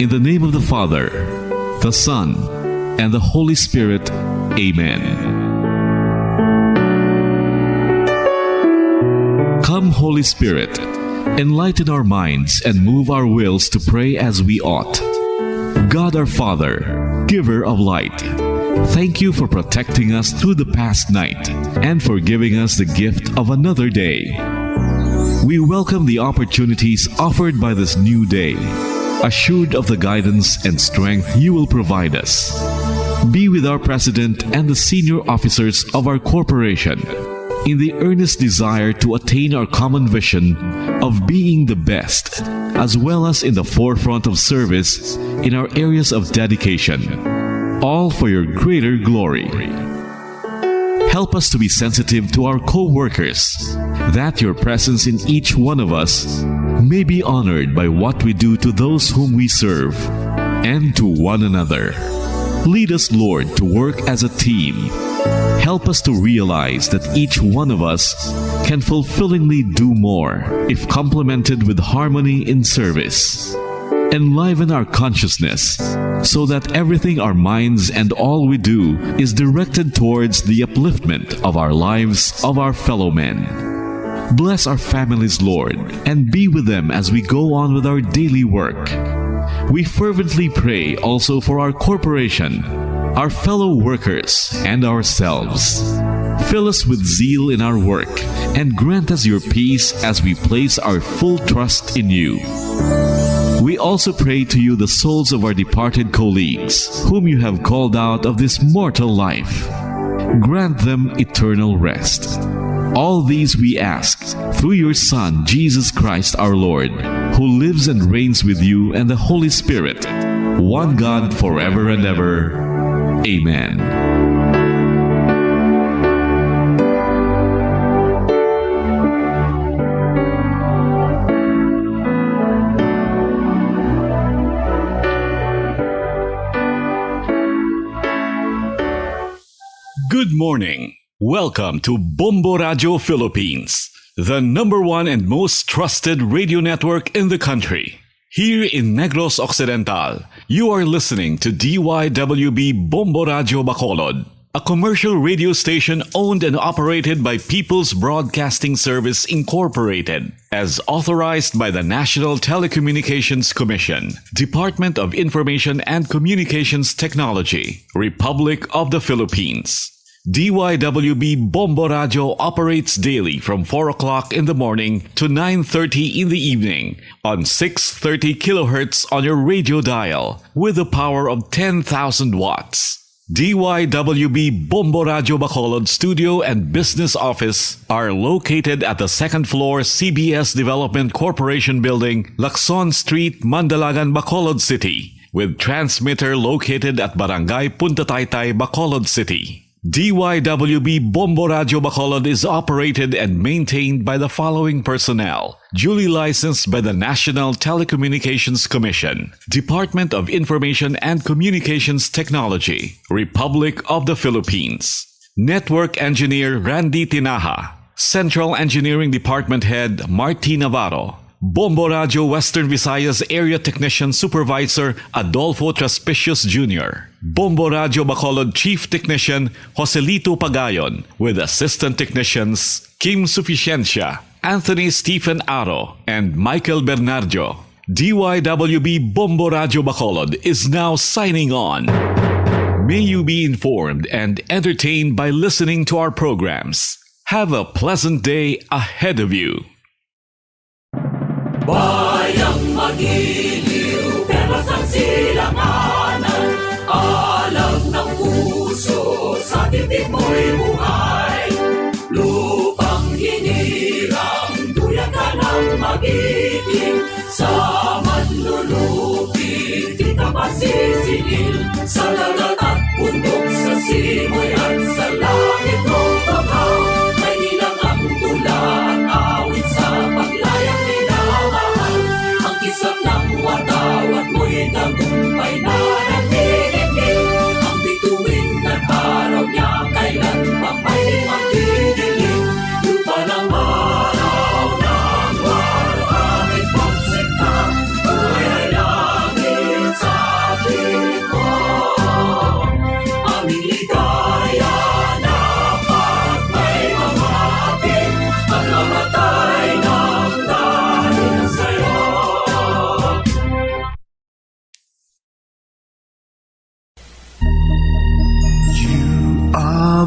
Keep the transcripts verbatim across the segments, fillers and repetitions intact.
In the name of the Father, the Son, and the Holy Spirit, amen. Come, Holy Spirit, enlighten our minds and move our wills to pray as we ought. God our Father, giver of light, thank you for protecting us through the past night and for giving us the gift of another day. We welcome the opportunities offered by this new day, assured of the guidance and strength you will provide us. Be with our president and the senior officers of our corporation in the earnest desire to attain our common vision of being the best, as well as in the forefront of service in our areas of dedication, all for your greater glory. Help us to be sensitive to our co-workers, that your presence in each one of us may be honored by what we do to those whom we serve and to one another. Lead us, Lord, to work as a team. Help us to realize that each one of us can fulfillingly do more if complemented with harmony in service. Enliven our consciousness so that everything our minds and all we do is directed towards the upliftment of our lives of our fellow men. Bless our families, Lord, and be with them as we go on with our daily work. We fervently pray also for our corporation, our fellow workers, and ourselves. Fill us with zeal in our work and grant us your peace as we place our full trust in you. We also pray to you the souls of our departed colleagues, whom you have called out of this mortal life. Grant them eternal rest. All these we ask through your Son, Jesus Christ our Lord, who lives and reigns with you and the Holy Spirit, one God, forever and ever. Amen. Good morning. Welcome to Bombo Radio Philippines, the number one and most trusted radio network in the country. Here in Negros Occidental, you are listening to D Y W B Bombo Radio Bacolod, a commercial radio station owned and operated by People's Broadcasting Service Incorporated, as authorized by the National Telecommunications Commission, Department of Information and Communications Technology, Republic of the Philippines. D Y W B Bombo Radio operates daily from four o'clock in the morning to nine thirty in the evening on six thirty kilohertz on your radio dial with a power of ten thousand watts. D Y W B Bombo Radio Bacolod studio and business office are located at the second floor C B S Development Corporation Building, Lacson Street, Mandalagan, Bacolod City, with transmitter located at Barangay Punta Taytay, Bacolod City. D Y W B Bombo Radio Bacolod is operated and maintained by the following personnel: duly licensed by the National Telecommunications Commission, Department of Information and Communications Technology, Republic of the Philippines. Network Engineer Randy Tinaja, Central Engineering Department Head Marty Navarro, Bombo Radio Western Visayas Area Technician Supervisor Adolfo Traspicios Junior, Bombo Radio Bacolod Chief Technician Joselito Pagayon, with Assistant Technicians Kim Suficiencia, Anthony Stephen Aro, and Michael Bernardo. D Y W B Bombo Radio Bacolod is now signing on. May you be informed and entertained by listening to our programs. Have a pleasant day ahead of you. Bayang magiliw, perlas ang silanganan, alang ng puso sa dibdib mo'y buhay. Lupang hinirang, duyan ka ng magiting, sa manlulupig di ka pasisingil, sa dagat at bundok, sa simoy at sa langit mong tughaw. May ilang ang tula at awit sa paglayang minamahal. Ang kisap ng watawat mo'y tagumpay na nagdidikit. Ang bituin ng araw niya kailan pa may magdidilim. Lupa ng araw ng araw, aming pagsikap, buhay ay langit.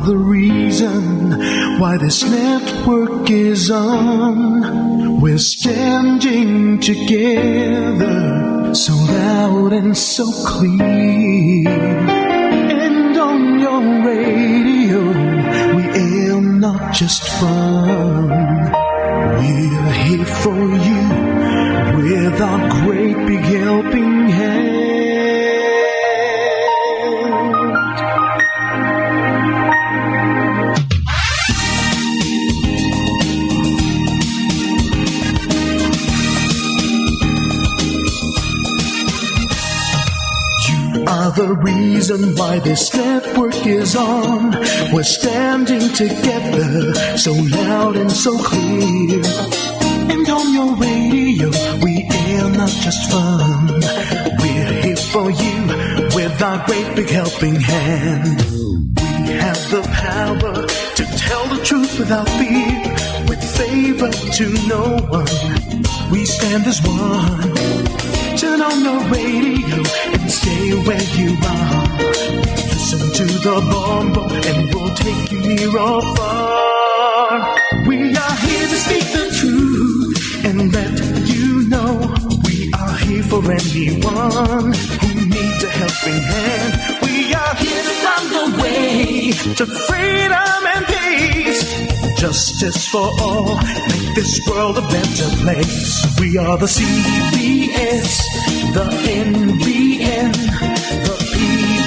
The reason why this network is on. We're standing together, so loud and so clear. And on your radio, we aim not just fun. We're here for you with our great big helping hand. You are the reason why this network is on. We're standing together, so loud and so clear. And on your radio, we air not just fun. We're here for you with our great big helping hand. We have the power to tell the truth without fear, with favor to no one. We stand as one. Turn on your radio and stay where you are. Listen to the Bombo and we'll take you near or far. We are here to speak the truth and let you know we are here for anyone who needs a helping hand. We are here to find the way to freedom and peace. Justice for all, make this world a better place. We are the C B S, the N B N, the P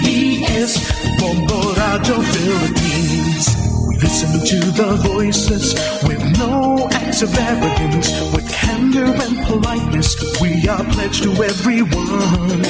B S, Bombo Radio Philippines. We listen to the voices with no acts of arrogance, with candor and politeness. We are pledged to everyone.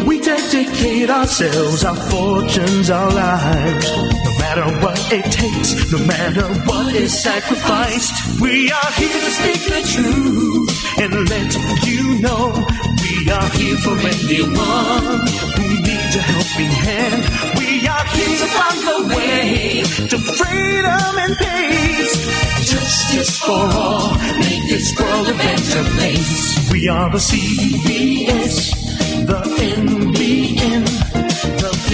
We dedicate ourselves, our fortunes, our lives. No matter what it takes, no matter what is sacrificed, we are here to speak the truth and let you know we are here for anyone who needs a helping hand. We are here to find the way to freedom and peace. Justice for all, make this world a better place. We are the C B S, the N B N, the P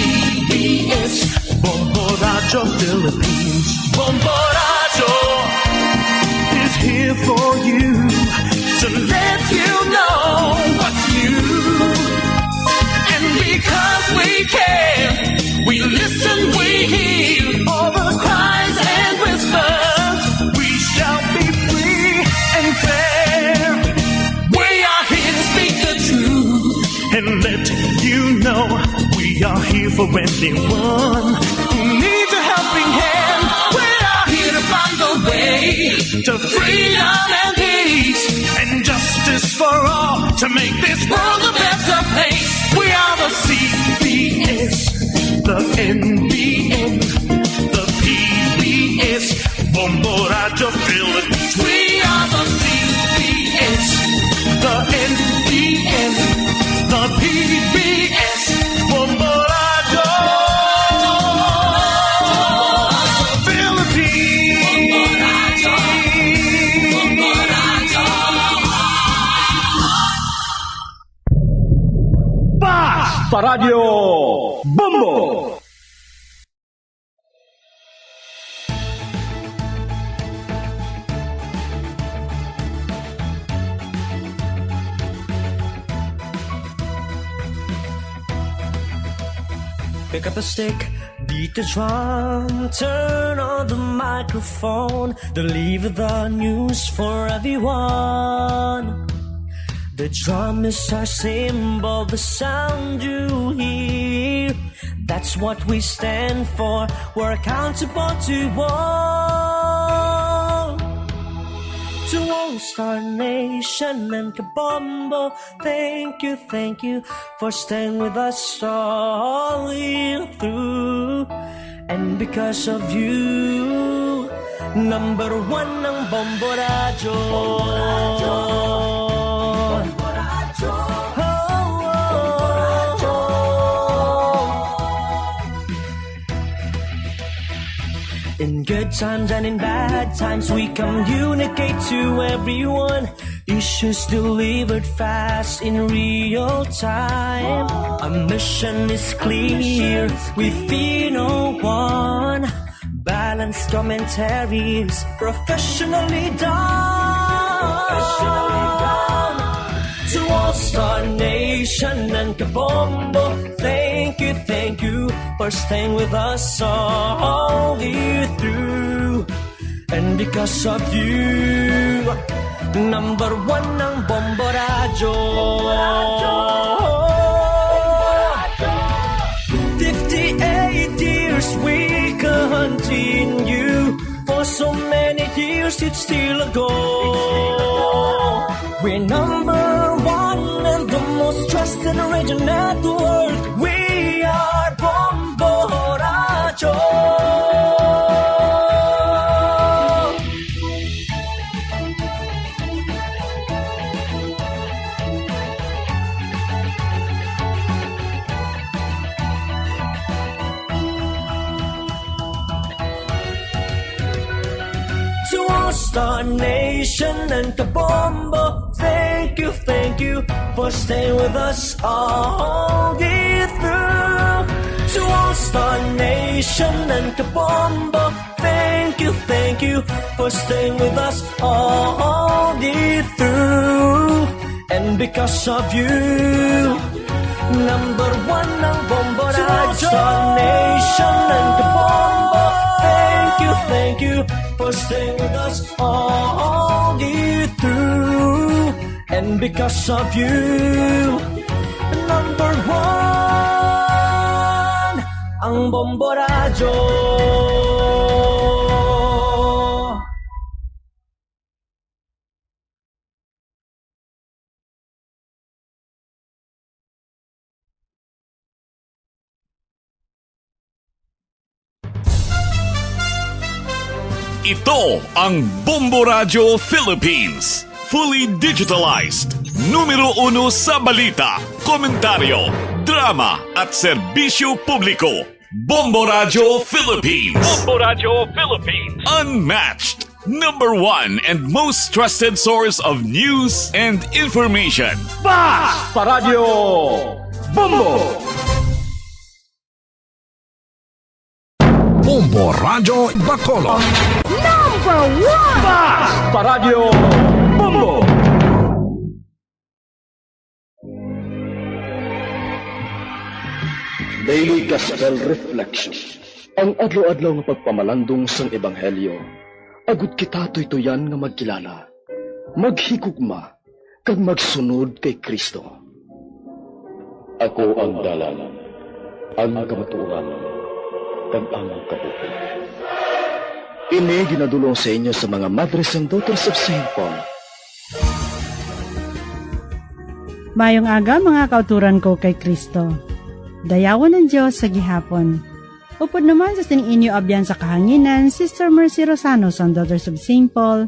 B S, Bombo Radio Philippines. Bombo Radio is here for you to let you know what's new. And because we care, we listen, we hear all the cries and whispers. We shall be free and fair. We are here to speak the truth and let you know we are here for anyone who needs a helping hand. We are here to find the way to freedom and peace and justice for all to make this world a better place. We are the C B S, the N B N, the P B S, Bombo Radio Philippines. We are the C B S, the N B N, the P B S, Bombo Radio Philippines. Basta Radyo Bombo! Pick up a stick, beat the drum, turn on the microphone, deliver the news for everyone. The drum is our symbol, the sound you hear. That's what we stand for. We're accountable to all. To all Star Nation and Kabombo, thank you, thank you for staying with us all the way through. And because of you, number one ang Bombo Radyo. Bombo Radyo. Bombo Radyo. Oh, oh, oh. In good times and in bad times, we communicate to everyone. Issues delivered fast in real time. Our mission is clear, we fear no one. Commentaries professionally done. Professionally done. To all Star Nation and Kabombo, thank you, thank you for staying with us all the way through. And because of you, number one ang Bombo Radyo. Fifty-eight years we continue. For so many years it's still a go. We're number one and the most trusted radio network. We are Bombo Radyo. To all Star Nation and Kabombo, thank you, thank you for staying with us all the way through. To all Star Nation and Kabombo, thank you, thank you for staying with us all the way through. And because of you, number one ang Bombo Radyo. Star Nation and the Bombo, thank you, thank you for staying with us all the way through. And because of you, number one ang Bombo Radyo. Ito ang Bombo Radyo Philippines. Fully digitalized. Numero uno sa balita, komentaryo, drama, at serbisyo publiko. Bombo Radyo Philippines. Bombo Radyo Philippines. Unmatched. Number one and most trusted source of news and information. Bas pa Radyo Bombo! Bombo Radyo Bacolod. Number one! Bas pa Radyo Bombo! Daily Gospel Reflection. Ang adlaw-adlaw nga pagpamalandong sang Ebanghelyo, agud kita tuytuyan nga magkilala, maghigugma, kag magsunod kay Cristo. Ako ang dalan, ang kamatuoran, kag ang kabuhi. Ini ginadul-ong sa inyo sa mga Madres and Daughters of Saint Paul. Mayong aga, mga kauturan ko kay Cristo. Dayawon ang Dios sa gihapon. Upod naman sa sining inyo abyan sa kahanginan, Sister Mercy Rosano sang Daughters of Saint Paul,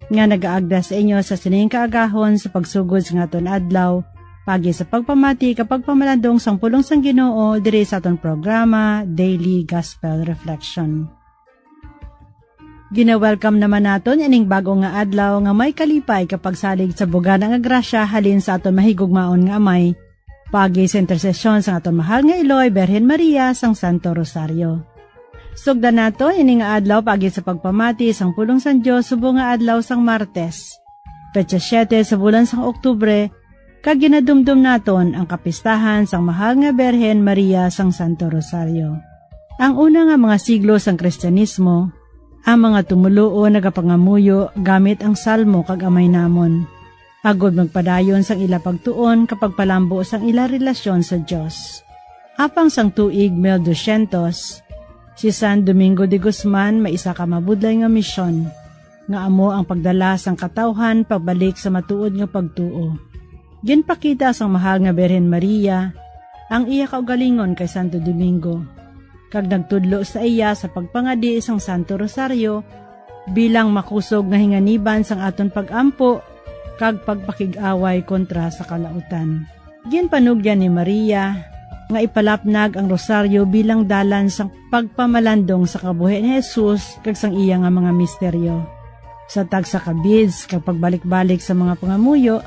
nga nagaagda sa inyo sa sining kaagahon sa pagsugod sa aton adlaw, paagi sa pagpamati kag pagpamalandong sang pulong sang Ginoo diri sa aton programa, Daily Gospel Reflection. Gina-welcome naman naton ining bag-o nga adlaw nga may kalipay kag pagsalig sa bugana nga grasya halin sa aton mahigugmaon nga Amay, paagi sa intersesyon sang aton mahal nga Iloy, Birhen Maria sang Santo Rosario. Sugdan naton ini nga adlaw paagi sa pagpamati sang pulong sang Dios subong nga adlaw sang Martes, petsa siete sa bulan sang Oktubre, kag ginadumdom naton ang kapistahan sang mahal nga Birhen Maria sang Santo Rosario. Ang una nga mga siglo sang Kristianismo, ang mga tumoluo nagapangamuyo gamit ang Salmo kag Amay Namon, agod magpadayon sang ila pagtuon kag pagpalambo sang ila relasyon sa Dios. Apang sang tuig mil dosyentos, si San Domingo de Guzman may isa ka mabudlay nga misyon, nga amo ang pagdala sang katawhan pagbalik sa matuod nga pagtuo. Ginpakita sang mahal nga Birhen Maria ang iya kaugalingon kay Santo Domingo, kag nagtudlo sa iya sa pagpangadi sang Santo Rosario bilang makusog nga hinganiban sang aton pag-ampo kag pagpakig-away kontra sa kalautan. Ginpanugyan ni Maria nga ipalapnag ang rosaryo bilang dalan sang pagpamalandong sa kabuhi ni Jesus kag sang iya nga mga misteryo. Sa tagsa ka beads kag pagbalik-balik sa mga pangamuyo,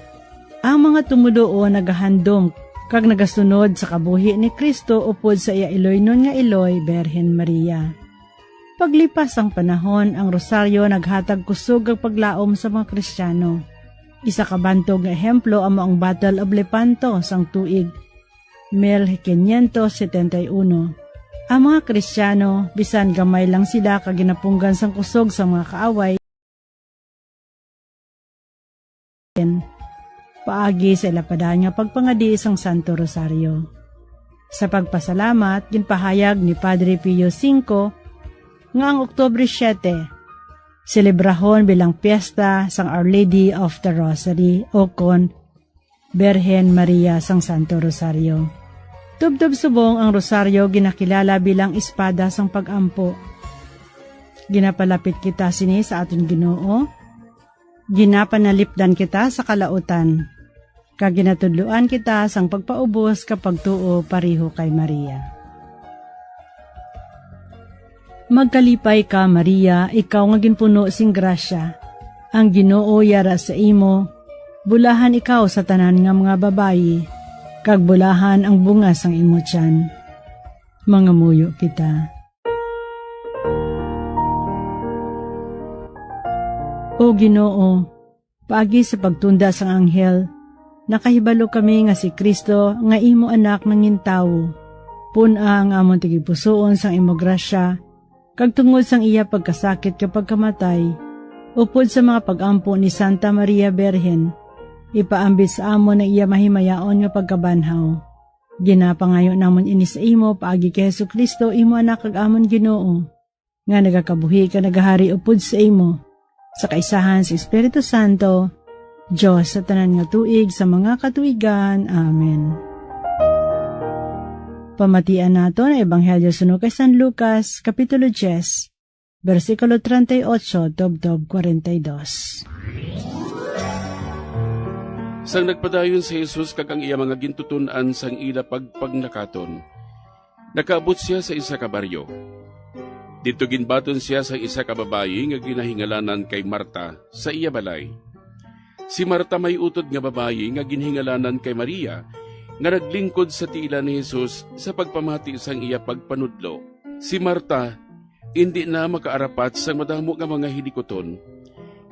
ang mga tumoluo nagahandom kag nagasunod sa kabuhi ni Cristo upod sa iya iloynon nga iloy, Birhen Maria. Paglipas sang panahon, ang rosaryo naghatag kusog kag paglaom sa mga Kristiyano. Isa ka bantog nga ehemplo amo ang Battle of Lepanto sang tuig mil quinientos setenta y uno. Ang mga Kristiyano, bisan gamay lang sila kag ginapunggan sang kusog sa mga kaaway, paagi sa ila padayon nga pagpangadi sang Santo Rosario. Sa pagpasalamat, ginpahayag ni Padre Pio singko nga ang Oktubre siete selebrahon bilang piyesta sang Our Lady of the Rosary, o kon Birhen Maria sang Santo Rosario. Tubtob subong, ang rosaryo ginakilala bilang espada sang pag-ampo. Ginapalapit kita sini sa aton Ginoo, ginapanalipdan kita sa kalautan, kag ginatudloan kita sang pagpaubos ka pagtuo pareho kay Maria. Magkalipay ka, Maria, ikaw nga ginpuno sing grasya. Ang Ginoo yara sa imo. Bulahan ikaw sa tanan nga mga babayi, kag bulahan ang bunga sang imo tiyan. Mangamuyo kita. O Ginoo, paagi sa pagtunda sang anghel, nakahibalo kami nga si Cristo nga imo Anak nangin tawo. Pun-a ang amon tagipusoon sang imo grasya, kag tungod sang iya pagkasakit kag pagkamatay, upod sa mga pag-ampo ni Santa Maria Birhen, ipaambit sa amon ang iya mahimayaon nga pagkabanhaw. Ginapangayo namon ini sa imo paagi kay Jesu-Cristo, imo Anak kag amon Ginoo, nga nagakabuhi kag nagahari upod sa imo, sa kaisahan sa Espiritu Santo, Dios sa tanan nga tuig sa mga katuigan. Amen. Pamatian naton ang Ebanghelyo suno kay San Lucas, Kapitulo diyes, bersikulo treinta y ocho tubtob kwarenta y dos. Sang nagpadayon si Jesus kag ang iya mga gintuton-an sang ila pagpangnakaton, nakaabot sia sa isa ka baryo. Didto ginbaton sia sang isa ka babayi nga ginahingalanan kay Marta sa iya balay. Si Marta may utod nga babayi nga ginhingalanan kay Maria, nga naglingkod sa tiilan ni Jesus sa pagpamati sang iya pagpanudlo. Si Marta indi na makaarapat sang madamo nga mga hilikuton,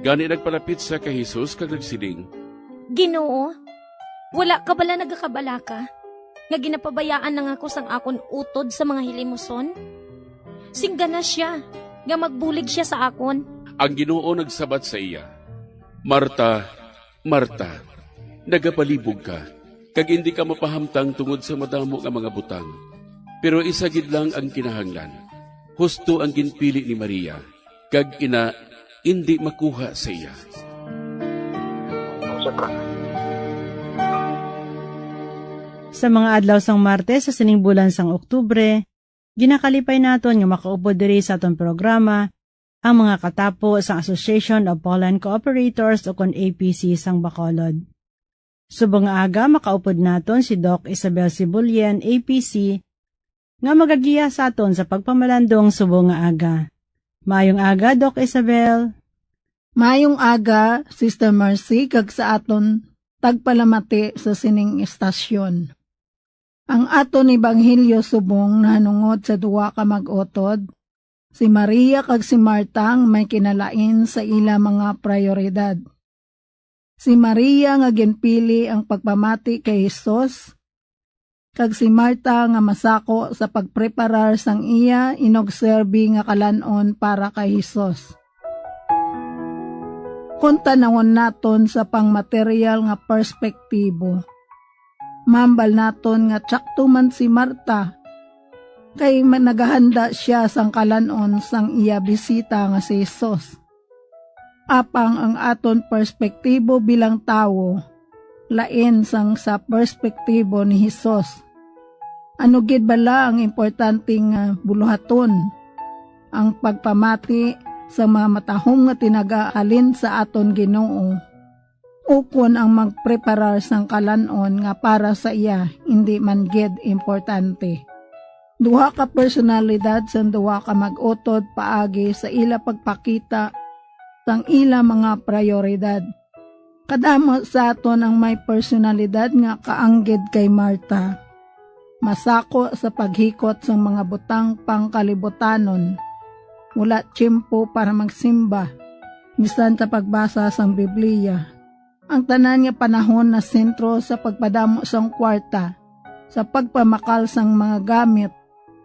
gani nagpalapit sia kay Jesus kag nagsiling, "Ginoo, wala ka bala nagakabalaka nga ginapabayaan na nga ako sang akon utod sa mga hilimuson? Singgana sia nga magbulig sia sa akon." Ang Ginoo nagsabat sa iya, "Marta, Marta, nagapalibog ka, kag indi ka mapahamtang tungod sa madamo nga mga butang. Pero isa gid lang ang kinahanglan. Husto ang ginpili ni Maria, kag ina indi makuha sa iya." Sa mga adlaw sang Martes sa sining bulan sang Oktubre, ginakalipay naton nga makaupod diri sa aton programa ang mga katapo sang Association of Poland Cooperators, o kon A P C, sang Bacolod. Subong nga aga, makaupod naton si Doc Isabel Sibulyen, A P C, nga magagiya sa aton sa pagpamalandong subong nga aga. Maayong aga, Doc Isabel. Maayong aga, Sister Mercy, kag sa aton tagpalamati sa sining istasyon. Ang aton ebanghelyo subong nahanungod sa duha ka mag-utod, si Maria kag si Marta, nga may kinalain sa ila mga prayoridad. Si Maria nga ginpili ang pagpamati kay Jesus, kag si Marta nga masako sa pagpreparar sang iya inugserbi nga kalan-on para kay Jesus. Kon tan-awon naton sa pangmaterial nga perspektibo, mahambal naton nga tsakto man si Marta, kay ma-, nagahanda sia sang kalan-on sang iya bisita nga si Jesus. Apang ang aton perspektibo bilang tawo lain sang sa perspektibo ni Jesus. Ano gid bala ang importante nga buluhaton? Ang pagpamati sa mga matahom nga tinaga halin sa aton Ginoo, ukon ang magpreparar sang kalan-on nga para sa iya indi man gid importante? Duha ka personalidad sang duha ka mag-utod paagi sa ila pagpakita sang ila mga prayoridad. Kadamo sa aton ang may personalidad nga kaanggid kay Marta, masako sa paghikot sang mga butang pangkalibutanon. Wala tiyempo para magsimba, bisan sa pagbasa sang Biblia. Ang tanan nga panahon nasentro sa pagpadamo sang kwarta, sa pagpamakal sang mga gamit,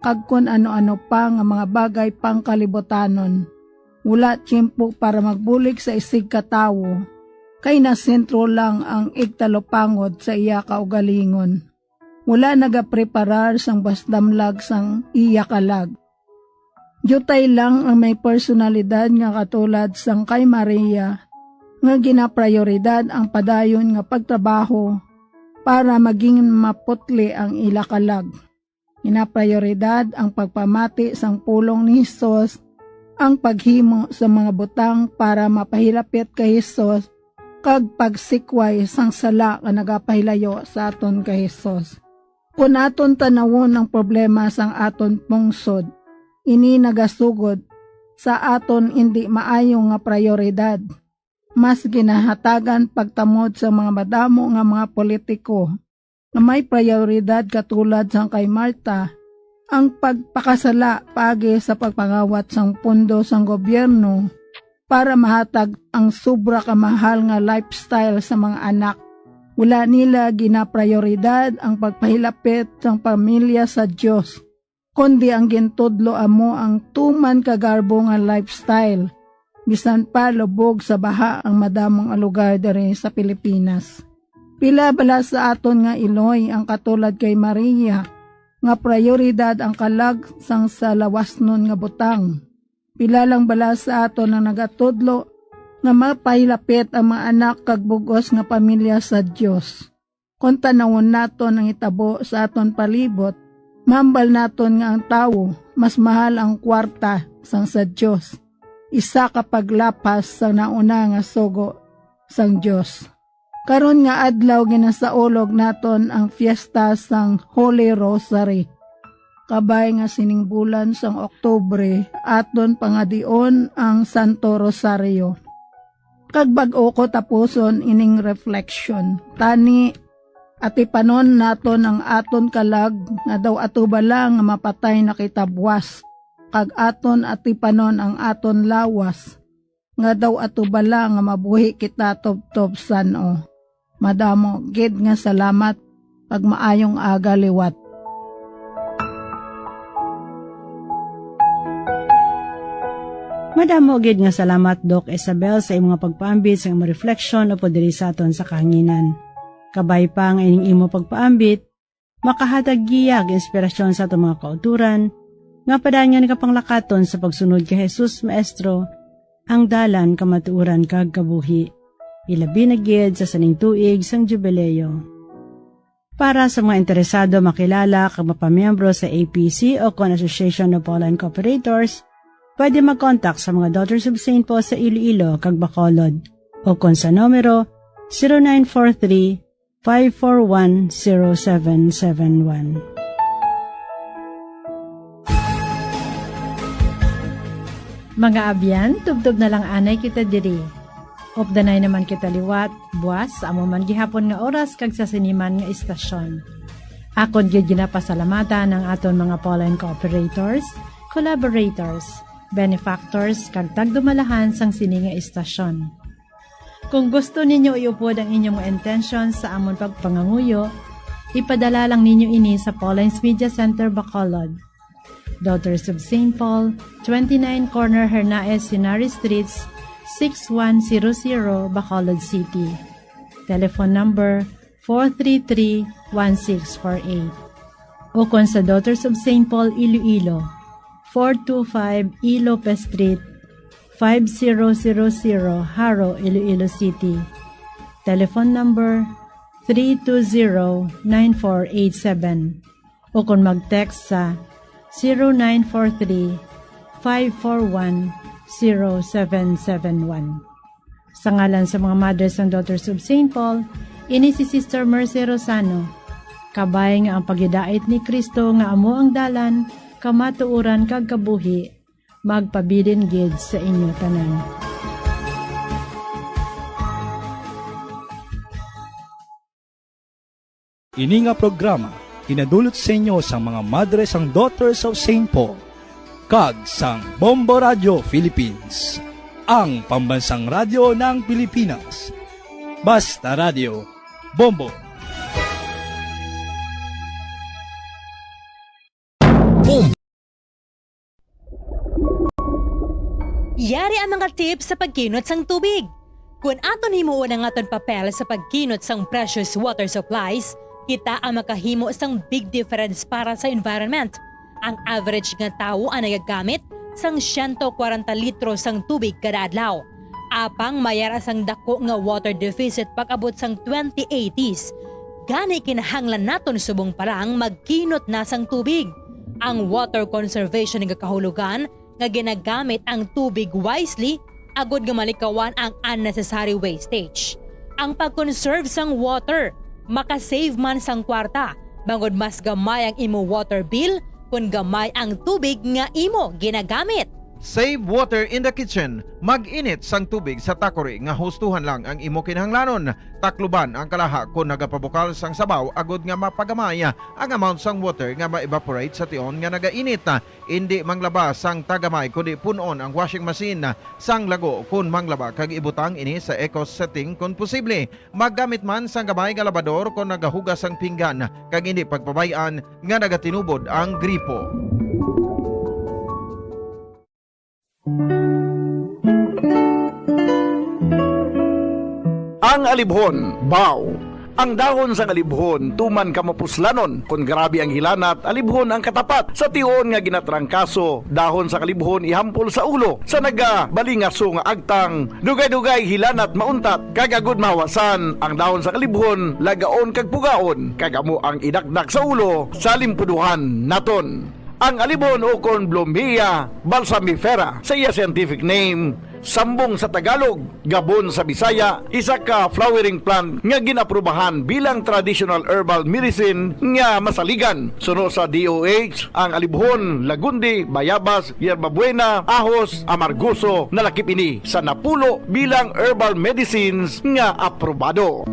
kag kon ano-ano pa nga mga bagay pangkalibutanon. Wala tiyempo para magbulig sa isig ka tawo, kay nasentro lang ang igtalupangod sa iya kaugalingon. Wala nagapreparar sang basdamlag sang iya kalag. Diutay lang ang may personalidad nga katulad sang kay Maria, nga ginaprayoridad ang padayon nga pagtrabaho para maging maputli ang ila kalag. Ginaprayoridad ang pagpamati sang pulong ni Jesus, ang paghimo sa mga butang para mapahilapit kay Jesus, kag pagsikway sang sala nga nagapahilayo sa aton kay Jesus. Kon aton tanawon ang problema sang aton pungsod, ini nagasugod sa aton indi maayo nga prayoridad. Mas ginahatagan pagtamod sa mga madamo nga mga politiko nga may prayoridad, katulad sang kay Marta, ang pagpakasala paagi sa pagpangawat sang pondo sang gobyerno para mahatag ang sobra ka mahal nga lifestyle sa mga anak. Wala nila ginaprayoridad ang pagpahilapit sang pamilya sa Dios, kundi ang gintudlo amo ang tuman ka garbo nga lifestyle, bisan pa lubog sa baha ang madamo nga lugar diri sa Pilipinas. Pila bala sa aton nga iloy ang katulad kay Maria, nga prayoridad ang kalag sang sa lawasnon nga butang? Pila lang bala sa aton ang nagatudlo nga mapahilapit ang mga anak kag bug-os nga pamilya sa Dios? Kon tanawon naton ang hitabo sa aton palibot, mahambal naton nga ang tawo mas mahal ang kwarta sang sa Dios, isa ka paglapas sa nauna nga sugo sang Dios. Karon nga adlaw ginasaulog naton ang fiesta sang Holy Rosary. Kabay nga sining bulan sang Oktubre, aton pangadion ang Santo Rosario. Kag bag-o ko tapuson ining reflection, tani atipanon naton ang aton kalag nga daw ato bala nga mapatay na kita buas, kag aton atipanon ang aton lawas nga daw ato bala nga mabuhi kita tubtob san-o. Madamo gid nga salamat, kag maayong aga liwat. Madamo gid nga salamat, Doc Isabel, sa imong pagpaambit sa imong refleksyon upod diri sa aton sa kahanginan. Kabay pa nga ining imo pagpaambit makahatag giya kag inspirasyon sa aton mga kautoran nga padayon nga nagapanglakaton sa pagsunod kay Jesus, Maestro, ang dalan, kamatuoran, kag kabuhi, ilabi na gid sa sining tuig sang Jubileo. Para sa mga interesado makilala kag mapamiyembro sa A P C o kon Association of Pauline Cooperators, pwede mag-contact sa mga Daughters of Saint Paul sa Iloilo kag Bacolod, o kon sa numero zero nine four three, five four one, zero seven seven one. Mga abyan, tubtob na lang anay kita diri. Updanay naman kita liwat, buas, sa amo man gihapon nga oras kag sa sini man nga istasyon. Akon gid ginapasalamatan ang aton mga Pauline cooperators, collaborators, benefactors, kag tagdumalahan sang sini nga istasyon. Kung gusto ninyo iupod ang inyong mga intensyon sa amon pagpanganguyo, ipadala lang ninyo ini sa Pauline's Media Center, Bacolod, Daughters of Saint Paul, twenty-nine Corner Hernaez Henares Streets, six one zero zero, Bacolod City. Telephone number four three three, one six four eight. Ukon sa Daughters of Saint Paul, Iloilo, four two five E Lopez Street, five zero zero zero, Jaro, Iloilo City. Telephone number three two zero, nine four eight seven. Ukon mag-text sa zero nine four three, five four one, zero seven seven one. Sa ngalan sa mga Mothers and Daughters of Saint Paul, ini si Sister Mercy Rosano. Kabay nga ang paghidait ni Cristo nga amo ang dalan, kamatuoran, kag kabuhi, magpabilin gid sa inyo tanan. Ini nga programa ginadulot sa inyo sang mga Madres sang Daughters of Saint Paul. kag sang Bombo Radio Philippines, ang pambansang radyo ng Pilipinas. Basta Radio, Bombo. Bombo. Yari ang mga tips sa pagkinot sang tubig. Kon aton himuon ang aton papel sa pagkinot sang precious water supplies, kita ang makahimo sang big difference para sa environment. Ang average nga tawo ang nagagamit sang siyento kwarenta litro sang tubig kada adlaw. Apang may ara sang dako nga water deficit pag-abot sang twenty eighties. Gani kinahanglan naton subong pa lang magkinot na sang tubig. Ang water conservation nagakahulugan nga ginagamit ang tubig wisely agud nga malikawan ang unnecessary wastage. Ang pag-conserve sang water maka-save man sang kwarta, bangod mas gamay ang imo water bill kon gamay ang tubig nga imo ginagamit. Save water in the kitchen. Mag-init sang tubig sa takori nga hustuhan lang ang imo kinahanglanon. Takluban ang kalaha kon nagapabukal sang sabaw agud nga mapagamay ang amount sang water nga ma-evaporate sa tion nga nagainit. Indi manglaba sang tagamay, kundi pun-on ang washing machine sang lago kon manglaba kag ibutang ini sa eco setting kon posible. Maggamit man sang gamay nga labador kon nagahugas sang pinggan, kag indi pagpabay-an nga nagatinubod ang gripo. Ang alibhon, baw. Ang dahon sang alibhon tuman ka mapuslanon. Kon grabe ang hilanat, alibhon ang katapat. Sa tion nga ginatrangkaso, dahon sang alibhon ihampol sa ulo. Sa nagabalingaso nga agtang, dugay-dugay hilanat mauntat, kag agud mahawasan ang dahon sang alibhon, lagaon kag pugaon, kag amo ang idakdak sa ulo sa limpuduhan naton. Ang alibhon ukon Blumea balsamifera sa iya scientific name, sambong sa Tagalog, gabon sa Bisaya, isa ka flowering plant nga gin-aprubahan bilang traditional herbal medicine nga masaligan. Suno sa D O H, ang alibhon, lagundi, bayabas, yerbabuena, ahos, amargoso, nalakip ini sa napulo bilang herbal medicines nga aprobado.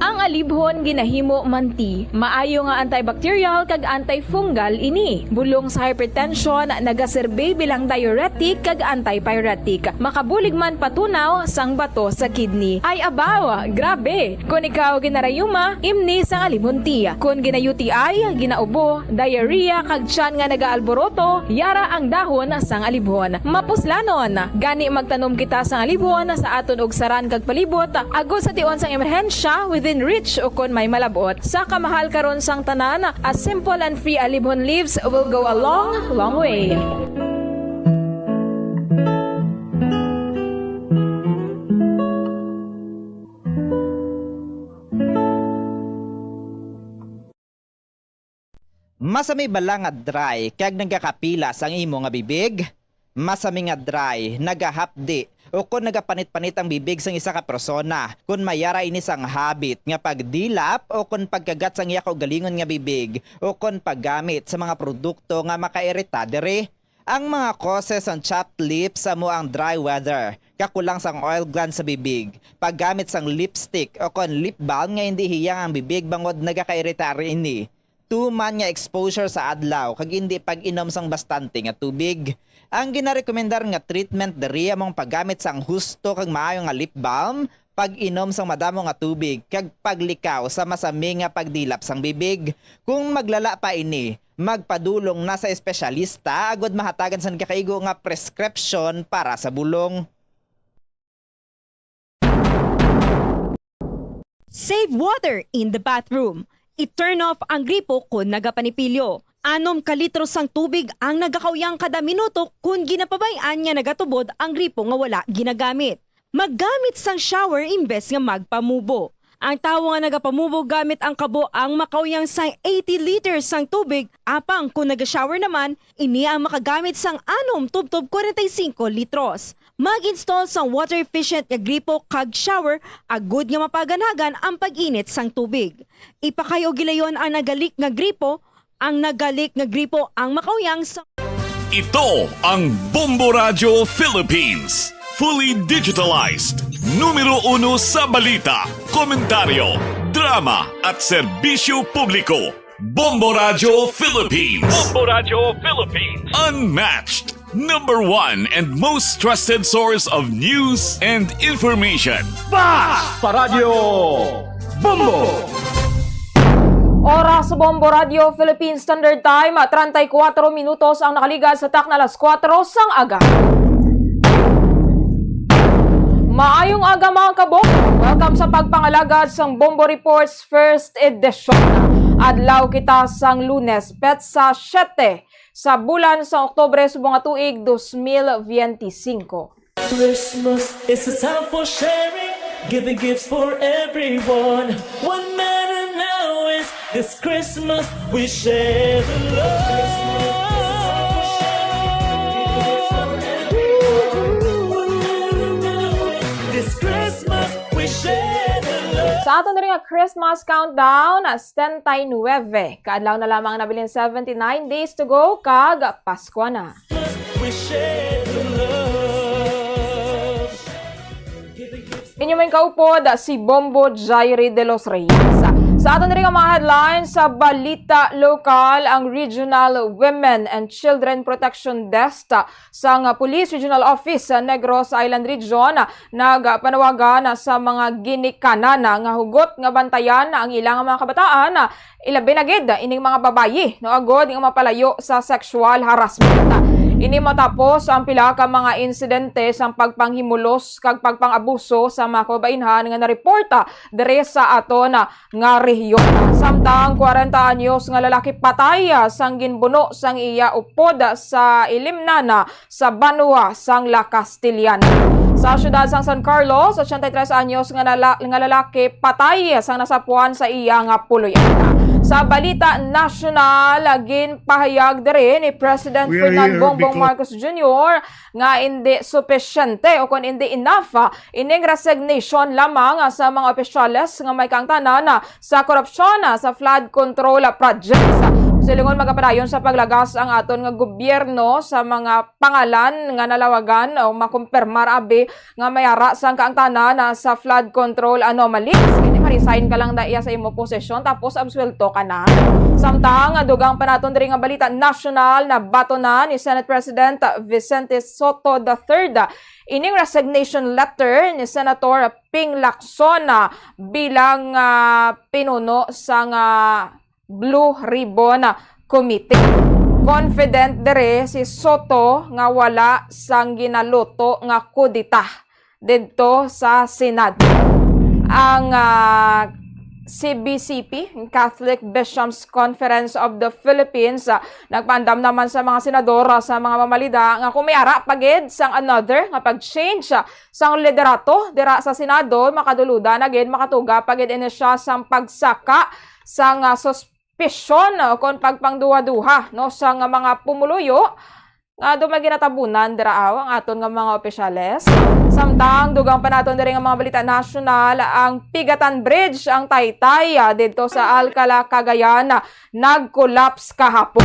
Ang alibhon ginahimo man tea. Maayo nga antibacterial kag antifungal ini. Bulong sa hypertension, nagaserbi bilang diuretic kag antipyretic. Makabulig man patunaw sang bato sa kidney. Ay abaw, grabe! Kon ikaw ginarayuma, imni sang alibhon tea. Kon gina-U T I, ginaubo, diarrhea, kag tiyan nga nagaalboroto, yara ang dahon sang alibhon. Mapuslanon. Gani magtanom kita sang alibhon sa aton ugsaran kag palibot, agod sa tion sang emerhensya, within reach ukon may malab-ot. Sa kamahal karon sang tanan, a simple and free alibhon leaves will go a long, long way. Masami bala nga dry kag nagakapilas ang imo nga bibig? Masami nga dry, nagahapdi, ukon nagapanit-panit ang bibig sang isa ka persona. Kon may ara ini sang habit nga pagdilap ukon pagkagat sang iya kaugalingon nga bibig, ukon paggamit sa mga produkto nga makairita diri. Ang mga causes sang chapped lips amo ang dry weather, kakulang sang oil glands sa bibig, paggamit sang lipstick ukon lip balm nga indi hiyang ang bibig bangod nagakairita ini. Tuman nga exposure sa adlaw kag indi pag-inom sang bastante nga tubig. Ang ginarekomendar nga treatment diri amo ang paggamit sang husto kag maayo nga lip balm, pag-inom sang madamo nga tubig, kag paglikaw sa masami nga pagdilap sang bibig. Kung maglala pa ini, magpadulong na sa espesyalista agud mahatagan sang gakaigo nga prescription para sa bulong. Save water in the bathroom. I-turn off ang gripo kon nagapanipilyo. Anom ka litro sang tubig ang nagakauyang kada minuto kon ginapabay-an nga nagatubod ang gripo nga wala ginagamit. Maggamit sang shower imbes nga magpamubo. Ang tawo nga nagapamubo gamit ang kabo ang makauyang sang eighty liters sang tubig, apang kon naga-shower naman, ini ang makagamit sang anom tubtob kwarenta y singko litros. Mag-install sang water efficient nga gripo kag shower agud nga mapaganagan ang pag-init sang tubig. Ipakay-o gilayon ang nagalik nga gripo, ang nagalik nga gripo ang makauyang sa Ito ang Bombo Radyo Philippines. Fully digitalized. Numero uno sa balita, komentaryo, Drama at serbisyo publiko. Bombo Radyo Philippines. Bombo Radyo Philippines. Unmatched, number one and most trusted source of news and information. Bas pa Radyo Bombo! Oras sa Bombo Radyo Philippine Standard Time, treinta y cuatro minutos ang nakaligad sa takna alas kuwatro sang aga. Maayong aga, mga kabombo. Welcome sa pagpangalagad sang Bombo Reports First Edition. Adlaw kita sang Lunes, petsa siete sa bulan sa Oktubre subong nga tuig dos mil veinticinco. Christmas is a time for sharing, giving gifts for everyone. What matter now is this Christmas we share the love. This Christmas we share the love. Sa aton diri nga Christmas countdown, setenta y nueve ka adlaw na lamang nabilin, seventy-nine days to go, kag Pasko na. We share the love. Inyo man kaupod si Bombo Jairi de los Reyes. Sa aton diri nga mga headlines, sa balita lokal, ang Regional Women and Children Protection Desk sang Police Regional Office sa Negros Island Region nagpanawagan sa mga ginikanan nga hugot nga bantayan ang ilang mga kabataan, ilabi na gid ining mga babayi, no, agod nga mapalayo sa sexual harassment. Ini matapos ang pila ka mga insidente sang pagpanghimulos kag pagpang-abuso sa mga kababainhan nga nareporta diri sa aton nga rehiyon. Samtang kwarenta anyos nga lalaki patay sang ginbuno sang iya upod sa ilimnana sa banwa sang La Castellana. Sa siyudad sang San Carlos, ochenta y tres anyos nga nala-, nga lalaki patay sang nasapuan sa iya nga puloy-an. Sa balita nasyonal, ginpahayag diri ni President We are Ferdinand here Bongbong because Marcos Junior nga indi supisyente o kon indi enough, ah, ining resignation lamang, ah, sa mga opisyales nga may kaangtanan, ah, sa korupsyon, ah, sa flood control, ah, projects. Silingon magapadayon sa paglagas ang aton nga gobyerno sa mga pangalan nga nalawagan o makumpirmar abi nga may ara sang kaangtanan, ah, sa flood control anomalies. Kini ma-resign ka lang da iya sa imo posisyon tapos absuwelto ka na. Samtang, ah, dugang pa naton diri nga balita nasyonal, nabaton na ni Senate President Vicente Sotto the third ining resignation letter ni Senator Ping Lacson, ah, bilang, ah, pinuno sang, ah, Blue Ribbon Committee. Confident diri si Sotto nga wala sang ginaluto nga kudeta didto sa Senado. Ang, ah, C B C P, Catholic Bishops Conference of the Philippines, ah, nagpaandam naman sa mga senador, ah, sa mga mamalida nga kung may ara pa gid sang another nga pag-change, ah, sang liderato dira sa Senado, makaduluda na gid, makatuga pa gid ini siya sang pagsaka sang, ah, sus- pisyon, no, kon pagpangduha-duha, no, sa nga mga pumuluyo nga daw may ginatabunan dira, aw, ang aton nga mga opisyales. Samtang dugang pa naton diri nga mga balita nasyonal, ang Pigatan Bridge ang Taytay, ah, didto sa Alcala, Cagayan, ah, nag-collapse kahapon.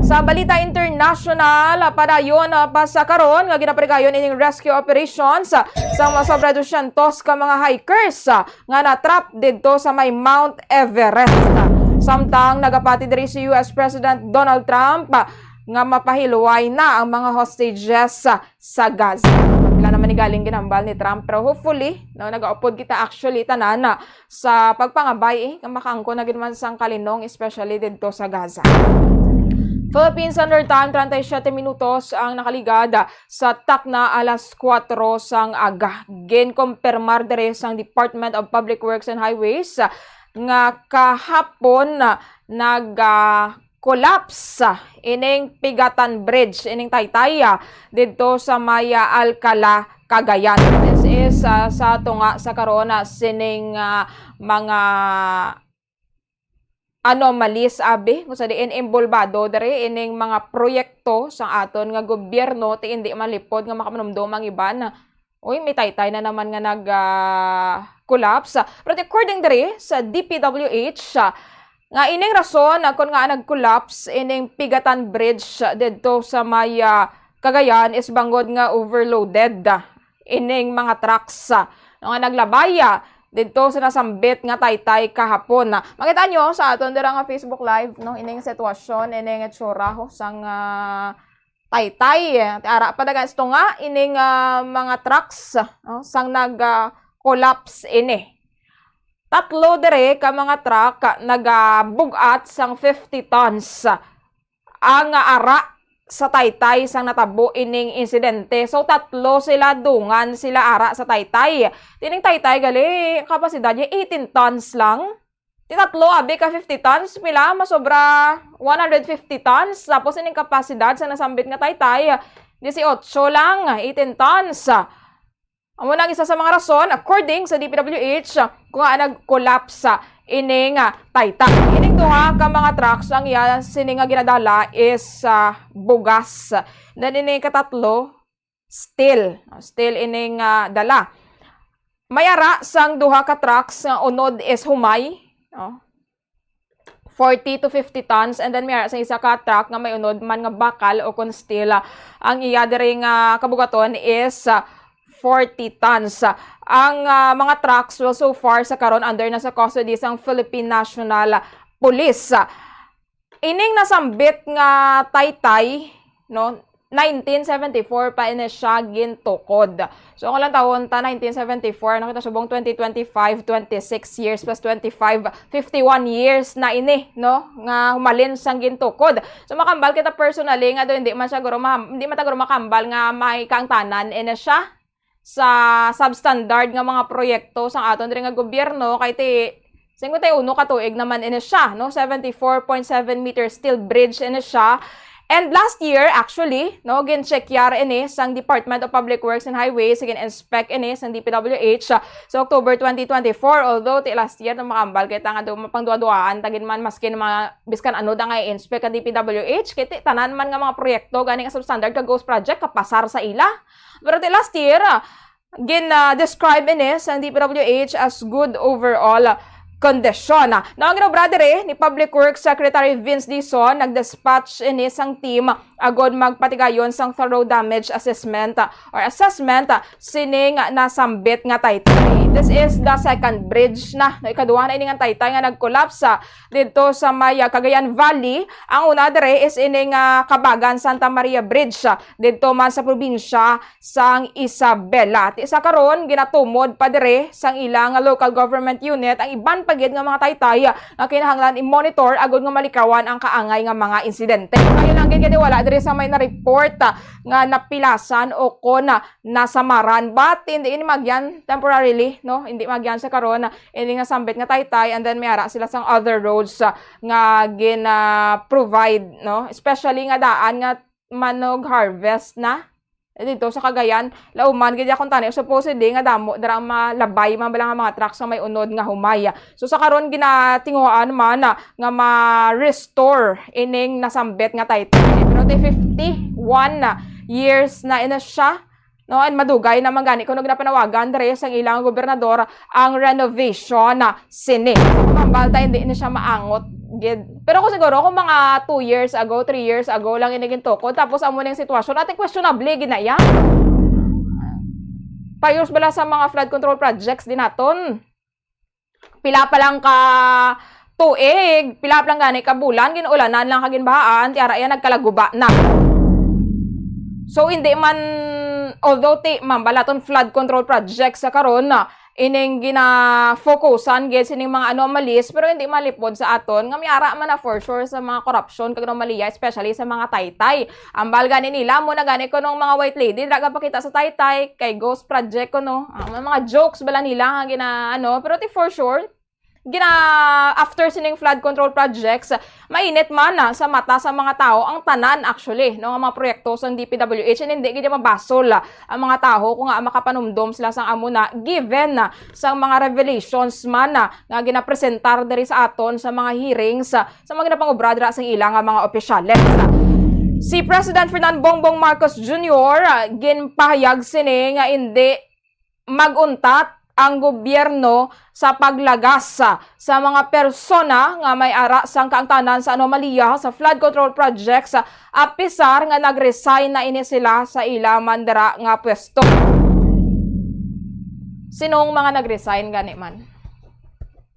Sa balita internasyonal, ah, padayon, ah, pa sa karon nga ginaparigayon ining rescue operations, ah, sa mga sobra dosyentos ka mga hikers, ah, nga na-trap didto sa may Mount Everest. Samtang nagapati diri si U S President Donald Trump nga mapahilway na ang mga hostages sa Gaza. Wala naman ni galing ginambal ni Trump, pero hopefully, no, nagaupod kita actually tanan na sa pagpangabay, eh, nga makaangkon na gid man sang kalinong, especially didto sa Gaza. Philippine Standard Time, treinta y siete minutos ang nakaligad sa takna alas kuwatro sang aga. Ginkumpirmar diri sang Department of Public Works and Highways nga kahapon, ah, nag, ah, collapse, ah, ining Pigatan Bridge, ining taytay, ah, didto sa may, ah, Alcala, Cagayan. This is, ah, sa tunga sa karon, ah, sining, ah, mga anomalies, abi, kung sa diin inbolbado diri ining mga proyekto sa aton nga gobyerno, ti indi malipod nga makamanumdom ang iban. Uy, may taytay na naman nga nag, ah, collapse. Pero according diri sa D P W H, ah, nga ining rason, ah, kung nga nag-collapse ining Pigatan Bridge, ah, didto sa may, ah, Cagayan is bangod nga overloaded, ah, ining mga trucks, ah, nga naglabay, ah, didto sa nasambit nga taytay kahapon. Makita nyo sa aton dira nga Facebook Live, no, ining sitwasyon, ining itsura ho sang, ah, taytay. Ara pa dagan ito nga ining, ah, mga trucks, no, sang nag, ah, collapse ini. Tatlo dire ka mga truck nagabug-at sang fifty tons ang ara sa taytay sang natabo ining insidente. So, tatlo sila, dungan sila ara sa taytay. Tining taytay gali, kapasidad niya eighteen tons lang. Ti tatlo, abi ka fifty tons, pila? Masobra one hundred fifty tons. Tapos ining kapasidad sa nasambit nga taytay, dieciocho lang, eighteen tons. Amo na ang isa sa mga rason, according sa D P W H, kung nga nag-collapse ining, ah, taytay. Ining duha ka mga trucks ang iya sini nga ginadala is, ah, bugas. Then ining katatlo, steel. Steel ining, ah, dala. May ara sang duha ka trucks nga unod is humay. Oh. Forty to fifty tons, and then may ara sa isa ka truck nga may unod man nga bakal o kon steel. Ang iya diri nga kabugaton is, ah, forty tons. Ang, ah, mga trucks, well, so far sa karon under na sa custody sang Philippine National Police. Ining nasambit nga taytay, no, nineteen seventy-four pa ini siya gintukod. So, ang ilang taon ta, nineteen seventy-four, ano kita subong, twenty twenty-five, twenty-six years plus twenty-five, fifty-one years na ini, no, nga humalin sang gintukod. So, makambal kita personally nga do, hindi man siya guro ma-, hindi man ta guro makambal nga may kaangtanan ini siya sa substandard nga mga proyekto sang aton diri nga gobyerno, kay ti singkwenta y uno ka tuig naman ini siya, no? Seventy-four point seven meter steel bridge ini siya. And last year, actually, no, gin-checkyar ini sang Department of Public Works and Highways, gin-inspect ini sang D P W H sa October twenty twenty-four. Although ti last year, no, makambal kita nga do-, mapangduwa-duwaan ta gid man, maskin mga, biskan ano da nga i-inspect ka D P W H, kay ti tanan man nga mga proyekto gani nga substandard ka ghost project kapasar sa ila. Pero ti last year, ah, gin, ah, describe ini sang D P W H as good overall condition. Now, ang ginobra diri ni Public Works Secretary Vince Dizon, nag-dispatch ini sang team agod magpatigayon sang thorough damage assessment, ah, or assessment, ah, sining nasambit nga taytay. This is the second bridge na, no, ikaduha na ini nga taytay nga nag-collapse, ah, didto sa may, ah, Cagayan Valley. Ang una diri is ining, ah, Kabagan Santa Maria Bridge, ah, didto man sa probinsya sang Isabela. Ti sa karon, ginatumod pa diri sang ila nga local government unit ang iban pa gid nga mga taytay nga kinahanglan i-monitor agod nga malikawan ang kaangay nga mga insidente. Maayo lang gid kay wala diri sa may na-report, ah, nga napilasan o kon, ah, nasamaran. But hindi ini magyan temporarily, no? Hindi magyan sa karon, ah, ini nga sambit nga taytay, and then may ara sila sang other roads, ah, nga gina-provide, no? Especially nga daan nga manog harvest na. Eh, dito sa Cagayan, lauman gid akong tani. Supposedly nga damo dira ang malabay man bala nga mga truck sa may unod nga humay. So sa karon ginatinguhaan man, ah, nga ma-restore ining nasambit nga taytay. Pero ti fifty-one years na ina siya, no? And madugay naman gani kuno ginapanawagan diri sang ilang gobernador ang renovation, ah, sini. Mambal ta hindi ni siya maangot gid. Pero kung siguro kung mga two years ago, three years ago lang ini gintukod, tapos amo ning sitwasyon, ating questionable gid na iya. Payos bala sa mga flood control projects din naton. Pila pa lang ka tuig, pila pa lang gani ka bulan, gin-ulanan lang ka ginbahaan, ti ara iya nagkalaguba na. So, hindi man, although ti, ma'am, balaton flood control project sa karon, ining gina-focusan gid sining mga anomalies, pero hindi malipod sa aton nga may ara man na for sure sa mga korupsyon kag anomalya, especially sa mga taytay. Ambal gani nila, mo na gani kunong mga white lady, dira gapakita sa taytay, kay ghost project kuno. Ah, may mga jokes bala nila nga gina, ano, pero ti for sure, gina, after sining flood control projects, mainit man, ah, sa mata sa mga tao ang tanan actually, no, nga mga proyekto sa D P W H, and hindi gid mabasol, ah, ang mga tao kung nga makapanumdom sila sang amo na, given, ah, sang mga revelations man, ah, nga ginapresentar diri sa aton sa mga hearings, ah, sa mga ginapangobra dira sang ila nga mga opisyales. Si President Ferdinand Bongbong Marcos Junior, ah, ginpahayag sini nga hindi mag-untat ang gobyerno sa paglagas sa mga persona nga may ara sang kaangtanan sa anomalya sa flood control projects, apisar nga nag-resign na ini sila sa ila man dira nga pwesto. Sinong mga nag-resign gani man?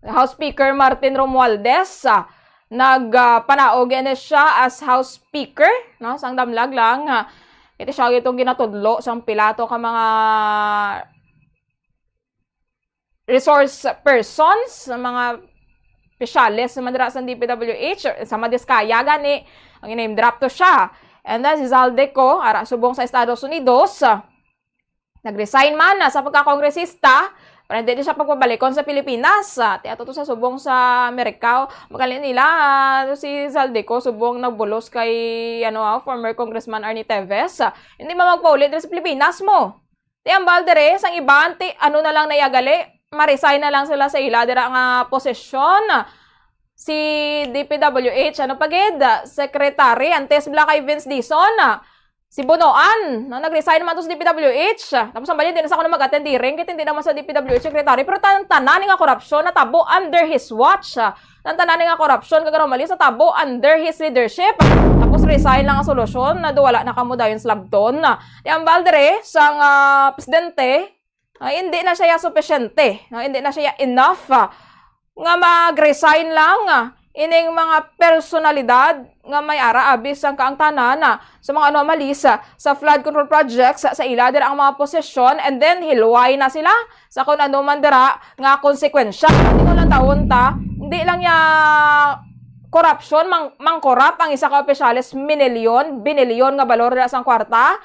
House Speaker Martin Romualdez, ah, nag, ah, panaog ini siya as House Speaker, no? Sang damlag lang, ah, ito siya itong ginatudlo sang pilato ka mga resource persons, sa mga opisyales naman dira sa D P W H, sa Madiskaya gani, ang name drop to siya. And then si Zaldeco, ara subong sa Estados Unidos, ah, nag-resign man na sa pagkakongresista, pero hindi siya pagpabalikon sa Pilipinas. Ah, ti ato to sa subong sa Amerika, magaling nila, ah, si Zaldeco, subong nagbulos kay, ano, ah, former Congressman Arnie Teves. Ah, hindi man magpauli diri sa Pilipinas mo. Ti ambal diri sang iban, ti ano na lang na iya gali, ma-resign na lang sila sa ila dira nga posisyon. Si D P W H, ano pa gid, secretary, antes bala kay Vince Dizon, si Bonoan, no, nag-resign man to sa D P W H. Tapos ang bali, di na sa ako na mag-attend hearing, kaya hindi naman sa D P W H secretary. Pero tan tanan nga korupsyon natabo under his watch. Tan tanan nga korupsyon kag anomaly sa tabo under his leadership. Tapos resign lang ang solusyon, na do wala na kamo dayon slabton. Ti ambal diri sang, ah, presidente, ah, hindi na siya sufisyente, no? Hindi na siya enough, ah, nga mag-resign lang, ah, ining mga personalidad nga may ara abi sang kaangtanan, ah, sa mga anomalies, ah, sa flood control projects, ah, sa ila dira ang mga posisyon, and then hilway na sila sa kung ano man dira nga konsekwensya. Di ko lang taon ta, hindi lang niya korupsyon, mang, mangkorap ang isa ka opisyales, minilyon, binilyon nga balor dira sang kwarta.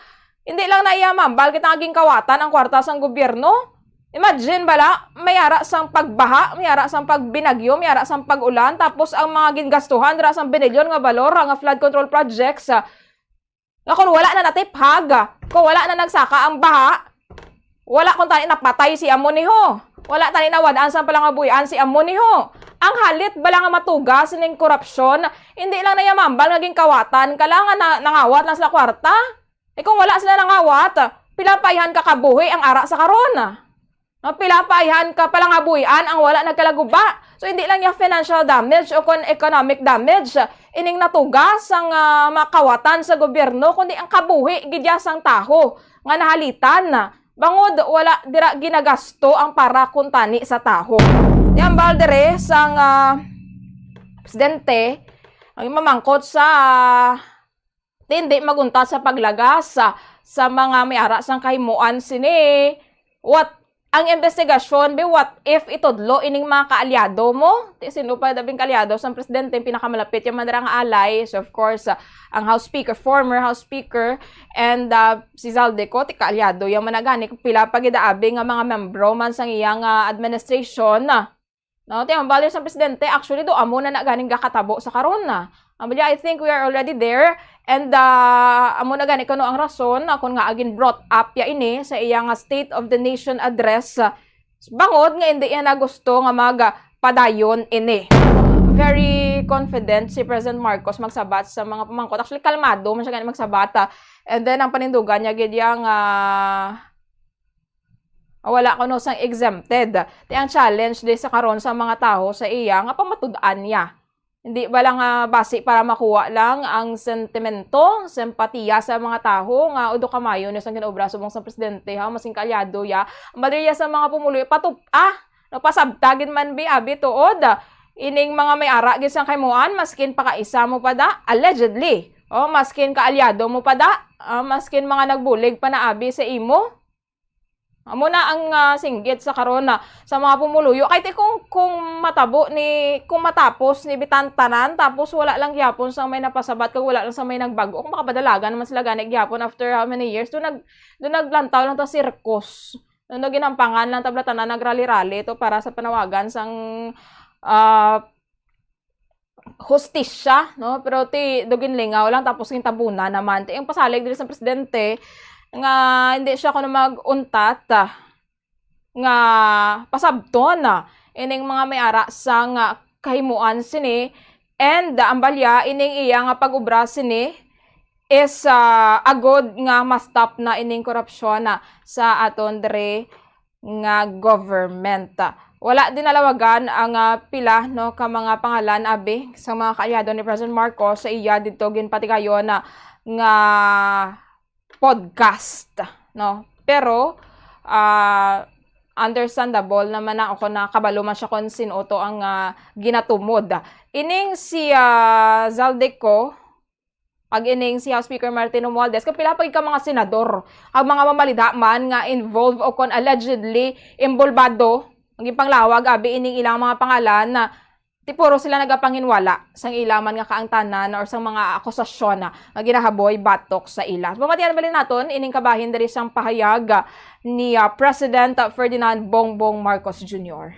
Hindi lang na iya mambal kita nga ginkawatan ang kwarta sang gobyerno. Imagine bala, may ara sang pagbaha, may ara sang pagbinagyo, may ara sang pag-ulan, tapos ang mga gingastuhan dira sang binilyon nga balor nga flood control projects, ah, nga kung wala na natiphag, kung wala na nagsaka ang baha, wala kung tani napatay si amo niho. Wala tani nawad-an sang palangabuhian si amo niho. Ang halit bala nga matugas ning korupsyon, hindi lang na iya mambal nga ginkawatan ka lang nga na, nangawat lang sila kwarta. Eh, kung wala sila nangawat, pila pa ayhan ka kabuhi ang ara sa karon? No, pila pa ayhan ka palangabuhian ang wala nagkalaguba? So, hindi lang yung financial damage o kon economic damage ining natuga sang, ah, makawatan sa gobyerno, kundi ang kabuhi gid ya sang taho nga nahalitan. Bangod wala dira ginagasto ang para kuntani sa taho. Ti ambal diri sang, ah, presidente, ang mamangkot sa Ti hindi maguntat sa paglagas sa, sa mga may ara sang kahimuan sini. What, ang investigasyon, be, what if itudlo ining mga kaalyado mo? Ti sino pa dabing kaalyado sang presidente, ang pinakamalapit yung man dira nga alay? So, of course, ah, ang House Speaker, former House Speaker, and, ah, si Zaldeco, ti kaalyado yung managani, kung pila pa gid abi nga mga membro man sang iyang, ah, administration. No, ti ang value sa presidente, actually, do amo na na ganing gakatabo sa karon na. Ang balya, I think we are already there. And, ah, amo na gani kuno ang rason na kung nga agin brought up ya ini sa iya nga State of the Nation Address, ah, bangod nga hindi iya na gusto nga mag, ah, padayon ini. Very confident si President Marcos magsabat sa mga pamangkot. Actually, kalmado man siya gani magsabat, ah. And then, ang panindugan niya gid yang, ah, wala kuno sang exempted. Ti ang challenge di sa karon sa mga tawo sa iya nga pamatud-an niya. Hindi ba lang, ah, basi para makuha lang ang sentimento, simpatiya sa mga tawo nga udo kamayo ni sang ginobra subong sa presidente, ha, masing kaalyado ya. Ang balya sa mga pumuluyo, patup-, ah, no, pasabta gid man bi, abi tuod. Ining mga may ara gid sang kahimuan, maskin pakaisa mo pa da, allegedly. O, maskin kaalyado mo pa da, ah, maskin mga nagbulig pa na abi sa imo. Amo na ang, ah, singgit sa karon na sa mga pumuluyo. Kay ti kung, kung matabo ni, kung matapos ni bitan tanan, tapos wala lang gyapon sa may napasabat kag wala lang sa may nagbag-o, kung makapadalagan naman sila gani gyapon after how many years, do nag-, do naglantaw lang ta sirkos. Do ginampangan lang tabla tanan nagrali-rali to para sa panawagan sang, ah, hustisya, no? Pero ti, do ginlingaw lang, tapos gintabunan naman. Ti, ang pasalig diri sa presidente, nga hindi siya kuno mag-untat, ah, nga pasabton, ah, ining mga may ara sang, ah, kahimuan sini, and, ah, ang balya, ining iya nga pag-obra sini is, ah, agod nga ma-stop na ining korupsyon, ah, sa aton diri nga government. Wala din nalawagan ang, ah, pila, no, ka mga pangalan abi sa mga kaalyado ni President Marcos sa iya didto ginpatigayon na nga podcast, no. Pero, ah, understandable naman na ako, nakabalo man siya kung sin-o to ang, ah, ginatumod. Ining si, ah, Zaldeco, pag ining si House Speaker Martin Romualdez, kung pila pa gid ka mga senador, ang mga mamalidha man nga involved o kon allegedly involvado, ang ginpanglawag, abi ining ilang mga pangalan na ti puro sila nagapanginwala sang ila man nga kaangtanan or sang mga akusasyon nga ginahaboy batok sa ila. Pamatian bali naton ining kabahin diri sang pahayag ni, ah, President Ferdinand Bongbong Marcos Junior.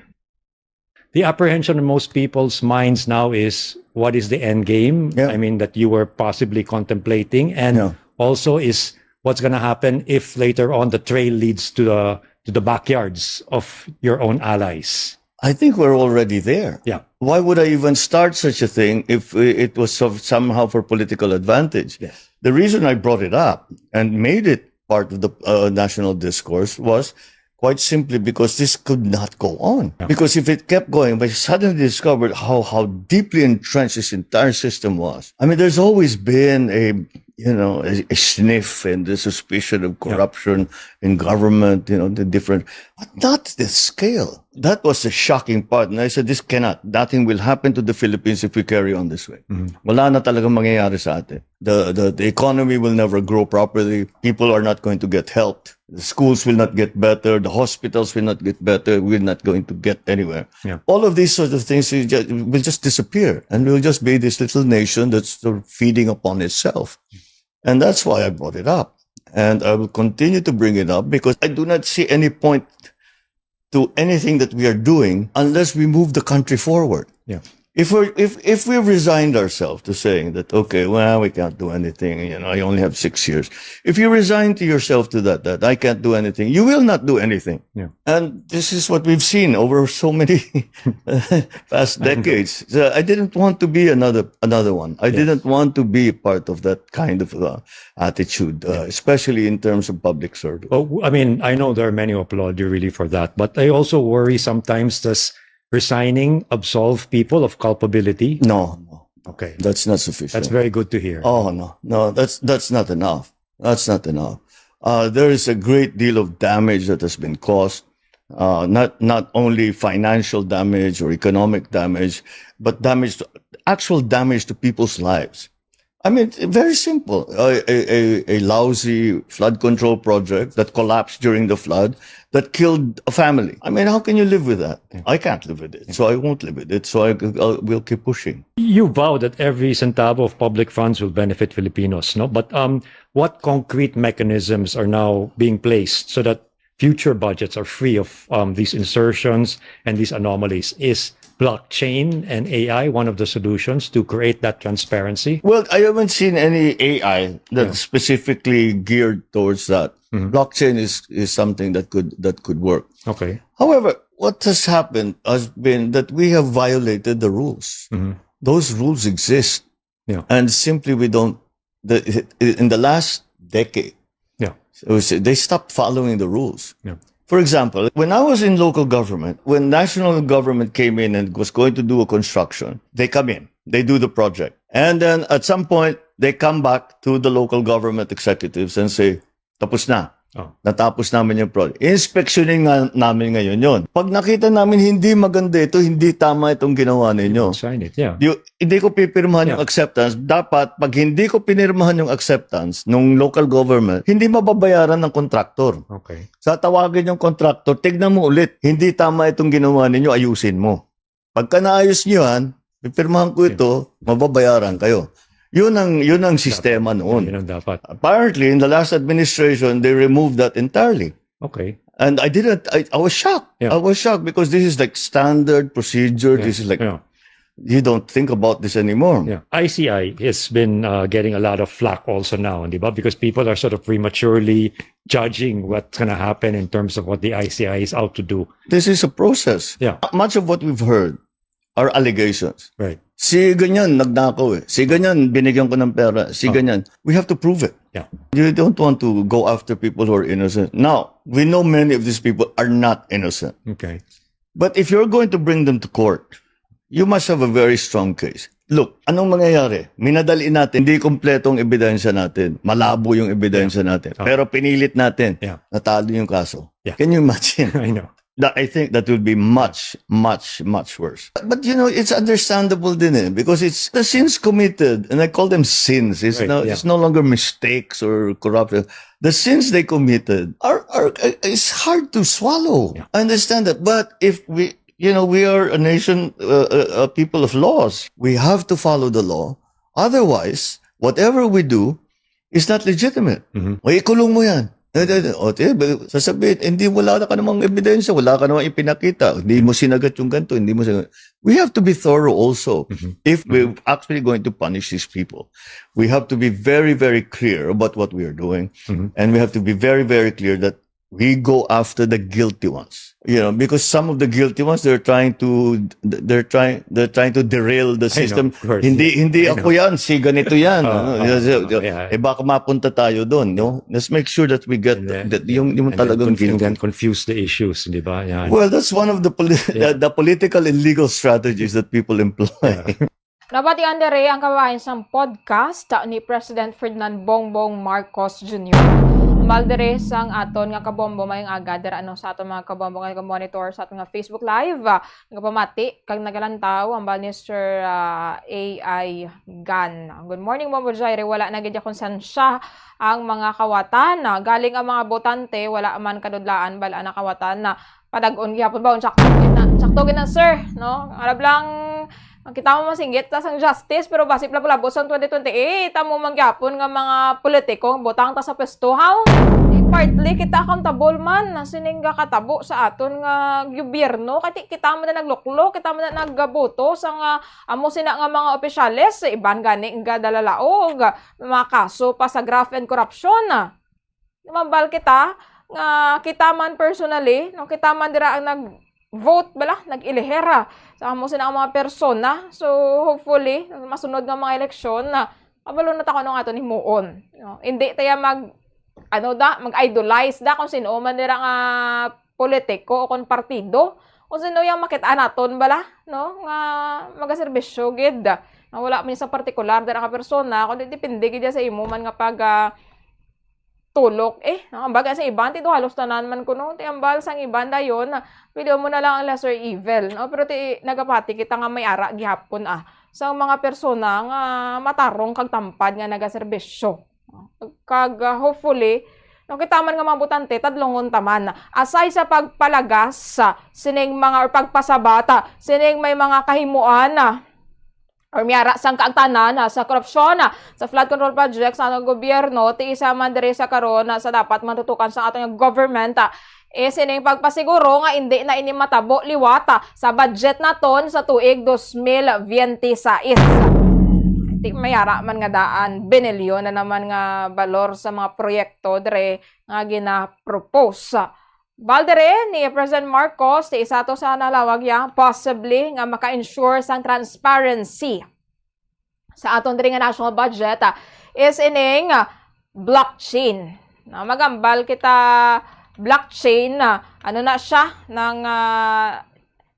The apprehension in most people's minds now is, what is the end game? Yeah. I mean, that you were possibly contemplating, and Yeah. also is what's going to happen if later on the trail leads to the to the backyards of your own allies. I think we're already there. Yeah. Why would I even start such a thing if it was so- somehow for political advantage? Yes. The reason I brought it up and made it part of the uh, national discourse was quite simply because this could not go on. Because if it kept going, we suddenly discovered how how deeply entrenched this entire system was. I mean, there's always been a you know a, a sniff and the suspicion of corruption in government. You know, the different, but not this scale. That was the shocking part. And I said, this cannot. Nothing will happen to the Philippines if we carry on this way. Wala na talagang mangyayari sa atin. The, the the economy will never grow properly. People are not going to get helped. The schools will not get better. The hospitals will not get better. We're not going to get anywhere. Yeah. All of these sorts of things will just, will just disappear, and we'll just be this little nation that's sort of feeding upon itself. And that's why I brought it up. And I will continue to bring it up because I do not see any point to anything that we are doing unless we move the country forward. Yeah. If we if if we resigned ourselves to saying that, okay, well, we can't do anything, you know, I only have six years. If you resign to yourself to that, that I can't do anything, you will not do anything. Yeah. And this is what we've seen over so many past decades. So I didn't want to be another another one. I didn't want to be part of that kind of uh, attitude, uh, especially in terms of public service. Well, I mean, I know there are many who applaud you really for that, but I also worry sometimes, does resigning absolve people of culpability? No, no, Okay. That's not sufficient. That's very good to hear. Oh no, no, that's that's not enough. That's not enough. Uh, there is a great deal of damage that has been caused. Uh, not not only financial damage or economic damage, but damage to, actual damage to people's lives. I mean, very simple. A, a, a, a lousy flood control project that collapsed during the flood that killed a family. I mean, how can you live with that? I can't live with it, so I won't live with it. So I, I will keep pushing. You vow that every centavo of public funds will benefit Filipinos, no? But um, what concrete mechanisms are now being placed so that future budgets are free of um, these insertions and these anomalies? Is blockchain and A I one of the solutions to create that transparency? Well, I haven't seen any A I that Yeah. specifically geared towards that. Mhm. Blockchain is is something that could that could work. Okay. However, what has happened has been that we have violated the rules. Mhm. Those rules exist. Yeah. And simply we don't, the, in the last decade, Yeah. it was- they stopped following the rules. Yeah. For example, when I was in local government, when national government came in and was going to do a construction, they come in, they do the project. And then at some point, they come back to the local government executives and say, tapos na. Oh. Natapos namin yung project. Inspeksyonin nga namin ngayon yon. Pag nakita namin hindi maganda ito, hindi tama itong ginawa ninyo. Sign it, yeah. Di, hindi ko pipirmahan yung Yeah. acceptance. Dapat, pag hindi ko pinirmahan yung acceptance ng local government, hindi mababayaran ng contractor. Okay. Sa tawagin yung contractor, tignan mo ulit, hindi tama itong ginawa ninyo, ayusin mo. Pagka naayos nyo yan, pipirmahan ko ito, mababayaran kayo. Yun ang, yun ang sistema noon. Yun ang dapat. Apparently, in the last administration, they removed that entirely. Okay. And I didn't, I, I was shocked. Yeah. I was shocked because this is like standard procedure. Yeah. This is like, Yeah. you don't think about this anymore. Yeah. I C I has been uh, getting a lot of flack also now, di ba? Because people are sort of prematurely judging what's going to happen in terms of what the I C I is out to do. This is a process. Yeah. Much of what we've heard are allegations. Right. Si ganyan, nagnakaw eh. Si ganyan, binigyan ko ng pera. Si Oh. ganyan. We have to prove it. Yeah. You don't want to go after people who are innocent. Now, we know many of these people are not innocent. Okay. But if you're going to bring them to court, you must have a very strong case. Look, anong mangyayari? Minadali natin, hindi kompleto ang ebidensya natin. Malabo yung ebidensya natin. Ah. Pero pinilit natin, Yeah. natalo yung kaso. Yeah. Can you imagine? I know. That, I think that would be much, much, much worse. But, you know, it's understandable din eh, because it's the sins committed, and I call them sins. It's Right, no, yeah. it's no longer mistakes or corruption. The sins they committed are, are it's hard to swallow. Yeah. I understand that, but if we, you know, we are a nation, uh, a, a people of laws. We have to follow the law. Otherwise, whatever we do is not legitimate. Mhm. O, ikulong mo yan. Eh, eh, eh, O, te, sasabihin, hindi, wala na ka namang ebidensya, wala ka namang ipinakita, hindi mo sinagat yung ganito, hindi mo sinagat. We have to be thorough also. Mhm. If we're actually going to punish these people, we have to be very, very clear about what we are doing. Mhm. And we have to be very, very clear that we go after the guilty ones. You know, because some of the guilty ones, they're trying to, they're trying, they're trying to derail the I know, system. of course. Hindi, hindi I ako know. yan, si ganito yan. Oo, Ano, oo, yes, oo, yes. yeah. Eh, baka mapunta tayo doon, no? Let's make sure that we get And then- that yung, yung And talagang then, confu- guilty. then confuse the issues, di ba? Yan. Well, that's one of the, poli- Yeah. the, the political and legal strategies that people employ. Nabatian diri ang kabahin sang podcast ni President Ferdinand Bongbong Marcos Junior. Hambal diri sang aton nga kabombo, may nga gather ano sa aton mga kabombo nga monitor sa aton nga Facebook Live, ah, nagapamati kag nagalantaw ang bal ni Sir ah, A I Gan. Good morning, Bombo Jaire. Wala na gid konsensya ang mga kawatan. Ah, galing ang mga botante, wala man kadudlaan bal ang kawatan na padag-on gihapon ba? Sakto gid na, sakto gid na, sir, no? Arab lang, ang kita mo masinggit ta sang justice, pero basi palabot sang twenty twenty-eight, amo man gyapon nga mga politiko, butang ta sa pwesto, haw? Di partly kita accountable man na sining gakatabo sa aton nga gobyerno, kay kita man na nagluklok, kita man na nagboto sa nga amo sina nga mga opisyales, sa iban gani nga dalalaog, mga kaso pa sa graft and corruption. Mambal kita nga kita man personally, no, kita man dira ang nag-vote bala, nag-elehera sa amo sina ang mga persona. So hopefully, masunod nga mga eleksyon na kabalo na ta kung ano nga aton himuon, no? Hindi tayo mag ano da, mag-idolize da kung sino man dira nga politiko o kung partido. Kung sino yung makita naton bala, no? Nga magaserbisyo gid. Nga wala man sa partikular dira nga persona, kundi depende gid sa imo man nga pag ah, tulok. Eh, ang baga sa iban, ti do halos tanan man kuno. Ti ambal sang iban dayon, pwede mo na lang ang lesser evil, no? Pero ti nagapati kita nga may ara gihapon ah. Sa mga persona nga matarong kag tampad nga nagaserbisyo. Kag ah, hopefully, no, kita man nga mga botante, tadlongon ta man. Aside sa pagpalagas sa sining mga or pagpasabata, sining may mga kahimuan na or miyara sang kaangtanan ah, sa korupsyon ah, sa flood control project sa atong gobyerno, ti isa man diri sa karon ah, sa dapat matutukan sa atong government ah, is ining pagpasiguro nga hindi na ini matabo liwat ah, sa budget naton sa tuig dos mil biyente sais. Ti mayara man nga daan binilyon na naman nga balor sa mga proyekto diri nga gina-propose. Bal diri ni President Marcos, ti isa to sa nalawag ya possibly nga maka-ensure sang transparency sa aton diri nga national budget ah, is ining ah, blockchain. Na magambal kita blockchain, ah, ano na siya, ng ah,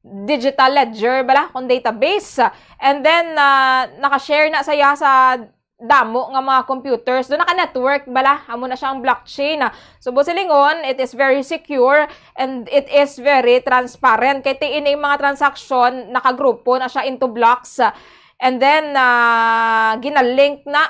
digital ledger bala, kung database. And then ah, naka-share na saya sa damo nga mga computers. Doon naka-network bala, amo na siyang blockchain. So, busilingon, it is very secure and it is very transparent. Kay ti ining mga transaction, nakagrupo na siya into blocks. And then, ah, ginalink na,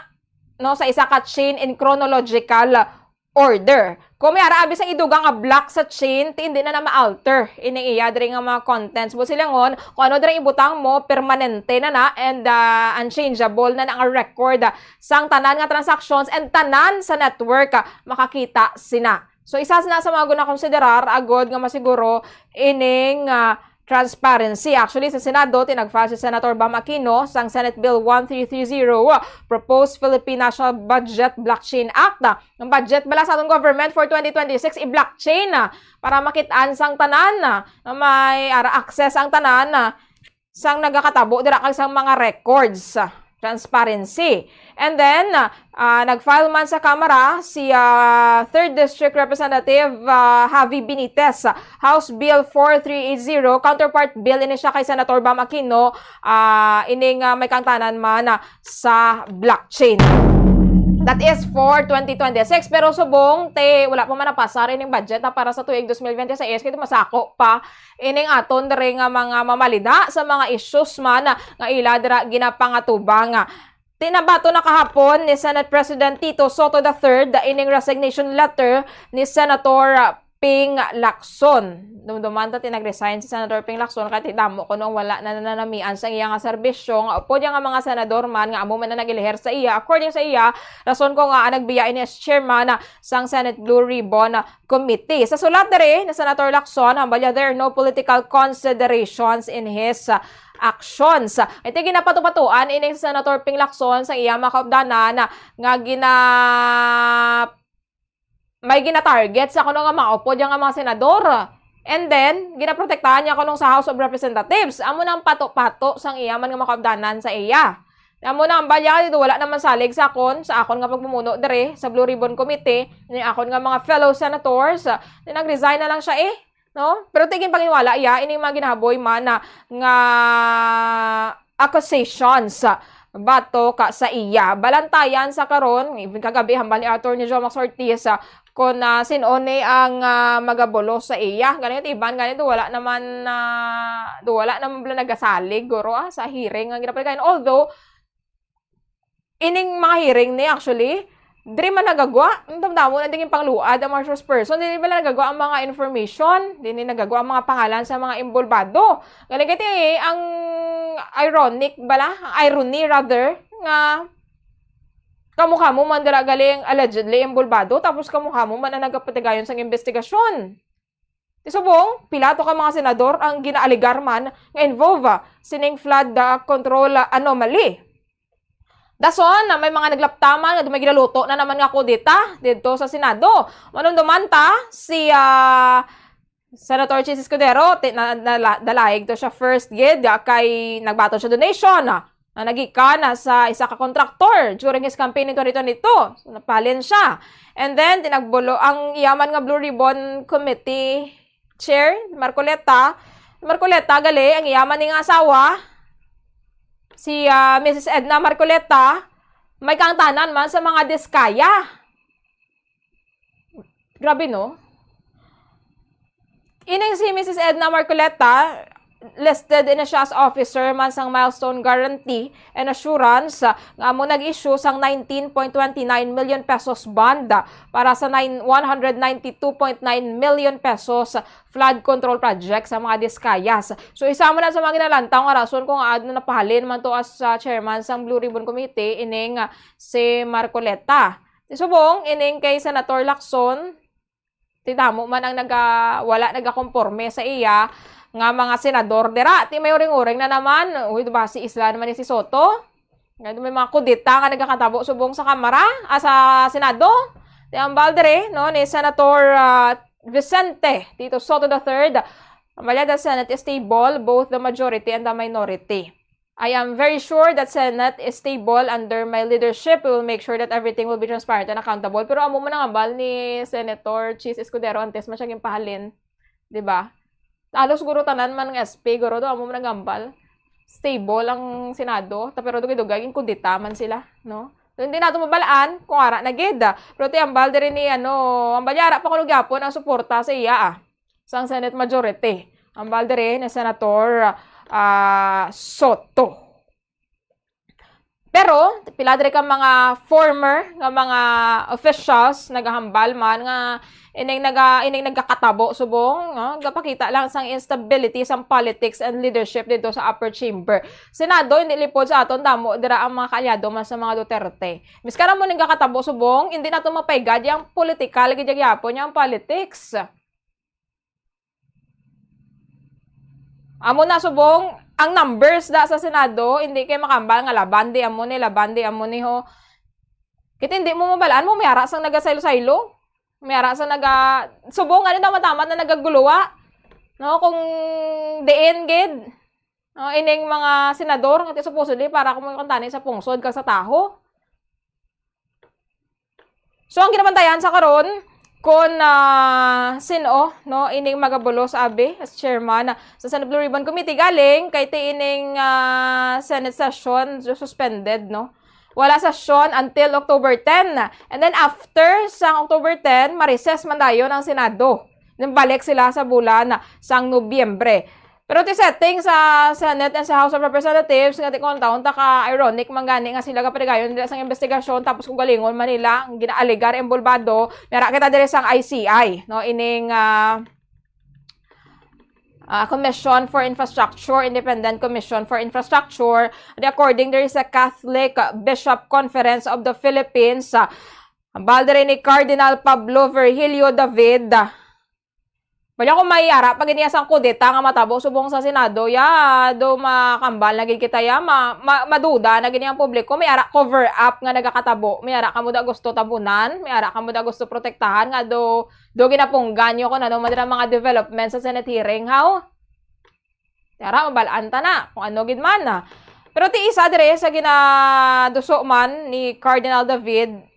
no, sa isa ka chain in chronological order. Kung may ara abi sang idugang nga block sa chain, ti hindi na na ma-alter ining iya diri nga mga contents. Busilingon, kung ano diri ibutang mo, permanente na na and ah, unchangeable na na ang record sang tanan nga transactions and tanan sa network ah, makakita sina. So isa na sa mga guna konsiderar agod nga masiguro ining ah, transparency. Actually, sa Senado, tinagfile si Senator Bam Aquino sang Senate Bill one three three zero, Proposed Philippine National Budget Blockchain Act. Ang budget bala sa atong government for twenty twenty-six, i-blockchain na para makitaan sang tanan na may ara access ang tanan na sang nagakatabo dira kag sang mga records. Transparency. And then, ah, nag-file man sa Kamara si ah, third District Representative ah, Javi Benitez, House Bill four three eight zero, counterpart bill ini siya kay Senator Bam Aquino, ah, ining ah, may kangtanan man ah, sa blockchain. That is for twenty twenty-six. Pero subong, te, wala pa man napasar ining budget na para sa tuig twenty twenty-six. Kaya masako pa ining aton diri nga mga mamalida sa mga issues man nga ila dira ginapangatubang. Tinabato na kahapon ni Senate President Tito Soto the third ining resignation letter ni Senator Ping Lacson. Dumduman ta, tinag-resign si Senator Ping Lacson kay ti damo kuno ang wala na nanamian sa iya nga serbisyo nga upod iya nga mga senador man nga amo man ang nag-eleher sa iya. According sa iya, rason ko nga ang nagbiya ini as chairman sang Senate Blue Ribbon Committee. Sa sulat diri ni Senator Lacson, hambal niya there are no political considerations in his uh, actions. Ito ginapatupatuan ini si Senator Ping Lacson sa iya mga kaupdanan nga gina may gina-target sa kuno nga mga upod nga mga senador. And then, ginaprotektahan niya kuno sa House of Representatives. Amo nang pato-pato sang iya man nga mga kaupdanan sa iya. Amo na ang balya, dito wala naman salig sa akon, sa akon nga pagpumuno diri sa Blue Ribbon Committee, ni akon nga mga fellow senators, ni nag-resign na lang siya eh. No? Pero tigin panginiwala iya, ining mga ginahaboy man na, nga accusations bato ka sa iya. Balantayan sa karon, even kagabi, hambal ni Attorney Jomax Ortiz, ah, kung, ah, sin-o ni ang, ah, magabulos sa iya. Ganito, iban, ganito, wala naman, ah, do, wala naman bala nagasalig, guro, ah, sa hearing nga ginapalikayan. Although, ining mga hearing ni, actually, diri man nagagwa, ang damdamo na dingin pangluad ang mga source person, dili bala nagagwa ang mga information, dili nagagwa ang mga pangalan sa mga involvado. Galing kay ti, ang ironic bala, ang irony rather, nga kamo-kamo man dira galing allegedly involvado, tapos kamo-kamo man ang nagapatigayon sang investigasyon. Ti subong, pila to ka mga senador ang ginaaligar man nga involved, ah, sining flood, ah, control, ah, anomaly. Dason, ah, may mga naglaptaman nga may ginaluto na naman nga kudeta didto sa Senado. Manumduman ta, si, ah, Senator Chiz Escudero, ti-, na, na, dalayog to siya first gid, ah, kay nagbaton siya donation, ah, na nagikan na sa isa ka kontraktor during his campaign in twenty twenty-two. So, napahalin siya. And then, tinagbulo ang iya man nga Blue Ribbon Committee Chair, Marcoleta. Marcoleta, gali, ang iya man nga asawa, si, ah, Missus Edna Marcoleta, may kaangtanan man sa mga diskaya. Grabe, no? Ining si Missus Edna Marcoleta, listed na siya as officer man sang Milestone Guarantee and Assurance, ah, nga amo nag-issue sang nineteen point twenty nine million pesos bond, ah, para sa nine, one hundred ninety two point nine million pesos flood control project sa mga Discayas. So, isa man na sa mga ginalantaw nga rason kung ano napahalin man to as, ah, chairman sang Blue Ribbon Committee, ining, ah, si Marcoleta. Ti subong, ining kay Senator Lacson, ti damo man ang naga-, wala nagakomporme sa iya nga mga senador dira. Ti may uring-uring na naman, uy, diba si Isla naman ni si Soto? Nga may mga kudeta nga nagakatabo subong sa Kamara, ah, sa Senado. Ti hambal diri, no, ni Senator, ah, Vicente Tito Soto the third, "Hambal niya, the Senate is stable, both the majority and the minority. I am very sure that Senate is stable under my leadership. We will make sure that everything will be transparent and accountable." Pero amo man ang hambal ni Senator Chiz Escudero antes man siya ginpahalin, di ba? Halos guro tanan man nga S P, guro do, amo man ang hambal. Stable ang Senado, ta pero dugay-dugay, ginkudeta man sila, no? So, hindi nato mabalaan kung ara na gid. Pero ti hambal diri ni, ano, hambal niya ara pa kuno gyapon ang suporta sa iya, ah, sang Senate Majority. Hambal diri ni Senator, ah, Soto. Pero, pila diri ka mga former nga mga officials nagahambal man nga ining naga-, ining nagakatabo subong, no? Gapakita lang sang instability sang politics and leadership dito sa upper chamber. Senado, hindi lipod sa aton, damo dira ang mga kaalyado man sa mga Duterte. Miskara mo ning gakatabo subong, hindi nato mapaigad yang political gid gyapon yang politics. Amo na subong, ang numbers da sa Senado, hindi kay makambal nga laban di amo ni, laban di amo ni ho. Kit hindi mo mabalaan mo, may ara sang nagasaylo-saylo. May ara sang naga-, subong, ano na matamat na nagaguluwa. No, kung diin gid. No, ining mga senador, nga supposedly, para kung magkantani sa pungsod kag sa taho. So, ang ginabantayan sa karon, kung, ah, sin-o, no, ining magabulos abi as chairman sa Senate Blue Ribbon Committee, galing kay ti ining, ah, Senate session suspended, no? Wala sesyon until October ten. And then after sang October ten, ma-recess man dayon ang Senado. Then balik sila sa bulan sang Nobyembre. Pero ti setting sa Senate and sa House of Representatives, nga ti kung taon ta ka ironic man gani nga sila gapatigayon nila sang investigasyon, tapos kung galingon man nila ang ginaalegar involbado, may ara kita diri sang I C I, no, ining ah, ah, Commission for Infrastructure, Independent Commission for Infrastructure. Di according diri sa Catholic Bishop Conference of the Philippines, ah, hambal diri ni Cardinal Pablo Virgilio David, ah, wala ko may ara pa gid niya sang kudeta nga matabo subong sa Senado, ya, do makambal na gid kita, ya, ma, ma, maduda na gid ang publiko, may ara cover up nga nagakatabo, may ara kamo da gusto tabunan, may ara kamo da gusto protektahan nga do do ginapunggan nyo kung ano man dira mga development sa Senate hearing, haw? Tara, mabalaan ta na kung ano gid man, ah. Pero ti isa dire sa ginaduso man ni Cardinal David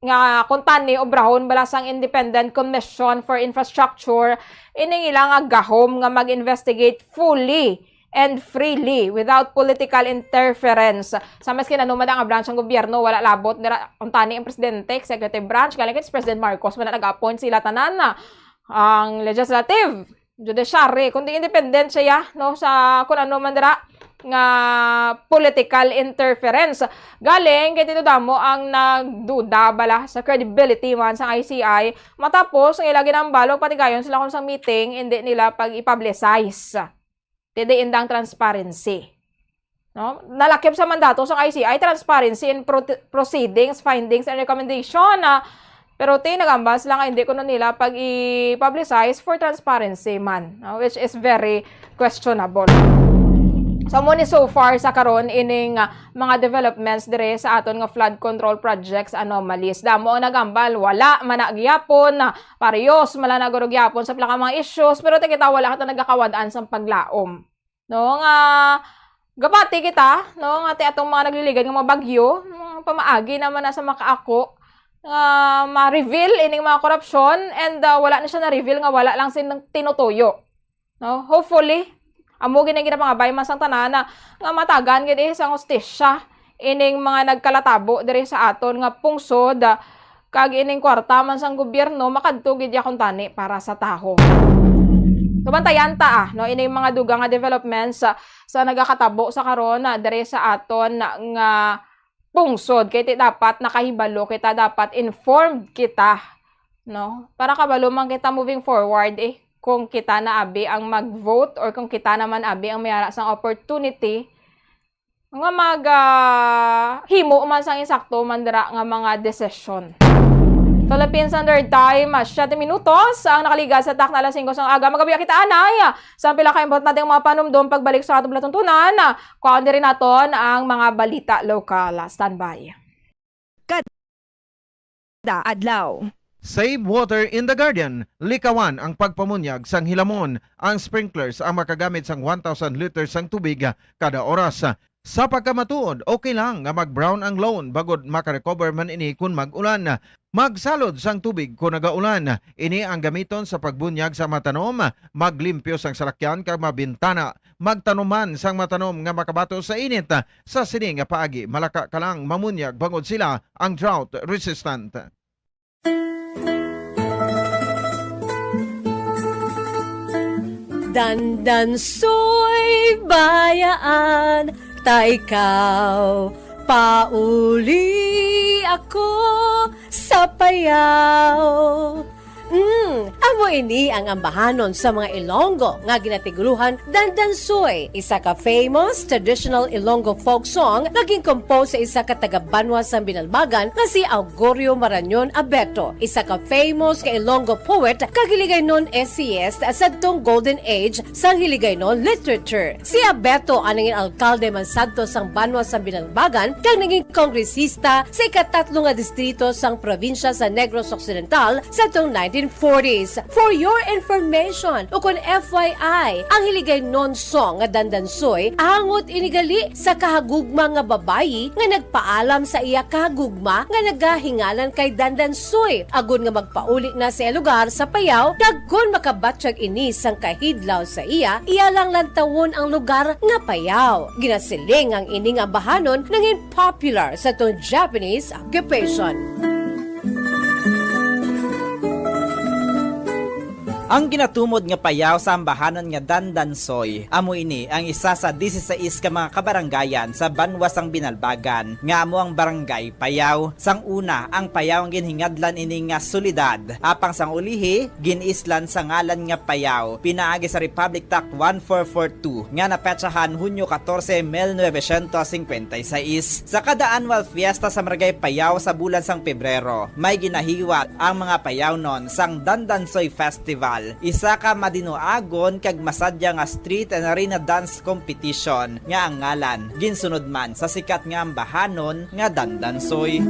nga kung tani obrahon bala sang Independent Commission for Infrastructure, ining ila nga gahom nga mag-investigate fully and freely without political interference. Sa maskin ano man ang branch sang gobyerno, wala labot dira kung tani ang presidente, executive branch, galing kay President Marcos man na nag-appoint sila tanan na ang legislative, judiciary, kundi independent siya, no, sa kung ano man dira nga political interference. Galing kay dito damo ang nagduda bala sa credibility man sang I C I, matapos ang ila ginambalo patigayon sila kung sa meeting hindi nila pag-i-publicize. Ti diin da ang transparency. No? Nalakip sa mandato sang I C I, transparency in pro-, proceedings, findings, and recommendation. Ah, pero ti nagambal sila nga hindi kuno nila pag-i-publicize for transparency man, no? Which is very questionable. So, mo ni so far sa karon ining, ah, mga developments dire sa aton nga flood control projects anomalies. Damo ang nagambal, wala man na gyapon, ah, parehos man lang na guro gyapon sa pila ka mga issues, pero ti kita wala kita nagakawad-an sang paglaom. No, nga gabati kita, no, nga ti atong mga nagliligad nga mga bagyo, mga pamaagi naman na sa makaako nga ma-reveal ining mga korupsyon and, ah, wala na siya na-reveal nga wala lang sin tinutuyo. No? Hopefully, amo gid ang ginapangabay man sang tanan na nga matagan gid eh sang hustisya ining mga nagkalatabo diri sa aton nga pungsod, ah, kag ining kwarta man sang gobyerno makadto gid ya kuntani para sa tawo. So, bantayan ta, ah, no, ining mga dugang nga developments, ah, sa nagakatabo sa karon, ah, diri sa aton nga pungsod. Kay ti dapat nakahibalo kita, dapat informed kita, no? Para kabalo man kita moving forward, eh, kung kita na abi ang mag-vote or kung kita naman abi ang may ara sang opportunity nga mag, ah, himo man sang insakto man dira nga mga desisyon. Philippine Standard Time, ah, siyete minutos ang nakaligas sa takna alas singko sang aga. Magabiya kita, anay, ah, sa pila ka importanteng mga panumdom pagbalik sa atong palatuntunan. Ah, kuhaon diri naton ang mga balita lokal. Ah, standby. Kada adlaw. Save water in the garden. Likawan ang pagpamunyag sang hilamon. Ang sprinklers ang makagamit sang one thousand liters sang tubig kada oras. Sa pagkamatuod, okay lang nga mag-brown ang lawn bangod makarecover man ini kon mag-ulan. Magsalod sang tubig kon nagaulan. Ini ang gamiton sa pagbunyag sa mga tanom, maglimpyo sang salakyan kag mga bintana. Magtanom man sang mga tanom nga makabato sa init. Sa sini nga paagi, malaka ka lang mamunyag bangod sila ang drought resistant. Dandansoy, bayaan ta ikaw, pauli ako sa payaw. Mm, amo ini ang ambahanon sa mga Ilonggo nga ginatiguluhan Dandansoy, isa ka famous traditional Ilonggo folk song nga gin-compose sa isa ka taga-banwa sang Binalbagan nga si Augurio Marañon Abeto, isa ka famous nga Ilonggo poet kag Hiligaynon essayist sadtong golden age sang Hiligaynon literature. Si Abeto ang nangin alkalde man sadto sang banwa sang Binalbagan kag nangin kongresista sa ikatatlo nga distrito sang probinsya sa Negros Occidental sadtong nineteen forties. For your information, ukon F Y I, ang Hiligaynon song nga Dandansoy, angot ini gali sa kahagugma nga babayi nga nagpaalam sa iya kahagugma nga nagahingalan kay Dandansoy, agod nga magpauli na sa iya lugar sa Payao, kag kon makabatyag ini sang kahidlaw sa iya, iya lang lantawon ang lugar nga Payao. Ginasiling ang ini nga ambahanon nangin popular sa tong Japanese occupation. Ang ginatumod nga Payao sa ambahanon nga Dandansoy, amo ini ang isa sa dieciséis ka mga kabarangayan sa banwa sang Binalbagan, nga amo ang Barangay Payao. Sang una, ang Payao ang ginhingadlan ini nga syudad, apang sang ulihi, gin-islan sa ngalan nga Payao, pinaagi sa Republic Act one four four two, nga napetsahan Hunyo katorse, mil novecientos cincuenta y seis. Sa kada annual fiesta sa Barangay Payao sa bulan sang Pebrero, may ginahiwat ang mga Payaonon sang Dandansoy Festival, isa ka madinuagon kag masadya nga street and arena dance competition nga ang ngalan ginsunod man sa sikat nga ambahanon nga Dandansoy.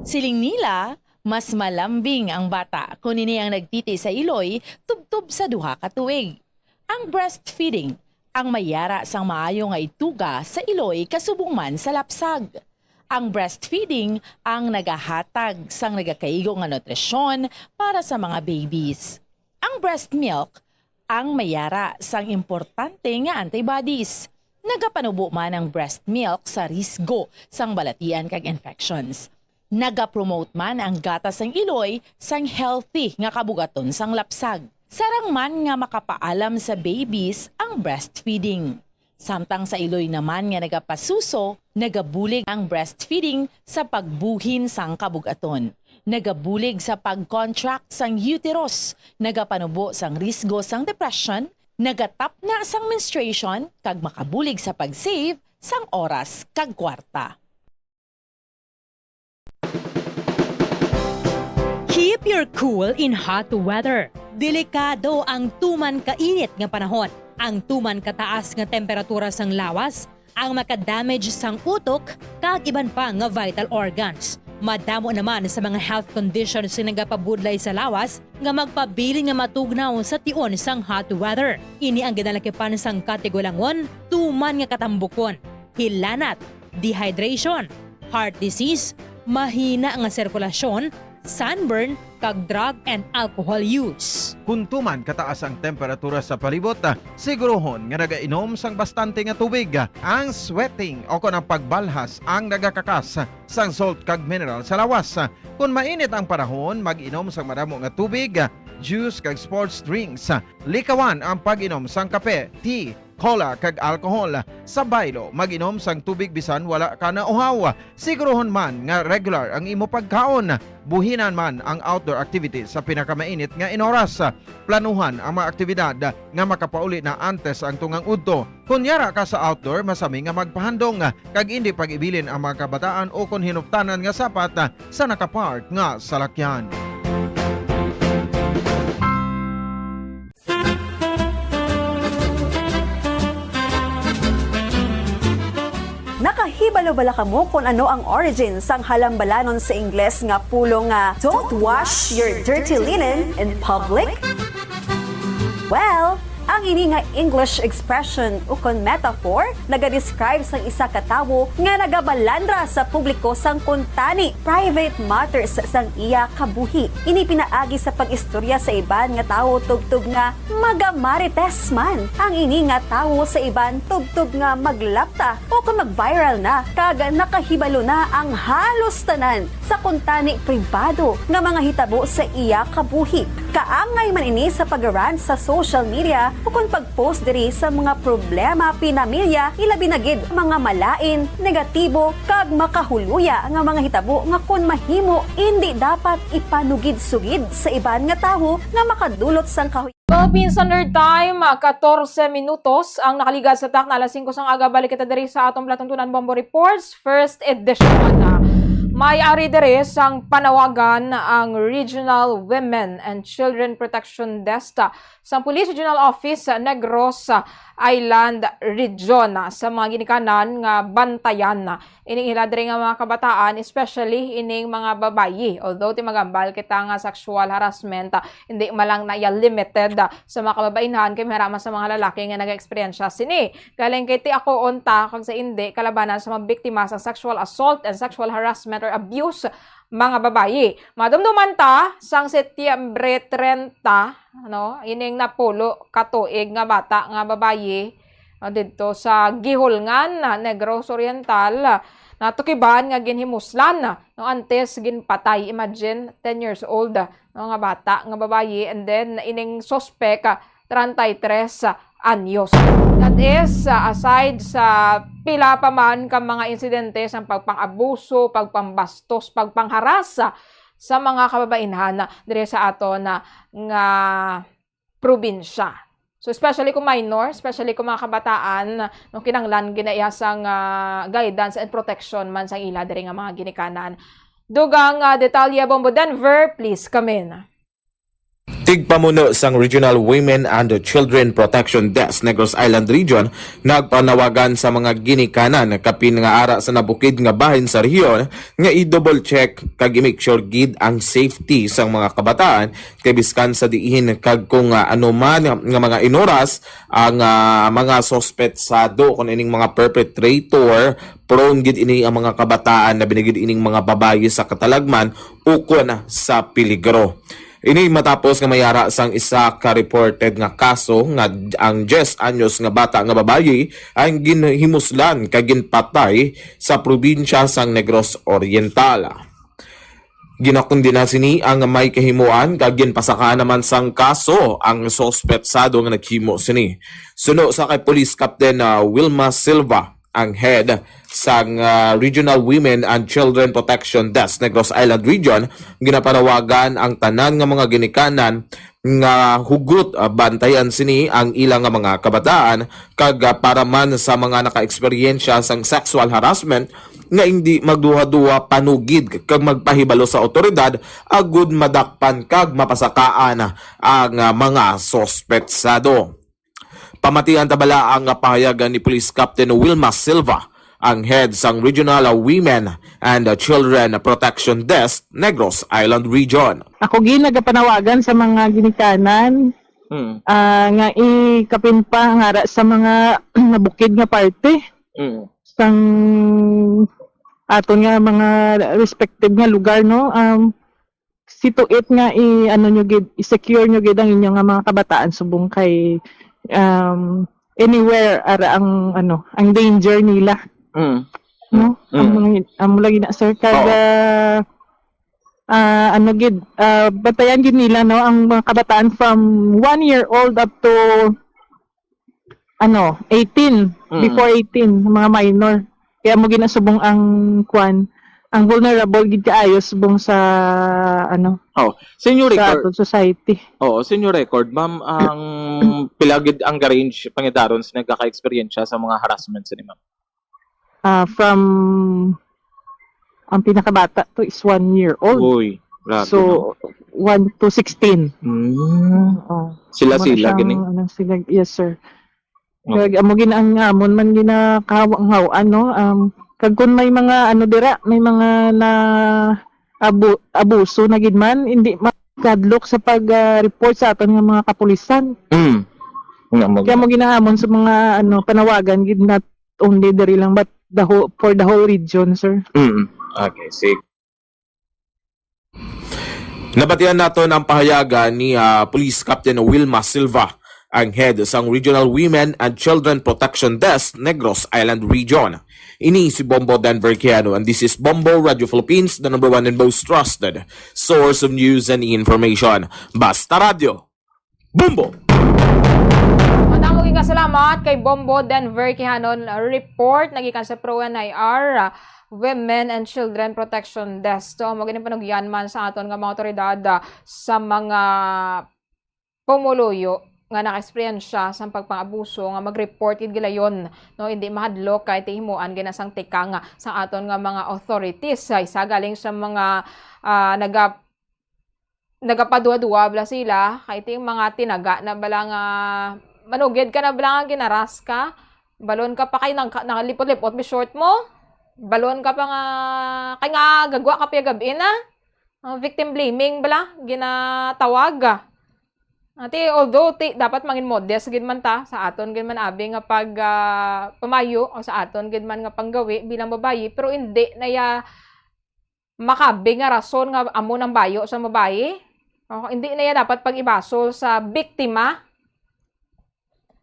Siling nila, mas malambing ang bata kon ini ang nagtiti sa iloy tubtob sa duha ka tuig. Ang breastfeeding ang may yara sang maayo nga ituga sa iloy kasubong man sa lapsag. Ang breastfeeding ang nagahatag sang nagakaigo nga nutrisyon para sa mga babies. Ang breast milk ang may yara sang importante nga antibodies. Nagapanubo man ang breast milk sa risgo sang balatian kag infections. Nagapromote man ang gatas sang iloy sang healthy nga kabugaton sang lapsag. Sarang man nga makapaalam sa babies ang breastfeeding. Samtang sa iloy naman nga nagapasuso, nagabulig ang breastfeeding sa pagbuhin sang kabugaton. Nagabulig sa pag-contract sang uterus, nagapanubo sang risgo sang depression, nagatapna sang menstruation, kag makabulig sa pag-save sang oras kag kwarta. Keep your cool in hot weather. Delikado ang tuman kainit nga panahon. Ang tuman kataas nga temperatura sang lawas ang makadamage sang utok kag iban pa nga vital organs. Madamo naman sa mga health conditions nga nagapabudlay sa lawas nga magpabilin nga matugnaw sa tion sang hot weather. Ini ang ginalakipan sang katigulangon, tuman nga katambukon, hilanat, dehydration, heart disease, mahina nga sirkulasyon, sunburn, kag drug and alcohol use. Kon tuman kataas ang temperatura sa palibot, sigurohon nga nagainom sang bastante nga tubig. Ang sweating o kon ang pagbalhas ang nagakakas sang salt kag mineral sa lawas. Kon mainit ang panahon, mag-inom sang madamo nga tubig, juice kag sports drinks. Likawan ang pag-inom sang kape, tea, cola, kag alcohol. Sa baylo, mag-inom sang tubig bisan wala ka nauhaw. Sigurohon man nga regular ang imo pagkaon. Buhinan man ang outdoor activities sa pinakamainit nga inoras. Planuhan ang mga aktibidad nga makapauli na antes ang tungang udto. Kon yara ka sa outdoor, masami nga magpahandong kag indi pag-ibilin ang mga kabataan o kon hinuptanan nga sapat sa nakapark nga salakyan. Nakahibalo bala kamo kon ano ang origin sang halambalanon sa Ingles nga pulong nga "Don't wash your dirty linen in public"? Well, ang ini nga English expression ukon metaphor nagadescribe sang isa ka tawo nga nagabalandra sa publiko sang kuntani private matters sang iya kabuhi. Ini pinaagi sa pag-istorya sa iban nga tawo tubtob nga magamarites man ang ini nga tawo sa iban tubtob nga maglapta o kon mag-viral na kag nakahibalo na ang halos tanan sa kuntani pribado nga mga hitabo sa iya kabuhi. Kaangay man ini sa pag-rant sa social media o kon pag-post diri sa mga problema pinamilya, ilabi na gid mga malain, negatibo, kag makahuluya nga mga hitabo nga kon mahimo, indi dapat ipanugid-sugid sa iban nga tawo nga makadulot sang kahuy- Philippine Standard Time, katorse minutos ang nakaligad sa takna alas singko sang aga. Balik kita diri sa atong palatuntunan, Bombo Reports, first edition. May ari diri sang panawagan ang Regional Women and Children Protection Desk, ah, sang Police Regional Office sa Negros, ah, Island Region, ah, sa mga ginikanan nga bantayan, ah, ining ila diri nga mga kabataan, especially ining mga babayi. Although timagambal kita nga sexual harassment, ah, hindi man lang na iya limited, ah, sa mga kababainhan, kay may ara man sa mga lalaki nga nag-eksperyensya sini. Galing kay ti ako unta kag sa indi kalabanan sa mga biktima sa sexual assault and sexual harassment or abuse, mga babayi. Madumduman ta sang Setyembre treinta, no, ining napulo ka tuig nga bata nga babayi, no, didto sa Guihulngan, Negros Oriental, natukiban nga ginhimuslan, no, antes ginpatay. Imagine, ten years old, no, nga bata nga babayi, and then ining suspek, treinta y tres anyos. That is, uh, aside sa pila pa man ka mga insidente sang pagpang-abuso, pagpambastos, pagpangharasa sa mga kababainhan diri sa aton, uh, nga probinsya. So, especially kung minor, especially kung mga kabataan, no, kinahanglan gid na iya sang, uh, guidance and protection man sang ila diri nga mga ginikanan. Dugang, uh, detalye, Bombo Denver, please come in. Tigpamuno sang Regional Women and Children Protection Desk Negros Island Region nagpanawagan sa mga ginikanan kapin nga ara sa nabukid nga bahin sa rehiyon nga i-double check kag i-make sure gid ang safety sang mga kabataan, kay biskan sa diin kag kung, ah, ano man nga mga inoras ang, ah, mga suspetsado, kung ining mga perpetrator, prone gid ini ang mga kabataan, labi na gid ining mga babayi, sa katalagman ukon sa peligro. Ini matapos nga may ara sang isa ka reported nga kaso nga ang diyes anyos nga bata nga babayi ang ginhimuslan kag ginpatay sa probinsya sang Negros Oriental. Ginakondena sini ang may kahimuan kag ginpasakaan naman sang kaso ang suspetsado nga naghimo sini. Suno sa kay Police Captain, ah, Wilma Silva, ang head sang, ah, Regional Women and Children Protection Desk Negros Island Region, ginapanawagan ang tanan nga mga ginikanan nga hugot, ah, bantayan sini ang ila nga mga kabataan, kag, ah, para man sa mga nakaeksperyensya sang sexual harassment nga hindi magduha-duha panugid kag magpahibalo sa awtoridad agud madakpan kag mapasakaan ang, ah, mga suspetsado. Pamatian ta bala ang pahayagan ni Police Captain Wilma Silva, ang head sang Regional Women and Children Protection Desk, Negros Island Region. Ako gid nagapanawagan sa mga ginikanan, Mm. ah, nga ikapin pa nga ara sa mga nabukid nga parte Mm. sang aton nga mga respective nga lugar, no? Um, see to it nga i-, ano nyo gid, i-secure nyo gid ang inyo nga mga kabataan subong kay, um, anywhere ara ang, ano, ang danger nila. Mm. No? Mm. Ang mga, ang mga gina-, sir, kag, Oo. ah, ah, ano gid, ah, bantayan gid nila, no, ang mga kabataan from one year old up to, ano, eighteen, Mm. before eighteen, mga minor. Kaya mo ginasubong ang, kwan, ang vulnerable gid kaayo subong sa, ano, Oh, sa inyo sa record. aton society. Oo, sa inyo record, ma'am, ang pila gid ang range pangidaron sa nagkaka-eksperyensya sa mga harassment sa, ma'am? Ah, from, ang pinakabata to is one year old. Uy, grabe, So, no? one to sixteen. Mm. Oo. Sila-sila Mura siyang, gini? ano, sila, yes, sir. Okay. Kag amo gid ang amon man ginakahaw-, haw-an, no? Um, kag kun may mga, ano, dira, may mga na abu-, abuso na gid man, hindi ma-, kadlok sa pag, ah, report sa aton nga mga kapulisan. Mm. Nga mo Kaya mo ginaamon sa mga, ano, panawagan gid, not only diri lang, but the whole, for the whole region, sir. Mm. Okay, sige. Nabatian naton ang pahayagan ni, ah, Police Captain Wilma Silva, ang head sang Regional Women and Children Protection Desk, Negros Island Region. Ini si Bombo Denver Quijano, and this is Bombo Radio Philippines, the number one and most trusted source of news and information. Basta Radyo, Bombo! Madamo gid nga salamat kay Bombo Denver Quijano report nagikan sa Pro N I R, Women and Children Protection Desk. So, mo gani panugyan man sa aton nga mga awtoridad, ah, sa mga pumuluyo nga naka-eksperyensya sang pagpang-abuso nga mag-report gid gilayon, no? Hindi mahadlok kay ti himuan gid na sang tikang sa aton nga mga authorities. Sa isa galing sa mga, ah, naga-, nagapaduwa-duwa bala sila, kay ti mga tinaga na bala nga manugid ka na bala nga ginaras ka, balon ka pa kay nang-, nakalipot-lipot bi short mo, balon ka pa nga, kay nga gagwa ka pa gab-i na. Ah, victim blaming bala ginatawag. Ati, although ti, dapat mangin modest gid man ta sa aton gid man abi nga pag, ah, pamayo o sa aton gid man nga panggawi bilang babayi, pero hindi na ya makabi nga rason nga amo nang bayo sa babayi. O, hindi na ya dapat pag-ibasol sa biktima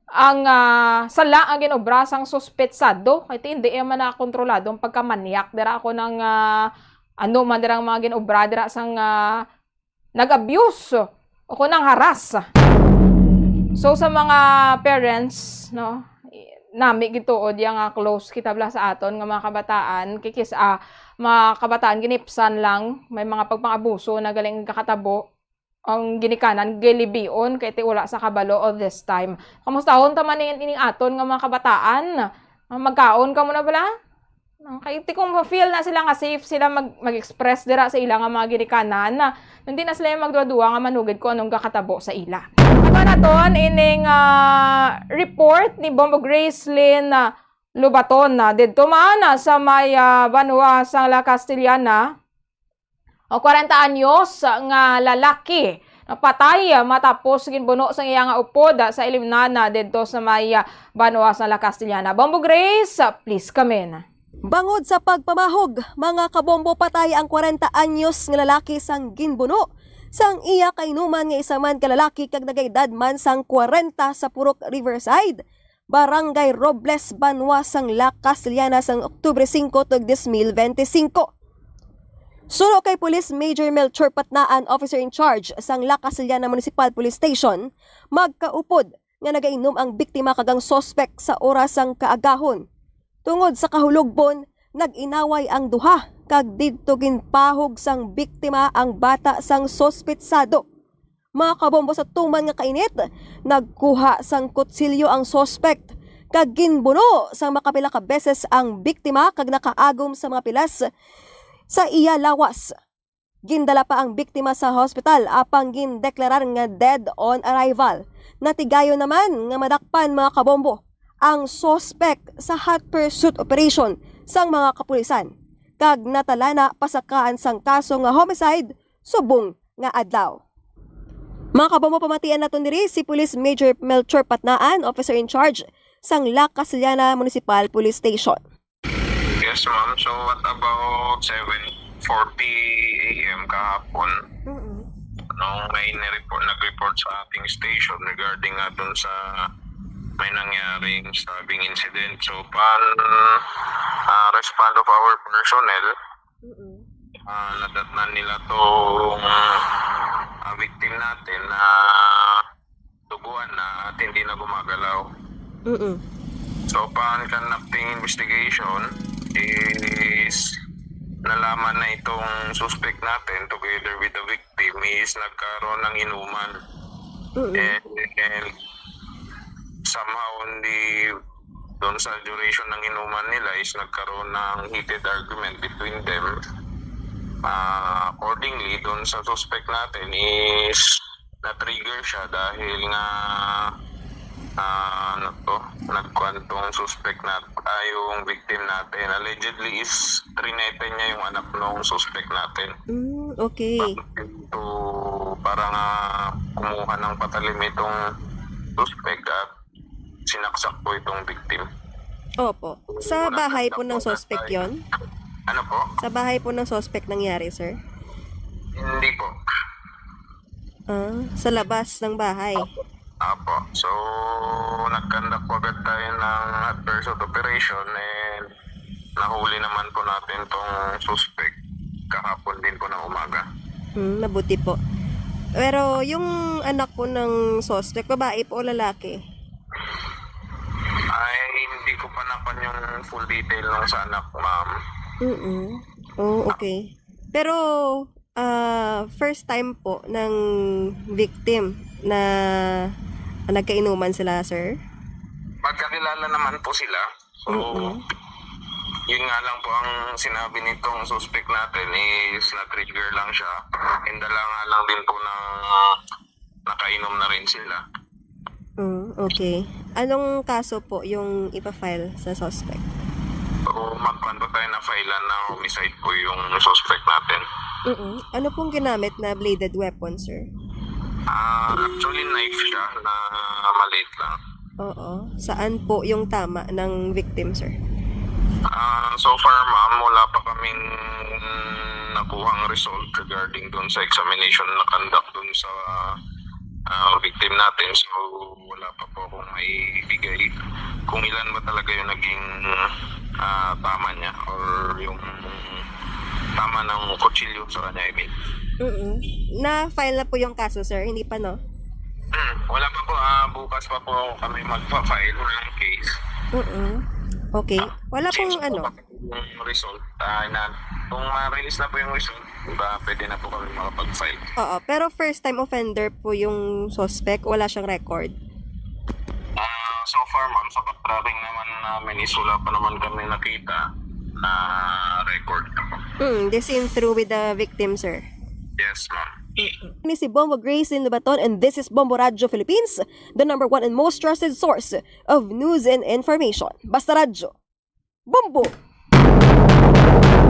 ang, ah, sala nga ginobra sang suspetsado, kay ti hindi man na kontrolado ang pagkamanyak dira ako nang, ah, ano man dira ang mga ginobra dira sang, ah, nag-abuse o kung nang haras. So, sa mga parents, no, nami gituod yang, ah, close kita bala sa aton nga mga kabataan, kikis, ah, mga kabataan ginipsan lang, may mga pagpang-abuso na galing kakatabo, ang ginikanan gilibion kay ti wala sa kabalo all this time. Kamustahon ta man in-, ining aton nga mga kabataan? Ah, magkaon ka muna bala? Ah, kay ti kung ma-feel na sila nga safe sila mag-, mag-express dira sa ila nga mga ginikanan, na hindi na sila yung magduwa-duwa nga manugid kung anong gakatabo sa ila. Ato naton ining, ah, report ni Bombo Gracelyn, ah, Lobaton, ah, didto man, ah, sa may, ah, banwa sang La Castellana. O, kwarenta anyos nga lalaki napatay matapos ginbuno sang iya nga upod sa ilimnana didto sa may, ah, banwa sa La Castellana. Bombo Grace, please come in. Bangod sa pagpamahog, mga kabombo, patay ang kwarenta anyos nga lalaki sang ginbuno sang iya kainuman nga isa man ka lalaki kag nagaedad man sang kwarenta sa Purok Riverside, Barangay Robles, banwa sang La Castellana sang Oktubre singko tuig dos mil benti singko. Suno kay Police Major Melchor Patnaan, officer in charge sang La Castellana Municipal Police Station, magkaupod nga nagainom ang biktima kag ang suspek sa oras sang kaagahon. Tungod sa kahulogbon, nag-inaway ang duha kag didto ginpahog sang biktima ang bata sang suspetsado. Mga kabombo, sa tuman nga kainit, nagkuha sang kutsilyo ang suspect kag ginbuno sang makapila ka beses ang biktima kag nakaagom sa mga pilas sa iya lawas. Gindala pa ang biktima sa hospital apang gindeklarar nga dead on arrival. Natigayon naman nga madakpan, mga kabombo, ang suspect sa hot pursuit operation sang mga kapulisan kag natalana pasakaan sang kaso nga homicide subong nga adlaw. Mga kabombo, pamatian naton diri si Police Major Melchor Patnaan, officer in charge sang La Castellana Municipal Police Station. Yes, ma'am. So, at about seven forty A M kahapon, Mm-mm. nung may nireport, nag-report sa ating station regarding nga dun sa may nangyaring stabbing incident. So, upon, ah, respond of our personnel, Mm-mm. ah, nadatnan nila tong, ah, victim natin na duguan na at hindi na gumagalaw. Mm-mm. So, upon conducting investigation, is nalaman na itong suspect natin together with the victim is nagkaroon ng inuman. Mm-mm. And, and somehow, hindi, doon sa duration ng inuman nila is nagkaroon ng heated argument between them. Ah, accordingly, doon sa suspect natin is na-trigger siya dahil nga, ah, ano to, nagkuhan tong suspect nat-, ah, yung victim natin. Allegedly is threaten niya yung anak ng suspect natin. Mm, okay. So, para nga kumuha ng patalim itong suspect at sinaksak po itong victim. Opo. Sa bahay po ng suspect yon? Ano po? Sa bahay po ng suspect nangyari, sir? Hindi po. Ah, sa labas ng bahay? Opo. Opo. So, nag-conduct po agad tayo ng hot pursuit operation and nahuli naman po natin tong suspect kahapon din po ng umaga. Hmm, mabuti po. Pero yung anak po ng suspect, babae po o lalaki? Ay, hindi ko pa nakuha yung full detail nung sa anak, ma'am. Mm-mm. Oh, okay. Pero, ah, first time po ng victim na Nagkainuman sila, sir? Magkakilala naman po sila. So, Mm-mm. yun nga lang po ang sinabi nitong suspect natin is na-trigger lang siya. And dala nga lang din po ng nakainom na rin sila. Mm, okay. Anong kaso po yung ipa-file sa suspect? So, magkuhan po tayo na filean ng homicide po yung suspect natin. Mm-mm. Ano pong ginamit na bladed weapon, sir? Ah, actually, knife siya na maliit lang. Oo. Saan po yung tama ng victim, sir? Ah, so far, ma'am, wala pa kaming nakuhang result regarding dun sa examination na conduct dun sa ah, victim natin. So, wala pa po akong maibigay kung ilan ba talaga yung naging ah, tama niya or yung tama ng kutsilyo sa kanya, I mean. Mm-mm. Na-file na po yung kaso, sir? Hindi pa, no? Hmm, wala pa po. Ah, bukas pa po kami magpa-file ng case. Mm-mm. Okay. Wala Change pong ano. Yung result. Ah, na, kung ma-release na po yung result, diba, pwede na po kami makapag-file. Oo, pero first time offender po yung suspect, wala siyang record. Ah, so far, ma'am, sa backtracking naman namin is wala pa naman kami nakita na record na po. Mm, the same through with the victim, sir. Yes, ma'am. Kami si Bombo Grace Lin Lubaton, and this is Bombo Radyo Philippines, the number one and most trusted source of news and information. Basta Radyo. Bombo!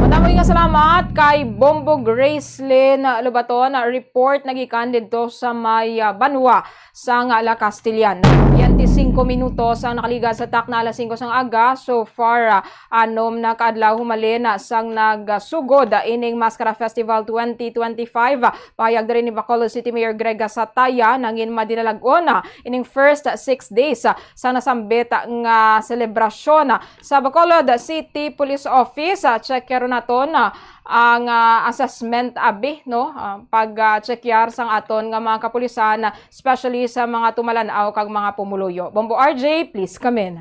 Madamo nga salamat kay Bombo Gracelyn Lubaton. Report nagikan didto sa may ah, banwa sang La Castellan. Twenty-cinco minutos ang nakaligas sa takna alas singko sang aga. So far, ah, anom na ka adlaw humalin, ah, sang nagsugod, ah, ining Mascara Festival twenty twenty-five. Pahayag diri ni Bacolod City Mayor Greg Sataya, nangin madinalag-on, ah, ining first six days, ah, sa nasambit, ah, nga selebrasyon, ah, sa Bacolod City Police Office. Ah, check naton, ah, ang, ah, assessment abi, no? Ah, pag, ah, check sang aton nga mga kapulisan, ah, especially sa mga tumalan-aw kag mga pumuluyo. Bombo R J, please come in.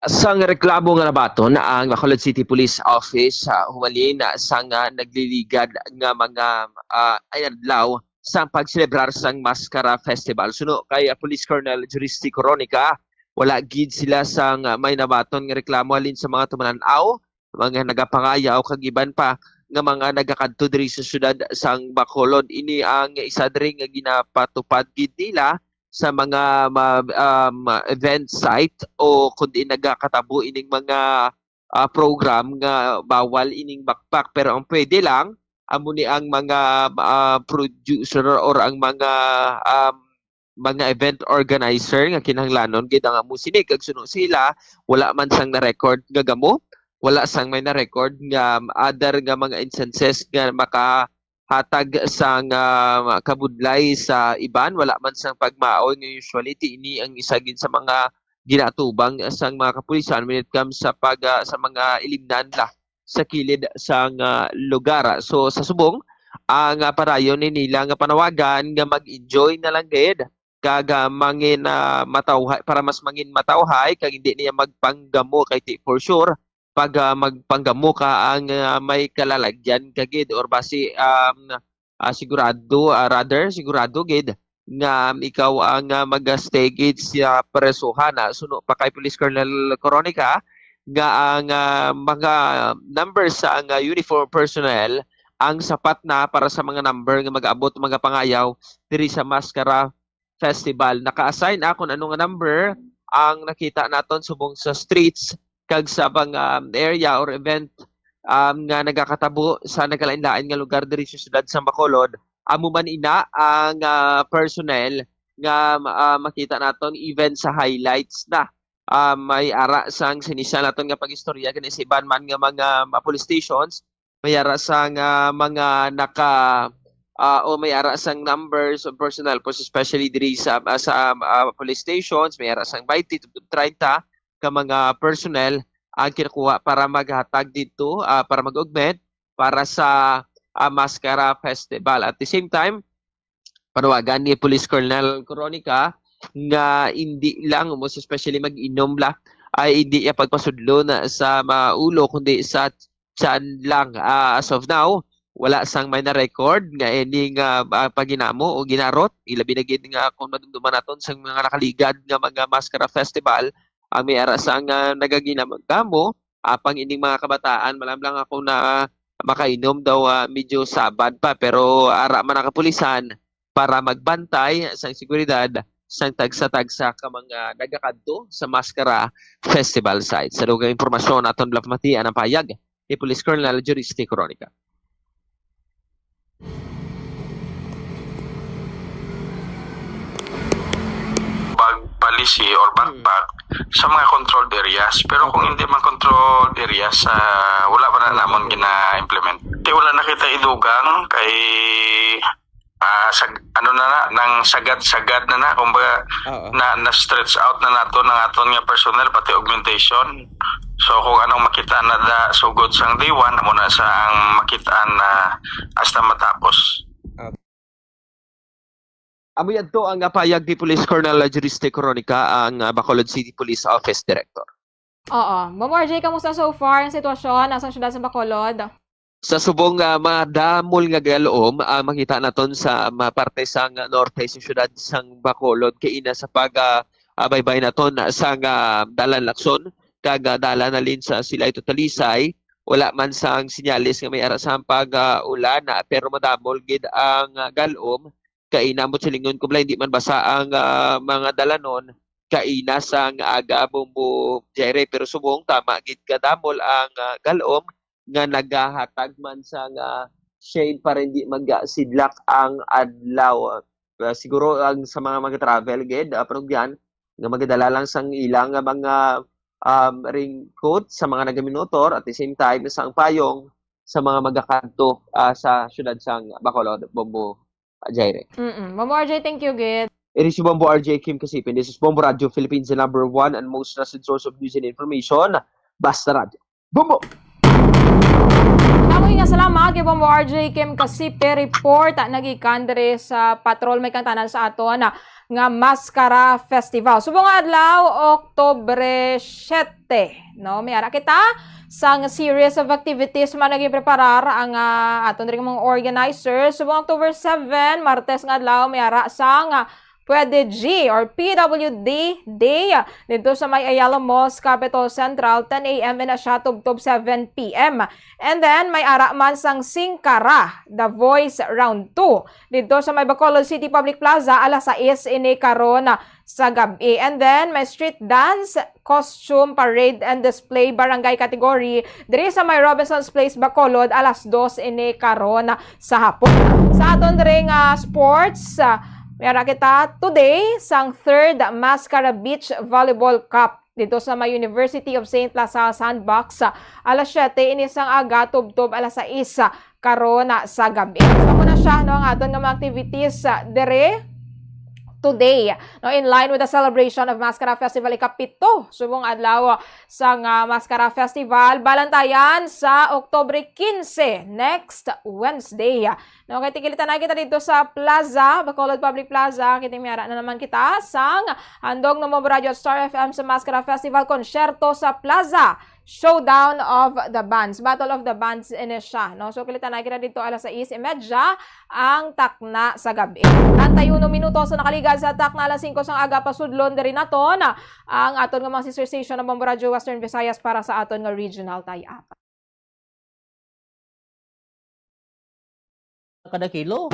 Sang reklamo nga nabaton ang Bacolod City Police Office, ah, humalin, ah, sang, ah, nagliligad nga mga, ah, ay adlaw sang pagselebrar sang Mascara Festival. Suno kay, ah, Police Colonel Juristi Coronica, wala gid sila sang, ah, may nabaton nga reklamo halin sa mga tumalan-aw, mga nagapangayaw kag iban pa nga mga nagakadto diri sa siyudad sang Bacolod. Ini ang isa diri nga ginapatupad gid nila sa mga ma- um, event site o kundi nagakatabo ining mga ah, program nga bawal ining backpack, pero ang pwede lang amo ni ang mga ah, producer or ang mga um, mga event organizer nga kinahanglanon gid ang amo sini, kag suno sila wala man sang na-record nga gamo, wala sang may na-record nga um, other nga mga instances nga maka hatag sang ah, kabudlay sa iban, wala man sang pagmaol nga usually ti ini ang isa gid sa mga ginaatubang sang mga kapulisan when it comes sa pag ah, sa mga ilimnan la sa kilid sang ah, lugar. So sa subong ang ah, padayon ni nila nga panawagan nga mag-enjoy na lang gid kag ah, mangin ah, matawhay para mas mangin matawhay kag hindi niya magpanggamo kay ti for sure pag ah, magpanggamo ka ang ah, may kalalagyan ka gid or basi um, ah, sigurado ah, rather sigurado gid nga um, ikaw ang ah, mag-stay gid sa presohan. Ah, suno pa kay Police Colonel Coronica nga ang ah, mga numbers sa ang ah, uniform personnel ang sapat na para sa mga number nga mag-abot mga pangayaw diri sa Mascara Festival. Naka-assign akon ano nga number ang nakita naton subong sa streets kag sa mga um, area or event um, nga nagakatabo sa nagkalain-lain nga lugar diri sa siyudad sa Bacolod. Amo man ina ang ah, personnel nga ah, makita naton even sa highlights na. Ah, may ara sang sinisa naton nga pag-istorya gani sa iban man nga mga ah, police stations, may ara sang ah, mga naka ah, o may ara sang numbers of personnel, pos- especially diri sa ah, sa um, ah, police stations, may ara sang twenty to thirty ka mga personnel ang kinukuha para maghatag dito, ah, para mag-augment para sa ah, Mascara Festival. At the same time, panawagan ni Police Colonel Coronica nga hindi lang, most especially mag-inom la, ay hindi niya pagpasudlo na sa mga ulo, kundi sa tiyan lang. Ah, as of now, wala sang may na-record nga ining, ah, ah, paghinamo o ginarot, ilabi na gid nga kung madumduman naton sa mga nakaligad nga mga maskara festival, ang may ara sang, ah, nagaginamo, apang ining mga kabataan, malamlang ako na makainom daw, ah, medyo sabad pa, pero ara man ang kapulisan para magbantay sang seguridad sang tagsa-tagsa ka mga nagakadto sa maskara festival site. Sa dugang impormasyon, aton lang pamatian ang payag ni Police Colonel Juriste Coronica. Bag policy or backpack sa mga controlled areas. Pero kung hindi man controlled areas, ah, wala pa na namon gina-implement. Di wala na kita idugang kay, ah, sag-, ano na na, nang sagad-sagad na na, kumbaga, Oo. na, na-stretch out na nato ng aton nga personnel, pati augmentation. So, kung anong makita na da sugod sang day one, amo na sa ang makita na hasta matapos. Amo yadto ang, ah, payag ni Police Colonel Juriste Coronica, ang, ah, Bacolod City Police Office Director. Oo. Bombo R J, kamusta so far ang sitwasyon sa siyudad sa Bacolod? Sa subong, ah, madamol nga galom ang makita naton sa mga parte sang norte sa siyudad sang Bacolod, kaina sa pag, ah, ah, baybay naton sang, ah, Dalan Lacson kag, ah, Dalan halin sa Silay to Talisay. Wala man sang sinyales nga may ara sang pag, ah, ulan, ah, pero madamol gid ang, ah, galom. Kaina mo silingon ko bala, hindi man basa ang, ah, mga dalanon kaina sang aga, Bombo Jerry, pero subong tama gid kadamol ang, ah, galom nga nagahatag man sang, ah, shade para hindi magsidlak ang adlaw. Ah, siguro ang sa mga mag-travel gid, ah, panugyan nga magadala lang sang ilang nga mga, um, raincoat sa mga nagaminutor, at the same time sang payong sa mga magakadto, ah, sa siyudad sang Bacolod, Bombo, ah, Jaire. Mm-mm. Bombo R J, thank you gid. It is Bombo R J Kim Kasipin. This is Bombo Radio Philippines, the number one and most trusted source of news and information. Basta Radio. Bombo! Damo nga salamat kay Bombo R J Kim Kasipe. Report, ah, nagikan diri sa patrol may kantanan sa aton, ah, nga Maskara Festival. Subong nga adlaw, Oktubre siete, no? May ara kita sang series of activities man naging preparar ang, ah, aton diri mga organizers. Subong October seven, Martes nga adlaw, may ara sang, ah, Pwede G or P W D Day dito sa may Ayala Malls, Capitol Central, ten A M ini siya tubtob seven P M. And then, may ara man sang Singkara, The Voice Round two dito sa may Bacolod City Public Plaza, alas sais ini karon sa gabi. And then, may street dance, costume, parade, and display barangay category diri sa may Robinson's Place, Bacolod, alas dos ini karon sa hapon. Sa aton diri nga sports, ah, may ara kita today sang third Mascara Beach Volleyball Cup dito sa may University of Saint La Salle Sandbox, ah, alas siete ini sang aga tubtob alas sais, ah, karon, ah, sa gabi. So, amo na siya, no, ang aton nga mga activities, ah, diri today, no, in line with the celebration of Mascara Festival ikapito, subong adlaw sang, ah, Mascara Festival, balantayan sa Oktubre quince, next Wednesday. No, kay tikilitan na kita dito sa Plaza, Bacolod Public Plaza. Kita may ara na naman kita sang handog ng Bombo Radio at Star F M sa Mascara Festival Konsyerto sa Plaza. Showdown of the Bands, Battle of the Bands ini siya, no? So, kilitan na kita dito alas sais y media ang takna sa gabi. Treinta y uno minutos sa nakaligad sa takna alas singko sang aga, pasudlon diri naton ang aton nga mga sister station ng Bombo Radio Western Visayas para sa aton nga regional tie-up. Kada kilo.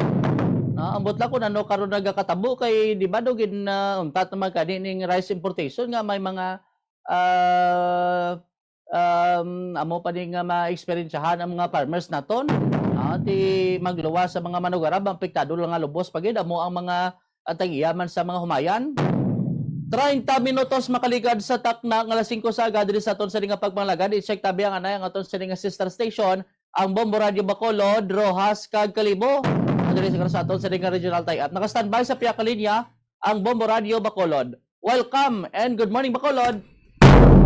Ah, ambot lang kung ano karon nagakatabo kay di ba daw gin, ah, untat naman kani ning rice importation nga may mga, ah, um, amo pa ni nga maeksperiensyahan ang mga farmers naton. Ah, ti magluwas sa mga manugarab, ang apektado lang nga lubos pa gid amo ang mga at ang iya man sa mga humayan. Treinta minutos makaligad sa takna nga alas singko sa aga diri sa aton sini nga pagpanglagad. I-check tabi ang anay ang aton sini nga sister station, ang Bombo Radio Bacolod, Roxas, kag Kalibo. Ang diri sa, sa aton sini nga regional tie-up. Naka-standby sa pihak linya ang Bombo Radio Bacolod. Welcome and good morning, Bacolod.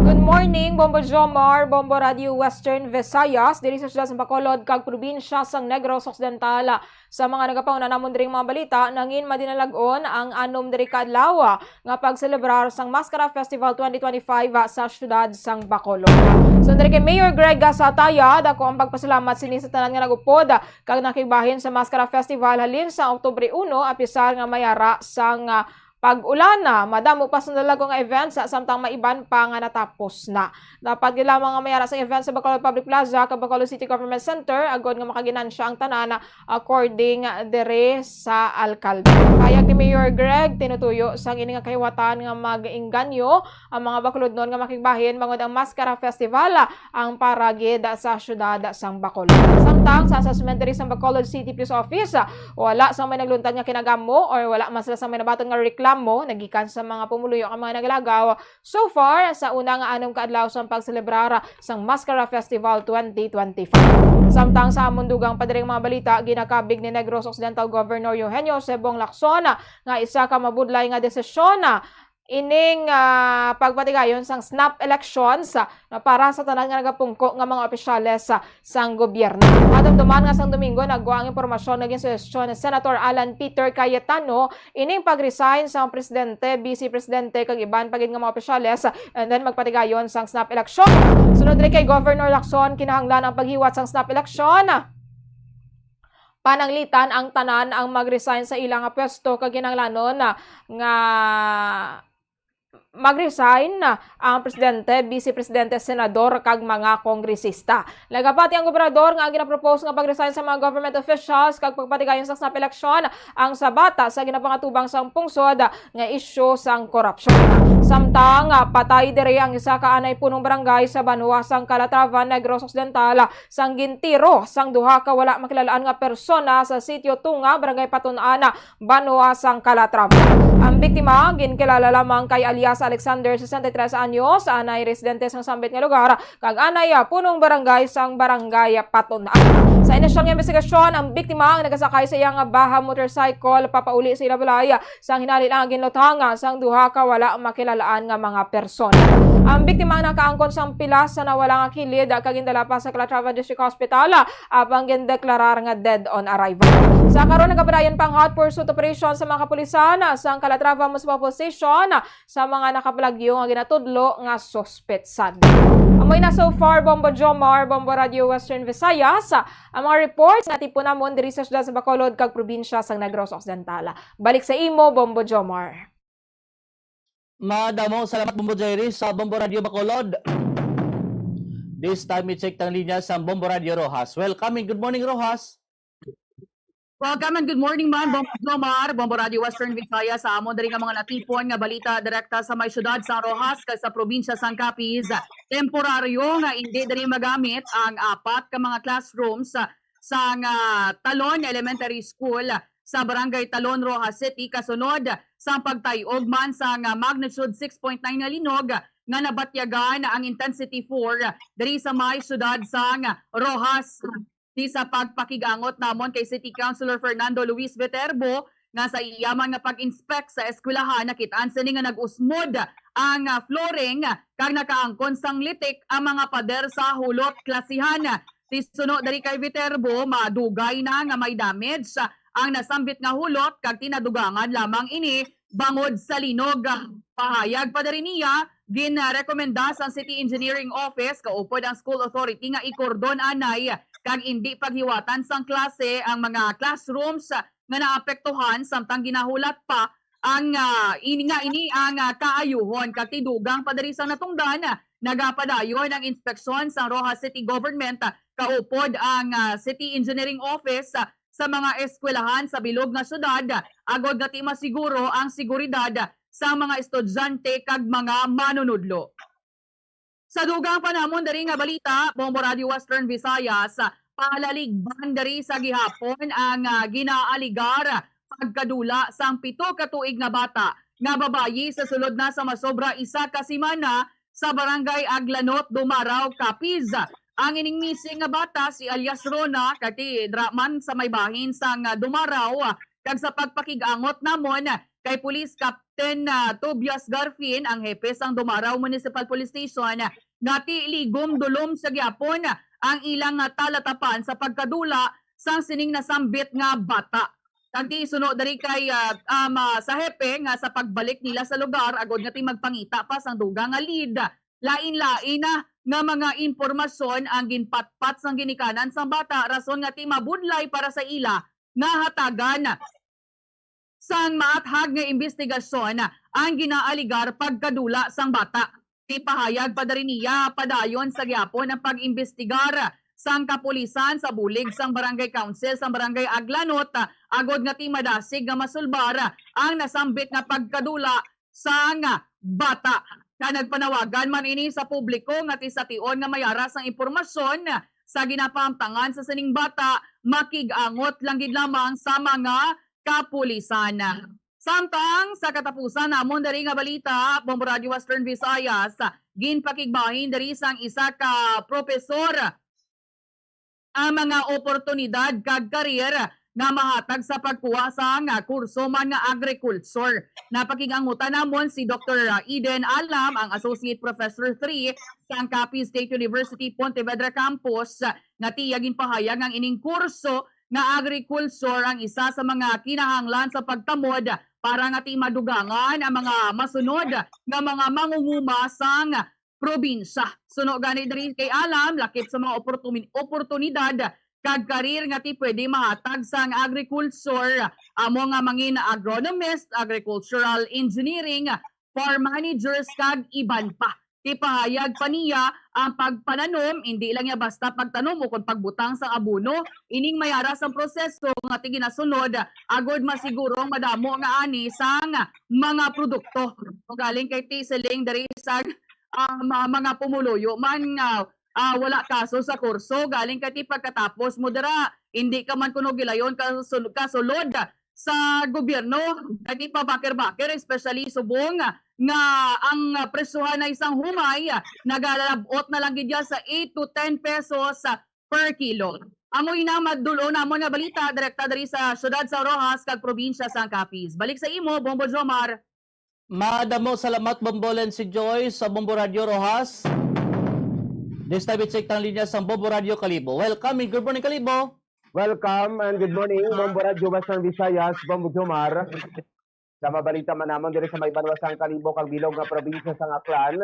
Good morning, Bombo Jomar, Bombo Radio Western Visayas, diri sa siyudad sa Bacolod kag probinsya sang Negros Occidental. Sa mga nagapauna namon diri nga mga balita, nangin madinalag-on ang anom diri ka adlaw nga pagselebrar sang Mascara Festival twenty twenty-five sa siyudad sang Bacolod. So, diri kay Mayor Greg Sataya, dako ang pagpasalamat sini sa tanan nga nag-upod kag nakigbahin sa Mascara Festival halin sa Oktubre uno, apisar nga may ara sang, ah, pag-ulan. Madamo pa sa nalago nga events, ah, samtang may iban pa nga natapos na. Dapat gid lamang nga may ara sa event sa Bacolod Public Plaza kag Bacolod City Government Center agod nga makaginansya ang tanan, ah, according diri sa alkalde. Pahayag ni Mayor Greg, tinutuyo sang ini nga kahiwatan nga mag-inganyo ang mga Bacolodnon nga makigbahin bangod ang Mascara Festival, ah, ang para gid sa siyudad sang Bacolod. Samtang sa assessment diri sa Bacolod City Police Office, ah, wala sang may nagluntad nga kinagamo or wala man sila sang may nabaton nga reklamo nagikan sa mga pumuluyo nga mga nagalagaw so far sa una nga anom ka adlaw sang pagselebrar sang Mascara Festival twenty twenty-five. Samtang sa amon dugang pa diri nga mga balita, ginakabig ni Negros Occidental Governor Eugenio Cebong Lacson nga isa ka mabudlay nga desisyon ining, ah, pagpatigayon sang snap elections, ah, na para sa tanan nga nagapungko nga mga opisyales, ah, sang gobyerno. Madumduman nga sang Domingo naggwa ang impormasyon nga ginsuhestyon ni Senator Alan Peter Cayetano ining pag-resign sang presidente, vice presidente kag iban pa gid nga mga opisyales, and then magpatigayon sang snap election. Sunod diri kay Governor Lacson, kinahanglan ang paghiwat sang snap election. Pananglitan ang tanan ang mag-resign sa ila nga pwesto kag kinahanglanon nga mag-resign ang presidente, vice presidente, senador, kag mga kongresista. Nagapati ang gobernador nga ang ginapropose nga pag-resign sa mga government officials kag pagpatigayon sa snap election ang sabata sa ginapangatubang sang pungsod nga isyu sang korupsyon. Samtang, ah, patay diri ang isa ka anay punong barangay sa banwa sang Calatrava, Negros Occidental, sang gintiro sang duha ka wala makilalaan nga persona sa Sitio Tunga, Barangay Patun-an, banwa sang Calatrava. Ang biktima ginkilala lamang kay alias Alexander, sesenta y tres anyos, anay residente sang sambit nga lugar, kag anay, ah, punong barangay sang Barangay Patun-an. Sa inisyal nga investigasyon, ang biktima ang nagasakay sa iya nga baha motorcycle papauli sa ila balay, sang hinali lang ginlutangan sang duha ka wala makilalaan nga mga persona. Ang biktima ang nakaangkon sang pilas sa nawala nga kilid, kag gindala pa sa Calatrava District Hospital, apang gindeklarar nga dead on arrival. Sa karon, nagapadayon pa ang hot pursuit operation sa mga kapulisan sang Calatrava Municipal Police Station sa mga nakapalagyo nga ginatudlo nga suspetsan. Amoy na so far, Bombo Jomar, Bombo Radio Western Visayas, ang mga reports nga tipon namon diri sa siyudad sa Bacolod kag probinsya sang Negros Occidental. Balik sa imo, Bombo Jomar. Madamo salamat, Bombo Jerry, sa Bombo Radio Bacolod. This time, i-check tang linya sa Bombo Radio Roxas. Welcome and good morning, Roxas. Welcome and good morning man, Bombo Jomar, Bombo Radio Western Visayas, sa amon diri nga mga natipon nga balita direkta sa may siyudad sang Roxas kag sa probinsya sang Capiz. Temporaryo nga indi diri magamit ang apat ka mga classrooms sa, sang, ah, Talon Elementary School sa Barangay Talon, Roxas City, kasunod sang pagtay-og man sang, ah, magnitude six point nine nga linog nga nabatyagan ang intensity four diri sa may siyudad sang Roxas. Di sa pagpakig-angot namon kay City Councilor Fernando Luis Viterbo nga sa iya man nga pag-inspect sa eskwelahan, nakit-an sini nga nag-usmod ang, ah, flooring kag nakaangkon sang litik ang mga pader sa hulot klasihan. Ti suno diri kay Viterbo, madugay na nga may damage ang nasambit nga hulot kag tinadugangan lamang ini bangod sa linog. Pahayag pa diri niya, ginrekomenda sang City Engineering Office kaupod ang school authority nga ikordon anay kag indi paghiwatan sang klase ang mga classrooms nga naapektuhan, samtang ginahulat pa ang, ah, ini nga ini ang, ah, kaayuhon. Kag ti dugang pa diri sang natungdan, nagapadayon ang inspeksyon sang Roxas City Government, ah, kaupod ang, ah, City Engineering Office, ah, sa mga eskwelahan sa bilog nga syudad, agod nga ti masiguro ang seguridad sang mga estudyante kag mga manunudlo. Sa dugang pa namon diri nga balita, Bombo Radio Western Visayas, palaligban diri sa gihapon ang, ah, ginaaligar pagkadula sang pito ka tuig nga bata nga babayi sa sulod na sa masobra isa ka semana sa Barangay Aglanot, Dumarao, Capiz. Ang ining missing nga bata si alias Rona, kag ti dira man sa may bahin sang, ah, Dumarao, kag sa pagpakig-angot namon kay Police Cap-, Captain, ah, Tobias Garfin, ang hepe sang Dumarao Municipal Police Station, nga ti ligom dulom sa gyapon ang ilang, ah, talatapan sa pagkadula sang sining nasambit nga bata. Kag ti suno diri kay, ah, um, ah, sa hepe nga sa pagbalik nila sa lugar agod nga ti magpangita pa sang dugang nga lead, lain-lain na nga mga impormasyon ang ginpatpat sang ginikanan sang bata, rason nga ti mabudlay para sa ila nga hatagan sang maathag nga imbestigasyon ang ginaaligar pagkadula sang bata. Ipahayag pa diri niya, padayon sa gyapon ang pag-imbestigar sang kapulisan sa bulig sang Barangay Council sang Barangay Aglanot, agod nga ti madasig nga masulbar ang nasambit nga pagkadula sang bata. Nga nagpanawagan man ini sa publiko nga ti sa tion nga may ara sang impormasyon sa ginapahamtangan sa sining bata, makig-angot lang gid lamang sa mga kapulisan. Samtang sa katapusan namon diri nga balita, Bombo Radio Western Visayas, ginpakigbahin diri sang isa ka propesor ang mga oportunidad kag career nga mahatag sa pagkuha sang kurso man nga agriculture. Napakig-angutan namon si Doktor Eden Alam, ang Associate Professor three sang Capiz State University Pontevedra Campus, nga tiya ginpahayag nga ining kurso nga agriculture ang isa sa mga kinahanglan sa pagtamod para nga ti madugangan ang mga masunod nga mga mangunguma sang probinsya. Suno gani diri kay Alam, lakip sa mga oportuni-, oportunidad kag karir nga ti pwede mahatag sang agriculture, amo nga mangin agronomist, agricultural engineering, farm managers, kag iban pa. Ipahayag pa niya ang pagpananom, indi lang niya basta pagtanom o kon pagbutang sang abono, ining may ara sang proseso nga ti ginasunod agod masigurong madamo nga ani sang mga produkto. Galing kay ti siling diri sa, ah, ma-, mga pumuluyo man nga, ah, wala kaso sa kurso, galing kay ti pagkatapos mo dira, hindi ka man kuno gilayon kasul-, kasulod sa gobyerno, kay ti pabakir-bakir, especially subong nga ang presyohan na isang humay, nagalabot na lang gid ya sa eight to ten pesos per kilo. Amo ina madul-on namon nga balita direkta diri sa siyudad sa Roxas kag probinsya sang Capiz. Balik sa imo, Bombo Jomar. Madamo salamat, Bombo Len, si Joy sa Bombo Radio Roxas. This time, i-check ang linya sang Bombo Radio Kalibo. Welcome and good morning, Kalibo. Welcome and good morning, Bombo Radio Western Visayas, Bombo Jomar. Sa mabalita man namon diri sa may banwa sang Kalibo kag bilog nga probinsya sang Aklan,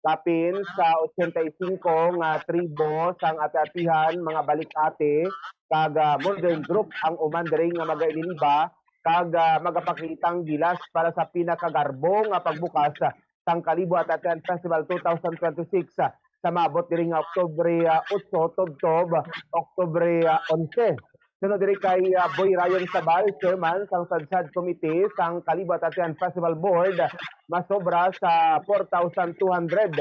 kapin sa ochenta y cinco nga tribo sang ati-atihan, mga balik-ati, kag, ah, modern group ang uman diri nga magainiliba kag, ah, magapakitang gilas para sa pinakagarbo nga pagbukas sang Kalibo Ati-Atihan Festival two thousand twenty-six, ah, sa maabot diri nga Oktubre, ah, otso tubtob Oktubre, ah, onse. Sunod diri kay, ah, Boy Ryan Sabal, chairman sang Sadsad Committee sang Kalibo Ati-Atihan Festival Board, masobra sa four thousand two hundred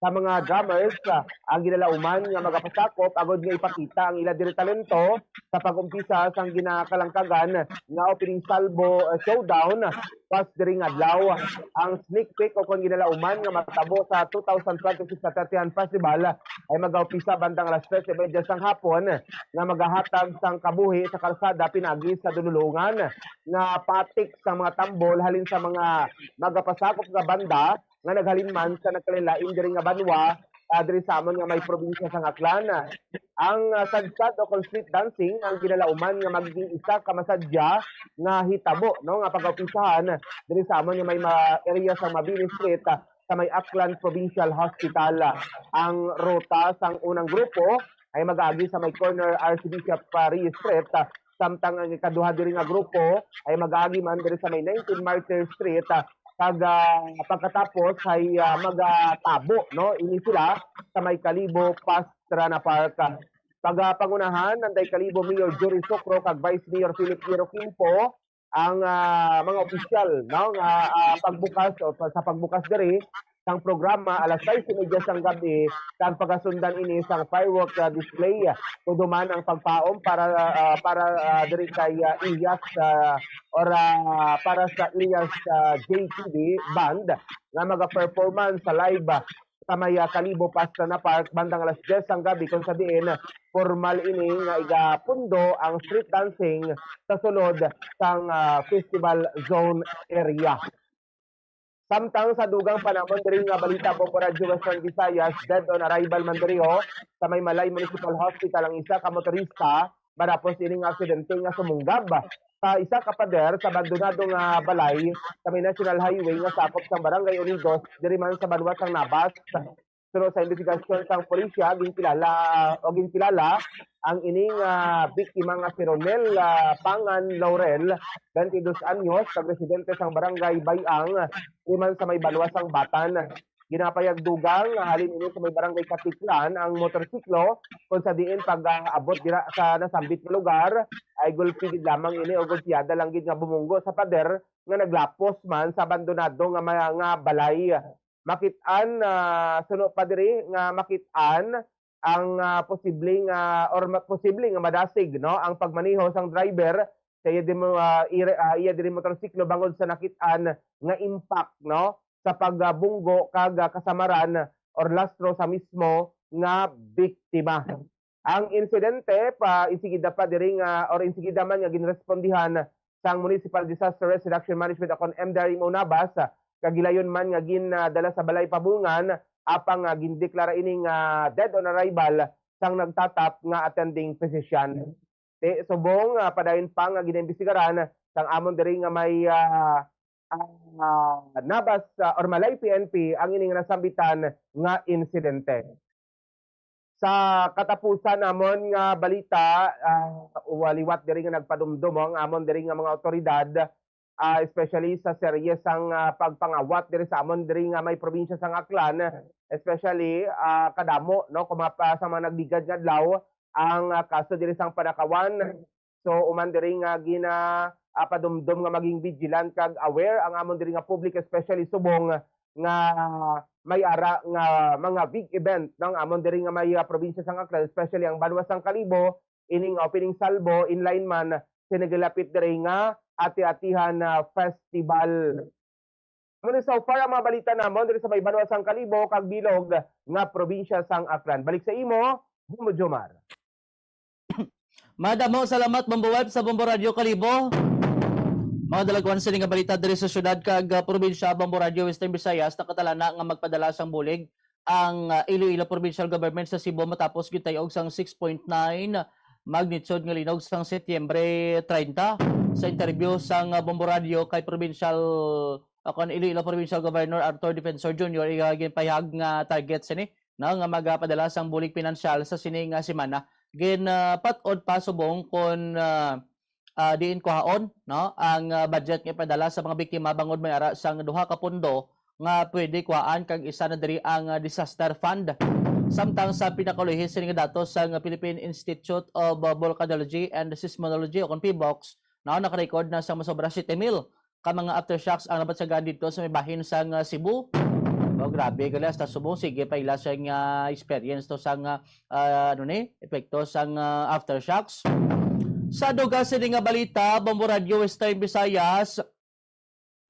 ka mga drummers, ah, ang ginalauman nga magapasakop agod nga ipakita ang ila diri talento sa pag-umpisa sang ginakalangkagan nga opening salvo, ah, showdown pas diri nga adlaw. Ang sneak peek o kon ginalauman nga matabo sa two thousand twenty-six Ati-Atihan Festival ay magaupisa bandang alas tres y media sang hapon nga magahatag sang kabuhi sa kalsada pinagi sa dululungan nga patik sang mga tambol halin sa mga magapasakop nga banda nga naghalin man sa nagkalain-lain diri nga banwa, ah, diri sa amon nga may probinsya sang Aklan. Ang, ah, sadsad o kon street dancing ang ginalauman nga magiging isa ka masadya nga hitabo, no, nga pagaupisahan diri sa amon nga may ma-, area sa Mabini Street, ah, sa may Aklan Provincial Hospital. Ang ruta sang unang grupo ay mag-agi sa may corner Archbishop, ah, Reyes Street, ah, samtang ang ikaduha diri nga grupo ay mag-agi man diri sa may nineteen Martyr Street, ah, kag, ah, pagkatapos ay, ah, magatabo, no, ini sila sa may Kalibo Pastrana Park. Pagapangunahan, Nanday Kalibo Mayor Jory Socro kag Vice Mayor Philip Piero Quimpo ang, ah, mga opisyal, no, nga, ah, pagbukas o pa-, sa pagbukas diri sang programa alas sais y media sang gabi, kag pagasundan ini sang firework, ah, display. Tudo man ang pagpaom para, ah, para, ah, diri kay, ah, Elias, ah, or, ah, para sa Elias, ah, J T V Band nga maga-performance sa live, ah, sa may, ah, Kalibo Pastrana Park bandang alas diyes sang gabi, kung sa diin formal ini nga igapundo ang street dancing sa sulod sang, ah, festival zone area. Samtang sa dugang pa namon diri nga balita, Bombo Radyo Western Visayas, dead on arrival man diri, oh, sa may Malay Municipal Hospital ang isa ka motorista matapos ining aksidente nga sumunggab sa isa ka pader sa abandonado nga balay sa may National Highway nga sakop sang Barangay Unidos, diri man sa banwa sang Nabas. Suno sa imbestigasyon sang pulisya, ginkilala o ginkilala ang ining, ah, biktima nga si Ronel, ah, Pangan Laurel, twenty-dos anyos, kag residente sang Barangay Bayang, diri man sa may banwa sang Batan. Ginapahayag dugang nga halin ini sa may Barangay Katiklan ang motorsiklo, kung sa diin pag-abot dira sa nasambit nga lugar ay gulpi gid lamang ini o gulpiyada lang gid nga bumunggo sa pader nga naglapos man sa abandonado nga mga, nga balay. Makit-an, ah, suno pa diri nga makit-an ang, ah, posible nga or ma-, posible nga madasig, no, ang pagmaneho sang driver sa iya diri mo-, ah, ire-, ah, iya diri motorsiklo bangod sa nakit-an nga impact, no, sa pagbunggo kag, ah, kasamaran or lastro sa mismo nga biktima. Ang insidente pa insigida pa diri nga or insigida man nga ginrespondihan sang Municipal Disaster Risk Reduction Management o kon M D R M O Nabas, kag gilayon man nga gindala sa balay pabungan, apang nga gindeklara ini nga dead on arrival sang nagtatap nga attending physician. Ti subong, ah, padayon pa nga ginaimbestigaran sang amon diri nga may, ah, ah, Nabas, ah, or Malay P N P ang ining nasambitan nga insidente. Sa katapusan namon nga balita, ah, wa-, liwat diri nga nagpadumdom ang amon diri nga mga awtoridad, ah, especially sa serye sang, ah, pagpangawat diri sa amon diri nga may probinsya sang Aklan, especially, ah, kadamo, no, kung mga pa, sa mga nagligad nga adlaw ang, ah, kaso diri sang panakawan. So, human diri nga gina, ah, padumdom nga maging vigilant kag aware ang amon diri nga public, especially subong nga may ara nga mga big event, no, ang amon diri nga may, ah, probinsya sang Aklan, especially ang banwa sang Kalibo, ining opening salvo, in line man sa nagilapit diri nga ati-atihan na festival. Muna so far ang mga balita namon diri sa may banwa sang Kalibo kag bilog nga probinsya sang Aklan. Balik sa imo, Bombo Jomar. Madamo salamat, Bombo Web sa Bombo Radio Kalibo. Mga dalagwan sini nga balita diri sa syudad kag, ah, probinsya, Bombo Radio Western Visayas, nakatalana nga magpadala sang bulig ang, ah, Iloilo Provincial Government sa Cebu matapos gitayog sang six point nine magnitude nga linog sang Setyembre treinta. Sa interview sang, ah, Bombo Radio kay Provincial, ah, kon Iloilo Provincial Governor Arthur Defensor Junior, iya ginpahayag nga target sini, no, nga magapadala sang bulig pinansyal sa sini nga semana. Gin, ah, pat-od pa subong kon, ah, ah, diin kuhaon, no, ang, ah, budget nga ipadala sa mga biktima bangod may ara sang duha ka pondo nga pwede kuhaan, kag isa na diri ang, ah, disaster fund. Samtang sa pinakaluhi sini nga datos sang Philippine Institute of, ah, Volcanology and Seismology o kon PHIVOLCS, no, nakarecord na sa masobra siyete mil ka mga aftershocks ang nabatyagan didto sa may bahin sang, ah, Cebu. Oh, grabe gali, hasta subong sige pa ila sa nga experience to sang, ah, ah, ano ni, epekto sang, ah, aftershocks. Sa dugang sini nga balita, Bombo Radio Western Visayas,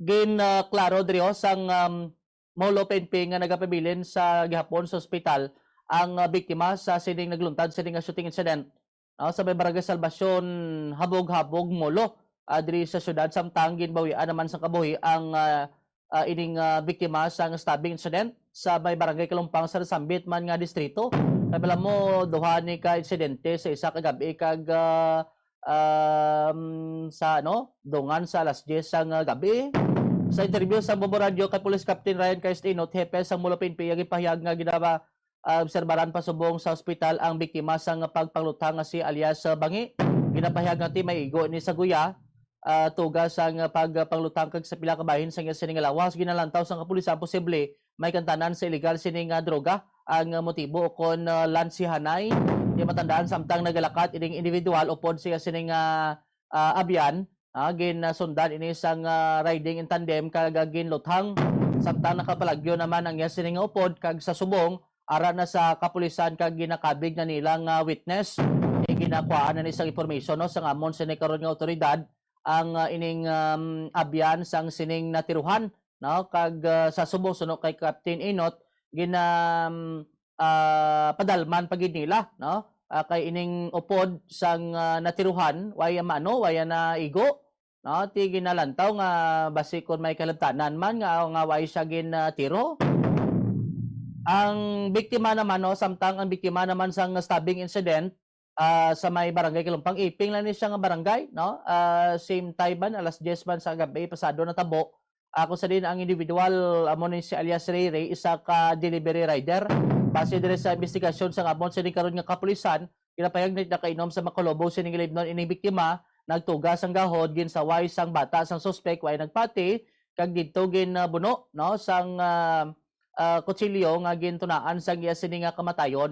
gin, ah, klaro diri, oh, sang, um, Molo P N P nga nagapabilin sa gihapon sa ospital ang, ah, biktima sa sining nagluntad sini nga shooting incident, no, sa may Barangay Salvacion, Habog-Habog, Molo, ah, diri sa syudad, samtang ginbawian naman sang kabuhi ang, ah, ah, ining, ah, biktima sang stabbing incident sa may Barangay Kalumpang sa nasambit man nga distrito. Kay alam mo, duha ni ka insidente sa isa ka gab-i kag, ah, um, sa, ano, dungan sa alas diyes sang, ah, gab-i. Sa interview sa Bombo Radio kay Police Captain Ryan Caestinot, hepe sang Molo P N P, ang ipahayag nga ginaba-, ah, obserbaran pa subong sa ospital ang biktima sang pagpangluthang nga si alias, ah, Bangi. Ginapahayag nga ti may igo ni sa guya, ah, tuga sang pagpangluthang kag sa pila ka bahin sang iya sini nga lawas. Ginalantaw sang kapulisan posible may kantanan sa iligal sini nga droga ang motibo o kon, ah, lansihanay. Di matandaan samtang nagalakat ining individual upod sa iya sini nga, ah, abyan, ah, ginsundan ini sang, ah, riding in tandem kag ginluthang. Samtang nakapalagyo naman ang iya sini nga upod kag sa subong, ara na sa kapulisan kag ginakabig na nila nga witness. Eh, ginakuhaan na ni sang impormasyon, no, sang amon sini karon nga awtoridad ang, ah, ining, um, abyan sang sining natiruhan, no? Kag, ah, sa subong suno kay Captain Inot, gina-, um, ah, padalman pa gid nila, no? Ah, kay ining upod sang, ah, natiruhan, waya maano, waya na igo, no? Ti ginalantaw nga basi kon may kalabtanan man nga, nga way siya gin, ah, tiro. Ang biktima naman, no, samtang ang biktima naman sang stabbing incident, ah, sa may barangay Kalumpang, Iping lang ni siya nga barangay, no? Ah, same time man, alas diyes man sa gabi, pasado na tabo. Ah, kung sa din ang individual, amo ni si alias Ray Ray, isa ka delivery rider. Base diri sa investigasyon sa amon sini karon nga kapulisan, ginapahayag na nakainom sa makalubog sining ilibnon ining biktima, nagtuga sang gahod, ginsaway sang bata sang suspek, way nagpati, kag didto gin, ah, buno, no, sang, ah, ah, kutsilyo nga gintunaan sang iya sini nga kamatayon.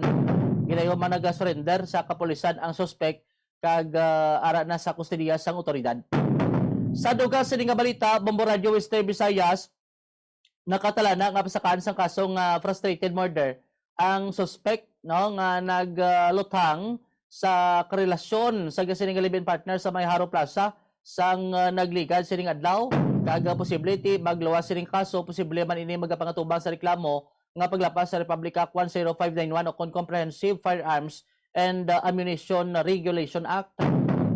Gilayo man nagasurrender sa kapulisan ang suspek kag, ah, ara na sa kustodiya sang awtoridad. Sa dugang sini nga balita, Bombo Radyo Western Visayas, nakatalana nga pasakaan sang kaso nga frustrated murder ang suspek, no, nga nagluthang sa karelasyon sa sining nga live-in partner sa may Haro Plaza sang, ah, nagligad sining adlaw, kag, ah, posible ti magluwas sining kaso, posible man ini magapangatubang sa reklamo nga paglapas sa Republic Act one zero five nine one o kon Comprehensive Firearms and, ah, Ammunition Regulation Act.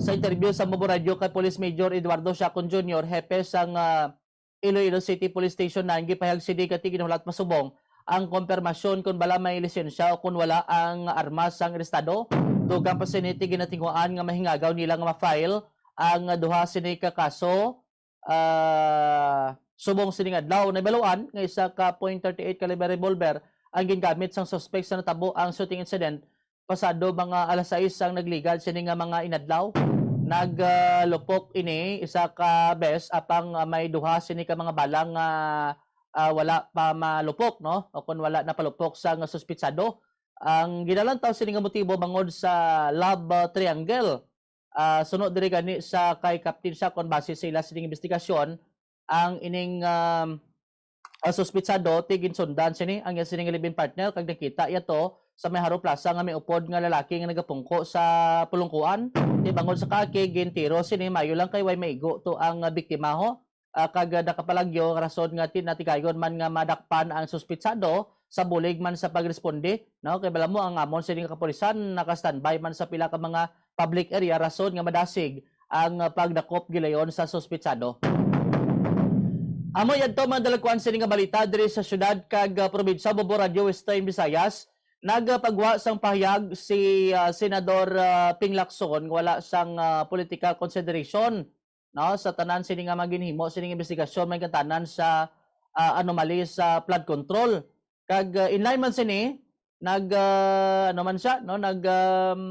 Sa interview sa Bombo Radyo kay Police Major Eduardo Siacon Junior, hepe sang, ah, Iloilo City Police Station nine, gipahayag sini nga ti ginhulat pa subong ang kompirmasyon kon bala may lisensya o kon wala ang armas sang arestado. Dugang pa sini ti ginatinguhaan nga mahingagaw nila nga ma-file ang duha sini ka kaso, ah, subong sining adlaw. Nabaluan nga isa ka point thirty-eight caliber revolver ang gingamit sang suspek sa natabo ang shooting incident pasado mga alas sais sang nagligad sini nga mga inadlaw. Naglupok ini isa ka bes, apang, ah, may duha sini ka mga bala nga, ah, wala pa malupok, no? O kon wala napalupok sang suspitsado. Ang ginalantaw sini nga motibo bangod sa love, ah, triangle. Ah, suno diri gani sa kay Captain Siacon, base sa ila sining investigasyon, ang ining, um, ah, suspitsado, ti ginsundan sini ang iya sining live-in partner, kag nakita iya to sa may Haro Plaza nga may upod nga lalaki nga nagapungko sa pulungkuan. Ti bangod sa kaakig, gintiro sini, maayo lang kay way maigo to ang, ah, biktima, ho. Ah, kag, ah, nakapalagyo, rason nga ti-, natigayon man nga madakpan ang suspitsado sa bulig man sa pagresponde, no? Kay bala mo, ang amon sining kapulisan naka-standby man sa pila ka mga public area, rason nga madasig ang, ah, pagdakop gilayon sa suspitsado. Amo yadto, mga dalagkuan, sini nga balita diri sa syudad kag, ah, probinsya. Bombo Radyo Western Visayas, nagapagwa sang pahayag si, ah, Senador, ah, Ping Lacson, wala sang, ah, political consideration, no, sa tanan sini nga mga ginhimo sining investigasyon may katanan sa, ah, anomaly sa flood control. Kag, ah, in line man sini, nag, ah, ano man siya, no, nag, um,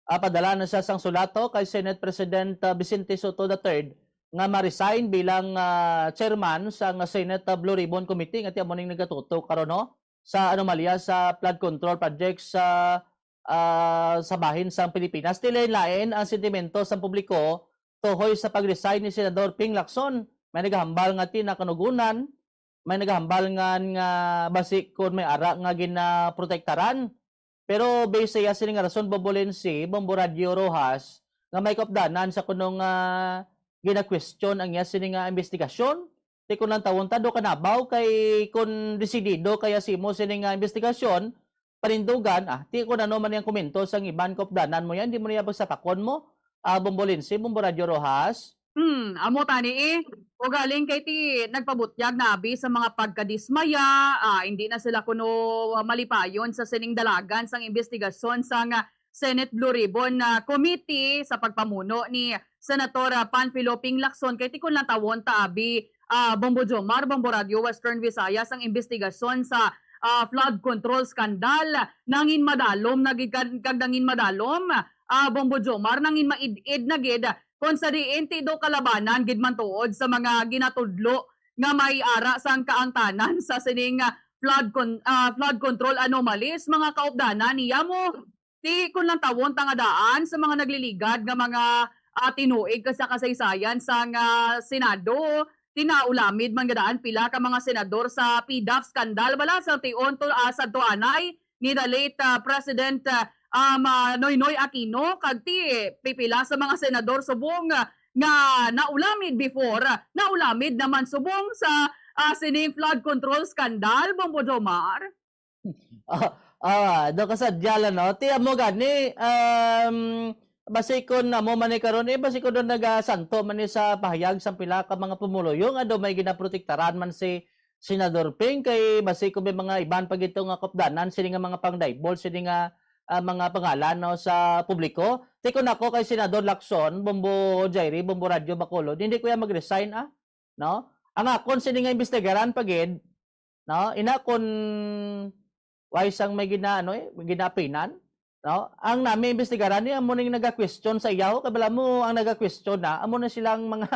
ah, padala na siya sang sulat, ho, kay Senate President, ah, Vicente Sotto the third nga ma-resign bilang, ah, chairman sang Senate, ah, Blue Ribbon Committee, nga ti amo ning nagatutok karon, no, sa anomalya sa flood control project sa, ah, sa bahin sang Pilipinas. Ti lain-lain ang sentimento sang publiko tuhoy sa pag-resign ni Senador Ping Lacson. May nagahambal nga ti nakanugunan, may nagahambal nga, nga basi kon may ara nga ginaprotektaran. Pero based sa iya sini nga rason, Bombo Lensi, Bombo Radyo Rojas, nga may kaupdanan sa kuno nga gina-question ang iya sini nga investigasyon. Ti kon lantawon ta, do kanabaw kay kon desidido kaya simo sini nga investigasyon, panindugan, ah, ti kon ano man yang komento sang iban kaupdanan mo yan, di mo niya pagsapakon mo, ah, Bombo Lensi, Bombo Radyo Rojas. Hmm, amo tani eh. O galing kay ti nagpabutyag na abi sa mga pagkadismaya, ah, hindi na sila kuno malipayon sa sining dalagan sang investigasyon sang Senate Blue Ribbon, ah, Committee sa pagpamuno ni Senator, ah, Panfilo Ping Lacson. Kay ti kon lantawon ta abi, ah, Bombo Jomar, Bombo Radyo Western Visayas, ang investigasyon sa, ah, flood control scandal nangin madalom na gid kag, kag nangin madalom, ah, Bombo Jomar, nangin maid-id na gid kon sa diin ti do kalabanan gid man tuod sa mga ginatudlo nga may ara sang kaangtanan sa sining, ah, flood con-, ah, flood control anomalies, mga kaupdanan. Niya mo, ti kon lantawon ta nga daan sa mga nagliligad nga mga, ah, tinuig ka sa kasaysayan sang Senado, ti naulamid man nga daan pila ka mga senador sa PDAF scandal, bala sa tion to, ah, sadto anay ni the late, ah, President, ah, um, ah, Noynoy Aquino, kag ti pipila sa mga senador subong, ah, nga naulamid before, ah, naulamid naman subong sa, ah, sining flood control scandal, Bombo Jomar. Ah, ah, do kasadya lang, no? Ti amo gani, um, basi kon amo man ni karon, eh, basi kon daw nagasanto man ni sa pahayag sang pila ka mga pumuluyo nga daw may ginaprotektaran man si Senador Ping, kay basi kon may mga iban pa gito nga kaupdanan sini nga mga pang-divulge sini nga, ah, mga pangalan, no, sa publiko. Ti kon ako kay Senador Lacson, Bombo Jairi, Bombo Radyo Bacolod, hindi ko yan mag-resign, ah, no? Ang akon sini nga imbestigaran pa gid, no? Ina kon way sang may gina-, ano, eh, ginapinan, no? Ang nami imbestigaran ni amo ning naga-question sa iya, ho, kay bala mo ang naga-question na, amo na silang mga,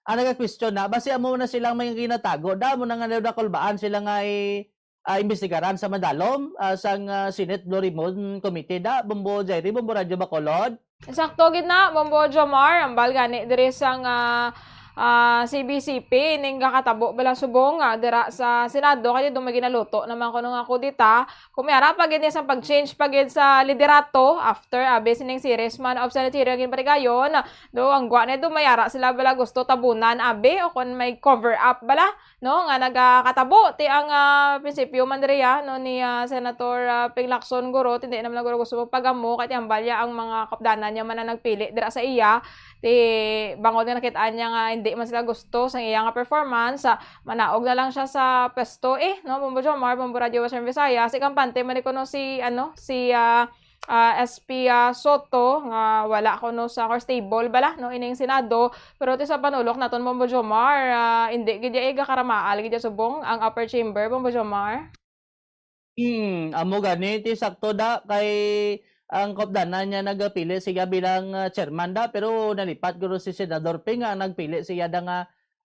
ang naga-question na, basi amo na silang may ginatago, da mo na nga nakulbaan sila nga i-, ah, imbestigaran sa madalom, ah, sang, ah, Senate Blue Ribbon Committee da, Bombo Jairi, Bombo Radyo Bacolod. Sakto gid na, Bombo Jomar, ambal gani diri sang, ah, ah, C B C P, ning gakatabo bala subong, ah, dira sa Senado, kay daw may ginaluto naman kuno nga kudeta. Kung may ara pa gid ni sang pag-change pa gid sa liderato after, abi, sining series man of Senate hearing nga ginpatigayon, do ang gwa ni do may ara sila bala gusto tabunan, abi, o kung may cover up bala, no, nga nagakatabo. Ti ang, ah, prinsipyo man diri, ah, no, ni, ah, Senator, ah, Ping Lacson, guro, ti hindi naman guro gusto magpagamo, kay ti ambal ya ang mga kaupdanan niya man ang nagpili dira sa iya. Ti bangod nga nakit-an niya nga hindi man sila gusto sa iya nga performance, ah, manaog na lang siya sa pwesto, eh, no, Bombo Jomar, Bombo Radyo Western Visayas. Si kampante man ni kuno si, ano, si, ah, ah, S P, ah, Soto, nga wala kuno sa, or stable bala, no, ining Senado. Pero ti sa panulok naton, Bombo Jomar, ah, hindi gid iya igakaramaal gid iya subong ang upper chamber, Bombo Jomar. Hmm, amo gani, ti sakto da, kay ang kaupdanan niya nagpili siya bilang, ah, chairman da, pero nalipat guro si Senador Ping nga nagpili siya da nga,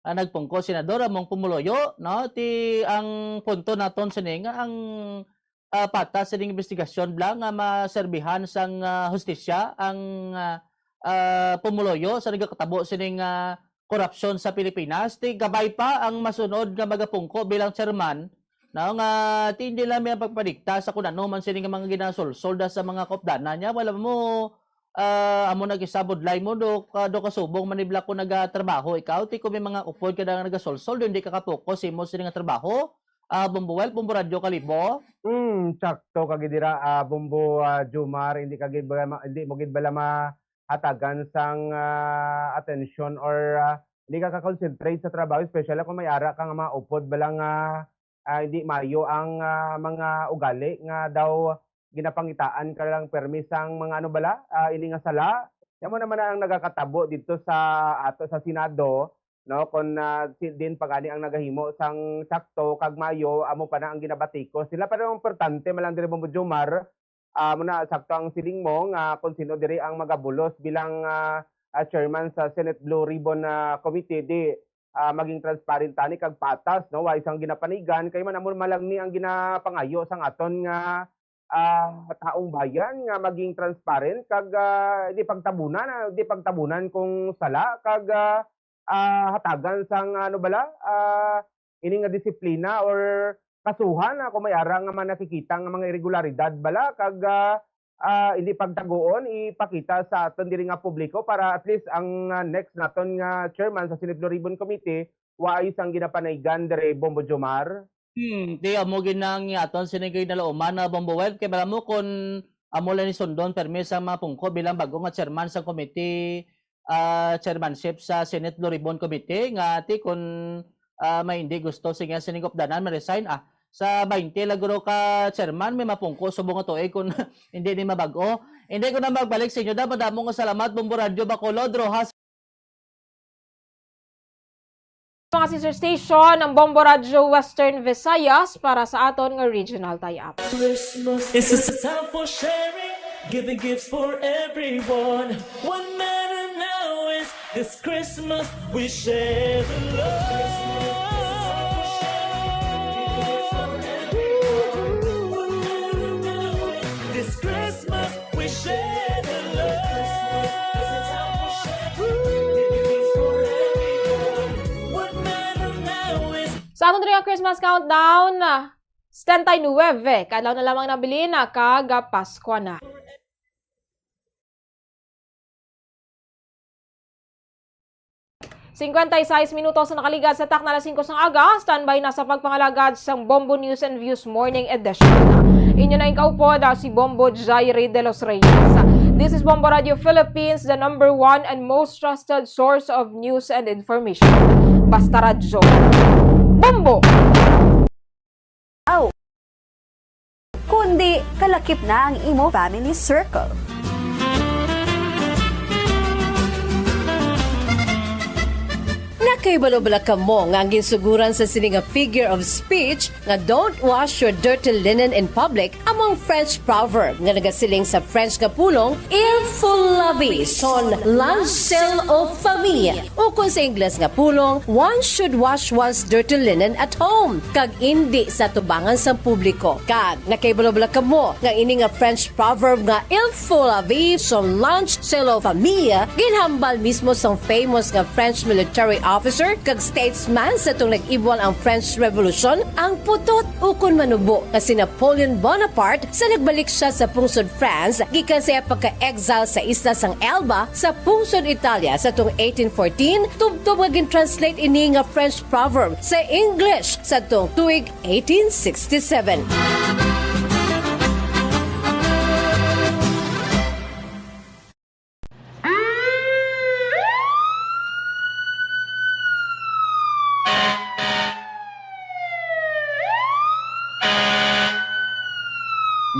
ah, nagpungko senador among pumuluyo, no? Ti ang punto naton sini nga ang, ah, patas sining investigasyon bala nga maserbihan sang, ah, hustisya ang, ah, ah, pumuluyo sa nagakatabo sining, ah, korupsyon sa Pilipinas. Ti kabay pa ang masunod nga magapungko bilang chairman, no, nga ti hindi lang may pagpadikta sa kung ano man sini nga mga ginasulsol da sa mga kaupdanan niya. Wala mo, ah, amo nag-isa budlay mo, do ka, do kasubong man ni bala ko nagatrabaho ikaw, ti kung may mga upod ka na nga nagasulsol, do hindi ka kapokus imo sini nga trabaho. Ah, Bombo Well, Bombo Radyo Kalibo. Hmm, sakto ka gid dira, ah, Bombo, ah, Jomar, hindi ka gid bala ma-, hindi mo gid bala mahatagan sang, ah, atensyon or, ah, hindi ka ka-concentrate sa trabaho, especially kung may ara ka nga mga upod bala nga, ah, hindi mayo ang, ah, mga ugali nga daw ginapangitaan ka lang permi sang mga ano bala, ah, ini nga sala. Yan mo naman ang nagakatabo dito sa ato sa Senado, no, kung, ah, si-, din pa gani ang nagahimo sang sakto kag mayo, amo pa na ang ginabatikos nila. Pero ang importante man lang diri, Bombo Jomar, ah, mo na sakto ang siling mo nga kung sino diri ang magabulos bilang, ah, ah, chairman sa Senate Blue Ribbon, ah, Committee, di, ah, maging transparent tani kag patas, no? Wa isang ginapanigan, kay man amo man lang ni ang ginapangayo sang aton nga, ah, taong bayan nga maging transparent kag, ah, di pagtabunan, ah, di pagtabunan kung sala kag, ah, ah, hatagan sang, ano bala, ah, ini nga disiplina or kasuhan, ah, kung may ara nga man nakikita nga mga irregularidad bala kag, ah, ah, hindi pagtaguon, ipakita sa aton diri nga publiko para at least ang, ah, next naton nga chairman sa Senate Blue Ribbon Committee, wa ay sang ginapanaygan diri, Bombo Jomar. Hmm, di amo gid na ang aton sini gid nalauman na, Bombo Well, kay bala mo kun amo lang ni sundon permi sa mga pungko bilang bago nga chairman sa committee, ah, chairmanship sa Senate Blue Ribbon Committee, nga ti kun, ah, may hindi gusto siya sining updanan, ma-resign. Ah, sa baynte lang guro ka chairman, may mapungko subong nga tuig kun hindi ni mabag-o. Hindi ko na magbalik sa inyo. Da, madamo nga salamat, Bombo Radyo Bacolod, Rojas. Mga sister station, ang Bombo Radyo Western Visayas para sa aton nga regional tie-up. Christmas is a time for sharing, giving gifts for everyone. What matter now is this Christmas we share the love. This Christmas we share the love. What matter now is Sa aton diri nga Christmas countdown, setenta y nueve ka adlaw na lamang nabilin, kag Paskwa na. Cincuenta y seis minutos na nakaligad sa takna alas singko sang aga, standby na sa pagpangalagad sang Bombo News and Views Morning Edition. Inyo na ing kaupod, ah, si Bombo Jairi de los Reyes. This is Bombo Radio Philippines, the number one and most trusted source of news and information. Basta Radyo. Bombo! Aw! Kundi kalakip na ang imo family circle. Nakahibalo bala kamo nga ang ginsuguran sa sini nga figure of speech nga "Don't wash your dirty linen in public" amo ang French proverb nga nagasiling sa French nga pulong, "Il faut laver son linge sale aux femmes," ukon sa Ingles nga pulong, "One should wash one's dirty linen at home," kag indi sa tubangan sang publiko. Kag nakahibalo bala kamo nga ini nga French proverb nga "Il faut laver son linge sale aux femmes" ginhambal mismo sang famous nga French military officer kag statesman sa atong nag-ibwal ang French Revolution, ang putot ukon manubo nga si Napoleon Bonaparte, sa nagbalik siya sa pungsod France gikan sa iya pagka-exile sa isla sang Elba sa pungsod Italia sa tuong eighteen fourteen, tubtob nga gin-translate ini nga French proverb sa English sa tuong tuig eighteen sixty-seven.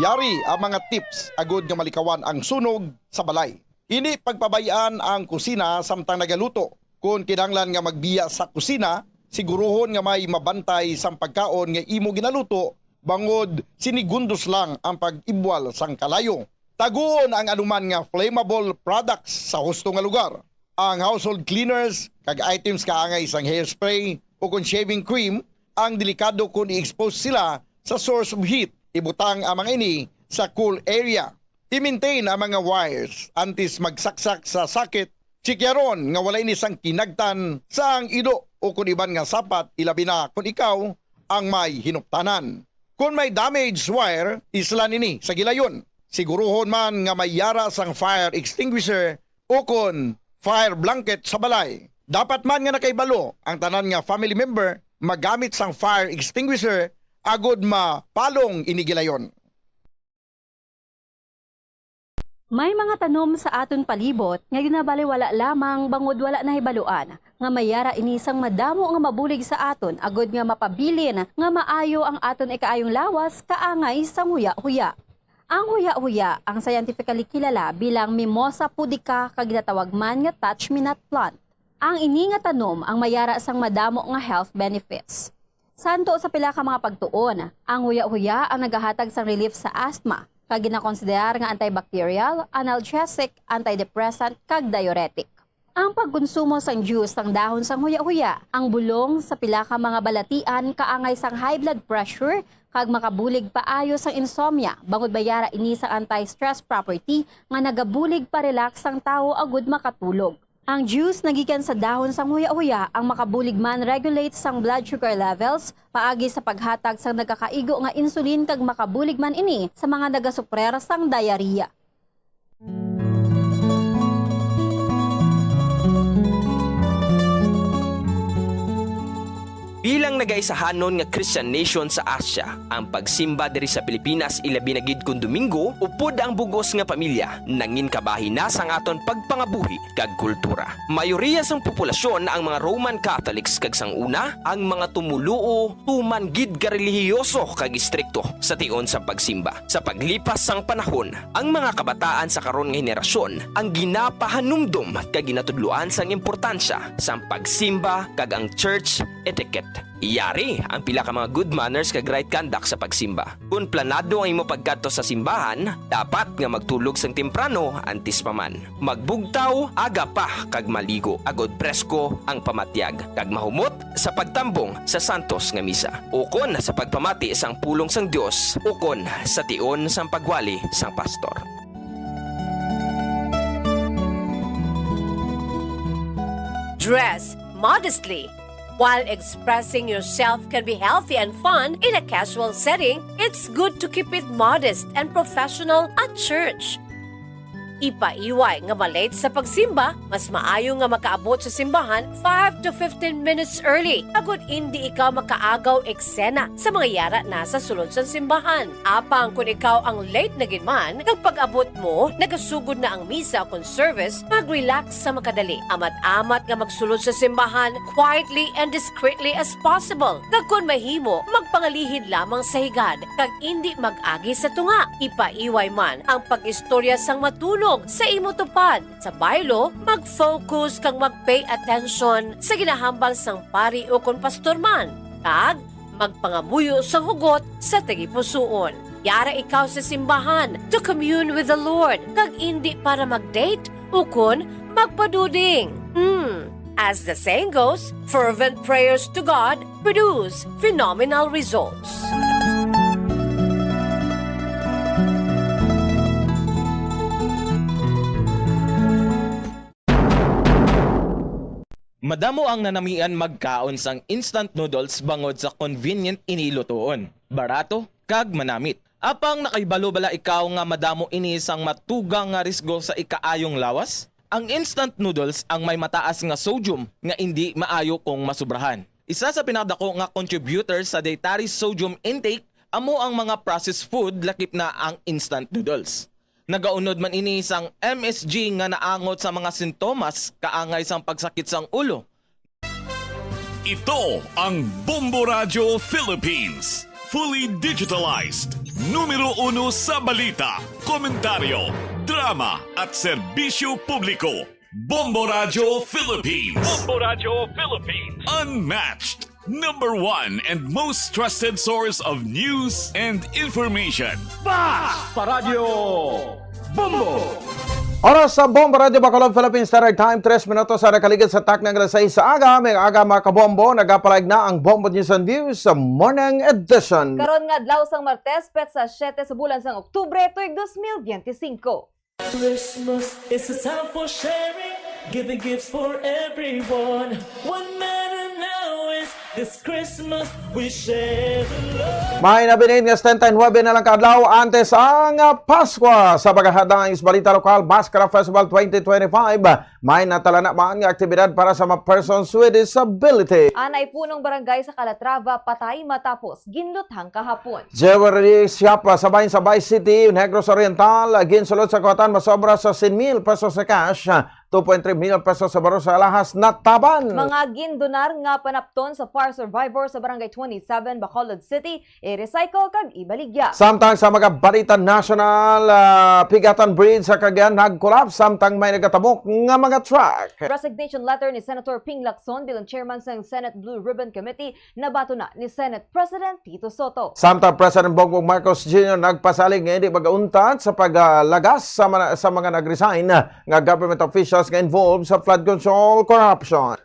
Yari ang mga tips agud nga malikawan ang sunog sa balay. Indi pagpabay-an ang kusina samtang nagaluto. Kon kinahanglan nga magbiya sa kusina, siguruhon nga may mabantay sang pagkaon nga imo ginaluto, bangod sinigundos lang ang pag-ibwal sang kalayo. Taguon ang anuman nga flammable products sa husto nga lugar. Ang household cleaners kag items kaangay sang hairspray ukon shaving cream ang delikado kon i-expose sila sa source of heat. Ibutang ang mga ini sa cool area. I-maintain ang mga wires antes magsaksak sa socket. Tsikyaron nga wala ini sang kinagtan sa ang ido ukon iban nga sapat, ilabi na kon ikaw ang may hinuptanan. Kon may damaged wire, islan ini sa gilayon. Siguruhon man nga may yara sang fire extinguisher ukon fire blanket sa balay. Dapat man nga nakahibalo ang tanan nga family member magamit sang fire extinguisher agud mapalong ini gilayon. May mga tanom sa aton palibot nga ginabaliwala lamang bangod wala nahibaluan nga may yara ini sang madamo nga mabulig sa aton agud nga mapabilin nga maayo ang aton ikaayong lawas kaangay sang huya-huya. Ang huya-huya ang scientifically kilala bilang Mimosa pudica kag ginatawag man nga touch-me-not plant. Ang ini nga tanom ang may yara sang madamo nga health benefits. Santo sa pila ka mga pagtuon, ang huya-huya ang nagahatag sang relief sa asthma, kag ginakonsiderar nga antibacterial, analgesic, antidepressant, kag diuretic. Ang pagkonsumo sang juice sang dahon sang huya-huya, ang bulong sa pila ka mga balatian kaangay sang high blood pressure kag makabulig paayo sang insomnia, bangod may yara ini sang anti-stress property nga nagabulig pa-relax sang tawo agud makatulog. Ang juice nga gikan sa dahon sang huya-huya ang makabulig man regulate sang blood sugar levels paagi sa paghatag sang nagakaigo nga insulin kag makabulig man ini sa mga nagasuprer sang diarrhea. Bilang nagaisahanon nga Christian nation sa Asia, ang pagsimba diri sa Pilipinas, ilabi na gid kon Domingo, upod ang bug-os nga pamilya, nangin kabahin na sang aton pagpangabuhi kag kultura. Mayoriya sang populasyon ang mga Roman Catholics kag sang una, ang mga tumoluo tuman gid ka relihiyoso kag istrikto sa tion sang pagsimba. Sa paglipas sang panahon, ang mga kabataan sa karon nga henerasyon ang ginapahanumdom kag ginatudloan sang importansya sang pagsimba kag ang church etiquette. Yari ang pila ka mga good manners kag right conduct sa pagsimba. Kon planado ang imo pagkadto sa simbahan, dapat nga magtulog sang temprano antes pa man. Magbugtaw aga pa kag maligo agod presko ang pamatyag, kag mahumot sa pagtambong sa santos nga misa, ukon sa pagpamati sang pulong sang Dios, ukon sa tion sang pagwali sang pastor. Dress modestly. While expressing yourself can be healthy and fun in a casual setting, it's good to keep it modest and professional at church. Ipaiway nga ma-late sa pagsimba, mas maayo nga makaabot sa simbahan five to fifteen minutes early, agod indi ikaw makaagaw eksena sa mga yara na sa sulod sang simbahan. Apang kon ikaw ang late na gid man, kag pag-abot mo, nagasugod na ang misa kon service, mag-relax sa makadali. Amat-amat nga magsulod sa simbahan quietly and discreetly as possible. Kag kon mahimo, magpangalihid lamang sa higad, kag indi mag-agi sa tunga. Ipaiway man ang pag-istorya sang matunog sa imo tupad. Sa baylo, mag-focus kag mag-pay attention sa ginahambal sang pari ukon pastor man, kag magpangamuyo sang hugot sa tagipusoon. Yara ikaw sa simbahan to commune with the Lord, kag indi para mag-date ukon magpaduding. Hmm. As the saying goes, fervent prayers to God produce phenomenal results. Madamo ang nanamian magkaon sang instant noodles bangod sa convenient ini lutuon, barato, kag manamit. Apang nakahibalo bala ikaw nga madamo ini sang matugang nga risgo sa ikaayong lawas? Ang instant noodles ang may mataas nga sodium nga indi maayo kung masubrahan. Isa sa pinakadako nga contributor sa dietary sodium intake amo ang mga processed food, lakip na ang instant noodles. Nagaunod man ini sang M S G nga naangot sa mga sintomas kaangay sang pagsakit sang ulo. Ito ang Bombo Radyo Philippines, fully digitalized, numero uno sa balita, komentaryo, drama at serbisyo publiko. Bombo Radyo Philippines. Bombo Radyo Philippines. Unmatched, number one and most trusted source of news and information. Basta Radyo Bombo! Oras sa Bombo Radyo Bacolod, Philippine Standard Time, tres minutos sa nakaligid sa takna nga alas sais sa aga. May aga, mga kabombo, nagapalayag na ang Bombo News and Views sa Morning Edition. Karon nga adlaw sang Martes, petsa siyete sa bulan sang Oktubre, tuig dos mil biyente singko. Christmas is a time for sharing, giving gifts for everyone. What matter now is this Christmas we share the love. May nabinid nga setenta y nuebe na lang ka adlaw antes ang Paskwa. Sa pagahadang is balita lokal, Maskara Festival twenty twenty-five. May natalana man nga aktibidad para sa mga persons with disability. Anay punong barangay sa Calatrava patay matapos ginluthang kahapon. Jewelry shop sa bahin sa Bay City, Negros Oriental, ginsulod sa kawatan masobra sa singko mil pesos sa cash, two point three million pesos sa baro sa alahas nataban. Mga gindonar nga panapton sa fire survivor sa Barangay twenty-seven, Bacolod City, i-recycle kag ibaligya. Samtang sa mga balita nasyonal, ah, Pigatan Bridge sa Cagayan nag-collapse samtang may nagatabok nga mga truck. Resignation letter ni Senator Ping Lacson bilang chairman sang Senate Blue Ribbon Committee nabaton na ni Senate President Tito Sotto. Samtang President Bongbong Marcos Junior nagpasalig nga hindi magauntat sa paglagas sa, mana- sa mga nag-resign nga government officials nga involved sa flood control corruption.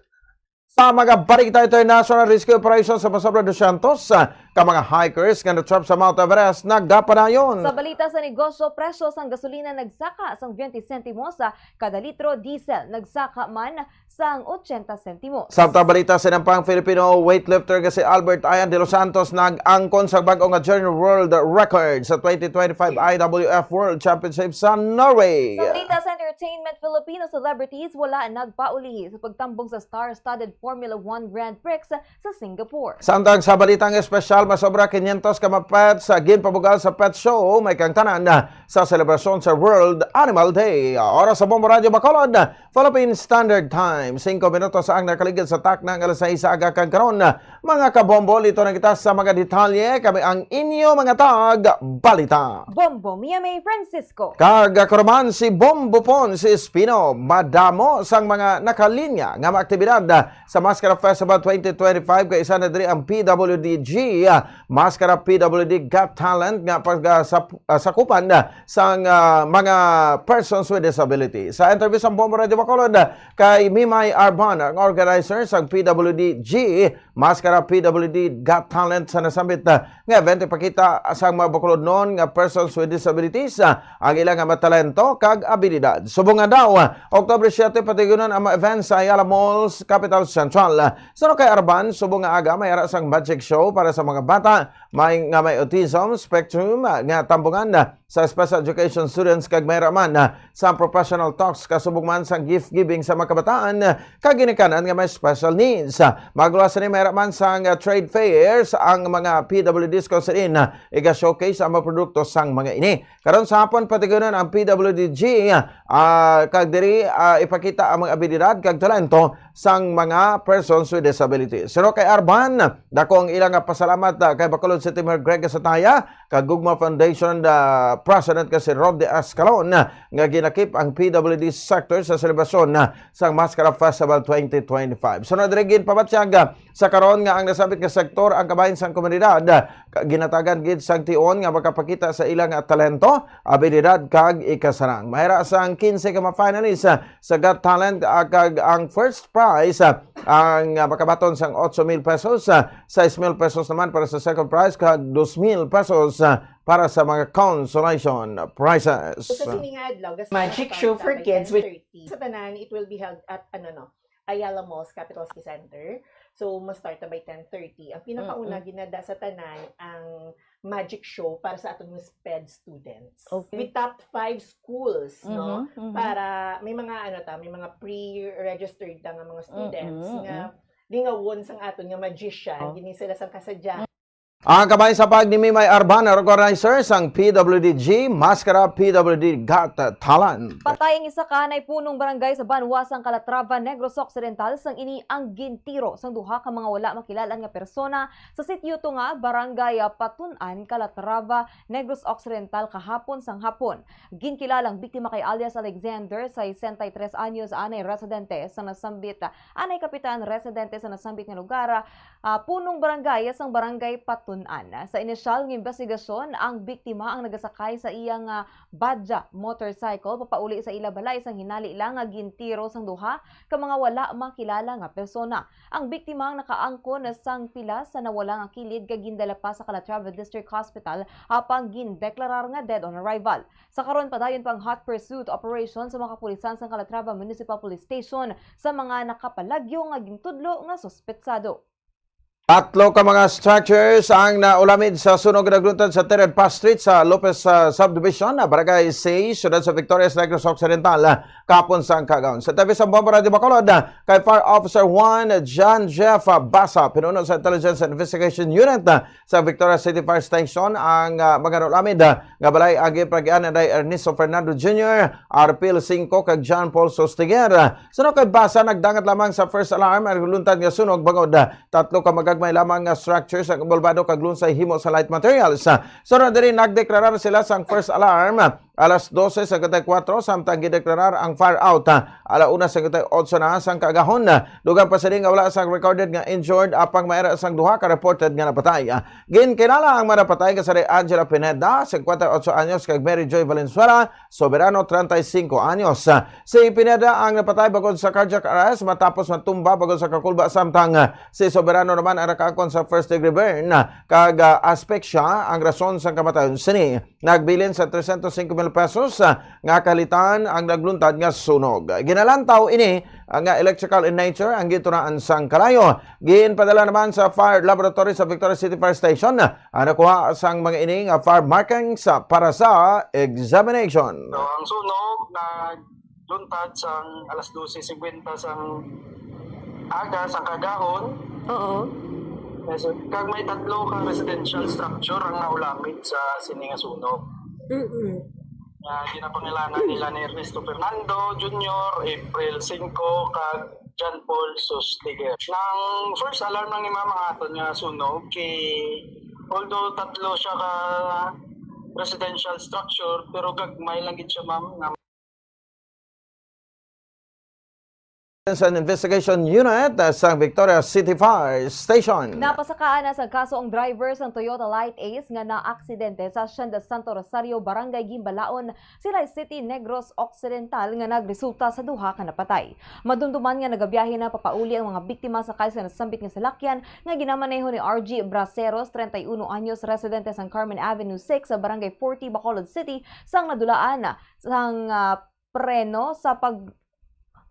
Sa mga balita international, rescue operation sa masobra dosyentos, ah, ka mga hikers nga na-trap sa Mount Everest nagapadayon. Sa balita sa negosyo, presyo sang gasolina nagsaka sang twenty sentimos sa kada litro, diesel nagsaka man sang ochenta sentimos. Sa balita sa nampang Filipino weightlifter nga si Albert Ian de los Santos nag-angkon sa bag-o nga junior world record sa twenty twenty-five I W F World Championship sa Norway. Sa balita sa entertainment, Filipino celebrities wala nagpaulihi sa pagtambong sa star-studded Formula One Grand Prix sa Singapore. Samtang sa balitang espesyal, masobra kinyentos ka mga pets sa ginpabugal sa pet show, may kang tanan sa selebrasyon sa World Animal Day. Oras sa Bombo Radyo Bacolod, Philippine Standard Time, singko minutos ang nakaligid sa takna nga alas sais sa aga kag karon. Mga kabombo, lito na kita sa mga detalye. Kami ang inyo mga tag balita. Bombo Mia May Francisco. Kag ako naman si Bombo Pon, si Espino. Madamo sang mga nakalinya nga mga aktibidad sa Maskara Festival twenty twenty-five, kay isa na diri ang P W D G, ah, Maskara P W D Got Talent nga pag, ah, sap- ah, sakupan, ah, sang, ah, mga persons with disability. Sa interview sa Bombo Radio Bacolod, ah, kay Mimay Arban, ang organizer sang P W D G, Maskara P W D Got Talent sa nasambit, ah, nga event, ipakita sang mga Bacolodnon nga persons with disabilities, ah, ang ila nga mga talento kag abilidad. Subong nga daw, Oktubre siete, patigunon ang mga events sa Ayala Malls, Capital Central. Sa Nokay Arban, subong nga aga, may ara sang magic show para sa mga bata may, nga may autism spectrum nga tambungan sa special education students kag mayra man, ah, sa professional talks kasubong man sang gift giving sa mga kabataan, ah, kag ginikanan nga may special needs. Ah, magluwas sini mayra man sang, ah, trade fairs ang mga P W Ds kung sa diin, ah, iga-showcase ang mga produkto sang mga ini. Karon sa hapon, patigunon ang P W D G, ah, kag diri, ah, ipakita ang mga abilidad kag talento sang mga persons with disabilities. Suno kay Arban, dako ang ilang nga pasalamat, ah, kay Bacolod City Mayor Greg Sataya, kag Gugma Foundation, ah, President nga si Rod de Escalon, ah, nga ginakip ang P W D sector sa selebrasyon, ah, sang Mascara Festival twenty twenty-five. Sunod diri, ginpabatyag, ah, sa karon nga ang nasambit nga sektor ang kabahin sang komunidad, ah, ka-, ginatagan gid sang tion nga makapakita sa ila nga talento, abilidad, kag ikasarang. Mayra sang quince ka mga finalists, ah, sa Got Talent, ah, kag ang first prize, ah, ang, ah, makabaton sang ocho mil pesos, ah, sais mil pesos naman para sa second prize, kag dos mil pesos, ah, para sa mga consolation prizes. So, sa sining adlaw, gas Magic show for kids with thirty. Sa tanan, it will be held at, ano, no, Ayala Malls, Capital City Center. So, ma-start na by ten thirty. Ang pinakauna, Mm-mm. ginada sa tanan ang magic show para sa aton mga sped students. Okay. With top five schools, no? Mhm, mhm. Para may mga, ano ta, may mga pre-registered ta nga mga students Mm-mm, nga mm-mm. lingawon sang aton nga magician, Oh. gini sila sang kasadya. Ang kamay sa pag ni Mimay Arban, organizer sang P W D G, Maskara P W D Got Talent. Patay ang isa ka anay punong barangay sa banwa sang Calatrava, Negros Occidental, sang ini ang gintiro sang duha ka mga wala makilalan nga persona sa Sitio Tunga, Barangay, ah, Patun-an, Calatrava, Negros Occidental, kahapon sang hapon. Ginkilala ang biktima kay alias Alexander, sesenta y tres anyos, anay residente sa nasambit, anay kapitan residente sa nasambit nga lugar, ah, punong barangay sang Barangay Patun-an. Sa inisyal nga imbestigasyon, ang biktima ang nagasakay sa iyang, ah, Badja motorcycle papauli sa ila balay, sang hinali lang nga gintiro sang duha ka mga wala makilala nga persona. Ang biktima ang nakaangkon sang pilas sa nawala nga kilid kag gindala pa sa Calatrava District Hospital, apang gindeklarar nga dead on arrival. Sa karon, padayon pa ang hot pursuit operation sa mga kapulisan sang Calatrava Municipal Police Station sa mga nakapalagyo nga gintudlo nga suspetsado. Tatlo ka mga structures ang naulamid sa sunog nga nagluntad sa Third Pass Street sa Lopez, ah, Subdivision, ah, Barangay C, Siyudad sa Victorias, Negros Occidental, ah, kahapon sang kaagahon. Sa T V sa Bomba Radio Bacolod, ah, kay Fire Officer one John Jeff, ah, Basa, pinuno sa Intelligence and Investigation Unit, ah, sa Victorias City Fire Station, ang, ah, mga naulamid, ah, nga balay ang ginpagian ni Ernesto Fernando Junior, Arpil Cinco, kag John Paul Sostiger. Suno kay Basa, nagdangat lamang sa first alarm ang luntad nga sunog, bangod, ah, tatlo ka magagmay lamang nga structures ang inbolbado kag lunsay himo sa light materials. Sunod diri, nagdeklarar sila sang first alarm alas dose cincuenta y cuatro, samtang gideklarar ang fire out, ah, ala una cincuenta y ocho na sang kaagahon. Dugang pa sini nga wala sang recorded nga injured, apang mayra sang duha ka reported nga napatay. Ginkilala ang mga napatay nga si Angela Pineda, cincuenta y ocho anyos, kag Mary Joy Valenzuela Soberano, treinta y cinco anyos. Si Pineda ang napatay bangod sa cardiac arrest matapos matumba bangod sa kakulba, samtang si Soberano naman ang nakaangkon sa first degree burn kag, ah, asphyxia ang rason sang kamatayon sini. Nagbilin sa trescientos cinco mil pesos, ah, nga kahalitan ang nagluntad nga sunog. Ginalantaw ini, ah, nga electrical in nature ang gintunaan sang kalayo. Ginpadala naman sa fire laboratory sa Victorias City Fire Station ang nakuha sang mga ini nga fire markings, ah, para sa examination. So, ang sunog nagluntad sang alas dose cincuenta sang aga, sang kaagahon. Oo. Yes, sir. Kag may tatlo ka residential structure ang naulamid sa sini nga sunog. Mm-mm. Nga ginapangilanan nila ni Ernesto Fernando Junior, April cinco, kag John Paul Sustiger. Nang first alarm lang ni mama nga aton nga sunog, kay, although tatlo siya ka residential structure, pero gagmay lang gid siya, ma'am, nga sa Investigation Unit, uh, sa Victorias City Fire Station. Napasakaan na sa kaso ang driver sang Toyota Light Ace nga naaksidente sa Hacienda Santo Rosario, Barangay Gimbalaon, Silay City, Negros Occidental, nga nagresulta sa duha ka napatay. Madumduman nga nagabiyahe na papauli ang mga biktima sakay sa nasambit nga salakyan nga ginamaneho ni R G Braceros, treinta y uno anyos, residente sang Carmen Avenue six sa Barangay forty, Bacolod City, sang nadulaan sang, ah, preno sa pag-,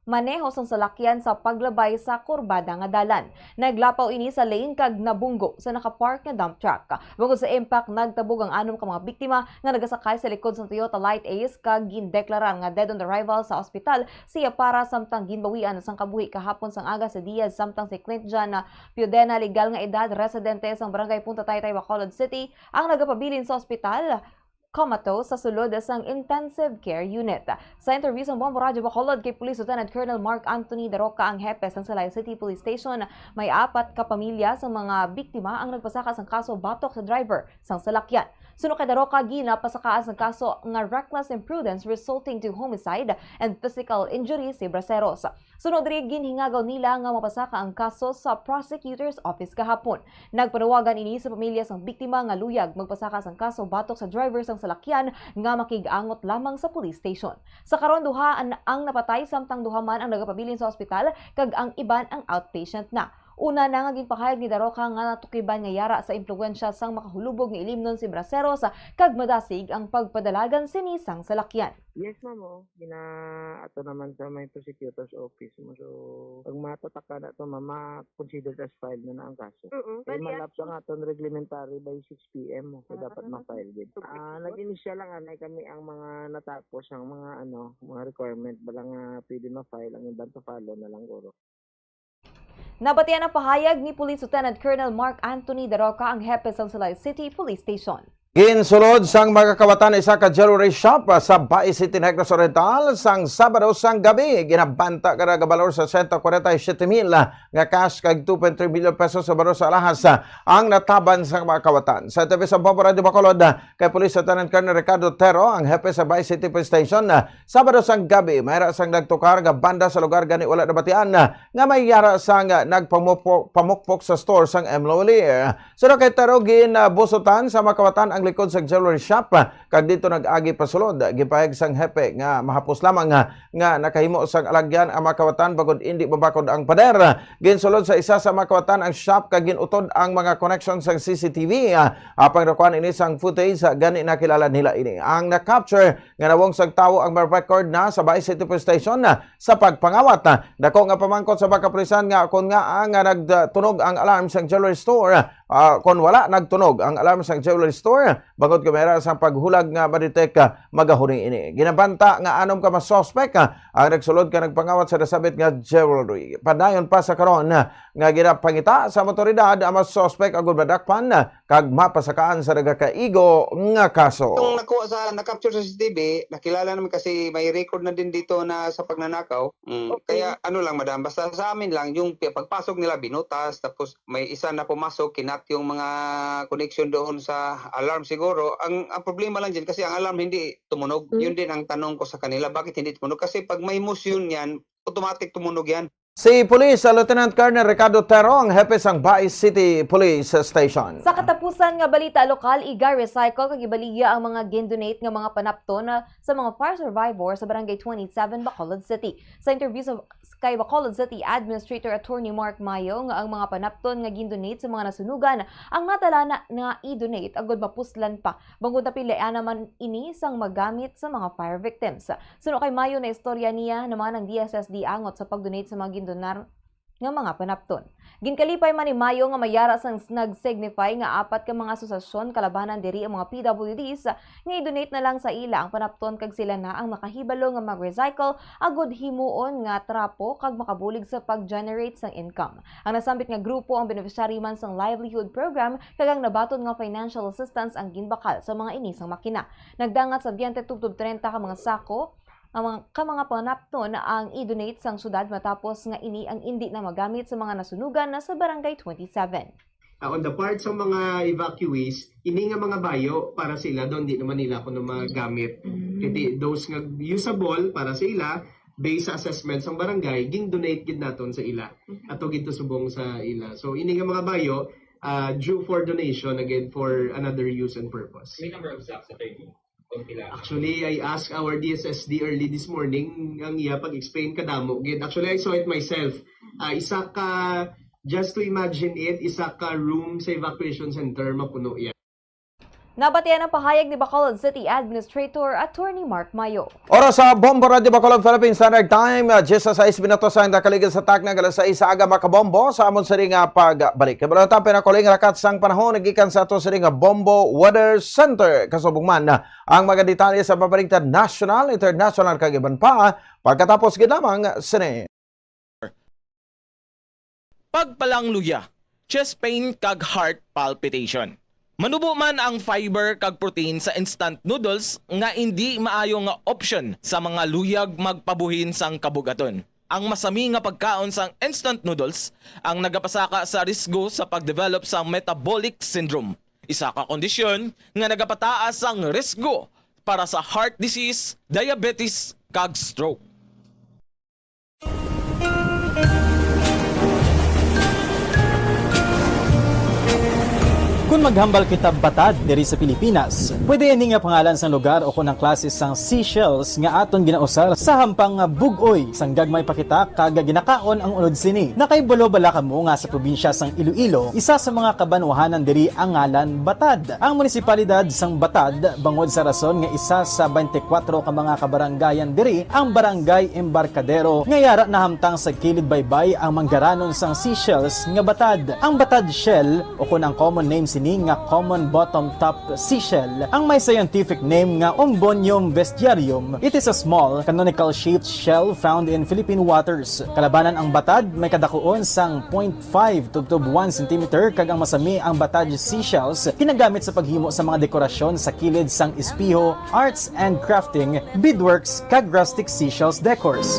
maneho sang salakyan sa paglabay sa kurbada nga dalan. Naglapaw ini sa lane kag nabunggo sa nakapark nga dump truck. Bangod sa impact, nagtabog ang anom ka mga biktima nga nagasakay sa likod sang Toyota Light Ace kag gindeklarar nga dead on arrival sa ospital si Yapara, samtang ginbawian sang kabuhi kahapon sang aga si Diaz, samtang si Clint John Piodena, legal nga edad, residente sang Barangay Punta Taytay, Bacolod City, ang nagapabilin sa ospital comatose sa sulod sang intensive care unit. Sa interview sang Bombo Radyo Bacolod kay Police Lieutenant Colonel Mark Anthony Daroca, ang hepe sang Celaya City Police Station, may apat ka pamilya sa mga biktima ang nagpasaka sang kaso batok sa driver sang salakyan. Suno kay Daroca, ginapasakaan sang kaso nga reckless imprudence resulting to homicide and physical injury si Braceros. Sunod diri, ginhingagaw nila nga mapasaka ang kaso sa prosecutor's office kahapon. Nagpanawagan ini sa pamilya sang biktima nga luyag magpasaka sang kaso batok sa driver sang salakyan nga makig-angot lamang sa police station. Sa karon, duha an-, ang napatay, samtang duha man ang nagapabilin sa ospital kag ang iban ang outpatient na. Una na nga ginpahayag ni Daroca nga natukiban nga yara sa impluwensya sang makahulubog nga ilimnon si Braceros kag madasig ang pagpadalagan sini sang salakyan. Yes, ma'am, oh. Gina-, ato naman sa may prosecutor's office mo. So, pag matataka na to, ma'am, ma-consider as filed na na ang kaso. Mm-mm. Kay malapse ang aton reglementary by six p m mo. So, dapat ma-file gid. Ah, nag-initial lang anay kami ang mga natapos, ang mga, ano, mga requirement, bala nga pwede ma-file, ang iban pa follow na lang, guro. Nabatian ang pahayag ni Police Lieutenant Colonel Mark Anthony Daroca, ang hepe sang Celaya City Police Station. Ginsulod sang mga kawatan isa ka jewelry shop sa Bai City, Negros Oriental, sang Sabado sang gabi. Ginabanta nga nagabalor sa siyento kwarenta y siyete mil nga cash kag two point three million pesos sa baros sa alahas ang nataban sang mga kawatan. Sa T V sa Bombo Radyo Bacolod, kay Police Lieutenant Colonel Ricardo Tero, ang hepe sa Bai City Police Station, Sabado sang gabi, may ra sang nagtukar nga banda sa lugar, gani wala nabatian nga may yara sang nagpamukpok, pamukpok sa store sang M Lawlier. Suno kay Tero, ginabusutan sa mga kawatan ang likod sa jewelry shop, kag dito nag-agi pasulod. Gipahayag sang hepe nga mahapos lamang nga nakahimo sang alagyan ang mga kawatan bangod indi mabakod ang pader. Ginsulod sa isa sa mga kawatan ang shop kag gin-utod ang mga connection sang C C T V. Apang nakuha ini sang footage, gani nakilala nila ini. Ang na-capture nga nawong sang tawo ang ma-record na sa Bai City Police Station, ah, sa pagpangawat. Ah, dako nga pamangkot sa mga kapulisan nga kon ngaa nga nagtunog ang alarm sang jewelry store. Ah, kon wala nagtunog ang alarm sang jewelry store, bangod kamera sang paghulag nga ma-detect, ah, magahuni ini. Ginabanta nga anom ka mga suspect, ah, ang nagsulod ka nagpangawat sa nasabit nga jewelry. Padayon pa sa karon, ah, nga ginapangita sa motoridad ang mga suspect agud madakpan, ah, kag mapasakaan sa nagakaigo nga kaso. Itong nakuha sa, na-capture sa C C T V, nakilala naman kasi may record na din dito na sa pagnanakaw. Mm. Okay. Kaya ano lang, madam, basta sa amin lang, yung pi-, pagpasok nila, binutas, tapos may isa na pumasok, kinat yung mga connection doon sa alarm siguro. Ang, ang problema lang dyan, kasi ang alarm hindi tumunog. Mm. Yun din ang tanong ko sa kanila, bakit hindi tumunog? Kasi pag may motion yan, automatic tumunog yan. Si Police Lieutenant Colonel Ricardo Tero, ang hepe sang Bai City Police Station. Sa katapusan nga balita lokal, iga-recycle kag ibaligya ang mga gin-donate nga mga panapton, ah, sa mga fire survivor sa Barangay twenty-seven, Bacolod City. Sa interview sa, kay Bacolod City Administrator Attorney Mark Mayo, nga ang mga panapton nga gin-donate sa mga nasunugan ang nadala na nga i-donate agud mapuslan pa. Bangod napilian naman ini sang magamit sa mga fire victims. Suno kay Mayo, naistorya niya naman ang D S S D angot sa pag-donate sa mga gindonar nga mga panapton. Ginkalipay man ni Mayo nga may yara sang s-, nag-signify nga apat ka mga asosasyon kalabanan diri ang mga P W Ds nga i-donate na lang sa ila ang panapton kag sila na ang makahibalo nga mag-recycle agud himuon nga trapo kag makabulig sa pag-generate sang income. Ang nasambit nga grupo ang beneficiary man sang livelihood program kag ang nabaton nga financial assistance ang ginbakal sa mga ini sang makina. Nagdangat sa twenty tubtob treinta ka mga sako ang mga, ka mga panapton ang i-donate sang syudad matapos nga ini ang indi na magamit sa mga nasunugan na sa Barangay twenty-seven. Ah, on the part sa mga evacuees, ini nga mga bayo para sa ila daw, hindi naman nila kuno magamit. Mm. Kay di, those nga usable para sa ila, based sa assessment sang barangay, ging-donate gid naton sa ila. Mhm. Ato gid to subong sa ila. So, ini nga mga bayo, ah, due for donation again for another use and purpose. May number of sacks, attorney? Kung pila? Actually, I asked our D S S D early this morning ang iya pag-explain kadamo gid. Actually, I saw it myself. Ah, isa ka, just to imagine it, isa ka room sa evacuation center, mapuno yan. Nabatian ang pahayag ni Bacolod City Administrator Attorney Mark Mayo. Oras sa Bombo Radyo Bacolod Philippine Standard Time, ah, diyes a sais minutos ang nakaligid sa takna alas sais sa aga, mga kabombo. Sa amon sini nga pagbalik, kay balon ta pinakuling rakat sang panahon nagikan sa ato sini nga Bombo Weather Center. Kasubong man, ah, ang mga detalye sa pabaligtad national, international, kag iban pa, pagkatapos gid lamang sini. Pagpalangluya, chest pain kag heart palpitation. Manubo man ang fiber kag protein sa instant noodles nga indi maayo nga option sa mga luyag magpabuhin sang kabugaton. Ang masami nga pagkaon sang instant noodles ang nagapasaka sa risgo sa pag-develop sang metabolic syndrome, isa ka kondisyon nga nagapataas sang risgo para sa heart disease, diabetes, kag stroke. Kung maghambal kita batad diri sa Pilipinas, pwede ini nga pangalan sang lugar o kon ang klase sang seashells nga aton ginausar sa hampang nga bug-oy sang gagmay pa kita kag ginakaon ang unod sini. Nakaibalo bala kamo nga sa probinsya sang Iloilo, isa sa mga kabanwahanan diri ang ngalan Batad? Ang munisipalidad sang Batad, bangod sa rason nga isa sa twenty-four ka mga kabarangayan diri ang Barangay Embarcadero, nga yara nahamtang sa kilid baybay ang manggaranon sang seashells nga batad. Ang batad shell, o kon ang common name sini nga common bottom top seashell, ang may scientific name nga Umbonium vestiarium. It is a small, canonical shaped shell found in Philippine waters. Kalabanan ang batad, may kadakuon sang point five tubtob one centimeter, kag ang masami ang batad seashells ginagamit sa paghimo sa mga dekorasyon sa kilid sang espeho, arts and crafting, beadworks, kag rustic seashells decors.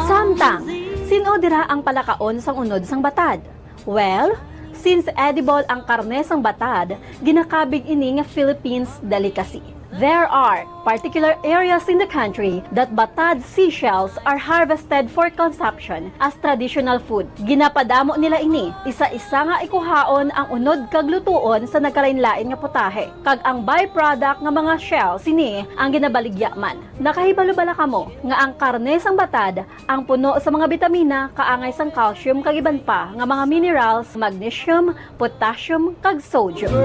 Samtang, sin-o dira ang palakaon sang unod sang batad? Well, since edible ang karne sang batad, ginakabig ini nga Philippines delicacy. There are particular areas in the country that batad seashells are harvested for consumption as traditional food. Ginapadamo nila ini, isa-isa nga ikuhaon ang unod kag lutuon sa nagkalainlain nga putahe, kag ang byproduct nga mga shell sini ang ginabaligya man. Nakahibalo bala kamo nga ang karne sang batad ang puno sa mga bitamina, kaangay sang calcium kag iban pa nga mga minerals, magnesium, potassium, kag sodium.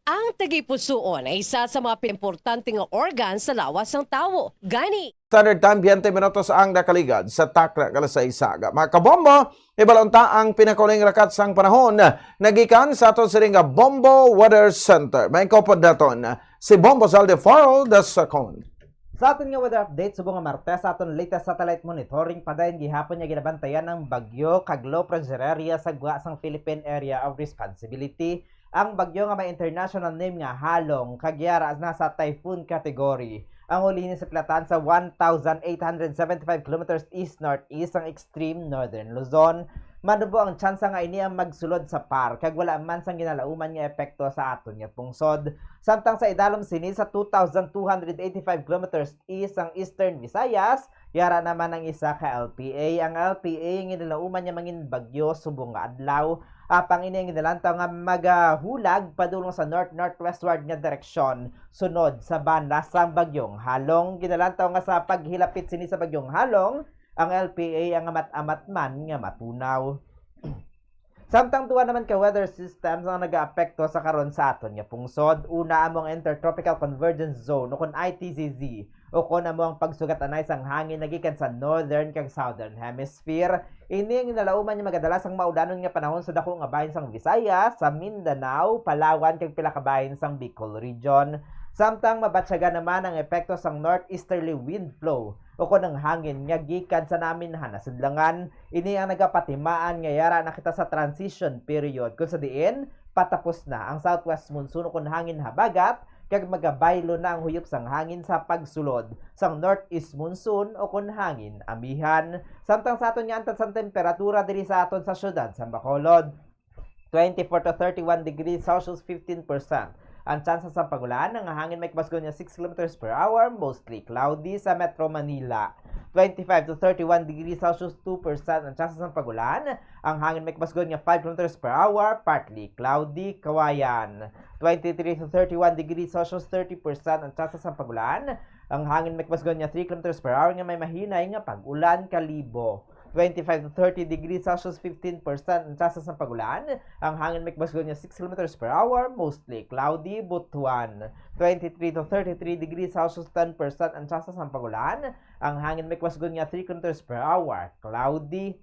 Ang tagipusoon ay isa sa mga pinimportante nga organ sa lawas sang tawo. Gani, Standard Time, twenty minutos ang nakaligad sa takna nga alas sais sa aga. Mga kabombo, ibalon ta ang pinakauling rakat sang panahon nagikan sa aton sini nga Bombo Weather Center. May kopod naton si Bombo Zaldi Farrell the second. Sa aton nga weather update, subong nga Martes, sa aton latest satellite monitoring, padayon gihapon nga ginabantayan ang bagyo kag low pressure area sa gwa sang Philippine Area of Responsibility. Ang bagyo nga may international name nga Halong, kag yara na sa typhoon category. Ang uli ni siplatan sa one thousand eight hundred seventy-five kilometers east-northeast sang extreme northern Luzon. Manubo ang tsansa nga ini ang magsulod sa par, kag wala man sang ginalauman nga epekto sa aton nga pungsod. Samtang sa idalom sini sa two thousand two hundred eighty-five kilometers east sang eastern Visayas, yara naman ang isa ka L P A. Ang L P A ginalauman nga mangin bagyo subong nga adlaw. Apang ini ang ginalantaw nga magahulag padulong sa north-northwestward nga direksyon, sunod sa banda sang Bagyong Halong. Ginalantaw nga sa paghilapit sini sa Bagyong Halong, ang L P A ang amat-amat man nga matunaw. Samtang duha naman ka weather systems ang nagaapekto sa karon sa aton nga pungsod. Una, amo ang Intertropical Convergence Zone, o kon I T C Z, o kon amo ang pagsugat anay sang hangin nagikan sa northern kag southern hemisphere. Ini ang ginalauman nga magadala sang maulanon nga panahon sa daku nga bahin sang Visayas, sa Mindanao, Palawan, kag pila ka bahin sang Bicol Region. Samtang mabatyagan naman ang epekto sang northeasterly wind flow, o kon ang hangin nga gikan sa naminhan nga sidlangan. Ini ang nagapatimaan nga yara na kita sa transition period, kung sa diin patapos na ang southwest monsoon o kon hangin habagat, kag magabaylo na ang huyop sang hangin sa pagsulod sang northeast monsoon o kon hangin amihan. Samtang sa aton nga antat sang temperatura diri sa aton sa siyudad sa Bacolod, twenty-four to thirty-one degrees Celsius, fifteen percent ang tsansa sa pag-ulan. Ang hangin may kabasgon nga six kilometers per hour, mostly cloudy sa Metro Manila. Twenty-five to thirty-one degrees Celsius, two percent ang tsansa sang pag-ulan. Ang hangin may kabasgon nga five kilometers per hour, partly cloudy, Kawayan. Twenty-three to thirty-one degrees Celsius, thirty percent ang tsansa sang pag-ulan. Ang hangin may kabasgon nga three kilometers per hour nga may mahinay nga pag-ulan, Kalibo. Twenty-five to thirty degrees Celsius, fifteen percent ang tsansa sang pag-ulan. Ang hangin may kabasgon nga six kilometers per hour, mostly cloudy, Butuan. Twenty-three to thirty-three degrees Celsius, ten percent ang tsansa sang pag-ulan. Ang hangin may kabasgon nga three kilometers per hour, cloudy.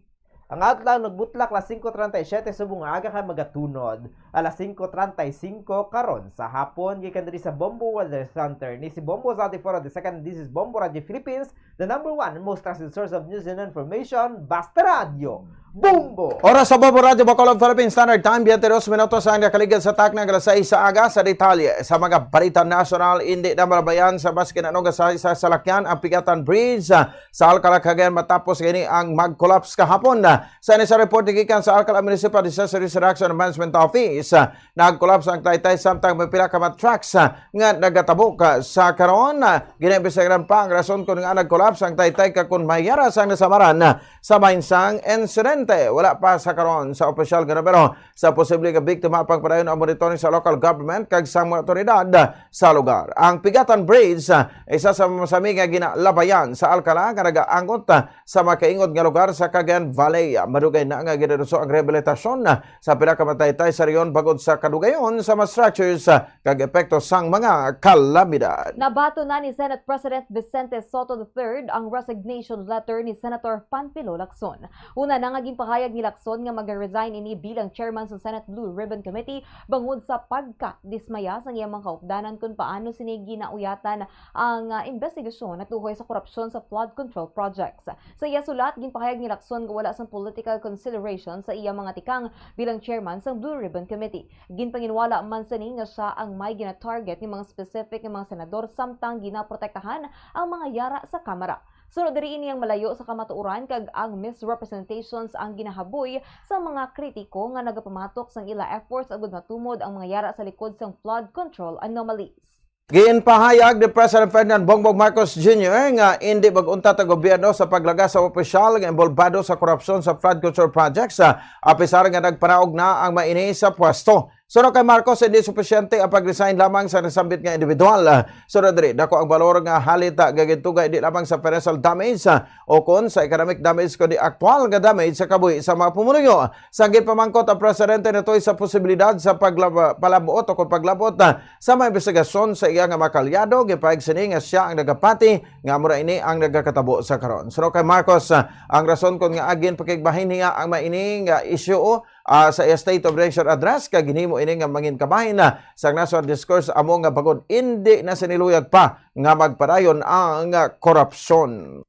Ang adlaw nagbutlak alas singko treinta y siete subong nga aga kag magatunod alas singko treinta y cinco karon sa hapon. Gikan diri sa Bombo Weather Center, ni si Bombo Zati Foro the second. This is Bombo Radio Philippines, the number one and most trusted source of news and information. Basta radyo, Bombo! Oras sa Bombo Radio Bacolod, Philippine Standard Time, twenty-two minutos ang nakaligad sa takna nga alas sais sa aga. Sa detalye sa mga balita nasyonal, hindi na malabayan sa maski ano nga sa, sa salakyan ang Pigatan Bridge sa Alcala, Cagayan matapos gani ang mag-collapse kahapon. Sa ini sa report gikan sa Alcala Municipal Disaster Risk Reduction and Management Office, nag-collapse ang taytay samtang may pila ka mga trucks nga nagatabok sa karon. Ginaimbestigaran pa ang rason kon ngaa nag-collapse ang taytay kag kon may yara sang nasamaran sa mainsang insidente. Wala pa sa karon sa opisyal nga numero sa posible nga biktima. Pagpadayon ang monitoring sa local government kag sa mga awtoridad sa lugar. Ang Pigatan Bridge, ah, isa sa masami nga ginalabayan sa Alcala nga nagaangot, ah, sa makaingod nga lugar sa Cagayan Valley. Madugay na nga ginaduso ang rehabilitasyon, ah, sa pila ka mga taytay sa rehiyon bangod sa kadugayon sa mga structures, ah, kag epekto sang mga kalamidad. Nabaton na ni Senate President Vicente Sotto the third ang resignation letter ni Senator Panfilo Lacson. Una na nga ginpahayag ni Lacson nga mag-resign ini bilang chairman sa Senate Blue Ribbon Committee bangod sa pagkadismaya sang iyang mga kaupdanan kon paano sini ginauyatan ang, ah, investigasyon natuhoy sa korupsyon sa flood control projects. Sa iya sulat, ginpahayag ni Lacson nga wala sang political consideration sa iya mga tikang bilang chairman sang Blue Ribbon Committee. Ginpanginwala man sini nga sia ang may ginatarget ni mga specific nga mga senador samtang ginaprotektahan ang mga yara sa Kamara. Sunod diri, ini ang malayo sa kamatuoran kag ang misrepresentations ang ginahaboy sa mga kritiko nga nagapamatok sang ila efforts agud matumod ang mga yara sa likod sang flood control anomalies. Ginpahayag ni President Ferdinand Bongbong Marcos Junior nga indi mag-untat ang gobyerno sa paglagas sa opisyal nga inbolbado sa korupsyon sa flood control projects, ah, apisar nga nagpanaog na ang mga ini sa pwesto. Suno kay Marcos, hindi supisyente ang pag-resign lamang sa nasambit nga individual. Sunod diri, dako ang balor nga halit nga gintugay di lamang sa financial damage, ah, o kon sa economic damage, kundi aktual nga damage sa kabuhi sa mga pumuluyo. Sa ginpamangkot ang presidente natuy sa posibilidad sa paglab-, palabot o kon paglabot, ah, sa mga investigasyon sa iya nga mga kaalyado, gipahayag sini nga sia ang nagapati nga amo ra ini ang nagakatabo sa karon. Suno kay Marcos, ah, ang rason kon ngaa ginpakigbahin niya ang mga ini nga isyu, ah, sa iya State of the Nation Address, kag ginhimo ini nga mangin kabahin, ah, sa national discourse amo nga bangod indi na sini luyag pa nga magpadayon ang, ah, korupsyon.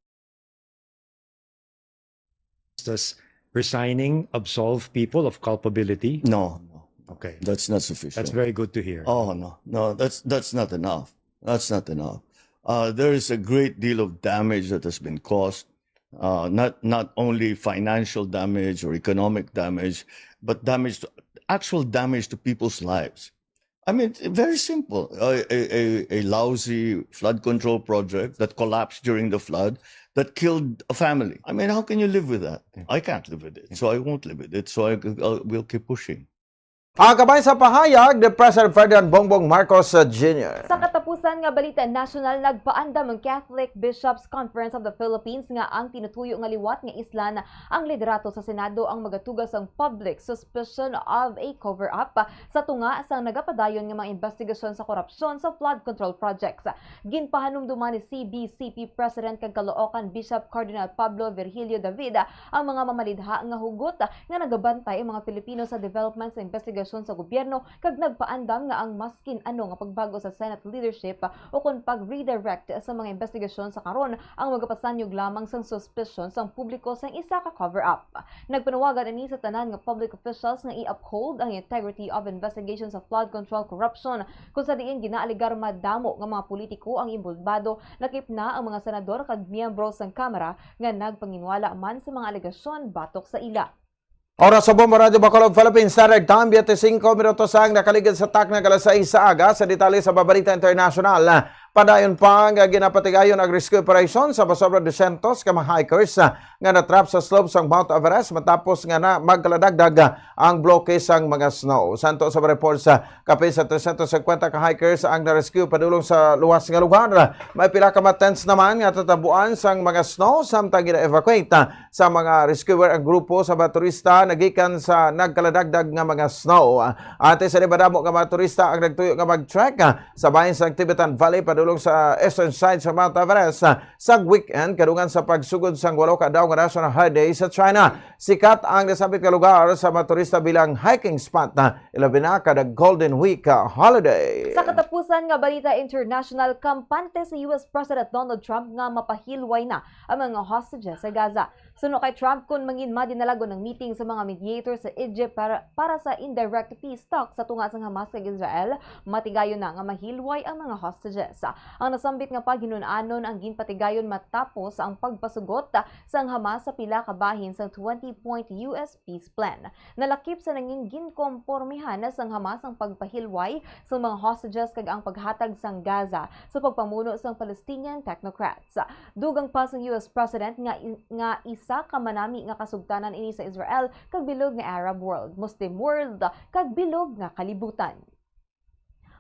Does resigning absolve people of culpability? No, no. Okay. That's not sufficient. That's very good to hear. Oh, no. No, that's, that's not enough. That's not enough. Uh, there is a great deal of damage that has been caused. Uh, not, not only financial damage or economic damage, but damage to, actual damage to people's lives. I mean, it's very simple. A, a, a, a lousy flood control project that collapsed during the flood that killed a family. I mean, how can you live with that? Yeah. I can't live with it, so I won't live with it. So I, I will keep pushing. Ang kabahin sa pahayag ni President Ferdinand Bongbong Marcos, uh, Junior. Sa katapusan nga balita nasyonal, nagpaandam ang Catholic Bishops Conference of the Philippines nga ang tinutuyo nga liwat nga islan ang liderato sa Senado ang magatuga sang public suspicion of a cover-up sa tunga sang nagapadayon nga mga investigasyon sa korupsyon sa flood control projects. Ginpahanumduman ni C B C P President kag Caloocan Bishop Cardinal Pablo Virgilio David ang mga mamalidha nga hugot nga nagabantay ang mga Pilipino sa development sa investigasyon sa gobyerno kag nagpaandam nga ang maskin ano nga pagbago sa Senate leadership o kon pag-redirect sa mga investigasyon sa karon ang magapasanyog lamang sang suspicion sang publiko sang isa ka cover-up. Nagpanawagan ini sa tanan nga public officials nga i-uphold ang integrity of investigation sa flood control corruption, kung sa diin ginaalegar madamo nga mga politiko ang inbolbado, lakip na ang mga senador kag miyembro sang Kamara nga nagpanginwala man sa mga alegasyon batok sa ila. Oras sa Bombo Radyo Bacolod, Philippine Standard Time, twenty-five minutos ang nakaligid sa takna nga alas sais sa aga. Sa detalye sa babalita internasyonal, Padayon pa nga ginapatigayon ang rescue operation sa pasobra dosyentos ka mga hikers, ah, nga na-trap sa slope sang Mount Everest matapos nga na magkaladagdag, ah, ang bloke sang mga snow. Santo sa report sa kapin sa tresyentos singkwenta ka hikers ang na-rescue padulong sa luwas nga lugar. May pila ka mga tents naman nga tatabuan sang mga snow samtang gina-evacuate, ah, sa mga rescuer ang grupo sa mga turista nagikan sa nagkaladagdag nga mga snow. Antes sa madamo nga mga turista ang nagtuyo nga mag-trek, ah, sa bahin sa Tibetan Valley padulong sa eastern side sa Mount Everest, ah, sa weekend kadungan sa pagsugod sang walo ka adlaw nga National High Day sa China. Sikat ang nasambit nga lugar sa mga turista bilang hiking spot, ah, ilabi na kada Golden Week, ah, holiday. Sa katapusan nga balita international, kampante si U S President Donald Trump nga mapahilway na ang mga hostages sa Gaza. Suno kay Trump, kun mangin madinalagon ang meeting sa mga mediator sa Egypt para, para sa indirect peace talks sa tunga sang Hamas kag Israel, matigayon na nga mahilway ang mga hostages. Ang nasambit nga paghinun-anon ang ginpatigayon matapos ang pagpasugot sang Hamas sa pila ka bahin sang twenty-point U S peace plan. Nalakip sa nangin ginkompormihan na sang Hamas ang pagpahilway sa mga hostages kag ang paghatag sang Gaza sa pagpamuno sang Palestinian technocrats. Dugang pa sang U S President nga, nga isa ka manami nga kasugtanan ini sa Israel kag bilog nga Arab world, Muslim world, kag bilog nga kalibutan.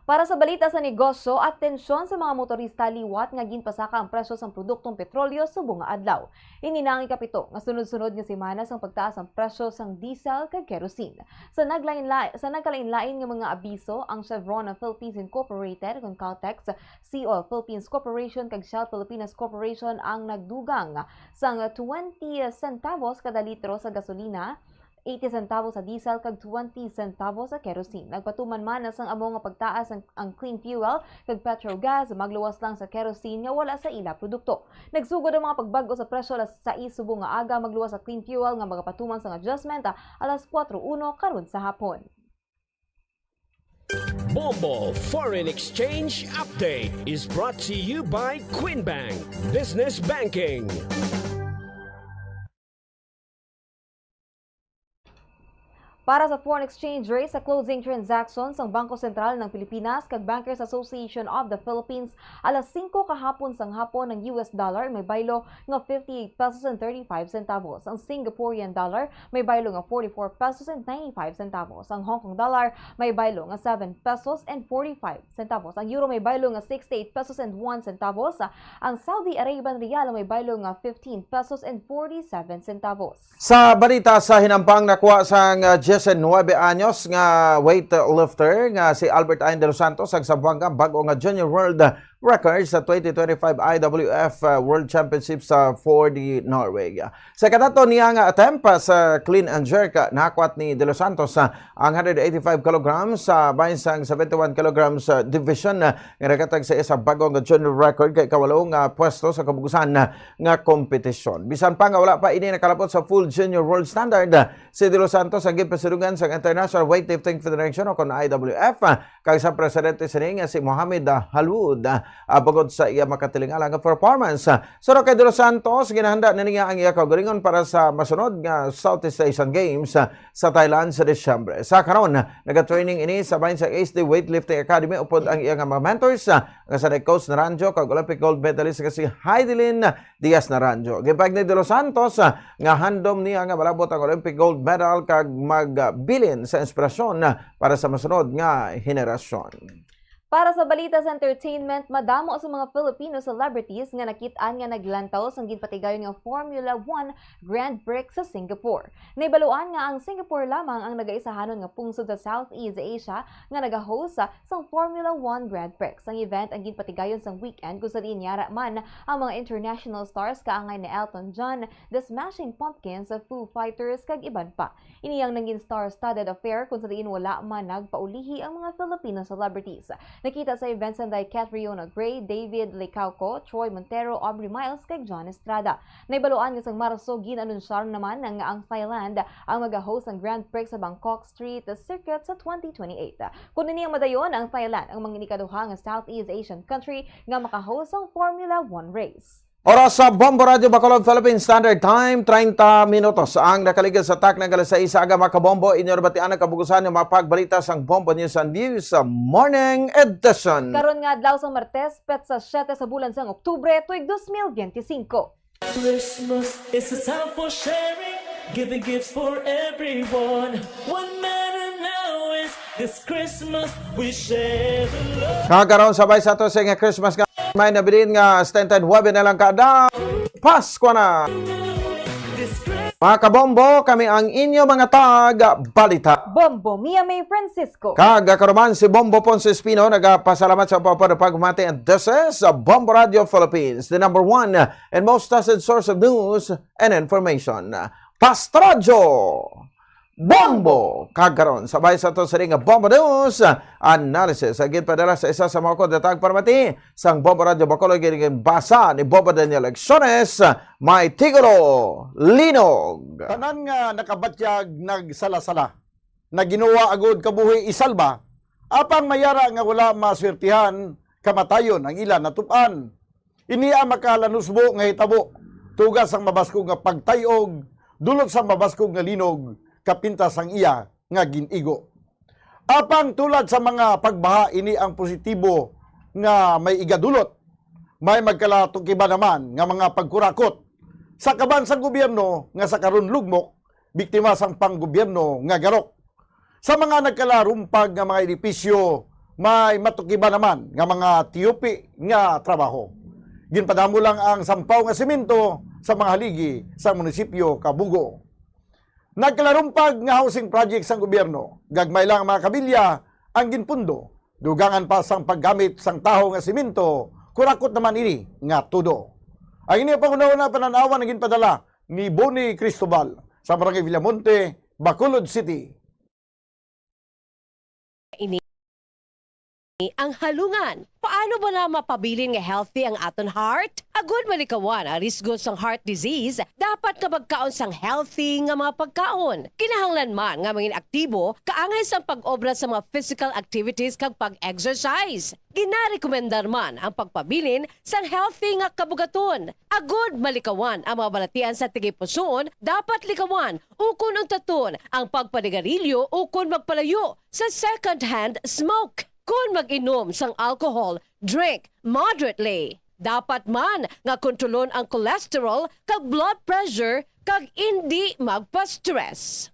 Para sa balita sa negosyo, atensyon sa mga motorista liwat nga ginpasaka ang presyo sang produktong petrolyo subong nga adlaw. Ini na ang ikapito nga sunod-sunod nga semana sang pagtaas ang presyo sang diesel kag kerosene. Sa naglain-la-, sa nagkalain-lain nga mga abiso, ang Chevron Philippines Incorporated, kon Caltex, Sea Oil Philippines Corporation, kag Shell Filipinas Corporation ang nagdugang sang twenty centavos kada litro sa gasolina, eighty centavos sa diesel, kag twenty centavos sa kerosene. Nagpatuman man sang amo nga pagtaas ang, ang clean fuel kag petro gas, magluwas lang sa kerosene nga wala sa ila produkto. Nagsugod ang mga pagbag-o sa presyo alas sais subong nga aga, magluwas sa clean fuel nga magapatuman sang adjustment, ah, alas kuwatro uno karon sa hapon. Bombo Foreign Exchange Update is brought to you by Queen Bank Business Banking. Para sa foreign exchange rate sa closing transactions, ang Bangko Sentral ng Pilipinas kag Bankers Association of the Philippines, alas singko kahapon sang hapon, ang U S dollar may baylo nga fifty-eight pesos and thirty-five centavos. Ang Singaporean dollar may baylo nga forty-four pesos and ninety-five centavos. Ang Hong Kong dollar may baylo nga seven pesos and forty-five centavos. Ang euro may baylo nga sixty-eight pesos and one centavos. Ang Saudi Arabian riyal may baylo nga fifteen pesos and forty-seven centavos. Sa balita sa hinampang, nakuha sang, ah, diyes nuwebe anyos nga weightlifter nga si Albert Ain de los Santos ang Zamboanga bag-o nga junior world record sa twenty twenty-five I W F, ah, World Championship sa Førde, Norway. Sa ikatlo niya nga attempt, ah, sa clean and jerk, ah, nahakwat ni De Los Santos, ah, ang hundred eighty-five kilograms sa bahin sang seventy-one kilograms, ah, division, ah, nga naghatag sa isa bag-o nga junior record kay ikawalo nga pwesto sa kabugusan, ah, nga kompetisyon. Bisan pa nga wala pa ini nakalabot sa full junior world standard, ah, si De Los Santos ang ginpasidungan sang International Weightlifting Federation o kon I W F, ah, kag sa presidente sini nga si Mohamed, ah, Halwood, ah, ah, bangod sa iya makatilingala nga performance. Ah, suno kay De Los Santos, ginahanda na niya ang iya kaugalingon para sa masunod nga Southeast Asian Games, ah, sa Thailand sa Disyembre. Sa karon, nagatraining ini sa bahin sa H D Weightlifting Academy upod ang iya nga mga mentors, ah, nga sanay Coach Naranjo kag Olympic gold medalist nga si Heidelin Diaz Naranjo. Ginpahayag ni De Los Santos, ah, nga handom niya nga malabot ang Olympic gold medal kag magbilin sa inspirasyon, ah, para sa masunod nga henerasyon. Para sa balita sa entertainment, madamo sa mga Filipino celebrities nga nakit-an nga naglantaw sang ginpatigayon nga Formula One Grand Prix sa Singapore. Nahibaluan nga ang Singapore lamang ang nagaisahanon nga pungsod sa Southeast Asia nga nagahost sang Formula One Grand Prix. Ang event ang ginpatigayon sang weekend kung sa diin yara man ang mga international stars kaangay ni Elton John, The Smashing Pumpkins, Foo Fighters, kag iban pa. Ini ang nangin star-studded affair kung sa diin wala man nagpaulihi ang mga Filipino celebrities. Nakita sa event sanday Catriona Gray, David Licauco, Troy Montero, Aubrey Miles, kag John Estrada. Nahibaluan nga sang Marso, gin-anunsyar naman nga ang Thailand ang mag-host sang Grand Prix sa Bangkok Street Circuit sa twenty twenty-eight. Kun ini ang madayon, ang Thailand ang mangin ikaduha nga Southeast Asian country nga maka-host sang Formula One race. Oras sa Bombo Radio Bacolod, Philippine Standard Time, treinta minutos ang nakaligid sa takna nga alas sais. Aga, mga kabombo, inyo nabatian ang kabugusan nga mga pagbalita sang Bombo News and Views sa Morning Edition. Karon nga adlaw sang Martes, petsa siyete sa bulan sang Oktubre, tuig dos mil benti singko. Christmas is a time for sharing, giving gifts for everyone. What matter now is this Christmas we share the love. Kagaron, sabay sa ato sa nga Christmas nga may nabilin nga setenta y nuebe na lang kada Pasko na. Mga kabombo, kami ang inyo mga tag balita. Bombo Mia May Francisco. Kag ako naman si Bombo Ponce Espino, nagapasalamat sa pagpapamati. And this is Bombo Radio Philippines, the number one and most trusted source of news and information. Pastor Radyo Bombo! Kagaron, sabay sa to sa ring Bombo News Analysis, ang ginpadala sa isa sa mga kudatag paramati sang Bombo Radyo Bacolod, ginbasa ni Bombo Daniel Lecciones, may titulo, Linog. Tanan nga nakabatyag nagsala-sala, nga ginawa agud kabuhi isalba, apang mayara nga wala maswertihan, kamatayon ang ila natub-an. Ini ang makalanusbo nga hitabo, tuga sang mabaskog nga pagtay-og, dulot sang mabaskog nga linog, kapintas sang iya nga gin-igo. Apang tulad sa mga pagbaha, ini ang positibo nga may igadulot. May magkalatukiban naman nga mga pagkurakot sa kaban sang gobyerno nga sa karon lugmok, biktima sang panggobyerno nga garok. Sa mga nagkalarumpag nga mga edipisyo, may matukiban naman nga mga tiyupi nga trabaho. Ginpadamo lang ang sampaw nga semento sa mga haligi sa munisipyo kag Bugo. Nagkalarumpag nga housing project sang gobyerno, gagmay lang ang mga kabilya ang ginpundo. Dugangan pa sang paggamit sang taho nga semento, kurakot naman ini nga tudo. Ang ini ang panghunahuna panan-awan nga ginpadala ni Boni Cristobal sa Barangay Villamonte, Bacolod City. Ini ang halungan. Paano ba na mapabilin nga healthy ang aton heart? Agud malikawan ang risgo sang heart disease, dapat nga magkaon sang healthy nga mga pagkaon. Kinahanglan man nga mangin aktibo, kaangay sang pag-obra sa mga physical activities kag pag-exercise. Ginarekomendar man ang pagpabilin sang healthy nga kabugaton. Agud malikawan ang mga balatian sa tigipusoon, dapat likawan ukon untaton ang pagpanigarilyo ukon magpalayo sa second-hand smoke. Kon mag-inom sang alcohol, drink moderately. Dapat man nga kontrolon ang cholesterol kag blood pressure kag indi magpa-stress.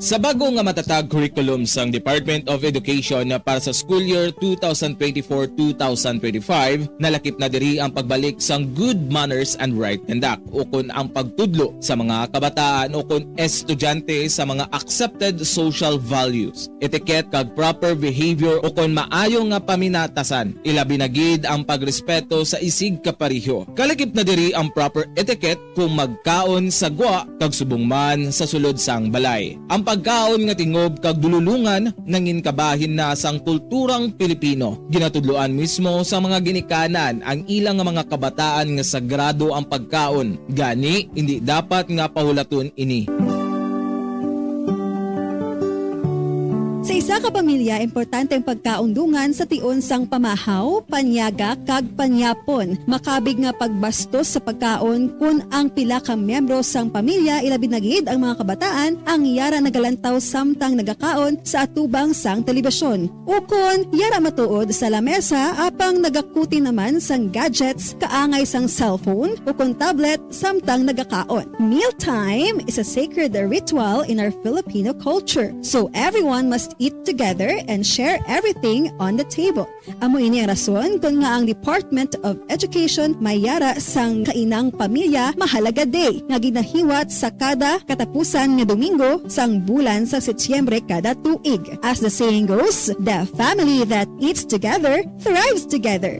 Sa bag-o nga matatag curriculum sang Department of Education para sa school year two thousand twenty-four, two thousand twenty-five, nalakip na diri ang pagbalik sang good manners and right conduct, ukon ang pagtudlo sa mga kabataan ukon estudyante sa mga accepted social values, etiquette kag proper behavior ukon maayo nga paminatasan, ilabi na gid ang pagrespeto sa isigkapareho. Kalakip na diri ang proper etiquette kung magkaon sa gwa kag subong man sa sulod sang balay. Ang pagkaon nga tingob kag dululongan nangin kabahin na sang kulturang Pilipino. Ginatudloan mismo sa mga ginikanan ang ilang mga kabataan nga sagrado ang pagkaon, gani indi dapat nga pahulaton ini. Sa isa ka pamilya, importante ang pagkaundungan sa tion sang pamahaw, panyaga, kag panyapon. Makabig nga pagbastos sa pagkaon kon ang pila ka miyembro sang pamilya, ilabi na gid ang mga kabataan, ang yara nagalantaw samtang nagakaon sa atubang sang telebisyon. Ukon yara matuod sa lamesa apang nagakuti naman sang gadgets kaangay sang cellphone ukon tablet samtang nagakaon. Mealtime is a sacred ritual in our Filipino culture, so everyone must eat together and share everything on the table. Amo ini ang rason kon nga ang Department of Education may yara sang Kainang Pamilya Mahalaga Day nga ginahiwat sa kada katapusan nga Domingo sang bulan sa Setyembre kada tuig. As the saying goes, the family that eats together thrives together.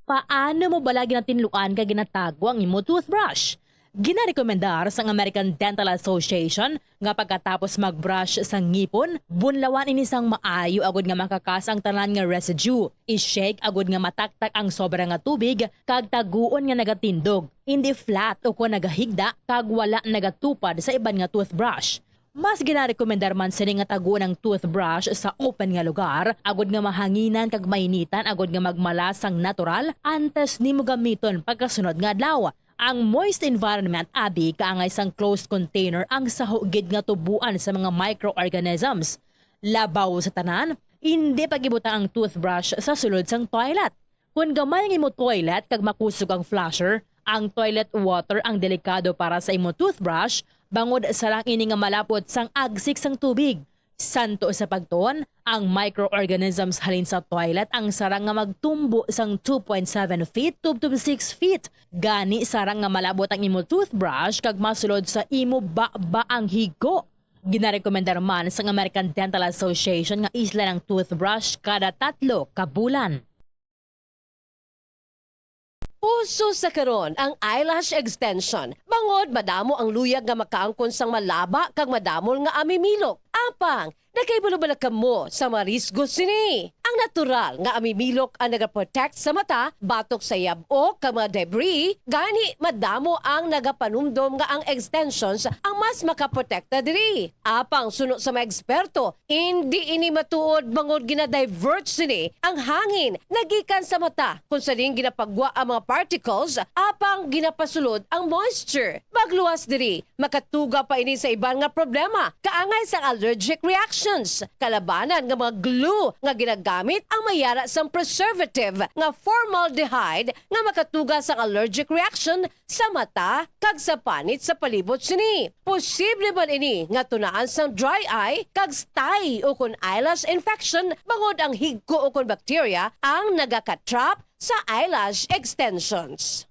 Paano mo bala ginatinluan kag ginatago ang imo toothbrush? Ginarekomendar sang American Dental Association nga pagkatapos mag-brush sa ngipon, bunlawan ini sang maayo agud nga makakas ang tanan nga residue. I-shake agud nga mataktak ang sobra nga tubig kag taguon nga nagatindog, hindi flat ukon nagahigda kag wala nagatupad sa iban nga toothbrush. Mas ginarekomendar man sini nga taguon ang toothbrush sa open nga lugar, agud nga mahanginan kag mainitan agud nga magmala sang natural antes nimo gamiton pagkasunod nga adlaw. Ang moist environment abi kaangay sang closed container ang saho gid nga tubuan sa mga microorganisms. Labaw sa tanan, indi pag-ibutang ang toothbrush sa sulod sang toilet. Kon gamay ang imo toilet kag makusog ang flusher, ang toilet water ang delikado para sa imo toothbrush, bangod sarang ini nga malapot sang agsik sang tubig. Santo sa pagtuon, ang microorganisms halin sa toilet ang sarang nga magtumbo sang two point seven feet tubtob six feet. Gani, sarang nga malabot ang imo toothbrush kag masulod sa imo baba ang higko. Ginarekomendar man sang American Dental Association nga islan ang toothbrush kada tatlo ka bulan. Uso sa karon ang eyelash extension, bangod madamo ang luyag nga makaangkon sang malaba kag madamol nga amimilok. Apang, nakahibalo bala kamo sa mga risgo sini? Ang natural nga amimilok ang nagaprotect sa mata batok sa yab-o kag mga debris, gani madamo ang nagapanumdom nga ang extensions ang mas makaprotekta diri. Apang suno sa mga eksperto, indi ini matuod bangod gina-divert sini ang hangin nagikan sa mata, kung sa diin ginapagwa ang mga particles apang ginapasulod ang moisture. Pagluwas diri, makatuga pa ini sa iban nga problema, kaangay sang allergic reactions. Kalabanan nga mga glue nga ginagamit ang may ara sang preservative nga formaldehyde nga makatuga sang allergic reaction sa mata kag sa panit sa palibot sini. Posible man ini nga tunaan sang dry eye kag stye ukon eyelash infection, bangod ang higko ukon bakterya ang nagaka-trap sa eyelash extensions.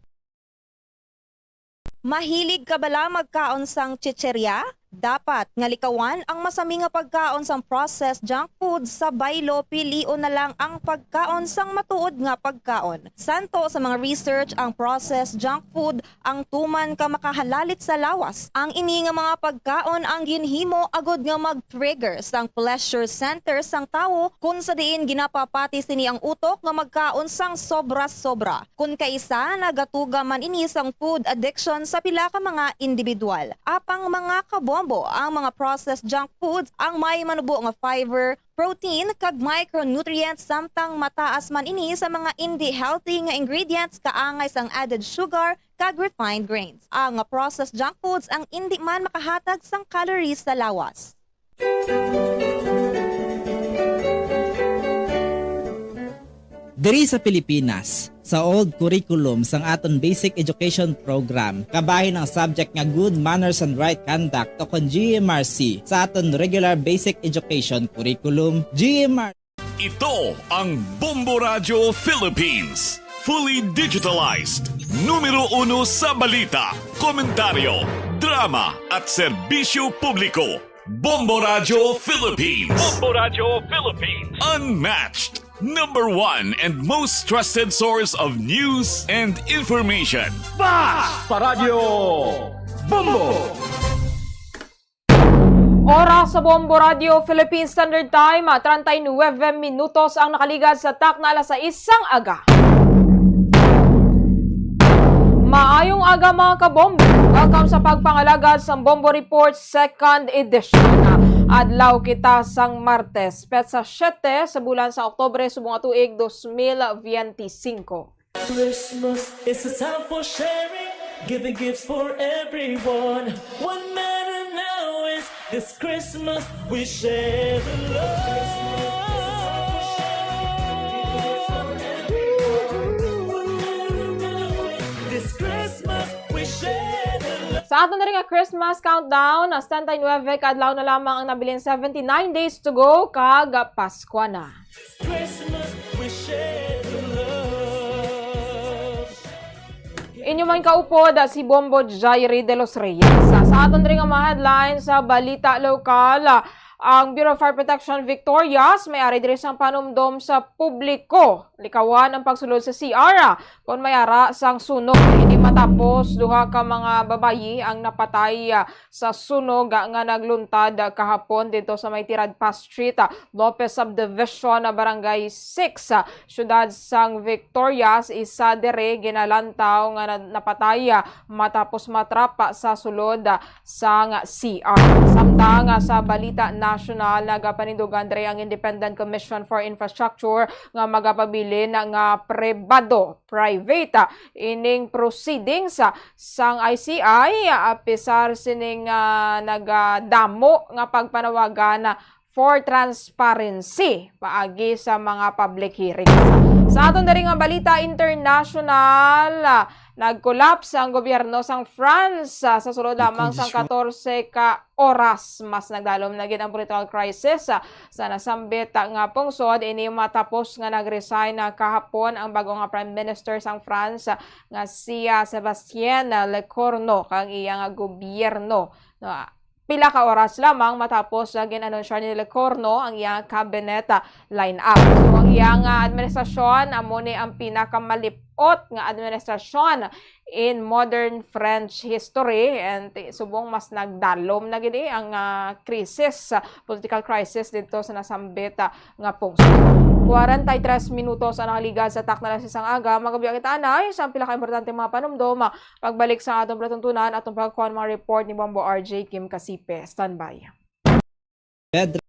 Mahilig ka bala magkaon sang chichirya? Dapat nga likawan ang masami nga pagkaon sang processed junk food sa baylo, pilion na lang ang pagkaon sang matuod nga pagkaon. Santo sa mga research, ang processed junk food ang tuman ka makahalalit sa lawas. Ang ini nga mga pagkaon ang ginhimo agud nga mag-trigger sang pleasure center sang tawo, kun sa diin ginapapati sini ang utok nga magkaon sang sobra-sobra. Kun kaisa, nagatuga man ini sang food addiction sa pila ka mga individual. Apang, mga kabombo, ang mga processed junk foods ang may manubo nga fiber, protein, kag micronutrients, samtang mataas man ini sa mga indi healthy nga ingredients kaangay sang added sugar kag refined grains. Ang processed junk foods ang indi man makahatag sang calories sa lawas. Diri sa Pilipinas, sa old curriculum sang aton basic education program, kabahin ang subject nga Good Manners and Right Conduct, o kon G M R C, sa aton regular basic education curriculum. G M R. Ito ang Bombo Radyo Philippines, fully digitalized, numero uno sa balita, komentaryo, drama, at serbisyo publiko. Bombo Radyo Philippines. Bombo Radyo Philippines. Unmatched, number one, and most trusted source of news and information. Basta Radyo Bombo! Oras sa Bombo Radyo Philippine Standard Time, ah, treinta y nueve minutos ang nakaligad sa takna alas sais sang aga. Maayong aga, mga kabombo. Welcome sa pagpangalagad sa Bombo Report Second Edition. Adlaw kita sang Martes, petsa siete sa bulan sa Oktubre, subong nga tuig dos mil veinticinco. Christmas is a time for sharing, giving gifts for everyone. What matter now is this Christmas we share the love. This Christmas we share the love. Sa aton diri nga Christmas countdown, setenta y nueve ka adlaw na lamang ang nabilin, seventy-nine days to go, kag Paskwa na. Christmas, we share the love. Inyo man kaupod, ah, si Bombo Jairi de los Reyes. Ah, sa aton diri nga mga headlines sa balita lokal, ah, Ang Bureau of Fire Protection Victorias may ari diri sang panumdom sa publiko. Likawan ang pagsulod sa C R kon may ara sang sunog. Ini matapos duha ka mga babayi ang napatay, ah, sa sunog, ah, nga nagluntad, ah, kahapon dito sa may Tiradpa Street, ah, Lopez Subdivision, ah, Barangay six, ah, siyudad sang Victorias. Isa diri ginalantaw nga na-, napatay, ah, matapos matrapa sa sulod, ah, sang C R. Samtang, ah, sa balita nasyonal, nagapanindugan diri ang Independent Commission for Infrastructure nga magapabilin nga pribado, private, ah, ining proceedings, ah, sang I C I, ah, apisar sining, ah, nagadamo nga pagpanawagan, ah, for transparency paagi sa mga public hearings. Sa aton diri nga balita international, ah, nag-collapse ang gobyerno sang France, ah, sa sulod lamang sang katorse ka oras. Mas nagdalom na gid ang political crisis, ah, sa nasambit, ah, nga pungsod. Ini matapos nga nag-resign na kahapon ang bago nga Prime Minister sang France, ah, nga si, ah, Sebastien Lecornu, kag iya nga gobyerno, no, pila ka oras lamang matapos nga gin-anunsyar ni Lecornu ang iyang cabinet, ah, lineup. So, ang iyang, ah, administrasyon amo ni ang pinakamalip-ot nga administrasyon in modern French history, and ti-, subong mas nagdalom na gid, eh, ang, ah, krisis, ah, political crisis dito sa nasambit, ah, nga pungsod. Kwarenta y tres minutos ang nakaligad sa takna alas sais sang aga. Magabiya kita anay sa pila ka importante mga panumdom, ah, pagbalik sa atong palatuntunan, atong pagkuha ng mga report ni Bombo R J Kim Kasipe. Standby. Bedrock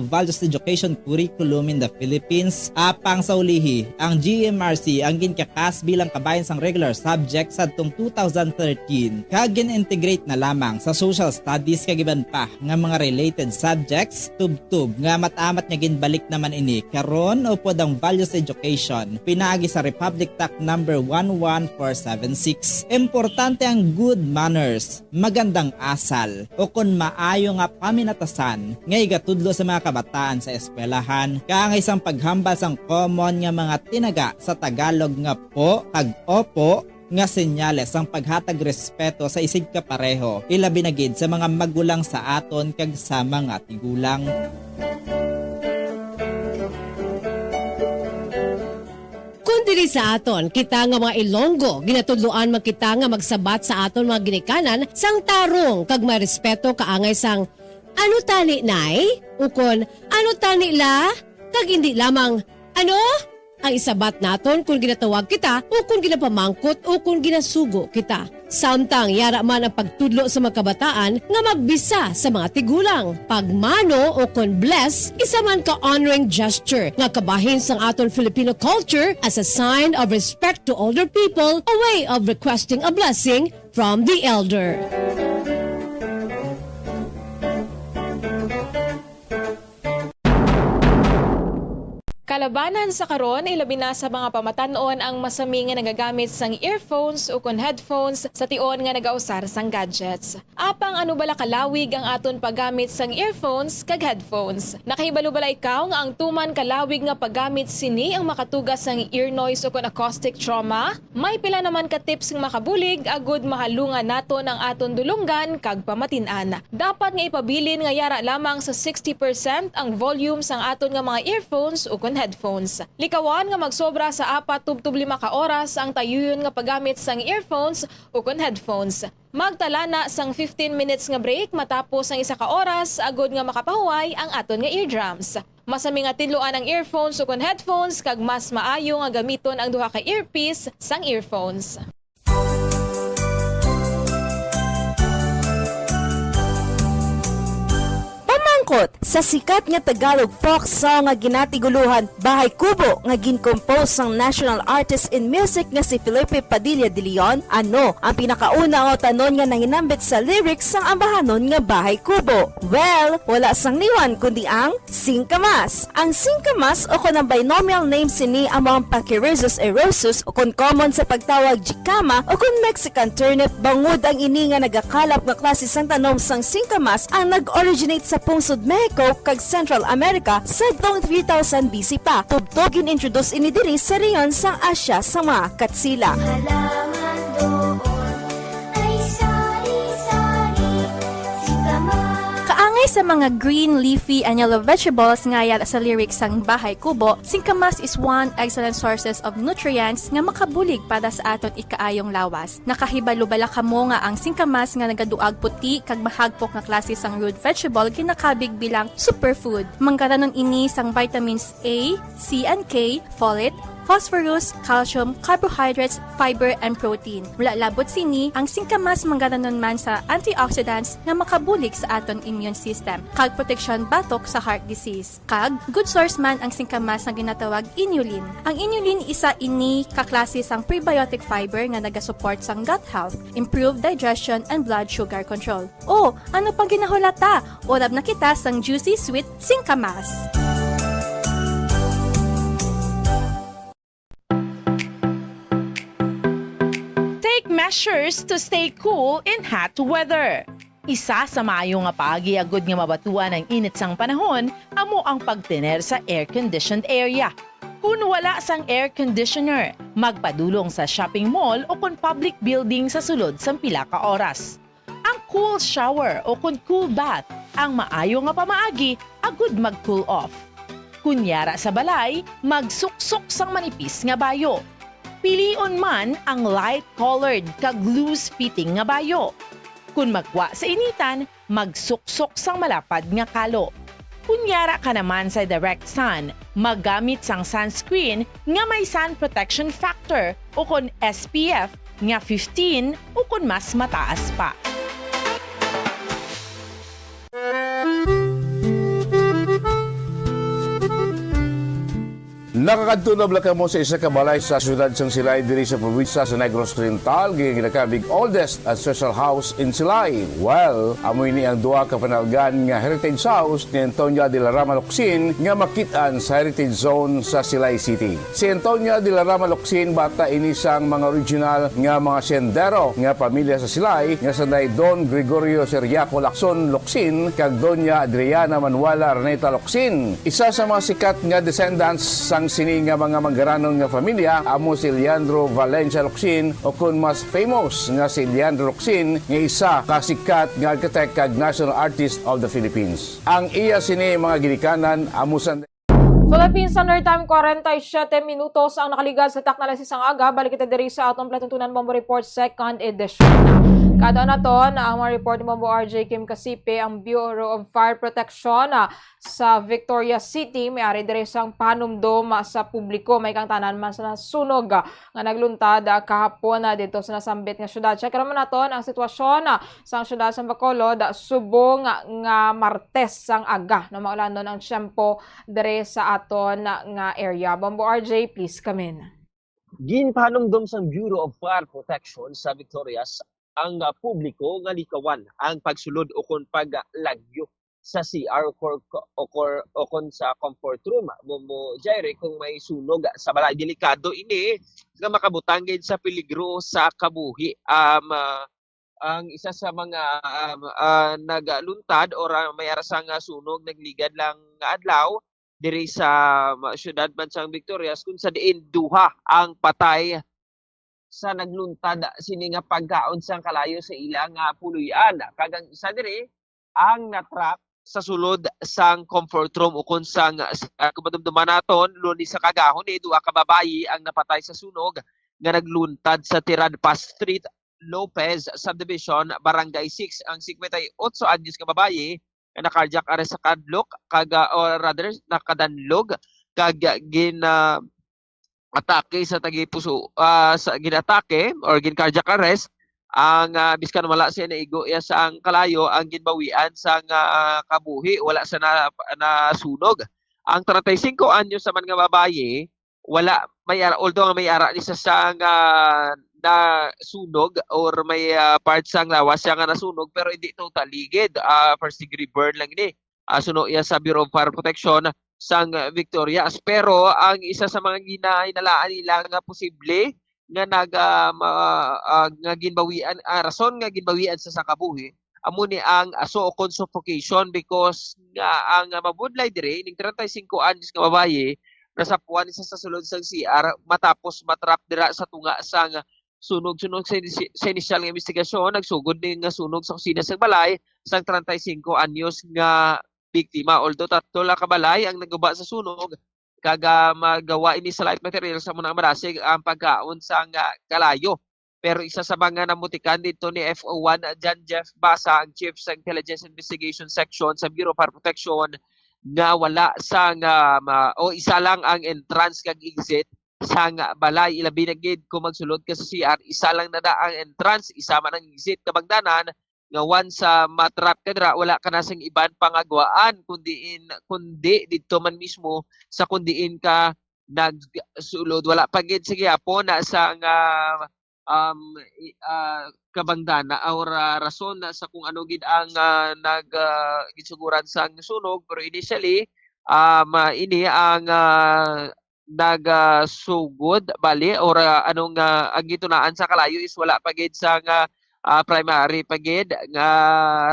Values Education Curriculum in the Philippines. Apang sa ulihi, ang G M R C ang ginkakas bilang kabahin sang regular subject sadtong two thousand thirteen, kag gin-integrate na lamang sa social studies kag iban pa nga mga related subjects, tubtob nga amat-amat nga ginbalik naman ini karon upod ang Values Education pinaagi sa Republic Act number one one four seven six. Importante ang good manners, magandang asal, o kon maayo nga paminatasan nga igatudlo sa mga kabataan sa eskwelahan, kaangay sang paghambal sang common nga mga tinaga sa Tagalog nga po kag opo, nga senyales sang paghatag respeto sa isigkapareho, ilabi na gid sa mga magulang sa aton kag sa mga tigulang. Kon diri sa aton, kita nga mga Ilonggo, ginatudloan man kita nga magsabat sa aton mga ginikanan sang tarong kag may respeto kaangay sang, "Ano tani, Nay?" ukon, "Ano tani, La?" kag indi lamang, "Ano?" Ang isabat naton kon ginatawag kita o kon ginapamangkot o kon ginasugo kita. Samtang yara man ang pagtudlo sa mga kabataan nga magbisa sa mga tigulang. Pagmano o kon bless, isa man ka honoring gesture nga kabahin sang aton Filipino culture as a sign of respect to older people, a way of requesting a blessing from the elder. Kalabanan sa karon, ilabi na sa mga pamatan-on ang masami nga nagagamit sang earphones ukon headphones sa tion nga nagausar sang gadgets. Apang ano bala kalawig ang aton paggamit sang earphones kag headphones? Nakahibalo bala ikaw nga ang tuman kalawig nga paggamit sini ang makatuga sang ear noise ukon acoustic trauma? May pila naman ka tips nga makabulig agud mahalungan naton ang aton dulonggan kag pamatin-an. Dapat nga ipabilin nga yara lamang sa sixty percent ang volume sang aton nga mga earphones ukon headphones. Likawan nga magsobra sa apat tubtob lima ka oras ang tayuyon nga paggamit sang earphones ukon headphones. Magtala na sang fifteen minutes nga break matapos ang isa ka oras agud nga makapahuway ang aton nga eardrums. Masami nga tinluan ang earphones ukon headphones, kag mas maayo nga gamiton ang duha ka earpiece sang earphones. Pamangkot, sa sikat nga Tagalog folk song nga ginatiguluhan Bahay Kubo nga gin-compose sang national artist in music nga si Felipe Padilla de Leon, ano ang pinakauna nga utanon nga nahinambit sa lyrics sang ambahanon nga Bahay Kubo? Well, wala sang liwan kundi ang singkamas. Ang singkamas, o kon ang binomial name sini, amo ang Pachyrhizis eriosus, o kon common sa pagtawag jicama, o kon Mexican turnip. Bangod ang ini nga nagakalap nga klase sang tanom sang singkamas ang nag-originate sa pungsod Mexico kag Central America sadtong three thousand B C pa. Tubtob gin-introduce ini diri sa rehiyon sang Asia sa mga Katsila. Halaman doon ay sari-sari, singkamas. Kaangay Sa mga green, leafy, and yellow vegetables nga yara sa lyrics sang Bahay Kubo, singkamas is one excellent sources of nutrients nga makabulig para sa aton ikaayong lawas. Nakahibalo bala kamo nga ang singkamas nga nagaduag puti kag mahagpok nga klase sang root vegetable ginakabig bilang superfood? Manggaranon ini sang vitamins A, C and K, folate, phosphorus, calcium, carbohydrates, fiber, and protein. Wala labot sini, ang singkamas manggaranon man sa antioxidants nga makabulig sa aton immune system kag proteksyon batok sa heart disease. Kag good source man ang singkamas nga ginatawag inulin. Ang inulin isa ini ka klase sang prebiotic fiber nga nagasupport sang gut health, improve digestion, and blood sugar control. O, ano pang ginahulata? Urab na kita sang juicy sweet singkamas. Take measures to stay cool in hot weather. Isa sa maayo nga paagi agud nga mabatuan ang init sang panahon amo ang pagtener sa air-conditioned area. Kun wala sang air conditioner, magpadulong sa shopping mall o kon public building sa sulod sang pila ka oras. Ang cool shower o kon cool bath ang maayo nga pamaagi agud mag-cool off. Kun yara sa balay, magsuksok sang manipis nga bayo. Pilion man ang light-colored kag loose-fitting nga bayo. Kun magwa sa initan, magsuksok sang malapad nga kalo. Kun yara ka naman sa direct sun, maggamit sang sunscreen nga may sun protection factor o kon S P F nga fifteen o kon mas mataas pa. Nakakadto na bala kamo sa isa ka balay sa siyudad sang Silay diri sa probinsya sa Negros Oriental nga ginakabig oldest ancestral house in Silay? Well, amo ini ang duha ka panalgan nga heritage house ni Antonia de la Rama Locsin nga makit-an sa Heritage Zone sa Silay City. Si Antonia de la Rama Locsin bata ini sang mga original nga mga sendero nga pamilya sa Silay nga sanday Don Gregorio Seriaco Lacson Locsin kag Doña Adriana Manuela Raneta Locsin. Isa sa mga sikat nga descendants sang sini nga mga manggaranon nga familya amo si Leandro Valencia Locsin, o kon mas famous nga si Leandro Locsin, nga isa ka sikat nga architect kag national artist of the Philippines. Ang iya sini mga ginikanan amo sa Philippine Standard Time, kwarenta y siyete minutos ang nakaligad sa takna alas sais sang aga. Balik kita diri sa atong palatuntunan Bombo Report second edition. Kada naton ang mga report ni Bombo R J Kim Kasipe, ang Bureau of Fire Protection, ah, sa Victoria City may ari diri sang panumdom, ah, sa publiko may kang tanan man sa nasunog, ah, nga nagluntad, ah, kahapon, ah, didto sa nasambit nga syudad. Check naman naton ang sitwasyon, ah, sang syudad sa Bacolod, ah, subong, ah, nga Martes sang aga, no, maulanon ang tiyempo diri sa aton nga area. Bombo R J, please come in. Ginpahanumdom sang Bureau of Fire Protection sa Victorias ang, ah, publiko nga likawan ang pagsulod ukon paglagyo sa C R o kor-, o kor-, o kon sa comfort room. Mo, mo, Jaire, kung may sunog sa balay, delikado ini nga makabutang gid sa peligro sa kabuhi. Um, ah, ang isa sa mga, um, ah, nagluntad or, ah, may ara sang, ah, sunog nagligad lang nga adlaw diri sa, ah, siyudad man sang Victorias, kung sa diin duha ang patay sa nagluntad sini nga pagkaon sang kalayo sa ila nga puloy-an. Kag ang isa diri ang na-trap sa sulod sang comfort room ukon sang, ah, kung madumduman naton, Lunes sa kagahon, eh, duha ka babayi ang napatay sa sunog nga nagluntad sa Tiradpas Street, Lopez Subdivision, Barangay six, ang singkwenta y otso anyos nga babayi nga na-cardiac arrest sa kadlok kag, ah, or rather, nakadanlog kag gin, ah, atake sa tagipuso, ah, sa ginatake or gin-cardiac arrest ang, ah, biskan wala siya naigo iya sa ang kalayo ang ginbawian sang, ah, kabuhi, wala sa na, nasunog. Ang treinta y cinco anyos naman nga babayi, wala may ara, although nga may ara ni sa sang, ah, nasunog or may, ah, part sang lawas siya nga nasunog, pero hindi totally gid, ah, first degree burn lang ini. Ah, suno iya sa Bureau of Fire Protection sang Victorias. Pero ang isa sa mga ginahinalaan nila nga posible nga nag, ah, ma-, ah, nga ginbawian, ah, rason nga ginbawian sa, sa kabuhi amo ni ang aso o kon suffocation, because nga ang, ah, mabudlay diri ning treinta y cinco anyos nga babayi nasapuan siya sa sulod sang C R matapos matrap dira sa tunga sang sunog. Sunog sa inisi-, sa inisyal nga investigasyon, nagsugod ni nga sunog sa kusina sang balay sang treinta y cinco anyos nga biktima. Although tatlo lang ka balay ang naguba sa sunog, kag, ah, magawa ini sa light material sa muna madasig ang pagkaon sang kalayo. Pero isa sa mga namutikan dito ni F O one John Jeff Basa, ang chief sa Intelligence Investigation Section sa Bureau of Fire Protection, nga wala sang, ah, ma-, o isa lang ang entrance kag exit sang balay, ilabi na gid kung magsulod ka sa C R, isa lang na da ang entrance, isa man ang exit. Kabangdanan nga once, ah, matrap ka dira, wala ka na sing iban pangagwaan, kundi in, kundi didto man mismo sa kundiin ka nagsulod. Wala pa gid sa gihapon na sa nga, um, i-, ah, kabangdana or, ah, rason na sa kung ano gid ang, ah, nag, ah, ginsuguran sang sunog, pero initially, um, ah, ini ang, ah, nagasugod bali or, ah, anong, ah, ang gitunaan sa kalayo is wala pa gid sa nga, ah, primary pa gid nga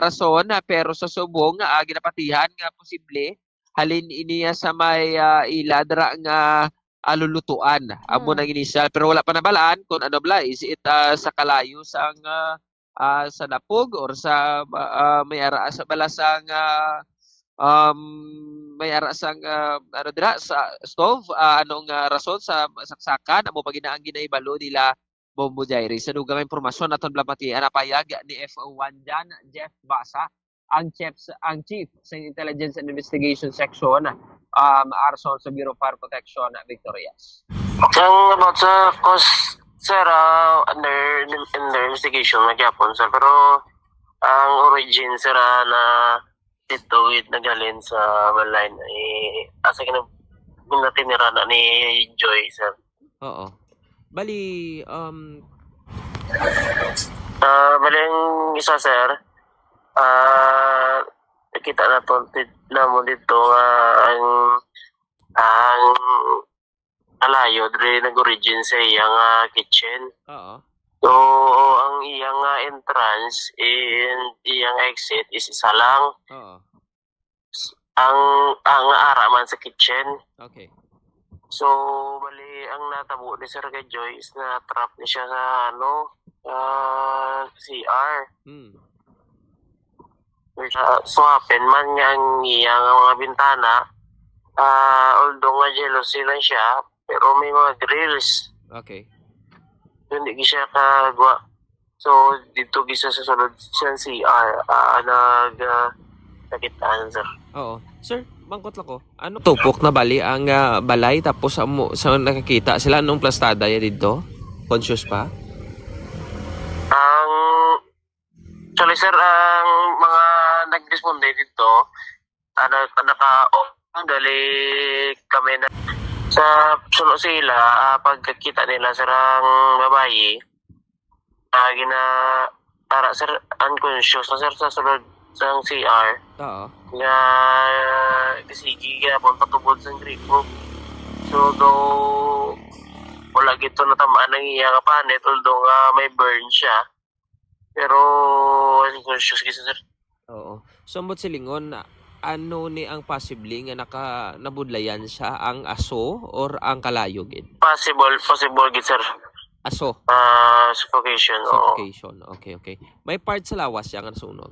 rason, ah, pero sa subong, ah, ginapatihan nga posible halin ini, ah, sa may, ah, ila dira nga, ah, lulutuan. Amo Hmm. nang initial, pero wala pa nabalaan kung ano bala, is it, ah, sa kalayo sang, ah, ah, sa dapog or sa, ah, may ara sa bala sang, ah, um, may ara sang, ah, ano dira, sa stove, ah, anong, ah, rason sa saksakan, amo pa gina ang ginahibalo nila Bombo Jairi. Sa dugang impormasyon, aton bala matian ang payag ni F O one John Jeff Basa, ang chief, ang chief sa Intelligence and Investigation Section, um, Arson sa Bureau of Fire Protection, Victorias. Ang about sa cause, sir, ah, under, under investigation na gyapon, sir. Pero ang origin, sir, ah, na dito with naghalin sa balay na, eh, asa ka na, natinira na ni Joy, sir. Oo. Bali, um, Ah, bali ang isa, sir, ah, nakita naton tit-, namon dito nga ang, ang kalayo diri nag-origin sa iya nga kitchen. Oo. So, ang iya nga entrance and iya nga exit is isa lang. Oo. Ang, ang ara man sa kitchen. Okay. So, bali, ang natabo ni Sir kay Joy is na-trap ni siya sa, ano, ah, C R. Hmm. Sa, so happen man nga ang iya nga mga bintana, ah, although nga jealousy lang siya, pero may mga grills. Okay. Hindi siya kagwa. So, dito gisa sa sulod sa C R, ah, nag, ah, nakitaan, sir. Oo. Sir, mangkot lang ko. Ano tupok na bali ang, ah, balay tapos amo, sa nakakita sila nung plastada ya dito? Conscious pa? Ang, actually, sir, ang mga nagresponde dito, ah, na-, naka-, dali kami na sa suno sila, ah, pagkakita nila, sir, ang babayi, ah, gina-, tara, sir, unconscious na, sir, sa sulod sang C R. Oo. Nga, sige, gyapon patubod sang gripo. So, though, wala gito natamaan ang iya nga panit, although nga may burn siya. Pero, unconscious gid, sir. Oo. So, ambot silingon, ano ni ang possible nga naka-, nabudlayan siya, ang aso or ang kalayo gid? Possible, possible gid, sir. Aso? Ah, suffocation, oo. Suffocation. Okay, okay. May part sa lawas siya nga nasunog?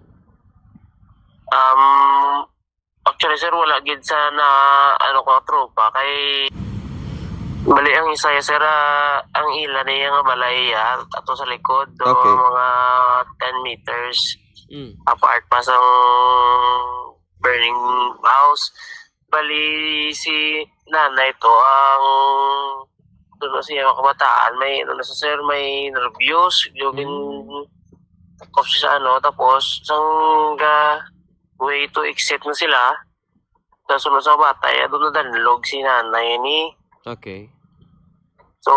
Um, actually, sir, wala gid sa na, ano ko, tropa. Kay, bali, ang isa, sir, ah, ang ila niya nga balay, ah, ato sa likod, do, okay, mga ten meters Mm. apart pa sa burning house. Bali, si nanay to, ang, ano siya, mga kabataan, may, ano na sa sir, may nervyos, yung Mm. takop siya sa ano, tapos, sang ga-, way to exit na sila, sa sunod sa batay, doon nadanlog si nanay ni. Okay. So,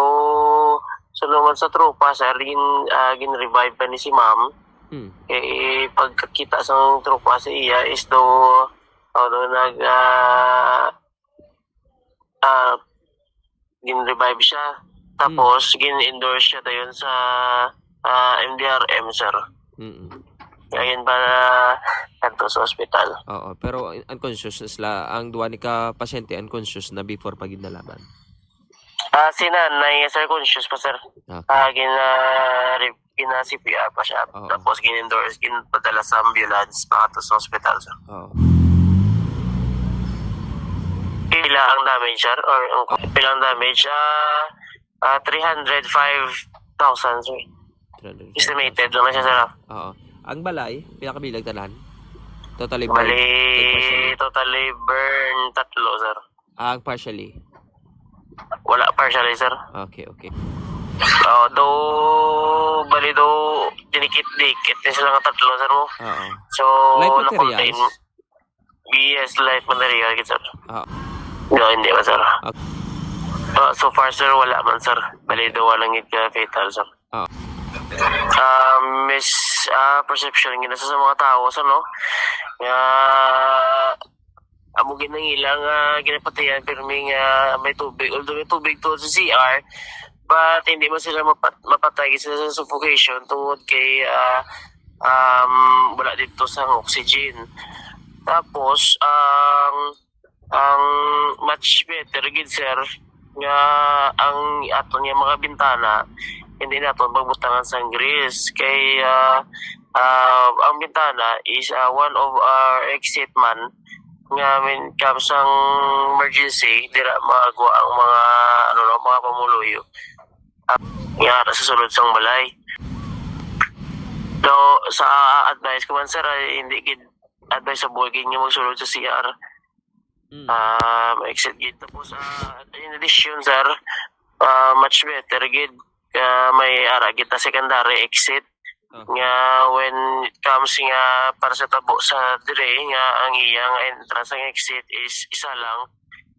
sunod man sa tropa, sir, gin-, ah, gin-revive pa ni si ma'am. Hmm. Kay pagkakita sa tropa sa iya is do, ano, nag, ah, ah, gin-revive siya. Hmm. Tapos, gin-endorse siya dayon sa, ah, M D R M, sir. Mm-mm. Ayun ba, adto sa ospital. Oo, pero un-, unconscious na sila. Ang duwa ni ka pasyente unconscious na before pa gid nalaman. Ah, si nanay, sir, conscious pa, sir. Okay. Ah, gina-, gina-C P R pa siya. Oo. Tapos gin-endorse, ginpadala sa ambulance pa ato sa hospital, sir. Oo. Pila ang damage, sir? Or ang, pila ang damage? Ah, ah, three hundred five thousand, sir. Three hundred five thousand. Estimated lang na siya, sir, ah. Oo. Ang balay, pila ka building tanan? Totally burned, bali, and partially? Totally burn, tatlo, sir. Ah, ang partially? Wala, partially, sir. Okay, okay. Oh, do, bali do, dinikit-dikit ni sila nga tatlo, sir, mo. Oo. So, like na-contain. Materials? Yes, light material gid, sir. Ah. No, hindi man, sir. Ah. Ah, so far, sir, wala man, sir. Bali, duwa lang gid ka fatal, sir. Ah. Ah, mis-, ah, perception gid sa, sa mga tao, sir, no? Nga, amo gid nang ilang, ah, ginapatihan, pirmi nga may tubig. Although may tubig to sa C R, but hindi man sila mapat-, mapatay gid sila sa suffocation tungod kay, ah, um, wala dito sa oxygen. Tapos, ang, ang much better gid, sir, nga ang aton nga mga bintana, hindi naton pagbutangan sang grills. Kay, ah, ah, ang bintana is, ah, one of our exit man nga when comes ang emergency, dira maagwa ang mga, ano, no, mga pamuluyo. Ah, nga sa sulod sang balay. So, sa advice ko man, sir, ay hindi gid advisable gid nga magsulod sa C R. Mm. Um, exit gid. Tapos, ah, in addition, sir, ah, much better gid, ah, may ara gid ta secondary exit. Oh. Nga when it comes nga para sa tabo sa dire, nga ang iyang entrance ang exit is isa lang.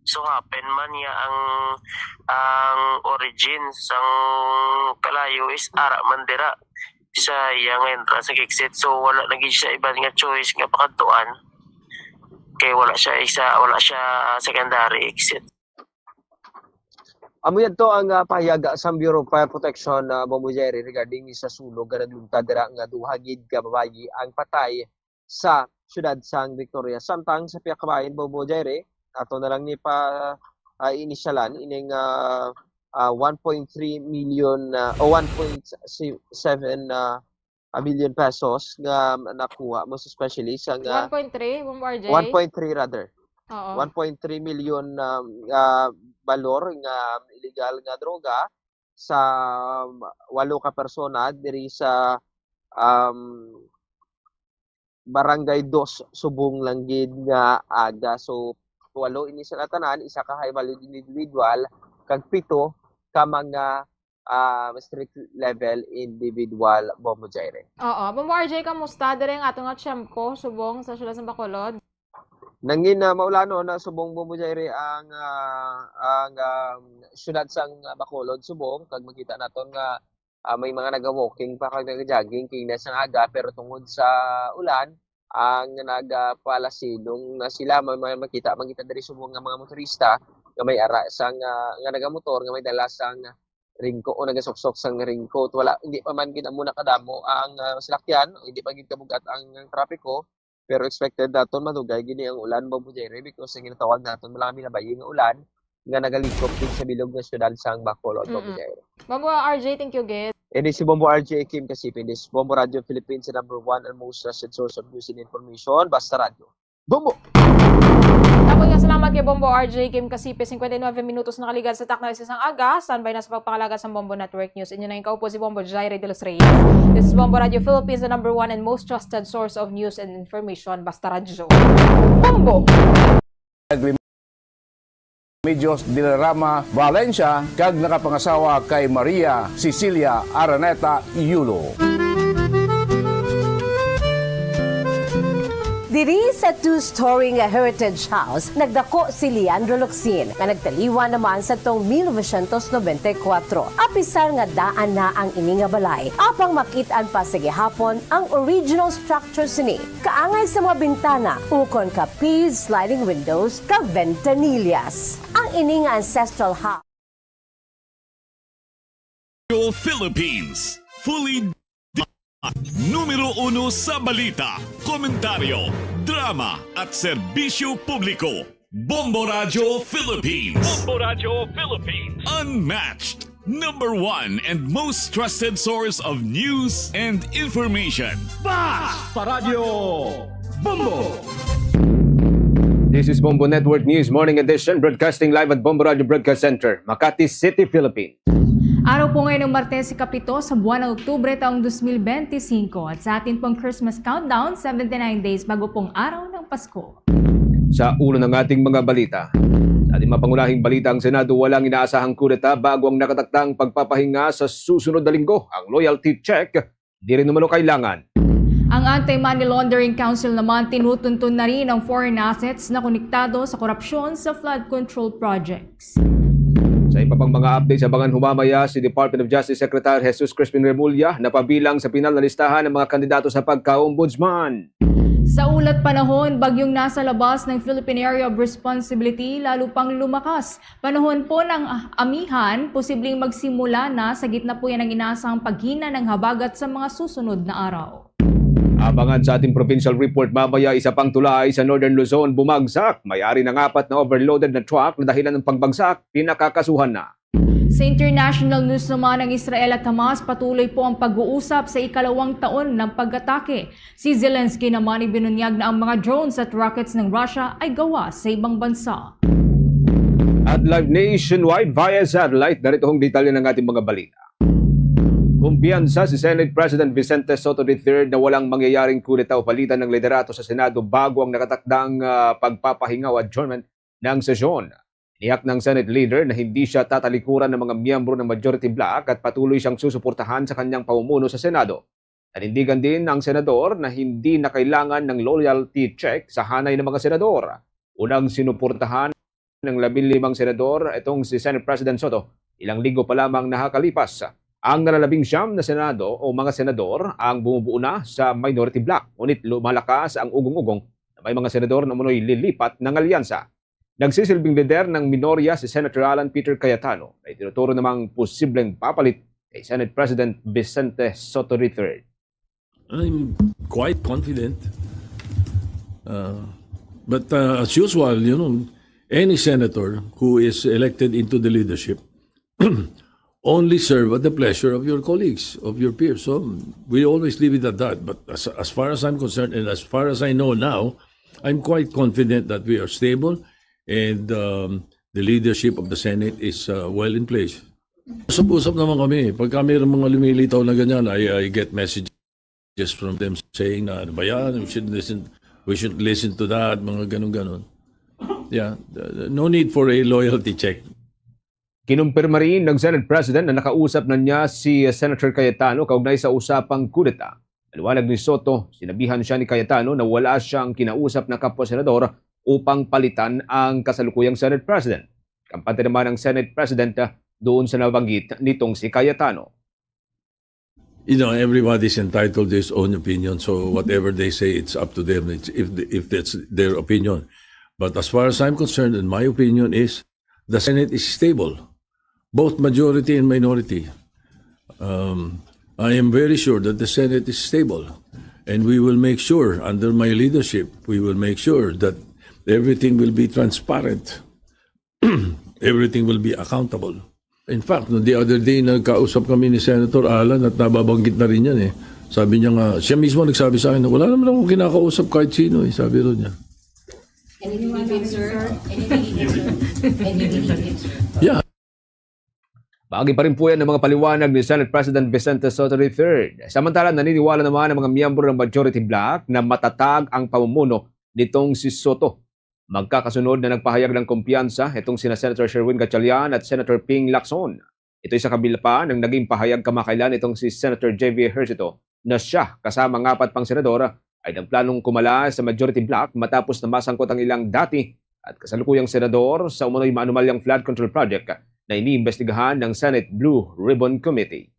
So happen man nga ang, ang origin sang kalayo is ara man dira sa iyang entrance ug exit. So, wala na gid siya iban nga choice nga pakadtuan. Kay wala siya isa, wala siya, ah, secondary exit. Amo yadto ang, ah, pahayag sang Bureau of Fire Protection, ah, Bombo Jerry, regarding sa sunog nga nagluntad dira nga duha gid ka babayi ang patay sa siyudad sang Victoria. Samtang sa pihak kabahin, Bombo Jerry, ato na lang ni pa, ah, inisyalan ining, ah, ah, one point three million, ah, o one point seven, ah, a billion pesos nga nakuha, most especially sa nga one point three, Bombo R J? One point three rather. Oo. One point three million, um, ah, balor nga illegal nga droga sa walo ka persona diri sa, um, Barangay Dos, Subong lang gid nga aga. So, walo ini sila tanan, isa ka high value individual, kag pito ka mga, ah, street level individual, Bombo Jaire. Oo. Bombo R J, kamusta diri ang ato nga Tiempo, Subong, sa siyudad sa Bacolod? Nangin na maulanon na subong, Bombo Jaire, ang, ah, ang, um, siyudad sang Bacolod, Subong, kag makita naton nga, ah, may mga naga-walking pa kag naga-jogging kay na sang aga, pero tungod sa ulan, ang nagapalasilong na sila. May, may makita man kita diri, Subong, nga mga motorista nga may ara sang, ah, nga nagamotor nga may dala sang raincoat o nagasuksok sang raincoat. Wala, hindi pa man gid amo na kadamo ang, ah, salakyan, hindi pa gid kabugat ang, ang trapiko. Pero expected naton madugay gini ang ulan, Bombo Jaire, because ang ginatawag naton malami na bayi nga ulan nga nagalikop din sa bilog nga syudad sang Bacolod, Bombo Jaire. Bombo R J, thank you, gid. Ini si Bombo R J Kim Kasipi, this Bombo Radio Philippines, the number one and most trusted source of news and information. Basta Radyo. Bombo! Daghang salamat kay Bombo R J Kim Kasipi. Singkwenta y nuebe minutos nakaligad sa takna sa isang aga. Standby na sa pagpangalagad sa Bombo Network News. Inyo na yung kaupo si Bombo Jaire de los Reyes. This is Bombo Radio Philippines, the number one and most trusted source of news and information. Basta Radyo. Bombo! Remedios Dilarama Valencia kag nakapangasawa kay Maria Cecilia Araneta Yulo. Diri sa two-story nga Heritage House, nagdako si Leandro Locsin, nga nagtaliwan naman sa tong mil novecientos nobenta y kuwatro. Apisar nga daan na ang ini nga balay, apang makit-an pa sa gihapon ang original structure sini. Kaangay sa mga bintana, ukon ka paved sliding windows kag ventanillas. Ang ini nga ancestral house. Philippines, fully di-, numero uno sa balita, komentaryo, drama, at serbisyo publiko. Bombo Radyo Philippines. Bombo Radyo Philippines. Unmatched, number one and most trusted source of news and information. Bas! Paradyo Bombo! This is Bombo Network News Morning Edition, broadcasting live at Bombo Radyo Broadcast Center, Makati City, Philippines. Araw po ngayon ng Martes, ikapito sa buwan ng Oktubre taong dos mil benti singko, at sa atin pong Christmas countdown, seventy-nine days bago pong araw ng Pasko. Sa ulo ng ating mga balita, sa ating mga pangunahing balita, ang Senado walang inaasahang kudeta bago ang nakatakdang pagpapahinga sa susunod na linggo. Ang loyalty check, di rin umano kailangan. Ang Anti-Money Laundering Council naman tinutuntun na rin ang foreign assets na konektado sa korupsyon sa flood control projects. Sa iba pang mga updates, abangan ho mamaya si Department of Justice Secretary Jesus Crispin Remulla na pabilang sa pinal na listahan ng mga kandidato sa pagka-ombudsman. Sa ulat panahon, bagyong nasa labas ng Philippine Area of Responsibility lalo pang lumakas. Panahon po ng amihan, posibleng magsimula na sa gitna po yan ng inasang paghina ng habagat sa mga susunod na araw. Abangan sa ating provincial report mamaya, isa pang tulay sa Northern Luzon bumagsak. May-ari ng apat na overloaded na truck na dahilan ng pagbagsak, pinakakasuhan na. Sa international news naman, ang Israel at Hamas patuloy po ang pag-uusap sa ikalawang taon ng pag-atake. Si Zelensky naman ibinunyag na ang mga drones at rockets ng Russia ay gawa sa ibang bansa. At live nationwide via satellite, narito ang detalye ng ating mga balita. Kumpiyansa si Senate President Vicente Sotto the third na walang mangyayaring kudeta o palitan ng liderato sa Senado bago ang nakatakdang, ah, pagpapahinga o adjournment ng sesyon. Tiniyak ng Senate leader na hindi siya tatalikuran ng mga miyembro ng majority bloc at patuloy siyang susuportahan sa kanyang pamumuno sa Senado. Nanindigan din ang senador na hindi na kailangan ng loyalty check sa hanay ng mga senador. Unang sinuportahan ng labing limang senador itong si Senate President Sotto ilang linggo pa lamang nakakalipas. Ang nalalabing siyam na Senado o mga senador ang bumubuo na sa minority bloc, ngunit lumalakas ang ugong-ugong na may mga senador na umano'y lilipat ng alyansa. Nagsisilbing lider ng minorya si Senator Alan Peter Cayetano na itinuturo namang posibleng papalit kay Senate President Vicente Sotto the third. I'm quite confident. Uh, but, uh, as usual, you know, any senator who is elected into the leadership only serve at the pleasure of your colleagues, of your peers. So we always leave it at that. But as, as far as I'm concerned and as far as I know now, I'm quite confident that we are stable and, um, the leadership of the Senate is, uh, well in place. Usap-usap naman kami. Pag kami mga lumilitaw na ganyan, I, I get messages from them saying na, "Ano ba yan? We should listen, we should listen to that," mga ganun-ganun. Yeah, uh, no need for a loyalty check. Kinumpirma rin ng Senate President na nakausap na niya si Senator Cayetano kaugnay sa usapang kudeta. Maliwanag ni Sotto, sinabihan siya ni Cayetano na wala siyang kinausap na kapwa senador upang palitan ang kasalukuyang Senate President. Kampante naman ang Senate President, ah, doon sa nabanggit nitong si Cayetano. You know, everybody's entitled to his own opinion, so whatever they say, it's up to them. It's, if, if that's their opinion. But as far as I'm concerned, and my opinion is, the Senate is stable, both majority and minority. Um, I am very sure that the Senate is stable, and we will make sure, under my leadership, we will make sure that everything will be transparent. Everything will be accountable. In fact, no, the other day, nagkausap kami ni Senator Alan at nababanggit na rin yan eh. Sabi niya nga, siya mismo nagsabi sa akin, "Wala naman akong kinakausap kahit sino eh," sabi rin niya. Anything, sir? Anything, sir? Anything, sir? Yeah. Bahagi pa rin po yan ng mga paliwanag ni Senate President Vicente Sotto the third. Samantala, naniniwala naman ang mga miyembro ng majority bloc na matatag ang pamumuno nitong si Sotto. Magkakasunod na nagpahayag ng kumpiyansa itong sina Senator Sherwin Gatchalian at Senator Ping Lacson. Ito'y sa kabila pa ng naging pahayag kamakailan itong si Senator J V Ejercito na siya, kasama ang apat pang senador, ay nagplanong kumala sa majority bloc matapos na masangkot ang ilang dati at kasalukuyang senador sa umano'y maanumalyang flood control project na iniimbestigahan ng Senate Blue Ribbon Committee.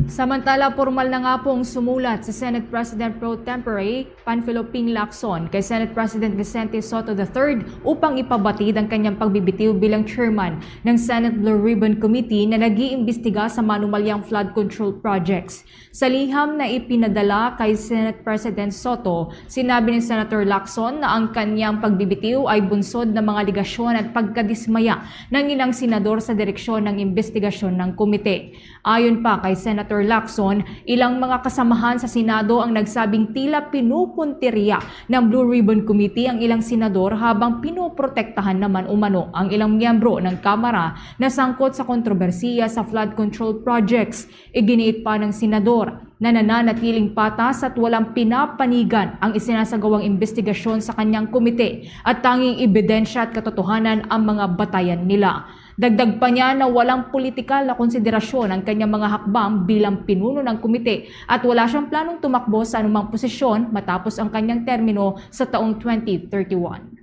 Samantala, pormal na nga pong sumulat si Senate President Pro Tempore Panfilo Ping Lacson kay Senate President Vicente Sotto the third upang ipabatid ang kanyang pagbibitiw bilang chairman ng Senate Blue Ribbon Committee na nag-iimbestiga sa manumalyang flood control projects. Sa liham na ipinadala kay Senate President Sotto, sinabi ni Senator Lacson na ang kanyang pagbibitiw ay bunsod ng mga alegasyon at pagkadismaya ng ilang senador sa direksyon ng imbestigasyon ng komite. Ayon pa kay Senator Lacson, ilang mga kasamahan sa Senado ang nagsabing tila pinupuntirya ng Blue Ribbon Committee ang ilang senador habang pinoprotektahan naman umano ang ilang miyembro ng Kamara na sangkot sa kontrobersiya sa flood control projects. Iginiit pa ng senador na nananatiling patas at walang pinapanigan ang isinasagawang imbestigasyon sa kanyang komite at tanging ebidensya at katotohanan ang mga batayan nila. Dagdag pa niya na walang politikal na konsiderasyon ang kanyang mga hakbang bilang pinuno ng komite at wala siyang planong tumakbo sa anumang posisyon matapos ang kanyang termino sa taong twenty thirty-one.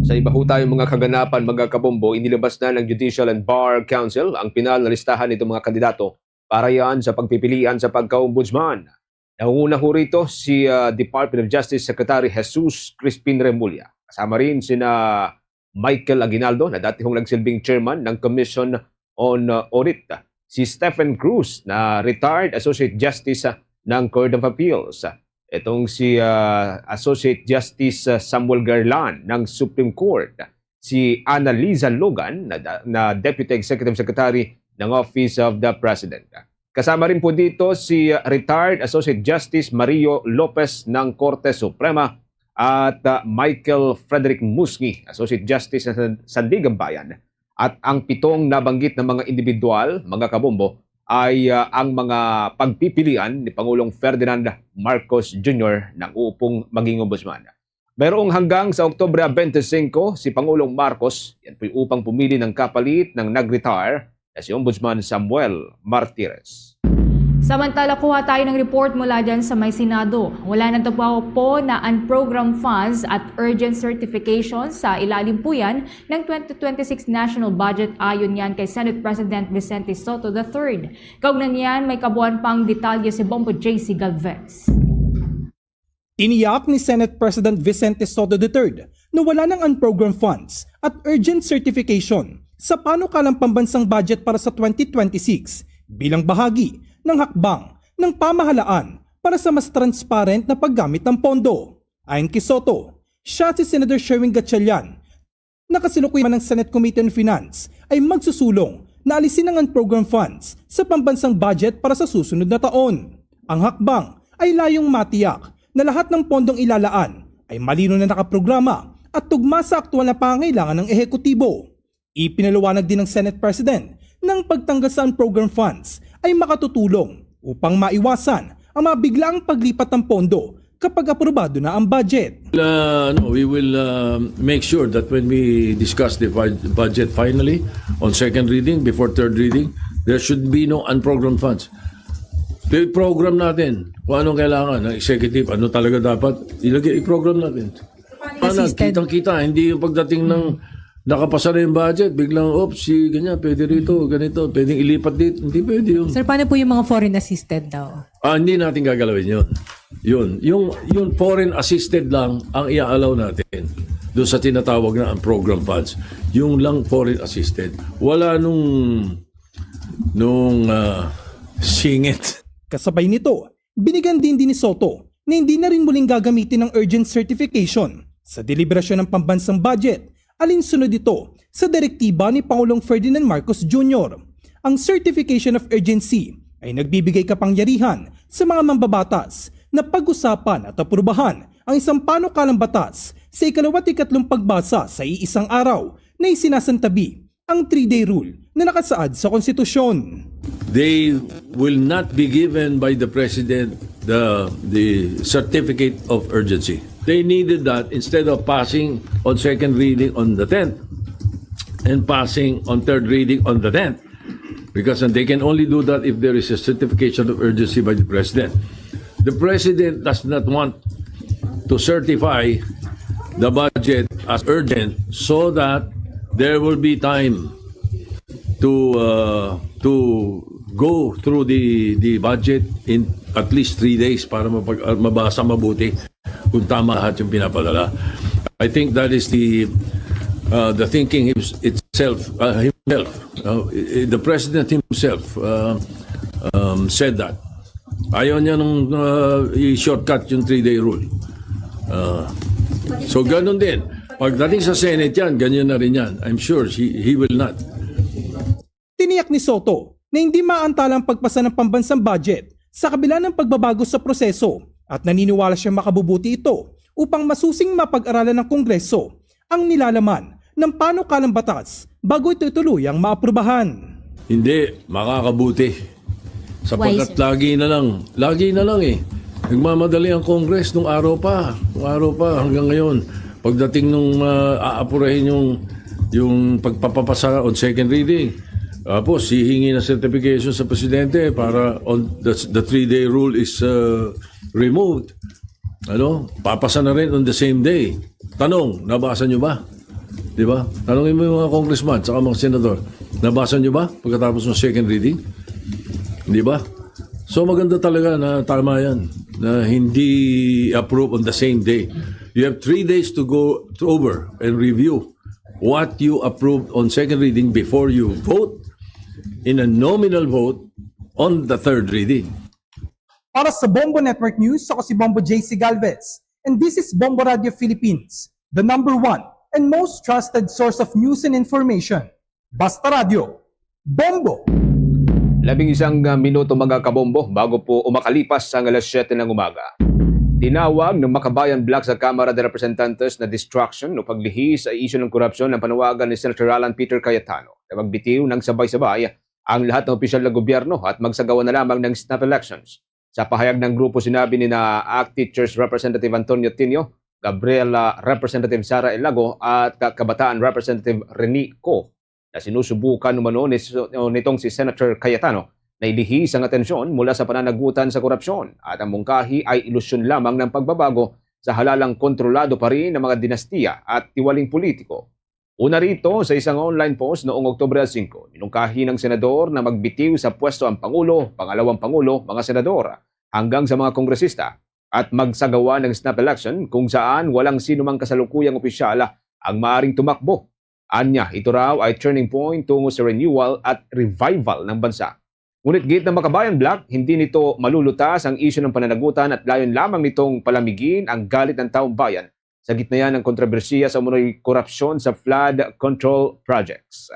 Sa iba ho tayong mga kaganapan, mga kabombo, inilabas na ng Judicial and Bar Council ang pinal na listahan nitong mga kandidato para yan sa pagpipilian sa pagka-ombudsman. Nangunguna ho rito si ah, Department of Justice Secretary Jesus Crispin Remulla. Kasama rin sina Michael Aguinaldo na dati hong nagsilbing chairman ng Commission on ah, Audit, si Stephen Cruz na retired Associate Justice ah, ng Court of Appeals, itong si ah, Associate Justice ah, Samuel Garlan ng Supreme Court, si Annaliza Logan na, na Deputy Executive Secretary ng Office of the President. Kasama rin po dito si ah, retired Associate Justice Mario Lopez ng Korte Suprema at ah, Michael Frederick Musngi, Associate Justice ng San- Sandiganbayan. At ang pitong nabanggit na mga individual, mga kabombo, ay ah, ang mga pagpipilian ni Pangulong Ferdinand Marcos Junior na uupong maging ombudsman. Mayroong hanggang sa Oktubre twenty-five, si Pangulong Marcos, yan po'y upang pumili ng kapalit ng nag-retire na si Ombudsman Samuel Martires. Samantala, kuha tayo ng report mula dyan sa may Senado. Wala na daw po na unprogrammed funds at urgent certification sa ilalim po yan ng twenty twenty-six national budget, ayon yan kay Senate President Vicente Sotto the third. Kaugnay niyan, may kabuuan pang detalye si Bombo J C Galvez. Tiniyak ni Senate President Vicente Sotto the third na wala ng unprogrammed funds at urgent certification sa panukalang pambansang budget para sa twenty twenty-six bilang bahagi ng hakbang ng pamahalaan para sa mas transparent na paggamit ng pondo. Ayon kay Sotto, siya si Senator Sherwin Gatchalian na kasalukuyan ng Senate Committee on Finance ay magsusulong na alisin ang unprogrammed funds sa pambansang budget para sa susunod na taon. Ang hakbang ay layong matiyak na lahat ng pondong ilalaan ay malino na nakaprograma at tugma sa aktual na pangangailangan ng ehekutibo. Ipinaliwanag din ng Senate President na ang pagtanggal sa unprogrammed funds ay makatutulong upang maiwasan ang mga biglaang paglipat ng pondo kapag aprobado na ang budget. Uh, no, we will uh, make sure that when we discuss the bud- budget finally on second reading, before third reading, there should be no unprogrammed funds. Pero i-program natin kung anong kailangan ng executive, ano talaga dapat ilagay, i-program natin. Para Assisted. Kitang-kita, hindi yung pagdating ng nakapasa na yung budget, biglang, oops, si ganyan, pwede rito, ganito, pwedeng ilipat dito. Hindi pwede yun. Sir, paano po yung mga foreign assisted daw? Ah, hindi natin gagalawin yun. Yun. Yung, yung foreign assisted lang ang i-allow natin doon sa tinatawag na ang program funds. Yung lang foreign assisted. Wala nung, nung ah, singit. Kasabay nito, binigyan din din ni Sotto na hindi na rin muling gagamitin ang urgent certification sa deliberasyon ng pambansang budget, alinsunod ito sa direktiba ni Pangulong Ferdinand Marcos Junior. Ang certification of urgency ay nagbibigay kapangyarihan sa mga mambabatas na pag-usapan at aprubahan ang isang panukalang batas sa ikalawa't ikatlong pagbasa sa iisang araw na isinasantabi ang three-day rule na nakasaad sa konstitusyon. They will not be given by the President the, the certificate of urgency. They needed that instead of passing on second reading on the tenth and passing on third reading on the tenth. Because they can only do that if there is a certification of urgency by the President. The President does not want to certify the budget as urgent so that there will be time to uh, to go through the the budget in at least three days para mapag, uh, mabasa mabuti kung tama lahat yung pinapadala. I think that is the uh, the thinking him- itself, uh, himself. Uh, i- the president himself uh, um, said that. Ayaw niya nung uh, i-shortcut yung three-day rule. Uh, so ganun din. Pagdating sa Senate yan, ganyan na rin yan. I'm sure he, he will not. Tiniyak ni Soto na hindi maantala ang pagpasa ng pambansang budget sa kabila ng pagbabago sa proseso at naniniwala siyang makabubuti ito upang masusing mapag-aralan ng Kongreso ang nilalaman ng panukalang batas bago ito tuluyang maaprubahan. Hindi, makakabuti. Sapagkat Why, sir? Lagi na lang, lagi na lang eh. Nagmamadali ang Congress nung araw pa, nung araw pa hanggang ngayon. Pagdating nung uh, aapurahin yung yung pagpapapasa on second reading, tapos hihingi ng certification sa presidente para on the, the three-day rule is uh, removed. Ano? Papasa na rin on the same day. Tanong, nabasa nyo ba? Di ba? Tanongin mo yung mga congressman saka mga senador. Nabasa nyo ba pagkatapos ng second reading? Di ba? So maganda talaga na tama yan na hindi approve on the same day. You have three days to go to over and review what you approved on second reading before you vote in a nominal vote on the third reading. Para sa Bombo Network News, ako si Bombo J C Galvez. And this is Bombo Radio Philippines, the number one and most trusted source of news and information. Basta Radio, Bombo! Labing isang ah, minuto, mga kabombo, bago po umakalipas ang alas siyete ng umaga. Tinawag ng Makabayan Bloc sa Kamara de Representantes na distraction o paglihi sa isyu ng korupsyon ang panawagan ni Senator Alan Peter Cayetano na magbitiw ng sabay-sabay ang lahat ng opisyal ng gobyerno at magsagawa na lamang ng snap elections. Sa pahayag ng grupo, sinabi ni na ACT Teachers Representative Antonio Tinio, Gabriela Representative Sara Elago at Kabataan Representative Rene Co na sinusubukan umano ni, nitong si Senator Cayetano na ilihis ang atensyon mula sa pananagutan sa korupsyon at ang mungkahi ay ilusyon lamang ng pagbabago sa halalang kontrolado pa rin ng mga dinastiya at tiwaling politiko. Una rito, sa isang online post noong Oktubre singko, minungkahi ng senador na magbitiw sa pwesto ang Pangulo, Pangalawang Pangulo, mga senador, hanggang sa mga kongresista at magsagawa ng snap election kung saan walang sinumang kasalukuyang opisyal ang maaring tumakbo. Anya, ito raw ay turning point tungo sa renewal at revival ng bansa. Ngunit giit ng Makabayan Bloc, hindi nito malulutas ang isyu ng pananagutan at layon lamang nitong palamigin ang galit ng taong bayan sa gitna ng kontrobersiya sa umunoy korupsyon sa flood control projects.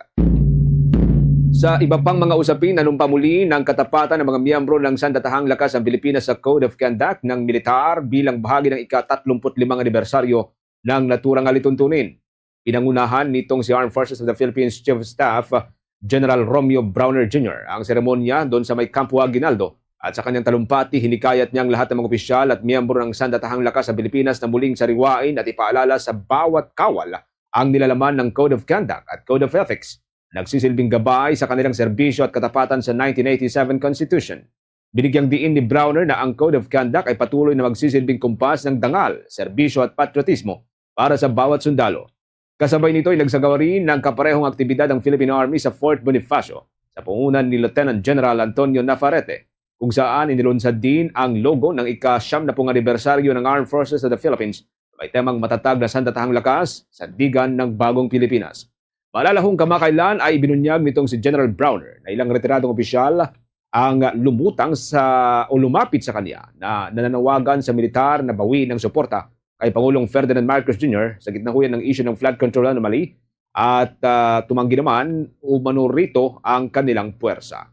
Sa iba pang mga usapin, nanumpa muli ng katapatan ng mga miyembro ng Sandatahang Lakas ng Pilipinas sa Code of Conduct ng militar bilang bahagi ng ika-tatlumput limang anibersaryo ng naturang alituntunin. Pinangunahan nitong si Armed Forces of the Philippines Chief of Staff General Romeo Brawner Junior ang seremonya doon sa may Campo Aguinaldo, at sa kanyang talumpati, hinikayat niya ang lahat ng mga opisyal at miyembro ng Sandatahang Lakas sa Pilipinas na muling sariwain at ipaalala sa bawat kawal ang nilalaman ng Code of Conduct at Code of Ethics. Nagsisilbing gabay sa kanilang serbisyo at katapatan sa nineteen eighty-seven Constitution. Binigyang diin ni Brawner na ang Code of Conduct ay patuloy na magsisilbing kumpas ng dangal, serbisyo at patriotismo para sa bawat sundalo. Kasabay nito ay nagsagawa rin ng kaparehong aktibidad ang Philippine Army sa Fort Bonifacio sa pangunan ni Lieutenant General Antonio Navarrete, kung saan inilunsad din ang logo ng ika-siyam na pung anibersaryo ng Armed Forces of the Philippines na may temang Matatag na Sandatahang Lakas, Sandigan ng Bagong Pilipinas. Maalala, hong kamakailan ay ibinunyag nitong si General Brawner na ilang retiradong opisyal ang lumutang sa o lumapit sa kanya na nananawagan sa militar na bawiin ang suporta kay Pangulong Ferdinand Marcos Junior sa gitnahuyan ng isyu ng flood control anomaly at ah, tumanggi naman umano rito ang kanilang puwersa.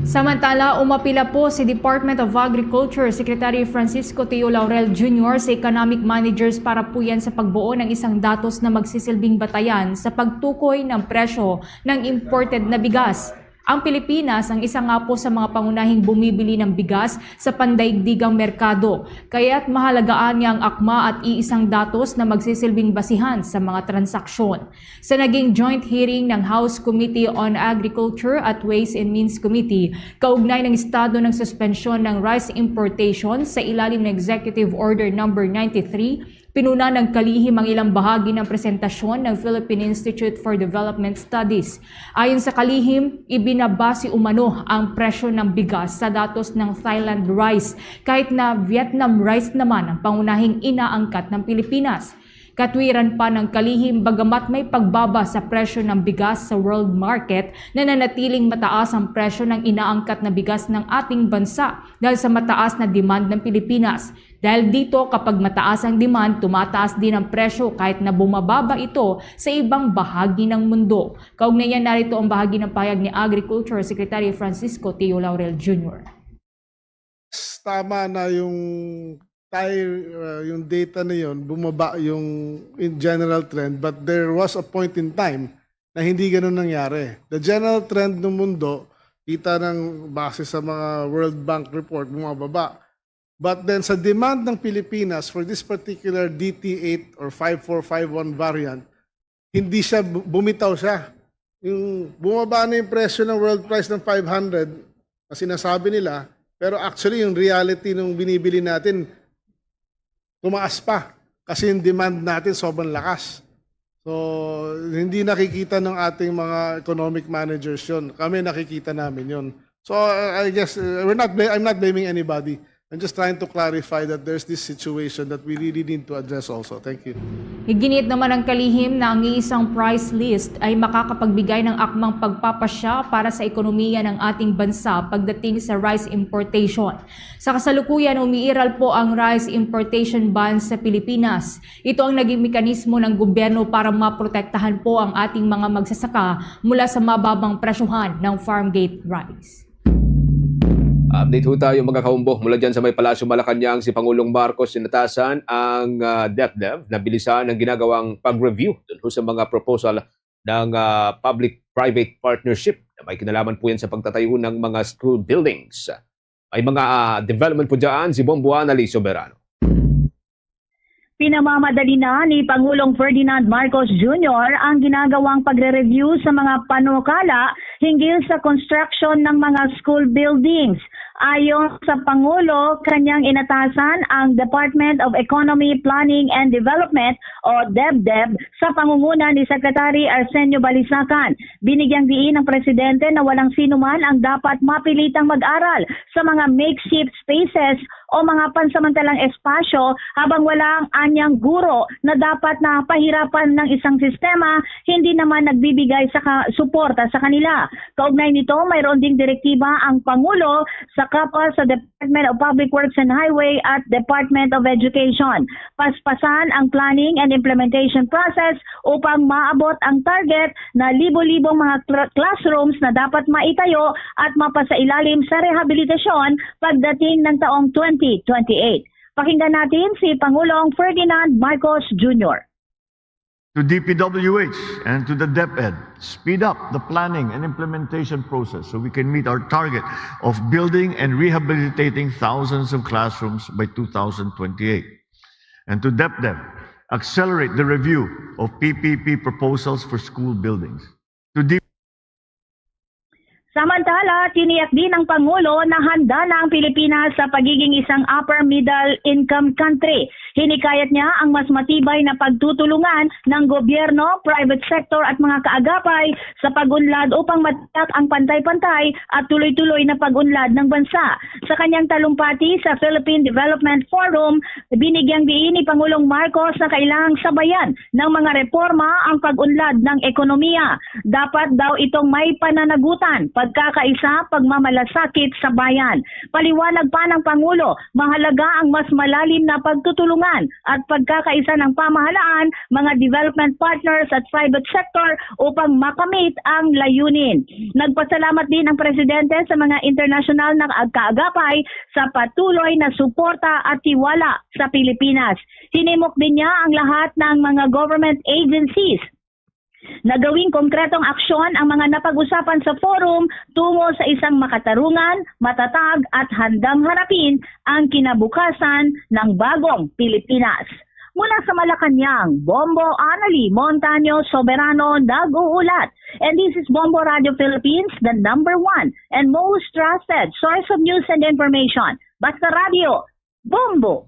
Samantala, umapila po si Department of Agriculture Secretary Francisco Teo Laurel Junior sa economic managers para po yan sa pagbuo ng isang datos na magsisilbing batayan sa pagtukoy ng presyo ng imported na bigas. Ang Pilipinas ang isa nga po sa mga pangunahing bumibili ng bigas sa pandaigdigang merkado, kaya't mahalagaan niya ang akma at iisang datos na magsisilbing basihan sa mga transaksyon. Sa naging joint hearing ng House Committee on Agriculture at Ways and Means Committee kaugnay ng estado ng suspensyon ng rice importation sa ilalim ng Executive Order Number ninety-three, Pinuna ng kalihim ang ilang bahagi ng presentasyon ng Philippine Institute for Development Studies. Ayon sa kalihim, ibinabase umano ang presyo ng bigas sa datos ng Thailand rice, kahit na Vietnam rice naman ang pangunahing inaangkat ng Pilipinas. Katwiran pa ng kalihim, bagamat may pagbaba sa presyo ng bigas sa world market, nananatiling mataas ang presyo ng inaangkat na bigas ng ating bansa dahil sa mataas na demand ng Pilipinas. Dahil dito, kapag mataas ang demand, tumataas din ang presyo kahit na bumababa ito sa ibang bahagi ng mundo. Kaugnay niyan, narito ang bahagi ng pahayag ni Agriculture Secretary Francisco Tio Laurel Junior. Tama na yung tayo, uh, yung data na yun, bumaba yung in general trend, but there was a point in time na hindi ganun nangyari. The general trend ng mundo, kita ng base sa mga World Bank report, bumababa. But then sa demand ng Pilipinas for this particular D T eight or five four five one variant, hindi siya bu- bumitaw siya. Yung bumaba na yung presyo ng world price ng five hundred na sinasabi nila, pero actually yung reality nung binibili natin tumaas pa kasi yung demand natin sobrang lakas. So hindi nakikita ng ating mga economic managers yon. Kami nakikita namin yon. So uh, I guess uh, we're not bla- I'm not blaming anybody. I'm just trying to clarify that there's this situation that we really need to address also. Thank you. Iginiit naman ang kalihim na ang isang price list ay makakapagbigay ng akmang pagpapasya para sa ekonomiya ng ating bansa pagdating sa rice importation. Sa kasalukuyan, umiiral po ang rice importation ban sa Pilipinas. Ito ang naging mekanismo ng gobyerno para maprotektahan po ang ating mga magsasaka mula sa mababang presyuhan ng farm gate rice. Update ho tayo, mga kaumbo. Mula dyan sa may Palasyo Malacañang, si Pangulong Marcos inatasan ang uh, DepDev na bilisan ang ginagawang pag-review dun ho sa mga proposal ng uh, public-private partnership na may kinalaman po yan sa pagtatayo ng mga school buildings. May mga uh, development po dyan si Bombo Anali Soberano. Pinamamadali na ni Pangulong Ferdinand Marcos Junior ang ginagawang pagre-review sa mga panukala hinggil sa construction ng mga school buildings. Ayon sa Pangulo, kanyang inatasan ang Department of Economy, Planning and Development o DepDev sa pangunguna ni Secretary Arsenio Balisacan. Binigyang diin ng Presidente na walang sinuman ang dapat mapilitang mag-aral sa mga makeshift spaces o mga pansamantalang espasyo habang wala ang anyang guro na dapat na pahirapan ng isang sistema hindi naman nagbibigay sa suporta sa kanila. Kaugnay nito, mayroon ding direktiba ang Pangulo sa CAPA, sa Department of Public Works and Highway at Department of Education. Paspasan ang planning and implementation process upang maabot ang target na libo-libong mga classrooms na dapat maitayo at mapasailalim sa rehabilitasyon pagdating ng taong twenty twenty-eight. Pakinggan natin si Pangulong Ferdinand Marcos Junior. To D P W H and to the DepEd, speed up the planning and implementation process so we can meet our target of building and rehabilitating thousands of classrooms by two thousand twenty-eight. And to DepDev, accelerate the review of P P P proposals for school buildings. To D- Samantala, tiniyak din ng Pangulo na handa na ang Pilipinas sa pagiging isang upper middle income country. Hinikayat niya ang mas matibay na pagtutulungan ng gobyerno, private sector at mga kaagapay sa pag-unlad upang matiyak ang pantay-pantay at tuloy-tuloy na pag-unlad ng bansa. Sa kanyang talumpati sa Philippine Development Forum, binigyang diin ni Pangulong Marcos na kailangang sabayan ng mga reporma ang pag-unlad ng ekonomiya. Dapat daw itong may pananagutan, pagkakaisa, pagmamalasakit sa bayan. Paliwanag pa ng Pangulo, mahalaga ang mas malalim na pagtutulungan at pagkakaisa ng pamahalaan, mga development partners at private sector upang makamit ang layunin. Nagpasalamat din ang Presidente sa mga internasyonal na kaagapay sa patuloy na suporta at tiwala sa Pilipinas. Hinimok din niya ang lahat ng mga government agencies na gawing konkretong aksyon ang mga napag-usapan sa forum tungo sa isang makatarungan, matatag at handang harapin ang kinabukasan ng bagong Pilipinas. Mula sa Malacañang, Bombo Anali Montaño Soberano nag-uulat. And this is Bombo Radio Philippines, the number one and most trusted source of news and information. Basta Radio, Bombo!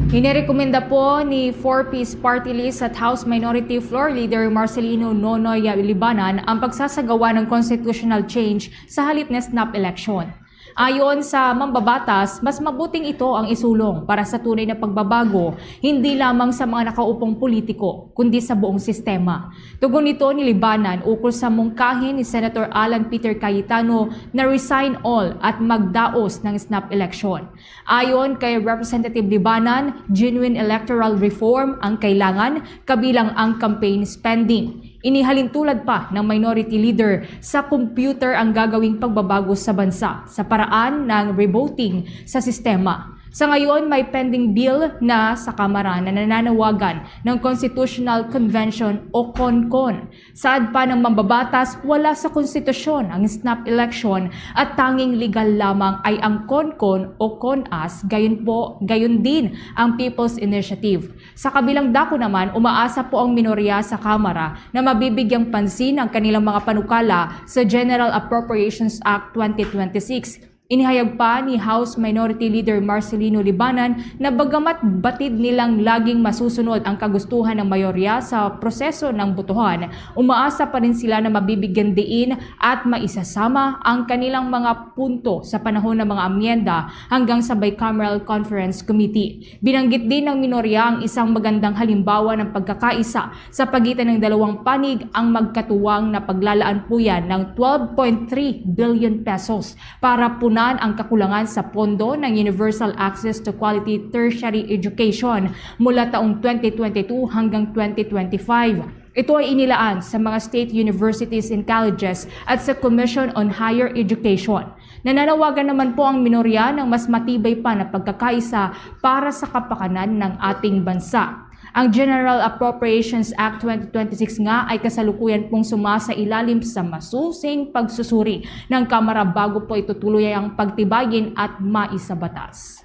Hinirekomenda po ni Four Ps Party List at House Minority Floor Leader Marcelino Nonoy Libanan ang pagsasagawa ng constitutional change sa halip na snap election. Ayon sa mambabatas, mas mabuting ito ang isulong para sa tunay na pagbabago, hindi lamang sa mga nakaupong politiko, kundi sa buong sistema. Tugon nito ni Libanan ukol sa mungkahi ni Senator Alan Peter Cayetano na resign all at magdaos ng snap election. Ayon kay Representative Libanan, genuine electoral reform ang kailangan, kabilang ang campaign spending. Inihalintulad pa ng minority leader, sa computer ang gagawing pagbabago sa bansa sa paraan ng revoting sa sistema. Sa ngayon, may pending bill na sa Kamara na nananawagan ng Constitutional Convention o CONCON. Saad pa ng mambabatas, wala sa konstitusyon ang snap election at tanging legal lamang ay ang CONCON o CONAS, gayon po, gayon din ang People's Initiative. Sa kabilang dako naman, umaasa po ang minorya sa Kamara na mabibigyang pansin ang kanilang mga panukala sa General Appropriations Act twenty twenty-six. Inihayag pa ni House Minority Leader Marcelino Libanan na bagamat batid nilang laging masusunod ang kagustuhan ng mayorya sa proseso ng botohan, umaasa pa rin sila na mabibigyan diin at maisasama ang kanilang mga punto sa panahon ng mga amyenda hanggang sa Bicameral Conference Committee. Binanggit din ng minorya ang isang magandang halimbawa ng pagkakaisa sa pagitan ng dalawang panig, ang magkatuwang na paglalaan po yan ng twelve point three billion pesos para punan ang kakulangan sa pondo ng Universal Access to Quality Tertiary Education mula taong twenty twenty-two hanggang twenty twenty-five. Ito ay inilaan sa mga state universities and colleges at sa Commission on Higher Education. Nananawagan naman po ang minorya ng mas matibay pa na pagkakaisa para sa kapakanan ng ating bansa. Ang General Appropriations Act twenty twenty-six nga ay kasalukuyan pong sumasailalim sa masusing pagsusuri ng Kamara bago po ito tuluyang pagtibayin at maisabatas.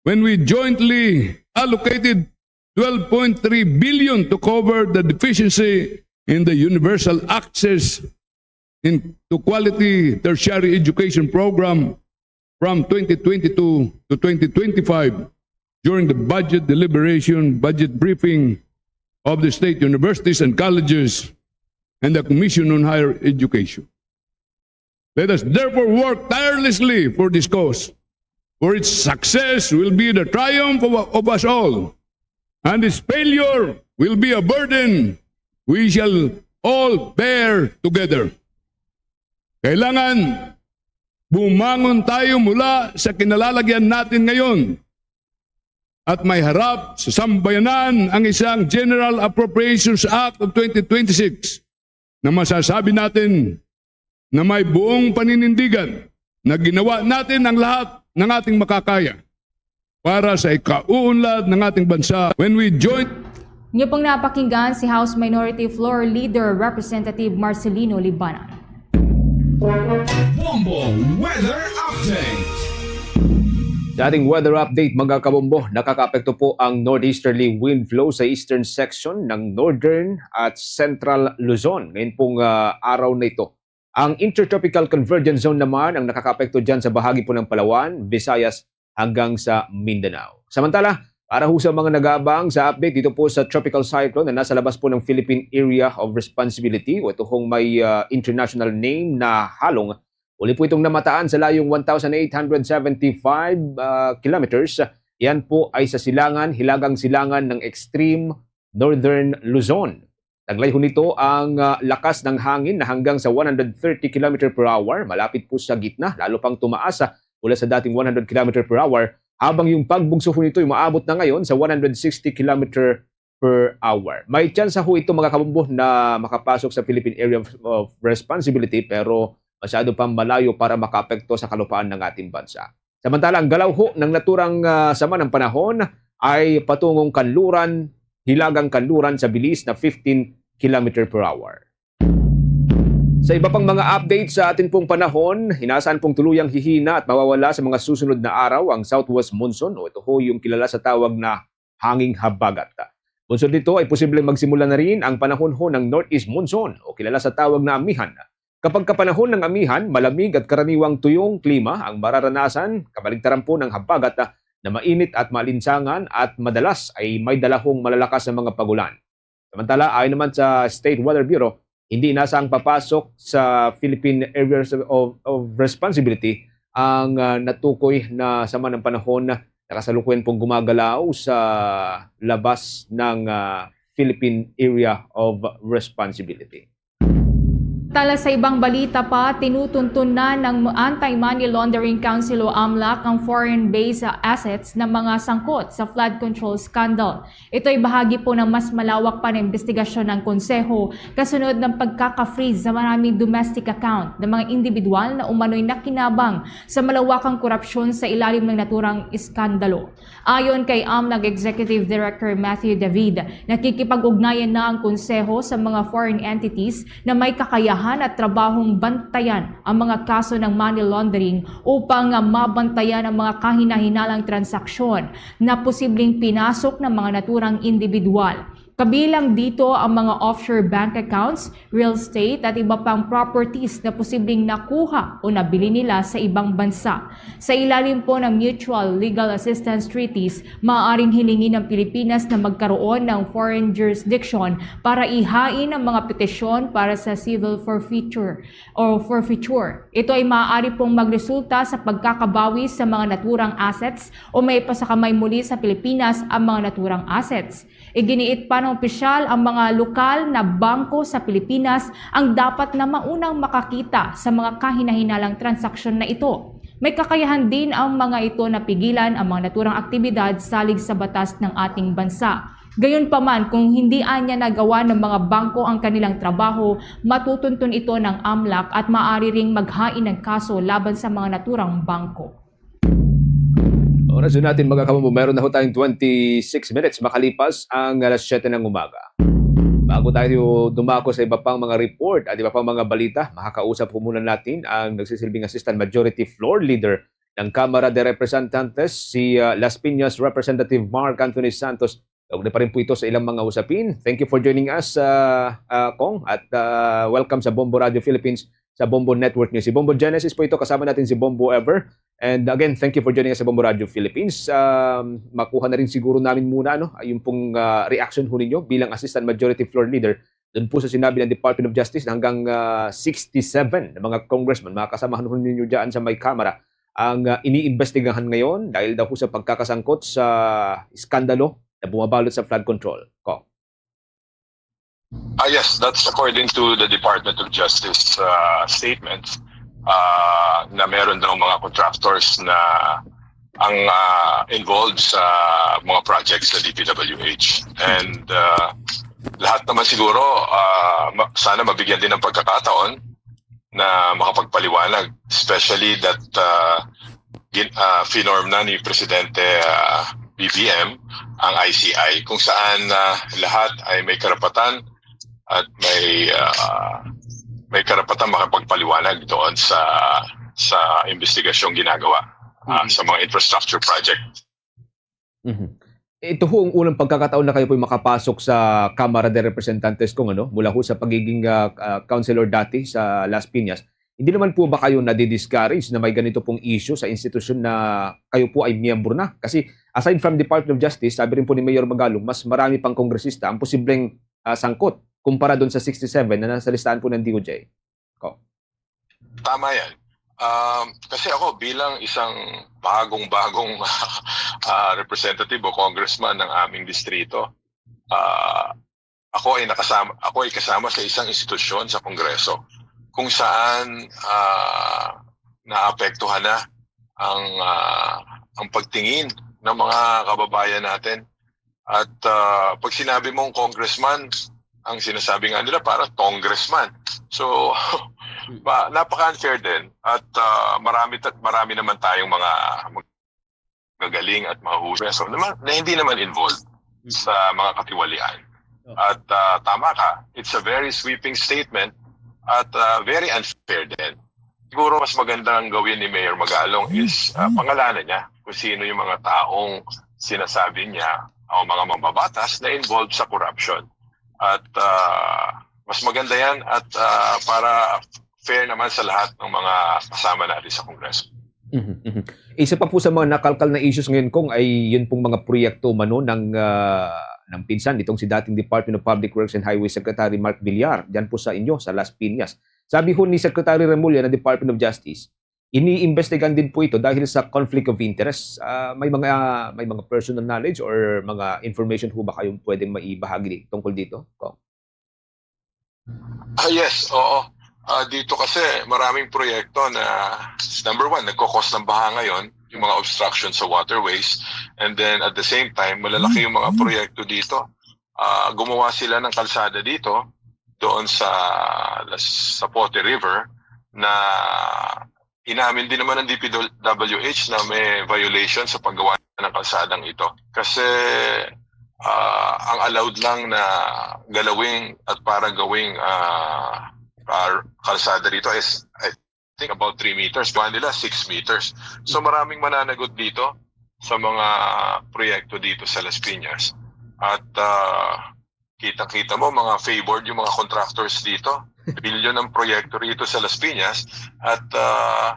When we jointly allocated twelve point three billion to cover the deficiency in the universal access in, to quality tertiary education program from twenty twenty-two to twenty twenty-five during the budget deliberation, budget briefing of the state universities and colleges and the Commission on Higher Education. Let us therefore work tirelessly for this cause, for its success will be the triumph of, of us all, and its failure will be a burden we shall all bear together. Kailangan bumangon tayo mula sa kinalalagyan natin ngayon at may harap sa sambayanan ang isang General Appropriations Act of twenty twenty-six na masasabi natin na may buong paninindigan na ginawa natin ang lahat ng ating makakaya para sa ikauunlad ng ating bansa. When we join Niyo pong napakinggan si House Minority Floor Leader Representative Marcelino Libanan. Bombo Weather Update. Sa ating weather update, mga kabombo, nakakaapekto po ang northeasterly wind flow sa eastern section ng northern at central Luzon ngayon pong ah, araw na ito. Ang intertropical convergence zone naman ang nakakaapekto dyan sa bahagi po ng Palawan, Visayas hanggang sa Mindanao. Samantala, para ho sa mga nag-aabang sa update dito po sa tropical cyclone na nasa labas po ng Philippine Area of Responsibility o ito hong may ah, international name na Halong, uli po itong namataan sa layong one thousand eight hundred seventy-five ah, kilometers. Yan po ay sa silangan, hilagang silangan ng extreme northern Luzon. Naglayho nito ang ah, lakas ng hangin na hanggang sa one hundred thirty kilometer per hour, malapit po sa gitna, lalo pang tumaas ah, mula sa dating one hundred kilometer per hour, habang yung pagbugso po nito ay umaabot na ngayon sa one hundred sixty kilometer per hour. May tsansa ho ito, mga kabombo, na makapasok sa Philippine Area of, of Responsibility, pero masyado pang malayo para makaapekto sa kalupaan ng ating bansa. Samantala, ang galaw ho ng naturang ah, sama ng panahon ay patungong kanluran, hilagang kanluran sa bilis na fifteen kilometer per hour. Sa iba pang mga update sa atin pong panahon, inaasahan pong tuluyang hihina at mawawala sa mga susunod na araw ang southwest monsoon o ito ho yung kilala sa tawag na hanging habagat. Bunsod nito ay posibleng magsimula na rin ang panahon ho ng northeast monsoon o kilala sa tawag na amihan. Kapag kapanahon ng amihan, malamig at karaniwang tuyong klima ang mararanasan, kabaligtaran po ng habagat na mainit at maalinsangan at madalas ay may dalahong malalakas na mga pagulan. Samantala, ayon naman sa State Weather Bureau, hindi inasahang papasok sa Philippine Areas of, of Responsibility ang, ah, natukoy na sama ng panahon na kasalukuyan pong gumagalaw sa labas ng, ah, Philippine Area of Responsibility. Tala sa ibang balita pa, tinutuntun na ng Anti-Money Laundering Council o amlac ang foreign-based assets ng mga sangkot sa flood control scandal. Ito ay bahagi po ng mas malawak pa na investigasyon ng Konseho kasunod ng pagkaka-freeze sa maraming domestic account ng mga individual na umano'y nakinabang sa malawakang korupsyon sa ilalim ng naturang iskandalo. Ayon kay amlac Executive Director Matthew David, nakikipag-ugnayan na ang Konseho sa mga foreign entities na may kakayahan at trabahong bantayan ang mga kaso ng money laundering upang, ah, mabantayan ang mga kahinahinalang transaksyon na posibleng pinasok ng mga naturang individual. Kabilang dito ang mga offshore bank accounts, real estate at iba pang properties na posibleng nakuha o nabili nila sa ibang bansa. Sa ilalim po ng mutual legal assistance treaties, maaaring hilingin ng Pilipinas na magkaroon ng foreign jurisdiction para ihain ang mga petisyon para sa civil forfeiture o forfeiture. Ito ay maaari pong magresulta sa pagkakabawi sa mga naturang assets o maipasakamay muli sa Pilipinas ang mga naturang assets. Iginiit pa ng opisyal ang mga lokal na bangko sa Pilipinas ang dapat na maunang makakita sa mga kahinahinalang transaksyon na ito. May kakayahan din ang mga ito na pigilan ang mga naturang aktibidad salig sa batas ng ating bansa. Gayunpaman, kung hindi anya nagawa ng mga bangko ang kanilang trabaho, matutuntun ito ng amlac at maaari ring maghain ng kaso laban sa mga naturang bangko. Oras na natin, mga kabombo, meron na ho tayong twenty-six minutes makalipas ang alas siyete ng umaga. Bago tayo dumako sa iba pang mga report at iba pang mga balita, makakausap po muna natin ang nagsisilbing Assistant Majority Floor Leader ng Kamara de Representantes, si, ah, Las Piñas Representative Mark Anthony Santos. Kaugnay pa rin po ito sa ilang mga usapin. Thank you for joining us, ah, ah, Kong, at, ah, welcome sa Bombo Radio Philippines, sa Bombo Network News. Si Bombo Genesis po ito, kasama natin si Bombo Ever. And again, thank you for joining us sa Bombo Radio Philippines. Um, makuha na rin siguro namin muna, ano, yung pong, ah, reaction ho ninyo bilang Assistant Majority Floor Leader doon po sa sinabi ng Department of Justice na hanggang, ah, sixty-seven na mga congressman, mga kasamahan ho ninyo dyan sa may Kamara, ang, ah, iniimbestigahan ngayon dahil daw ho sa pagkakasangkot sa iskandalo na bumabalot sa flood control. Kong. Ah, yes, that's according to the Department of Justice, ah, statement, ah, na meron daw mga contractors na ang, ah, involved sa mga projects sa D P W H. And, ah, lahat naman siguro, ah, ma-, sana mabigyan din ng pagkakataon na makapagpaliwanag, especially that, ah, gin-, ah, finorm na ni Presidente, ah, B B M ang I C I, kung saan, ah, lahat ay may karapatan at may, ah, may karapatan makapagpaliwanag doon sa, sa investigasyong ginagawa, ah, Mhm. sa mga infrastructure project. Mhm. Ito ho ang unang pagkakataon na kayo po'y makapasok sa Kamara de Representantes, Kong, ano, mula ho sa pagiging, ah, ah, councilor dati sa Las Piñas. Hindi naman po ba kayo nadi-discourage na may ganito pong issue sa institusyon na kayo po ay miyembro na? Kasi aside from Department of Justice, sabi rin po ni Mayor Magalong, mas marami pang kongresista ang posibleng, ah, sangkot kumpara doon sa sixty-seven na nasa listahan po ng D O J. Kong. Tama yan. Um, kasi ako bilang isang bagong-bagong, ah, representative o congressman ng aming distrito, ah, ako ay nakasama, ako ay kasama sa isang institusyon sa Kongreso kung saan, ah, naapektuhan na ang, ah, ang pagtingin ng mga kababayan natin. At, ah, pag sinabi mong congressman, ang sinasabi nga nila parang congressman. So, Hmm. ba, napaka-unfair din. At, ah, marami ta-, marami naman tayong mga magagaling at mahusay na, na hindi naman involved Hmm. sa mga katiwalian. Okay. At, ah, tama ka, it's a very sweeping statement at, ah, very unfair din. Siguro mas magandang gawin ni Mayor Magalong is, ah, pangalanan niya kung sino yung mga taong sinasabi niya o mga mambabatas na involved sa corruption. At, ah, mas maganda yan at, ah, para fair naman sa lahat ng mga kasama natin sa Kongreso. Mhm, mhm. Isa pa po sa mga nakalkal na issues ngayon, Kong, ay yun pong mga proyekto umano ng, ah, ng pinsan nitong si dating Department of Public Works and Highways Secretary Mark Villar dyan po sa inyo sa Las Piñas. Sabi ho ni Secretary Remulla ng Department of Justice, iniimbestigahan din po ito dahil sa conflict of interest. Ah, may mga, may mga personal knowledge or mga information ho ba kayong pwedeng maibahagi tungkol dito, Kong? Ah, yes, oo. Ah, dito kasi maraming proyekto na, number one, nagkakos ng baha ngayon, yung mga obstruction sa waterways. And then at the same time, malalaki yung mga proyekto dito. Ah, gumawa sila ng kalsada dito, doon sa, sa Pote River, na inamin din naman ng D P W H na may violation sa paggawa ng kalsadang ito. Kasi ah, ang allowed lang na galawing at para gawing ah, kar- kalsada dito is, I think, about three meters. Gawa nila six meters. So maraming mananagot dito sa mga proyekto dito sa Las Piñas. At ah, kitang-kita mo, mga favored yung mga contractors dito. Bilyon ang proyekto rito sa Las Piñas. At ah,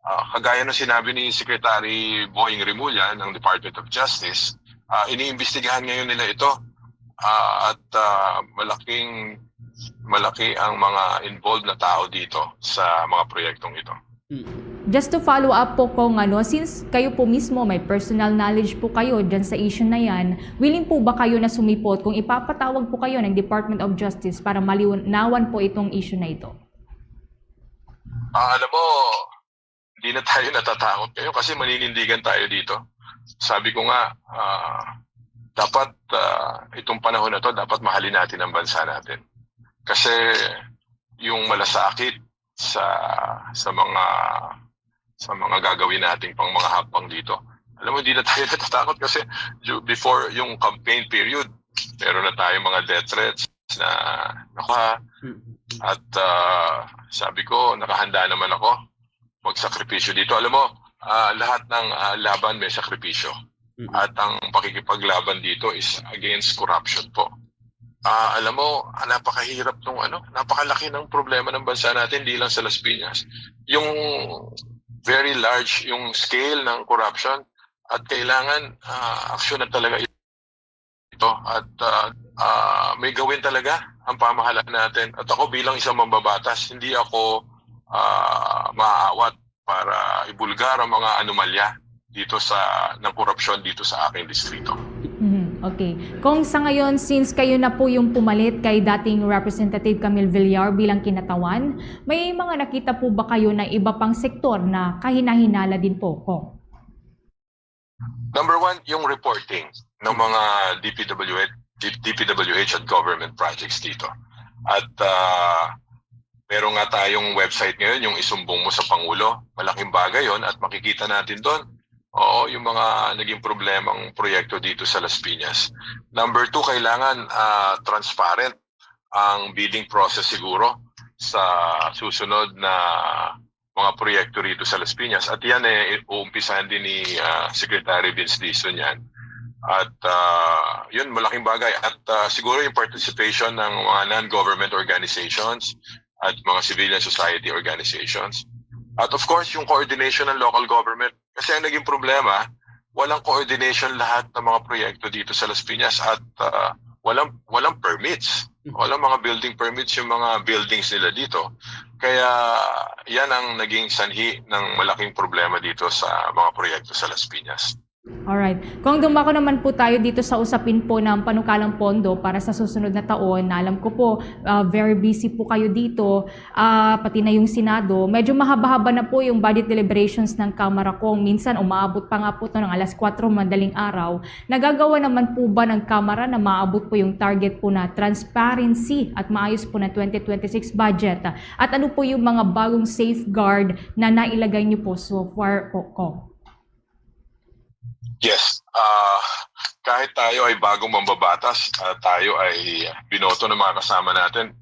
ah, kagaya ng sinabi ni Secretary Boying Remulla ng Department of Justice, ah, iniimbestigahan ngayon nila ito. Ah, at ah, malaking malaki ang mga involved na tao dito sa mga proyektong ito. Just to follow up po, Kong, ano, since kayo po mismo may personal knowledge po kayo dyan sa issue na yan, willing po ba kayo na sumipot kung ipapatawag po kayo ng Department of Justice para malinawan po itong issue na ito? Ah, alam mo, hindi na tayo natatakot ngayon kasi maninindigan tayo dito. Sabi ko nga, ah, dapat ah, itong panahon na to, dapat mahalin natin ang bansa natin. Kasi yung malasakit sa sa mga sa mga gagawin nating pang mga hakbang dito. Alam mo, hindi na tayo natatakot kasi ju- before yung campaign period, meron na tayong mga death threats na nakuha at ah, sabi ko, nakahanda naman ako magsakripisyo dito. Alam mo, ah, lahat ng ah, laban may sakripisyo. At ang pakikipaglaban dito is against corruption po. Ah, alam mo, ah, napakahirap nung ano, napakalaki ng problema ng bansa natin, di lang sa Las Piñas. Yung very large, yung scale ng corruption, at kailangan ah, aksyonan talaga ito. At ah, ah, may gawin talaga ang pamahalaan natin. At ako bilang isang mambabatas, hindi ako ah, maaawat para ibulgar ang mga anomalya dito sa ng korupsyon dito sa aking distrito. Mhm, okay. Kung sa ngayon, since kayo na po yung pumalit kay dating Representative Camille Villar bilang kinatawan, may mga nakita po ba kayo na iba pang sektor na kahinahinala din po, Kong? Number one, yung reporting ng mga D P W H, D P W H at government projects dito. At ah, meron nga tayong website ngayon, yung isumbong mo sa Pangulo. Malaking bagay yon at makikita natin doon. Oo, yung mga naging problemang proyekto dito sa Las Piñas. Number two, kailangan ah, transparent ang bidding process siguro sa susunod na mga proyekto rito sa Las Piñas. At yan eh, uumpisahan din ni ah, Secretary Vince Dizon yan. At ah, yun, malaking bagay. At ah, siguro yung participation ng mga non-government organizations at mga civilian society organizations. At of course, yung coordination ng local government. Kasi ang naging problema, walang coordination lahat ng mga proyekto dito sa Las Piñas at ah, walang walang permits. Walang mga building permits yung mga buildings nila dito. Kaya yan ang naging sanhi ng malaking problema dito sa mga proyekto sa Las Piñas. Alright. Kung dumako naman po tayo dito sa usapin po ng panukalang pondo para sa susunod na taon, na alam ko po, ah, very busy po kayo dito, ah, pati na yung Senado. Medyo mahaba-haba na po yung budget deliberations ng Kamara, Kong. Minsan umaabot pa nga po to ng alas kwatro madaling araw. Nagagawa naman po ba ng Kamara na maabot po yung target po na transparency at maayos po na twenty twenty-six budget? At ano po yung mga bagong safeguard na nailagay niyo po so far, Kong? Yes. Ah, kahit tayo ay bagong mambabatas, ah, tayo ay binoto ng mga kasama natin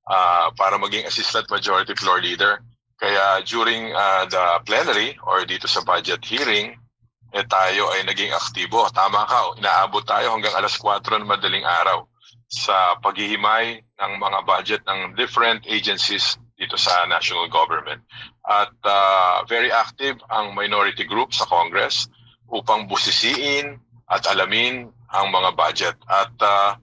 ah, para maging assistant majority floor leader. Kaya during ah, the plenary or dito sa budget hearing, eh, tayo ay naging aktibo. Tama ka, oh, inaabot tayo hanggang alas kwatro ng madaling araw sa paghihimay ng mga budget ng different agencies dito sa national government. At ah, very active ang minority group sa Congress upang busisiin at alamin ang mga budget. At ah,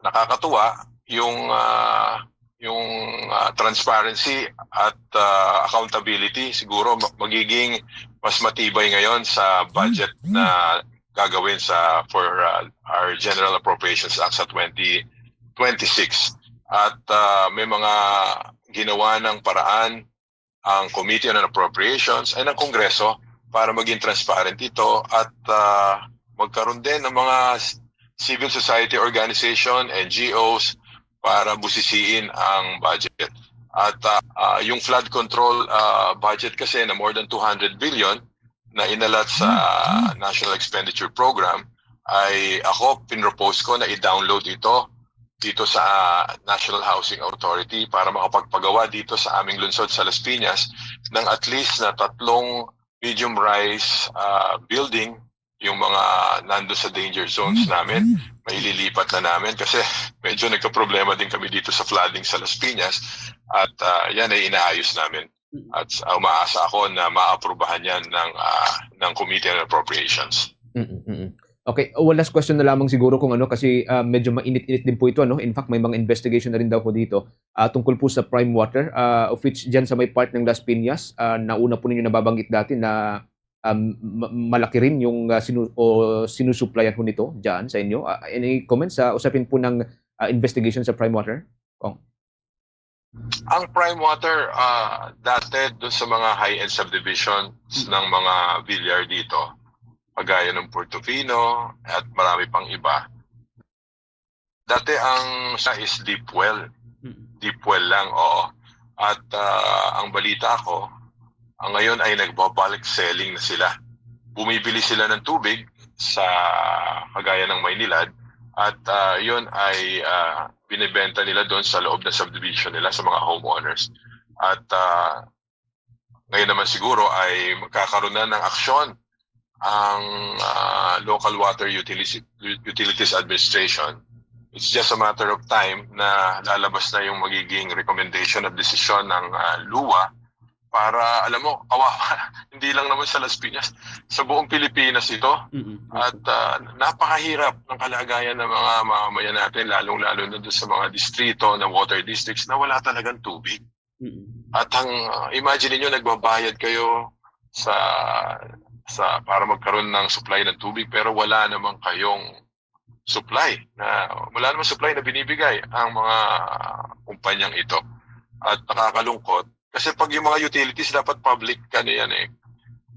nakakatuwa yung ah, yung ah, transparency at ah, accountability siguro ma- magiging mas matibay ngayon sa budget na gagawin sa for ah, our General Appropriations Act sa twenty twenty-six. At ah, may mga ginawa ng paraan ang Committee on Appropriations and ang Kongreso para maging transparent ito at ah, magkaroon din ng mga s- civil society organization, N G Os, para busisiin ang budget. At ah, ah, yung flood control ah, budget kasi na more than two hundred billion na inalat sa National Expenditure Program ay ako pinropose ko na i-download ito dito sa National Housing Authority para makapagpagawa dito sa aming lungsod sa Las Piñas ng at least na tatlong medium rise ah, building, yung mga nando sa danger zones namin, maililipat na namin kasi medyo nagkaproblema din kami dito sa flooding sa Las Piñas at ah, yan ay inaayos namin. At ah, umaasa ako na maaprubahan yan ng ah, ng Committee on Appropriations. Mm-mm. Okay, one last question na lamang siguro kung ano, kasi ah, medyo mainit-init din po ito, ano? In fact, may mga investigation na rin daw po dito ah, tungkol po sa Prime Water, ah, of which dyan sa may part ng Las Piñas, ah, nauna po ninyo nababanggit dati na um, ma- malaki rin yung ah, sinu- o sinusuplayan ho nito dyan sa inyo. Ah, any comments sa usapin po ng ah, investigation sa Prime Water? Kong? Ang Prime Water, ah, dati doon sa mga high-end subdivisions ng mga Villar dito, kagaya ng Portofino at marami pang iba. Dati ang siya is deep well. Deep well lang, oo. At ah, ang balita ko, ang ngayon ay nagba-bulk selling na sila. Bumibili sila ng tubig sa kagaya ng Maynilad at ah, yun ay ah, binibenta nila doon sa loob ng subdivision nila sa mga homeowners. At ah, ngayon naman siguro ay magkakaroon na ng aksyon ang ah, Local Water Utilities, Utilities Administration. It's just a matter of time na lalabas na yung magiging recommendation at desisyon ng ah, luwa para, alam mo, kawawa, hindi lang naman sa Las Piñas, sa buong Pilipinas ito. Mm-mm. At ah, napakahirap ng kalagayan ng mga mamamayan natin, lalong-lalo na doon sa mga distrito na water districts na wala talagang tubig. Mm-mm. At ang uh, imagine niyo nagbabayad kayo sa sa para magkaroon ng supply ng tubig pero wala naman kayong supply na wala naman supply na binibigay ang mga kumpanyang ito. At nakakalungkot kasi pag yung mga utilities dapat public ano yan eh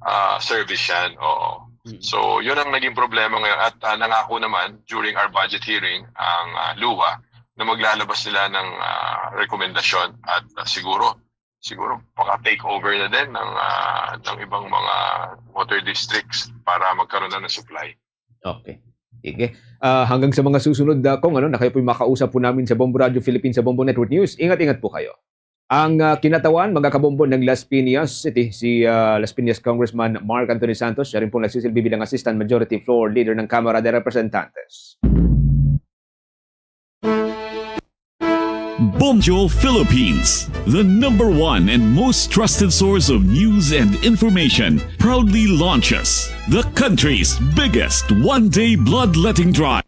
ah, service yan. Oo. Mm. So, yun ang naging problema ngayon. At ah, nangako naman during our budget hearing ang ah, luwa na maglalabas sila ng ah, rekomendasyon at ah, siguro siguro maka-take over na din ng ah, ng ibang mga water districts para magkaroon na ng supply. Okay. Sige. Ah, hanggang sa mga susunod, ah, kung ano, na kayo po'y makausap po namin sa Bombo Radio Philippines, sa Bombo Network News. Ingat-ingat po kayo. Ang ah, kinatawan, mga kabombo ng Las Piñas City, si ah, Las Piñas Congressman Mark Anthony Santos, siya rin pong nagsisilbi bilang Assistant Majority Floor Leader ng Kamara de Representantes. Bombo Philippines, the number one and most trusted source of news and information, proudly launches the country's biggest one-day bloodletting drive.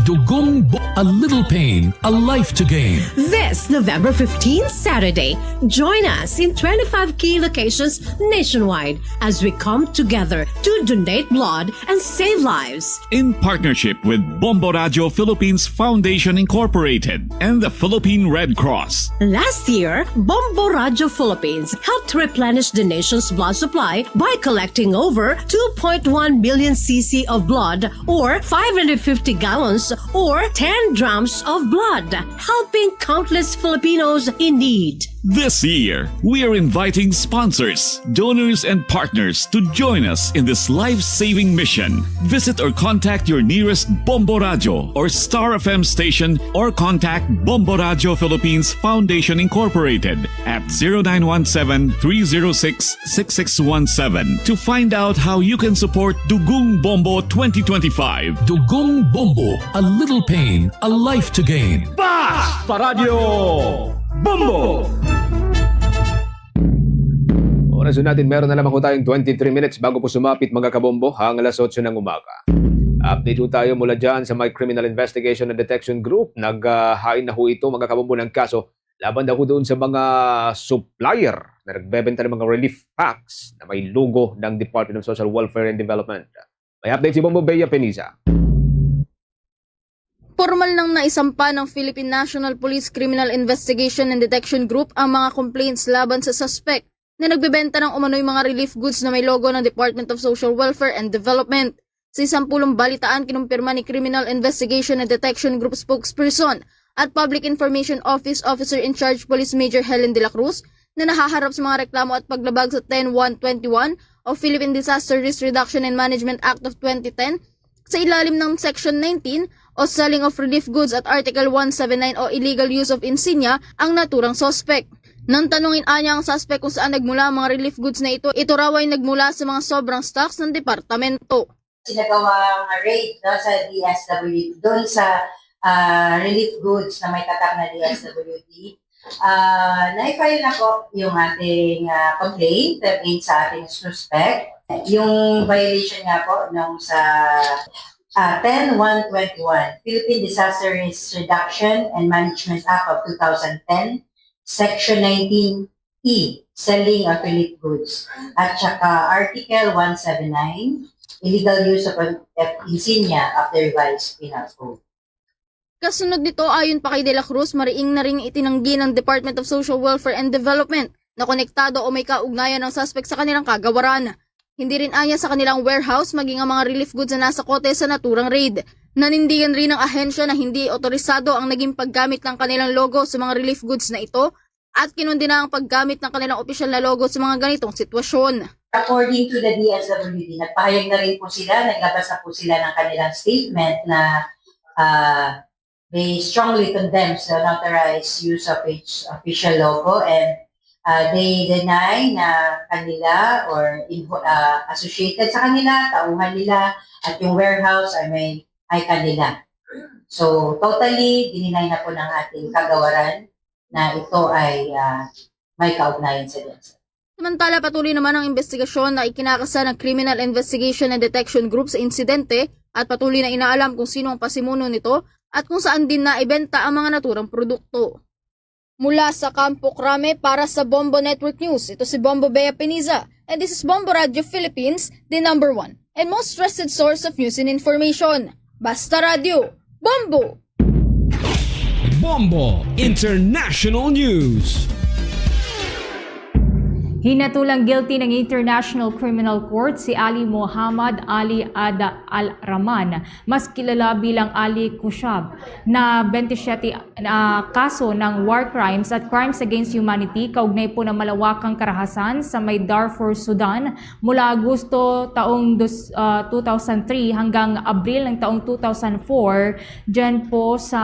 Dugong Bo-, a little pain, a life to gain. This November fifteenth, Saturday, join us in twenty-five key locations nationwide as we come together to donate blood and save lives. In partnership with Bombo Radio Philippines Foundation Incorporated and the Philippine Red Cross. Last year, Bombo Radio Philippines helped replenish the nation's blood supply by collecting over two point one million C C of blood, or five hundred fifty gallons, or ten drums of blood, helping countless Filipinos in need. This year, we are inviting sponsors, donors, and partners to join us in this life-saving mission. Visit or contact your nearest Bombo Radio or Star F M station or contact Bombo Radio Philippines Foundation Incorporated at zero nine one seven, three zero six, six six one seven to find out how you can support Dugong Bombo twenty twenty-five. Dugong Bombo, a little pain, a life to gain. Basta Radyo Bombo! Oras natin, meron na lamang ho tayong twenty-three minutes bago po sumapit, mga kabombo, ang alas otso ng umaga. Update ho tayo mula dyan sa may Criminal Investigation and Detection Group. Naghain na ho ito, mga kabombo, ng kaso laban daw ho doon sa mga supplier na nagbebenta ng mga relief packs na may logo ng Department of Social Welfare and Development. May update si Bombo Bea Peniza. Formal nang naisampa ng Philippine National Police Criminal Investigation and Detection Group ang mga complaints laban sa suspect na nagbebenta ng umano'y mga relief goods na may logo ng Department of Social Welfare and Development. Sa isang pulong balitaan, kinumpirma ni Criminal Investigation and Detection Group spokesperson at Public Information Office Officer in Charge Police Major Helen de la Cruz na nahaharap sa mga reklamo at paglabag sa ten one twenty-one o Philippine Disaster Risk Reduction and Management Act of twenty ten, sa ilalim ng Section nineteen o selling of relief goods at Article one seven nine o illegal use of insignia ang naturang suspect. Nang tanungin anya ang suspect kung saan nagmula ang mga relief goods na ito, ito raw ay nagmula sa mga sobrang stocks ng departamento. Sinagawa nga raid, no, sa D S W D, doon sa, ah, relief goods na may tatak na D S W D. Ah, na-file na po yung ating, ah, complaint pertaining sa ating suspect. Yung violation nga po nung sa, ah, ten one twenty-one, Philippine Disaster Risk Reduction and Management Act of two thousand ten, Section nineteen E, selling of relief goods, at saka Article one seven nine, illegal use of, of insignia of the Revised Penal Code. Kasunod nito, ayon pa kay De La Cruz, mariing na ring itinanggi ng Department of Social Welfare and Development na konektado o may kaugnayan ang suspect sa kanilang kagawaran. Hindi rin anya sa kanilang warehouse maging ang mga relief goods na nasa kote sa naturang raid. Nanindigan rin ng ahensya na hindi otorisado ang naging paggamit ng kanilang logo sa mga relief goods na ito at kinundina ang paggamit ng kanilang opisyal na logo sa mga ganitong sitwasyon. According to the D S W D, nagpahayag na rin po sila, naglabas na po sila ng kanilang statement na, ah, they strongly condemn the unauthorized use of its official logo, and, ah, they deny na kanila or invo-, ah, associated sa kanila, tauhan nila, at yung warehouse ay may, ay kanila. So, totally dininay na po ng ating kagawaran na ito ay, ah, may kaugnayan sa D S W D. Samantala, patuloy naman ang investigasyon na ikinakasa ng Criminal Investigation and Detection Group sa insidente at patuloy na inaalam kung sino ang pasimuno nito at kung saan din naibenta ang mga naturang produkto. Mula sa Campo Crame para sa Bombo Network News, ito si Bombo Bea Peniza, and this is Bombo Radio Philippines, the number one and most trusted source of news and information. Basta Radio, Bombo! Bombo International News. Hinatulang guilty ng International Criminal Court si Ali Muhammad Ali Ada Al Rahman, mas kilala bilang Ali Kushab, na twenty-seven na kaso ng war crimes at crimes against humanity kaugnay po ng malawakang karahasan sa may Darfur, Sudan, mula Agosto taong dos-, ah, two thousand three hanggang Abril ng taong two thousand four. Diyan po sa,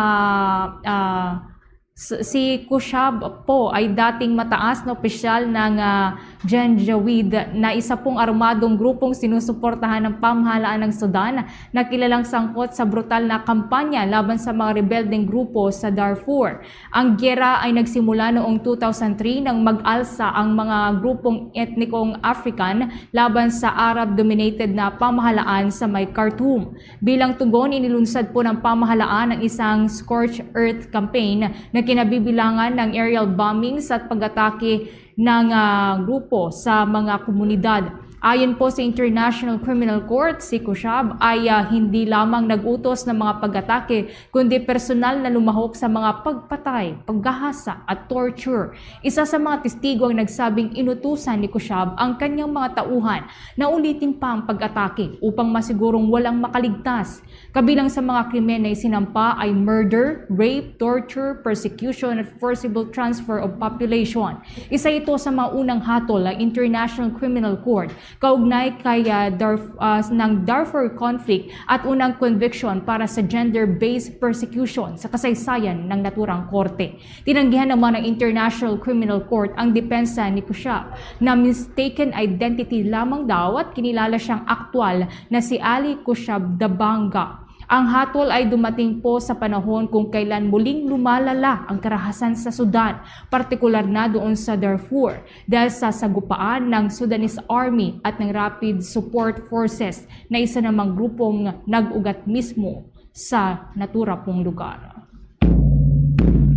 ah, s-, si Kushab po ay dating mataas na opisyal ng, ah, Janjaweed, na isa pong armadong grupong sinusuportahan ng pamahalaan ng Sudan na kilalang sangkot sa brutal na kampanya laban sa mga rebeldeng grupo sa Darfur. Ang giyera ay nagsimula noong two thousand three nang mag-alsa ang mga grupong etnikong African laban sa Arab-dominated na pamahalaan sa may Khartoum. Bilang tugon, inilunsad po ng pamahalaan ang isang Scorched Earth campaign na kinabibilangan ng aerial bombings at pag-atake ng, ah, grupo sa mga komunidad. Ayon po sa International Criminal Court, si Kushab ay, ah, hindi lamang nag-utos ng mga pag-atake, kundi personal na lumahok sa mga pagpatay, paggahasa, at torture. Isa sa mga testigo ang nagsabing inutusan ni Kushab ang kanyang mga tauhan na ulitin pa ang pag-atake upang masigurong walang makaligtas. Kabilang sa mga krimen na isinampa ay murder, rape, torture, persecution, at forcible transfer of population. Isa ito sa mga unang hatol ng International Criminal Court kaugnay kay, ah, Darf-, ah, ng Darfur conflict at unang conviction para sa gender-based persecution sa kasaysayan ng naturang korte. Tinanggihan naman ng International Criminal Court ang depensa ni Kushab na mistaken identity lamang daw at kinilala siyang aktual na si Ali Kushab Dabanga. Ang hatol ay dumating po sa panahon kung kailan muling lumalala ang karahasan sa Sudan, partikular na doon sa Darfur, dahil sa sagupaan ng Sudanese Army at ng Rapid Support Forces na isa namang grupong nag-ugat mismo sa natura pong lugar.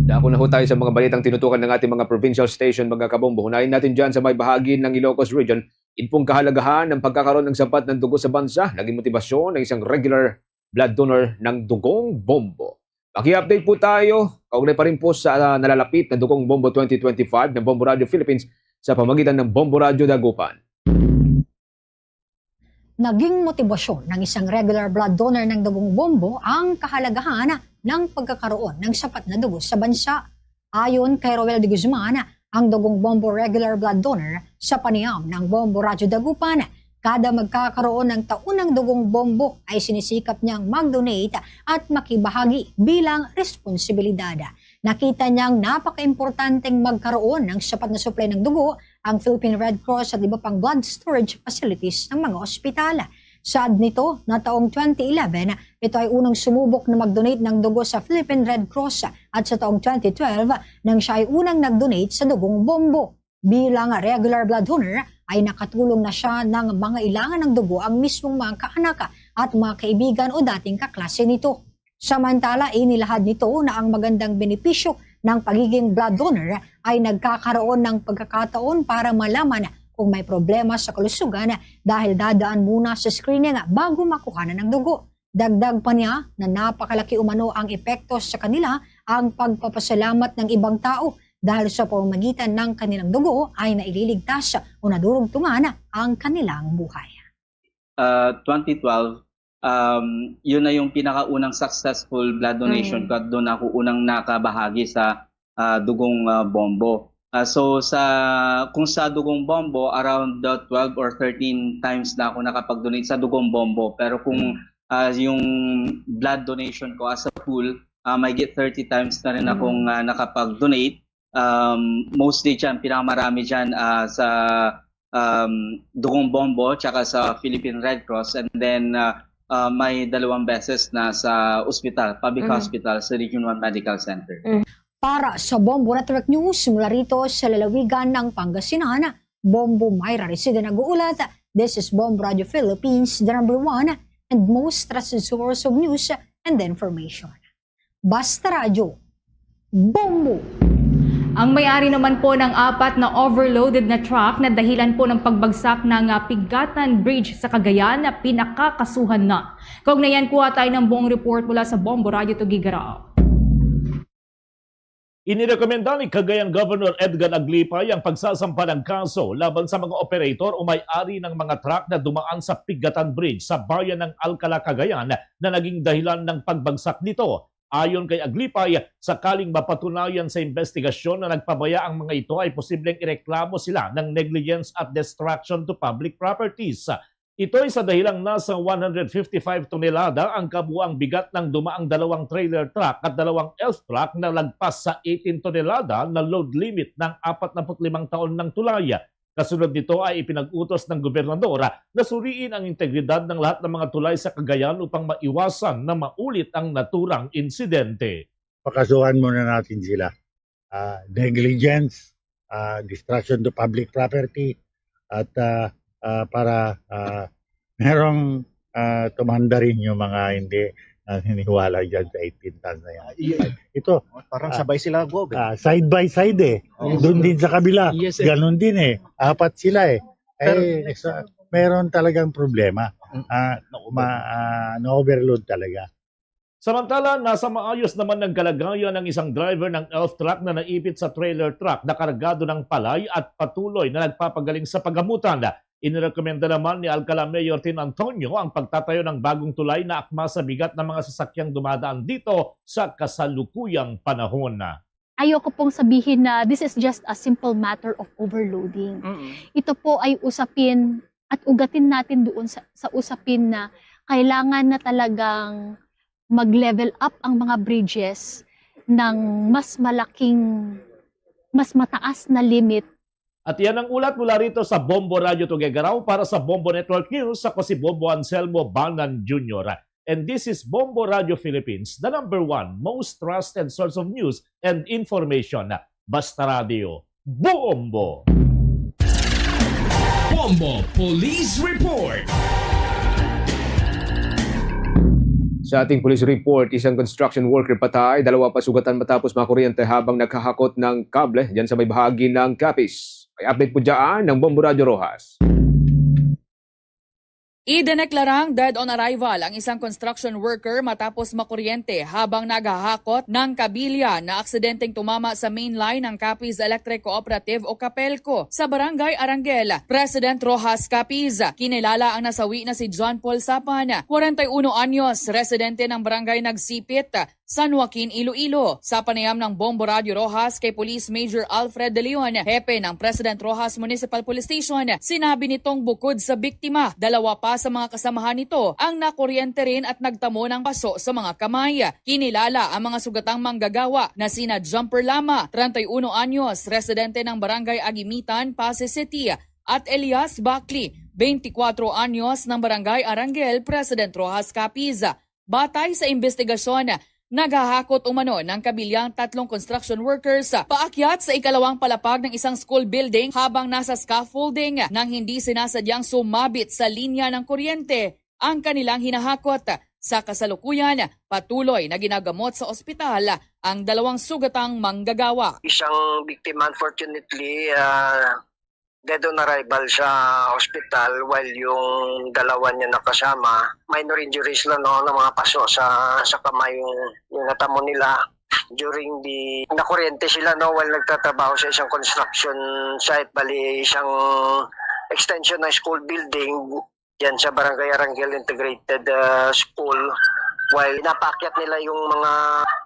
Dako na ho tayo sa mga balitang tinutukan ng ating mga provincial station, mga kabombo. Hunayin natin dyan sa may bahagi ng Ilocos Region, in pong kahalagahan ng pagkakaroon ng sapat ng dugo sa bansa, naging motibasyon ng isang regular blood donor ng Dugong Bombo. Maki-update po tayo, kaugnay pa rin po sa, ah, nalalapit na Dugong Bombo twenty twenty-five ng Bombo Radio Philippines sa pamagitan ng Bombo Radio Dagupan. Naging motibasyon ng isang regular blood donor ng Dugong Bombo ang kahalagahan ng pagkakaroon ng sapat na dugo sa bansa. Ayon kay Roel de Guzman, ang Dugong Bombo regular blood donor sa panayam ng Bombo Radyo Dagupan. Kada magkakaroon ng taunang Dugong Bombo ay sinisikap niyang mag-donate at makibahagi bilang responsibilidad. Nakita niyang napakaimportanteng magkaroon ng sapat na supply ng dugo ang Philippine Red Cross at iba pang blood storage facilities ng mga ospital. Saad nito, na taong twenty eleven, ito ay unang sumubok na mag-donate ng dugo sa Philippine Red Cross at sa taong twenty twelve, nang siya ay unang nag-donate sa Dugong Bombo. Bilang regular blood donor, ay nakatulong na siya ng mga ilangan ng dugo ang mismong mga kaanak at mga kaibigan o dating kaklase nito. Samantala, inilahad nito na ang magandang benepisyo ng pagiging blood donor ay nagkakaroon ng pagkakataon para malaman kung may problema sa kalusugan dahil dadaan muna sa screening bago makuha na ng dugo. Dagdag pa niya na napakalaki umano ang epekto sa kanila ang pagpapasalamat ng ibang tao dahil sa pamamagitan ng kanilang dugo ay naililigtas o nadurugtungan ang kanilang buhay. Uh, twenty twelve, um, yun na yung pinakaunang successful blood donation Mm. ko at doon ako unang nakabahagi sa uh, Dugong uh, Bombo. Uh, so sa kung sa Dugong Bombo, around the twelve or thirteen times na ako nakapag-donate sa Dugong Bombo. Pero kung uh, yung blood donation ko as a pool, uh, may get thirty times na rin akong uh, nakapag-donate. Um, mostly dyan, pinakamarami dyan uh, sa um, Dugong Bombo tsaka sa Philippine Red Cross, and then uh, uh, may dalawang beses na sa ospital, public Mhm. hospital, sa Region one Medical Center. Para sa Bombo Network News, mula rito sa lalawigan ng Pangasinan, Bombo Myra Resida nag-uulat. This is Bombo Radio Philippines, the number one and most trusted source of news and information. Basta Radyo, Bombo! Ang may-ari naman po ng apat na overloaded na truck na dahilan po ng pagbagsak ng ah, Pigatan Bridge sa Cagayan na pinakakasuhan na. Kaugnayan, kuha tayo ng buong report mula sa Bombo Radyo Tuguegarao. Inirekomenda ni Cagayan Governor Edgar Aglipay ang pagsasampa ng kaso laban sa mga operator o may-ari ng mga truck na dumaan sa Pigatan Bridge sa bayan ng Alcala, Cagayan, na naging dahilan ng pagbagsak nito. Ayon kay Aglipay, sakaling mapatunayan sa investigasyon na nagpabaya ang mga ito, ay posibleng ireklamo sila ng negligence at destruction to public properties. Ito'y sa dahilang nasa one hundred fifty-five tonelada ang kabuang bigat ng dumaang dalawang trailer truck at dalawang elf truck na lagpas sa eighteen tonelada na load limit ng apat na put limang taon ng tulay. Kasunod nito ay ipinag-utos ng gobernador na suriin ang integridad ng lahat ng mga tulay sa Cagayan upang maiwasan na maulit ang naturang insidente. Pakasuhan muna natin sila. Ah, negligence, ah, destruction to public property, at ah, ah, para ah, merong ah, tumanda rin yung mga hindi naniniwala dyan sa eighteen tons na yan. Yun. Ito, Parang Ah. Sabay sila, Gov. Eh. Ah, side by side eh. Oo. Doon din sa kabila. Yes, sir. Ganun din eh. Apat sila eh. Eh, sa, meron talagang problema. Mm. Ah, ma, ah, na-overload talaga. Samantala, nasa maayos naman ng kalagayan ang isang driver ng elf truck na naipit sa trailer truck na kargado ng palay at patuloy na nagpapagaling sa pagamutan. Inirekomenda naman ni Alcala Mayor Tin Antonio ang pagtatayo ng bagong tulay na akma sa bigat ng mga sasakyang dumadaan dito sa kasalukuyang panahon. Ayoko pong sabihin na this is just a simple matter of overloading. Ito po ay usapin at ugatin natin doon sa, sa usapin na kailangan na talagang mag-level up ang mga bridges ng mas malaking, mas mataas na limit. At yan ang ulat mula rito sa Bombo Radyo Tuguegarao. Para sa Bombo Network News, ako si Bombo Anselmo Banan Junior. And this is Bombo Radio Philippines, the number one most trusted source of news and information. Basta Radio, Bombo! Bombo Police Report. Sa ating police report, isang construction worker patay, dalawa pa sugatan matapos makuryente habang naghahakot ng kable dyan sa may bahagi ng Capiz. May update po dyan ng Bombo Radyo Roxas. Idineklarang dead on arrival ang isang construction worker matapos makuryente habang naghahakot ng kabilya na aksidenteng tumama sa main line ng Capiz Electric Cooperative o Capelco sa Barangay Arangel. President Roxas Capiz, kinilala ang nasawi na si John Paul Sapan, kwarenta y uno anyos, residente ng Barangay Nagsipit, San Joaquin, Iloilo. Sa panayam ng Bombo Radio Roxas kay Police Major Alfred De Leon, hepe ng President Roxas Municipal Police Station, sinabi nitong bukod sa biktima, dalawa pa sa mga kasamahan nito ang nakuryente rin at nagtamo ng paso sa mga kamay. Kinilala ang mga sugatang manggagawa na sina Jumper Lama, treinta y uno anyos, residente ng Barangay Agimitan, Passi City, at Elias Bacli, twenty-four anyos, ng Barangay Arangel, President Roxas Capiz. Batay sa imbestigasyon, naghahakot umano ng kabilyang tatlong construction workers paakyat sa ikalawang palapag ng isang school building habang nasa scaffolding nang hindi sinasadyang sumabit sa linya ng kuryente ang kanilang hinahakot. Sa kasalukuyan, patuloy na ginagamot sa ospital ang dalawang sugatang manggagawa. Isang biktima, unfortunately, ah, dead on arrival sa ospital, while yung dalawa niya nakasama, minor injuries lang, no, ng mga paso sa sa kamay yung, yung natamo nila during the, nakuryente sila, no, while nagtatrabaho sa isang construction site, bali isang extension ng school building diyan sa Barangay Arangel Integrated, ah, School, while napaakyat nila yung mga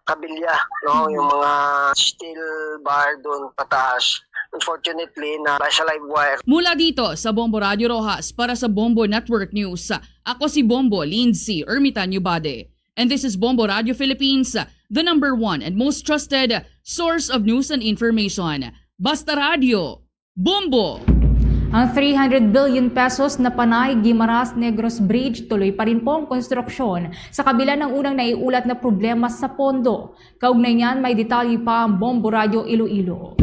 kabilya, no, yung mga steel bar doon pataas. Unfortunately, na sa live wire. Mula dito sa Bombo Radio Roxas para sa Bombo Network News, ako si Bombo Lindsay Ermitanio Bade. And this is Bombo Radio Philippines, the number one and most trusted source of news and information. Basta Radio, Bombo! Ang three hundred billion pesos na Panay Guimaras Negros Bridge tuloy pa rin pong konstruksyon sa kabila ng unang naiulat na problema sa pondo. Kaugnay niyan, may detalye pa ang Bombo Radio Iloilo.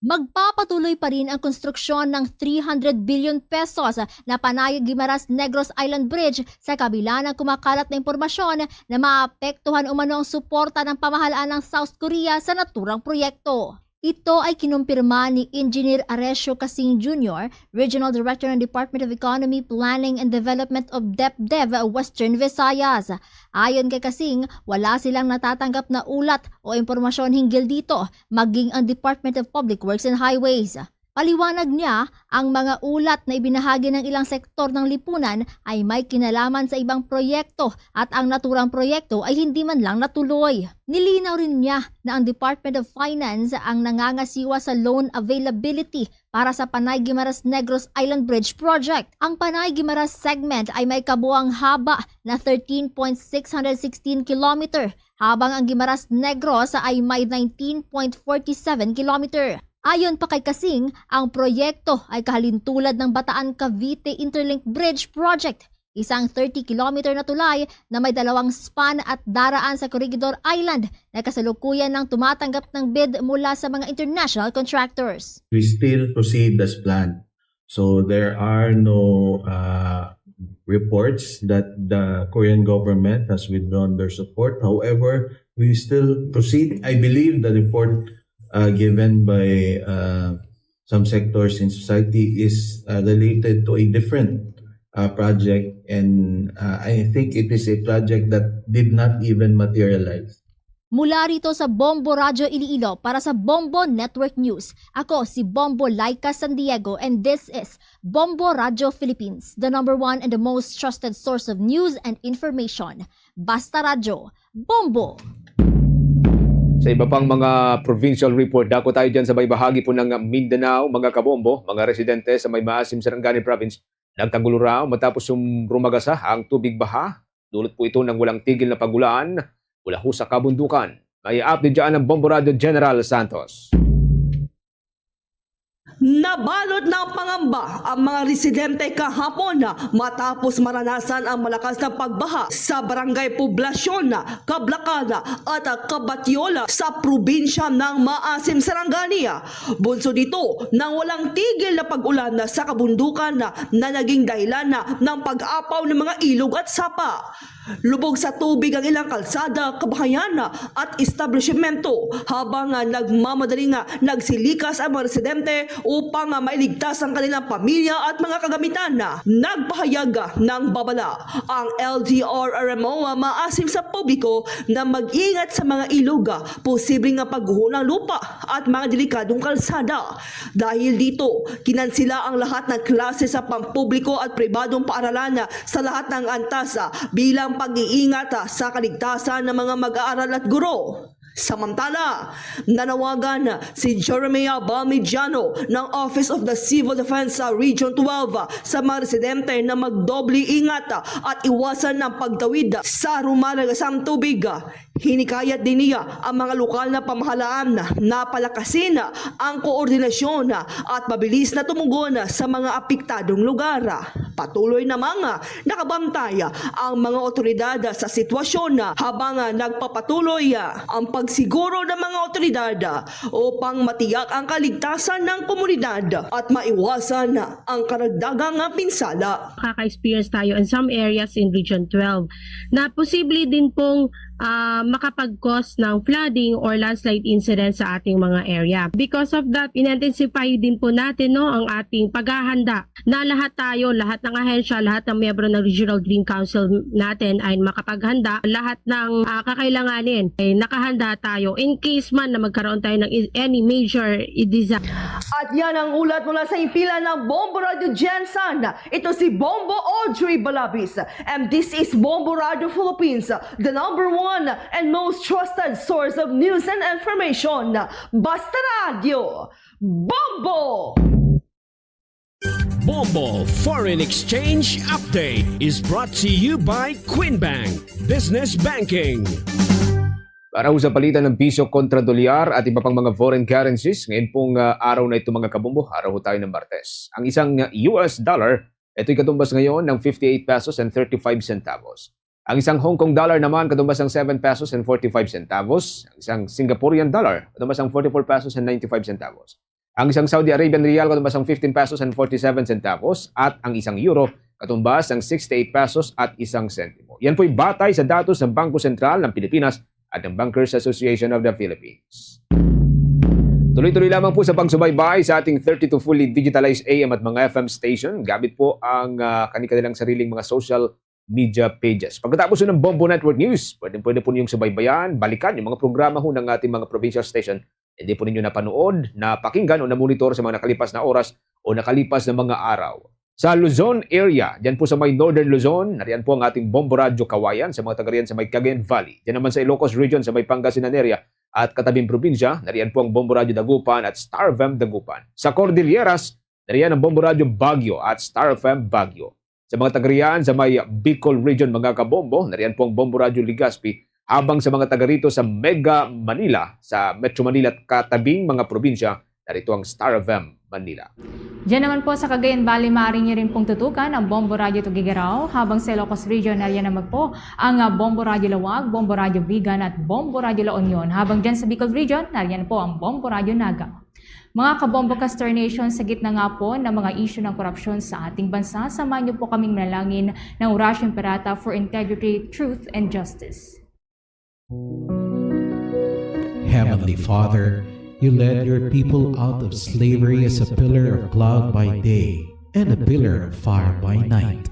Magpapatuloy pa rin ang konstruksyon ng three hundred billion pesos na Panay Guimaras Negros Island Bridge sa kabila ng kumakalat na impormasyon na maapektuhan umano ang suporta ng pamahalaan ng South Korea sa naturang proyekto. Ito ay kinumpirma ni Engineer Aresio Casing Junior, Regional Director ng Department of Economy, Planning and Development of DepDev Western Visayas. Ayon kay Casing, wala silang natatanggap na ulat o impormasyon hinggil dito, maging ang Department of Public Works and Highways. Paliwanag niya, ang mga ulat na ibinahagi ng ilang sektor ng lipunan ay may kinalaman sa ibang proyekto at ang naturang proyekto ay hindi man lang natuloy. Nilinaw rin niya na ang Department of Finance ang nangangasiwa sa loan availability para sa Panay Guimaras Negros Island Bridge Project. Ang Panay Guimaras segment ay may kabuang haba na thirteen point six hundred sixteen kilometer, habang ang Guimaras Negros ay may nineteen point forty seven kilometer. Ayon pa kay Casing, ang proyekto ay kahalintulad ng Bataan-Cavite Interlink Bridge Project, isang thirty kilometer na tulay na may dalawang span at daraan sa Corregidor Island na kasalukuyan nang tumatanggap ng bid mula sa mga international contractors. We still proceed as planned. So there are no uh, reports that the Korean government has withdrawn their support. However, we still proceed. I believe the report uh, given by uh, some sectors in society is uh, related to a different uh, project, and uh, I think it is a project that did not even materialize. Mula rito sa Bombo Radyo Iloilo para sa Bombo Network News, ako si Bombo Laika San Diego, and this is Bombo Radyo Philippines, the number one and the most trusted source of news and information. Basta Radyo, Bombo! Sa iba pang mga provincial report, dako tayo dyan sa may bahagi po ng Mindanao, mga kabombo, mga residente sa may Maasim, Sarangani Province, nagkagulo raw matapos sum- rumagasa ang tubig baha. Dulot po ito ng walang tigil na pag-ulan mula ho sa kabundukan. May update dyan ng Bombo Radyo General Santos. Nabalot ng pangamba ang mga residente kahapon matapos maranasan ang malakas na pagbaha sa Barangay Poblasyon, Kablacan at Kabatyola sa probinsya ng Maasim, Sarangani. Bunso dito ng walang tigil na pag-ulan sa kabundukan na naging dahilan ng pag-apaw ng mga ilog at sapa. Lubog sa tubig ang ilang kalsada, kabahayan at establishmento, habang, ah, nagmamadali nga nagsilikas ang mga residente upang, ah, mailigtas ang kanilang pamilya at mga kagamitan. Nagpahayag, ah, ng babala ang L G R R M O, ah, maasim sa publiko na mag-ingat sa mga ilog, ah, posible nga pagguho ng lupa at mga delikadong kalsada. Dahil dito, kinansila ang lahat ng klase sa pampubliko at pribadong paaralan sa lahat ng antas, ah, bilang pag-iingat, ah, sa kaligtasan ng mga mag-aaral at guro. Samantala, nanawagan si Jeremiah Balmigiano ng Office of the Civil Defense sa Region twelve, ah, sa mga residente na magdoble ingat, ah, at iwasan ang pagtawid sa rumalang asang tubig. Hinikayat din niya ang mga lokal na pamahalaan na palakasin ang koordinasyon at mabilis na tumugon sa mga apektadong lugar. Patuloy namang nakabantay ang mga otoridad sa sitwasyon habang nagpapatuloy ang pagsiguro ng mga otoridad upang matiyak ang kaligtasan ng komunidad at maiwasan ang karagdagang pinsala. Nakaka-experience tayo in some areas in Region twelve na posible din pong, ah, makapag-cause ng flooding or landslide incidents sa ating mga area. Because of that, in-intensify din po natin, no, ang ating paghahanda na lahat tayo, lahat ng ahensya, lahat ng miyembro ng Regional Green Council natin ay makapaghanda. Lahat ng, ah, kakailanganin ay nakahanda tayo in case man na magkaroon tayo ng i-, any major i-, disaster. At yan ang ulat mula sa himpilan ng Bombo Radyo Gensan. Ito si Bombo Audrey Balabis. And this is Bombo Radyo Philippines, the number one and most trusted source of news and information. Basta Radyo, Bombo! Bombo Foreign Exchange Update is brought to you by Queen Bank Business Banking. Para ho sa palitan ng piso kontra dolyar at iba pang mga foreign currencies, ngayon pong, ah, araw na ito, mga kabombo, araw ho tayo ng Martes. Ang isang, ah, U S dollar, ito'y katumbas ngayon ng fifty-eight pesos and thirty-five centavos. Ang isang Hong Kong dollar naman katumbas ng seven pesos and forty-five centavos. Ang isang Singaporean dollar katumbas ng forty-four pesos and ninety-five centavos. Ang isang Saudi Arabian riyal katumbas ng fifteen pesos and forty-seven centavos. At ang isang euro katumbas ng sixty-eight pesos at isang sentimo. Yan po'y batay sa datos ng Bangko Sentral ng Pilipinas at ng Bankers Association of the Philippines. Tuloy-tuloy lamang po sa pagsubaybay sa ating thirty-two fully digitalized A M at mga F M station gamit po ang, ah, kani-kanilang sariling mga social media pages. Pagkatapos ng Bombo Network News, pwede, pwede po ninyong subaybayan, balikan yung mga programa ho ng ating mga provincial station. Hindi po ninyo napanood, napakinggan o namonitor sa mga nakalipas na oras o nakalipas na mga araw. Sa Luzon area, dyan po sa may Northern Luzon, nariyan po ang ating Bombo Radyo Kawayan sa mga taga riyan sa may Cagayan Valley. Dyan naman sa Ilocos Region sa may Pangasinan area at katabing probinsya, nariyan po ang Bombo Radyo Dagupan at Star F M Dagupan. Sa Cordilleras, nariyan ang Bombo Radyo Baguio at Star F M Baguio. Sa mga taga riyan sa may Bicol Region, mga kabombo, nariyan po ang Bombo Radyo Legazpi, habang sa mga taga rito sa Mega Manila, sa Metro Manila at katabing mga probinsya, narito ang Star F M Manila. Diyan naman po sa Cagayan Valley, maaari niyo rin pong tutukan ang Bombo Radyo Tuguegarao, habang sa Ilocos Region, nariyan naman po ang, ah, Bombo Radyo Laoag, Bombo Radyo Vigan at Bombo Radyo La Union, habang dyan sa Bicol Region, nariyan po ang Bombo Radyo Naga. Mga kabombo, Castor Nation, sa gitna nga po ng mga isyu ng korupsyon sa ating bansa, samahan niyo po kaming manalangin ng Orasyo Imperata for integrity, truth, and justice. Heavenly Father, you led your people out of slavery as a pillar of cloud by day and a pillar of fire by night.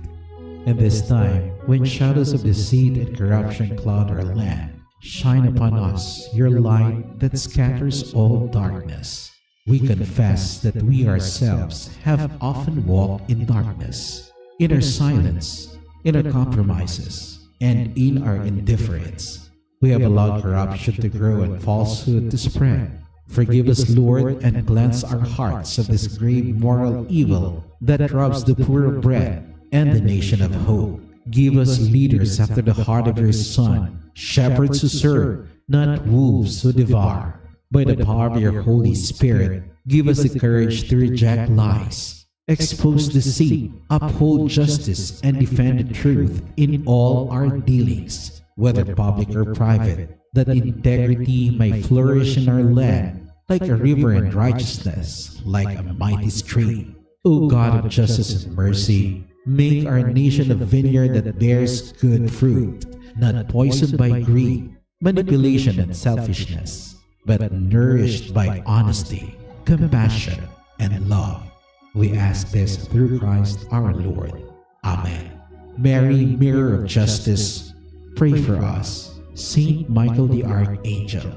And this time, when shadows of deceit and corruption cloud our land, shine upon us your light that scatters all darkness. We confess that we ourselves have often walked in darkness, in our silence, in our compromises, and in our indifference. We have allowed corruption to grow and falsehood to spread. Forgive us, Lord, and cleanse our hearts of this grave moral evil that robs the poor of bread and the nation of hope. Give us leaders after the heart of your Son, shepherds who serve, not wolves who devour. By the power of your Holy Spirit, give us the courage to reject lies, expose deceit, uphold justice, and defend the truth in all our dealings, whether public or private, that integrity may flourish in our land like a river, and righteousness like a mighty stream. O God of justice and mercy, make our nation a vineyard that bears good fruit, not poisoned by greed, manipulation, and selfishness, but nourished by honesty, compassion, and love. We ask this through Christ our Lord. Amen. Mary, Mirror of Justice, pray for us. Saint Michael the Archangel,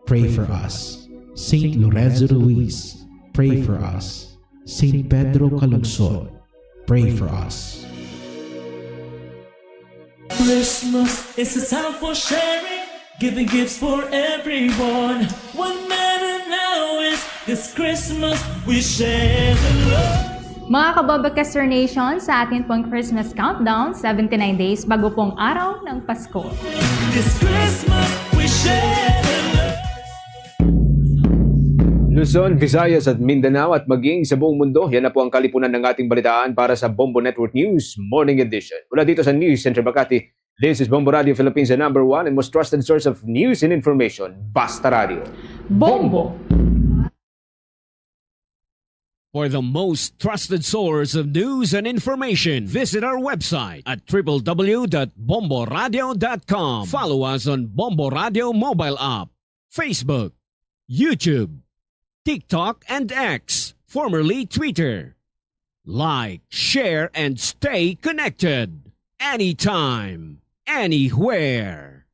pray for us. Saint Lorenzo Ruiz, pray for us. Saint Pedro Calungsod, pray for us. Christmas is a time for sharing, giving gifts for everyone. What matter now is this Christmas we share the love. Mga kababakester nation, sa atin pong Christmas countdown, seventy-nine days bago pong araw ng Pasko. This Christmas we share the love. Luzon, Visayas at Mindanao at maging sa buong mundo, yan na po ang kalipunan ng ating balitaan para sa Bombo Network News Morning Edition. Mula dito sa News Center Makati, this is Bombo Radio Philippines, the number one and most trusted source of news and information. Basta Radio. Bombo. For the most trusted source of news and information, visit our website at triple w dot bomboradio dot com. Follow us on Bombo Radio mobile app, Facebook, YouTube, TikTok, and X, formerly Twitter. Like, share, and stay connected anytime, anywhere.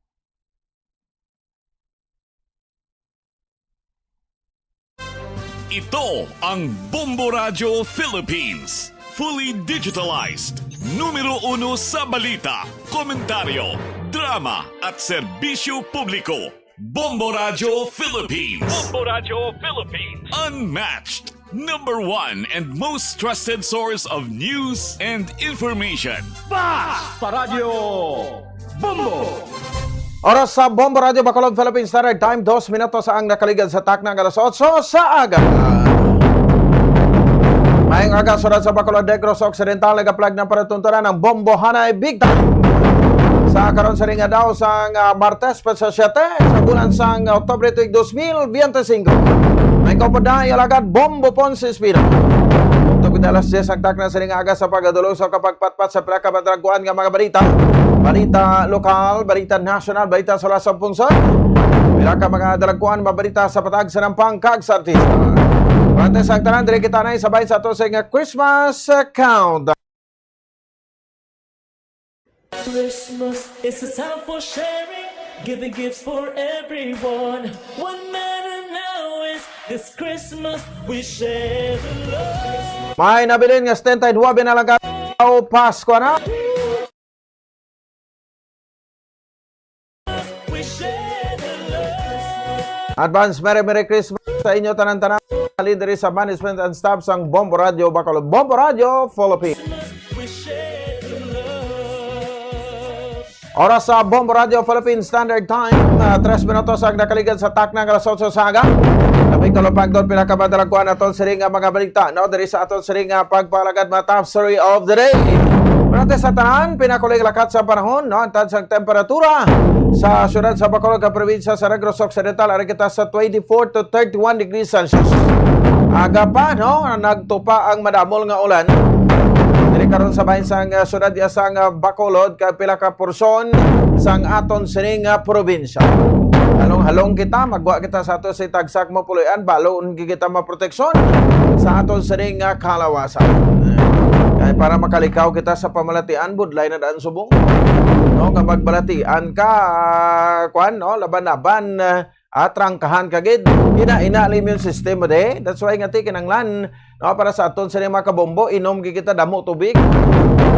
Ito ang Bombo Radyo Philippines. Fully digitalized. Numero uno sa balita, komentaryo, drama, at serbisyo publiko. Bombo Radyo Philippines. Bombo Radyo Philippines. Unmatched. Number one and most trusted source of news and information. Basta Radyo Bombo! Oras sa Bombo Radyo Bacolod, Philippine Standard Time, dos minutos ang nakaligad sa takna nga alas otso sa aga. Maayong aga, syudad sa Bacolod, Negros Occidental, nagaplag na palatuntunan ang Bombo Hanay Big Time. Sa karon sa ring adlaw sang, ah, Martes, petsa siyete, sa bulan sang Oktubre, tuig dos mil biyente singko. May kaupod na, iyang alagad, Bombo Ponce Espino. Tugtog na alas diyes ang takna sa ring aga sa pagdulong sa kapagpatpat sa pila ka madalagkuan nga mga balita. Balita lokal, balita nasyonal, balita sa lasang pungsod. Pila ka mga dalagkuan, mga balita sa patag, sa nampang, kag sa artista. Pero antes ang tanan, diri kita na isabay sa ato sa nga Christmas, uh, countdown. Christmas is a time for sharing, giving gifts for everyone. What matter now is this Christmas we share the love. May nabilin nga setenta y nuebe na lang ka, Pasko na. We share the love. Advance Merry Merry Christmas sa inyo tanan-tanan. Halin diri sa management and staff sang Bombo Radio Bacolod. Bombo Radio Philippines. Oras sa Bombo Radio Philippine Standard Time, ah, tres minutos ang nakaligad sa takna nga alas otso sa aga. Kami kalupagdon pila ka madalagkuan aton siring nga mga balita, no? Diri sa aton siring nga pagpalagad, mga top story of the day. Pero antes sa tanan, pinakuling lakat sa panahon, no? Ang tansang temperatura sa siyudad sa Bacolod, ka probinsya sa Negros Occidental, ari kita sa twenty-four to thirty-one degrees Celsius. Aga pa, no, nagtupa ang madamol nga ulan diri karon sa bahin sang, uh, siyudad ya sang, uh, Bacolod, kag pila ka porsyon sang aton sining, uh, probinsya. Halong-halong kita, magwa kita sa ato si tagsak mo puloy-an, balon gi kita maproteksyon sa aton sining, uh, kalawasan. Kay para makalikaw kita sa pamalatian, budlay na daan subong. No, nga magbalatian ka, ah, kwan, no, laban-laban, ah, ah, trangkahan ka gid. Ina-ina lang immune system mo, de. That's why nga ti kinanglan, no, para sa aton sini mga kabombo, inom gid kita damo tubig.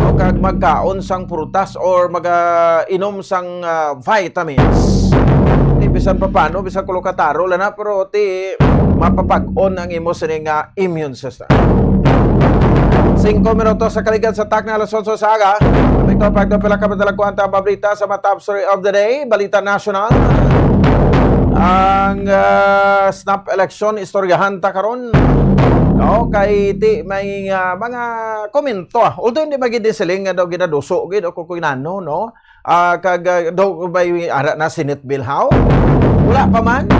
No, kag magkaon sang prutas or mag-inom sang, ah, vitamins. Ti bisan pa paano, bisan kulo ka taro lang na, pero ti mapapag-on ang imo sini nga immune system. Singko minutos sa kaligad sa takna alas otso sa aga. Ito, pagdapila ka madalagkuan ta ang pabrita sa mga top story of the day, balita national. Ang, ah, snap election, istoryahan ta karon. No, kay ti may, ah, mga komento, ah. Although hindi magid siling nga daw ginaduso gid o kukuinano, no? Ah, kag, ah, daw may ara na Senate bill, how? Wala pa man.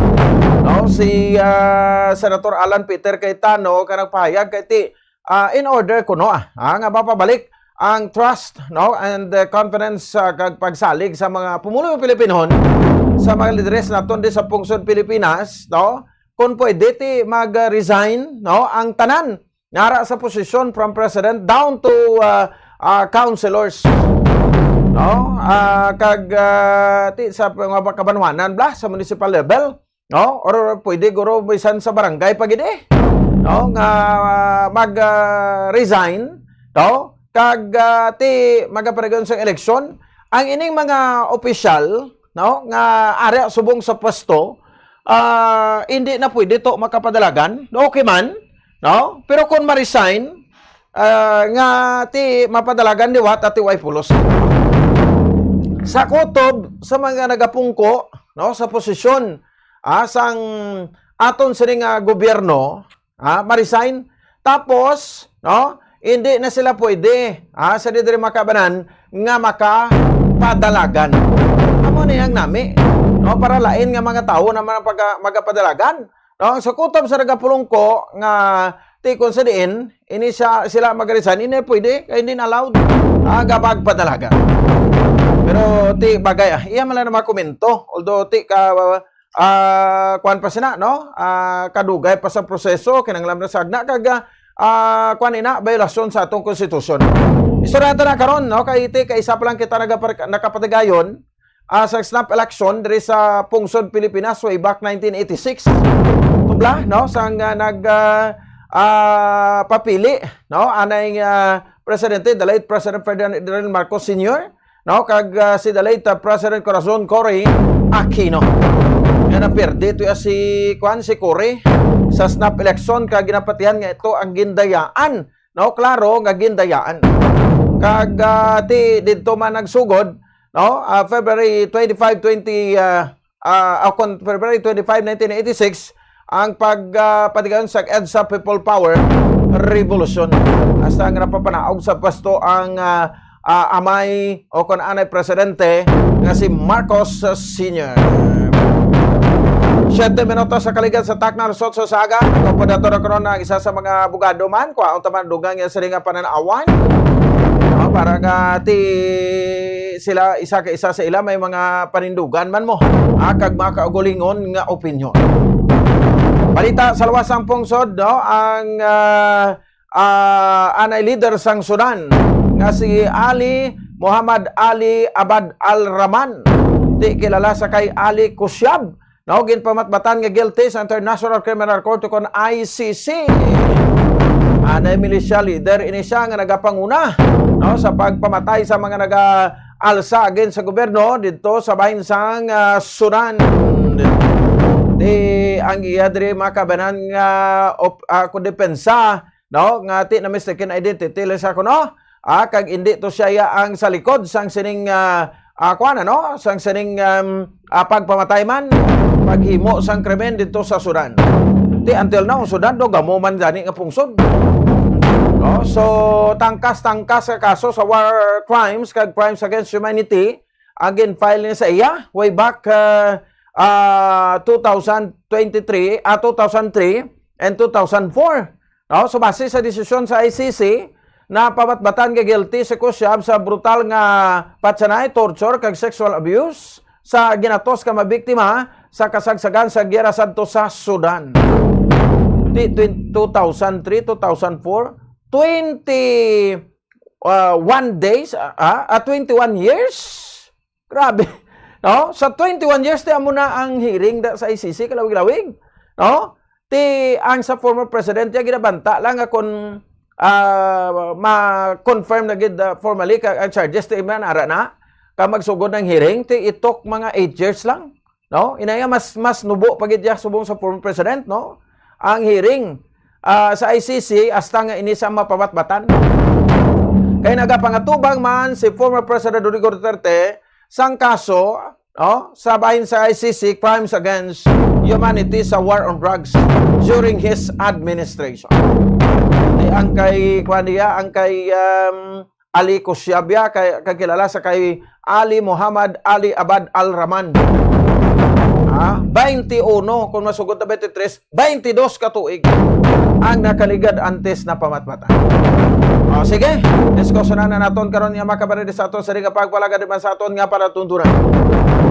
No, si, ah, Senator Alan Peter Cayetano ka nagpahayag kay ti, ah, in order kuno, ah, ah, nga mapabalik ang trust, no, and, uh, confidence, ah, kag pagsalig sa mga pumulong Pilipinhon sa mga lideres naton di sa pungsod Pilipinas, no, kung pwede ti mag-resign, no, ang tanan nara sa posisyon from president down to, ah, ah, councilors, no, ah, kag, ah, ti sa mga kabanwanan bla sa municipal level, no? Or pwede guro bisan sa barangay pa gid, eh, no, nga mag, ah, resign, no? Kag, ah, ti magapadayon sa eleksyon, ang ining mga opisyal, no, nga ari subong sa pwesto, ah, hindi na pwede to makapadalagan. Okay man, no? Pero kung ma-resign, ah, nga ti mapadalagan liwat at ti way pulos. Sa kutob sa mga nagapungko, no, sa posisyon, ah, sang aton sini nga gobyerno, ah, ma-resign, tapos, no, hindi na sila pwede, ah, sa diri makabanan nga makapadalagan. Amo ni ang nami, no, para lain nga mga tawo naman ang pagka-, magapadalagan. No, sa kutob sa nagapulungko nga tikon sa diin, ini siya, sila mag-resign, hindi pwede, kay hindi na allowed. Ah, gabag padalaga. Pero ti bagay, ah, iya man lang na makomento. Although ti ka, ah, kuwan pa sina, no? Ah, kadugay pa sa proseso, kinahanglan na sagna, kag, ah, kuwan ina, biolasyon sa atong konstitusyon. Istorya ta na karon, no? Kay ti, kay isa pa lang kita nagapar-, nakapatigayon, ah, sa snap election diri sa Pungsod Pilipinas way back nineteen eighty-six. Tubla, no, sang, ah, nag, ah, ah, papili, no, anay, ah, presidente, the late President Ferdinand Marcos Senior, no, kag, ah, si the late, ah, President Corazon Cory Aquino. Nga naperde to, ah, si, kuan, si Cory sa snap election, kag ginapatihan nga ito ang gindayaan, no, klaro nga gindayaan. Kag, ah, ti didto man nagsugod, no, ah, February twenty-five, twenty, ah, ah, ah, kon February twenty-five, nineteen eighty-six, ang pag, ah, patigayon sa EDSA People Power Revolution. Hasta nga napapanaog sa pwesto ang, ah, ah, amay o kon anay presidente nga si Marcos Senior. Siyete minutos sa kaligan sa takna alas otso sa aga. Ako po dato na karon ang isa sa mga abogado man. Kuha ang taman dugang nga sila nga pananawan. No, para nga ti sila isa ka isa sa ila may mga panindugan man mo. Ah, kag mga kaugalingon nga opinyon. Balita sa luwas sang pungsod, no? Ang, ah, ah, anay leader sang Sudan nga si Ali Muhammad Ali Abad Al-Rahman, ti kilala sa kay Ali Kusyab, no, ginpamatbatan nga guilty sa International Criminal Court o kon I C C. Anay militia leader ini siya nga nagapanguna, no, sa pagpamatay sa mga naga-alsa against sa gobyerno didto sa bahin sang, ah, Sudan. Ti ang iya diri makabanan nga op-, ah, kon depensa, no, nga ti na mistaken identity lang siya kuno. Ah, kag indi to siya iya ang sa likod sang sining, ah, ah, kuwan, ano, sang sining, um, ah, pagpamatay man, paghimo sang krimen dito sa Sudan. Ti until now, Sudan, do, gamo man gani nga pungsod. No? So, tangkas-tangkas ka kaso sa war crimes kag crimes against humanity ang gin-file niya sa iya way back, ah, ah, two thousand twenty-three, ah, two thousand three and two thousand four. No? So, base sa desisyon sa I C C, napabatbatan nga guilty si Kusyab sa brutal nga patsanay, torture, kag sexual abuse sa ginatos ka mabiktima sa kasagsagan sa giyera sadto sa Sudan. Ti, twin-, two thousand three, two thousand four, twenty, ah, one days, ah, ah, ah, twenty-one years. Grabe. No? Sa twenty-one years, ti amo na ang hearing da, sa I C C, kalawig-lawig. No? Ti ang sa former president, ya ginabanta lang nga kung, ah, ma-confirm na gid, ah, formally ka, ang charges, ti man ara na, ka magsugod ng hearing, ti it took mga eight years lang. No? Inaya mas, mas nubo pa gid ya subong sa former president, no? Ang hearing, ah, sa I C C hasta nga ini sa mapabatbatan. Kay nagapangatubang man si former President Rodrigo Duterte sang kaso no, sa bahin sa I C C, crimes against humanity sa war on drugs during his administration. Di ang kay, kuwan niya, ang kay, um, Ali Kusyabya, kay, kakilala sa kay Ali Muhammad Ali Abad Al Rahman. Ah, twenty-one, kung masugot na twenty-three, twenty-dos ka tuig ang nakaligad antes na pamatmata. O, sige, diskusyonan na naton karon nga makabarede sa aton sa ring pagpalagad man sa aton nga palatuntunan.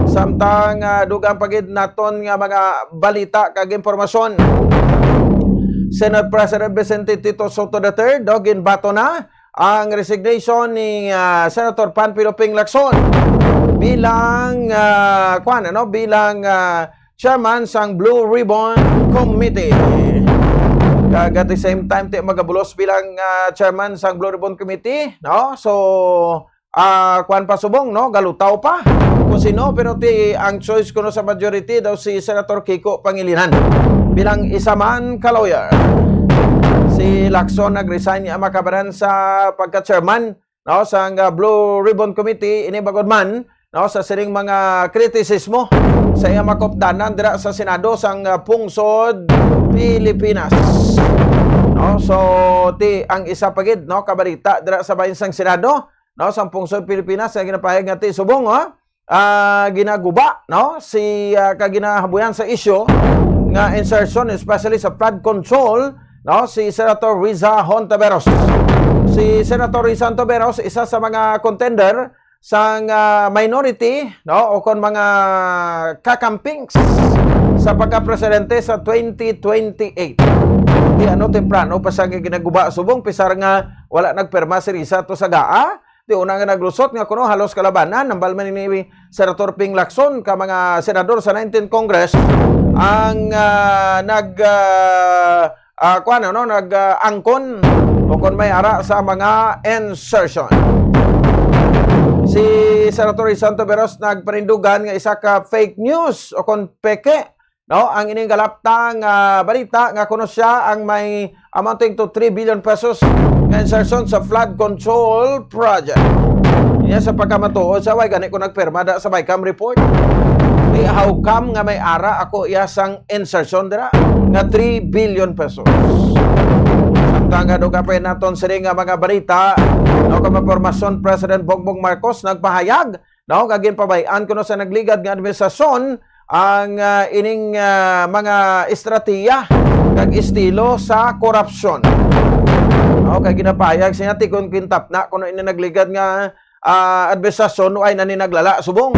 Samtang, ah, dugang pa gid naton nga mga balita kag impormasyon. Senate President Vicente Tito Sotto the third, no, ginbato na ang resignation ni, ah, Senator Panfilo Ping Lacson bilang, ah, kwan, ano, bilang, ah, chairman sang Blue Ribbon Committee. Kag at the same time, ti magabulos bilang, ah, chairman sang Blue Ribbon Committee, no? So, ah, kwan pa subong, no? Galutaw pa. Kung sino, pero ti ang choice kuno sa majority daw si Senator Kiko Pangilinan bilang isa man ka lawyer. Si Lacson nag-resign niya makabaran sa pagka-chairman, no, sang, ah, Blue Ribbon Committee, ini bangod man, no, sa sining mga kritisismo sa iya makupdanan dira sa Senado sang, ah, pungsod Pilipinas. No, so ti ang isa pa gid, no, kabalita dira sa bahin sang Senado, no, sang pungsod Pilipinas nga ginapahayag nga ti subong, ha? Ah, ginaguba, no, si, ah, kag ginahabuyan sa isyu nga insertion, especially sa flood control, no, si Senator Riza Hontiveros. Si Senator Riza Hontiveros, isa sa mga contender sang, ah, minority, no, o kon mga kakampings sa pagkapresidente sa twenty twenty-eight. Di ano, temprano pa siya nga ginaguba subong, pisar nga wala nagpirma si Riza to sa gaa. Di una nga naglusot nga kuno halos kalabanan, hambal man ni Senator Ping Lacson ka mga senador sa nineteenth Congress ang, ah, nag, ah, ah, kuwan, ano, nag, ah, angkon o kon may ara sa mga insertion. Si Senator Santo Veros nagpanindugan nga isa ka fake news o kon peke, no, ang ining galapta nga balita nga kuno siya ang may amounting to three billion pesos nga insertion sa flood control project. Niya sa pagkamatuod sa way gani ko nagpirma da sa BICAM report. Di, how come nga may ara ako iya sang insertion dira nga three billion pesos? Samtang nga dugang pa naton sini nga mga balita, no, kamapormasyon President Bongbong Marcos nagpahayag, no, nga ginpabay-an kuno sa nagligad nga administrasyon ang, ah, ining, ah, mga estratehiya kag estilo sa korupsyon. No, kay ginapahayag siya ti kon kintap na kuno ini nagligad nga, ah, administrasyon, ay nani naglala subong.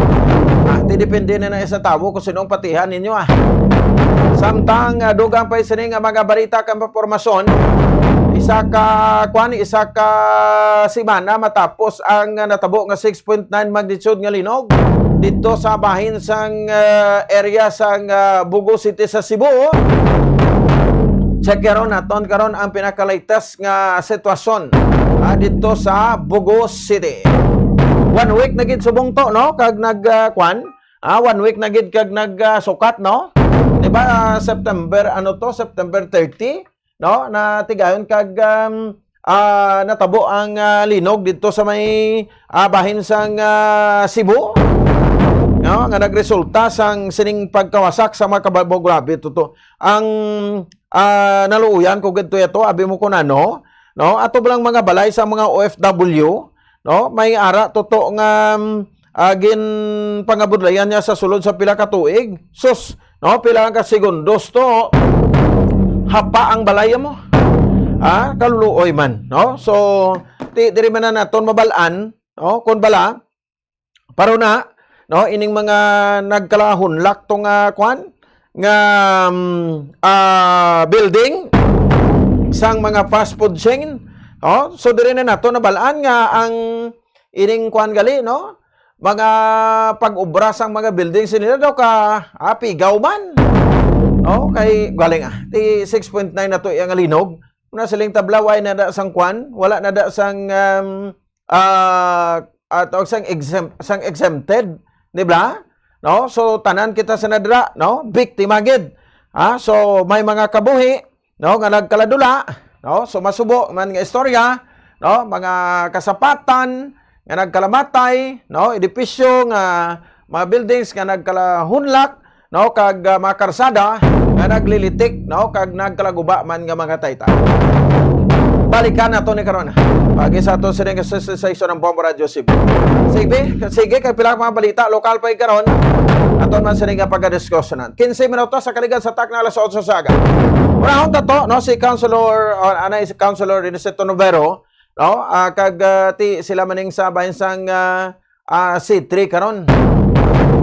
Ah, ti depende na na sa tawo kung sino ang patihan ninyo, ah. Samtang, ah, dugang pa sini nga mga balita kag impormasyon, isa ka, kwan, isa ka semana matapos ang, ah, natabo nga six point nine magnitude nga linog dito sa bahin sang, ah, area sang, ah, Bogo City sa Cebu. Check karon naton karon ang pinaka-latest nga sitwasyon, ah, dito sa Bogo City. One week na gid subong to, no? Kag nag, ah, kwan? Ah, one week na gid kag nag, ah, sukat, no? Di ba, ah, September, ano to? September thirty, no? Na tigayon kag, um, ah, natabo ang, ah, linog dito sa may, ah, bahin sang, ah, Cebu, no? Nga nagresulta sang sining pagkawasak sa mga kababaw. Grabe to to. Ang, ah, naluoyan ko gid to yato, abi mo kun ano, no? Ato ba lang mga balay sa mga O F W, no? May ara to to nga, um, ah, ginpangabudlayan niya sa sulod sa pila ka tuig. Sus, no? Pila lang ka segundos to, hapa ang balay mo. Ah, kaluluoy man, no? So, ti, diri man na naton mabal-an, no? Kun bala, pero na, no, ining mga nagkalahunlak to nga, kwan, nga, um, ah, building sang mga fast food chain, oh, so diri na nato nabal-an nga ang ining, kwan, gali, no, mga pag-obra sang mga building sila daw ka, ah, pigaw man. Oh, kay galing, ah, ti six point nine na to iyang linog. Una siling tabla, way na da sang, kwan, wala na da sang, um, ah, ah, tawag sang exempt, sang exempted, di ba? No? So, tanan kita sa nadra, no? Biktima gid. Ah, so, may mga kabuhi, no, nga nagkaladula, no? So, masubo man nga istorya, no? Mga kasapatan nga nagkalamatay, no? Edipisyo nga mga buildings nga nagkalahunlak, no, kag, ah, mga karsada nga naglilitik, no, kag nagkalaguba man nga mga taytay. Balikan nato ni karon. Pagi sa ato sini nga session ng Bombo Radio Cebu. Sige, sige, kay pila ka mga balita lokal pa karon. Aton man sini nga pagadiskosyonan. Quince minutos sa kaligan sa takna alas otso sa aga. Unahon ta to, no, si Councilor, o, anay si Councilor Iniceto Novero, no, ah, kag, ah, ti sila maning sa bahin sang, ah, ah, C three karon.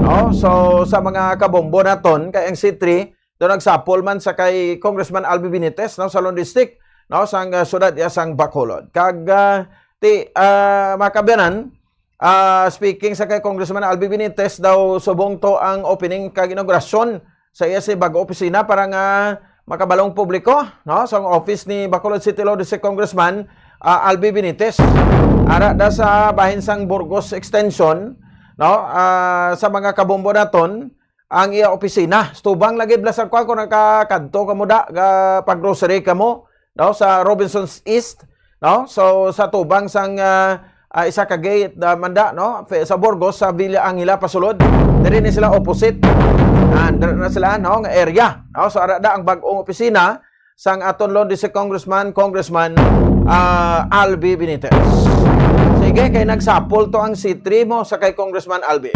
No? So, sa mga kabombo naton, kay ang C three, do nagsapol man sa kay Congressman Albi Benitez, no, sa Lone District, no, sang, ah, syudad iya sang Bacolod. Kag, ah, ti, ah, mga kaabyanan, ah, speaking sa kay Congressman Albi Benitez, daw subong to ang opening kag inaugurasyon sa iya si bag-o opisina para nga makabalong publiko, no, sa office ni Bacolod City Lone District Congressman, ah, Albi Benitez. Ara da sa bahin sang Burgos Extension, no, ah, sa mga kabombo naton, ang iya opisina. Tubang lagi bala sa kuan kung nakakadto kamo da, ga, pag-grocery kamo, no, sa Robinsons East, no? So, sa tubang sang, ah, ah, isa ka gate, ah, manda, no? Fe-, sa Burgos, sa Villa Angela pasulod. Diri ni sila opposite. Ah, diri na sila, no, nga area, no? So, ara da ang bag-ong opisina sang aton Lone District Congressman, Congressman, ah, Albi Benitez. Sige, kay nagsapol to ang C three mo sa kay Congressman Albi.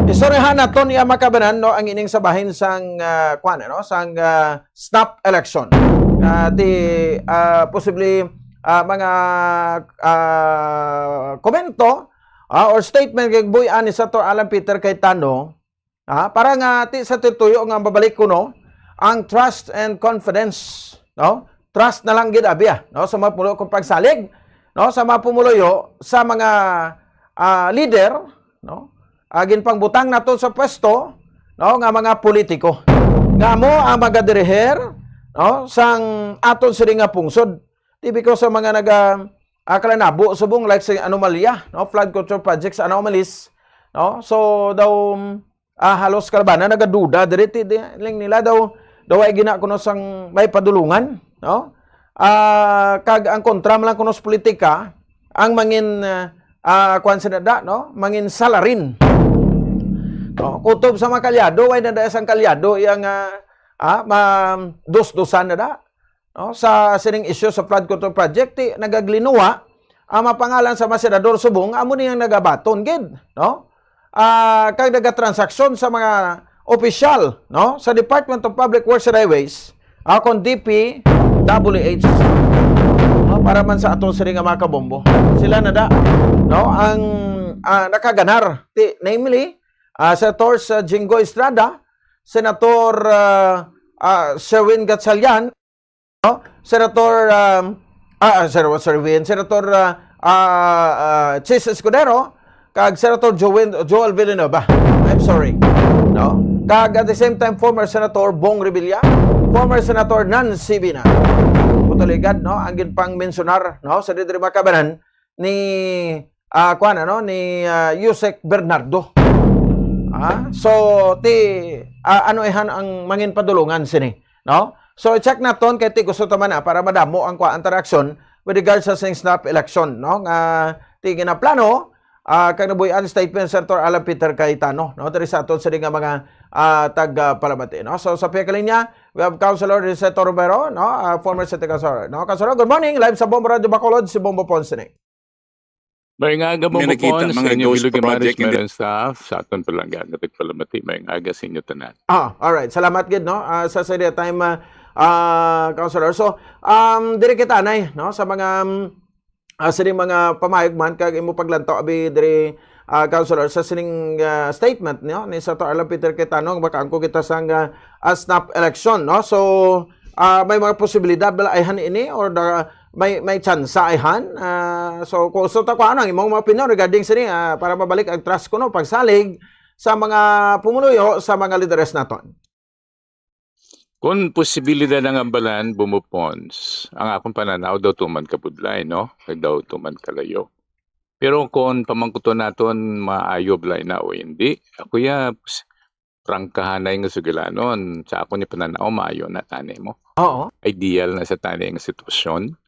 Istoryahan naton iya mga kaabyanan, no, ang ining sa bahin sang, ah, kuan, no, sang, ah, snap election. Ah, di, ah, posible, ah, mga, ah, komento, ah, or statement kay Boy Ani sa to Alan Peter Cayetano, ah, para nga ti sa tutuyo nga mabalik kuno ang trust and confidence, no? Trust na lang gid abi, ah, no, sa mga pumulo kung pagsalig, no, sa mga pumuluyo, sa mga, ah, leader, no, ah, ginpangbutang nato sa pwesto, no, nga mga politiko nga mo ang magadiriher, no, sang aton sini nga pungsod. Di because sa mga naga, ah, kalanabo subong like sa anomalya, no, flood control projects, anomalies, no. So daw, ah, halos kalabana nagaduda diri ti, di, ling nila daw, daw ay gina kuno sang may padulungan, no. Ah, kag ang kontra man lang kuno sa politika, ang mangin, ah, ah, kuwan sila da, no? Mangin salarin. No? Kutob sa mga kalyado, way na da sang kalyado, iya nga, ah, ma-, dos-dosan na da. No? Sa sining issue sa flood control project, ti, nagaglinuwa, ang mga pangalan sa mga senador subong, amo niyang nagabaton, gid, no? Ah, kag nagatransaksyon sa mga opisyal, no? Sa Department of Public Works and Highways, ah, kon D P W H, no, para man sa aton sini nga mga kabombo. Sila na da, no, ang, ah, nakaganar, ti, namely, ah, Senator sa Jinggoy Estrada, Senator, ah, ah, Sherwin Gatchalian, no? Senator, um, ah, ah, Sir, Sherwin, Senator, ah, ah, ah, Chiz Escudero, kag Senator Joel, Joel Villanueva. I'm sorry. No? Kag at the same time, former Senator Bong Revilla, former Senator Nancy Bina. Buto ligad, no? Ang ginpangmensionar, no? Sa diri mga kabanan ni, ah, kuwan, ano? Ni, ah, Yusek Bernardo. Ah, so, ti, ah, ano ihan ang mangin padulungan sini, no? So, i-check naton kay ti gusto ta man, ah, para madamo ang kuwan, ang interaction with regards sa sing snap election, no? Nga ti ginaplano, ah, kag nabuy-an statement Senator Alan Peter Cayetano, no? Diri sa aton sini nga mga, ah, tag, ah, palamati, no? So, sa pihak linya, we have Councilor Rizette Romero, no? Ah, former city councilor, no? Councilor, good morning. Live sa Bombo Radio Bacolod, si Bombo Ponce ni. Maayong aga, Bombo Pons, sa inyong Ilog Imaris, Meron Staff, sa aton palangga, nga tagpalamati, maayong aga sa inyo tanan. Ah, alright. Salamat gid, no? Ah, sa, sa time, ah, ah, Councilor. So, um, diri kita, anay, no? Sa mga, um, ah, sining mga pamayag man, kag imo paglantaw, abi, diri, ah, Councilor, sa sining, ah, statement, no? Ni Senator Alan Peter Cayetano, nga makaangkon kita sang, ah, ah, snap election, no? So, ah, may mga posibilidad bala ayhan ini or the, may, may tsansa ayhan? Ah, so, kung gusto ta, kung ano ang imong mga opinion regarding sini, ah, para mabalik ang trust kuno, pagsalig sa mga pumuluyo, sa mga lideres naton. Kung posibilidad ang ambalan, Bombo Pons, ang akong pananaw daw tuman kabudlay, no? Kag daw tuman kalayo. Pero kung pamangkuton naton, maayo bala na o hindi, ako ya, prangkahanay nga sugilanon, sa akon ni pananaw, maayo na tani mo. Oo. Ideal na sa tani nga sitwasyon.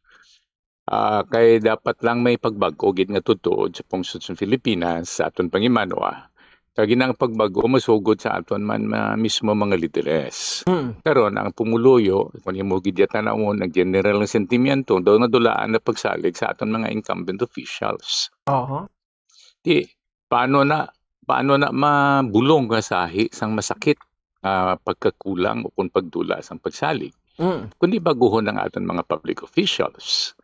Ah, kay dapat lang may pagbag-o gid nga tuod sa pungsod sa Pilipinas sa aton pangimanwa. Kag ina nga pagbag-o masugod sa aton man ma-, mismo mga lideres. Mm. Karon, ang pumuluyo, kung imo gid tanawon, ang general nga sentimiento, daw nadulaan na pagsalig sa aton mga incumbent officials. Aha. Di, paano na, paano na mabulong nga sahi sang masakit nga pagkakulang o kung pagdula sang pagsalig? Mm. Kundi baguhon ang aton mga public officials.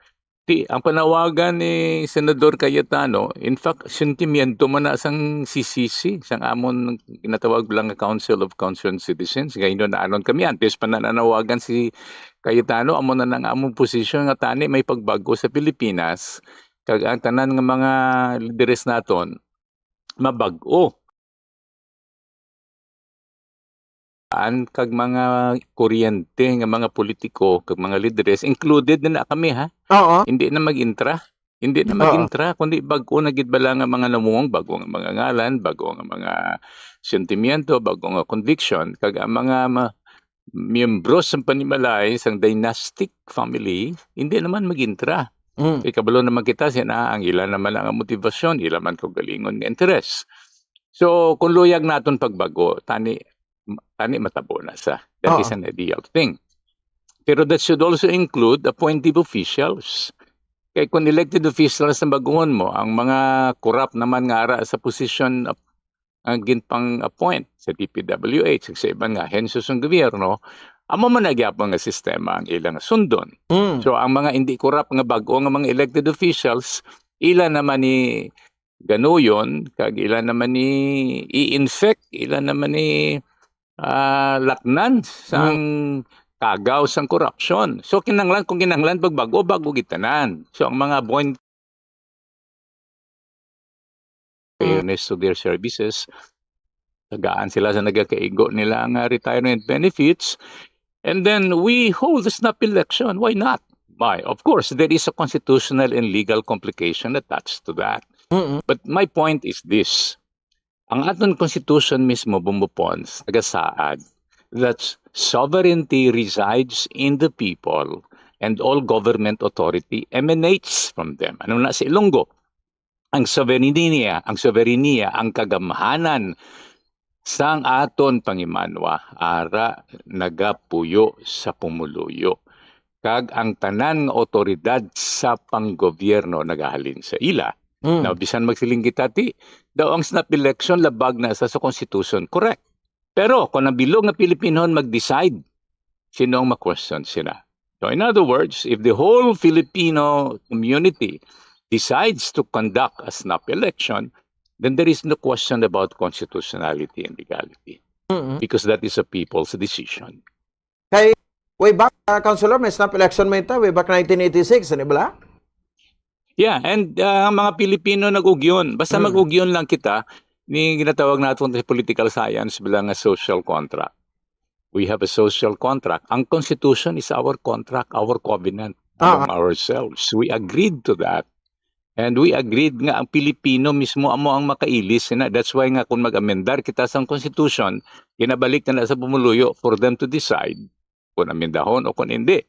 Ti, ang panawagan ni Senador Cayetano, in fact, sentimiento man na sang C C C, sang amon ginatawag lang nga Council of Concerned Citizens. Ngayon, naanon kami, antes pa na nanawagan si Cayetano, amo na nang among posisyon nga tani may pagbago sa Pilipinas, kag ang tanan nga mga lideres naton, mabag-o. An-, kag mga kuryente nga mga politiko, kag mga lideres, included na, na kami, ha? Oo. Hindi na mag-intra. Hindi na Oo. mag-intra, kundi bag-o na gid bala nga mga namumuong, bag-o nga mga ngalan, bag-o nga mga sentimiento, bag-o nga conviction, kag ang mga ma-, miyembro sang panimalay, sang dynastic family, hindi naman mag-intra. Mm. Kay kabalo naman kita, sina ang ila naman ang motivasyon, ila man kaugalingon nga interes. So, kung luyag naton pagbago, tani, tani matabo na sa. That is Oo. an ideal thing. Pero that should also include appointive officials. Kay kung elected officials ang baguhon mo, ang mga corrupt naman nga ara sa position of, ang ginpang-appoint sa D P W H, sa iban nga ahensya sang gobyerno, amo man na gyapon nga sistema ang ilang sundon. Mm. So, ang mga hindi corrupt nga bag-o nga mga elected officials, ila naman ni ganuyon, kag ila naman ni i-infect, ila naman ni, ah, laknan sang Hmm. kagaw sang korupsyon. So, kinahanglan, kung kinahanglan pagbag-o, bag-o gid tanan. So, ang mga appoint-, Hmm. fairness to their services, tagaan sila sa nagakaigo nila nga retirement benefits, and then we hold the snap election. Why not? Why? Of course, there is a constitutional and legal complication attached to that. Mm-mm. But my point is this. Ang aton constitution mismo, Bombo Pons, nagasaad that sovereignty resides in the people and all government authority emanates from them. Ano na sa Ilonggo? Ang sovereignty niya, ang sovereignty niya, ang kagamhanan sang aton pangimanwa, ara nagapuyo sa pumuluyo. Kag ang tanan nga awtoridad sa panggobyerno nagahalin sa ila. Mm. Now, bisan magsiling kita, ti, daw ang snap election labag na sa, sa constitution. Correct. Pero kung ang bilog nga Pilipinhon mag-decide, sino ang ma-question sila? So, in other words, if the whole Filipino community decides to conduct a snap election, then there is no question about constitutionality and legality. Mm-mm. Because that is a people's decision. Kay, way back, uh, Councilor, may snap election man ta, way back nineteen eighty-six, ano bala? Yeah, and, uh, ang mga Pilipino nag-ugyon. Basta Mm. mag-ugyon lang kita, ni ginatawag naton sa political science bilang nga social contract. We have a social contract. Ang constitution is our contract, our covenant Ah. among ourselves. We agreed to that. And we agreed nga ang Pilipino mismo amo ang makailis na. That's why nga kung mag-amendar kita sa constitution, ginabalik na sa pumuluyo for them to decide kung amendahon o kung hindi.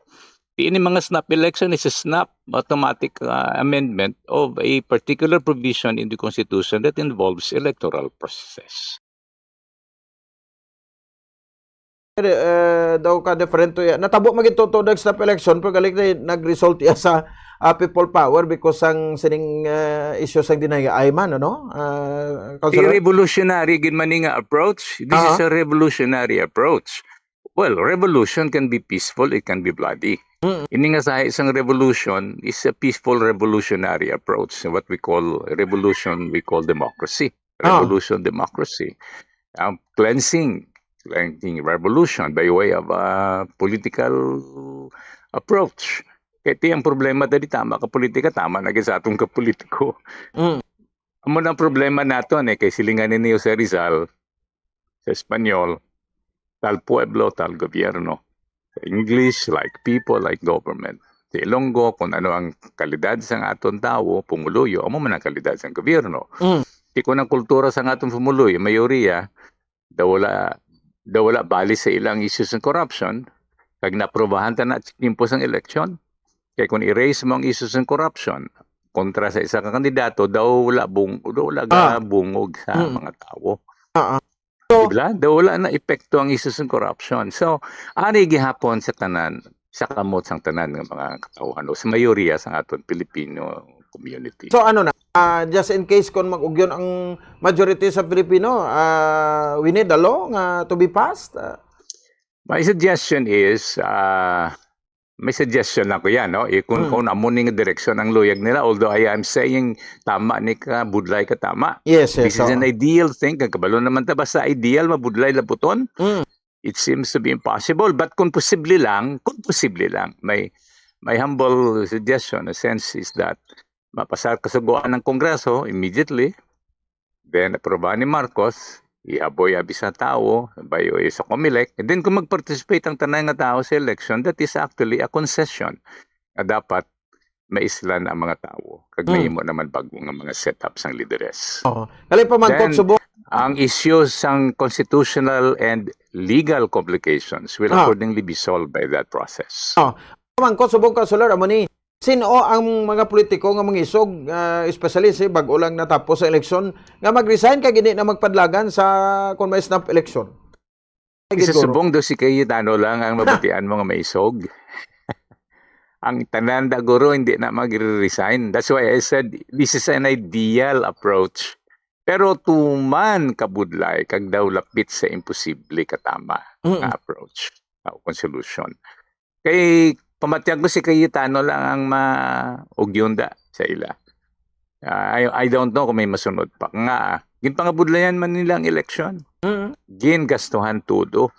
Ini mga snap election is a snap automatic, uh, amendment of a particular provision in the constitution that involves electoral process. Eh, daw ka different to ya. Natabo maging totoo dag snap election, pero galing na nag-result ya sa, ah, people power because ang sining, ah, issue sang dinaya ay man, ano? Ah, Councilor? Revolutionary gid man ni nga approach. This is Aha. a revolutionary approach. Well, revolution can be peaceful, it can be bloody. Mm. Ini nga sahi sang revolution is a peaceful revolutionary approach. What we call revolution, we call democracy. Ah. Revolution, democracy. Um, cleansing, cleansing revolution by way of a political approach. Kaya ti ang problema dali, tama ka politika, tama na gid sa atong kapolitiko. Mm. Amo na ang problema naton, eh, kay silingan ni Jose Rizal sa Espanyol, "Tal pueblo, tal gobierno." Sa English, "Like people, like government." Sa Ilonggo, kung ano ang kalidad sang aton tawo, pumuluyo, amo man ang kalidad sang gobyerno. Mm. Ti kung ang kultura sang aton pumuluyo, mayoriya, daw wala, daw wala bali sa ilang issues ng corruption, kag naprobahan ta na sa tiempo sang eleksyon. Kay kung i-raise mo ang issues ng corruption kontra sa isa ka kandidato, daw wala bung-, daw wala Ah. gabungog sa Mm. mga tawo. Ah, ah. So, di ba? Daw wala na epekto ang issues ng corruption. So, ari gihapon sa tanan, sa kamot sang tanan nga mga katawhan o sa mayoriya sa aton Filipino community. So, ano na, ah, just in case kung mag-ugyon ang majority sa Filipino, ah, we need a law nga to be passed. Ah, my suggestion is, ah, may suggestion lang ko yan, no? Eh, kung, Mm. kung amo ning direksyon ang luyag nila, although I am saying tama ni ka, budlay ka tama. Yes, yes, This is an oo. ideal thing. Kag kabalo naman ta, basta ideal, mabudlay, laputon. Mm. It seems to be impossible. But kung posible lang, kung posible lang, my, my humble suggestion, a sense is that mapasar kasugoan ng Kongreso immediately, then aprobahan ni Marcos, ihaboy abi sa tao, bayo sa Comelec, and then kung mag-participate ang tanan nga tao sa election, that is actually a concession na dapat maislan ang mga tao kag Hmm. mahimo naman bag-o nga mga setup sang lideres. Oo. Kali pa man, Then, Kotso Bong. Ang issues sang constitutional and legal complications will Ah. accordingly be solved by that process. Ah. Pamangkot subong, Councilor, amo ni, sino ang mga politiko nga mangisog, ah, especially si bag-o lang natapos sa eleksyon, nga mag-resign kag hindi na magpadlagan sa kung may snap election? Ay, Isa gid, guro. Subong daw si Cayetano lang ang mabatian mo nga maisog. Ang tanan da, guro, hindi na magre-resign. That's why I said, this is an ideal approach. Pero tuman kabudlay, kag daw lapit sa imposible katama Mm. nga approach, o kung solution. Kay pamatyag ko, si Cayetano lang ang maugyunda sa ila. Ah, I, I don't know kung may masunod pa. Nga, ginpangabudlayan man nila ang eleksyon. Mm. Gingastuhan todo.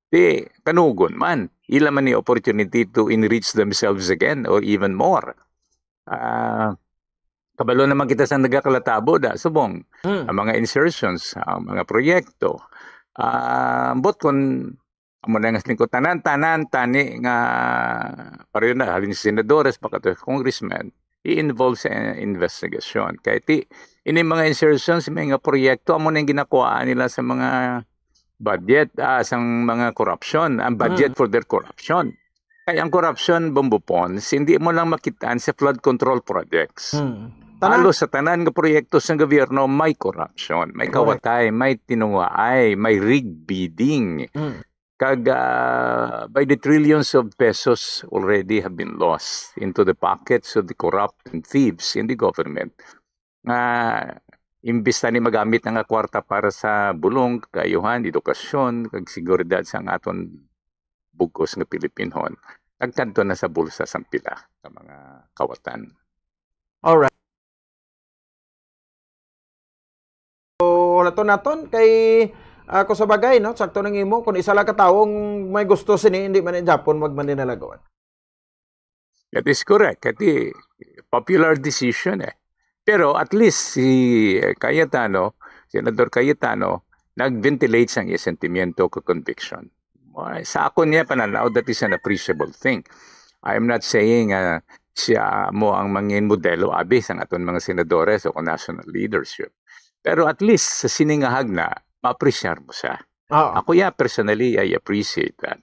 Di, kanugon man. Ila man ni opportunity to enrich themselves again or even more. Ah, kabalo naman kita sa nagakalatabo da, subong. Mm. Ang mga insertions, ang mga proyekto. Ah, ambot kung amo na nga siling ko, tanan-tanan tani nga pareho na, halin sa senadores, baka to congressmen, i-involve sa investigasyon. Kay ti, ini mga insertions, may nga proyekto, amo na yung ginakuhaan nila sa mga budget, ah, sa mga korupsyon, ang budget Mm. for their corruption. Kay ang corruption, Bombo Pons, hindi mo lang makitaan sa flood control projects. Mm. Tanan- Halos sa tanan nga proyekto sa gobyerno, may corruption, may Correct. Kawatay, may tinuwaay, may rig bidding. Mm. Kag, ah, by the trillions of pesos already have been lost into the pockets of the corrupt and thieves in the government. Nga imbis na ni magamit na nga kwarta para sa bulong, kaayuhan, edukasyon, kag seguridad sa aton bug-os nga Pilipinhon, nagkadto na sa bulsa sang pila ka mga kawatan. Alright. So, hulaton naton kay, ah, kung sa bagay, no, sakto nang imo, kung isa lang ka tawo ang may gusto sini, hindi man ni Japon magmaninalagawan. That is correct. Kati popular decision eh. Pero at least si, eh, Cayetano, Senador Cayetano, nag-ventilate sang iya sentimiento ka conviction. Ay, sa akon niya pananaw, that is an appreciable thing. I am not saying, ah, siya mo ang mangin modelo abi sang aton mga senadores o national leadership. Pero at least sa sini nga hagna, ma-appreciate mo siya. Oo. Ako, yeah, personally, I appreciate that.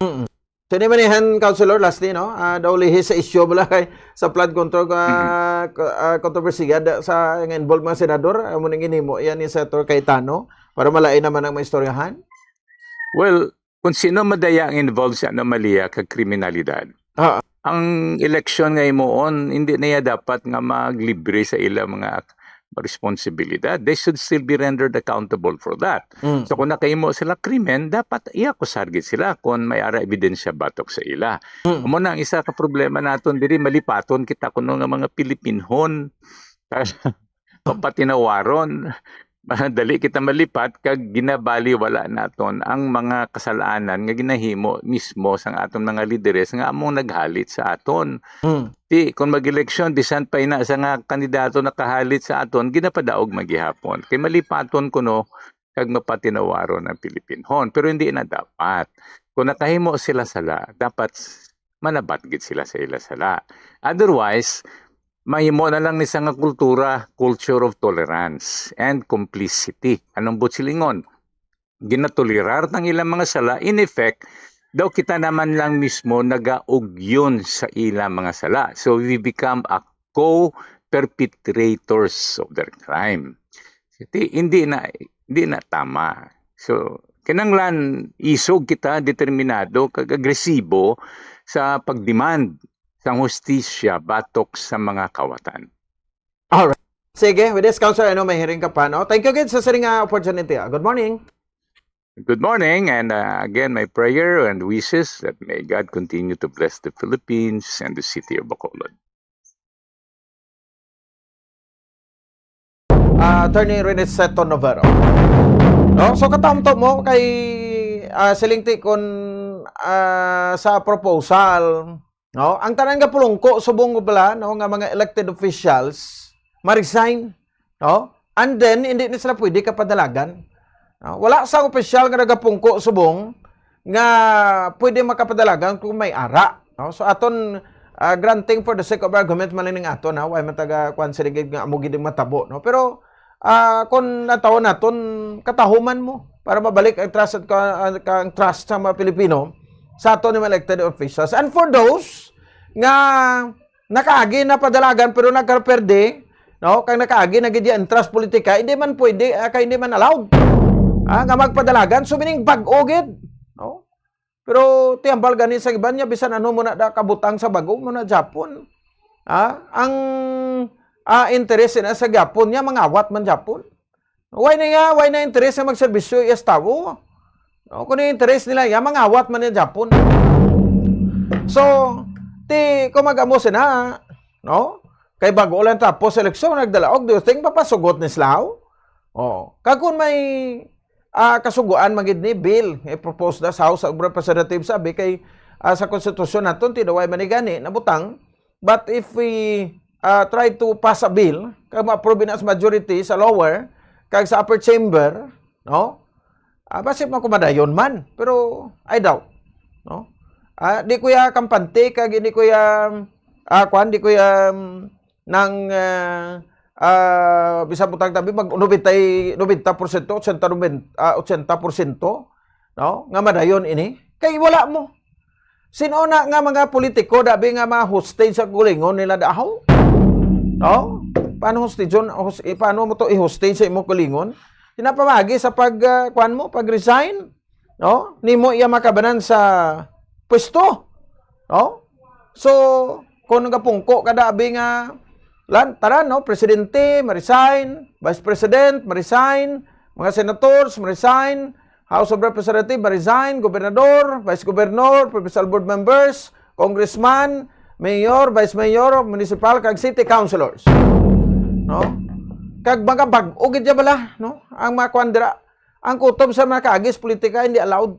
Mm. So, ni manihan, Councilor, lastly, no? Ah, daw lihi sa issue bala kay sa flood control, ah, Mm. ko-, ah, kontrobersiya da-, sa nga involved mga senador, amo ning ginhimo yan ni Senator Cayetano para malain naman ang maistoryahan? Well, kung sino madaya ang involved sa anomalya kag kriminalidad, Ah. ang eleksyon nga himuon, hindi na iya dapat nga maglibre sa ila mga responsibilidad. They should still be rendered accountable for that. Mm. So, kung nakahimo sila krimen, dapat iakusar gid sila kung may ara ebidensya batok sa ila. Mm. Amo na ang isa ka problema naton diri, malipaton kita kuno nga mga Pilipinhon. Mapatinawaron. Dali kita malipat kag ginabaliwala naton ang mga kasalanan nga ginahimo mismo sang aton mga lideres nga among naghalit sa aton. Mm. Ti, kung mag-eleksyon, bisan pa ina sa nga kandidato nakahalit sa aton, ginapadaog man gihapon. Kay malipaton kuno kag mapatinawaron ang Pilipinhon. Pero hindi na dapat. Kung nakahimo sila sala, dapat manabat gid sila sa ila sala. Otherwise, mahimo na lang ni sa nga kultura, culture of tolerance and complicity. Anong buot silingon? Ginatolerar tang ilang mga sala, in effect, daw kita naman lang mismo nagaugyon sa ilang mga sala. So we become a co-perpetrators of their crime. Ti, hindi na, Hindi na tama. So, kinahanglan isog kita, determinado, kag agresibo sa pagdemand sang hustisya batok sa mga kawatan. Alright. Sige, with this, Councilor, I know may hearing ka pa, no? Thank you again sa sining nga opportunity. Ah. Good morning. Good morning, and uh, again, my prayer and wishes that may God continue to bless the Philippines and the city of Bacolod. Ah, Attorney Rene Seto Novero. No? So, katamto mo kay ah, siling ti kon ah, sa proposal, no? Ang tanan nga pulungko subong bala, no, nga mga elected officials ma-resign, no? And then hindi na sila pwede kapadalagan. No? Wala sang opisyal nga nagapungko subong nga pwede makapadalagan kung may ara, no? So aton ah, granting for the sake of argument man ning aton, ha, way man taga kuan sila gid nga amo gid ang matabo, no? Pero ah, kung natawon naton, katahuman mo para mabalik ang trust at ka, ang, ka- ang trust sa mga Pilipino sa aton nga mga elected officials. And for those nga nakaagi na padalagan pero nagkaperde, no, kag nakaagi na gid ang trust politika, hindi man pwede, ah, kay hindi man allowed, ah, nga magpadalagan, so meaning bag-o gid, no? Pero tihambal gani sa iban niya, bisan ano mo na da kabutang sa bag-o mo na Japon. Ha? Ang ah, interes na sa Japon niya, mangawat man Japon. Why na nga, why na interes na magserbisyo iya sa tawo? No, kung yung interes nila, ya, mangawat man niya Japon. So, ti, kung mag-amo sina, no? Kay bago lang tapos eleksyon, nagdalaog, do you think mapasugot ni Slaw? Oh, kag kung may ah, kasugoan man gid ni bill nga i-propose na sa House of Representatives, sabi kay ah, sa konstitusyon naton tinaway man ni gani nabutang. But if we ah, try to pass a bill kag ma-approve na sa majority sa lower kag sa upper chamber, no? Ah, basi man kumadayon man, pero I doubt, no? Ah, di ko ya kampante kag hindi ko ya ah, kwan, di ko ya mm, nang ah, ah, bisan butang tabi mag nobenta, nobenta porsyento, ochenta, nobenta, ah, ochenta porsyento, no? Nga madayon ini. Kay wala mo. Sino na nga mga politiko dabi nga ma-hostage sa kulingon nila dahaw? No? Paano hostage hos, eh, paano mo to i-hostage sa imo kulingon? Sinapamagi sa pag ah, kuan mo, pag-resign, no? Nimo iya makabanan sa pwesto, no? So, kung nagapungko ka dabi nga lan taran, no, presidente ma-resign, vice president ma-resign, mga senators ma-resign, House of Representatives ma-resign, gobernador, vice governor, provincial board members, congressman, mayor, vice mayor, municipal kag city councilors, no? Kag mga bag-o gid ya bala, no? Ang mga kuan dira, ang kutob sa mga kaagis politika hindi allowed.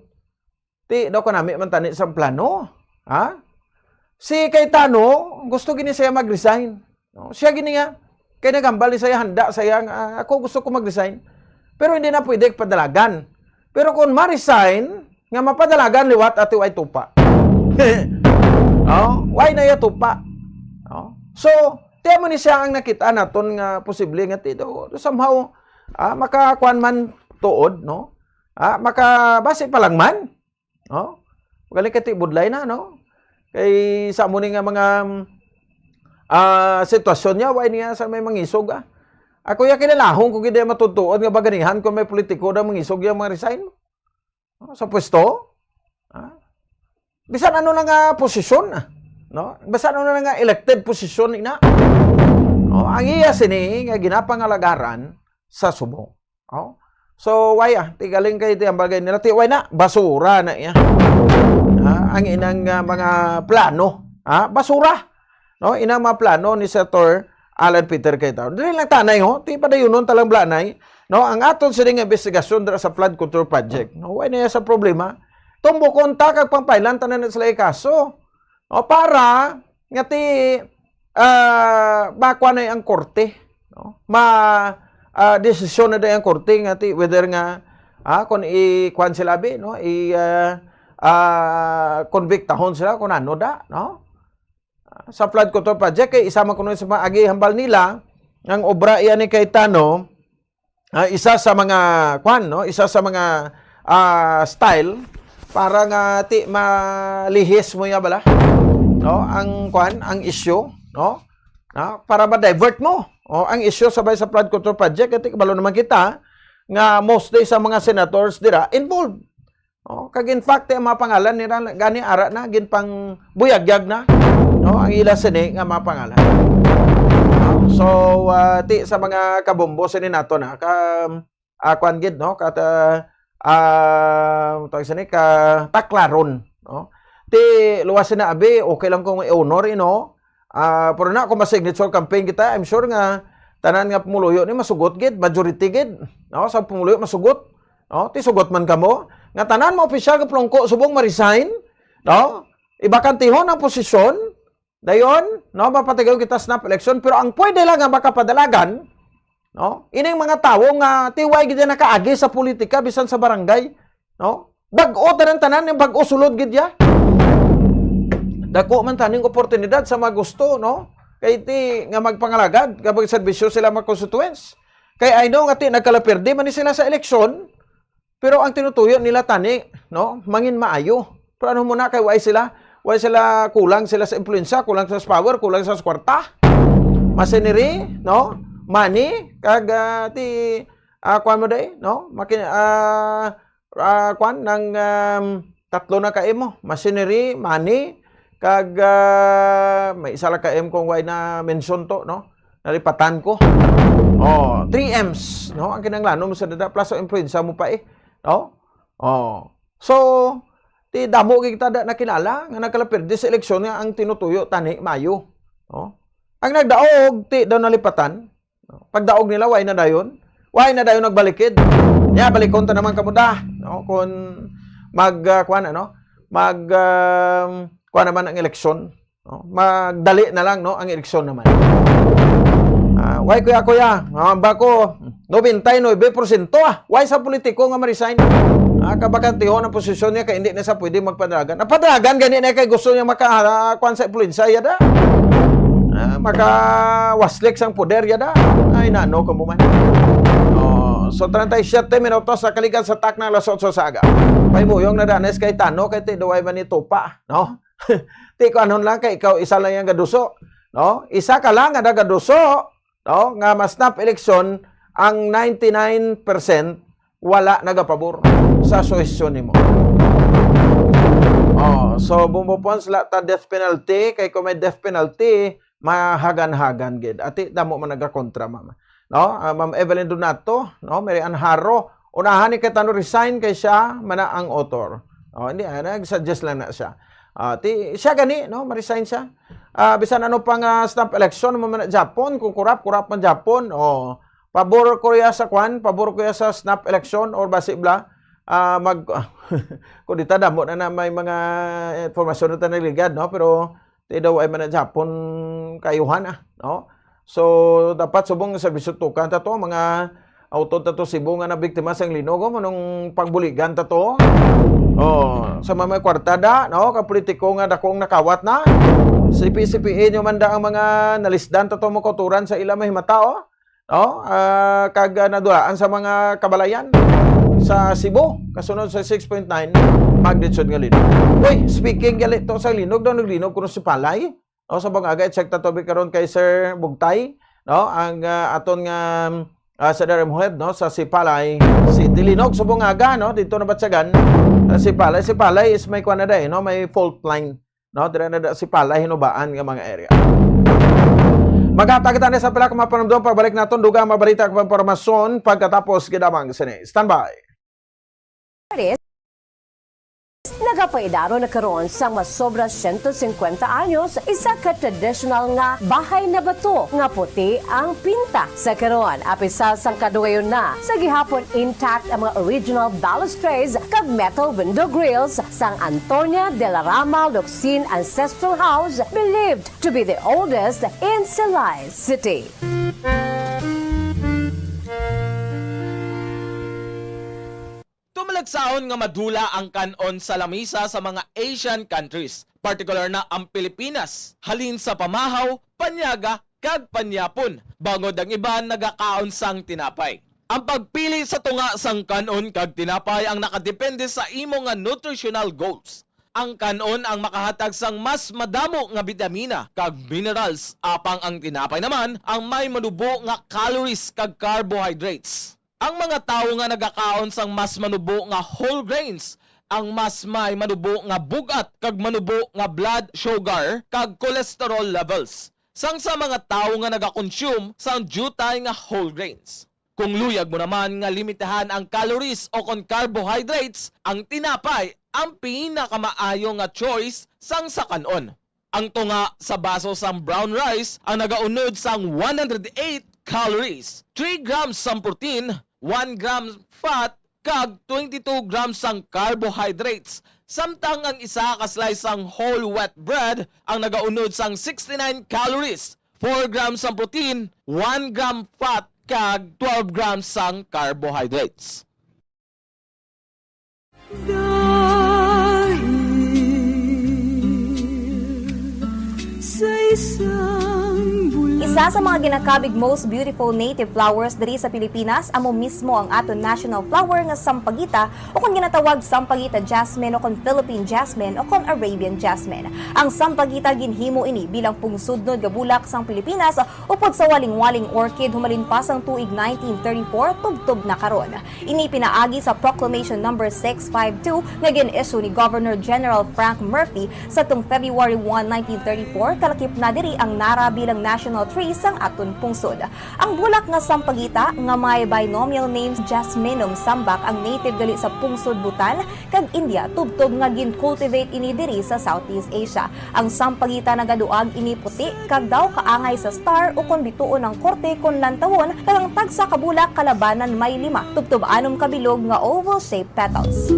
Ti daw kanami man tani sa plano. Ha? Si Cayetano, gusto gini siya mag-resign. No? Siya gini nga, kay nagambal ni saya, handa saya, nga, "Ako gusto ko mag-resign." Pero hindi na pwede padalagan. Pero kung ma-resign, nga mapadalagan liwat ati way tupa. No? Why na ya tupa? No? So, tiyan mo ni siya ang nakita naton nga posible nga ti daw somehow ah, makakuan man tuod, no? Ah, makabasi pa lang man. No? Magaling kay ti budlay na, no? Kay sa amo ni nga mga ah, sitwasyon niya, why niya sa may mangisog, ah? Ako ya kinalahong ko gid matutuod nga baganihan kung may politiko na mangisog yung mga resign, no? Sa pwesto. Ah? Bisan ano na nga posisyon, ah, no? Bisan ano na nga elected posisyon ina. No? Ang iya sini nga ginapangalagaran sa subong. Oh? So, why ah? Tigaling kay ti ang bagay nila. Ti, why na? Basura na iya. Ah, ang inang ah, mga plano. Ah, basura. No? Inang mga plano ni Senator Alan Peter Cayetano. Dili lang tanay, ho? Ti padayunon talang blanay. No? Ang aton sini nga investigasyon dira sa flood control project. No? Why na iya sa problema? Tumbukon ta kag pangpailan tanan na sila ikaso. No? Para nga ti ah, makuha na ang korte, no? Ma ah, desisyon na day ang korte nga ti whether nga ah, kung i-kuan sila bi, no? I ah, ah, konbiktahon sila kung ano da, no? Sa flood control project kay isa man kuno sa mga agi hambal nila ang obra iya ni Cayetano, ah, isa sa mga kwan, no? Isa sa mga ah, style para nga ti malihis mo ya bala, no? Ang kwan, ang issue, no? No? Para ma-divert mo, oh, ang issue sabay sa flood control project, kay ti kabalo naman kita nga mostly sa mga senators dira involved. Oh, kag in fact, ang mga pangalan nila gani ara na, ginpangbuyagyag na, no, ang ila sini nga mga pangalan. So, ah, ti sa mga kabombo sini nato na, ka, ah, kwan gid, no, ka, ah, tawag sini, ka taklaron, no. Ti luwas sina abi, okay lang kung i-honor, you know. Ah, pero na kung ma-signature campaign kita, I'm sure nga tanan nga pumuluyo ni masugot gid, majority gid, no, sa pumuluyo masugot. No, ti sugot man kamo nga tanan mo opisyal nga plungko subong ma-resign, no? Ibakantihon ang posisyon, dayon, no, mapatigayon kita sa snap election, pero ang pwede lang nga makapadalagan, no, ining mga tawo nga ti way gid nakaagi sa politika bisan sa barangay, no? Bag-o tanan-tanan, yung bag-o sulod gid ya. Dako man taning oportunidad sa mga gusto, no? Kay ti nga magpangalagad, nga magserbisyo sila mga constituents. Kay I know nga ti nagkalaperde man ni sila sa eleksyon, pero ang tinutuyo nila tani, no, mangin maayo. Pero ano mo na kay why sila? Why sila kulang sila sa impluwensya, kulang sa power, kulang sa kwarta? Machinery, no? Money, kag ah, ti ah, kuan mo day, no? Maki ah, ah, kuan nang um, tatlo na ka M mo, machinery, money, kag ah, may isa lang ka M kung why na mention to, no? Nalipatan ko. Oh, three M's, no? Ang kinahanglanon mo sa dada plus ang influensya mo pa eh, no? Oh. So, ti damo gid kita da nakilala nga nagkalaperde sa eleksyon nga ang tinutuyo tani maayo, no? Ang nagdaog ti daw nalipatan, no? Pagdaog nila, way na dayon. Way na dayon nagbalikid. Nya, balikon ta naman kamo da, no? Kung mag, ah, kuwan, ano? Mag, um, kuwan naman ang eleksyon, no? Magdali na lang, no? Ang eleksyon naman. Ah, way, kuya, kuya, ah, ba ko, nobenta y nuebe porsyento, ah. Way sa politiko nga ma-resign? Ah, kabakantihon ang posisyon niya kay hindi na sa pwede magpadalagan. Ang padalagan gani na kay gusto niya maka, ah, kuwan sa influensya, yada. Ah, makawaslik sang poder, yada. Ay, nano ka mo man. Oh, so, treinta y siete minutos sa kaligan sa takna alas otso sa aga. Pahimuyong na danes kay Tano, kay Tiduay man ni Tupa, no? Ti ko anon lang kay ikaw isa lang yung gaduso, no? Isa ka lang nga nagaduso, no? Nga mas nap eleksyon ang ninety-nine percent wala nagapabor sa suhestyon nimo. Oh, so bumupon sila ta death penalty, kay kung may death penalty, mahagan-hagan gid. Ati damo man nagakontra, ma'am. No? Ah, Ma'am Evelyn Donato, no? Mary Ann Haro, unahan ni Cayetano resign kay siya man na ang author. Oh, hindi, ah, nag-suggest lang na siya. Ah, ti, siya gani, no? Ma-resign siya. Ah, bisan ano pa nga snap election mo man na Japon, kung kurap, kurap man Japon, oh, pabor ko ya sa kwan, pabor ko ya sa snap election or basi bla, ah, mag, kung di ta damo na, na may mga informasyon na ta naligad, no? Pero ti daw ay man na Japon kayuhan, ah, no? So, dapat subong nga serbisyo tukan ta to, mga auto ta to Cebu nga nabiktima sang linog, oh, manong pagbuligan ta to. Oh, sa mga may kwarta da, no? Ka politiko nga dako ang nakawat na. C P C P A nyo man da ang mga nalisdan ta to mo kauturan sa ila mahimata, oh. No? Ah, kag, ah, nadulaan sa mga kabalayan sa Cebu, kasunod sa six point nine magnitude nga linog. Uy, speaking gali to sa linog, daw naglinog kuno si Palay. No, sa mga aga, i-check ta to bi karon kay Sir Bugtay, no, ang, ah, aton nga, ah, Sadar Muhead, no, sa Sipalay City. Linog sa mga aga, no, dito na Batsagan, ah, Sipalay. Sipalay is may kuwan na day, no, may fault line, no, dire na da Sipalay, hinubaan nga mga area. Maghatag kita ni sa pila ka mga panumdom, pagbalik naton, dugang mabalita kag impormasyon pagkatapos gidamang sini. Standby. Nagapaidaron na karon sang masobra siyento singkwenta anyos, isa ka tradisyonal nga bahay na bato nga puti ang pinta sa karon. Apisal sang kadugayon na, sa gihapon intact ang mga original balustrades kag metal window grills sang Antonia de la Rama Locsin Ancestral House, believed to be the oldest in Silay City. Tumalagsaon nga madula ang kan-on sa lamisa sa mga Asian countries, partikular na ang Pilipinas, halin sa pamahaw, panyaga, kag panyapon, bangod ang iban nagakaon sang tinapay. Ang pagpili sa tunga sang kan-on kag tinapay ang nakadepende sa imo nga nutritional goals. Ang kan-on ang makahatag sang mas madamo nga bitamina kag minerals, apang ang tinapay naman ang may manubo nga calories kag carbohydrates. Ang mga tawo nga nagakaon sang mas manubo nga whole grains, ang mas may manubo nga bug-at kag manubo nga blood sugar kag cholesterol levels, sang sa mga tawo nga nagakonsume sang diutay nga whole grains. Kung luyag mo naman nga limitahan ang calories o kon carbohydrates, ang tinapay ang pinakamaayo nga choice sang sa kan-on. Ang tunga sa baso sang brown rice ang nagaunod sang one hundred eight calories, three grams sang protein, one gram fat, kag twenty-two grams sang carbohydrates, samtang ang isa ka slice sang whole wheat bread ang nagaunod sang sixty-nine calories, four grams sang protein, one gram fat, kag twelve grams sang carbohydrates. Dahil sa isang bulan. Isa sa mga ginakabig most beautiful native flowers diri sa Pilipinas, amo mismo ang aton national flower nga sampagita, o kon ginatawag sampagita jasmine, o kon Philippine jasmine, o kon Arabian jasmine. Ang sampagita, ginhimo ini bilang pungsudnod nga bulak sang Pilipinas, upod sa walingwaling orchid humalin pa sang tuig nineteen thirty-four tubtob na karon. Ini pinaagi sa Proclamation Number six five two nga gin-issue ni Governor General Frank Murphy sadtong February one, nineteen thirty-four, kalakip na diri ang nara bilang national tree sang aton pungsod. Ang bulak nga sampagita, nga may binomial name Jasminum sambac, ang native gali sa pungsod Bhutan kag India, tubtob nga gin-cultivate ini diri sa Southeast Asia. Ang sampagita nagaduag ini puti kag daw kaangay sa star, ukon bituon ang korte kon lantawon, kag ang tagsa ka bulak kalabanan may lima, tubtob anom ka bilog nga oval-shaped petals.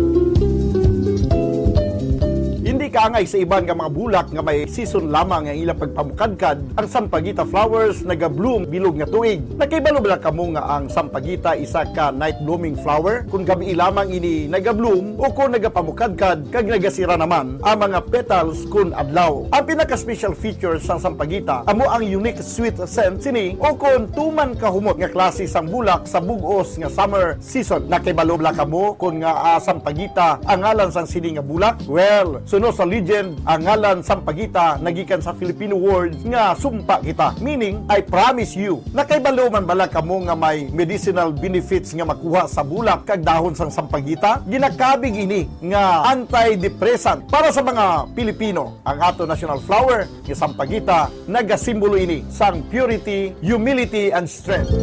Hindi kaangay sa iban nga mga bulak nga may season lamang ang ilang pagpamukadkad, ang sampagita flowers naga-bloom bilog nga tuig. Nakahibalo bala kamo nga ang sampagita isa ka night blooming flower? Kon gabii lamang ini naga-bloom, o kon nagapamukadkad kag nagasira naman ang mga petals kon adlaw. Ang pinaka-special feature sang sampagita amo ang unique sweet scent sini, o kon tuman kahumot nga klase sang bulak sa bug-os nga summer season. Nakahibalo bala kamo kon ngaa sampagita ang ngalan sang sini nga bulak? Well, suno sa legend, ang ngalan sampagita nagikan sa Filipino word nga sumpa kita, meaning I promise you. Nakahibalo man bala kamo nga may medicinal benefits nga makuha sa bulak kag dahon sang sampagita? Ginakabig ini nga antidepressant. Para sa mga Pilipino, ang ato national flower nga sampagita nagasimbolo ini sang purity, humility, and strength.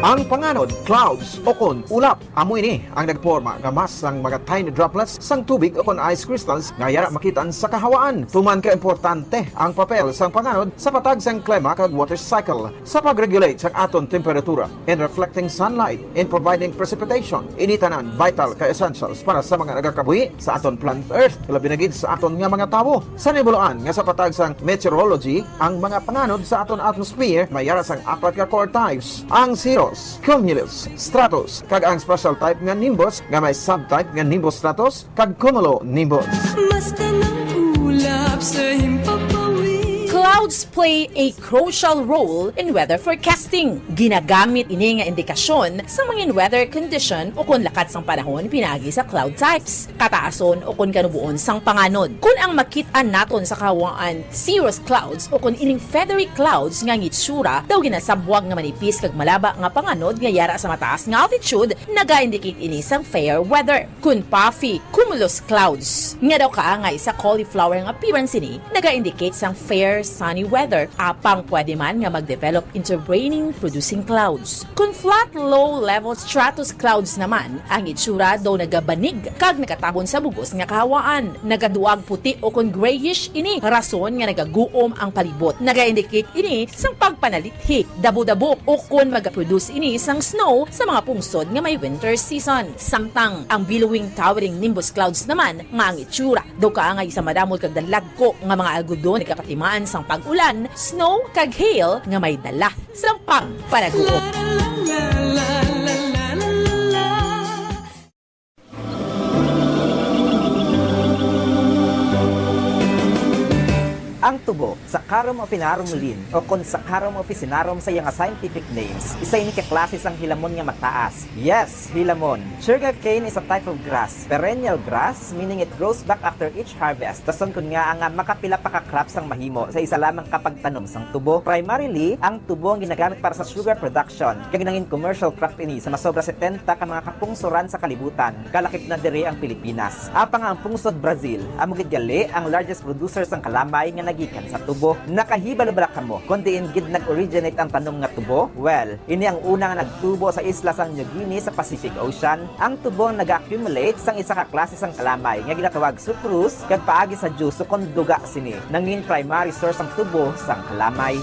Ang panganod, clouds, o kon ulap, amo ini ang nagporma nga mass sang mga tiny droplets sang tubig o kon ice crystals nga yara makit-an sa kahawaan. Tuman ka importante ang papel sang panganod sa patag sang klima kag water cycle sa pag-regulate sang aton temperatura, in reflecting sunlight, in providing precipitation. Ini tanan vital ka essentials para sa mga nagakabuhi sa aton planet Earth, labi na gid sa aton nga mga tawo. Sa nibuluan nga sa patag sang meteorology, ang mga panganod sa aton atmosphere may yara sang apat ka core types: ang cirrus, cumulus, stratus, kag ang special type nga nimbus nga may subtype nga nimbostratus kag cumulonimbus. Basta ng ulap sa himpapawid. Clouds play a crucial role in weather forecasting. Ginagamit ini nga indikasyon sa mga weather condition o kon lakat sang panahon pinaagi sa cloud types, kataason o kon kanuboon sang panganod. Kon ang makit-an naton sa kahawaan cirrus clouds o kon ining feathery clouds nga ang itsura daw ginasabwag nga manipis kag malaba nga panganod nga yara sa mataas nga altitude, nagaindicate ini sang fair weather. Kon puffy cumulus clouds nga daw kaangay sa cauliflower nga appearance ini, nagaindicate sang fair sunny weather, apang pwede man nga mag-develop into raining producing clouds. Kon flat low-level stratus clouds naman, ang itsura daw nagabanig kag nagatabon sa bugos nga kahawaan, nagaduag puti o kon grayish ini, rason nga nagaguom ang palibot. Nagaindicate ini sang pagpanalithi, dabo-dabo, o kon magaproduce ini sang snow sa mga pungsod nga may winter season. Samtang ang billowing towering nimbus clouds naman nga ang itsura daw kaangay sa madamol kag dalagko nga mga algodon nagapatimaan sang pag-ulan, snow, kag hail nga may dala sang pagpanaguot. Ang tubo sa Saccharum officinarum Lin, o kon Saccharum officinarum sa iya nga scientific names, isa ini ka klase sang hilamon nga mataas. Yes, hilamon. Sugarcane is a type of grass, perennial grass, meaning it grows back after each harvest. Dason kon ngaa nga makapila pa ka crops ang mahimo sa isa lamang ka pagtanom sang tubo. Primarily, ang tubo ang ginagamit para sa sugar production, kag nangin commercial crop ini sa masobra setenta ka mga kapungsoran sa kalibutan, kalakip na diri ang Pilipinas. Apang ang pungsod Brazil, amo gid gali ang largest producer sang kalamay nga nagikan sa tubo. Nakahibalo bala kamo kon diin gid nag-originate ang tanom nga tubo? Well, ini ang una nga nagtubo sa isla sang New Guinea sa Pacific Ocean. Ang tubo ang naga-accumulate sang isa ka klase sang kalamay nga ginatawag sucrose, kag paagi sa juice kon duga sini, nangin primary source ang tubo sang kalamay.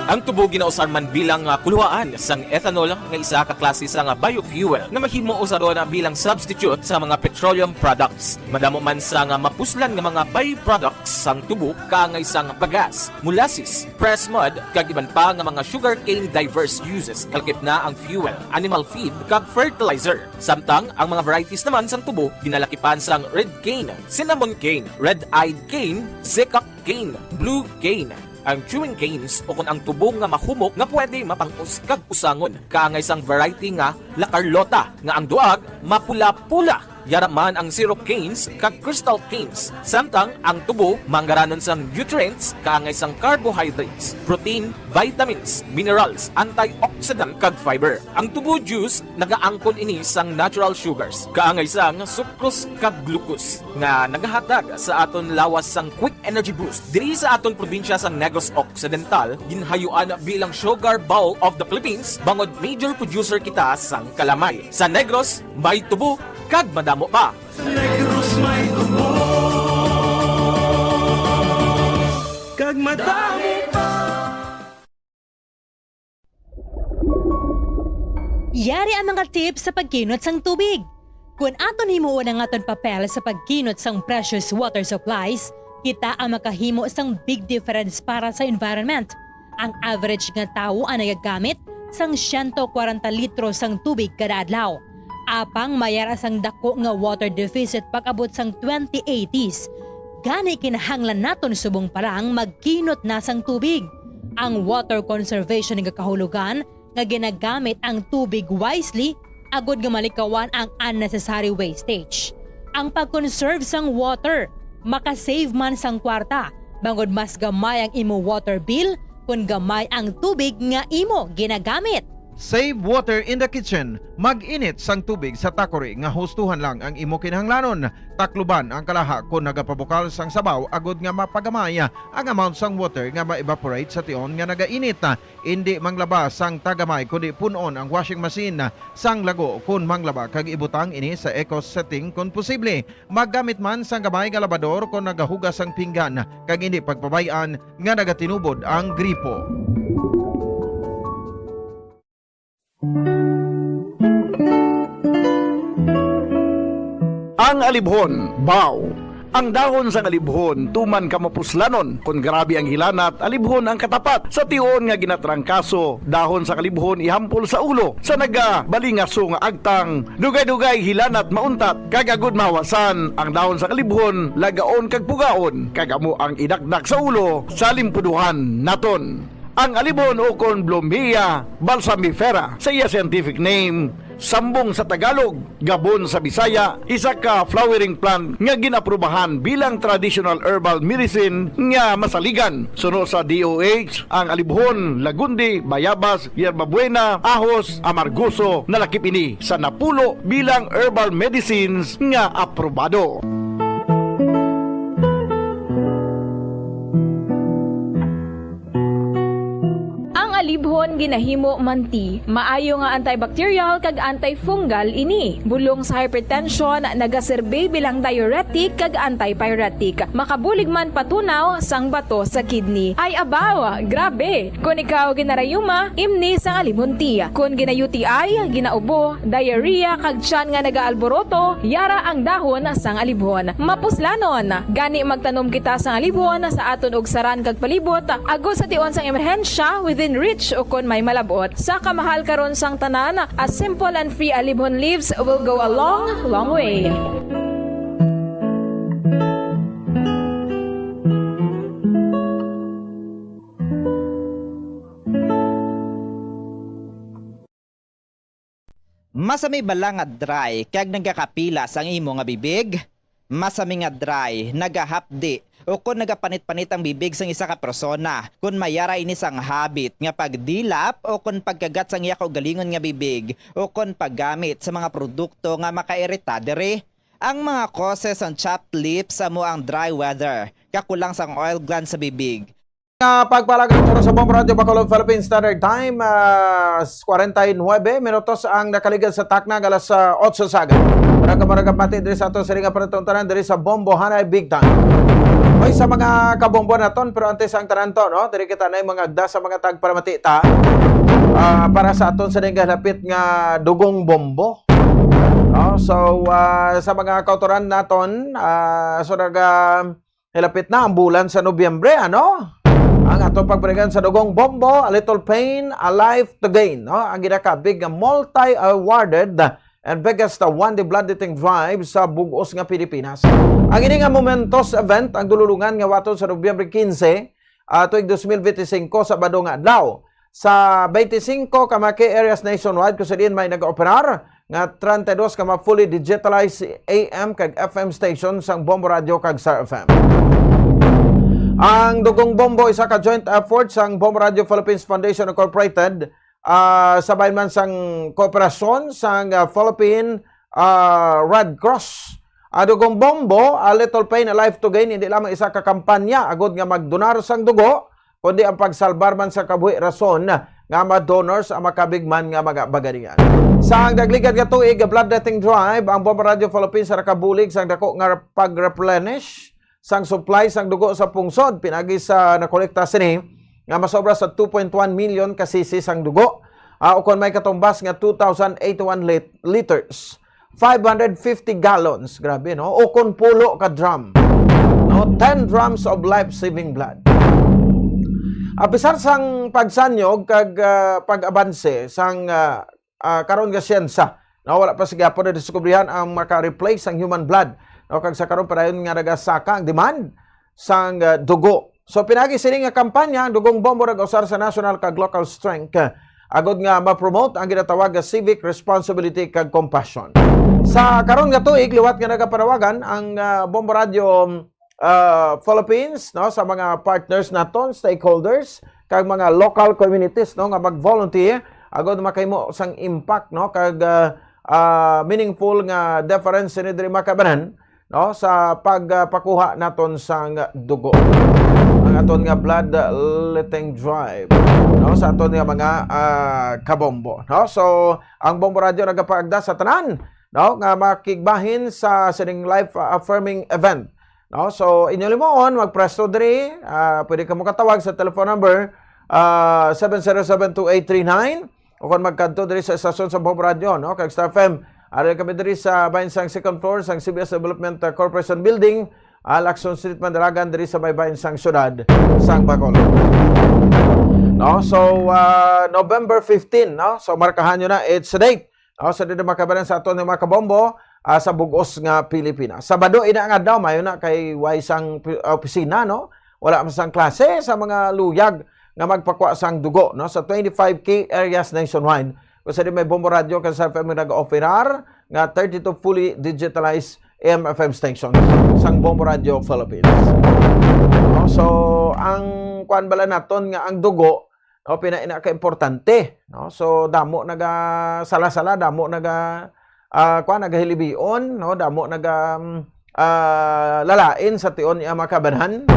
Ang tubo ginausar man bilang, ah, kuluhaan sang ethanol nga isa ka klase sang biofuel nga mahimo usaron bilang substitute sa mga petroleum products. Madamo man sang mapuslan nga mga byproducts sang tubo, kaangay sang bagas, molasses, pressed mud, kag iban pa nga mga sugarcane diverse uses, kalakip na ang fuel, animal feed, kag fertilizer. Samtang ang mga varieties naman sang tubo ginalakipan sang red cane, cinnamon cane, red-eyed cane, seacock cane, blue cane, ang chewing canes, o kon ang tubo nga mahumok nga pwede mapang-us kag usangon, kaangay sang variety nga La Carlota, nga ang duag mapula-pula. Yara man ang syrup canes kag crystal canes, samtang ang tubo manggaranon sang nutrients, kaangay sang carbohydrates, protein, vitamins, minerals, antioxidant, kag fiber. Ang tubo juice nagaangkon ini sang natural sugars, kaangay sang sucrose kag glucose, nga nagahatag sa aton lawas sang quick energy boost. Diri sa aton probinsya sang Negros Occidental, ginhayuan bilang Sugar Bowl of the Philippines, bangod major producer kita sang kalamay. Sa Negros, may tubo kag madamo pa. Sa Negros may tubo kag madamo pa. Yari ang mga tips sa pagkinot sang tubig. Kon aton himuon ang aton papel sa pagkinot sang precious water supplies, kita ang makahimo sang big difference para sa environment. Ang average nga tawo ang nagagamit sang siyento kwarenta litro sang tubig kada adlaw. Apang may ara sang dako nga water deficit pag-abot sang twenty eighties. Gani, kinahanglan naton subong pa lang magkinot na sang tubig. Ang water conservation nga kahulogan nga ginagamit ang tubig wisely agud nga malikawan ang unnecessary wastage. Ang pag-conserve sang water maka-save man sang kwarta, bangod mas gamay ang imo water bill kon gamay ang tubig nga imo ginagamit. Save water in the kitchen. Mag-init sang tubig sa takuri nga hustuhan lang ang imo kinahanglanon. Takluban ang kalaha kon nagapabukal sang sabaw agud nga mapagamay ang amount sang water nga ma-evaporate sa tion nga nagainit. Indi manglaba sang tagamay, kundi pun-on ang washing machine sang lago kon manglaba kag ibutang ini sa eco setting kon posible. Maggamit man sang gamay nga labador kon nagahugas sang pinggan, kag indi pagpabay-an nga nagatinubod ang gripo. Ang alibhon, baw. Ang dahon sang alibhon tuman ka mapuslanon. Kon grabe ang hilanat, alibhon ang katapat. Sa tion nga ginatrangkaso, dahon sang alibhon ihampol sa ulo. Sa nagabalingaso nga agtang, dugay-dugay hilanat mauntat, kag agud mahawasan, ang dahon sang alibhon lagaon kag pugaon, kag amo ang idakdak sa ulo sa limpuduhan naton. Ang alibhon ukon Blumea balsamifera sa iya scientific name, sambong sa Tagalog, gabon sa Bisaya, isa ka flowering plant nga gin-aprubahan bilang traditional herbal medicine nga masaligan. Suno sa D O H, ang alibhon, lagundi, bayabas, yerbabuena, ahos, amargoso, nalakip ini sa napulo bilang herbal medicines nga aprobado. Ang alibhon ginahimo man ti, maayo nga antibacterial kag antifungal ini. Bulong sa hypertension, nagaserbi bilang diuretic kag antipyretic. Makabulig man patunaw sang bato sa kidney. Ay abaw, grabe! Kon ikaw ginarayuma, imni sang alibhon ti. Kon gina-U T I, ginaubo, diarrhea, kag tiyan nga nagaalboroto, yara ang dahon sang alibhon. Mapuslanon! Gani magtanom kita sang alibhon sa aton ugsaran kag palibot, agod sa tion sang emerhensya, within reach ukon may malab-ot. Sa kamahal karon sang tanan, a simple and free alibhon leaves will go a long, long way. Masami bala nga dry kag nagakapilas ang imo nga bibig? Masami nga dry, nagahapdi, o kon nagapanit-panit ang bibig sang isa ka persona. Kon mayara ini sang habit nga pagdilap o kon pagkagat sang iya kaugalingon nga bibig o kon paggamit sa mga produkto nga makairita diri. Ang mga causes sang chapped lips amo ang dry weather, kakulang sang oil glands sa bibig, nga pagpalagay sa oras sa Bombo Radyo Bacolod Philippine Standard Time, ah, kwarenta y nuebe minutos ang nakaligad sa takna nga alas, ah, otso sa aga. Maragap, maragap mati diri sa aton sining nga panutungtanan diri sa Bombo Hanay Big Time. Oy, sa mga kabombo naton, pero antes ang tanan to, no? Diri kita na mga agda sa mga tagparamati ta, ah, para sa aton sining nga lapit nga dugong bombo. No? So, ah, sa mga kautoran naton, ah, so naga Hilapit na ang bulan sa Nobyembre, ano? Ang ato pagparigan sa dugong bombo, A Little Pain, A Life to Gain, no? Ang ginakabig nga multi-awarded and biggest one-day bloodletting drive sa bug-os nga Pilipinas. Ang ini nga momentous event ang dululungan nga waton sa Nobyembre quince, ah, tuig dos mil bente singko, Sabado nga adlaw. Sa twenty-five ka mga key areas nationwide kung sa diin may nag-operar nga treinta y dos ka mga fully digitalized A M kag F M station sang Bombo Radio kag Star F M. Ang Dugong Bombo, isa ka joint effort sang Bombo Radio Philippines Foundation Incorporated, ah, sabay man sang kooperasyon sang, ah, Philippine, ah, Red Cross. Ang Dugong Bombo, A Little Pain, A Life to Gain, hindi lamang isa ka kampanya agod nga magdonar sang dugo, kundi ang pagsalbar man sa kabuhi rason nga mga donors ang makabig man nga mga bagaringan. Sa nagligad nga tuig, bloodletting drive, ang Bombo Radio Philippines nakabulig sang dako nga pag-replenish sang supply sang dugo sa pungsod, pinagi sa nakolekta sini nga masobra sa two point one million ka sisi sang dugo, ah, ukon may katumbas nga two thousand eighty-one lit-, liters. Five hundred fifty gallons, grabe, no? O kon pulo ka drum, no? Ten drums of life-saving blood. Apisar sang pagsanyog kag, ah, pag-abanse sang, ah, ah, karon nga syensa, no? Wala pa sa gihapon nadiskubrihan ang maka-replace sang human blood, no? Kag sa karon padayon nga nagasaka ang demand sang, ah, dugo. So, pinagi sini nga kampanya, ang Dugong Bombo nag-usar sa national kag local strength, ah, agod nga ma-promote ang ginatawag nga civic responsibility kag compassion. Sa karon nga tuig, liwat nga nagapanawagan ang, ah, Bombo Radio, ah, Philippines, no, sa mga partners naton, stakeholders, kag mga local communities, no, nga mag-volunteer agod makahimo sang impact, no, kag, ah, ah, meaningful nga difference sini diri, mga kaibanan, no, sa pagpakuha naton sang dugo, ang aton nga blood letting drive, no, sa aton nga mga, ah, kabombo, no? So, ang Bombo Radio nagapaagda sa tanan, no, nga makigbahin sa sining life, ah, affirming event, no? So, inyo limuon, magpresto diri, ah, pwede kamo katawag sa telephone number, ah, seven zero seven two eight three nine, o kon magkadto diri sa estasyon sa Bombo Radio, no, kag Star F M. Ari kami diri sa bahin sang second floor sang C B S Development, uh, Corporation Building, ah, Lacson Street, Mandalagan, diri sa may bahin sang syudad sang Bacolod. No, so, ah, November fifteen, no? So, markahan nyo na, it's a date. No, so, dito makabalan sa aton nga mga kabombo, ah, sa bugos nga Pilipinas. Sabado, ina nga daw, mayo na kay way sang pi-, opisina, no? Wala man sang klase sa mga luyag nga magpakuha sang dugo, no? Sa twenty-five key areas nationwide, kung sa di may Bombo Radio, kag sa F M nag-offerar nga thirty-two fully digitalized A M F M stations sang Bombo Radio Philippines. No? So, ang kuan bala naton nga ang dugo, no, pinaina ka importante, no? So, damo naga sala-sala, damo naga, ah, kuan, nagahilibion, no? Damo naga, mm, ah, lalain sa tion niya mga kabanan,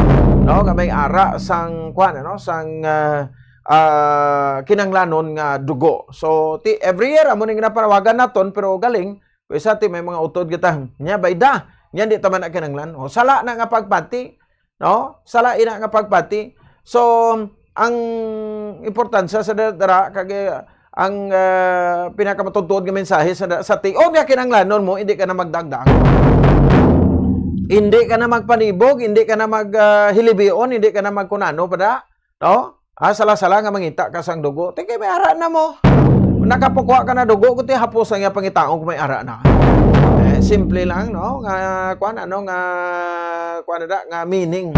no? Nga may ara sang, kuan, ano, sang, ah, ah, kinanglanon nga dugo. So, ti, every year, amo ning napanawagan naton, pero galing, kung isa ti may mga utod kita, nya bayda, nya di ta man na kinanglan. O, sala na nga pagpati, no? Sala ina nga pagpati. So, ang importansya sa dara, dara, kag, eh, ang, ah, pinakamatutuod nga mensahe sa da-, sa tion nga kinanglanon mo, hindi ka na magdagdag. Hindi ka na magpanibog, hindi ka na mag, ah, hilibion, hindi ka na magkunano pa da, no? Ah, sala-sala nga mangita ka sang dugo. Ti kay may ara na mo. Nakapukwa ka na dugo, kundi hapos ang iya pangitaon kung may ara na. Simple lang, no? Nga, kuan, ano, nga, kuan na da, nga meaning.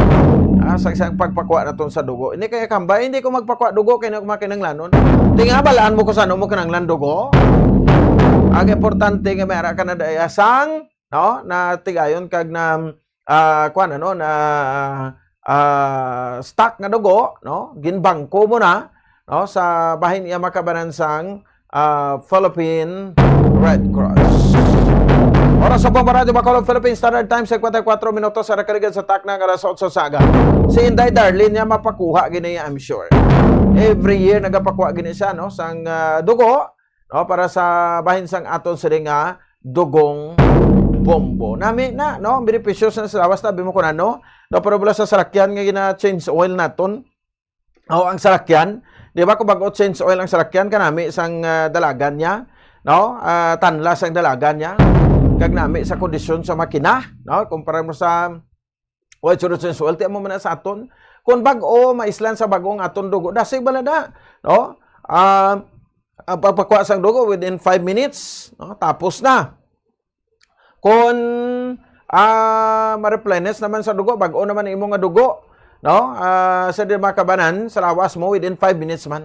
Ah, sa isang pagpakuha naton sa dugo. Hindi kaya kambay, hindi ko magpakuha dugo, kaya na makinanglanon. Tingabalaan mo ko sa ano mo kinanglan dugo. Ang importante nga may ara ka na daya sang, no? Na tigayon kag na, ah, kuan, ano, na, ah, stock nga dugo, no? Ginbangko mo na, no? Sa bahin iya makabanan sang, ah, Philippine Red Cross. Oras sa Bomba Radio Bacolod, Philippine Standard Time, singkwenta y kuwatro minutos sa nakaligad sa takna nga alas otso sa aga. Si Inday Darlene niya mapakuha gini, I'm sure. Every year nagapakuha gini siya, no, sang, ah, dugo, no, para sa bahin sang aton sini nga dugong bombo. Nami na, no, ang benepisyo sa lawas, tabi mo ko na, no? No, pero wala sa salakyan nga gina-change oil naton. O, ang salakyan, di ba, kung bago change oil ang salakyan, kanami sang, ah, dalagan niya, no? Ah, tanla sang dalagan niya. Kag nami sa kondisyon sa makina, no? Kumpara mo sa oil, sunod sa oil, ti amo man na sa aton. Kung bag-o, maislan sa bag-o ang aton dugo, dasig bala na, no? Ah, ang pagpakuha sang dugo within five minutes, no? Tapos na. Kung, ah, ma-replenish naman sa dugo, bag-o naman ang imo nga dugo, no? Ah, sa di makabanan, sa lawas mo, within five minutes man.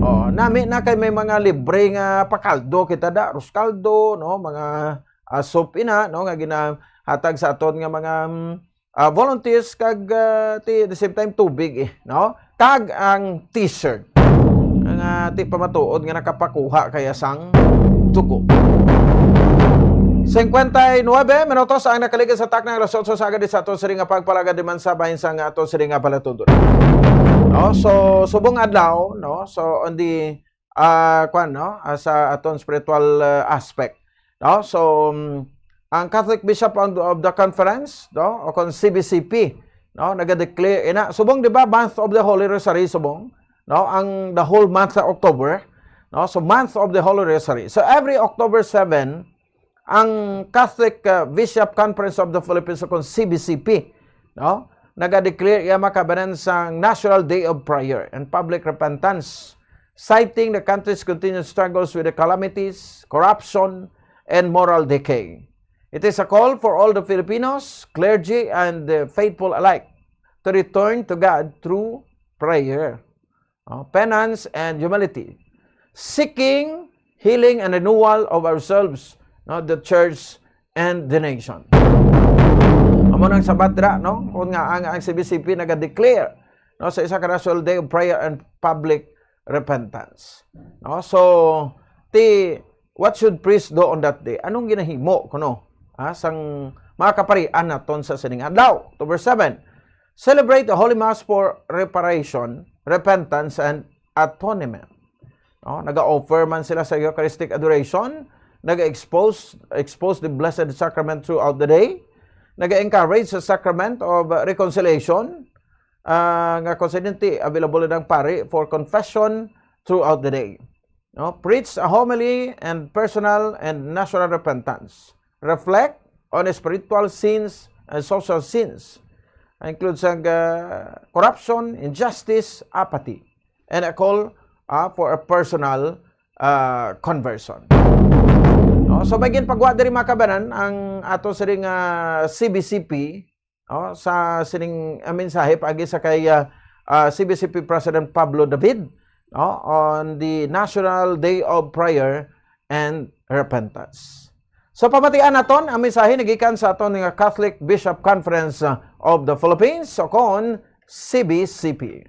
Oh, nami na kay may mga libre nga pakaldo kita da, arroz caldo, no? Mga, ah, soup ina, no? Nga ginahatag sa aton nga mga, mm, ah, volunteers kag, ah, ti, the same time, tubig, eh, no? Kag ang t-shirt. Ang, ah, ti pamatuod nga nakapakuha kaya sang dugo. Singkwenta y nuebe minutos ang nakaligid sa takna nga alas otso sa agadi sa aton sini nga pagpalagad di man sa bahin sa nga aton sini nga balatudon. No? So, subong adlaw, no? So, on the, ah, kwan, no? Ah, sa aton spiritual, ah, aspect. No? So, um, ang Catholic Bishop of, of the Conference, no? O kon C B C P, no? Naga-declare, ina, subong, di ba, month of the Holy Rosary, subong? No? Ang the whole month sa October, no? So, month of the Holy Rosary. So, every October seven, ang Catholic, uh, Bishop Conference of the Philippines, o kon C B C P, no? Naga-declare iya makabanan sang National Day of Prayer and Public Repentance, citing the country's continued struggles with the calamities, corruption, and moral decay. It is a call for all the Filipinos, clergy, and the faithful alike, to return to God through prayer, uh, penance, and humility, seeking healing and renewal of ourselves, no, the church, and the nation. Amo nang sabat dira, no? Kung nga ang, ang C B C P naga-declare, no, sa isa ka National Day of Prayer and Public Repentance. No? So, ti, what should priest do on that day? Anong ginahimo kuno, ha, sang mga kaparian naton sa sining adlaw, October seven? Celebrate the Holy Mass for reparation, repentance, and atonement. No? Naga-offer man sila sa Eucharistic adoration, naga-expose, expose the Blessed Sacrament throughout the day, naga-encourage sa Sacrament of Reconciliation, ah, nga konsidente, available ang pari for confession throughout the day. No? Preach a homily and personal and national repentance. Reflect on spiritual sins and social sins. Includes ang, ah, corruption, injustice, apathy, and a call, ah, for a personal, ah, conversion. No? So, may ginpagwa diri, mga kabanan, ang ato siring, ah, C B C P, no, sa sining, ah, mensahe paagi sa kay, ah, ah, C B C P President Pablo David, no, on the National Day of Prayer and Repentance. So, pamatian naton ang mensahe nagikan sa aton nga Catholic Bishop Conference, ah, of the Philippines, o kon C B C P.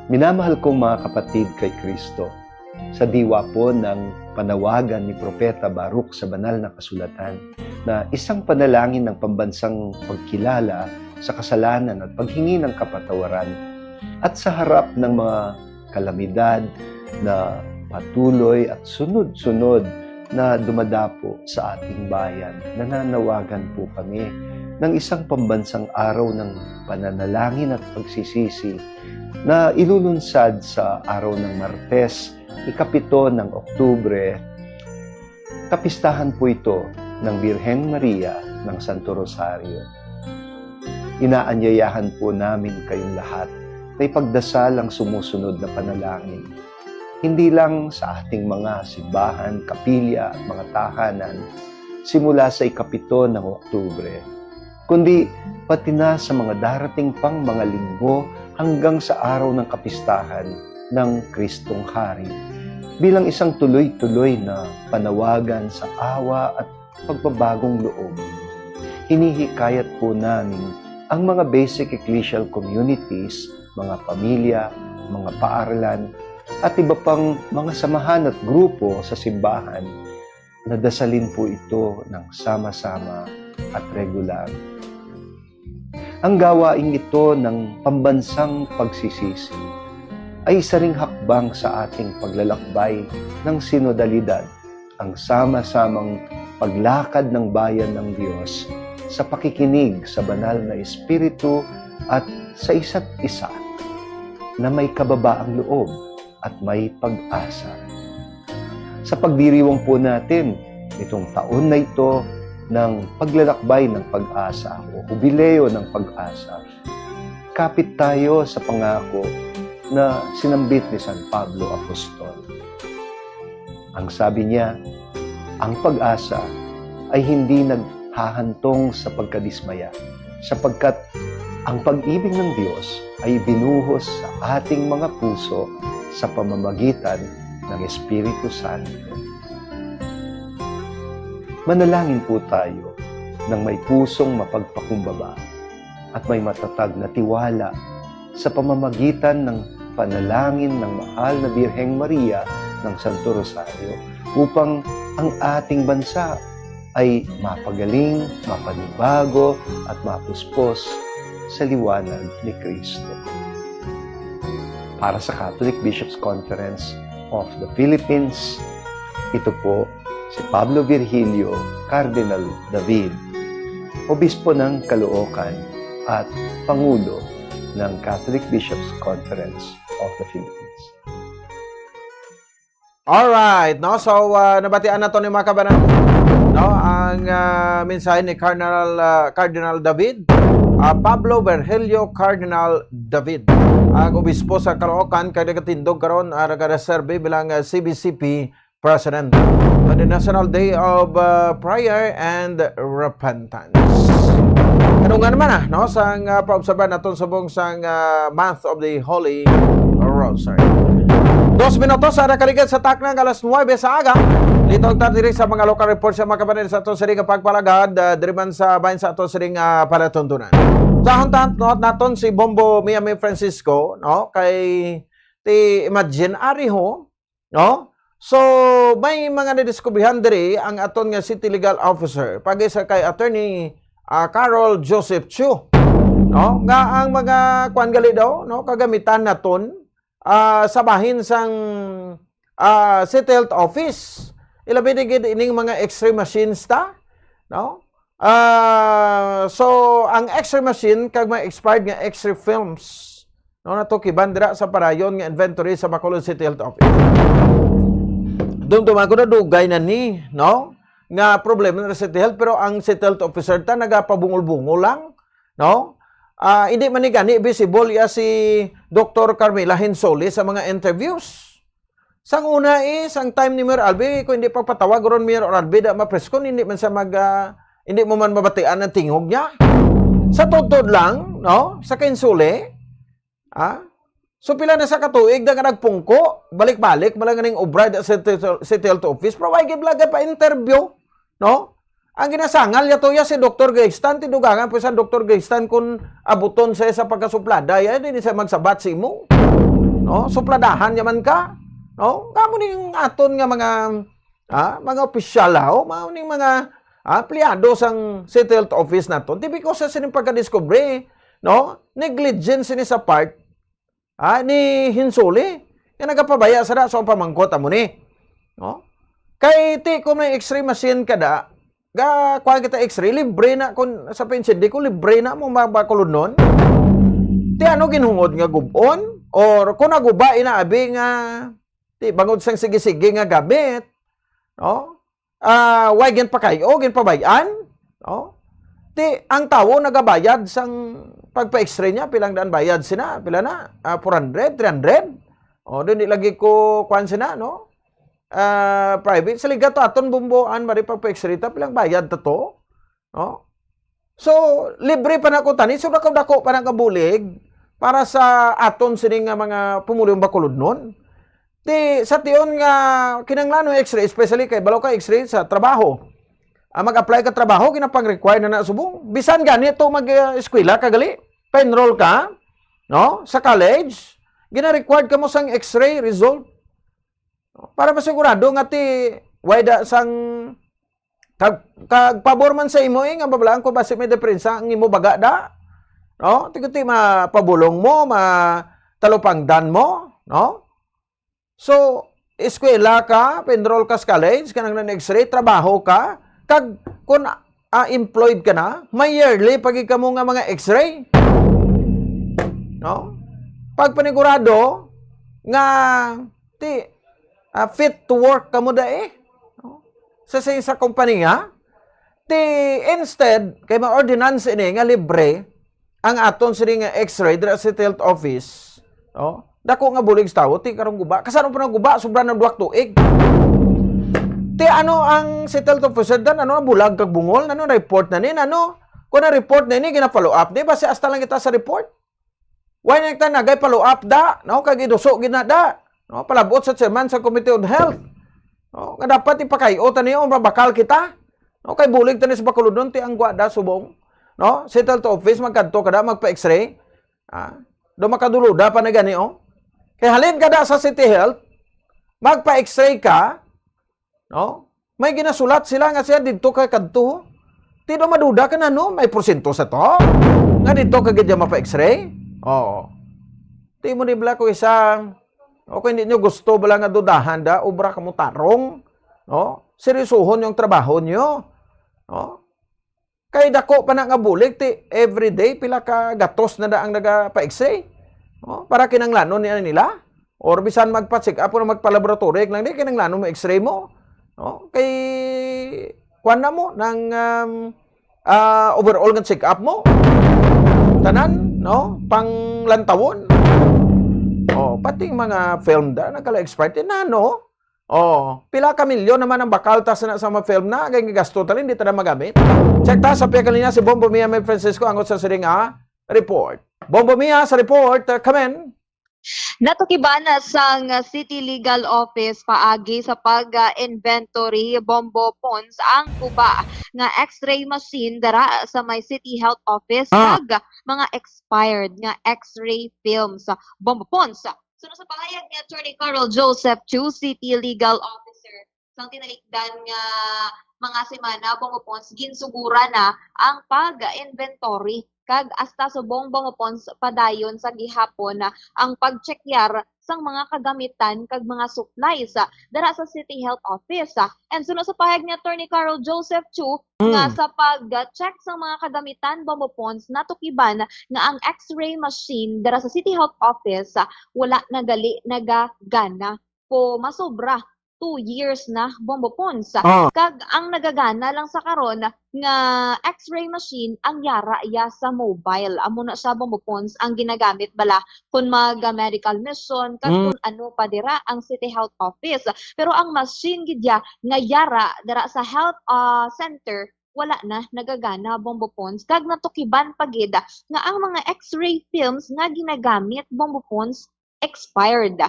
Minamahal kong mga kapatid kay Kristo, sa diwa po ng panawagan ni Propeta Baruch sa Banal na Kasulatan, na isang panalangin ng pambansang pagkilala sa kasalanan at paghingi ng kapatawaran, at sa harap ng mga kalamidad na patuloy at sunod-sunod na dumadapo sa ating bayan, nananawagan po kami ng isang pambansang araw ng pananalangin at pagsisisi na ilulunsad sa araw ng Martes, ikapito ng Oktubre. Kapistahan po ito ng Birhen Maria ng Santo Rosario. Inaanyayahan po namin kayong lahat na ipagdasal ang sumusunod na panalangin, hindi lang sa ating mga simbahan, kapilya at mga tahanan simula sa ikapito ng Oktubre, kundi pati na sa mga darating pang mga linggo hanggang sa araw ng kapistahan ng Kristong Hari, bilang isang tuloy-tuloy na panawagan sa awa at pagbabagong loob. Hinihikayat po namin ang mga basic ecclesial communities, mga pamilya, mga paaralan, at iba pang mga samahan at grupo sa simbahan na dasalin po ito ng sama-sama at regular. Ang gawaing ito ng pambansang pagsisisi ay isa ring hakbang sa ating paglalakbay ng sinodalidad, ang sama-samang paglakad ng bayan ng Diyos sa pakikinig sa banal na Espiritu at sa isa't isa na may kababaang loob at may pag-asa. Sa pagdiriwang po natin nitong taon na ito ng paglalakbay ng pag-asa o hubileo ng pag-asa, kapit tayo sa pangako na sinambit ni San Pablo Apostol. Ang sabi niya, ang pag-asa ay hindi naghahantong sa pagkadismaya, sapagkat ang pag-ibig ng Diyos ay binuhos sa ating mga puso sa pamamagitan ng Espiritu Santo. Manalangin po tayo ng may pusong mapagpakumbaba at may matatag na tiwala sa pamamagitan ng panalangin ng Mahal na Birheng Maria ng Santo Rosario, upang ang ating bansa ay mapagaling, mapanibago, at mapuspos sa liwanag ni Cristo. Para sa Catholic Bishops' Conference of the Philippines, ito po si Pablo Virgilio Cardinal David, Obispo ng Caloocan at Pangulo ng Catholic Bishops' Conference of the Philippines. Alright, no? So, ah, nabatian nato ni mga kabanan, no? Ang ah, mensahe ni Cardinal ah, Cardinal David, ah, Pablo Virgilio Cardinal David, ang obispo sa Caloocan, kay nagatindog karon, ah, nagareserbe bilang ah, C B C P President on the National Day of ah, Prayer and Repentance. Ano nga naman ah, no? Sang ah, paobserbar naton subong sang ah, month of the Holy Rosary. Dos minutos sa nakaligid sa takna nga alas nuwebe sa aga. Litog ta diri sa mga local reports sa mga kabanin sa ato siring nga pagpalagad ah, diri man sa bahin sa ato siring nga palatuntunan. Sa huntat no, naton si Bombo Miami Francisco, no? Kay ti imagine ari ho, no? So may mga nadiskubrihan diri ang aton nga city legal officer pag-isa kay attorney ah, Carol Joseph Chu, no? Nga ang mga kuan gali daw, no, kagamitan naton ah, sa bahin sang ah, City Health Office. Ilabi na gid ining mga X-ray machines ta, no? Ah, so ang X-ray machine kag mga expired nga X-ray films, no, natukiban dira sa parayon nga inventory sa Bacolod City Health Office. Dumduman ko na dugay na ni, no? Nga problema na sa City Health, pero ang City Health Officer ta nagapabungol-bungol lang, no? Ah, hindi man ni gani visible ya si Doktor Carmela Hinsoli sa mga interviews. Sang una eh, sang time ni Mayor Albi, kung hindi pagpatawag ron Mayor Albi, da mapreskon, hindi man siya mag, ah, hindi mo man mabatian ang tingog niya. Sa totoo lang, no? Sa Kinsole, ah? So pila na sa katuig na nga nagpungko, balik-balik, mala nga ning obra da sa City City Health Office, pero why gid laga pa interview, no? Ang ginasangal niya to ya si Doktor Gristan, tidugangan po sa Doktor Gristan kung abuton siya sa pagkasuplada, ya, di siya magsabat sa imo. No? Supladahan niya man ka. No? Kamo ning aton nga mga ah, mga opisyal, ha? O, mao ning mga ah, empleyado sang City Health Office naton. Tipiko sa sining pagkadiskubre, no? Negligence ni sa part ah, ni Hinsuli nga nagapabaya sa da sa pamangkot amo ni. No? Kay ti ko may X-ray machine kada, ga kuan kita X-ray, libre na kun sa P N C D ko, libre na mo mabakulod nun. Ti ano ginhungod nga gubon? Or kung naguba ina abi nga ti bangod sang sige-sige nga gamit, no? ah, way ginpakay-o, ginpabay-an, no? Ti, ang tawo nagabayad sang pagpa-X-ray niya, pilang daan bayad sina, pila na? Ah, four hundred, three hundred? O, di, di lagi ko, kuwan sina, no? Ah, private. Sa ligat to, aton bumboan, mari pagpa-X-ray ta, pilang bayad ta to? No? So, libre pa na ko tani, so dako-dako pa na kabulig para sa aton sini nga mga pumulong Bacolodnon. Ti, sa tion nga kinahanglan ng X-ray, especially kay balo ka X-ray sa trabaho. Ah, mag-apply ka trabaho, ginapang-require na na subong. Bisan gani to mag, ah, eskwela ka gali, pa-enroll ka, no? Sa college, gina-required ka mo sang X-ray result. Para masigurado nga ti, way da sang, kag, kag pabor man sa imo, eh, nga mabalaan ko basi may depensa ang imo baga da. No? Ti, ti mapabulong mo, matalupangdan mo, no? So, eskwela ka, pa-enroll ka sa college, kanang nan-X-ray, trabaho ka, kag kung, ah, employed ka na, may yearly pa gid kamo nga mga X-ray. No? Pagpanigurado nga ti, ah, fit to work kamo da eh. No? Sa, sa, sa kompanya, ti instead, kay ma-ordinance ini nga libre, ang aton sini nga X-ray dira sa City Health Office, no? Dako nga bulig sa tawo, ti karong guba. Kasano pa nang guba, sobra ng duwak tuig. Ti ano ang City Health Officer dan? Ano ang bulag kag bungol? Ano ang report na ni? Ano? Kung ang report na ni, gina-follow up ni, basi hasta lang kita sa report. Why na kita nagay follow up da? No? Kag iduso gid na da. No? Palabot sa chairman sa Committee on Health. No? Nga dapat ipakay-o ta niyo, mabakal kita. No? Kay bulig ta ni sa Bacolodnon, ti ang guwa da subong. No? City Health Office, magkadto ka da, magpa-X-ray. Ah, do makaduluda pa na gani, oh. Kay halin ka da sa City Health, magpa-X-ray ka, no? May ginasulat sila nga siya didto ka kadto. Ti do maduda ka na, no? May porsyento sa to. Nga didto ka gid mapa-X-ray? Oo. Ti mo ni bala ko isa, o kung hindi nyo gusto bala nga dudahan da, obra kamo tarong, no? Seryosohon yung trabaho nyo, no? Kay dako pa na nga bulig, ti everyday pila ka gatos na da ang nagapa-X-ray. No? Para kinanglanon ni nila. Or bisan magpa-check up o magpa-laboratory lang, di kinanglanon mo X-ray mo. No? Kay kuan na mo nang, um, ah, overall nga check up mo. Tanan, no? Panglantawon. Oh, pati mga film da nagkala-expire na, no? Oh, pila ka milyon naman ang bakal ta sa, sa mga film na kay gasto ta lang, hindi ta na magamit. Check ta sa pia kalinya si Bombo Mia May Francisco, angot sa siring nga report. Bombo Mia sa report, uh, kamen. Natukiban sang City Legal Office paagi sa pag-inventory, Bombo Pons, ang guba nga X-ray machine dara sa may City Health Office, ah, kag mga expired nga X-ray films, Bombo Pons. So, sa pahayag ni Attorney Carl Joseph Chu, City Legal Officer, sang tinalikdan nga mga semana, Bombo Pons, ginsugura na ang pag-inventory kag hasta subong, Bombo Pons, padayon sa gihapon ang pagtsekyar sang mga kagamitan kag mga supplies, ah, dara sa City Health Office. Ah, and suno sa pahayag ni Attorney Carl Joseph Chu, nga, mm, sa pag-check sang mga kagamitan, Bombo Pons, natukiban nga ang X-ray machine dara sa City Health Office, ah, wala na gali nagagana. Ko masobra two years na, Bombo Pons. Ah. Kag ang nagagana lang sa karon nga X-ray machine ang yara ya sa mobile. Amo na siya, Bombo Pons, ang ginagamit bala kun mag, ah, medical mission, kag, mm, kun ano pa dira ang City Health Office. Pero ang machine gid ya nga yara dira sa health, ah, center, wala na nagagana, Bombo Pons. Kag natukiban pa gid nga ang mga X-ray films nga ginagamit, Bombo Pons, expired.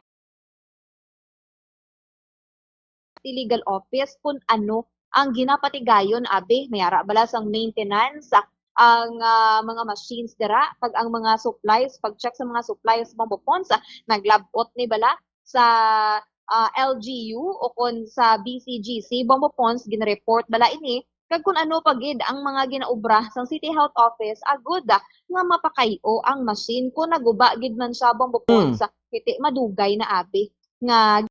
Legal Office kun ano ang ginapatigayon, abi, may ara bala sang maintenance ang, ah, mga machines dira, kag ang mga supplies, pag-check sa mga supplies, Bombo Pons, ah, naglabot ni bala sa, ah, L G U o kon sa B C G C, Bombo Pons, ginreport bala ini, kag kun ano pa gid ang mga ginaobra sang City Health Office agud, ah, nga mapakay-o ang machine kun naguba gid man siya, Bombo Pons, mm, hiti madugay na, abi, nga,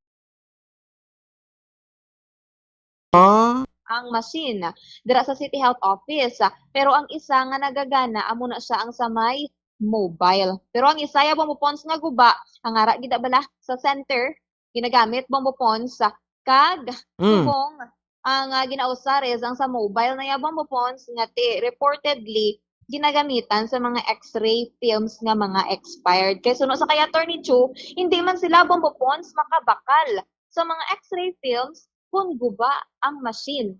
ah, ang machine dira sa City Health Office. Pero ang isa nga nagagana, amo na siya ang sa may mobile. Pero ang isa ya, Bombo Pons, nga guba, ang ara gid bala sa center, ginagamit, Bombo Pons, kag, mm, subong ang, ah, ginausar is ang sa mobile na ya, Bombo Pons, nga ti-, reportedly ginagamitan sa mga X-ray films nga mga expired. Kay suno sa kay Attorney Chu, hindi man sila, Bombo Pons, makabakal sa mga X-ray films kung guba ang machine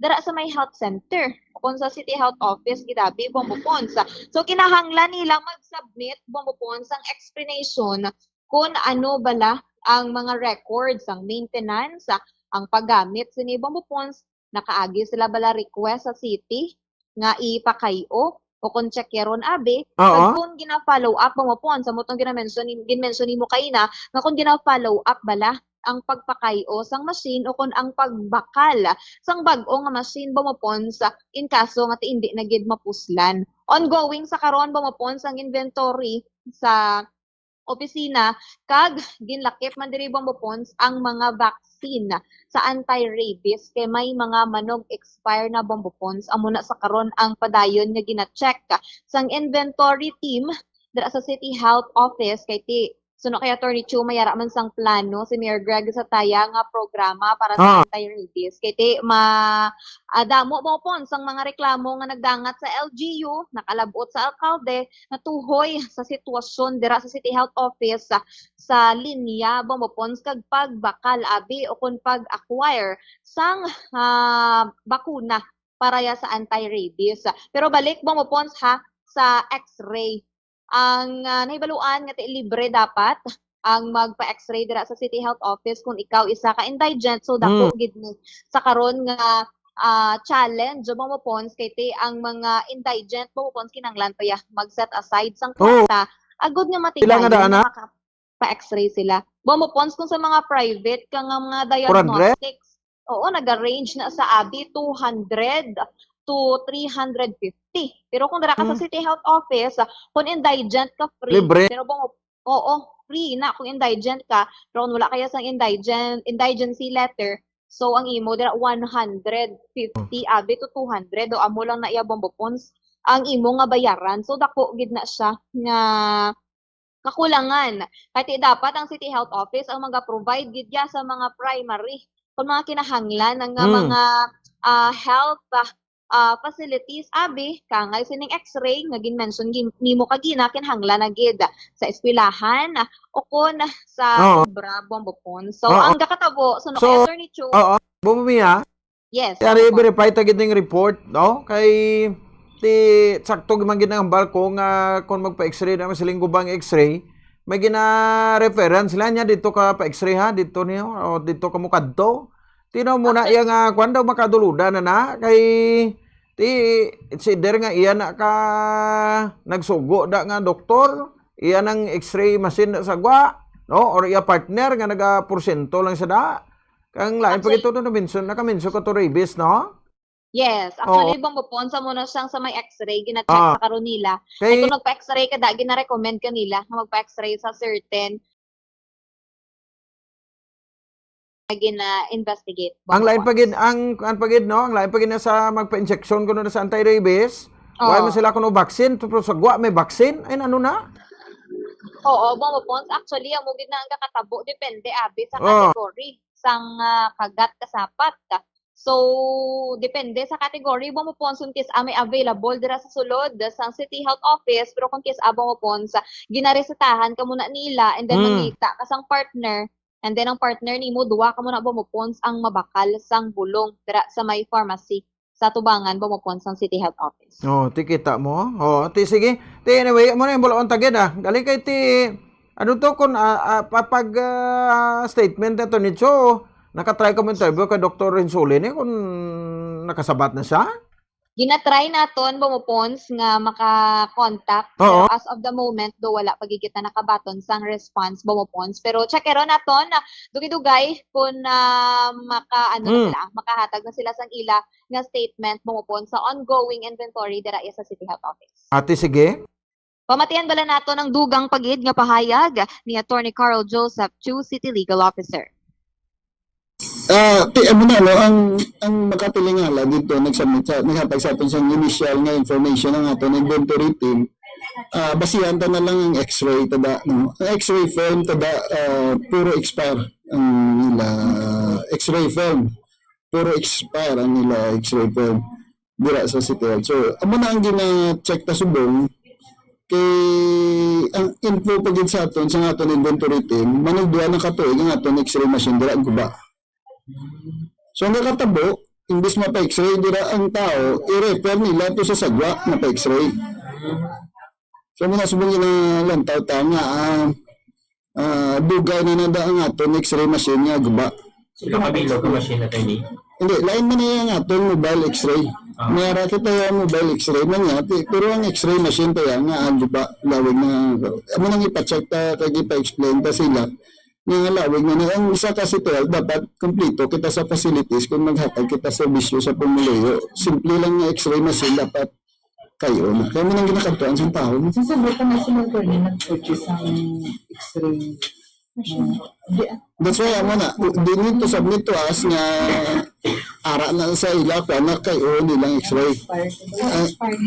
dira sa may health center o kung sa City Health Office, gid abi, Bombo Pons. So, kinahanglan nila mag-submit, Bombo Pons, ang explanation kung ano bala ang mga records, ang maintenance, ang paggamit sini, Bombo Pons, nakaagi sila bala request sa city nga ipakay-o o kung check-yaron, abi, Oo. Kag kung gina-follow up, Bombo Pons, sa mutong gina-mention ni, gin-mention nimo kaina, nga kung gina-follow up bala ang pagpakay-o sang machine o kung ang pagbakal sang bag-o nga machine, Bombo Pons, in kaso nga ti-, hindi na gid mapuslan. Ongoing sa karon, Bombo Pons, ang inventory sa opisina, kag ginlakip man diri, Bombo Pons, ang mga vaccine sa anti-rabies kay may mga manog-expire na, Bombo Pons. Amo na sa karon ang padayon nga gina-check sang inventory team dira sa City Health Office kay ti suno kay Attorney Chu, may ara man sang plano si Mayor Greg Sataya nga programa para sa Ah. anti-rabies. Kay ti ma-, ah, damo, Bombo Pons, ang mga reklamo nga nagdangat sa L G U, nakalab-ot sa alkalde, natuhoy sa sitwasyon dira sa City Health Office sa, sa linya, Bombo Pons, kag pagbakal, abi, o kon pag-acquire sang, ah, bakuna para ya sa anti-rabies. Pero balik, Bombo Pons, ha, sa X-ray. Ang, ah, nahibaluan nga ti-, libre dapat ang magpa-X-ray dira sa City Health Office kung ikaw isa ka indigent. So, dako Mm. gid ni sa karon nga, ah, challenge, Bombo Pons, kay ti ang mga indigent, Bombo Pons, kinahanglan pa ya mag-set aside sang Oo. kwarta agud nga Sila nga matigayon daan, nga ha? makapa-X-ray sila. Bombo Pons, kung sa mga private ka nga mga Four hundred? diagnostics, oo, naga-range na sa abi two hundred to three hundred fifty. Pero kung dira ka sa Hmm. City Health Office, kung indigent ka, free. Libre. Pero Bombo, oo, free na kung indigent ka. Pero kung wala ka ya sang indigent, indigency letter, so ang imo dira one hundred fifty, abi to two hundred, o amo lang na iya, Bombo Pons, ang imo nga bayaran. So, dako gid na siya nga kakulangan. Kay ti dapat ang City Health Office ang maga-provide gid ya sa mga primary kung mga kinahanglan nga Hmm. mga, ah, health, ah, ah, facilities, abi, kangay sining X-ray nga gin-mention gin-, nimo kagina, kinahanglan na gid sa eskwelahan, ah, o kon sa Oo. obra, Bombo Pons. So, Oo. ang gakatabo, suno So, kay Attorney Chu, oo. Bombo Mia? Yes, Kaya Bombo Pons. i-verify ta gid ning report, no? Kay ti sakto man gid ang hambal ko nga kung magpa-X-ray na, siling gubang X-ray, may gina-reference sila niya dito ka pa-X-ray ha, dito niyo, o dito ka mo kadto. Tinaw mo na Actually, iya nga kwan daw makaduluda na na kay ti it's either nga iya na ka nagsugo da nga doktor, iya nang X-ray machine na sa gwa, no? Or iya partner nga naga-porsyento lang sa da. Kang lain pa Actually, gito na mention, naka-mention ko to rabies, no? Yes, Oo. actually, Bombo Pons, amo na siyang sa may X-ray, gina-check Ah. sa karon nila. Kay Kay kung magpa-X-ray ka, da, gina-recommend ka nila nga magpa-X-ray sa certain na gina-investigate, Ang Bombo lain pa gid, Pons. ang, ang pa gid, no? Ang lain pa gid na sa magpa-injection kuno na sa anti-rabies. Wala man Oo. sila kuno vaccine, pero sa gwa may vaccine. Ay, ano na? Oo, Bombo Pons. Actually, amo gid na ang kakatabo. Depende, abi, sa Oo. category sang, ah, kagat kasapat. So, depende sa category, Bombo Pons, kung kis-a may available dira sa sulod sang City Health Office, pero kung kis-a, Bombo Pons, ginaresetahan ka muna nila, and then Hmm. mangita ka sang partner, and then ang partner nimo, duwa ka muna, Bombo Pons, ang mabakal sang bulong dira sa may pharmacy sa tubangan, Bombo Pons, sang City Health Office. Oh, ti kita mo. Oh, ti sige. Ti anyway, amo na yung bulaon tagid, ah. Galing kay ti, ano to, kung, ah, ah, pa-, pag, ah, statement na to ni Cho, nakatry ka mo interview kay Doktor Renzulli ni kung nakasabat na siya? Ginatry naton, Bombo Pons, nga maka-contact, pero Oo. as of the moment, do, wala pa gid kita nakabaton sang response, Bombo Pons. Pero check-eron naton, ah, dugay-dugay kung, ah, maka-, ano na Hmm. sila, makahatag na sila sang ila nga statement, Bombo Pons, sa ongoing inventory dira iya sa City Health Office. Ate, sige. Pamatian bala naton ang dugang pa gid nga pahayag ni Attorney Carl Joseph Chu, City Legal Officer. Ah, ti-, amo na, no, ang, ang Makati Lingala dito nagsubmit sa, naghatag sa aton sang initial nga information ang aton inventory team. Ah, basihan ta na lang ang X-ray tada, no? Ang X-ray film tada, ah, puro expire ang nila X-ray film. puro expire ang ila X-ray film dira sa City Health. So, amo na ang gina-check ta subong kay ang info pa gid sa aton sa aton inventory team, manugduan na katuig ang aton X-ray machine dira guba. So, ang nakatabo, imbis mapa-X-ray dira ang tao, i-refer nila to sa Sagwa, mapa-X-ray. So, muna subong ginalantaw ta nga, ah, ah, dugay na nada ang aton X-ray machine nga guba. Sila kabilo ka machine na tayo ni? Hindi, lain man niya ang aton mobile X-ray. Ah. May ara kita yung mobile X-ray man niya, ti- pero ang X-ray machine pa yan nga ang guba, lawig na, amo nang ipa-check ta, kag ipa-explain ta sila. Nga lawig na na, ang isa ka City Health, dapat kompleto kita sa facilities kung maghatag kita serbisyo sa pumuluyo. Simple lang nga X-ray machine, dapat kayo na. Kaya mo nang ginakadtuan sa tao. Sa Cebu pa na sila, attorney, nag-purchase ang X-ray. Machine. Di, ah. That's why, amo na, they need to submit to us nga ara na sa ila, kung anak kayo, nilang X-ray. Expired. Ah. Expired.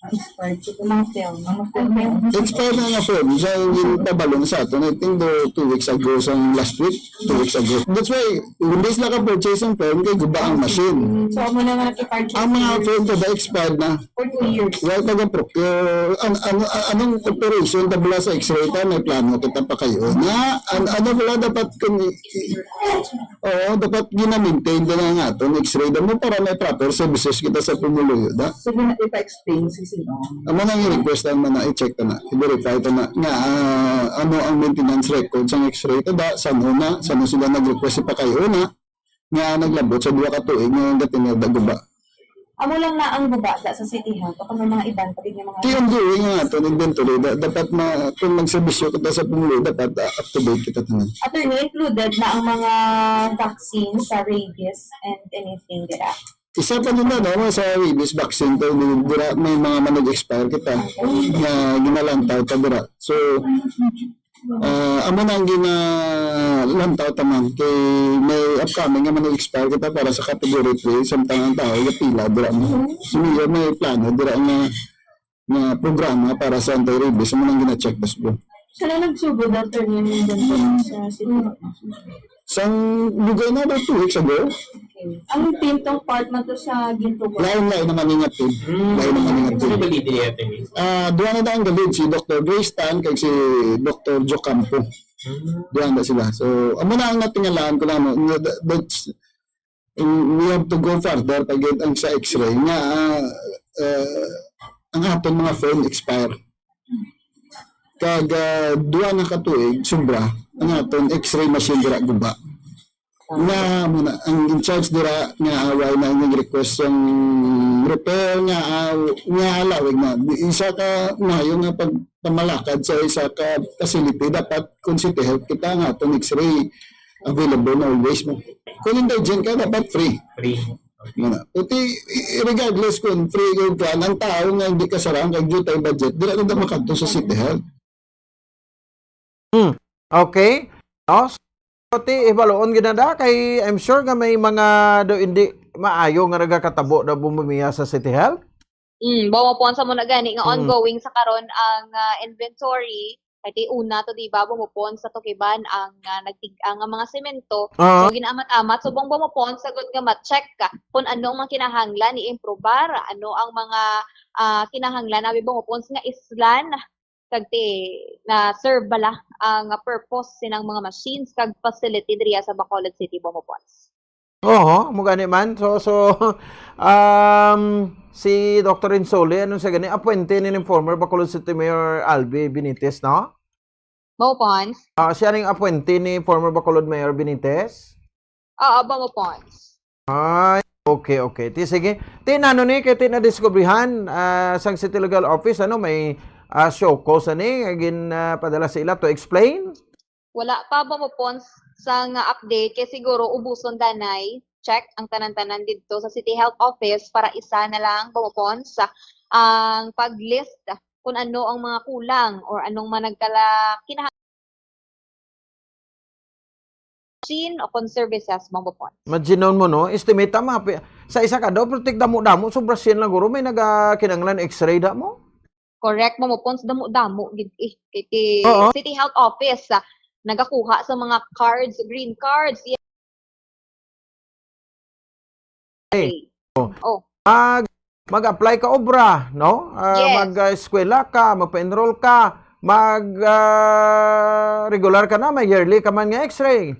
Expired. Ito mga film. Mga film. Expired na nga film. Siya yung ginpabalo na sa aton. I think the two weeks ago, sa last week, two weeks ago. That's why, hindi sila ka-purchase ng film kay guba ang machine. So, amo na nga nakipurchase. Ang mga film to, expired na. For two years. Wala taga-procure. An-, ano, a-, anong operation ta bala sa X-ray ta? May plano kita pa kayo. Na, an-, ano pala dapat kung, oo, dapat gina-maintain na nga aton X-ray da mo para may proper services kita sa pumuluyo da. So, gina-, ipa-explain si sino? Amo na yung request ang mga i-check ta na, i-verify ta na nga, ah, ano ang maintenance record sa X-ray ta da, san una, san sila nag-request ipakayo na, nga naglabot sa duha ka tuig nga gatinada guba. Amo lang na ang guba da sa City Health o kung may mga iban pa gid nga mga Ti ongoing nga aton inventory, da-, dapat ma-, kung magserbisyo kita sa pumuluyo, dapat, ah, up to date kita tanan. Attorney, included na ang mga vaccines sa rabies and anything dira? Isa pa din na, no, sa rabies vaccine, to, di-, dira may mga manag-expire kita nga ginalantaw ta dira. So, ah, amo na ang ginalantaw ta man. Kay may upcoming nga manag-expire kita para sa category three, samtang ang tao, yung pila, dira mo. Si Mayor may plano, dira nga, nga programa para sa anti-rabies, amo na ang gina-check ta subong. Sila nagsugo daw, attorney, yung inventory sa City Health? Sang lugay na, about two weeks ago. Okay. Ang team tong part na to sa gintubo. Lain-lain naman nga team. Hmm. Lain naman nga team. Sino ba leader niya, attorney? Ah, duha na ang galid, si Doktor Grace Tan kag si Doktor Joe Campo. Hmm. Duha na sila. So, amo na ang natingalaan ko lang, no, nga the, that's, we have to go further pag ang sa X-ray nga, ah, ah, ang aton mga phone expire. Kag, ah, duha na ka tuig, sobra, ang aton X-ray machine dira guba. Nga, muna, ang in charge dira nga, ah, wala na yung request yung repair nga, ah, nga alawig na. Di, isa ka mayo nga pagpamalakad sa isa ka facility, dapat kung City Health kita nga aton X-ray available na always mo. Kung indigent ka, dapat free. Free. Muna. Puti, i-, regardless kung free o kuan, ang tao nga hindi kasarang kag due time budget, dira na daw makadto sa City Health. Hmm. Okay. No? So, ti, ibaloon gid na da, kay I'm sure nga may mga do hindi maayo nga nagakatabo na bumumiya sa City Health. Mm, Bong Mopons, amo na gani nga Mm. ongoing sa karon ang, ah, inventory. Kay ti una to, di ba, Bong Mopons, sa tukiban ang, ah, nagtig-, ang mga semento. Ah. So, ginamat-amat. So, Bong Mopons, sagod nga ma-check ka kung ano ang mga kinahanglan i-improbar, ano ang mga, ah, kinahanglan, abi, Bong Mopons, nga islan kag ti na-serve bala ang purpose sinang mga machines kag facility diriya sa Bacolod City, Bong Mopons. Oho, mo gani man. So, so, um, si Doktor Insoli, anong siya gani? Apwente ni former Bacolod City Mayor Albi Benitez, no? Bong Mopons? Ah, siya ning apwente ni former Bacolod Mayor Benitez? Oo, Bong Mopons. Ay, okay, okay. Ti, sige. Ti, nano ni, kay ti nadiskubrihan, ah, sang City Legal Office, ano, may, ah, show cause ani, gin, ah, padala sa ila to explain? Wala pa, Bong Mopons, sang update, kay siguro ubuson danay, check ang tanan-tanan didto sa City Health Office para isa na lang, Bong Mopons, ang pag-list kung ano ang mga kulang or anong managkala kinahanglan machine o kon services, Bong Mopons. Imagine mo, no? Estimate ta, mga pi-, sa isa ka daw, pero tigdamo-damo, sobra sien lang, guro, may nagakinanglan X-ray da mo? Correct, Bong Mopons, damo-damo gid, eh. Kay ti-, Oo. City Health Office, ah, nagakuha sa mga cards, green cards, X-ray. Oh. Mag, mag-apply ka obra, no? Ah, Yes. Mag-eskwela ka, magpa-enroll ka, mag, ah, regular ka na, may yearly ka man nga X-ray.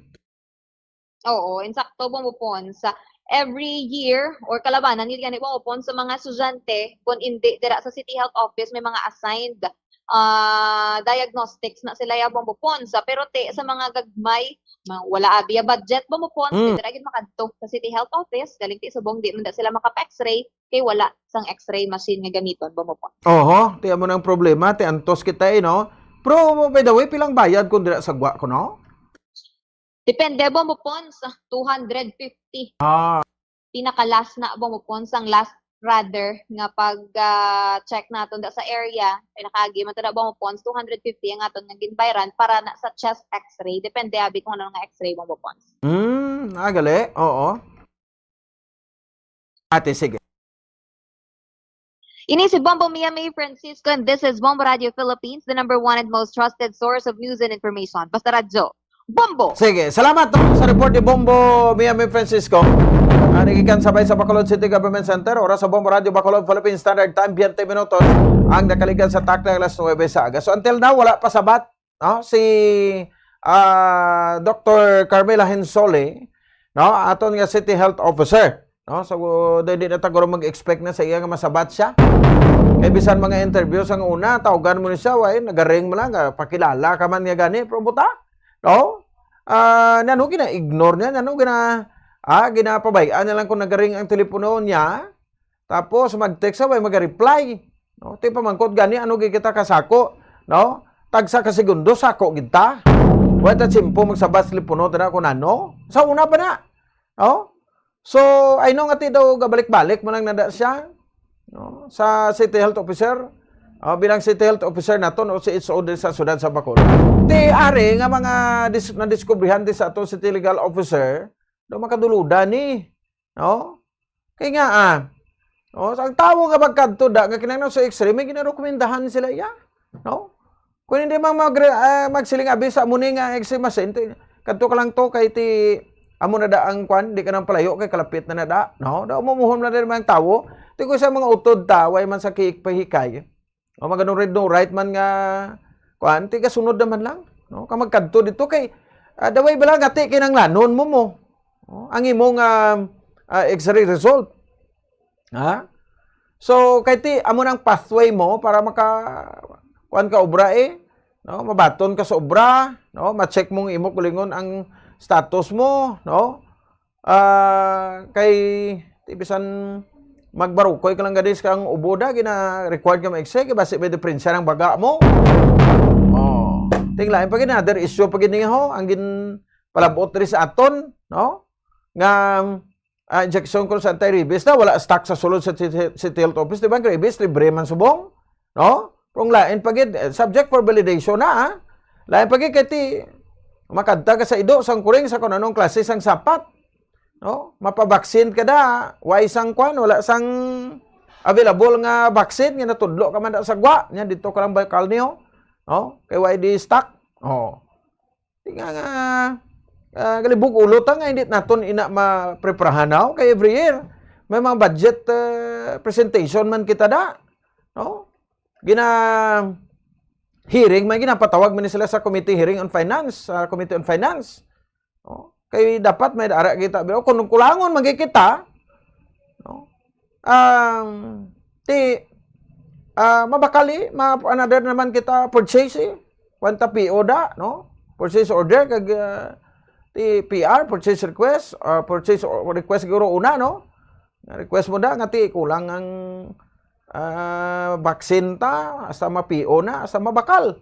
Oo, insakto, Bombo Pons. Sa every year or kalabanan, yun gani, Bombo Pons, sa mga estudyante, kung hindi dira sa City Health Office, may mga assigned ah, diagnostics na sila ya, Bombo Pons. Pero ti sa mga gagmay, ma-, wala abi ya budget, Bombo Pons, Mm. pwede ra gid makadto sa City Health Office, galing ti subong di man da sila makapa-X-ray, kay wala sang X-ray machine nga gamiton, Bombo Pons. Oho, ti amo nang problema, ti antos kita eh, no? Pero, by the way, pilang bayad kung dira sa gwa ko, no? Depende, Bombo Pons, two hundred fifty. Ah. Pinaka-last na, Bombo Pons, ang last rather nga pag, ah, check naton da sa area, pinakaagi man to na, Bombo Pons, two hundred fifty ang aton nga ginbayran para na sa chest X-ray. Depende abi kung ano nga X-ray, Bombo Pons. Hmm, ah, gali. Oo. Ate, sige. Ini si Bombo Mia May Francisco, and this is Bombo Radio Philippines, the number one and most trusted source of news and information. Basta Radyo, Bombo! Sige, salamat, no, sa report ni Bombo Mia May Francisco. Ah, nagikan sabay sa Bacolod City Government Center, oras sa Bombo Radio Bacolod, Philippine Standard Time, twenty minutos ang nakalikan sa takna alas nuebe sa aga. So, until now, wala pa sabat, no, si, ah, Doktor Carmela Hensole, no, aton nga City Health Officer, no? So, di, di na ta guro mag-expect na sa iya nga masabat siya. Kay bisan mga interview sang una, tawgan mo ni siya, way, nagaring mo lang, ah, pakilala ka man nga gani, pero buta, no? Ah, nano gina-ignore niya, nano gina-, ah, ginapabay-an niya lang kung nagaring ang telepono niya, tapos mag-text siya, way maga-reply. No? Ti pamangkot gani, ano gid kita kasako, no? Tagsa ka segundo, sako gid ta. Way ta tiyempo magsabat sa telepono, tana kung ano. Sa una pa na, no? So, I know nga ti daw gabalik-balik mo lang nada siya, no? Sa City Health Officer, ah, bilang City Health Officer nato, no, C H O din sa siyudad sa Bacolod. Ti ari nga mga dis-, nadiskubrihan di sa ato City Legal Officer, daw makaduluda ni, no? Kay nga, ah, oh, sa ang tawo nga magkadto da, nga kinahanglan sa X-ray, may ginarekomendahan sila iya, no? Kung hindi man mag-, ah, magsiling abi sa amo ni nga X-ray machine, ti, kadto ka lang to kay ti, amo na da ang kwan, di ka nang palayo kay kalapit na na da, no? Da, umuhon na rin mga tawo. Ti ko sa mga utod ta, way man sa kiik pahikay. O maganurid no right man nga, kwan, ti gasunod naman lang, no? Ka magkadto dito kay, ah, daway bala nga ti kinanglanon mo mo. No? Ang imong, ah, ah, X-ray result. Ha? So, kay ti, amo nang pathway mo para maka, kuan ka obra eh, no? Mabaton ka sa obra, no? Ma-check mong imo kulingon ang status mo, no? Ah, kay, ti bisan magbarukoy ka lang gani sa kang ubo da, gina-required ka ma-X-ray, kay basi may diferensya ng baga mo. Oh. Ting lain pa gid, another issue pa gid niya ho, ang gin palabot diri sa aton, no? Nga, ah, injection ko sa anti-rabies na, wala stock sa sulod sa City, City Health Office, di ba? Ang rabies, libre man subong, no? Kung lain pa gid, eh, subject for validation na, ah. Lain pa gid, kay ti, makadta ka sa ido, sang kuring, sa kung anong klase sang sapat, no? Mapabaksin ka da, way sang kwan, wala sang available nga vaccine, nga natudlo ka man da sa gwa, nya dito ka lang bakal niyo, no? Kay way di stock, oh. Di nga nga, ah, galibog ulo ta nga hindi naton ina mapreparahan now. Kay every year, may mga budget, ah, presentation man kita da. No? Gina-, hearing, may ginapatawag man sila sa committee hearing on finance, sa Committee on Finance. No? Kay dapat may dara kita. Pero kung kulangon man kita, no? Um, ti, ah, mabakali, ma-, another naman kita purchase, eh. Kwanta P O da, no? Purchase order, kag, ah, ti P R, purchase request, ah, purchase o-, request siguro una, no? Request mo da, nga ti kulang ang, ah, vaccine ta, hasta ma-P O na, hasta mabakal.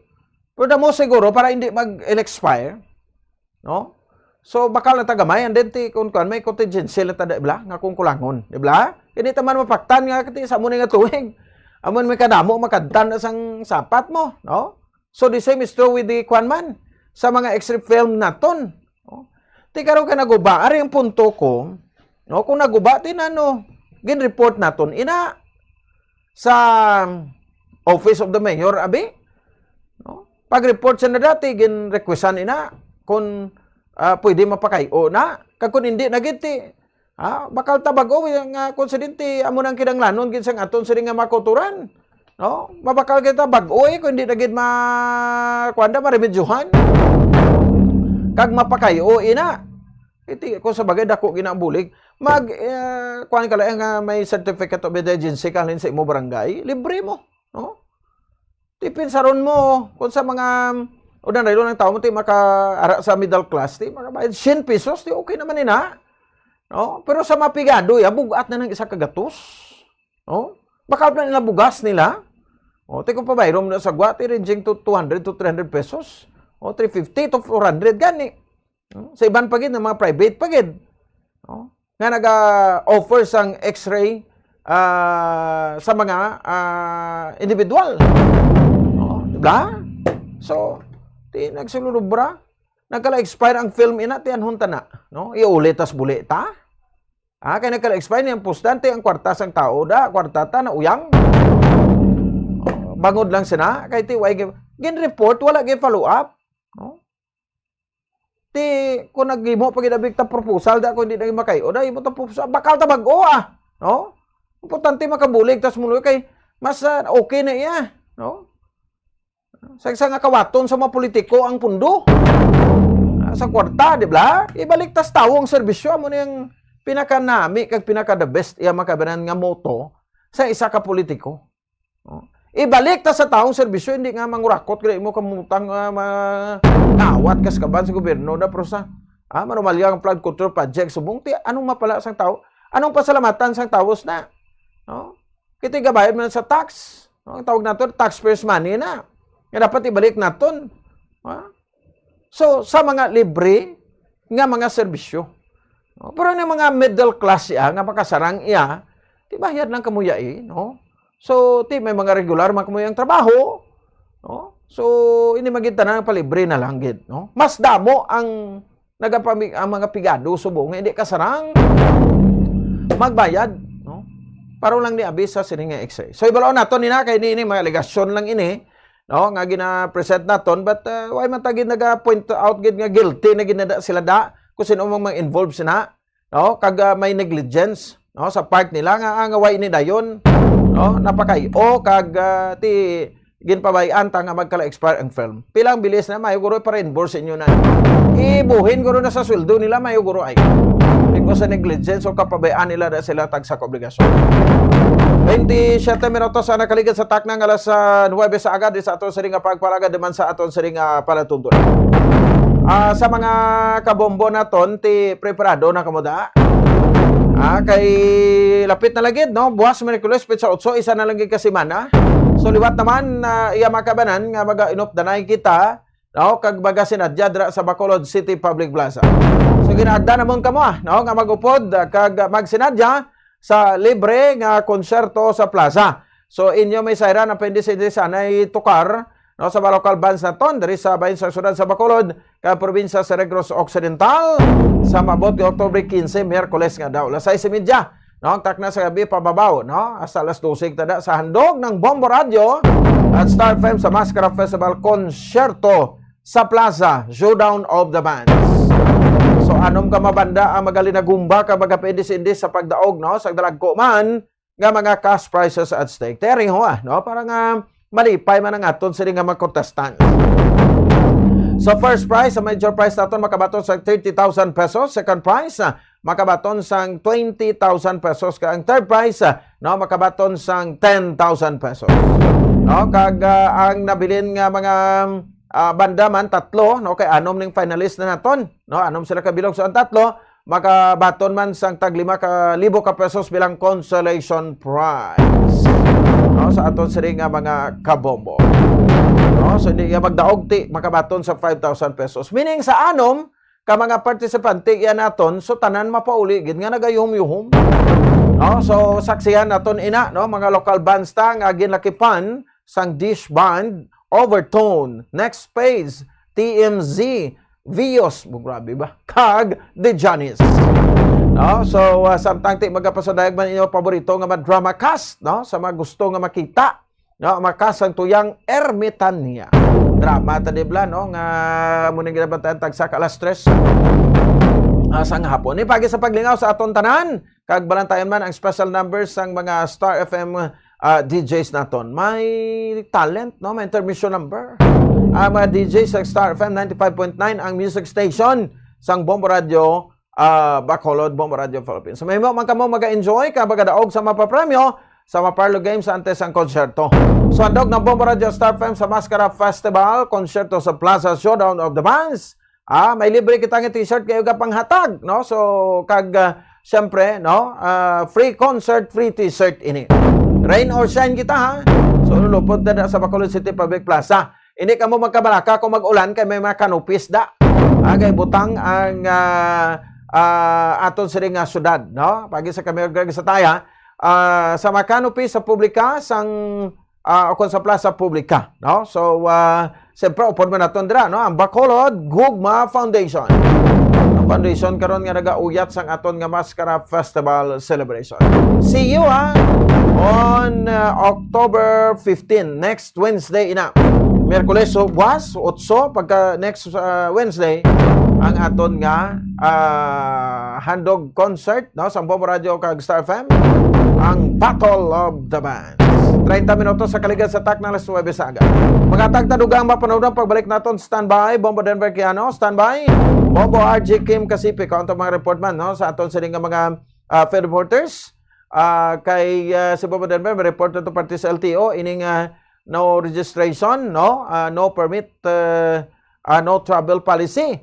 Pero damo siguro para hindi mag-expire, no? So, bakal na ta gamay, and then ti, kung kuwan, may contingency lang ta, di ba? Nga kung kulangon, di ba? Hindi ta man mapaktan nga, ti, sa amo ni nga tuig. Amon may kadamo, makadtan na sang sapat mo, no? So, the same is true with the, kuwan man, sa mga X-ray film naton, no? Ti, karon ka naguba, ari ang punto ko, no? Kung naguba, ti, nano, gin-report naton, ina, sa Office of the Mayor, abi? No? Pag-report siya na dati, gin-requestan ina kung, ah, pwede mapakay-o na. Kag kung hindi na gid, ti, Ha? Bakal ta bag-o nga konsidente amo nang kinahanglanon gid sang aton sini nga mga kautoran. No? Mabakal kita bag-o eh, kung hindi na gid ma-, kuwan da, maremedyohan. Kag mapakayo ina. Iti, kung sa bagay, dako gina ang bulig. Mag, eh, kuwan ka lang nga may certificate of indigency ka halin sa imo barangay, libre mo. No? Ti pinsaron mo, kung sa mga, o na rilo ng tao mo, ti maka, ara sa middle class, ti makabayad cien pesos, ti okay naman ina. No? Pero sa mapigado, ya, bugat na ng isa ka gatos. No? Baka na nila bugas nila. O, ti kung pabayron mo na sa gwa, ti ranging to two hundred to three hundred pesos. O, three fifty to four hundred gani. No? Sa iban pa gid, nga mga private pa gid. No? Nga naga-offer sang X-ray, ah, sa mga, ah, individual. No? Di ba? So, ti nagsululubra. Nagkala-expire ang film ina, ti anhon ta na, no? Iuli tas buli ta. Ah, kay nagkala-expire ni ang postan, ti ang kwarta sang tao da, kwarta ta na uyang. Oh, bangod lang sina, kay ti way gi-, gin-report, wala gin-follow up, no? Ti, kung naghimo pa gid abig ta proposal, da kung di na makay-o, da imo ta proposal, bakal ta bag-o, ah, no? Importante makabulig tas mulo kay mas, ah, okay na iya, no? Sa isa nga kawaton sa mga politiko ang pundo. Ah, sa kwarta, di ba? Ibalik tas tawo ang serbisyo, amo na yung pinakanami kag pinaka the best iya makabanan nga motto sa isa ka politiko. Oh. Ibalik ta sa taong serbisyo, hindi nga mangurakot, kaya mo kamutang, ah, ma-, ngawat kas kaban sa gobyerno na, pero sa, ah, manumalya ang flood control project, subong, ti, anong mapala sang tao? Anong pasalamatan sang tao na? No? Kita gabayad man sa tax. No? Ang tawag nato, taxpayers' money na. Nga dapat ibalik naton. Ha? So, sa mga libre nga mga serbisyo. No? Pero ang mga middle class iya, nga makasarang iya, ti bayad lang kamuya eh, no? So, ti may mga regular man kamuya ang trabaho, no? So, ini magitanan palibre na lang gid, no? Mas damo ang nagapami-, ang mga pigado subong nga hindi kasarang magbayad, no? Para lang ni abis sa sini nga X-ray. So, ibalaw naton nina kay ni ini mga alegasyon lang ini, no, nga gina-present naton, but, uh, why man ta gid naga-point out gid nga guilty na gid na da sila da kung sino mang mga involved sina, no? Kag, uh, may negligence, no, sa part nila nga, ah, nga why ni dayon, no, napakay-o kag, uh, ti ginpabay-an ta nga magkala-expire ang film. Pila ang bilis na, mayo guro pa-reimburse inyo na. Ibuhin guro na sa sweldo nila, mayo guro ay. Because sa negligence o kapabayaan nila na sila tagsa ka obligasyon. Twenty-seven minutos ang nakaligid sa takna nga alas, ah, nuwebe sa aga, di sa aton siring nga pagpalagad, di man sa aton siring nga palatuntunan. Ah, sa mga kabombo naton, ti preparado na kamo da? Ah, kay lapit na lagi, no? Buwas, Miyerkules, petsa otso, isa na lang gid ka semana. So, liwat naman, ah, iya makabanan nga maga-inupdanay kita, no? Kag magasinadya dira sa Bacolod City Public Plaza. So, ginaagda namon kamo, ah, no? Nga mag-upod, ah, kag magsinadya sa libre nga konserto sa plaza. So, inyo may sayran ang pwede sa, sa nay tukar, no, sa mga local bands naton diri sa bahin sa siyudad sa Bacolod, kag probinsya sa Negros Occidental, sa maabot nga Oktubre quince, Miyerkules nga daw, alas sais y media, no, ang takna sa gabi pababaw, no, hasta alas dose tada sa handog ng Bombo Radio at Star F M sa Maskara Festival Konsyerto sa Plaza, Showdown of the Bands. So, anom ka mabanda ang magalinagumba kag magapindis-indis sa pagdaog, no, sa dalagko man nga mga cash prizes at stake. Tering ho, ah, no? Para nga malipay man ang aton sini nga mga contestant. So, first prize, sa major prize naton makabaton sa thirty thousand pesos. Second prize, ah, makabaton sang twenty thousand pesos. Kag ang third prize, ah, no, makabaton sang ten thousand pesos. No? Kag, ah, ang nabilin nga mga, ah, banda man, tatlo, no? Kay anom ning finalist na naton, no? Anom sila kabilog. So, ang tatlo, makabaton man sang tag lima ka libo ka pesos bilang consolation prize, no, sa aton sini nga mga kabombo. No, so hindi iya magdaog ti makabaton sa five thousand pesos. Meaning sa anom ka mga partisipante iya naton, so tanan mapauli gid nga nagayuhom-yuhom. No, so saksihan naton ina, no, mga local bands ta nga ginlakipan sang Dish Band, Overtone, Next Phase, T M Z, Vios, bu-, grabe ba? Kag The Johnnies. No? So, ah, samtang ti magapasadayag man inyo paborito nga mga drama cast, no? Sa mga gusto nga makita, no? Makasang tuyang Ermitania. Drama ta, di bala, no? Nga muna ginabantayan tagsa ka alas tres. ah, sang hapon. Ni pagi sa paglingaw sa aton tanan, kag balantayan man ang special numbers sang mga Star F M, ah, D Js naton. May talent, no? May intermission number. Ang mga D J sa Star F M ninety-five point nine, ang music station sang Bombo Radio, ah, Bacolod, Bombo Radio Philippines. So, mahimo man kamo mag-enjoy kag magadaog sa mapapremyo sa Maparlo Games antes ang konserto. So, handog na Bombo Radio Star F M sa Mascara Festival, konserto sa Plaza Showdown of the Bands. Ah, may libre kita nga t-shirt kayo panghatag, no? So, kag, ah, siyempre, no? Ah, free concert, free t-shirt ini. Rain or shine kita, ha? So, lupot na sa Bacolod City Public Plaza. Hindi kamo magkabalaka kung mag-ulan kay may mga canopies da. Ah, kay butang ang, ah, ah, aton sini nga syudad, no? Pagi sa kami Greg sa Taya, ah, sa mga canopies sa publika, sang, ah, o kung sa plaza publika, no? So, ah, siyempre, upod man naton dira, no? Ang Bacolod Gugma Foundation. Ang foundation karon nga nagauyat sang aton nga Mascara Festival Celebration. See you, ha, on, ah, October fifteen, next Wednesday ina. Miyerkules, so, buwas, otso, pagka next, ah, Wednesday, ang aton nga, ah, handog concert, no, sa Bombo Radio kag Star F M, ang Battle of the Bands. Treinta minutos sa kaligad sa takna alas nuwebe sa aga. Mga tagtadugang mapanudang pagbalik naton, standby, Bombo Denver Kiano, standby, Bombo R G Kim Kasipi, kung ang mga report man, no, sa aton sini nga mga, ah, field reporters, ah, kay, ah, si Bombo Denver, may report na to parte sa L T O, ining, ah, no registration, no, ah, no permit, ah, ah, no travel policy.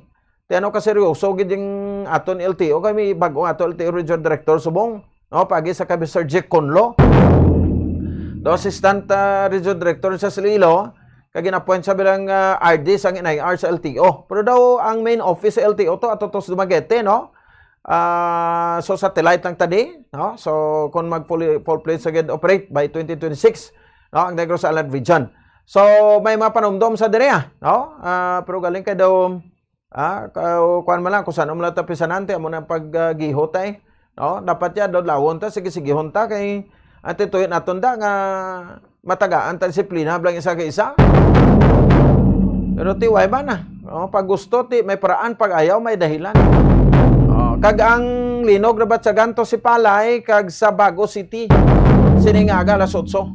Ti ano ka seryoso gid yung aton L T O, kay may bag-o ato L T O Region Director subong, no, pagi sa kay Sir Jake Conlo. Do assistant, ah, Region Director sa Iloilo, kag gin-appoint sa bilang, ah, R D sang N I R sa L T O. Pero daw ang main office sa L T O to ato to sa Dumaguete, no? Ah, so satellite lang tadi, no? So kung mag fully, full-fledged sa gid operate by twenty twenty-six, no, ang Negros Island Region. So may mga panumdom sa diri, ah, no? Ah, pero galing kay daw, ah, ka-, kuwan man lang, kung saan man lang tapisanante, amo na ang pag, ah, gihot ay, no? Dapat ya, daw lawon ta, sige, sige, ta, kay ang tituyo naton da nga matagaan ta disiplina, blang isa ka isa. Pero ti, why ba na? No? Pag gusto, ti, may paraan, pag ayaw, may dahilan. Oh, kag ang linog na batyagan to si Palay, kag sa Bago City. Sining aga, alas otso.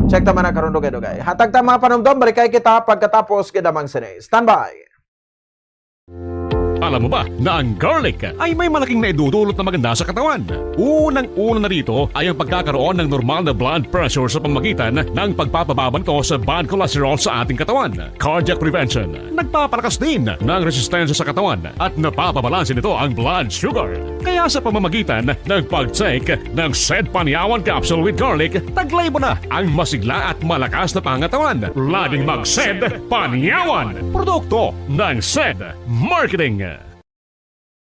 Check ta man ang karon, dugay-dugay. Hatag ta mga panumdom, balikay kita pagkatapos kay Damang Sine. Standby! Alam mo ba na ang garlic ay may malaking naidudulot na maganda sa katawan? Unang-una na rito ay ang pagkakaroon ng normal na blood pressure sa pamamagitan ng pagpapababa nito sa bad cholesterol sa ating katawan. Cardiac prevention. Nagpapalakas din ng resistensya sa katawan at napapabalanse nito ang blood sugar. Kaya sa pamamagitan ng pag-take ng Sed Panyawan Capsule with Garlic, taglay mo na ang masigla at malakas na pangatawan. Laging mag-Sed Panyawan. Produkto ng Sed Marketing.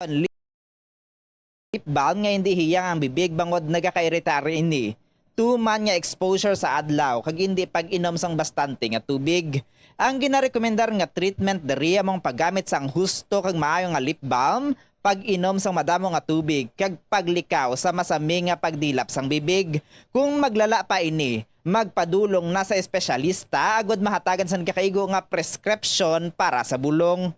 Lip balm nga hindi hiyang ang bibig bangod nagakairitar ini. Tuman nga exposure sa adlaw kag hindi pag-inom sang bastante nga tubig. Ang ginarekomendar nga treatment diri amo ang paggamit sang husto kag maayo nga lip balm, pag-inom sang madamo nga tubig, kag paglikaw sa masami nga pagdilap sang bibig. Kung maglala pa ini, magpadulong na sa espesyalista agud mahatagan sang gakaigo nga prescription para sa bulong.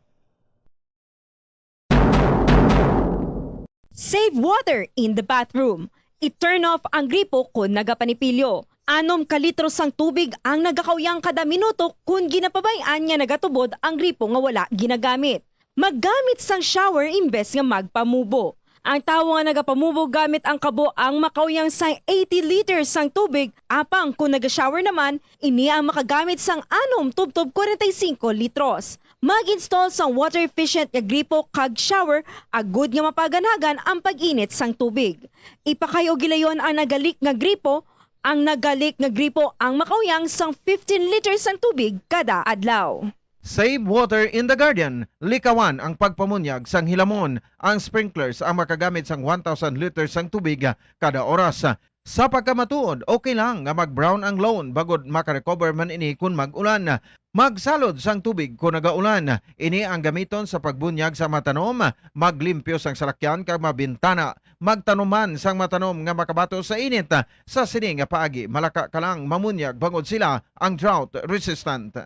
Save water in the bathroom. I-turn off ang gripo kon nagapanipilyo. Anom ka litro sang tubig ang nagakauyang kada minuto kon ginapabay-an nga nagatubod ang gripo nga wala ginagamit. Maggamit sang shower imbes nga magpamubo. Ang tawo nga nagapamubo gamit ang kabo ang makauyang sang eighty liters sang tubig, apang kon naga-shower naman, ini ang makagamit sang anom tubtob kwarenta y singko litros. Mag-install sang water-efficient nga gripo kag shower agud nga mapaganagan ang pag-init sang tubig. Ipakay-o gilayon ang nagalik nga gripo. Ang nagalik nga gripo ang makauyang sang fifteen liters sang tubig kada adlaw. Save water in the garden. Likawan ang pagpamunyag sang hilamon, ang sprinklers ang makagamit sang one thousand liters sang tubig kada oras. Sa pagkamatuod, okay lang nga mag-brown ang lawn bangod makarecover man ini kon mag-ulan. Magsalod sang tubig kon nagaulan. Ini ang gamiton sa pagbunyag sa matanom, maglimpyo sang salakyan kag mabintana. Magtanom man sang matanom nga makabato sa init. Sa sini nga paagi, malaka ka lang mamunyag bangod sila ang drought resistant.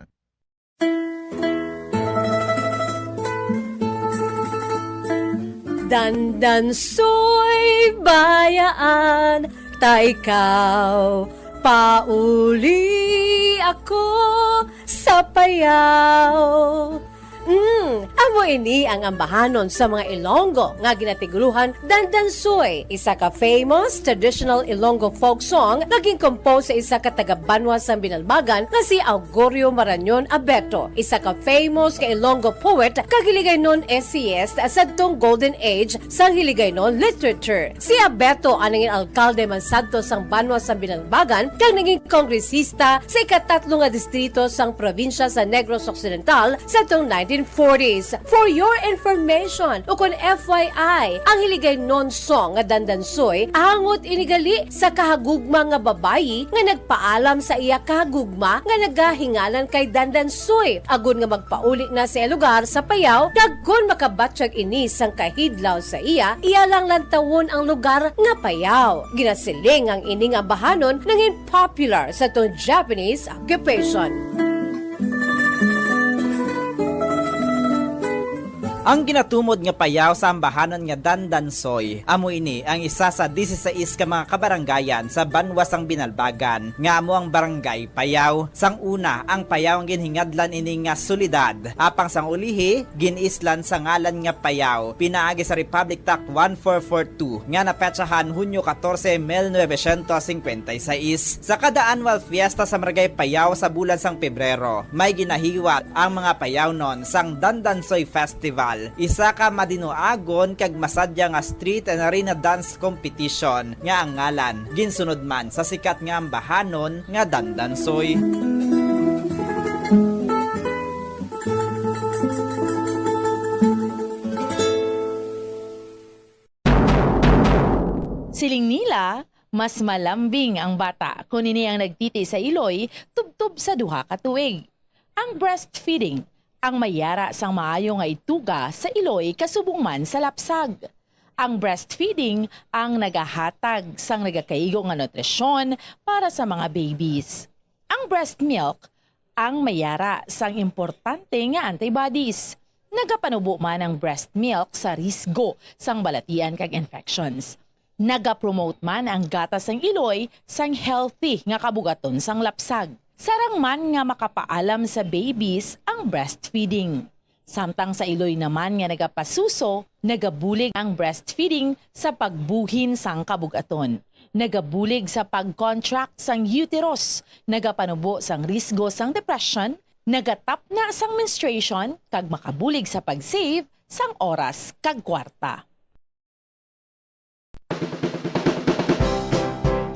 Dandansoy, bayaan ta ikaw, pauli ako sa Payao. Mm, amo ini ang ambahanon sa mga Ilonggo nga ginatiguluhan Dandansoy, isa ka famous traditional Ilonggo folk song nga gin-compose sa isa ka taga-banwa sang Binalbagan nga si Augurio Marañon Abeto, isa ka famous nga Ilonggo poet kag Hiligaynon essayist sadtong Golden Age sang Hiligaynon literature. Si Abeto ang nangin alkalde man sadto sang banwa sang Binalbagan kag nangin kongresista sa ikatatlo nga distrito sang probinsya sa Negros Occidental sadtong nineteen forties. For your information, ukon F Y I, ang Hiligaynon song nga Dandansoy angot ini gali sa kahagugma nga babayi nga nagpaalam sa iya kahagugma nga nagahinganan kay Dandansoy, agod nga magpauli na sa iya lugar sa Payao, kag kon makabatyag ini sang kahidlaw sa iya, iya lang lantawon ang lugar nga Payao. Ginasiling ang ining ambahanon nangin popular sa tong Japanese occupation. Ang ginatumod nga Payao sa ambahanon nga Dandansoy, amo ini ang isa sa dieciséis ka mga kabarangayan sa banwa sang Binalbagan, nga amo ang Barangay Payao. Sang una, ang Payao ang ginhingadlan ini nga syudad, apang sang ulihi, gin-islan sa ngalan nga Payao, pinaagi sa Republic Act one four four two, nga napetsahan Hunyo katorse, mil novecientos singkwenta y seis. Sa kada annual fiesta sa Barangay Payao sa bulan sang Pebrero, may ginahiwat ang mga Payaonon sang Dandansoy Festival, isa ka madinuagon kag masadya nga street and arena dance competition nga ang ngalan ginsunod man sa sikat nga ambahanon nga Dandansoy. Siling nila, mas malambing ang bata kon ini ang nagtiti sa iloy tubtob sa duha ka tuig. Ang breastfeeding ang may yara sang maayo nga ituga sa iloy kasubong man sa lapsag. Ang breastfeeding ang nagahatag sang nagakaigo nga nutrisyon para sa mga babies. Ang breast milk ang may yara sang importante nga antibodies. Nagapanubo man ang breast milk sa risgo sang balatian kag infections. Nagapromote man ang gatas sang iloy sang healthy nga kabug-aton sang lapsag. Sarang man nga makapaalam sa babies ang breastfeeding. Samtang sa iloy naman nga nagapasuso, nagabulig ang breastfeeding sa pagbuhin sang kabug-aton. Nagabulig sa pag-contract sang uterus, nagapanubo sang risgo sang depression, nagatapna sang menstruation, kag makabulig sa pag-save sang oras kag kwarta.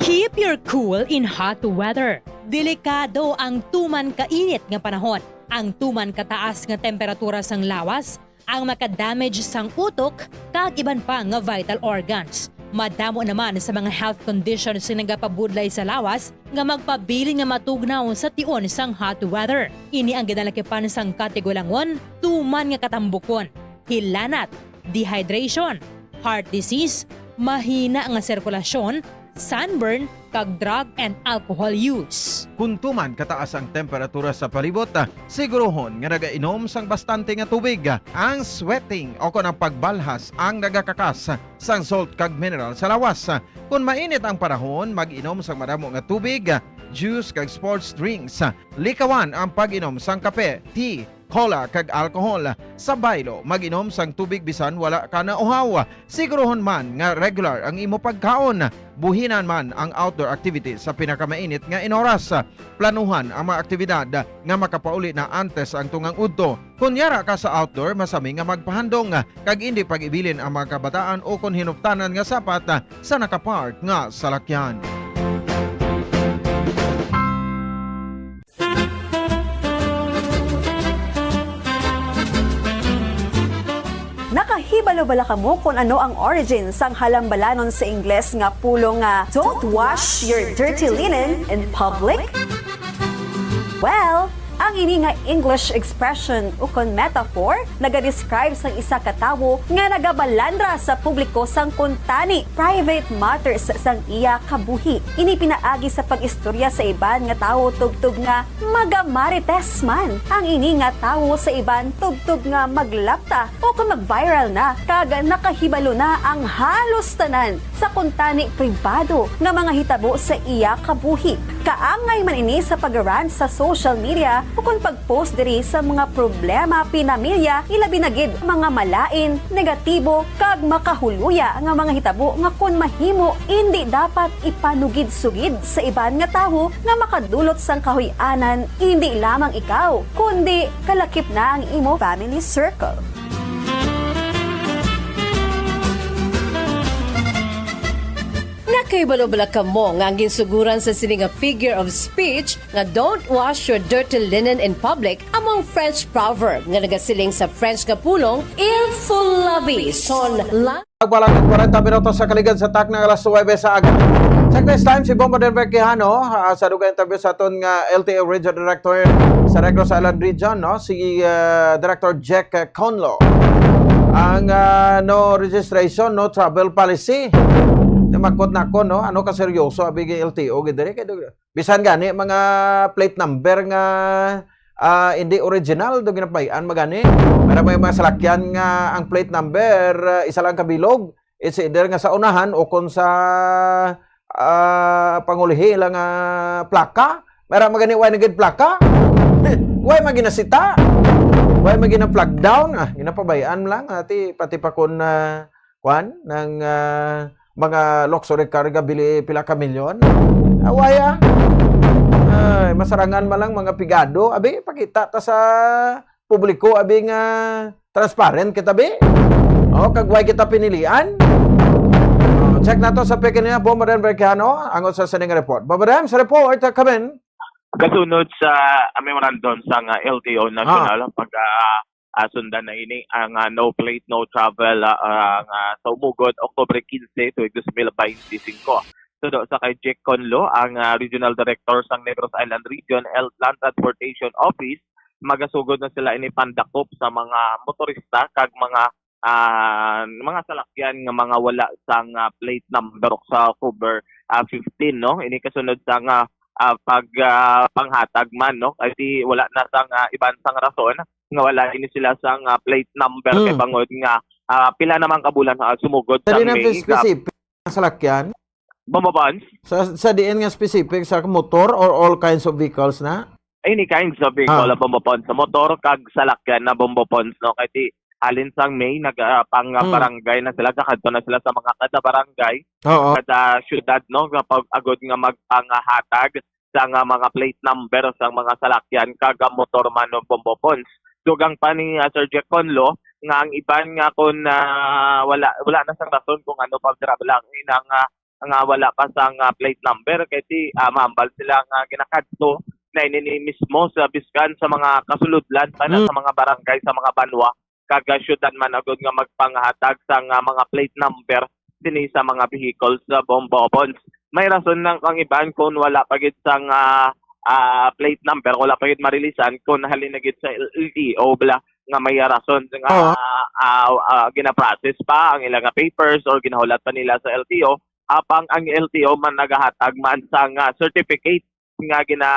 Keep your cool in hot weather. Delikado ang tuman kainit nga panahon. Ang tuman kataas nga temperatura sang lawas ang makadamage sang utok kag iban pa nga vital organs. Madamo naman sa mga health conditions nga nagapabudlay sa lawas nga magpabilin nga matugnaw sa tion sang hot weather. Ini ang ginalakipan sang katigulangon, tuman nga katambukon, hilanat, dehydration, heart disease, mahina nga sirkulasyon, sunburn, kag drug and alcohol use. Kon tuman kataas ang temperatura sa palibot, siguruhon nga nagainom sang bastante nga tubig. Ang sweating o kon ang pagbalhas ang nagakakas sang salt kag mineral sa lawas. Kon mainit ang panahon, mag-inom sang madamo nga tubig, juice kag sports drinks. Likawan ang pag-inom sang kape, tea, cola, kag alcohol. Sa baylo, mag-inom sang tubig bisan wala ka nauhaw. Siguruhon man nga regular ang imo pagkaon. Buhinan man ang outdoor activities sa pinakamainit nga inoras. Planuhan ang mga aktibidad nga makapauli na antes ang tungang udto. Kon yara ka sa outdoor, masami nga magpahandong kag indi pag-ibilin ang mga kabataan o kon hinuptanan nga sapat sa nakapark nga salakyan. Nakahibalo bala kamo kon ano ang origin sang halambalanon sa Ingles nga pulong nga "Don't wash your dirty linen in public"? Well, Ang ini nga English expression ukon metaphor nagadescribe sang isa ka tawo nga nagabalandra sa publiko sang kuntani, private matters, sang iya kabuhi. Ini pinaagi sa pag-istorya sa iban nga tawo tubtob nga magamarites man ang ini nga tawo sa iban tubtob nga maglapta o kon mag-viral na kag nakahibalo na ang halos tanan sa kuntani pribado nga mga hitabo sa iya kabuhi. Kaangay man ini sa pag-rant sa social media ukon pag-post diri sa mga problema pinamilya, ilabi na gid mga malain, negatibo, kag makahuluya nga mga hitabo nga kon mahimo, indi dapat ipanugid-sugid sa iban nga tawo nga makadulot sang kahuy-anan, indi lamang ikaw, kundi kalakip na ang imo family circle. Nakahibalo bala kamo nga ang ginsuguran sa sini nga figure of speech nga "Don't wash your dirty linen in public" amo ang French proverb nga nagasiling sa French nga pulong, "Il faut laver son lin-" Nagbalang kwarenta minutos sa kaligad sa takna nga alas nuwebe sa aga. Check this time, si Bombo Denver Quijano, ah, sa dugay interview sa aton nga L T O Region Director sa Negros Island Region, no? Si, ah, Director Jack, ah, Conlo. Ang, ah, no registration, no travel policy. Di, mangkot na ako, no? Ano ka seryoso, abi, kay L T O, gid diri, kay dug-, bisan gani mga plate number nga, ah, hindi original, do ginapay-an magani. Pero may mga salakyan nga ang plate number, ah, isa lang kabilog. It's either nga sa unahan o kung sa, ah, pangulihi lang nga plaka. Mera magani, way na gid plaka. Way maginasita. Way magina flag down. Ah, ginapabay-an lang. Ati, pati pa kun, ah, kwan, nang, ah, mga luxury car nga bili pila ka milyon. Away, ah. Ay, masarangan man lang mga pigado. Abi, pakita ta sa publiko, abi, nga transparent kita, bi. Oh, kag way kita pinilian. Oh, check nato sa pekinina, Bombo Denver Quijano, angot sa sining report. Bombo Dem, sa report, uh, kamen. Kasunod sa, ah, memorandum sang, ah, L T O National, pag, ah, ah, sundan na ini ang, ah, no plate, no travel, ah, ah, nga sa umugod, Oktubre quince, tuig dos mil beinti singko. Tudo sa kay Jack Conlo, ang, ah, Regional Director sang Negros Island Region L-, Land Transportation Office, magasugod na sila ini pandakop sa mga motorista kag mga, ah, mga salakyan nga mga wala sang, ah, plate number sa October, ah, fifteen, no? Ini kasunod sang, ah, ah, pag, ah, panghatag man, no? Kay di wala na sang, ah, iban sang rason nga wala ini sila sang, ah, plate number kay, hmm, bangod nga, ah, pila naman ka bulan, ah, sumugod sa May nga specific nga salakyan? Bombo Pons? Sa, sa diin nga specific, sa motor or all kinds of vehicles na? Any kinds of vehicle, ah, Bombo Pons. Sa motor kag salakyan na, Bombo Pons, no? Kay ti, halin sang May, nag, ah, pang, ah, hmm, barangay na sila, kakadto na sila sa mga kada barangay, oo, kada syudad, no? Nga pag-, agod nga magpangahatag sa nga mga plate number sa mga salakyan kag, ah, motor man, no, Bombo Pons. Dugang pa ni, ah, Sir Jack Conlo nga ang iban nga kung, ah, wala, wala na sang rason kung ano pa ang, ah, nga wala pa sang, ah, plate number, kay ti, ah, mahambal sila nga ginakadto na ini ni mismo sa biskan sa mga kasulodlan pa na, mm, sa mga barangay, sa mga banwa, kag, ah, syudad man agud nga magpangahatag sang, ah, mga plate number sini sa mga vehicles sa Bombo Pons. May rason lang ang iban kung wala pa gid sang, ah, ah, plate number, wala pa gid marilisan kung halin na gid sa L T O bala nga may rason nga, oo, ah, ah, gina-process pa ang ilang nga papers or ginahulat pa nila sa L T O. Apang ang L T O man nagahatag man sang, ah, certificate nga gina-,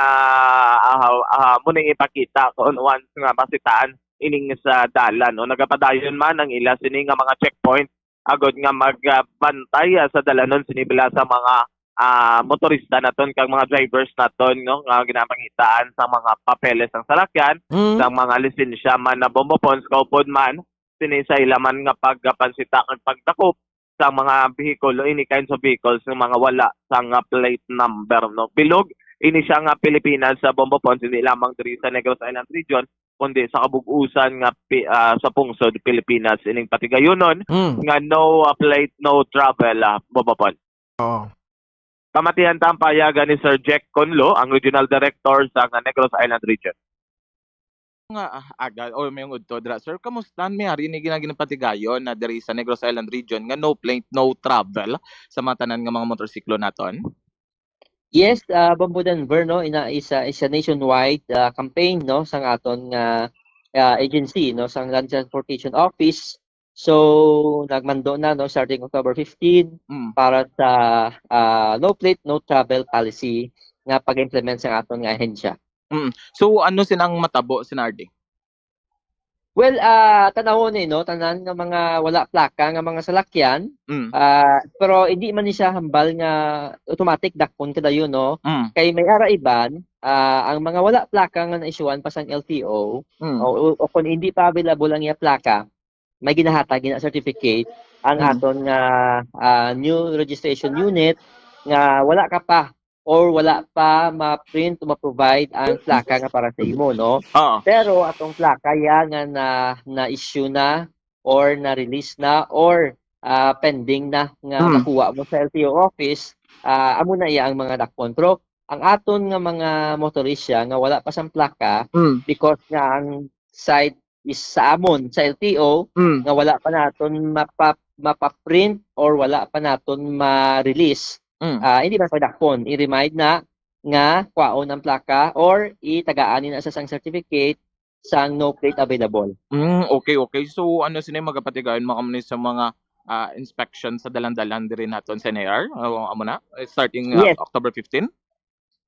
ah, ah, mo ning ipakita kung once nga masitaan ining sa dalan, no? Nagapadayon man ang ila sini nga mga checkpoint agud nga mag, ah, bantay, ah, sa dalanon sini bala sa mga, ah, motorista naton kag mga drivers naton, no, nga ginapangitaan sa mga papeles sang salakyan, mm, sa mga lisensya man na Bombo Pons, kaupod man sini sa ila man nga pagpansita kag pagdakop sa mga behikulo, any kinds of vehicles nga mga wala sang, ah, plate number, no? Bilog ini siya nga Pilipinas sa Bombo Pons, hindi lamang diri sa Negros Island Region, kundi sa kabug-usan nga pi-, ah, sa pungsod Pilipinas ining patigayunon, mm, nga no, ah, plate, no travel, ah, Bombo Pons. Oo. Pamatihan ta ang pahayagan ni Sir Jack Conlo, ang Regional Director sa nga Negros Island Region. Nga, ah, aga, o may udto dira, sir. Kamusta? May hari ni gina-, ginapatigayon na diri sa Negros Island Region nga no plate, no travel sa mga tanan nga mga motorsiklo naton? Yes, uh, Bombo Denver, no, ina is a, is a nationwide uh, campaign, no, sang aton nga uh, agency, no, sang Land Transportation Office. So nagmando na, no, starting October fifteen, mm, para sa uh, no plate, no travel policy nga pag-implement sa aton nga ahensya. Mm. So ano sinang matabo, Senardi? Well, ah, tanawon ni, no, tanan nga mga wala plaka nga mga salakyan, mm, ah, pero hindi man ni siya hambal nga automatic dakpon ka dayon, no? Mm. Kay may ara iban, ah, ang mga wala plaka nga na-issuean pa sang L T O, mm, o, o, o kung hindi pa available ang iya plaka, may ginahatag gina certificate ang, mm, aton nga ah, new registration unit nga wala ka pa or wala pa ma-print o ma-provide ang plaka nga para sa imo, no? Oo. Pero atong plaka ya nga na, na-issue na or na-release na or ah, pending na nga, hmm, makuha mo sa L T O office, ah, amo na iya ang mga dakpon. Pero ang aton nga mga motorista nga wala pa sang plaka, hmm, because nga ang site is sa amon sa L T O, mm, nga wala pa naton mapa-, mapaprint or wala pa naton ma-release, mm, ah, hindi man pagdakpon. I-remind na nga kwaon ang plaka or itagaan ni na sa sang certificate sang no plate available. Mm, okay, okay. So ano sini, magapatigayon mo kamo ni sa mga ah, inspection sa dalan-dalan diri naton sa N A R? O, amo na, eh, starting ah, yes, October fifteen?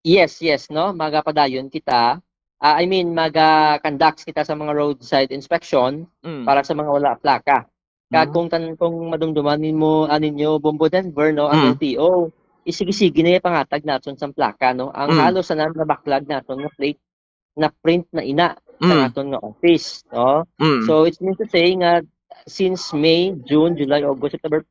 Yes, yes, no? Magapadayon kita. Ah, I mean, maga-conduct kita sa mga roadside inspection, mm, para sa mga wala plaka. Kag, mm, kung tan-, kung madumduman nimo, ah, ninyo, Bombo Denver, no, ang, mm, L T O, isigi-sigi na yung pangatag naton sa plaka, no? Ang, mm, halos tanan nga backlog naton nga plate na print na ina sa, mm, aton nga office, no? Mm. So, it means to say nga since May, June, July, August, September,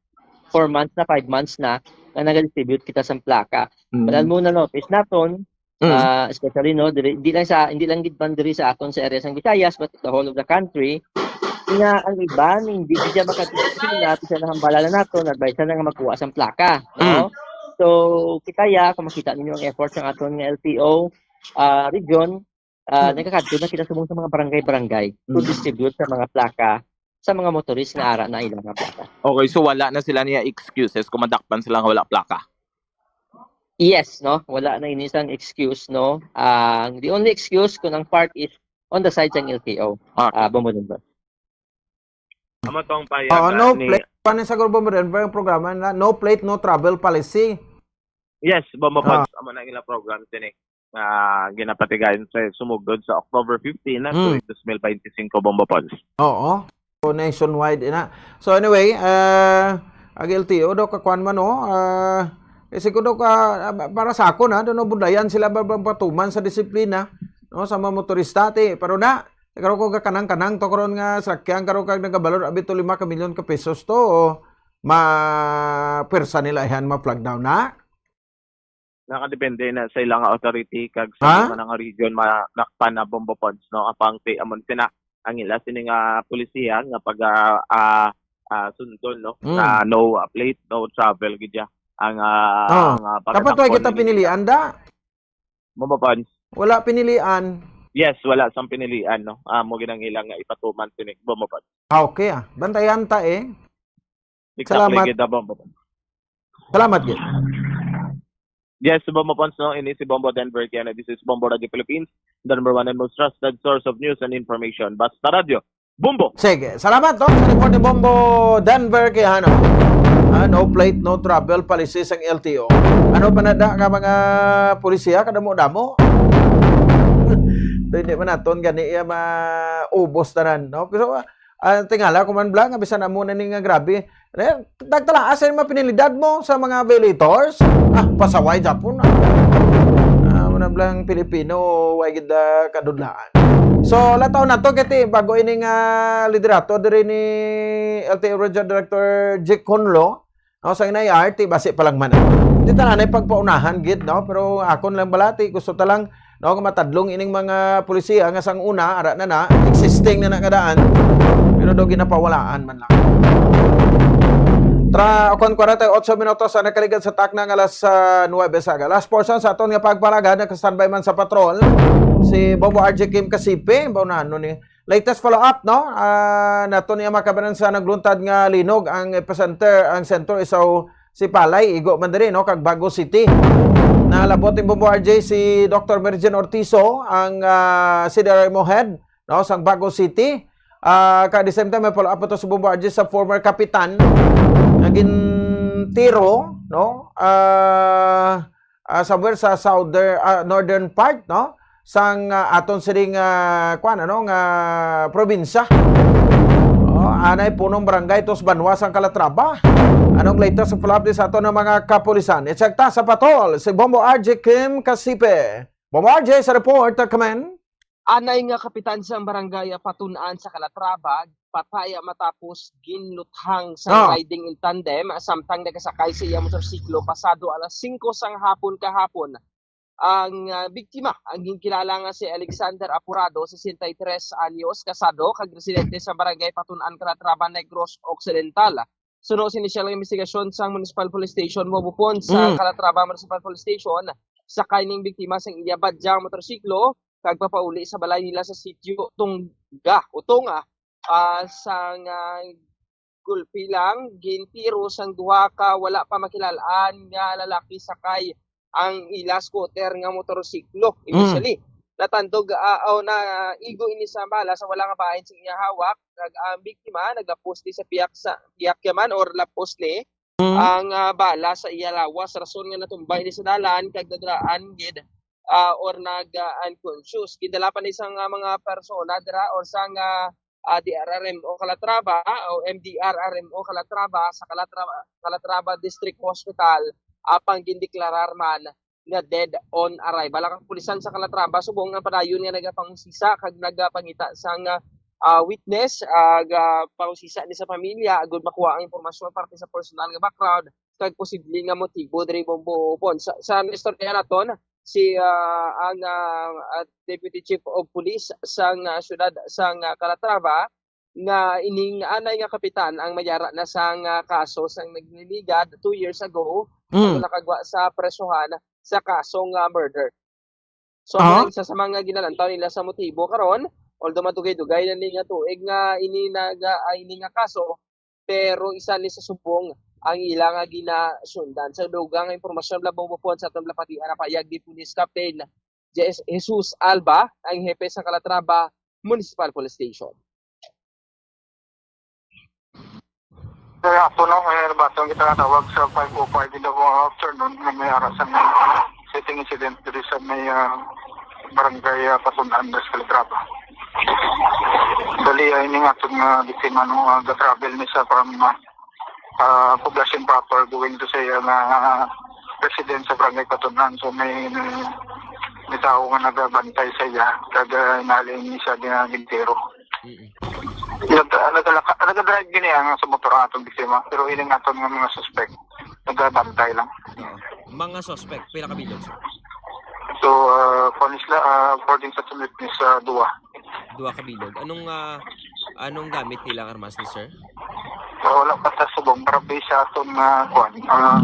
four months na, five months na nga nagadistribute kita sa plaka. Mm. But mo na notice naton, mm, ah, especially, no, diri, di lang sa, hindi lang gid man diri sa aton sa area sang Visayas, but the whole of the country, nga ang iban hindi gid siya makatiksina, ito siya nahambala na nato, nag-advise na nga magkuha sang plaka, no? Mm. So, kita ya, kung makita ninyo ang effort sa aton nga L T O ah, region, ah, mm, nagakadto na kita subong sa mga barangay-barangay to, mm, distribute sa mga plaka sa mga motorist nga ara na ilang nga plaka. Okay, so wala na sila niya excuses kung madakpan sila nga wala plaka? Yes, no? Wala na ini sang excuse, no? Ang the only excuse kung ang part is on the side sang L T O. Okay. Ah, Bombo Denver. Amo tong pahayag, ah, no ni plate. Paano sa Bombo Denver ang programa na no plate, no travel policy? Yes, Bombo, ah, Pods, amo na ang ilang program sini nga ginapatigayon sa sumugod sa October fifteen na, mm, tuig dos mil bente singko, Bombo, Pods. Oo. So, nationwide ina. So anyway, ah, ang L T O daw kakuan man, no? Ah, kasi ko daw ka, ah, para sa ako na, daw budlayan sila ba, ba, patuman sa disiplina, no, sa mga motorista, ti, pero na, karon ko ka kanang-kanang to karon nga sakyan karon kag nagabalor abi to lima ka milyon ka pesos to, o ma-, pwersa nila ihan ma-flag down na? Nakadepende na sa ilang authority kag sa, ha, man nga region ma-, dakpan na, Bombo, Pods, no? Apang ti amon sina ang ila sini nga polisiya nga pag, ah, ah, ah, sundon, no? Mm. Na no, ah, plate, no travel gid ya ang, ah, oh, ang, ah, dapat way pagdakpon kita ni pinilian, da? Bombo, Pods. Wala pinilian. Yes, wala sang pinilian, no? Ah, mo ginang ilang nga ipatuman sini, Bombo, Pods. Ah, okay, ah. Bantayan ta, eh. Exactly, salamat. Gid, ah, Bombo. Salamat, gid. Yes, Bombo, Pods, no? Ini si Bombo Denver Kiana. This is Bombo Radio Philippines, the number one and most trusted source of news and information. Basta Radyo, Bombo! Sige, salamat, no, sa report ni Bombo Denver Quijano. Ah, no plate, no travel policy sang L T O. Ano pa na da nga mga polisiya, kadamo-damo? So, hindi man naton gani iya maubos tanan, no? Pero, ah, ah, tingala ko man bala nga bisan amo na ni nga grabe. Eh, nagtalaas sa mga penalidad mo sa mga violators? Ah, pasaway Japon, ah. Ah, muna bala ang Pilipino, way gid, ah, kadudlaan. So, lataw na to, kay ti, bago ini nga liderato diri ni L T O Regional Director Jake Conlo, no, sa N I R, ti, basi pa lang man. Di tanan ay pagpaunahan gid, no? Pero akon lang balati, gusto ta lang, no, nga matadlong ining mga pulisiya nga sang una, ara na na, existing na na kadaan, pero daw ginapawalaan man lang. Tra-, kon kwarenta y ocho minutos ang nakaligad sa takna nga alas, ah, nuwebe sa aga. Last portion sa aton nga pagpalagad, naka-standby man sa patrol si Bombo R J Kim Kasipe, baunahan no ni latest follow-up, no? Ah, nato niya makabanan sa nagluntad nga linog ang epicenter, ang sentro isaw si Palay, igo man diri, no, kag Bago City. Nalabot ni Bombo R J si Doctor Virgin Ortizo, ang, ah, C D R M O head, no, sang Bago City. Ah, ka the same time, may follow-up to si Bombo R J sa former kapitan nga gintiro, no? Ah, ah, somewhere sa southern, ah, northern part, no? Sang, ah, aton sining, ah, kuwan, ano, nga probinsya. Oh, anay punong barangay tos banwa sang Calatrava. Anong latest sa follow-up di sa aton nga mga kapulisan? I-check ta sa patol si Bombo R J Kim Kasipe. Bombo R J sa report, ah, kamen. Anay nga kapitan sang barangay Patun-an sa Calatrava, patay matapos ginluthang sa Ah. riding in tandem samtang nagasakay sa iya motorsiklo pasado alas singko sang hapon kahapon. Ang, ah, biktima, ang ginkilala nga si Alexander Apurado, sesenta y tres anyos, kasado, kag residente sa barangay Patun-an, Calatrava, Negros Occidental. Suno sa inisyal nga investigasyon sang Municipal Police Station, Mobopon, sa Mm. Calatrava Municipal Police Station, sakay ning biktima sang iya badyang motorsiklo kag papauli sa balay nila sa sitio Tungga o Tunga, ah, sang, ah, gulpi lang, gintiro sang duha ka wala pa makilal-an nga lalaki sakay ang ila scooter nga motorsiklo. Mm. Initially, natandog, ah, o naigo ini sa bala sa wala nga bahin sa iya hawak, kag ang biktima nagaposte sa piyak sa piyakyaman or lapos ni Mm. ang, ah, bala sa iya lawas, rason nga natumba ini sa dalan kag nadraan gid, ah, or nag, ah, unconscious. Gindala pa ni sang, ah, mga persona dira or sang, ah, ah, D R R M O Calatrava o M D R R M O Calatrava sa Calatrava, Calatrava District Hospital, apang gindeklarar man nga dead on arrival. Ang kapulisan sa Calatrava subong nga padayon nga nagapangusisa kag nagapangita sang, ah, witness, ah, ga-, pangusisa ni sa pamilya agud makuha ang impormasyon parte sa personal nga background kag posible nga motibo diri, Bombo Pon. Sa, sa istorya naton, si, ah, ang, ah, ah, Deputy Chief of Police sang, ah, siyudad sang, ah, Calatrava, nga ining anay nga kapitan ang mayara na sang, ah, kaso sang nagligad two years ago, Mm. ang nakagwa sa presohan sa kaso nga murder. So, Ah? amo na isa sa mga ginalantaw nila sa motibo karon, although madugay-dugay na ni nga tuig nga ini naga-, ah, ini nga kaso, pero isa ni sa subong ang ila nga ginasundan. Sa dugang nga impormasyon, labong mupon sa aton lapatian ang payag ni Police Captain Jes-, Jesus Alba, ang hepe sa Calatrava Municipal Police Station. Kaya ako, no, may batong kita natawag sa five oh five in the afternoon na may ara sa may shooting incident diri sa may, ah, barangay, ah, Pasundan, West Calatrava. Bali, ah, ini nga atong, ah, biktima, no, ah, ga-travel ni sa from, ah, ah, Poblacion proper going to sa iya nga, ah, residence sa barangay Pasundan. So, may, may, may tao nga nagabantay sa iya, kag, ah, nalin siya nga gintiro. Mm-mm. Nag-, ah, nagalaka-, nagadrive gini ang sa motor ang atong biktima, pero ini nga aton nga mga suspect, nagabantay lang. Oo. Mga suspect, pila ka bilog, sir? So, ah, kuwan sila, ah, according sa witness, ah, duwa. Duwa ka bilog. Anong, ah, anong gamit nila nga armas ni sir? Ah, wala pa ta subong, para based sa aton nga, kuwan, ah,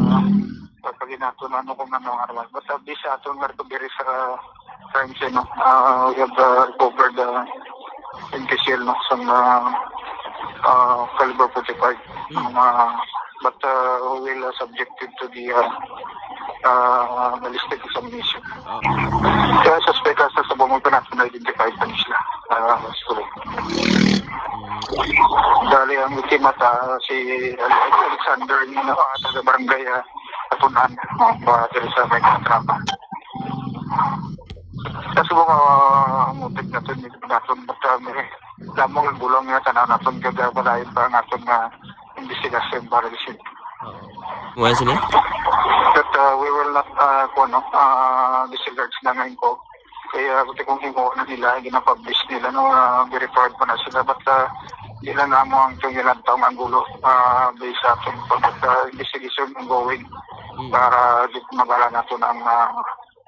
pagpaginaton, ano kung ano ang armas. Basta based sa aton nga recovery sa crime scene, no? Ah, we have, uh, recovered, uh, N P C L, no, some, uh, uh, caliber forty-five. Mm. Um, uh, but, uh, we will, uh, subject it to the, uh, uh, ballistic examination. Ah. Kaya suspect sa subong pa natin na-identify pa ni sila, uh, so, Mm. Dali ang biktima ta, si Alexander, yung, uh, taga barangay, uh, Katunan, uh, pa diri sa may Calatrava. Kaso, uh, ang motive naton, naton, basta may lamang ang gulang nga tanan naton, kaya malayo pa ang aton nga investigasyon para sa sini. Oo. Mo yan sila? But, uh, we will not, uh, kuwan, no, uh, disregard sila nga info. Kaya, buti kung himo na nila, ginapublish nila, no, uh, verified pa na sila. But, uh, di lang namo ang itong ilang taong anggulo, uh, based sa atong pag-, uh, investigation ongoing Mm. para di mabala naton ang, uh,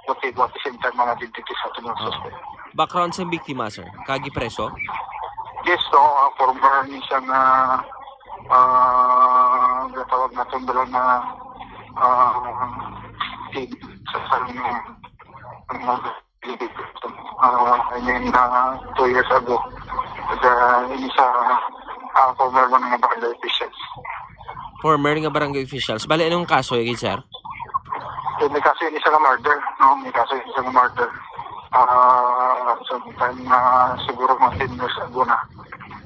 motibo at the same time, mga identity sa aton mga Oo. suspect. Background sa biktima, sir? Kagi preso? Yes, no, uh, former ni siyang, uh, uh, gatawag naton bilang na, uh, team sa, sa, uh, uh, I mean, uh, two years ago. Sa, ini sa, uh, former man nga barangay officials. Former nga barangay officials. Bali, anong kaso yun, sir? May kaso yung isa nga murder, no? May kaso yung isa nga murder. Ah, sometime na siguro mga ten years ago na.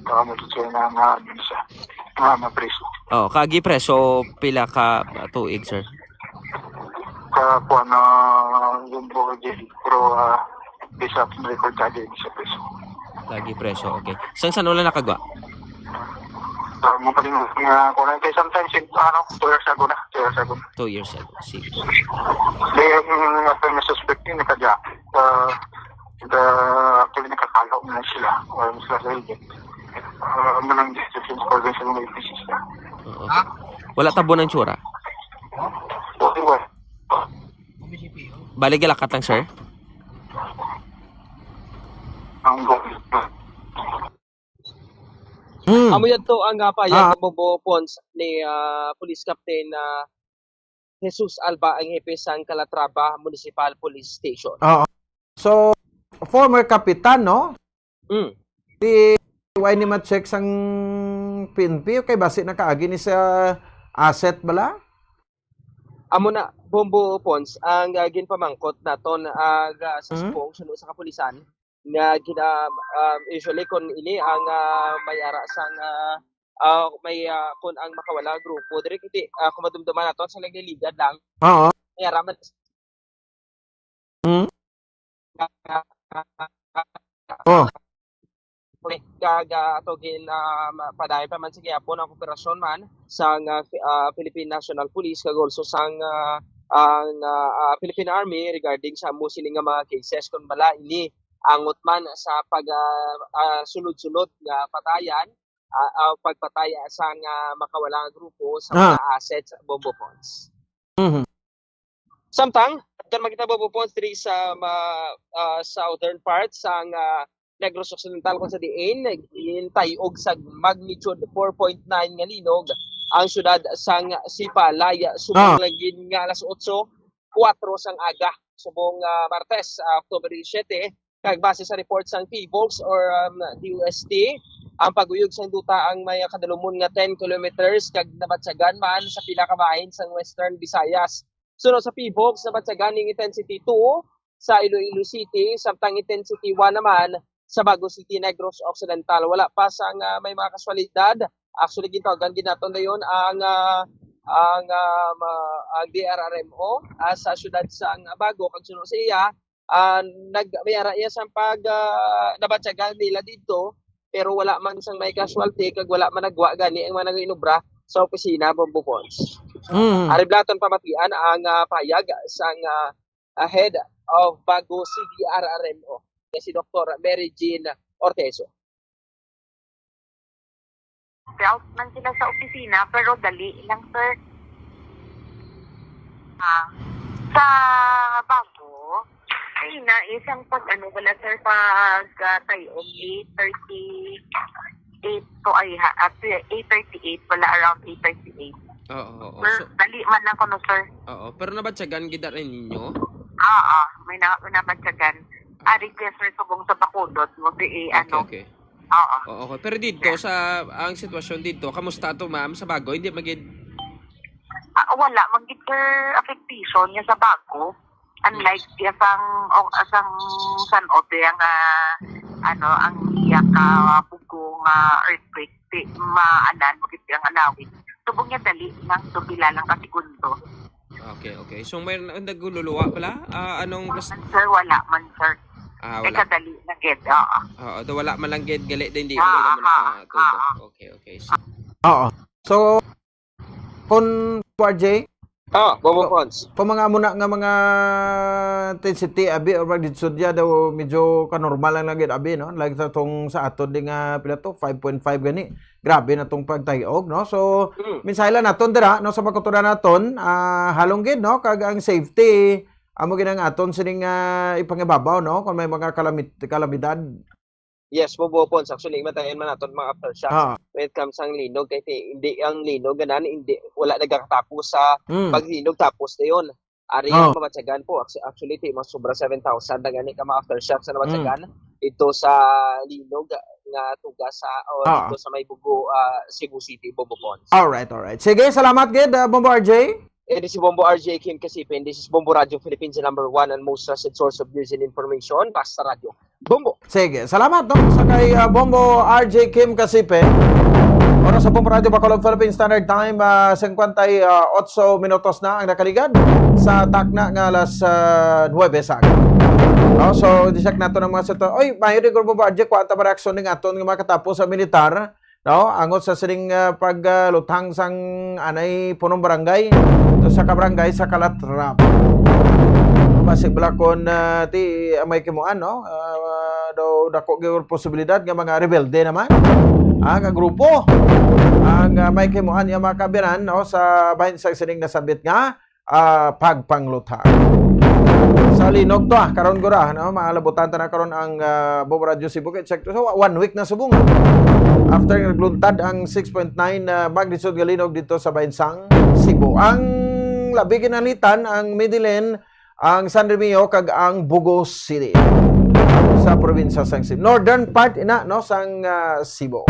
Baka mo siya na, na, ano siya, na, na preso. Oh, kaagi preso pila ka, ah, tuig, sir? Sa kuwan na yung buhay din. Pero, ah, bisa record ka din sa preso. Lagi preso, okay. Sang san wala nakagwa? Sa mga paling nga, kuwan na, kay sometimes, yung, ano, two years ago na, two years ago na. Two years ago, sige. Then, yung, after na suspect yun, nakadya. Sa, sa, actually, nakakalaw na sila. Or sila sa higit. Ah, manang decision sa organization ng A P C sila. Oo. Wala tabo ng tsura? Okay, well. Bali, galakat lang, sir? Ang goal. Hmm. Amo yadto ang, ah, payag Ah. Bobo Pons ni, ah, Police Captain, ah, Jesus Alba, ang hepe sang Calatrava Municipal Police Station. Oo. So, former kapitan, no? Mm. Di, why ni ma-check sang P N P? Kay basi nakaagi ni sa asset bala? Amo na, Bombo Pons, ang, ah, ginpamangkot naton, ah, ga-, sa Hmm? subong suno sa kapulisan, nga gina-, um, usually, kung ini ang, ah, may ara sang, ah, ah, may, ah, kung ang makawala grupo, diri, hindi, ah, kung madumduman nato, sa nagliligad lang, Oo. may ara man. Hmm? Oh. Kag, ah, ato gin, ah, ma-, padayon pa man sa gihapon ang kooperasyon man sang, ah, Fi-, ah, Philippine National Police kag also sang, ah, ang, ah, ah, Philippine Army regarding sa amo sini nga mga cases, kung bala ini angot man sa pag, ah, ah, sunod-sunod nga patayan, ah, ah, pagpatay sang, ah, makawala nga grupo sa Ah. mga assets, Bombo Pons. Mhm. Samtang, kan makita, Bombo Pons, diri sa ma-, ah, southern part sang, ah, Negros Occidental, kung sa diin, gintay-og sa magnitude four point nine nga linog ang siyudad sang Sipalay, subong Ah. lang gid nga alas otso kuwatro sang aga, subong, ah, Martes, ah, October disisiete, kag base sa report sang PHIVOLCS or, um, D O S T, ang paguyog sang duta ang may kadalumon nga ten kilometers kag nabatyagan man sa pila ka bahin sang Western Visayas. Suno sa PHIVOLCS, nabatyagan ning intensity two sa Iloilo City, samtang intensity one naman sa Bago City, Negros Occidental. Wala pa sang, ah, may mga kaswalidad. Actually, gintawagan gid naton dayon ang, ah, ang, ah, ma-, ang D R R M O, ah, sa siyudad sang Bago, kag suno sa iya, ah, nag-, may ara iya sang pag, ah, nabatyagan nila didto, pero wala man sang may casualty kag wala man nagwa gani ang mga nagainobra sa opisina, Bombo Pons. Mm. Ari bala aton pamatian ang, ah, payag sang, ah, ah, head of Bago C D R R M O, nga si Doktor Mary Jean Ortezo. Felt man sila sa opisina, pero dali lang, sir. Ah, sa Bago, ay na, isang pag ano wala, sir, pag, ah, tayo, eight thirty-eight to, ay, ha, at eight thirty-eight, wala, around eight thirty-eight. Oo, oo. Sir, so, dali man lang kuno, sir. Oo, pero nabatyagan gid ra ninyo? Oo, may na-, may nabatyagan. Ah. Ari kaya, sir, subong sa Bacolod mo, di, eh, Okay, ano. Okay. Oo. Oo, okay. Pero dito, Yeah. sa, ang sitwasyon dito, kamusta to, ma'am, sa Bago? Hindi magid- Ah, wala man gid, sir, affectation niya sa Bago. Unlike Yes. ya sang, o, sang San Jose nga, ano, ang iya ka bugo nga earthquake, di maanan mo gid ang anawit. Subong niya dali lang, so pila lang ka segundo. Okay, okay. So, may na-, nagululuwa pala? Ah, anong Wala bas- man, sir, wala man, sir. Ah, Eh, wala. kadali na gid, oo. Oo, do wala man lang gid, gali din, di Ah, wala man ah, nakatubo. ah, ah. Okay, okay. So, Oo. So, kung, R J, Ah, Bobo So, Pons. kung mga amo na nga mga intensity, abi, or magnitude niya daw, medyo kanormal lang lang gid, abi, no? Like sa tong sa aton di nga, pila to, five point five gani. Grabe na tong pagtayog, no? So, Mm. mensahe lang naton dira, no, sa mga kautoran naton, ah, halong gid, no, kag ang safety, amo gid ang aton sining, ah, ipangibabaw, no, kung may mga kalamit-, kalamidad. Yes, Bobo Pons. Actually, matayan man naton mga aftershocks Ah. when it comes sang linog, kay ti-, hindi ang linog ganan, hindi, wala nagakatapos sa Mm. paglinog tapos na yun. Ari Oh. ang mabatyagan po. Actu-, actually, ti, mga sobra seven thousand na gani ka mga aftershocks na nabatyagan Mm. ito sa linog nga tuga sa, o Ah. dito sa may Bugo, ah, Cebu City, Bobo Pons. Alright, alright. Sige, salamat gid, ah, Bombo R J. And this is Bombo R J Kim Kasipe, and this is Bombo Radio Philippines, the number one and most trusted source of news and information. Basta Radio Bombo. Sige, salamat, no, sa kay, ah, Bombo R J Kim Kasipe. Oras sa Bombo Radio Bacolod, Philippine Standard Time, ah, singkwenta y otso minutos na ang nakaligad sa takna nga alas, ah, nuwebe sa aga. No, so, di siya nato ng mga sitwa-, oy, mayo di ko, Bombo R J, kuha ta ba reaksyon ning aton nga makatapos sa militar, no? Angot sa sining, ah, pagluthang sang anay punong barangay to sa kabarangay sa Calatrava. Basig bala kon, ah, ti, ah, may kimuan, no? Ah, daw dako gyud posibilidad nga mga rebelde naman, ah, nga grupo ang, ah, may kimuan nga mga kabiran, no, sa bahin sa sining nasabit nga ah, pagpangluthang. Sa linog to, ah, karon gura, no? Mga labutan ta na karon ang, ah, Bombo Radyo Cebu. Kay check to, so, one week na subong. After nagluntad ang six point nine, ah, magnitude nga linog dito sa Bahinsang, Cebu. Ang labi ginalitan, ang Medellin, ang San Remigio, kag ang Bogo City sa probinsya sang Cebu. Northern part, ina, no, sang, ah, Cebu.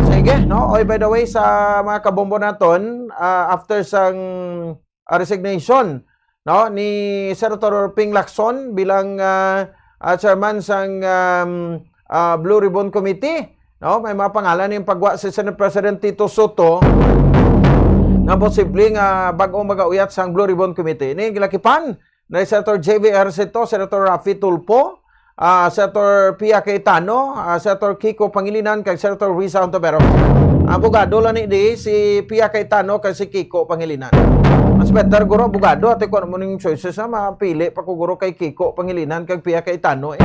Sige, no? Oy, by the way, sa mga kabombo naton, ah, after sang, ah, resignation, no, ni Senator Ping Lacson bilang, ah, ah, chairman sang, um, ah, Blue Ribbon Committee, no? May mga pangalan ning pagwa si Senate President Tito Soto nga posible nga bag-o magauyat sang Blue Ribbon Committee. Ini gilakipan ni Senator J V Ejercito, Senator Raffy Tulfo, ah, Senator Pia Cayetano, ah, Senator Kiko Pangilinan, kag Senator Risa Ontiveros. Abogado lang ni di si Pia Cayetano kag si Kiko Pangilinan. Mas better guro abogado, ate, kung ano mo ning choices na mapili pa ko guro kay Kiko Pangilinan kag Pia Cayetano, eh.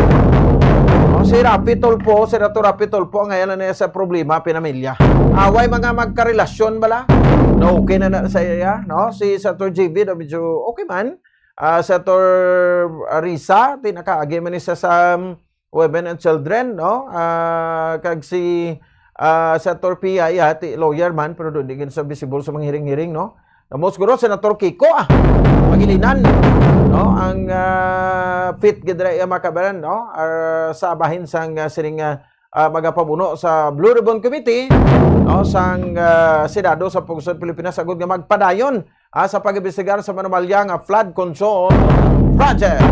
O, si Raffy Tulfo, Senator Raffy Tulfo, ang ngayon na sa problema, pinamilya. Away mga magkarelasyon bala? No, okay na, na sa iya, no? Si Senator J V daw medyo okay man. Ah, Senator Risa, ti nakaagi man ni siya sa, um, Women and Children, no? Ah, kag si, ah, Senator Pia, iya, ti lawyer man, pero doon di gid sa visible sa mga hearing-hearing, no? Namo siguro, Senator Kiko, ah, Pangilinan, no? Ang, ah, fit gid ra iya makabaran, no? Ah, sa bahin sang, ah, sining, ah, ah, magapabuno sa Blue Ribbon Committee, no? Sang, ah, Senado sa Pungsod Pilipinas, agud nga magpadayon, ah, sa pag-imbestigar sa manumalya nga flood control project,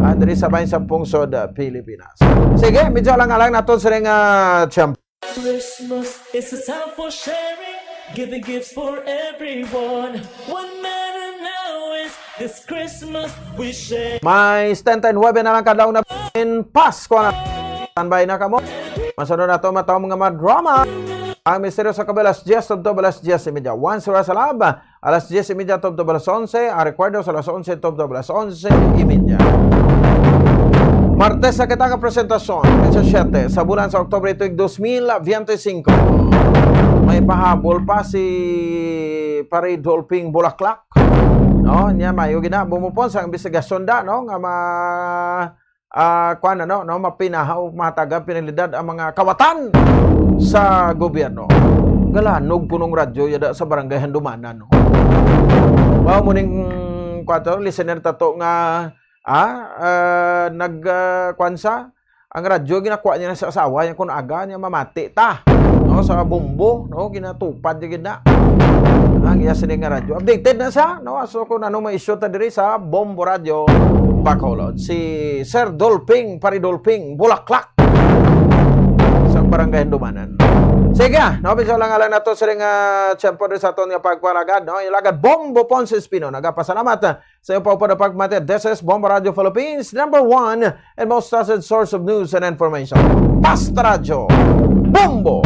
ah, diri sa bahin sa Pungsod, ah, Pilipinas. Sige, medyo alang-alang nato sining, ah, champ. Christmas is a time for sharing, giving gifts for everyone. What matter now is this Christmas we share. May setenta y nuebe na lang kadlaw na in Pasko na. Standby na kamo. Masunod nato matawag mga madrama. Ang misteryo sa kabilas, diyes tubtob alas diyes y media. Once Oras sa Lab, alas diyes y media tubtob alas onse, ang recuerdo sa alas onse tubtob alas onse y media. Martes na kita nga presentasyon, sa siyete sa bulan sa Oktubre tuig dos mil biyente singko. May pahabol pa si Pare Dolping Bulaklak. No, niya mayo gina bumupon sa investigasyon da, no, nga ma, ah, kuwan, ano, no, mapinahaw, mataga pinalidad ang mga kawatan sa gobyerno. Galanog punong radyo yada sa barangay Handumanan, no. Mao mo ning, kuwan to, listener tato nga, ah, ah, nag, ah, kuwan sa, ang radyo, ginakuha niya na sa asawa niya, kung aga niya, mamati ta, no, sa bombo, no, ginatupad niya gid na ang iya sini nga radyo. Updated na siya, no, so kung ano may issue ta diri sa Bombo Radyo Bacolod, si Sir Dolping, Pare Dolping, Bulaklak, sa barangay Handumanan. Sige, no, bisa lang alang nato sila nga tiyempo diri sa aton nga pagpalagad, no, ilagad Bombo Ponce Espino. Nagapasalamat sa iyo pa upod ang pagmati. This is Bombo Radio Philippines, number one and most trusted source of news and information. Basta Radyo, Bombo!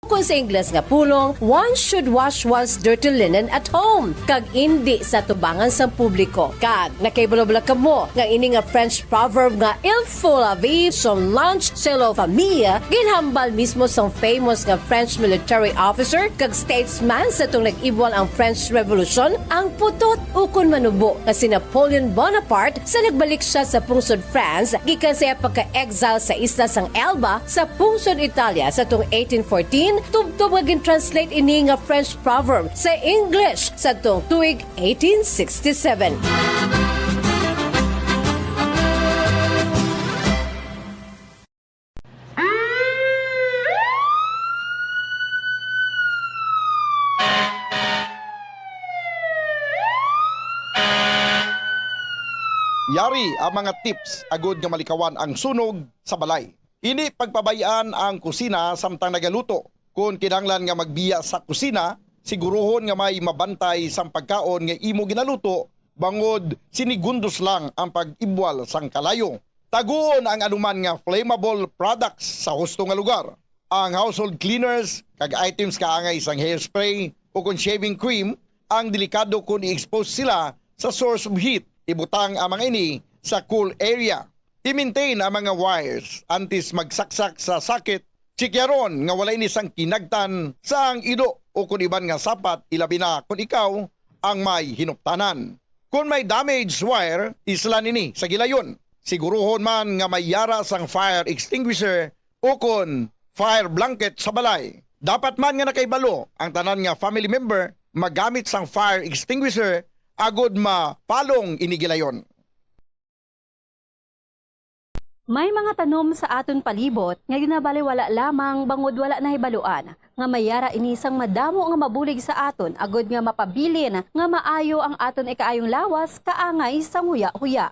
Ukon sa Ingles nga pulong, one should wash one's dirty linen at home, kag indi sa tubangan sang publiko. Kag nakahibalo bala kamo nga ini nga French proverb nga "Il faut laver son linge selon la famille" ginhambal mismo sang famous nga French military officer kag statesman sa atong nag-ibwal ang French Revolution, ang putot ukon manubo nga si Napoleon Bonaparte? Sa nagbalik siya sa pungsod France gikan sa iya pagka-exile sa isla sang Elba sa pungsod Italia sa tuong eighteen fourteen, tubtob nga gin-translate ini nga French proverb sa English sa tuong tuig eighteen sixty-seven. Yari ang mga tips agud nga malikawan ang sunog sa balay. Hindi pagpabay-an ang kusina samtang nagaluto. Kon kinahanglan nga magbiya sa kusina, siguruhon nga may mabantay sang pagkaon nga imo ginaluto, bangod sinigundos lang ang pag-ibwal sang kalayo. Taguon ang anuman nga flammable products sa husto nga lugar. Ang household cleaners kag items kaangay sang hairspray o kon shaving cream ang delikado kon i-expose sila sa source of heat. Ibutang ang mga ini sa cool area. I-maintain ang mga wires antes magsaksak sa socket. Chikyaron nga wala ini sang kinagtan sa ang ido o kon iban nga sapat, ilabi na kon ikaw ang may hinuptanan. Kon may damaged wire, islan ini sa gilayon. Siguruhon man nga may yara sang fire extinguisher o kon fire blanket sa balay. Dapat man nga nakahibalo ang tanan nga family member magamit sang fire extinguisher agud mapalong ini gilayon. May mga tanom sa aton palibot nga ginabaliwala lamang bangod wala nahibaluan nga may yara ini sang madamo nga mabulig sa aton agud nga mapabilin nga maayo ang aton ikaayong lawas kaangay sang huya-huya.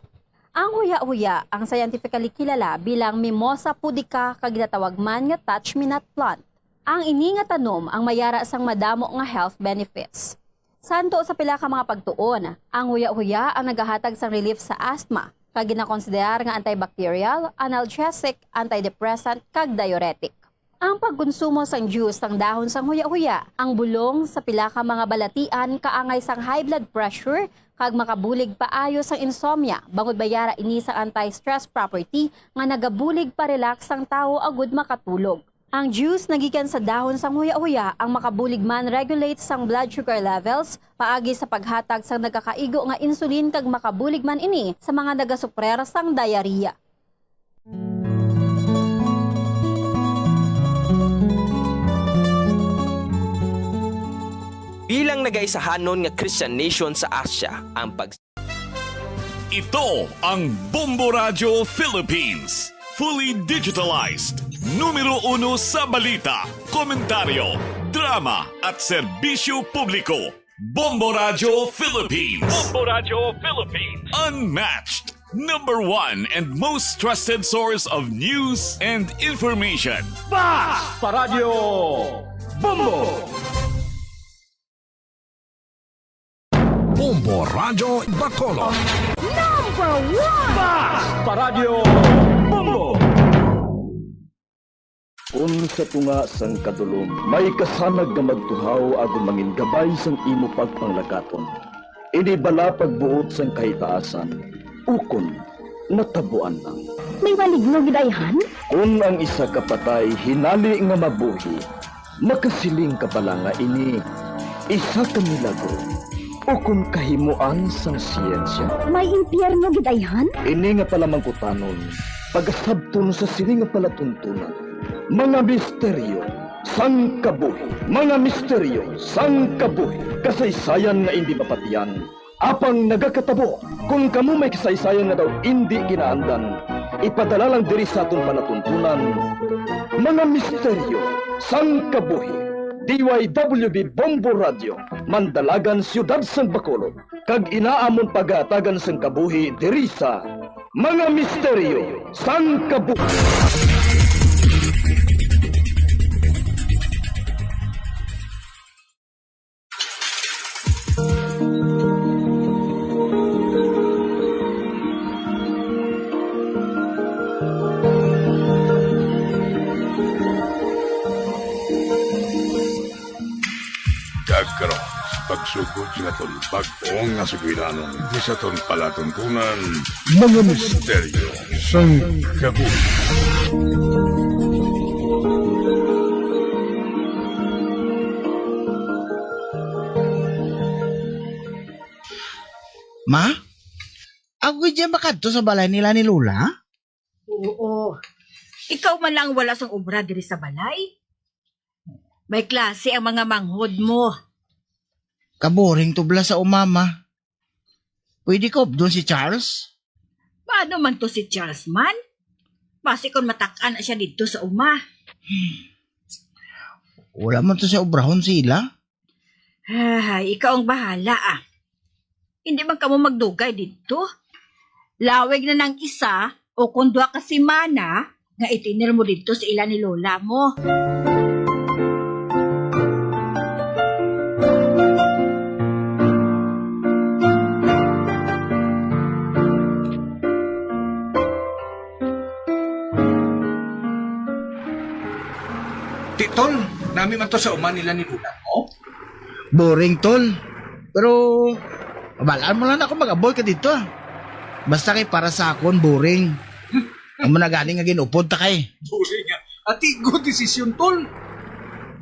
Ang huya-huya ang scientifically kilala bilang Mimosa pudica kag ginatawag man nga touch-me-not plant. Ang ini nga tanom ang may yara sang madamo nga health benefits. Santo sa pila ka mga pagtuon, ang huya-huya ang nagahatag sang relief sa asthma, kag ginakonsiderar nga antibacterial, analgesic, antidepressant, kag diuretic. Ang pagkonsumo sang juice sang dahon sang huya-huya, ang bulong sa pila ka mga balatian kaangay sang high blood pressure kag makabulig paayo sang insomnia, bangod may yara ini sang anti-stress property nga nagabulig pa-relax sang tawo agud makatulog. Ang juice nga gikan sa dahon sang huya-huya ang makabulig man regulate sang blood sugar levels paagi sa paghatag sang nagakaigo nga insulin kag makabulig man ini sa mga nagasuprer sang diarrhea. Bilang nagaisahanon nga Christian nation sa Asia, ang pag Ito ang Bombo Radyo Philippines. Fully digitalized. Numero uno sa balita, komentaryo, drama, at serbisyo publiko. Bombo Radyo Philippines. Bombo Radyo Philippines. Unmatched. Number one and most trusted source of news and information. Basta Radyo Bombo! Bombo Radyo Bacolod. Number one! Basta Radyo Bombo! Kun sa tunga sang kadulom may kasanag nga magtuhaw agud mangin gabay sang imo pagpanglakaton, ini bala pagbuot sang kahitaasan, ukon natabuan lang. May maligno gid ayhan? Kun ang isa ka patay hinali nga mabuhi, makasiling ka bala nga ini isa ka milagro ukon kahimoan sang siyensya? May impyerno gid ayhan? Ini nga palamangkutanon, pagasabton sa sini nga palatuntunan, mga misteryo sang kabuhi, mga misteryo sang kabuhi, kasaysayan nga indi mapatian, apang nagakatabo. Kon kamo may kasaysayan nga daw indi ginaandan, ipadala lang diri sa aton palatuntunan, mga misteryo sang kabuhi. D Y W B Bombo Radio, Mandalagan, Siyudad sang Bacolod, kag ina amon pagahatagan sang kabuhi diri sa Mga Misteryo sang Kabuhi. Kag karon, sa pagsugod sa aton bag-o nga sugilanon, di sa aton palatuntunan, mga misteryo sang kabuhi. Ma? Ako diyan makadto sa balay nila ni Lola? Oo. Ikaw man lang wala sang obra diri sa balay? May klase ang mga manghod mo. Kaboring tubla sa umama. Pwede ko updon si Charles? Paano man to si Charles man? Basi kon matak-an na siya didto sa uma. Wala man to siya obrahon sila. Ay, ikaw ang bahala, ah. Hindi man kamo magdugay didto. Lawig na nang isa o kon duha ka semana nga itinir mo didto sa ila ni lola mo. Ti, tol, nami man to sa uma nila ni Bulan, oh. Boring, tol. Pero, balaan mo lang ako mag-aboy ka dito, ah. Basta kay para sa akon, boring. Amo na gani nga ginupod ta kay. Boring, ah. Ati, good decision, tol.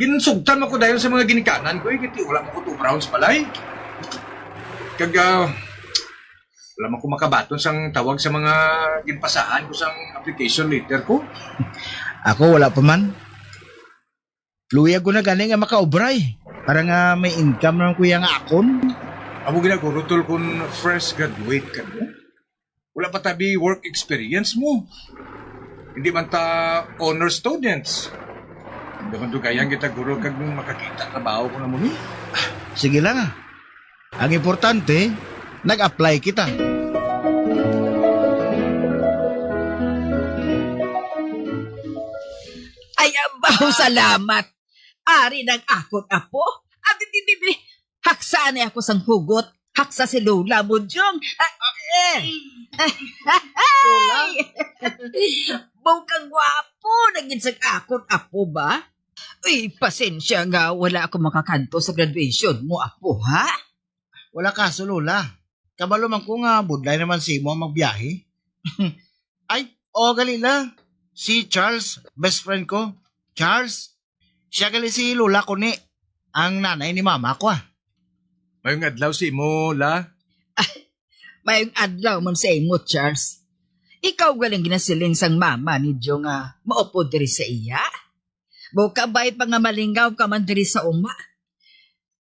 Ginsugtan ako dayon sa mga ginikanan ko, eh, kay wala mo ko two rounds balay. Kag, ah, wala man ko makabaton sang tawag sa mga ginpasahan ko sang application letter ko. Ako, wala pa man. Luyag ko na gani nga makaobra, eh. Para nga may income naman ko iya nga akon. Amo gina guro, tol, kun fresh graduate ka, no? Wala pa tabi work experience mo. Hindi man ta honor students. Hindi man dugayan kita, guro, kag makakita trabaho ko na mo ni. Sige lang, ah. Ang importante, nag-apply kita. Ay, abaw, salamat. Ari nang akon apo. Abi, bi, bi, bi. Haksa ni ako sang hugot. Haksa si Lola mo, Jong. Ah, eh. Lola? Bukang gwapo na gid sang akon apo ba? Uy, pasensya nga wala ako makakadto sa graduation mo, apo, ha? Wala kaso, Lola. Kabalo man ko nga budlay naman sa imo ang magbiyahe. Ay, oo, gali la. Si Charles, best friend ko. Charles, siya gali si Lola ko ni, ang nanay ni mama ko, ah. Mayong adlaw sa imo, La. Mayong adlaw man sa imo, Charles. Ikaw galing ginasiling sang mama ni Jo nga maupod diri sa iya? Bukabay pa nga malingaw ka man diri sa uma.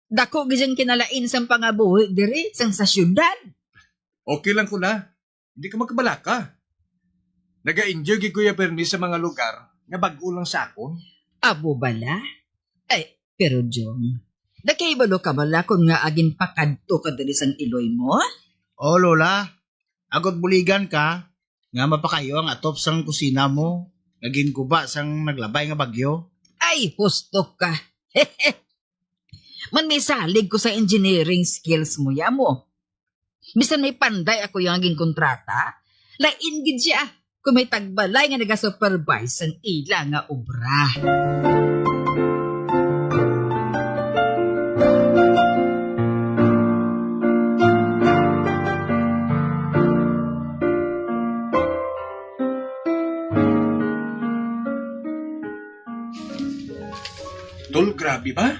Dako gid ang kinalain sang pangabuhi diri sang sa syudad. Okay lang ko na. Hindi ka magkabalaka. Naga-enjoy gid ko ya permi sa mga lugar nga bag-o lang sa akon. Abo bala? Ay, pero Jong, nakahibalo ka bala kon nga agin pakadto ka diri sang iloy mo? Oh, Lola. Agod buligan ka nga mapakayo ang atop sang kusina mo nga ginguba sang naglabay nga bagyo. Ay, husto ka. Man may salig ko sa engineering skills mo, ya mo. Bisan may panday ako yang ginkontrata, lain gid siya kung may tagbalay nga naga-supervise sang ila nga obra. Tol, grabe ba?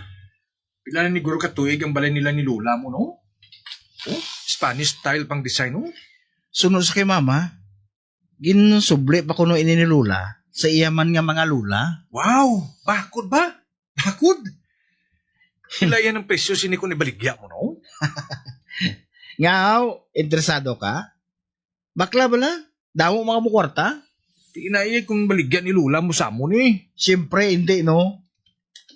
Pila na ni guro ka tuig ang balay nila ni Lola mo, no? Oh, Spanish style pang design, no? Suno sa kay Mama, ginsubli pa kuno ini ni Lola sa iya man nga mga lola. Wow! Bakod ba? Bakod? Pila yan ang presyo sini kung ibaligya mo, no? Nga, aw, interesado ka? Bakla bala? Damo mga mo kwarta? Di na iya kung baligya ni Lola mo sa amon, eh. Siyempre, hindi, no?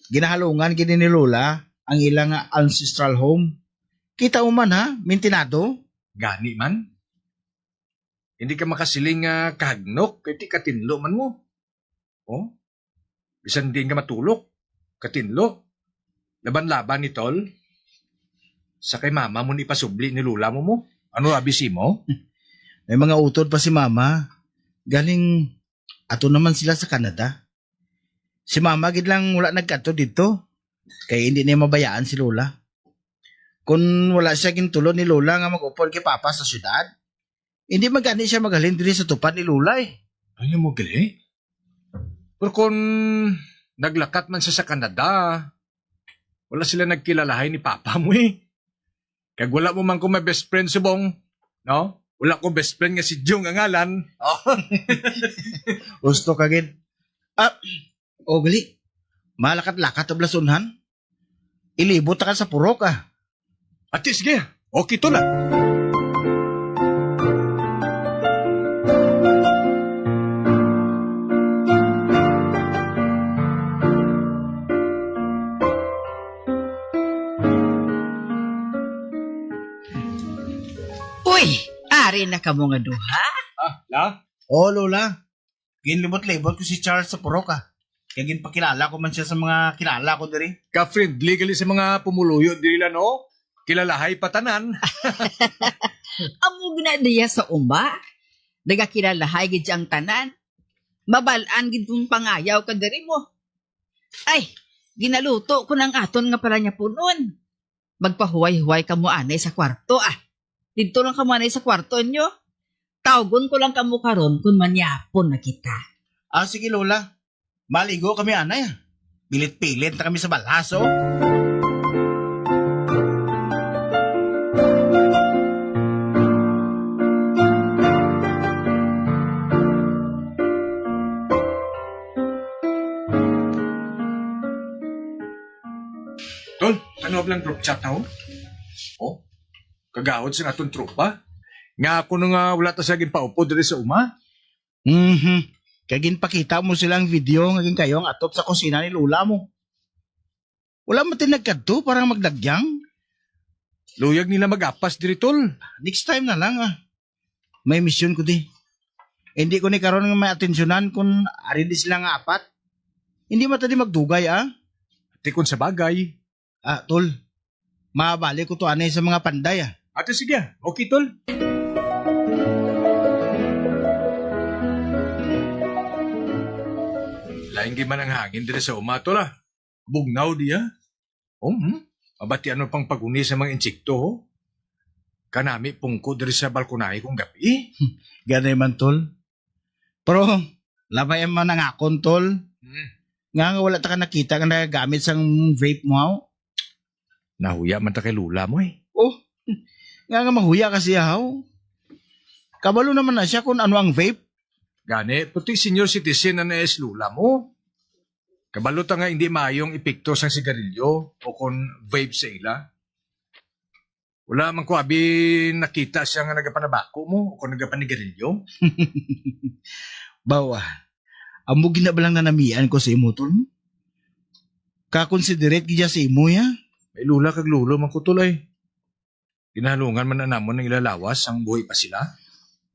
Ginahalungan gid ni Lola ang ila nga ancestral home. Kita mo man, ha? Mintinado. Gani man. Hindi ka makasiling nga kahagnok, kay ti katinlo man mo. Oh? Bisan diin ka matulok, katinlo. Laban-laban ni tol. Sa kay mama mo ni pasubli ni Lola mo mo. Ano abi si mo? May mga utod pa si Mama. Galing ato naman sila sa Canada. Si Mama gid lang wala nagkadto didto. Kay hindi niya mabayaan si Lola. Kung wala siya gintulod ni Lola nga mag-upod kay Papa sa syudad, hindi man gani siya maghalin diri sa tupad ni Lola, eh. Ano mo gali? Pero kung naglakat man siya sa Canada, wala sila nagkilalahay ni Papa mo, eh. Kag wala mo man ko may best friend subong, no? Wala ko best friend nga si Jung ang ngalan. Oh. Gusto ka gid. Ah, o gali. Malakat-lakat ang blasunhan. Ilibot ta ka sa purok, ah. Ati, sige. Okay to na. Uy! Ari na kamo nga duha? Ah, la? Oo, Lola. Ginlibot-libot ko si Charles sa purok, ah. Kaya ginpakilala ko man siya sa mga kilala ko diri. Ka-friendly gali sa mga pumuluyo diri la, no? Kilalahay pa tanan. Amo gina diya sa uma. Nagakilalahay gid ang tanan. Mabal-an gid kung pangayaw ka diri mo. Ay, ginaluto ko ng aton nga pala niya punon. Magpahuway-huway kamo anay sa kwarto, ah. Didto lang kamo anay sa kwarto ninyo. Tawgon ko lang kamo karon kun manyapon na kita. Ah, sige, Lola. Maligo kami anay, ah. Pilit-pilit na kami sa balhas, oh. Tol, ano lang group chat na, oh? Oh? Kagawad sa aton tropa. Nga ako na nga wala ta siya ginpaupod diri sa uma. Mhm. Kay ginpakita mo sila ang video nga ginkayo ang atop sa kusina ni Lola mo. Wala man ti nagkadto para magdagyang. Luyag nila mag-apas diri, tol. Next time na lang, ah. May misyon ko di. Hindi ko ni karon nga may atensyonan kung ari di sila nga apat. Hindi man ta di magdugay, ah. Ti kung sa bagay. Ah, tol. Mabalik ko to anay sa mga panday, ah. Ato sige, ah. Okay, tol. Lain gid man ang hangin diri sa uma, tol, ah. Bugnaw diya. Oh, hmm? Mabatian mo pang paguni sa mga insekto, oh. Kanami pungko diri sa balkonahe kung gabi. Ganay man, tol. Pero, labay man ang akon, tol. Hmm. Nga nga wala ta ka nakita nga nagagamit sang vape mo, haw? Nahuya man ta kay Lola mo, eh. Oh, nga nga mahuya ka siya, haw? Kabalo naman na siya kung ano ang vape. Gani, puti senior citizen na na si Lola mo. Kabalo ta nga hindi maayo ang epekto sang sigarilyo o kon vape sa ila. Wala man ko abi nakita siya nga nagapanabako mo o kon nagapanigarilyo. Bawa, amo gina ba lang nanamian ko sa imo, tol? Ka-considerate gid sa imo, ya? May lola kag lolo man ko, tol, ay. Ginahalungan man na namon ang ila lawas sang buhi pa sila.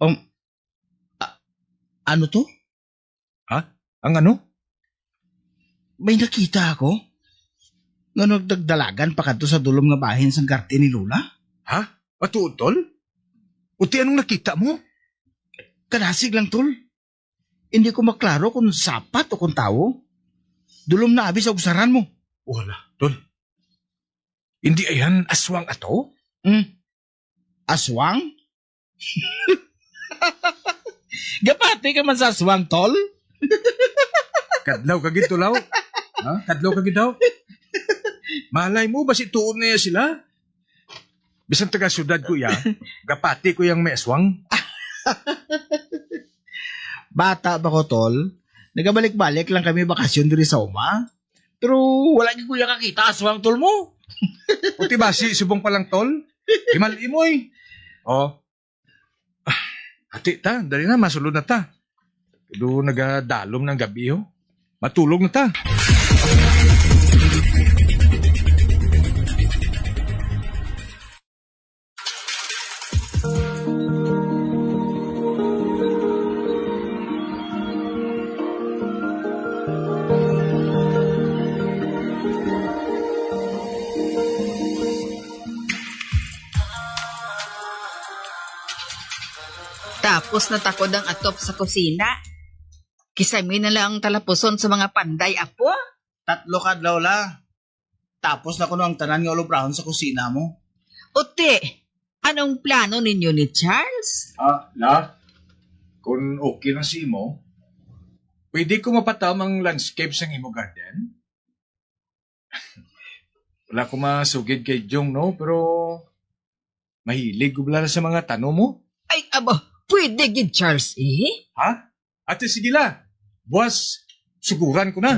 Um, a-, ano to? Ha? Ang ano? May nakita ako. Nga nagdagdalagan pa kadto sa dulom nga bahin sang garden ni Lola. Ha? Matuod, tol? Uti, anong nakita mo? Kadasig lang, tol. Hindi ko maklaro kung sapat o kung tawo. Dulom na abi sa ugsaran mo. Wala, tol. Hindi ayan aswang ato? Hmm. Aswang? Gapati ka man sa aswang, tol? Kadlaw ka gid, tol, aw. Ha? Kadlaw ka gid, aw. Malay mo, basi tuod na iya sila. Bisan taga syudad ko iya, gapati ko yang may aswang. Bata pa ko, tol. Nagabalik-balik lang kami bakasyon diri sa uma. Pero wala gyud ko iya kakita aswang, tol, mo. Puti basi, subong pa lang, tol. Himal-imoy. Oh. Ah, ati ta, dali na, masulod na ta. Pero nagadalom ng gabi, oh. Matulog na ta. Tapos natakod ang atop sa kusina. Kisami na lang ang talapuson sa mga panday, apo. Tatlo ka adlaw la. Tapos na kuno ang tanan nga ulubrahon sa kusina mo. Uti, anong plano ninyo ni Charles? Ah, la, kung okay lang sa imo, pwede ko mapatam ang landscape sang imo garden? Wala ko masugid kay Jong, no? Pero mahilig ko bala sa mga tanom mo. Ay, aba, pwede gid, Charles, eh? Ha? Ate, sige la. Buwas, suguran ko na.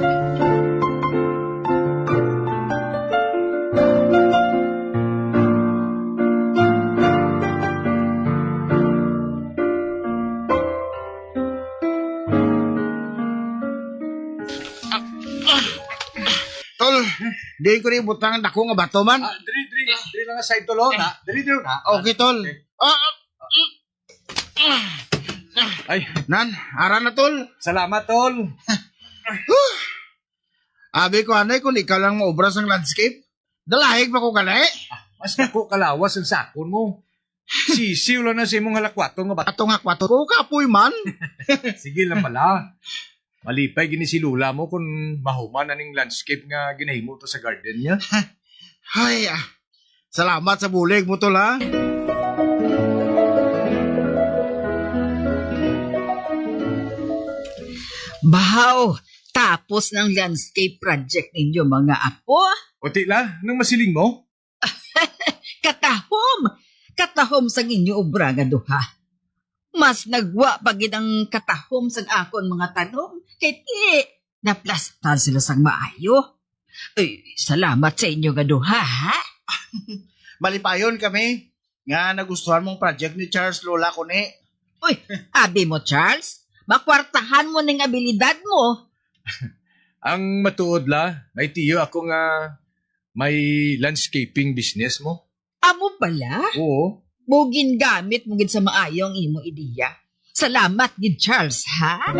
Tol, di ko rin butang ang dako nga bato man. Ah, diri, diri, diri lang nga side, tol, oh. Na, diri, diri, na. Okay, tol. Okay. Ah, ah, mm. Ay, Nan, ara na, tol. Salamat, tol. Abi ko, anay, kung ikaw lang maubra sang landscape, dalahig pa ko gali. Mas ako kalawas ang sakon mo. Sisiw lang na sa imong halakwaton nga ba? Ato nga kwato ko, kapoy man. Sige lang pala. Malipay gini si Lola mo kung mahuman na ning landscape nga ginahimo to sa garden niya. Hay, ah. Salamat sa bulig mo, tol, ha? Bahaw, tapos ng landscape project ninyo, mga apo. O, tila, nang masiling mo? Katahom! Katahom sang inyo obra nga duha. Mas nagwa pa gid ang katahom sang akon mga tanom, kay ti naplastar sila sang maayo. Ay, salamat sa inyo nga duha, ha? Malipayon kami nga nagustuhan mong project ni Charles, Lola, kuni. Uy, abi mo, Charles, makwartahan mo ning abilidad mo. Ang matuod la, may tiyo ako nga may landscaping business mo. Amo bala? Oo. Mo gingamit mo gid sa maayo ang imo ideya. Salamat gid, Charles, ha?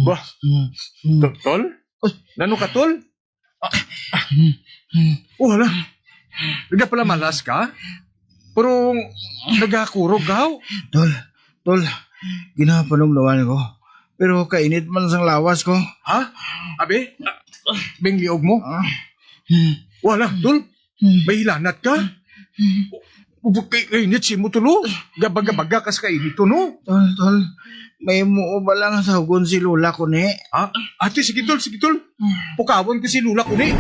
Bah, to-, tol? Uy. Nano ka, tol? Ah, ah. Oh, hala. Nagapalamalas ka? Pero nagakurog ka, oh. Tol, tol, ginapanuglawan ko. Pero kainit man sang lawas ko. Ha? Abi? Ah, bing liog mo? Ah. Wala, tol. May hilanat ka? Ubot kay kainit si mo, tol, oh. Gabaga-baga ka sa kainit, tol, no? Tol, tol, may mo ba lang sa hugon si Lola ko ni? Ah, ate, sige, tol, sige, tol. Pukawon ko si Lola ko ni.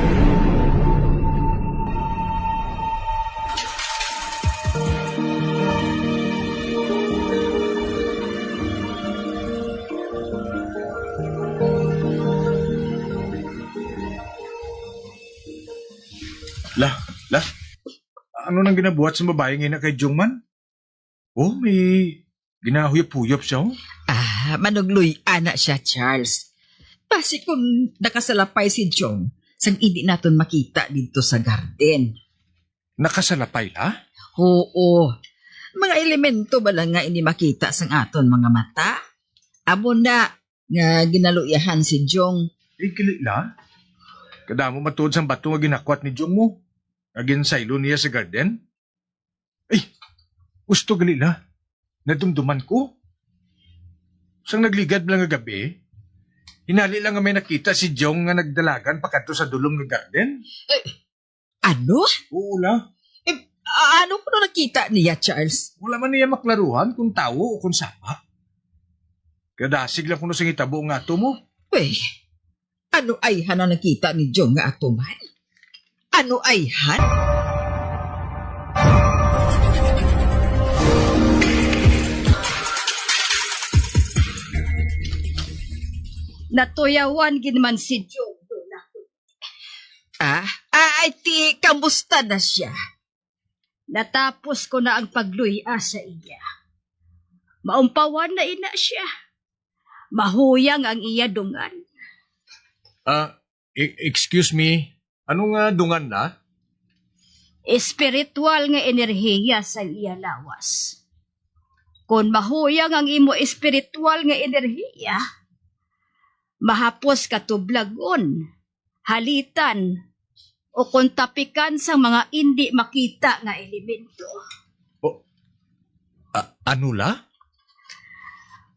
La, la. Ano nang ginabuhat sa babae nga ina kay Jungman? Oh, may ginahuyop-huyop siya, oh. Ah, manugloy-an na siya, Charles. Basi kung nakasalapay si Jong, sang hindi naton makita didto sa garden. Nakasalapay la? Oo. Mga elemento ba lang nga ini makita sang aton mga mata? Amo na nga ginaluyahan si Jong. Eh, gali la? Kadamo matuod sang bato nga ginakwat ni Jong mo, nga ginsaylo niya sa garden. Ay, gusto gali la. Nadumduman ko. Sang nagligad lang nga gabi, hinali lang nga may nakita si Jong nga nagdalagan pakadto sa dulom nga garden. Eh, ano? Oo la. Eh, a-, ano kuno nakita niya, Charles? Wala man niya maklaruhan kung tawo o kung sapa. Kadasig lang kuno sing hitabo nga ato mo. Uy, ano ayhan ang nakita ni Jong nga atuman? Ano ayhan? Natuyawan gid man si Jong, Lola. Ah, ah, ay ti, kamusta na siya? Natapos ko na ang pagluy-a sa iya. Maumpawan na ina siya. Mahuyang ang iya dungan. Ah, e-, excuse me. Ano nga dungan na? Espiritual nga enerhiya sa iya lawas. Kon mahuyang ang imo espiritual nga enerhiya, mahapos ka tublagon, halitan, o kon tapikan sang mga indi makita nga elemento. O, a-, ano la?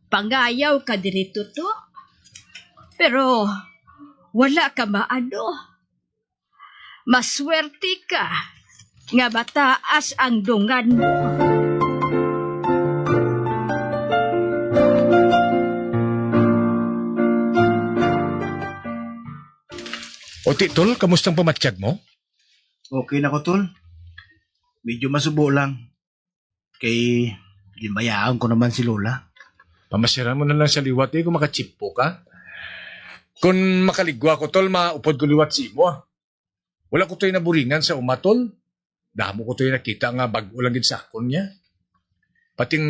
Pangayaw ka diri, Toto, pero wala ka maano. Maswerte ka nga mataas ang dungan mo. O ti, tol, kamusta ang pamatyag mo? Okay na ko, tol. Medyo masubo lang. Kay ginbayaan ko naman si Lola. Pamasyaran mo na lang sa liwat, eh, kung makachimpo ka. Kung makaligwa ko, tol, maupod ko liwat sa imo, ah. Wala ko to'y naburingan sa uma, tol. Damo ko to'y nakita nga bag-o lang gid sa akon niya. Pati ang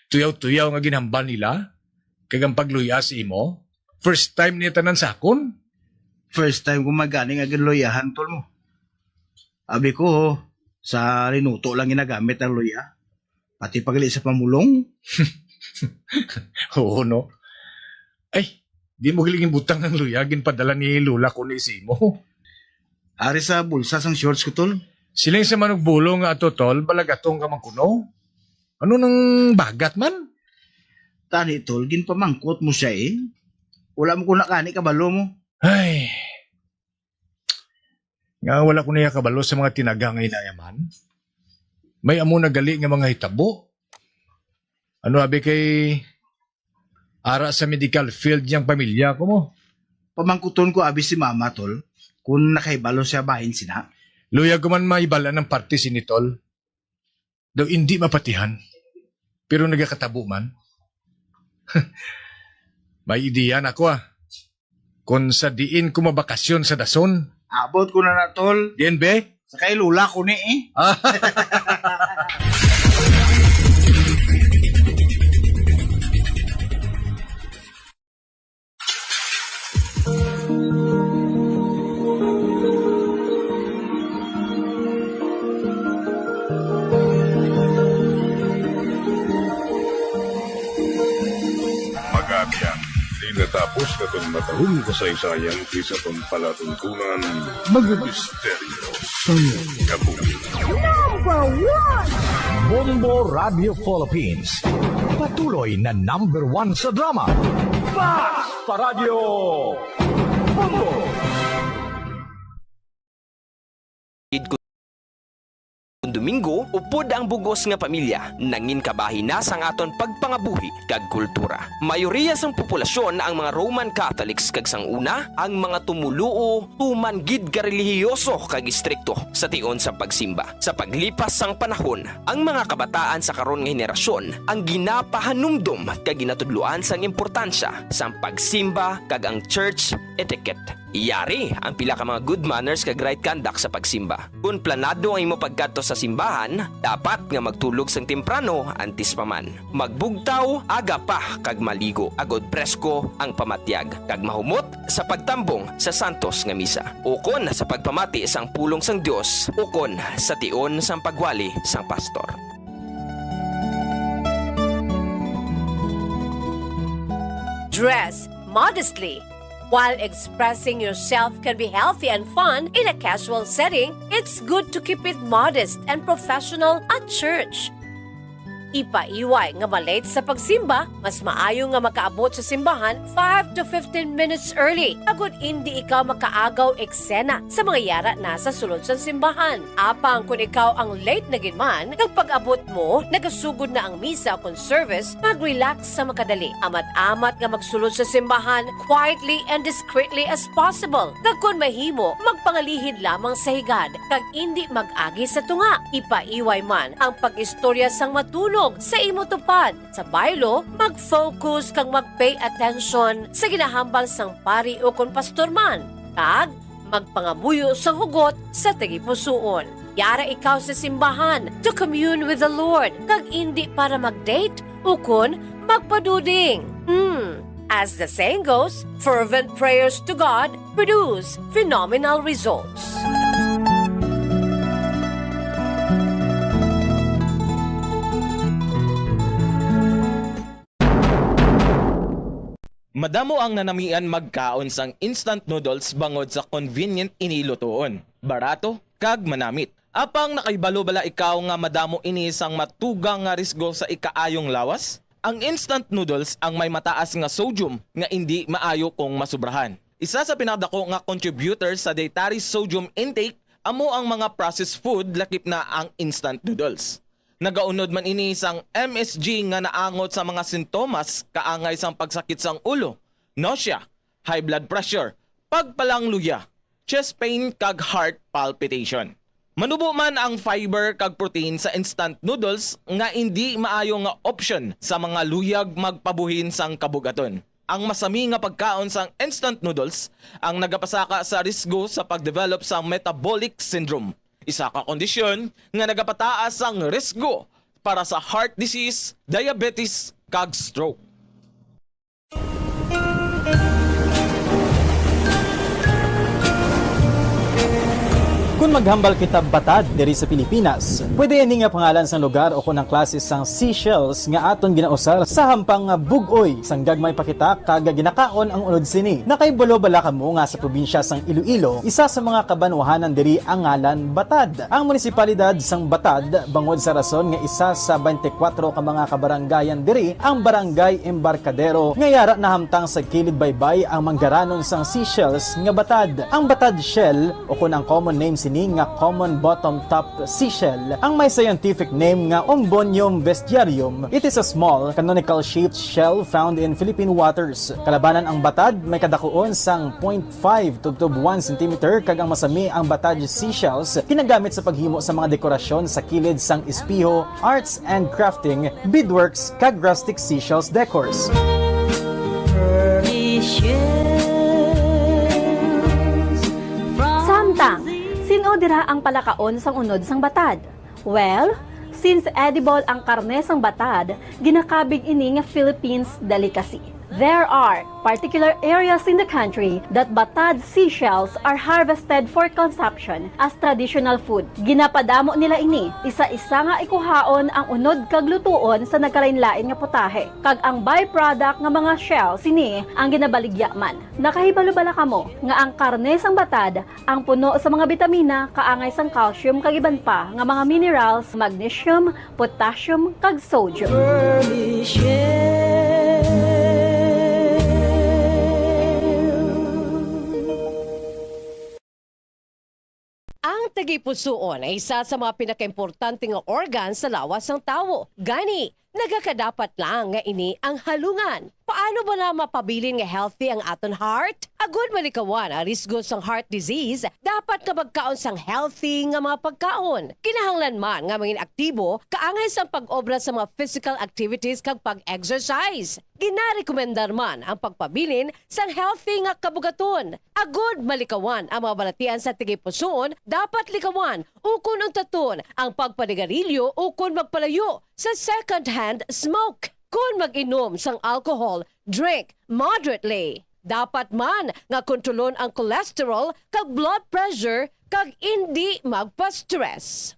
tuyaw-tuyaw nga ginhambal nila, kag ang pagluya sa imo, first time niya tanan sa akon. First time ko magani nga ginluyahan, tol mo. Abi ko, sa linuto lang ginagamit ang luya. Pati pa gali sa pamulong. Oo, no? Ay, di mo galing butang ang luya, ginpadala ni Lola ko ni sa imo. Ari sa bulsa sang shorts ko, tol. Siling sa manugbulong nga ato, tol, balagatong ka man kuno. Ano nang bagat man? Tani, tol, ginpamangkot mo siya eh. Wala mo ko na kani kabalo mo. Ay, nga wala ko niya kabalo sa mga tinaga nga inayaman. May amo na gali nga mga hitabo. Ano abi kay ara sa medical field niyang pamilya ko mo? Pamangkuton ko abi si mama, tol, kung nakahibalo siya bahin sina. Luyag ko man mahibalan ang parte sini, tol. Daw indi mapatihan, pero nagakatabo man. May ideya na ako, ah. Kung sa diin ko mabakasyon sa dason. Abot ko na na, tol. Diin, be? Sa kay Lola ko ni, eh. Magabiang, di natapos na itong matahong kasaysayan kaysa itong palatuntunan. Mga misteryo sa kabuhi. Number one! Bombo Radio Philippines. Patuloy na number one sa drama. Fast Paradyo! Bombo! Id kon Domingo, upod ang bug-os nga pamilya, nangin kabahin na sang aton pagpangabuhi kag kultura. Mayoriya sang populasyon ang mga Roman Catholics kag sang una, ang mga tumuluo tuman gid ka relihiyoso kag istrikto sa tion sang pagsimba. Sa paglipas sang panahon, ang mga kabataan sa karon nga henerasyon ang ginapahanumdom kag ginatudloan sang importansya sang pagsimba kag ang church etiquette. Yari ang pila ka mga good manners kag right conduct sa pagsimba. Kon planado ang imo pagkadto sa simbahan, dapat nga magtulog sang temprano antes pa man. Magbugtaw aga pa kag maligo agod presko ang pamatyag kag mahumot sa pagtambong sa santos nga misa, ukon sa pagpamati sang pulong sang Dios, ukon sa tion sang pagwali sang pastor. Dress modestly. While expressing yourself can be healthy and fun in a casual setting, it's good to keep it modest and professional at church. Ipaiway nga ma-late sa pagsimba, mas maayo nga makaabot sa simbahan five to fifteen minutes early, agod indi ikaw makaagaw eksena sa mga yara na sa sulod sang simbahan. Apang kon ikaw ang late na gid man, kag pag-abot mo, nagasugod na ang misa kon service, mag-relax sa makadali. Amat-amat nga magsulod sa simbahan quietly and discreetly as possible. Kag kon mahimo, magpangalihid lamang sa higad, kag indi mag-agi sa tunga. Ipaiway man ang pag-istorya sang matunog sa imo tupad. Sa baylo, mag-focus kag mag-pay attention sa ginahambal sang pari o kon pastor man. Kag magpangamuyo sang hugot sa tagipusoon. Yara ikaw sa simbahan to commune with the Lord, kag indi para mag-date ukon magpaduding. Hmm. As the saying goes, fervent prayers to God produce phenomenal results. Madamo ang nanamian magkaon sang instant noodles bangod sa convenient ini lutoon, barato, kag manamit. Apang nakahibalo bala ikaw nga madamo ini sang matugang nga risgo sa ikaayong lawas? Ang instant noodles ang may mataas nga sodium nga indi maayo kung masubrahan. Isa sa pinakadako nga contributor sa dietary sodium intake amo ang mga processed food, lakip na ang instant noodles. Nagaunod man ini sang M S G nga naangot sa mga sintomas kaangay sang pagsakit sang ulo, nausea, high blood pressure, pagpalangluya, chest pain, kag heart palpitation. Manubo man ang fiber kag protein sa instant noodles nga indi maayo nga option sa mga luyag magpabuhin sang kabug-aton. Ang masami nga pagkaon sang instant noodles ang nagapasaka sa risgo sa pag-develop sa metabolic syndrome. isa ka kondisyon nga nagapataas ang risgo para sa heart disease, diabetes, kag stroke. Kon maghambal kita batad diri sa Pilipinas, pwede ini nga pangalan sang lugar o kon ang klase sang seashells nga aton ginausar sa hampang nga bug-oy sang gagmay pa kita kag ginakaon ang unod sini. Nakahibalo bala kamo nga sa probinsya sang Iloilo, isa sa mga kabanwahanan diri ang ngalan Batad? Ang munisipalidad sang Batad, bangod sa rason nga isa sa twenty-four ka mga kabarangayan diri ang Barangay Embarcadero, nga yara nahamtang sa kilid baybay ang manggaranon sang seashells nga batad. Ang batad shell, o kon ang common name sini nga common bottom top seashell, ang may scientific name nga Ombonium vestiarium. It is a small, canonical shaped shell found in Philippine waters. Kalabanan ang batad, may kadakuon sang point five tubtob one centimeter, kag ang masami ang batad seashells ginagamit sa paghimo sa mga dekorasyon sa kilid sang espeho, arts and crafting, beadworks, kag rustic seashells decors. Samtang, sin-o dira ang palakaon sang unod sang batad? Well, since edible ang karne sang batad, ginakabig ini nga Philippines delicacy. There are particular areas in the country that batad seashells are harvested for consumption as traditional food. Ginapadamo nila ini, isa-isa nga ikuhaon ang unod kag lutuon sa nagkalainlain nga putahe, kag ang byproduct nga mga shell sini ang ginabaligya man. Nakahibalo bala kamo nga ang karne sang batad ang puno sa mga bitamina kaangay sang calcium kag iban pa nga mga minerals, magnesium, potassium, kag sodium. Ang tagipusoon ay isa sa mga pinakaimportante nga organ sa lawas sang tawo. Gani, nagakadapat lang nga ini ang halungan. Paano bala mapabilin nga healthy ang aton heart? Agud malikawan ang risgo sang heart disease, dapat nga magkaon sang healthy nga mga pagkaon. Kinahanglan man nga mangin aktibo, kaangay sang pag-obra sa mga physical activities kag pag-exercise. Ginarekomendar man ang pagpabilin sang healthy nga kabugaton. Agud malikawan ang mga balatian sa tagipusoon, dapat likawan ukon untaton ang pagpanigarilyo ukon magpalayo sa second-hand smoke. Kon mag-inom sang alcohol, drink moderately. Dapat man nga kontrolon ang cholesterol kag blood pressure kag indi magpa-stress.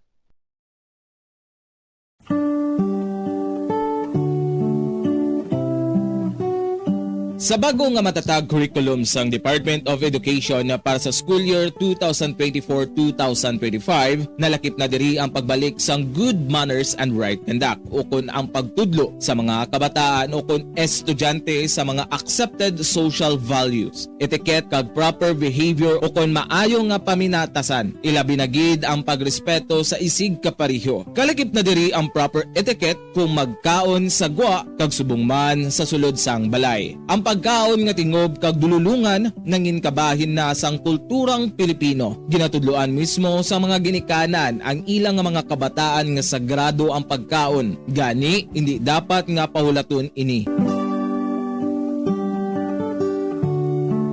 Sa bag-o nga matatag curriculum sang Department of Education para sa school year two thousand twenty-four, two thousand twenty-five, nalakip na diri ang pagbalik sang good manners and right conduct, ukon ang pagtudlo sa mga kabataan ukon estudyante sa mga accepted social values, etiquette, kag proper behavior, ukon maayo nga paminatasan, ilabi na gid ang pagrespeto sa isigkapareho. Kalakip na diri ang proper etiquette kung magkaon sa gwa kag subong man sa sulod sang balay. Ang pagkaon nga tingob kag dululongan nangin kabahin na sang kulturang Pilipino. Ginatudloan mismo sa mga ginikanan ang ila nga mga kabataan nga sagrado ang pagkaon. Gani, indi dapat nga pahulaton ini.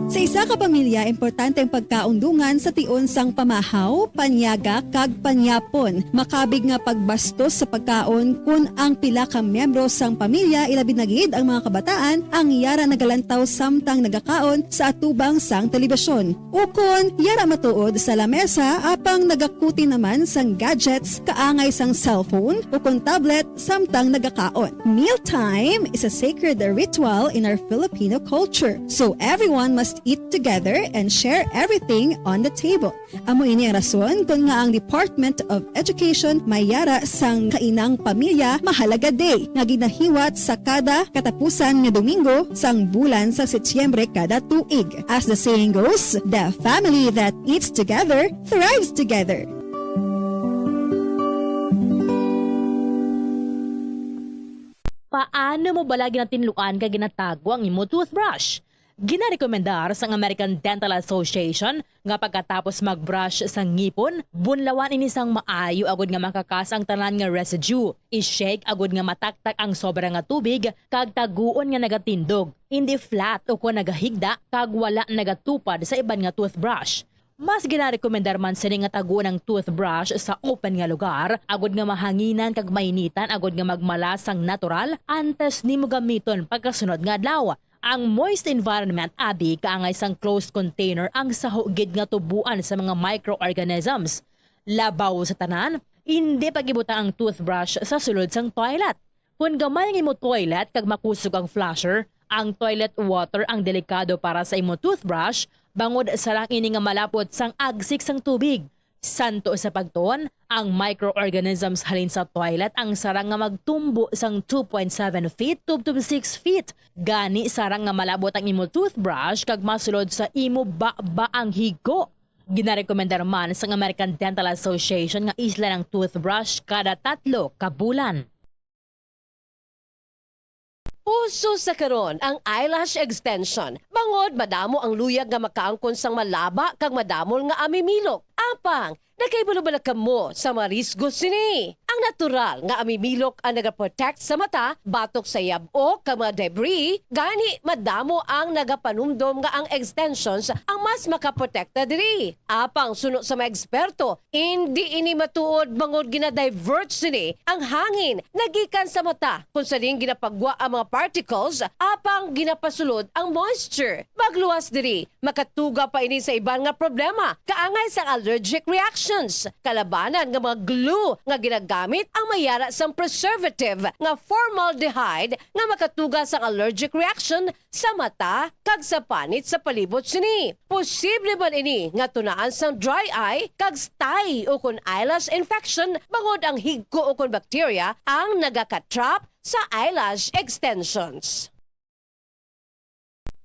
Sa isa ka pamilya, importante ang pagkaon dungan sa tion sang pamahaw, panyaga, kag panyapon. Makabig nga pagbastos sa pagkaon kon ang pila ka miyembro sang pamilya, ilabi na gid ang mga kabataan, ang yara nagalantaw samtang nagakaon sa atubang sang telebisyon. Ukon yara matuod sa lamesa apang nagakuti naman sang gadgets kaangay sang cellphone ukon tablet samtang nagakaon. Mealtime is a sacred ritual in our Filipino culture, so everyone must eat together and share everything on the table. Amo ini ang rason kon nga ang Department of Education may yara sang Kainang Pamilya Mahalaga Day nga ginahiwat sa kada katapusan nga Domingo sang bulan sa Setyembre kada tuig. As the saying goes, the family that eats together thrives together. Paano mo bala ginatinluan kag ginatago ang imo toothbrush? Ginarekomendar sang American Dental Association nga pagkatapos mag-brush sa ngipon, bunlawan ini sang maayo agud nga makakas ang tanan nga residue. I-shake agud nga mataktak ang sobra nga tubig kag taguon nga nagatindog, indi flat ukon nagahigda kag wala nagatupad sa iban nga toothbrush. Mas ginarekomendar man sini nga taguon ang toothbrush sa open nga lugar, agud nga mahanginan kag mainitan, agud nga magmala sang natural antes nimo gamiton pagkasunod nga adlaw. Ang moist environment abi kaangay sang closed container ang saho gid nga tubuan sa mga microorganisms. Labaw sa tanan, indi pag-ibutang ang toothbrush sa sulod sang toilet. Kon gamay ang imo toilet kag makusog ang flusher, ang toilet water ang delikado para sa imo toothbrush, bangod sarang ini nga malapot sang agsik sang tubig. Santo sa pagtuon, ang microorganisms halin sa toilet ang sarang nga magtumbo sang two point seven feet tubtob six feet. Gani, sarang nga malabot ang imo toothbrush kag masulod sa imo baba ang higko. Ginarekomendar man sang American Dental Association nga islan ang toothbrush kada tatlo ka bulan. Uso sa karon ang eyelash extension, bangod madamo ang luyag nga makaangkon sang malaba kag madamol nga amimilok. Apang, nakahibalo bala kamo sa mga risgo sini? Ang natural nga amimilok ang nagaprotect sa mata batok sa yab-ok kag mga debris, gani madamo ang nagapanumdom nga ang extensions ang mas makaprotekta diri. Apang suno sa mga eksperto, indi ini matuod bangod gina-divert sini ang hangin nagikan sa mata, kung sa diin ginapagwa ang mga particles, apang ginapasulod ang moisture. Magluwas diri, makatuga pa ini sa iban nga problema, kaangay sang allergic reactions. Kalabanan nga mga glue nga ginagamit ang may yara sang preservative nga formaldehyde nga makatuga sang allergic reaction sa mata kag sa panit sa palibot sini. Posible man ini nga tunaan sang dry eye kag stye ukon eyelash infection bangod ang higko ukon bacteria ang nagaka-trap sa eyelash extensions.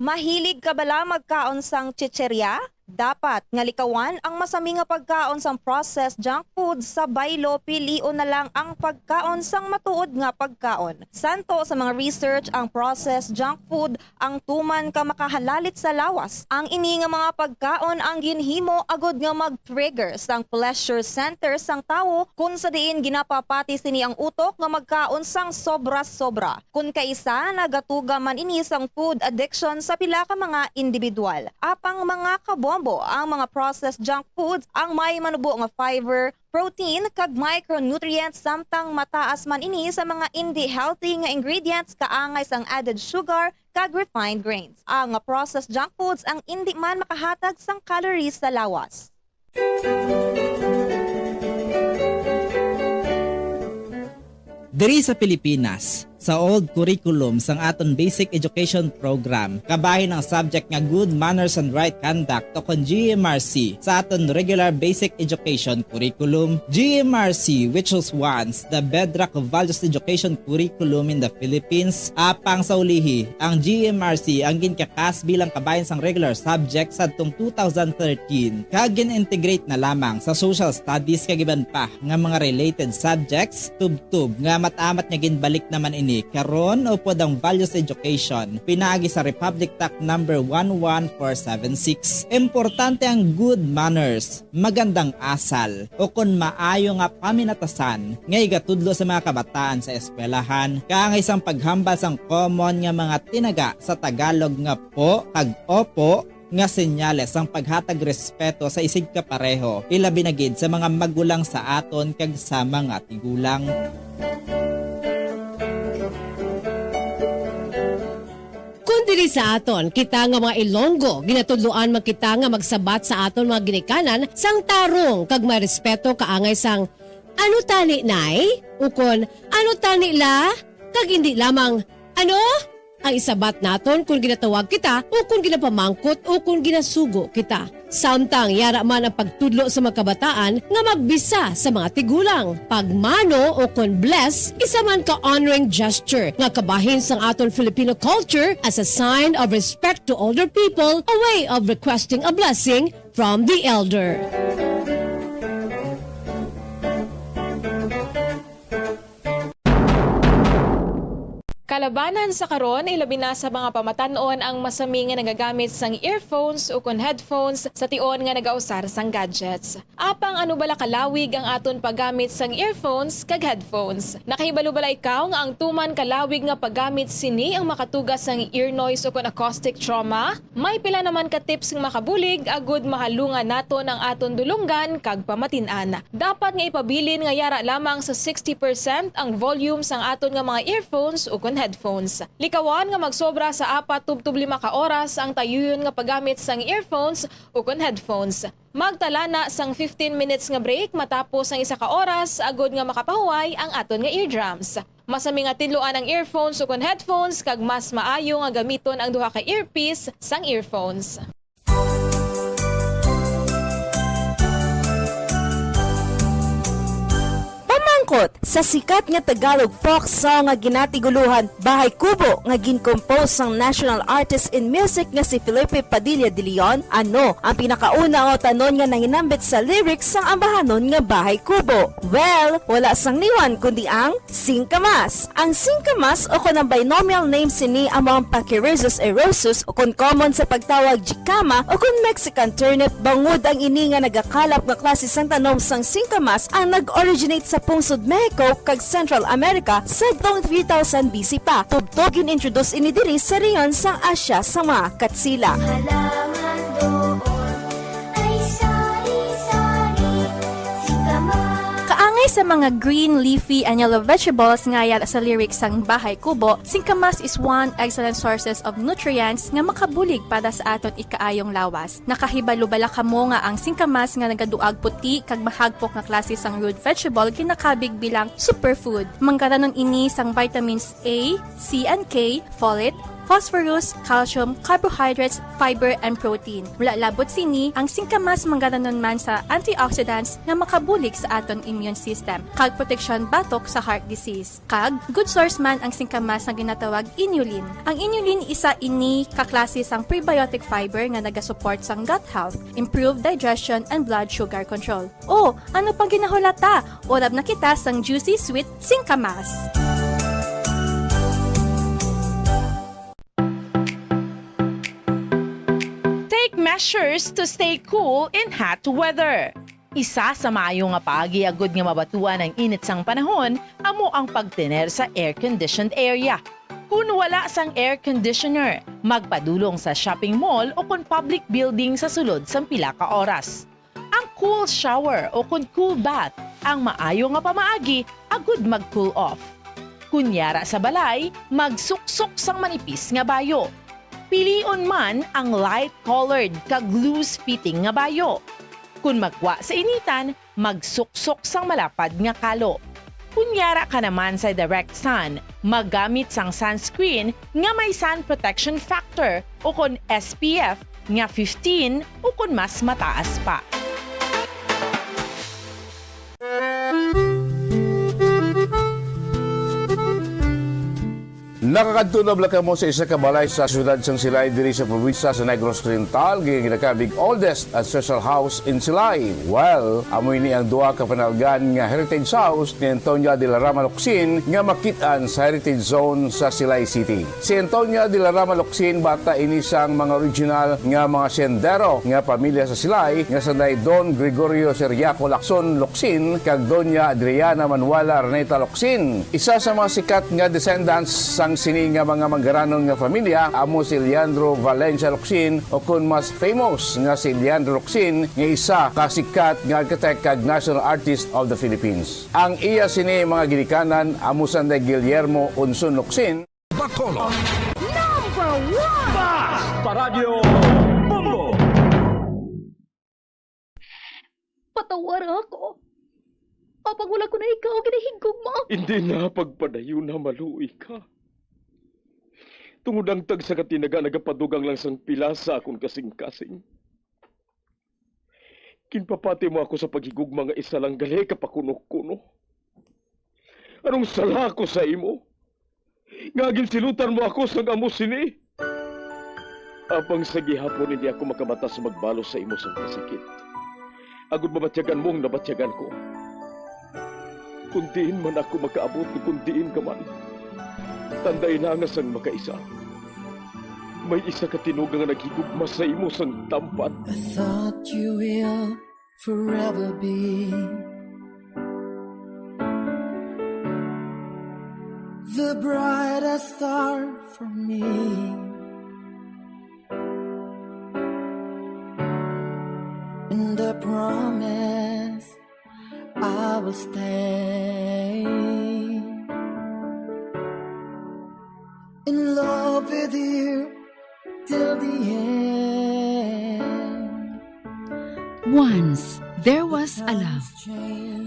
Mahilig ka bala magkaon sang chichirya? Dapat nga likawan ang masami nga pagkaon sang processed junk food sa baylo, pilion na lang ang pagkaon sang matuod nga pagkaon. Santo sa mga research, ang processed junk food ang tuman ka makahalalit sa lawas. Ang ini nga mga pagkaon ang ginhimo agud nga mag-trigger sang pleasure center sang tawo, kun sa diin ginapapati sini ang utok nga magkaon sang sobra-sobra. Kun kaisa, nagatuga man ini sang food addiction sa pila ka mga individual. Apang, mga kabombo, ang mga processed junk foods ang may manubo nga fiber, protein, kag micronutrients, samtang mataas man ini sa mga indi healthy nga ingredients kaangay sang added sugar kag refined grains. Ang processed junk foods ang indi man makahatag sang calories sa lawas. Diri sa Pilipinas, sa old curriculum sang aton basic education program, kabahin ang subject nga Good Manners and Right Conduct o kon G M R C sa aton regular basic education curriculum. G M R C, which was once the bedrock of values education curriculum in the Philippines, apang sa ulihi, ang G M R C ang ginkakas bilang kabahin sang regular subject sadtong two thousand thirteen, kag gin-integrate na lamang sa social studies kag iban pa nga mga related subjects, tubtob nga amat-amat nga ginbalik naman ini karon upod ang values education pinaagi sa Republic Act number one one four seven six. Importante ang good manners, magandang asal, o kon maayo nga paminatasan nga igatudlo sa mga kabataan sa eskwelahan, kaangay sang paghambal sang common nga mga tinaga sa Tagalog nga po kag opo, nga senyales sang paghatag respeto sa isigkapareho, ilabi na gid sa mga magulang sa aton kag sa mga tigulang. Kon diri sa aton, kita nga mga Ilonggo, ginatudloan man kita nga magsabat sa aton mga ginikanan sang tarong kag may respeto kaangay sang, "Ano tani, Nay?" ukon, "Ano tani, La?" kag indi lamang, "Ano?" Ang isabat naton kon ginatawag kita o kon ginapamangkot o kon ginasugo kita. Samtang yara man ang pagtudlo sa mga kabataan nga magbisa sa mga tigulang. Pagmano o kon bless, isa man ka honoring gesture nga kabahin sang aton Filipino culture as a sign of respect to older people, a way of requesting a blessing from the elder. Banan sa karon, ilabi na sa mga pamatan-on ang masami nga nagagamit sang earphones ukon headphones sa tion nga nagausar sang gadgets. Apang ano bala kalawig ang aton paggamit sang earphones kag headphones? Nakahibalo bala ikaw nga ang tuman kalawig nga paggamit sini ang makatuga sang ear noise ukon acoustic trauma? May pila naman ka tips nga makabulig agud mahalungan naton ang aton dulonggan kag pamatin-an. Dapat nga ipabilin nga yara lamang sa sixty percent ang volume sang aton nga mga earphones ukon headphones. Likawan nga magsobra sa apat tubtob lima ka oras ang tayuyon nga paggamit sang earphones ukon headphones. Magtala na sang fifteen minutes nga break matapos ang isa ka oras agud nga makapahuway ang aton nga eardrums. Masami nga tinluan ang earphones ukon headphones, kag mas maayo nga gamiton ang duha ka earpiece sang earphones. Pamangkot, sa sikat nga Tagalog folk song nga ginatiguluhan Bahay Kubo nga gin-compose sang national artist in music nga si Felipe Padilla de Leon, ano ang pinakauna nga utanon nga nahinambit sa lyrics sang ambahanon nga Bahay Kubo? Well, wala sang liwan kundi ang singkamas. Ang singkamas o kon ang binomial name sini amo ang Pachyrhizis eriosus o kon common sa pagtawag jicama o kon Mexican turnip. Bangod ang ini nga nagakalap nga klase sang tanom sang singkamas ang nag-originate sa pungsod Mexico kag Central America sadtong three thousand B C pa. Tubtob gin-introduce ini diri sa rehiyon sang Asia sa mga Katsila. Halaman doon ay sari-sari, singkamas. Kaangay sa mga green, leafy, and yellow vegetables nga yara sa lyrics sang Bahay Kubo, singkamas is one excellent sources of nutrients nga makabulig para sa aton ikaayong lawas. Nakahibalo bala kamo nga ang singkamas nga nagaduag puti kag mahagpok nga klase sang root vegetable ginakabig bilang superfood? Manggaranon ini sang vitamins A, C and K, folate, phosphorus, calcium, carbohydrates, fiber, and protein. Wala labot sini, ang singkamas manggaranon man sa antioxidants nga makabulig sa aton immune system, kag proteksyon batok sa heart disease. Kag good source man ang singkamas nga ginatawag inulin. Ang inulin isa ini ka klase sang prebiotic fiber nga nagasupport sang gut health, improve digestion, and blood sugar control. O, ano pang ginahulat ta? Urab na kita sang juicy sweet singkamas. Take measures to stay cool in hot weather. Isa sa maayo nga paagi agud nga mabatuan ang init sang panahon amo ang pagtener sa air-conditioned area. Kun wala sang air conditioner, magpadulong sa shopping mall o kon public building sa sulod sang pila ka oras. Ang cool shower o kon cool bath ang maayo nga pamaagi agud mag-cool off. Kun yara sa balay, magsuksok sang manipis nga bayo. Pilion man ang light-colored kag loose-fitting nga bayo. Kun magwa sa initan, magsuksok sang malapad nga kalo. Kun yara ka naman sa direct sun, maggamit sang sunscreen nga may sun protection factor o kon S P F nga fifteen o kon mas mataas pa. Nakakadto na bala kamo sa isa ka balay sa siyudad sang Silay diri sa probinsya sa Negros Oriental, nga ginakabig oldest ancestral house in Silay? Well, amo ini ang duha ka panalgan nga heritage house ni Antonia de la Rama Locsin nga makit-an sa Heritage Zone sa Silay City. Si Antonia de la Rama Locsin, bata ini sang mga original nga mga sendero nga pamilya sa Silay nga sanday Don Gregorio Ciriaco Lacson Locsin kag Doña Adriana Manuela Raneta Locsin. Isa sa mga sikat nga descendants sang sini nga mga manggaranon nga familya amo si Leandro Valencia Locsin, o kon mas famous nga si Leandro Locsin, nga isa ka sikat nga architect kag national artist of the Philippines. Ang iya sini mga ginikanan amo sanday Guillermo Unson Locsin. Bacolod. Number one! Basta Radyo Bombo! Patawara ako. Apang wala ko na ikaw ginahigugma. Hindi na pagpadayon na maluoy ka. Tungod ang tagsa ka tinaga nagapadugang lang sang pila sa akon kasing-kasing. Ginpapati mo ako sa paghigugma nga isa lang gali ka pakuno-kuno. Anong sala ko sa imo? Nga ginsilutan mo ako sang amo sini? Apang sa gihapon hindi ako makamata sa magbalos sa imo sang kasakit. Agud mabatyagan mo ang nabatyagan ko. Kung diin man ako makaabot, kung diin ka man. Tandai na nga sang makaisa, may isa ka tinuga nga naghigugma sa imo sang tampat. I thought you will forever be the brightest star for me. And I promise I will stay in love with you till the end. Once there was a love.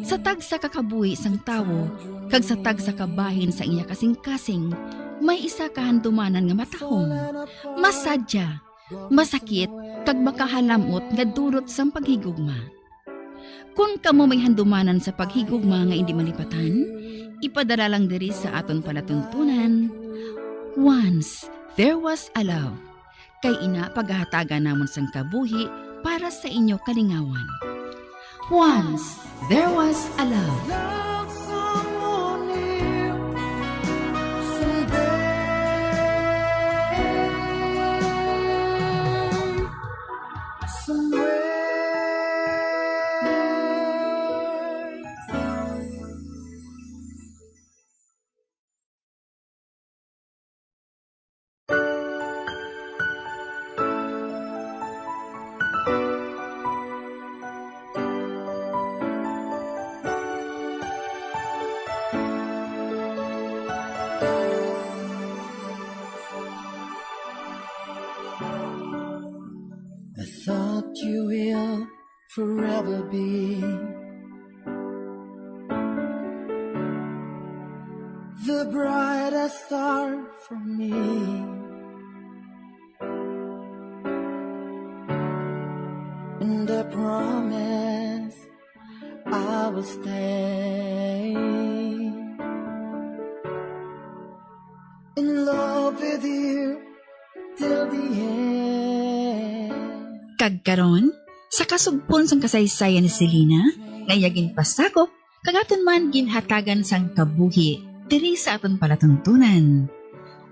Sa tagsa ka kabuhi sang tawo kag sa tagsa ka bahin sa iya kasing-kasing, may isa ka handumanan nga matahom, masadya, masakit, kag makahalam-ot nga dulot sang paghigugma. Kon kamo may handumanan sa paghigugma nga indi malipatan, ipadala lang diri sa aton palatuntunan. Once there was a love. Kay ina, pagahatagan namon sang kabuhi para sa inyo kalingawan. Once there was a love. Love someone new someday. Somewhere. I thought you will forever be the brightest star for me. And I promise I will stay in love with you till the end. Kag karon, sa kasugpon sang kasaysayan ni Selena, nga iya ginpasakop, kag aton man ginhatagan sang kabuhi diri sa aton palatuntunan.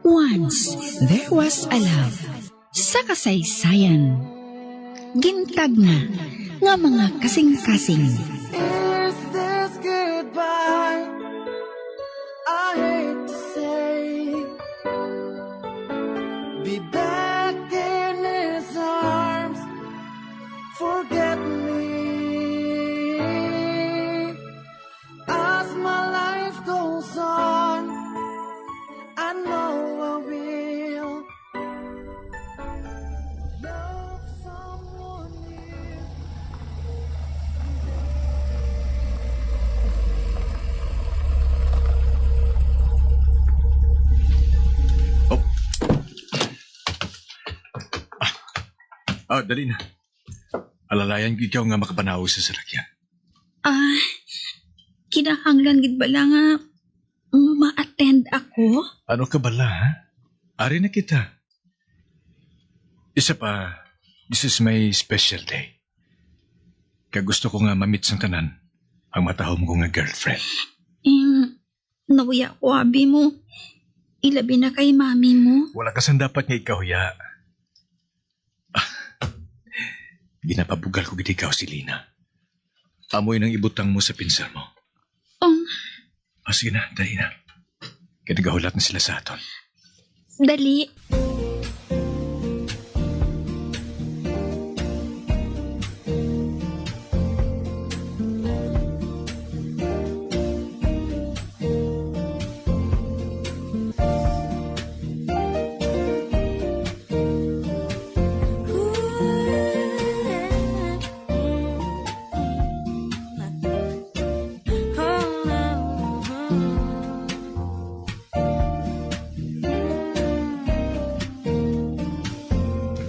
Once there was a love. Sa kasaysayan, gintagna nga mga kasing-kasing. Is this goodbye? I hate to say, be back in his arms. Forget me. As my life goes on, I know I will love someone new. Oh. Ah, ah, dali na. Alalayan ko ikaw nga makapanaw sa salakyan. Ah, kinahanglan gid bala nga ma-attend ako? Ano ka bala, ha? Ari na kita. Isa pa, this is my special day. Kag gusto ko nga ma-meet sang tanan ang matahom ko nga girlfriend. Ing, nahuya ko, abi mo. Ilabi na kay mami mo. Wala ka sang dapat nga ikahuya. Ah, ginapabugal ko gid ikaw, Selena. Amo yun ang ibutang mo sa pinsar mo. Um. Ah, sige na, dali na. Kaya nagahulat na sila sa aton. Dali.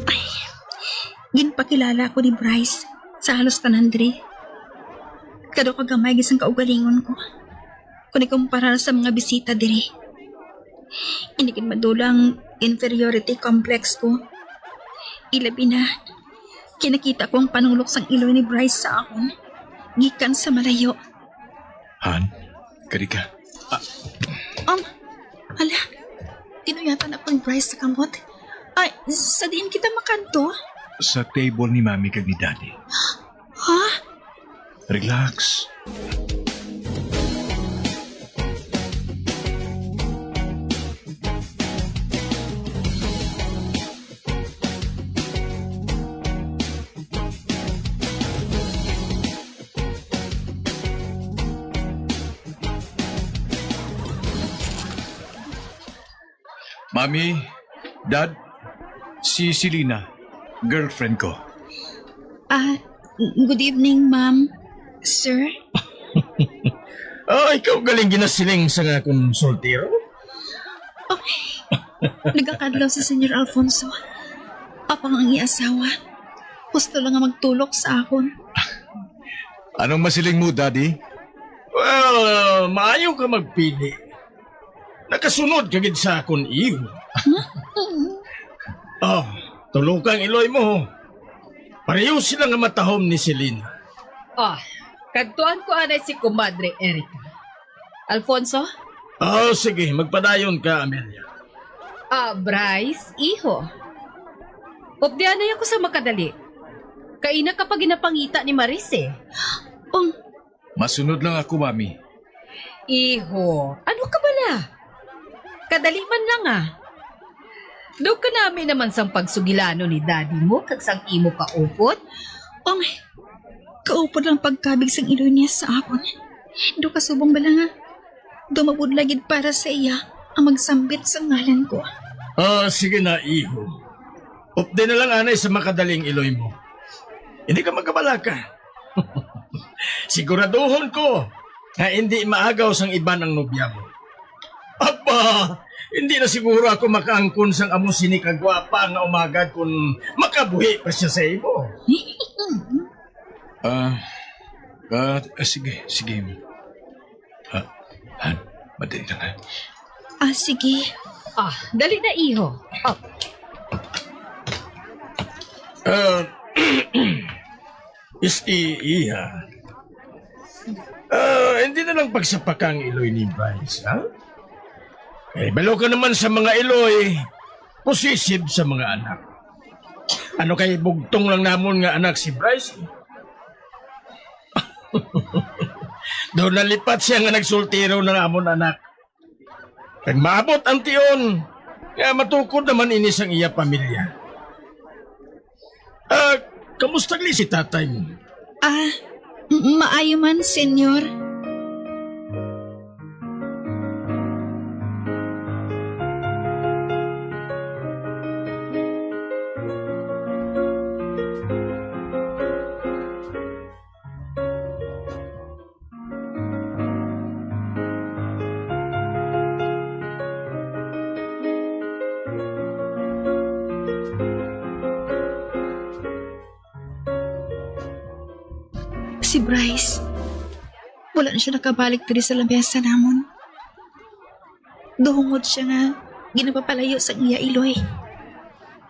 Ay, ginpakilala ako ni Bryce sa halos tanan diri. Kado ka gamay gid sang kaugalingon ko kon ikumpara sa mga bisita diri. Ini gid madula ang inferiority complex ko. Ilabi na, kinakita ko ang panulok sang iloy ni Bryce sa akon gikan sa malayo. Han, kari ka. Ah. Um, ala, Kinuyatan ako ni Bryce sa kamot. Ay, sa diin kita makanto? Sa table ni Mami kag ni Daddy. Ha? Relax. Mami, Dad, si Selena, girlfriend ko. Ah, good evening, ma'am, sir. Ah, ikaw galing ginasiling sa nga akon soltero? Oh, nagakadlaw si Senyor Alfonso. Apang ang iya asawa, gusto lang nga magtulok sa akon. Anong masiling mo, Daddy? Well, maayo ka magpili. Nakasunod ka gid sa akon, iho. Oh, tulokang iloy mo. Pareho sila nga matahom ni Selena. Ah, kadtuan ko anay si Kumadre Erica. Alfonso? Oh, sige, magpadayon ka, Amelia. Ah, Bryce, iho. Updianay ako sa makadali. Kaina ka pa ginapangita ni Maris, eh. Um, Masunod lang ako, Mami. Iho, ano ka bala? Kadali man lang, ah. Daw kanami naman sang pagsugilanon ni daddy mo kag sang imo kaupod. Ang kaupod lang pagkabig sang iloy niya sa akon. Daw kasubong bala nga daw mabudlay gid para sa iya ang magsambit sa ngalan ko. Ah, sige na, iho. Updi na lang anay sa makadaling iloy mo. Hindi ka magkabalaka. Siguraduhon ko nga hindi maagaw sang iban ang nobya mo. Aba, hindi na siguro ako makaangkon sang amo sini kagwapa nga umagad kon makabuhi pa siya sa imo. Ah, ah, ah, sige, sige. Ah, Han, madali lang, ha? Ah, sige. Ah, dali na, iho. Oh. Ah, isti, iha. Ah, hindi na lang pagsapaka ang iloy ni Bryce, ha? Eh, balo ka naman sa mga iloy, possessive sa mga anak. Ano kay bugtong lang namon nga anak si Bryce? Daw nalipat siya nga nagsultiro na nga amon anak. Kag maabot ang tion nga matukod naman ini sang iya pamilya. Ah, kamusta gali si tatay mo? Ah, m- maayo man, senyor. Si Bryce, wala na siya nakabalik diri sa lamesa namon. Duhungod siya nga ginapapalayo sang iya iloy.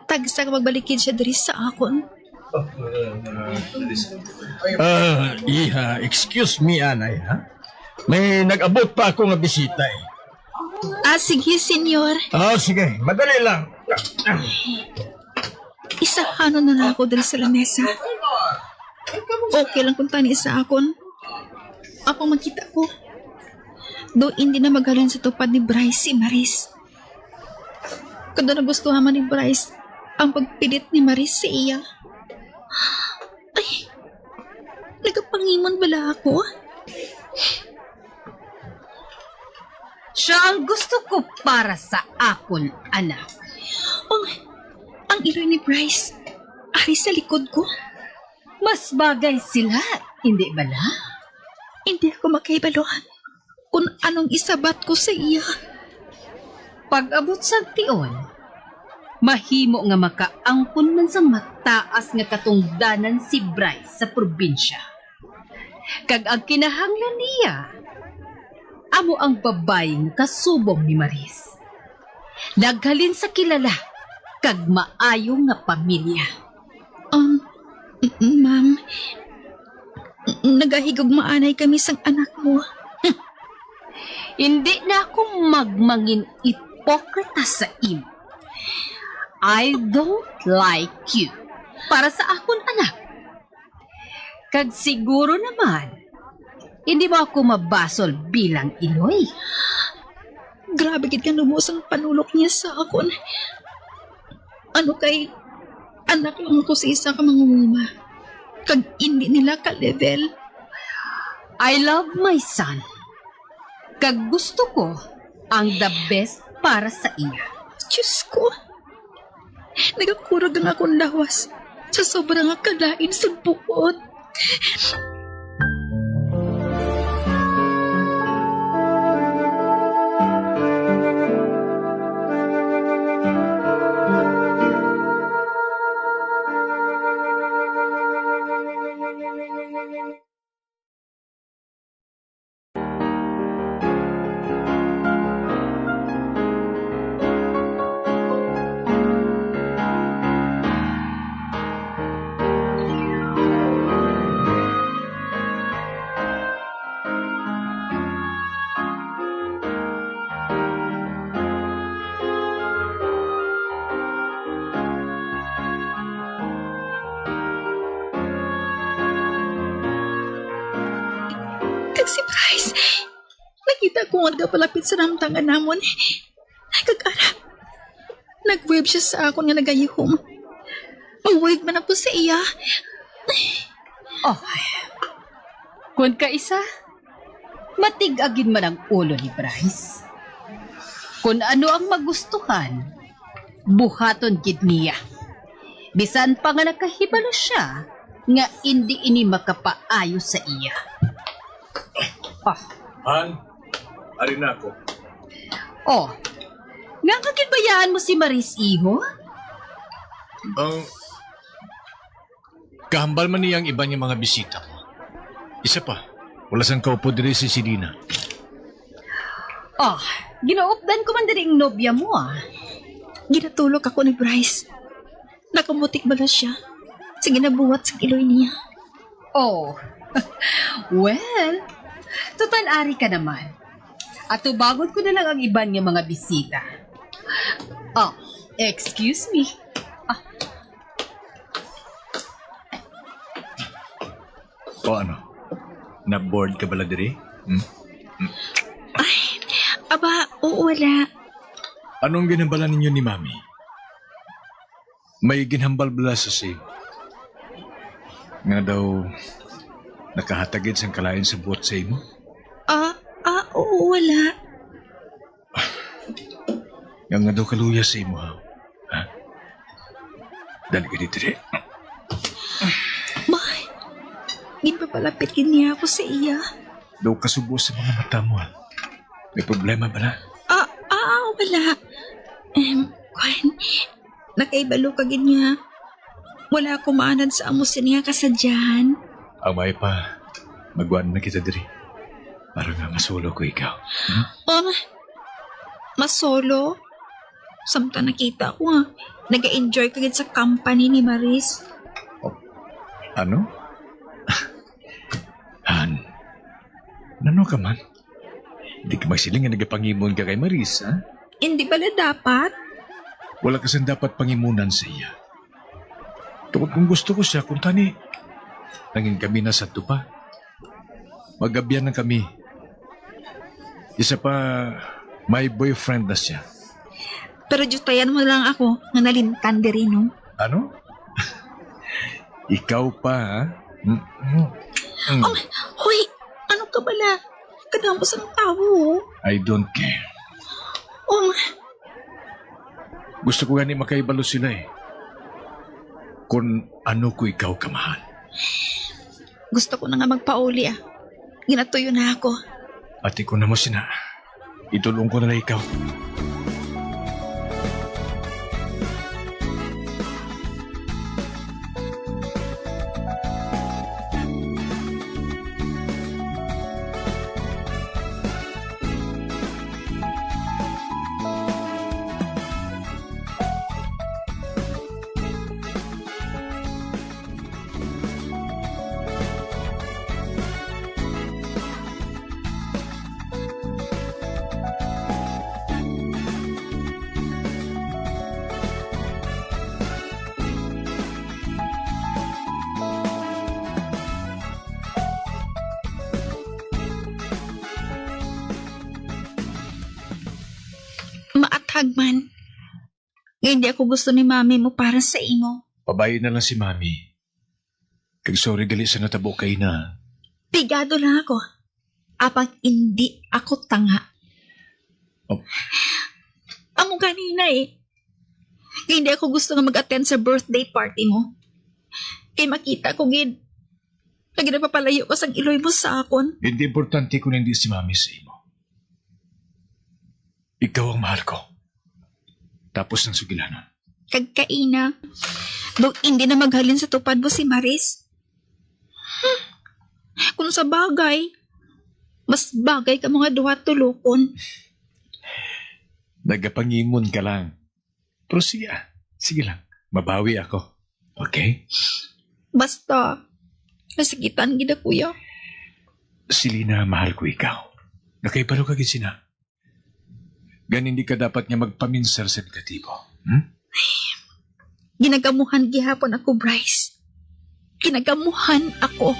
Tagsa nga magbalikid siya diri sa akon. Ah, iha, excuse me, anay, ha? May nag-abot pa ako nga bisita, eh. Ah, sige, senyor. Ah, sige, madali lang. Isahanon na lang ako diri sa lamesa. Okay lang kung tani sa akon. Apang makita ko, do hindi na maghalin sa tupad ni Bryce si Maris. Kada nagustuhan man ni Bryce ang pagpilit ni Maris sa iya. Ay, nagapangimon bala ako? Siya ang gusto ko para sa akon anak. Ang, ang iloy ni Bryce, ari sa likod ko. Mas bagay sila, hindi bala? Hindi ako makahibalo kung anong isabat ko sa iya. Pag-abot sa tion, mahimo nga makaangkon man sang mataas nga katungdanan si Bryce sa probinsya. Kag ang kinahanglan niya, amo ang babayi nga kasubong ni Maris. Naghalin sa kilala kag maayo nga pamilya. Um, m- ma'am, nagahigugmaanay kami sang anak mo. Hindi na ako magmangin-it hipokrita sa imo. I don't like you. Para sa akon anak. Kag siguro naman, hindi mo ako mabasol bilang iloy. Grabe gid ka, Nobya, sang panulok niya sa akon. Ano kay anak lang ako sa isa ka mangunguma, kag indi nila ka-level. I love my son. Kag gusto ko ang the best para sa iya. Diyos ko, nagakurog ang akong lawas sa sobra nga kalain sa buot. Kag si Bryce, nakita ko nga nagapalapit sa namtangan namon. Kag ara, nag-wave siya sa akon nga nagayihom. Mag-wave man ako sa iya. Oh, kun kaisa, matig-a gid man ang ulo ni Bryce. Kun ano ang magustuhan, buhaton gid niya. Bisan pa nga nakahibalo sia nga indi ini makapaayo sa iya. Ah. Han, ari na ako. Oh, nga kaginbayaan mo si Maris, iho? Ang kahambal man niya ang iban nga mga bisita mo. Isa pa, wala sang kaupo diri si Selena. Ah, ginaupdan ko man diri ang nobya mo, ah. Ginatulok ako ni Bryce. Nakamutik bala siya sa ginabuhat sa iloy niya. Oh, well, total ari ka naman. Atubangon ko na lang ang iban nga mga bisita. Oh, excuse me. Ah. O ano? Na-bored ka bala diri? Hmm? Ay, aba, oo, wala. Anong ginhambala ninyo ni Mami? May ginhambal bala sa sim? Nga daw nakahatag gid sang kalain sa buot sa imo? Ah, ah, oo, wala. Nga, nga daw kaluya sa imo, ha? Ha? Dali ka dito, dali. Bay, ginpapalapit gid niya ako sa iya. Daw kasubo sa mga mata mo, ha? May problema ba na? Ah, ah, wala. Em, kwan, nakaibalo ka gid nga wala ako maanad sa amo sini nga kasadyahan. Ang may pa, magwan na kita diri. Para nga masolo ko ikaw. Hmm? Um, masolo? Samtang nakita ko nga, nag-enjoy ka gid sa company ni Maris. Oh, ano? Han, nano ka man? Di ka magsiling nga nagapangimon ka kay Maris, ha? Hindi bala dapat? Wala ka sang dapat pangimunan sa iya. Tungod kung gusto ko siya, kung tani, nangin kami na sa tupa. Magabyan na kami. Isa pa, may boyfriend na siya. Pero diyutayan mo lang ako nga nalimtan diri, no? Ano? Ikaw pa, ha? Mm, mm, mm. Oh, hoy! Ano ka bala? Kadamo sang tawo. I don't care. Oh, gusto ko gani makaibalo sila, eh. Kung ano ko ikaw kamahal. Gusto ko na nga magpauli, ah. Ginatuyo na ako. Ati ko na mo sina. Itulong ko na lang ikaw. Hagman, nga hindi ako gusto ni Mami mo para sa imo. Pabayi na lang si Mami. Kag sorry gali sa natabo kay na. Pigado lang ako. Apang hindi ako tanga. Oh. Amo ganina eh. Nga hindi ako gusto nga mag-attend sa birthday party mo. Kay makita ko gid nga ginapapalayo ka sang iloy mo sa akon. Hindi importante kung hindi si Mami sa imo. Ikaw ang mahal ko. Tapos ang sugilanon. Kag kaina, daw hindi na maghalin sa tupad mo si Maris. Hmm. Kung sa bagay, mas bagay ka mga duha tulokon. Nagapangimon ka lang. Pero sige, ah. Sige lang. Mabawi ako. Okay? Basta, nasakitan gid ako, ya. Selena, mahal ko ikaw. Nakaibalo ka gid sina. Gani, hindi ka dapat nga magpaminsar sa negatibo. Hmm? Ginagamuhan gihapon ako, Bryce. Ginagamuhan ako.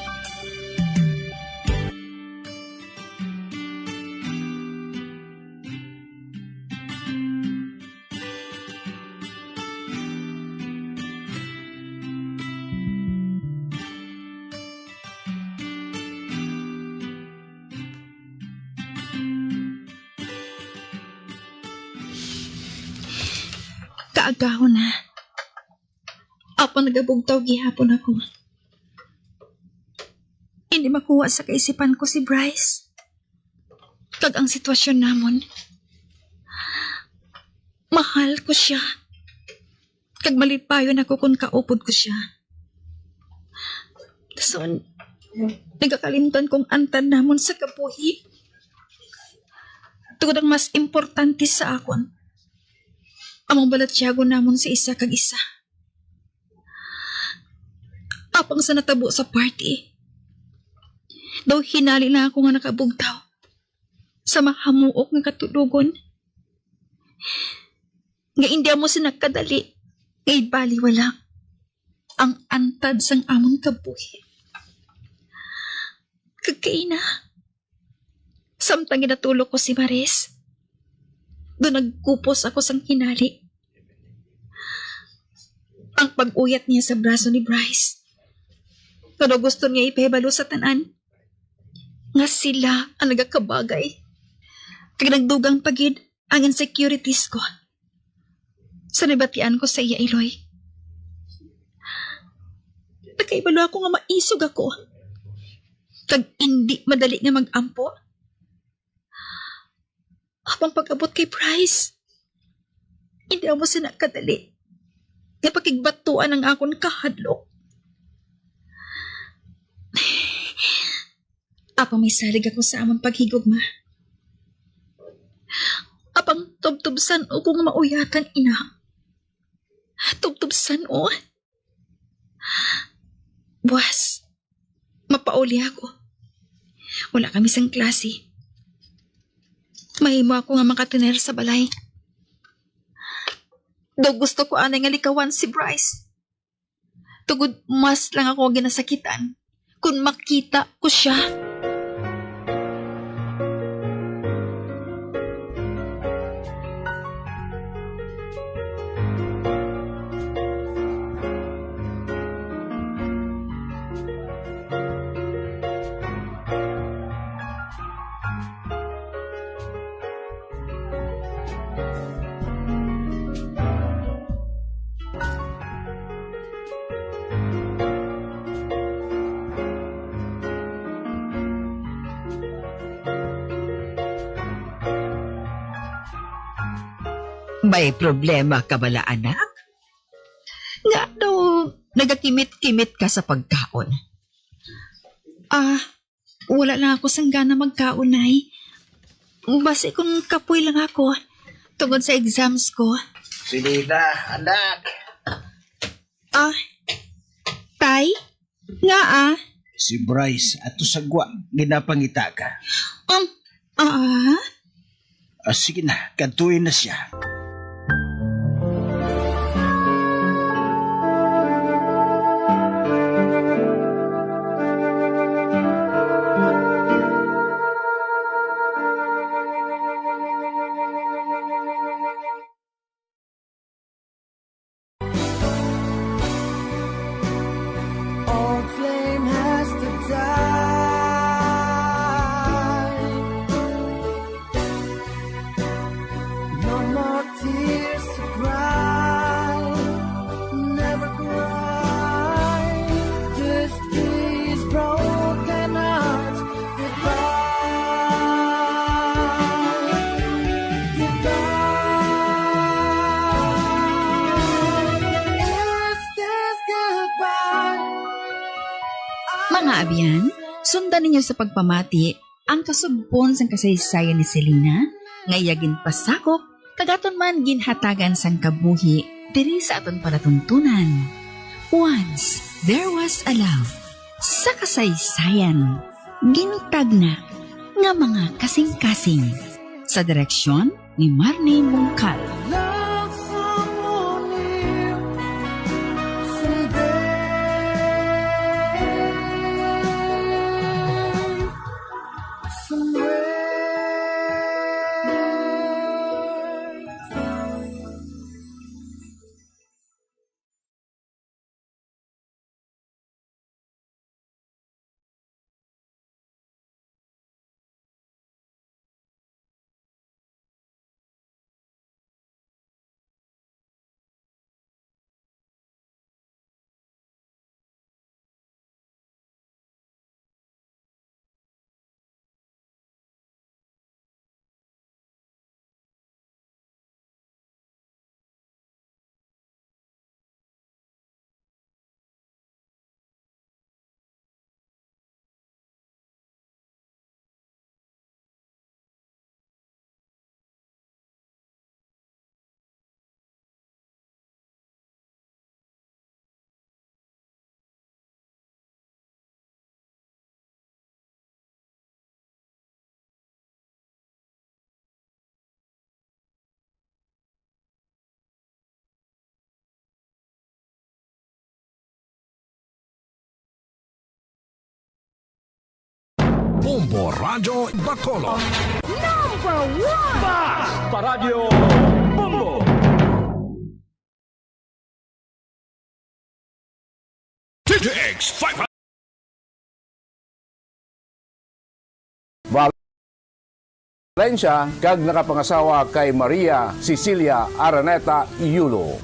Kaagahon na. Apan nagabugtaw gihapon ako. Hindi makuha sa kaisipan ko si Bryce. Kag ang sitwasyon namon. Mahal ko siya. Kag malipayon ako kon kaupod ko sia. Dason, nagakalimtan kong antad namon sa kabuhi. Tungod ang mas importante sa akon, among balatyagon namon sa isa kag isa. Apang sa natabo sa party, daw hinali lang ako nga nakabugtaw sa mahamuok nga katulogon, nga indi amo sina kadali nga ibaliwala ang antad sang amon kabuhi. Kag kaina, samtang ginatulok ko si Maris, do nagkupos ako sang hinali. Ang pag-uyat niya sa braso ni Bryce, nga daw gusto niya ipahibalo sa tanan nga sila ang nagakabagay. Kag nagdugang pa gid ang insecurities ko sa nabatian ko sa iya iloy. Nakaibalo ako nga maisog ako kag indi madali nga mag-ampo. Apang pag-abot kay Bryce, hindi amo sina kadali nga pakigbatuan ang akon kahadlok. Apang may salig ako sa amon paghigugma. Apang tubtubsan o kung mauyatan, ina. Tubtubsan o. Buwas, mapauli ako. Wala kami sang klase. Mahimo ako nga makatener sa balay. Daw gusto ko anay nga likawan si Bryce. Tungod mas lang ako ginasakitan kung makita ko siya. May problema ka bala, anak? Nga daw nagakimit-kimit ka sa pagkaon? Ah, wala lang ako sang gana magkaon, Nay. Basi kung kapoy lang ako, tungod sa exams ko. Selena, anak. Ah, Tay? Nga, ah? Si Bryce, ato sa gwa, ginapangita ka. Um, ah? Ah, sige na, kadtuin na siya. Abyan, sundan ninyo sa pagpamati ang kasugpon sang kasaysayan ni Selena, nga iya ginpasakop kag aton man ginhatagan sang kabuhi diri sa aton palatuntunan. Once There Was a Love, sa kasaysayan, ginitagna nga mga kasing-kasing, sa direksyon ni Marnie Mungkal. Bombo Radyo Bacolod. Number one! Bas pa Radyo Bombo! T T X five Valencia, kag nakapangasawa kay Maria Cecilia Araneta Yulo.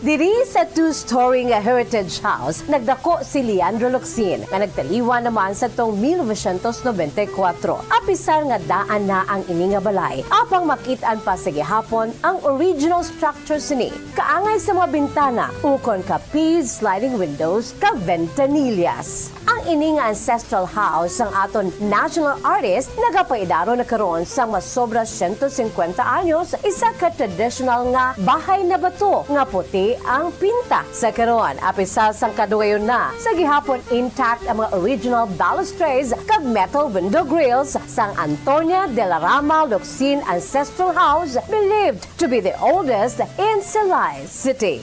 Diri sa two-story nga Heritage House, nagdako si Leandro Locsin, nga nagtaliwan naman sa tong mil novecientos nobenta y kuwatro. Apisar nga daan na ang ini nga balay, apang makit-an pa sa gihapon ang original structure sini. Kaangay sa mga bintana, ukon ka P sliding windows kag ventanillas. Ang ini nga ancestral house sang aton national artist nagapaidaro na karon sang masobra siyento singkwenta anyos, isa ka traditional nga bahay na bato nga puti ang pinta. Sa karon, apisar sang kadugayon na, sa gihapon intact ang mga original balustrades kag metal window grills sang Antonia de la Rama Locsin Ancestral House, believed to be the oldest in Silay City.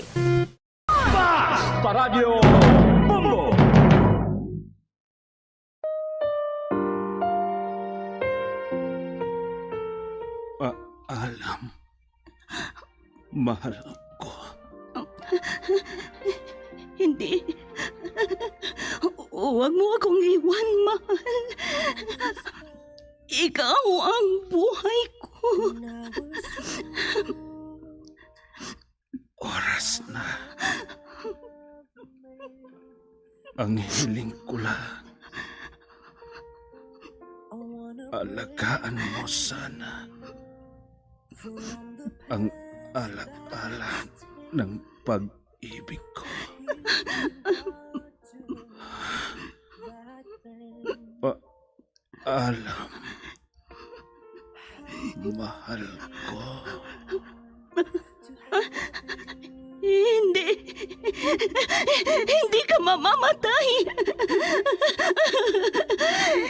Bas pa Radyo Bombo! Ah, Alam, mahal ko. Hindi. Huwag mo akong iwan, mahal. Ikaw ang buhay ko. Oras na. Ang hiling ko lang, alagaan mo sana ang ala-ala ng pag-ibig ko. Pa-, Alam, mahal ko. Hindi. Hindi ka mamamatay.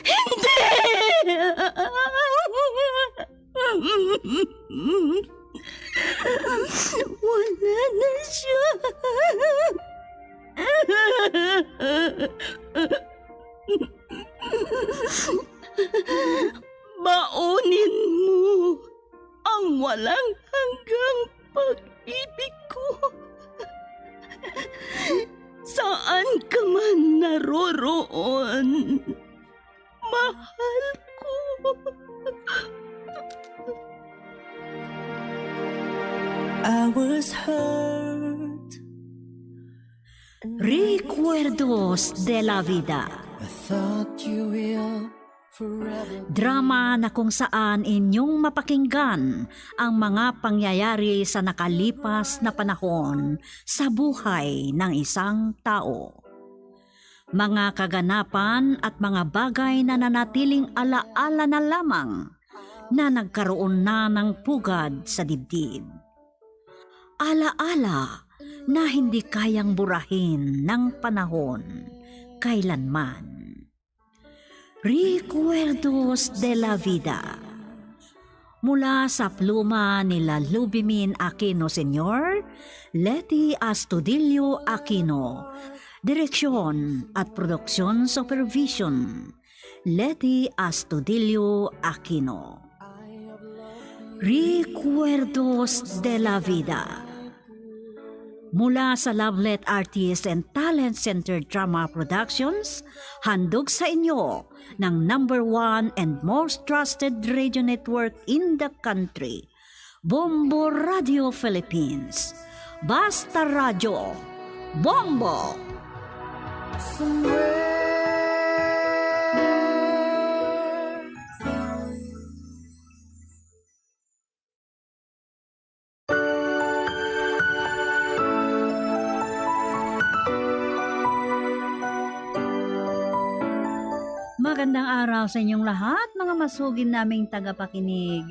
Hindi! Wala na siya. Baunin mo ang walang hanggang pag-ibig ko. Saan ka man naroroon, mahal ko. I was hurt. Recuerdos de la Vida. I thought you will Drama na kung saan inyong mapakinggan ang mga pangyayari sa nakalipas na panahon sa buhay ng isang tao. Mga kaganapan at mga bagay na nanatiling alaala na lamang na nagkaroon na ng pugad sa dibdib. Alaala na hindi kayang burahin ng panahon kailanman. Recuerdos de la Vida. Mula sa pluma ni Lalubimin Aquino Senior, Leti Astudillo Aquino. Direksyon at production supervision, Leti Astudillo Aquino. Recuerdos de la Vida. Mula sa Lovelet Artist and Talent Center Drama Productions, handog sa inyo ng number one and most trusted radio network in the country, Bombo Radio Philippines. Basta Radyo, Bombo! Magandang araw sa inyong lahat, mga masugid naming tagapakinig.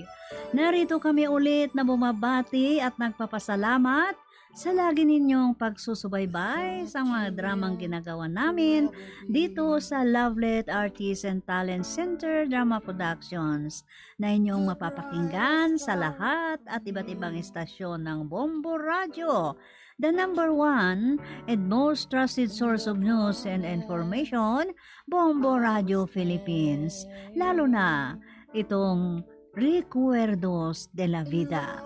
Narito kami ulit na bumabati at nagpapasalamat sa lagi ninyong pagsusubaybay sa mga dramang ginagawa namin dito sa Lovelet Artists and Talent Center Drama Productions na inyong mapapakinggan sa lahat at iba't ibang istasyon ng Bombo Radyo, the number one and most trusted source of news and information, Bombo Radyo Philippines, lalo na itong Recuerdos de la Vida.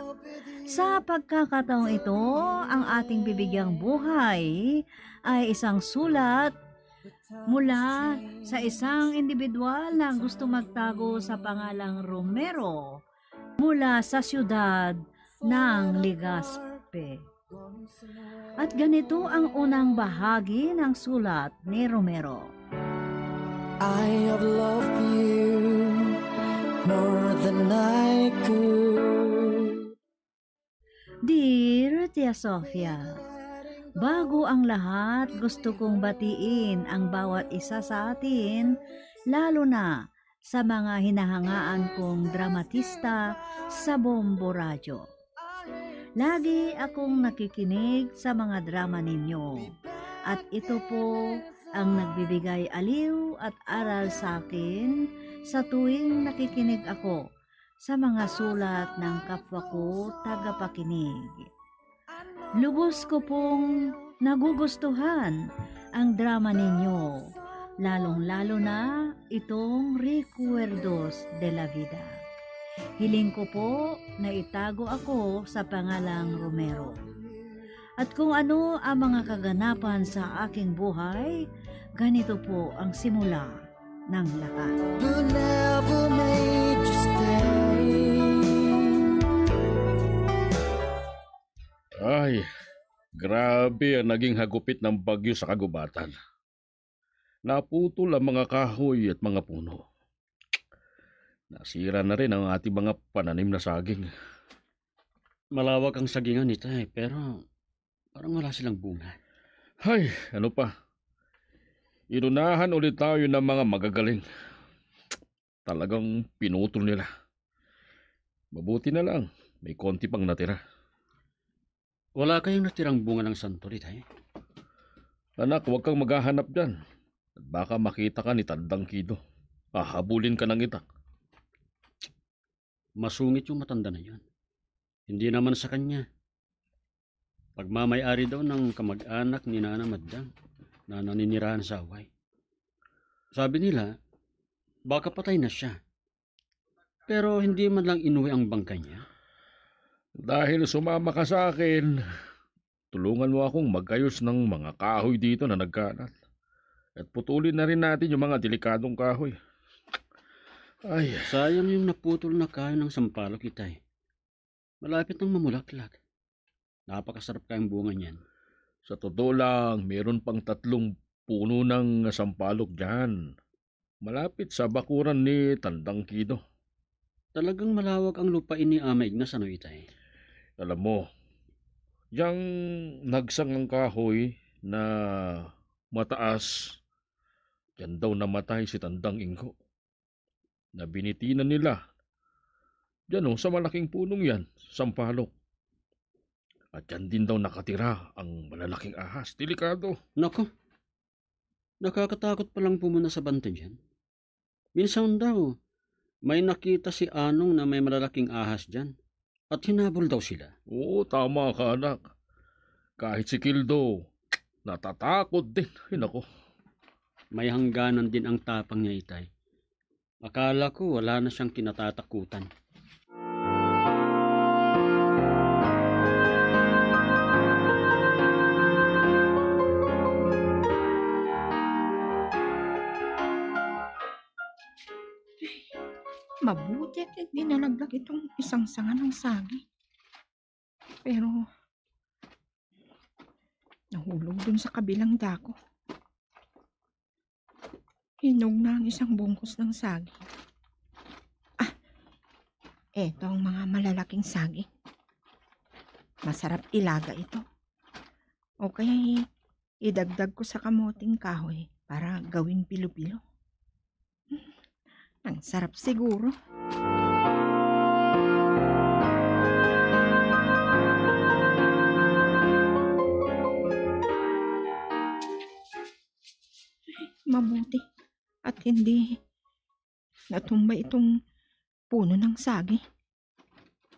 Sa pagkakataong ito, ang ating bibigyang buhay ay isang sulat mula sa isang individual na gusto magtago sa pangalang Romero mula sa siyudad ng Legazpi. At ganito ang unang bahagi ng sulat ni Romero. I have loved you more than I could. Dear Tia Sofia, bago ang lahat, gusto kong batiin ang bawat isa sa atin, lalo na sa mga hinahangaan kong dramatista sa Bombo Radyo. Lagi akong nakikinig sa mga drama ninyo, at ito po ang nagbibigay aliw at aral sa akin sa tuwing nakikinig ako sa mga sulat ng kapwa ko tagapakinig. Lubos ko pong nagugustuhan ang drama ninyo, lalong-lalo na itong Recuerdos de la Vida. Hiling ko po na itago ako sa pangalang Romero. At kung ano ang mga kaganapan sa aking buhay, ganito po ang simula ng lahat. Who never made you stay. Ay, grabe ang naging hagupit ng bagyo sa kagubatan. Naputol ang mga kahoy at mga puno. Nasira na rin ang ating mga pananim na saging. Malawak ang sagingan, Itay, pero parang wala silang bunga. Hay, ano pa? Inunahan ulit tayo ng mga magagaling. Talagang pinutol nila. Mabuti na lang, may konti pang natira. Wala kayong natirang bunga ng santol, Itay? Anak, huwag kang maghahanap dyan. At baka makita ka ni Tandang Kido. Hahabulin ka ng itak. Masungit yung matanda na yun. Hindi naman sa kanya. Pagmamay-ari daw ng kamag-anak ni Nana Madang na naninirahan sa Hawaii. Sabi nila, baka patay na siya. Pero hindi man lang inuwi ang bangkay niya. Dahil sumama ka sa akin, tulungan mo akong magayos ng mga kahoy dito na nagkalat. At putulin na rin natin yung mga delikadong kahoy. Ay, sayang yung naputol na kahoy ng sampalok, Itay. Malapit nang mamulaklak. Napakasarap kayang bunga niyan. Sa totoo lang, meron pang tatlong puno ng sampalok dyan. malapit sa bakuran ni Tandang Kido. Talagang malawag ang lupa ini, Ama Ignas, ano, itay? Alam mo, yang nagsangang kahoy na mataas, diyan daw namatay si Tandang Ingko. Nabinitinan nila. Diyan, oh, sa malaking punong yan, sampalok. At diyan din daw nakatira ang malalaking ahas. Delikado. Nako, nakakatakot pa lang po muna sa banta dyan. Minsan daw, may nakita si Anong na may malalaking ahas dyan. At hinabol daw sila. Oo, tama ka, anak. Kahit si Kildo, natatakot din. Ay, nako. May hangganan din ang tapang niya, itay. Akala ko wala na siyang kinatatakutan. Mabuti at hindi nalaglag itong isang sanga ng saging. Pero nahulog dun sa kabilang dako. Hinog na ang isang bungkos ng saging. Ah, eto ang mga malalaking saging. Masarap ilaga ito. O kaya, eh, idagdag ko sa kamoting kahoy para gawing bilo-bilo. Ang sarap siguro. Mabuti at hindi natumba itong puno ng saging.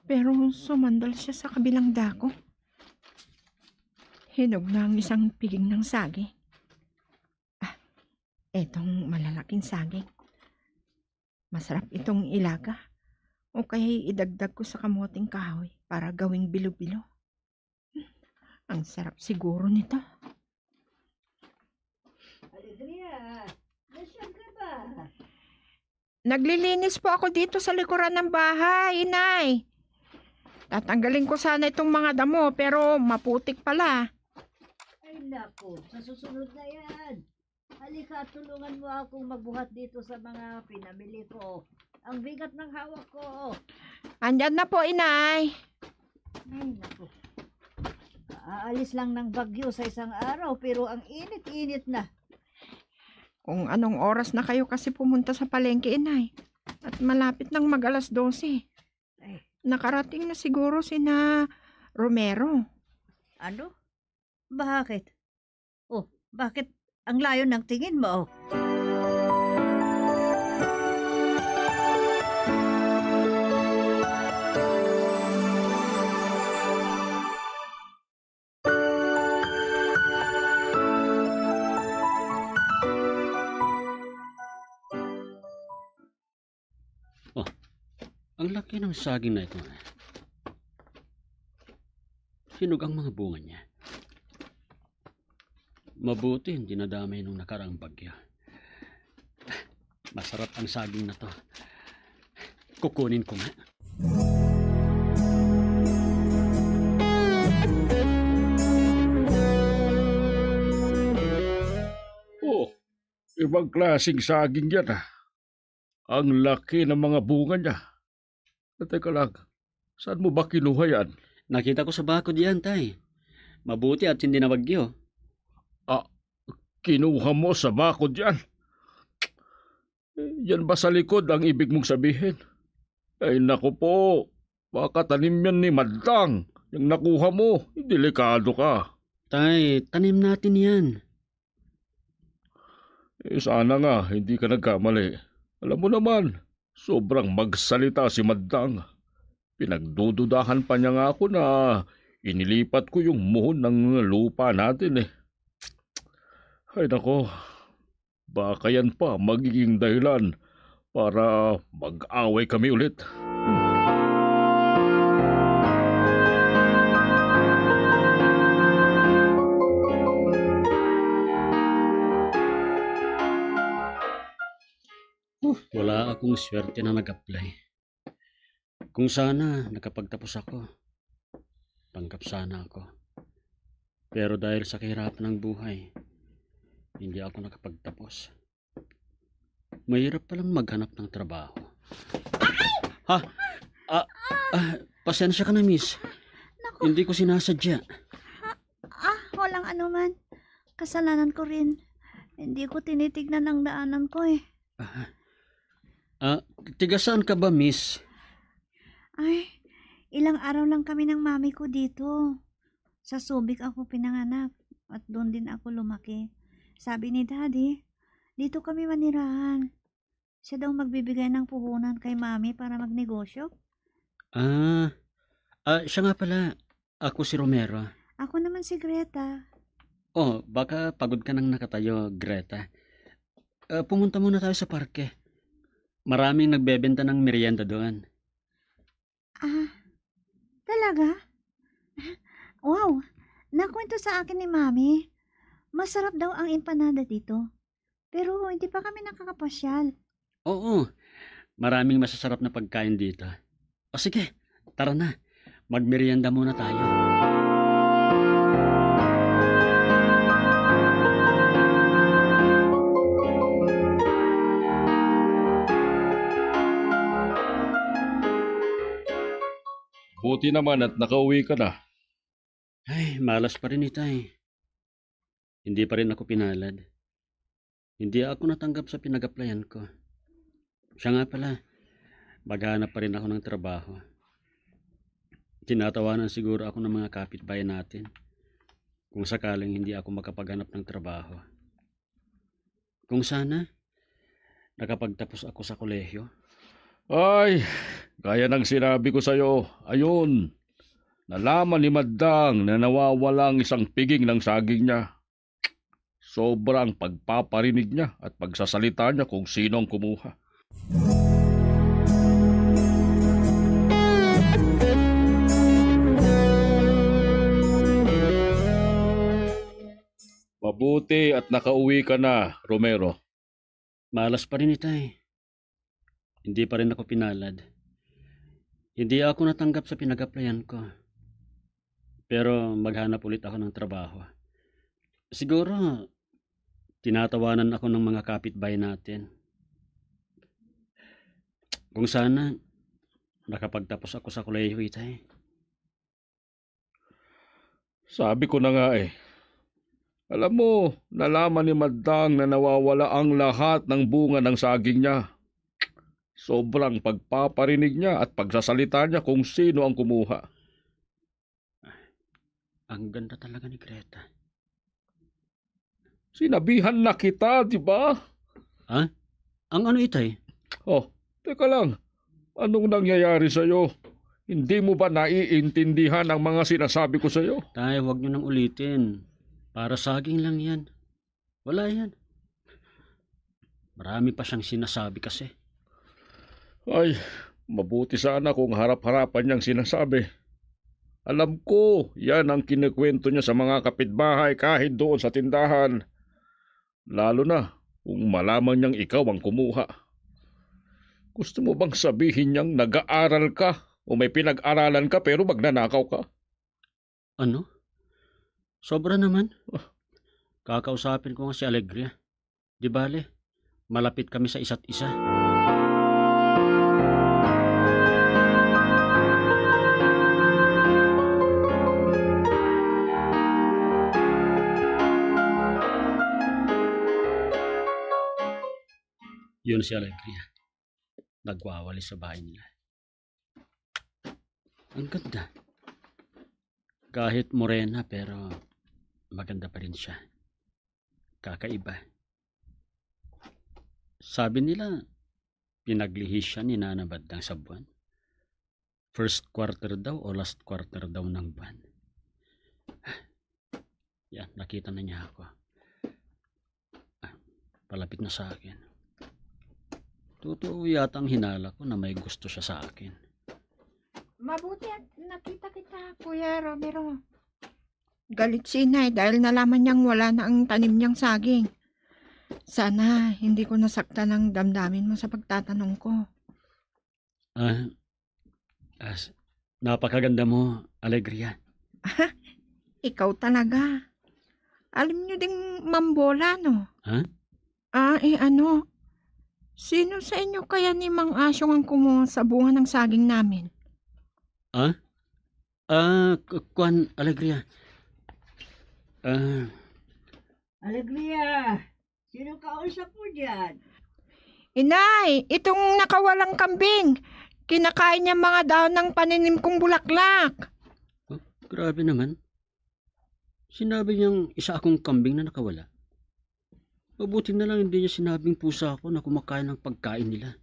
Pero sumandal siya sa kabilang dako. Hinog na ang isang piging ng saging. Ah, etong malalaking saging. Masarap itong ilaga. O kaya idagdag ko sa kamoting kahoy para gawing bilo-bilo. Ang sarap siguro nito. Alegria, nasyan ka ba? Naglilinis po ako dito sa likuran ng bahay, Inay. Tatanggalin ko sana itong mga damo, pero maputik pala. Ay, naku, sa susunod na yan. Halika, tulungan mo akong magbuhat dito sa mga pinamili ko. Ang bigat ng hawak ko. Andyan na po, Inay. Ay, naku. Aalis lang ng bagyo sa isang araw, pero ang init-init na. Kung anong oras na kayo kasi pumunta sa palengke, Inay? At malapit nang mag-alas dose. Ay. Nakarating na siguro sina Romero. Ano? Bakit? Oh, bakit ang layo ng tingin mo? Oh, ang laki ng saging na ito. Hinog ang mga bunga niya. Mabuti hindi nadamay nung nakaraang bagyo. Masarap ang saging na to. Kukunin ko nga. Oh, ibang klaseng saging yan, ah. Ang laki ng mga bunga niya. Teka lang, saan mo ba kinuha yan? Nakita ko sa bakod yan, tay. Mabuti at hindi na bagyo. Ah, kinuha mo sa bakod yan? Yan ba sa likod ang ibig mong sabihin? Ay, naku po, baka tanim yan ni Madlang. Yung nakuha mo, delikado ka. Tay, tanim natin yan. Eh, sana nga, hindi ka nagkamali. Alam mo naman, sobrang magsalita si Madlang. Pinagdududahan pa niya nga ako na inilipat ko yung muhon ng lupa natin eh. Ay nako, baka yan pa magiging dahilan para mag-away kami ulit. Wala akong swerte na nag-apply. Kung sana nakapagtapos ako, tanggap sana ako. Pero dahil sa kahirapan ng buhay, hindi ako nakapagtapos. Mahirap palang maghanap ng trabaho. Ha? Ah, ah, pasensya ka na, miss. Naku. Hindi ko sinasadya. Ah, ah, walang anuman. Kasalanan ko rin. Hindi ko tinitignan ang daanan ko eh. Ah, ah, tiga saan ka ba, miss? Ay, ilang araw lang kami ng mami ko dito. Sa Subic ako pinanganak at doon din ako lumaki. Sabi ni Daddy, dito kami manirahan. Siya daw magbibigay ng puhunan kay Mami para magnegosyo. Ah, ah, siya nga pala. Ako si Romero. Ako naman si Greta. Oh, baka pagod ka nang nakatayo, Greta. Ah, pumunta muna tayo sa parke. Maraming nagbebenta ng merienda doon. Ah, talaga? Wow, nakwento sa akin ni Mami. Masarap daw ang empanada dito. Pero hindi pa kami nakakapasyal. Oo, maraming masasarap na pagkain dito. O sige, tara na. Magmerienda muna tayo. Buti naman at nakauwi ka na. Ay, malas pa rin, itay. Hindi pa rin ako pinalad. Hindi ako natanggap sa pinag-applyan ko. Siya nga pala, maghanap pa rin ako ng trabaho. Tinatawanan siguro ako ng mga kapitbahay natin kung sakaling hindi ako makapaghanap ng trabaho. Kung sana, nakapagtapos ako sa kolehiyo. Ay, gaya ng sinabi ko sa'yo, ayun, nalaman ni Madang na nawawala ang isang piging ng saging niya. Sobra ang pagpaparinig niya at pagsasalita niya kung sino ang kumuha. Mabuti at nakauwi ka na, Romero. Malas pa rin, itay. Hindi pa rin ako pinalad. Hindi ako natanggap sa pinag-applyan ko. Pero maghanap ulit ako ng trabaho. Siguro, tinatawanan ako ng mga kapitbahay natin. Kung sana, nakapagtapos ako sa kolehiyo, itay. Sabi ko na nga eh. Alam mo, nalaman ni Madang na nawawala ang lahat ng bunga ng saging niya. Sobrang pagpaparinig niya at pagsasalita niya kung sino ang kumuha. Ang ganda talaga ni Greta. Sinabihan na kita, di ba? Ha? Ang ano, itay? Oh, teka lang. Anong nangyayari sa'yo? Hindi mo ba naiintindihan ang mga sinasabi ko sa'yo? Tay, huwag niyo nang ulitin. Para saging lang yan. Wala yan. Marami pa siyang sinasabi kasi. Ay, mabuti sana kung harap-harapan niyang sinasabi. Alam ko, yan ang kinikwento niya sa mga kapitbahay kahit doon sa tindahan. Lalo na kung malaman niyang ikaw ang kumuha. Gusto mo bang sabihin niyang nag-aaral ka o may pinag-aralan ka pero magnanakaw ka? Ano? Sobra naman. Ah. Kakausapin ko nga si Alegria. Di bale, malapit kami sa isa't isa. Yun si Alegria. Nagwawali sa bahay nila. Ang ganda. Kahit morena, pero maganda pa rin siya. Kakaiba. Sabi nila, pinaglihi siya ni Nana Badang sa buwan. First quarter daw o last quarter daw ng buwan. Yan, nakita na niya ako. Ah, palapit na sa akin. Totoo yata ang hinala ko na may gusto siya sa akin. Mabuti at nakita kita, Kuya Romero. Galit si Inay dahil nalaman niyang wala na ang tanim niyang saging. Sana hindi ko nasaktan ang damdamin mo sa pagtatanong ko. Ah, as, napakaganda mo, Alegria. Ikaw talaga. Alam niyo ding mambola, no? Ha? Ah, eh ano? Sino sa inyo kaya ni Mang Asyong ang kumuha sa bunga ng saging namin? Ah? Ah, k-, kwan, Alegria. Ah. Alegria, sino kausap mo diyan? Inay, itong nakawalang kambing. Kinakain niya mga dahon ng paninim kong bulaklak. Oh, grabe naman. Sinabi niyang isa akong kambing na nakawala. Mabuti na lang hindi niya sinabing pusa ako na kumakain ng pagkain nila.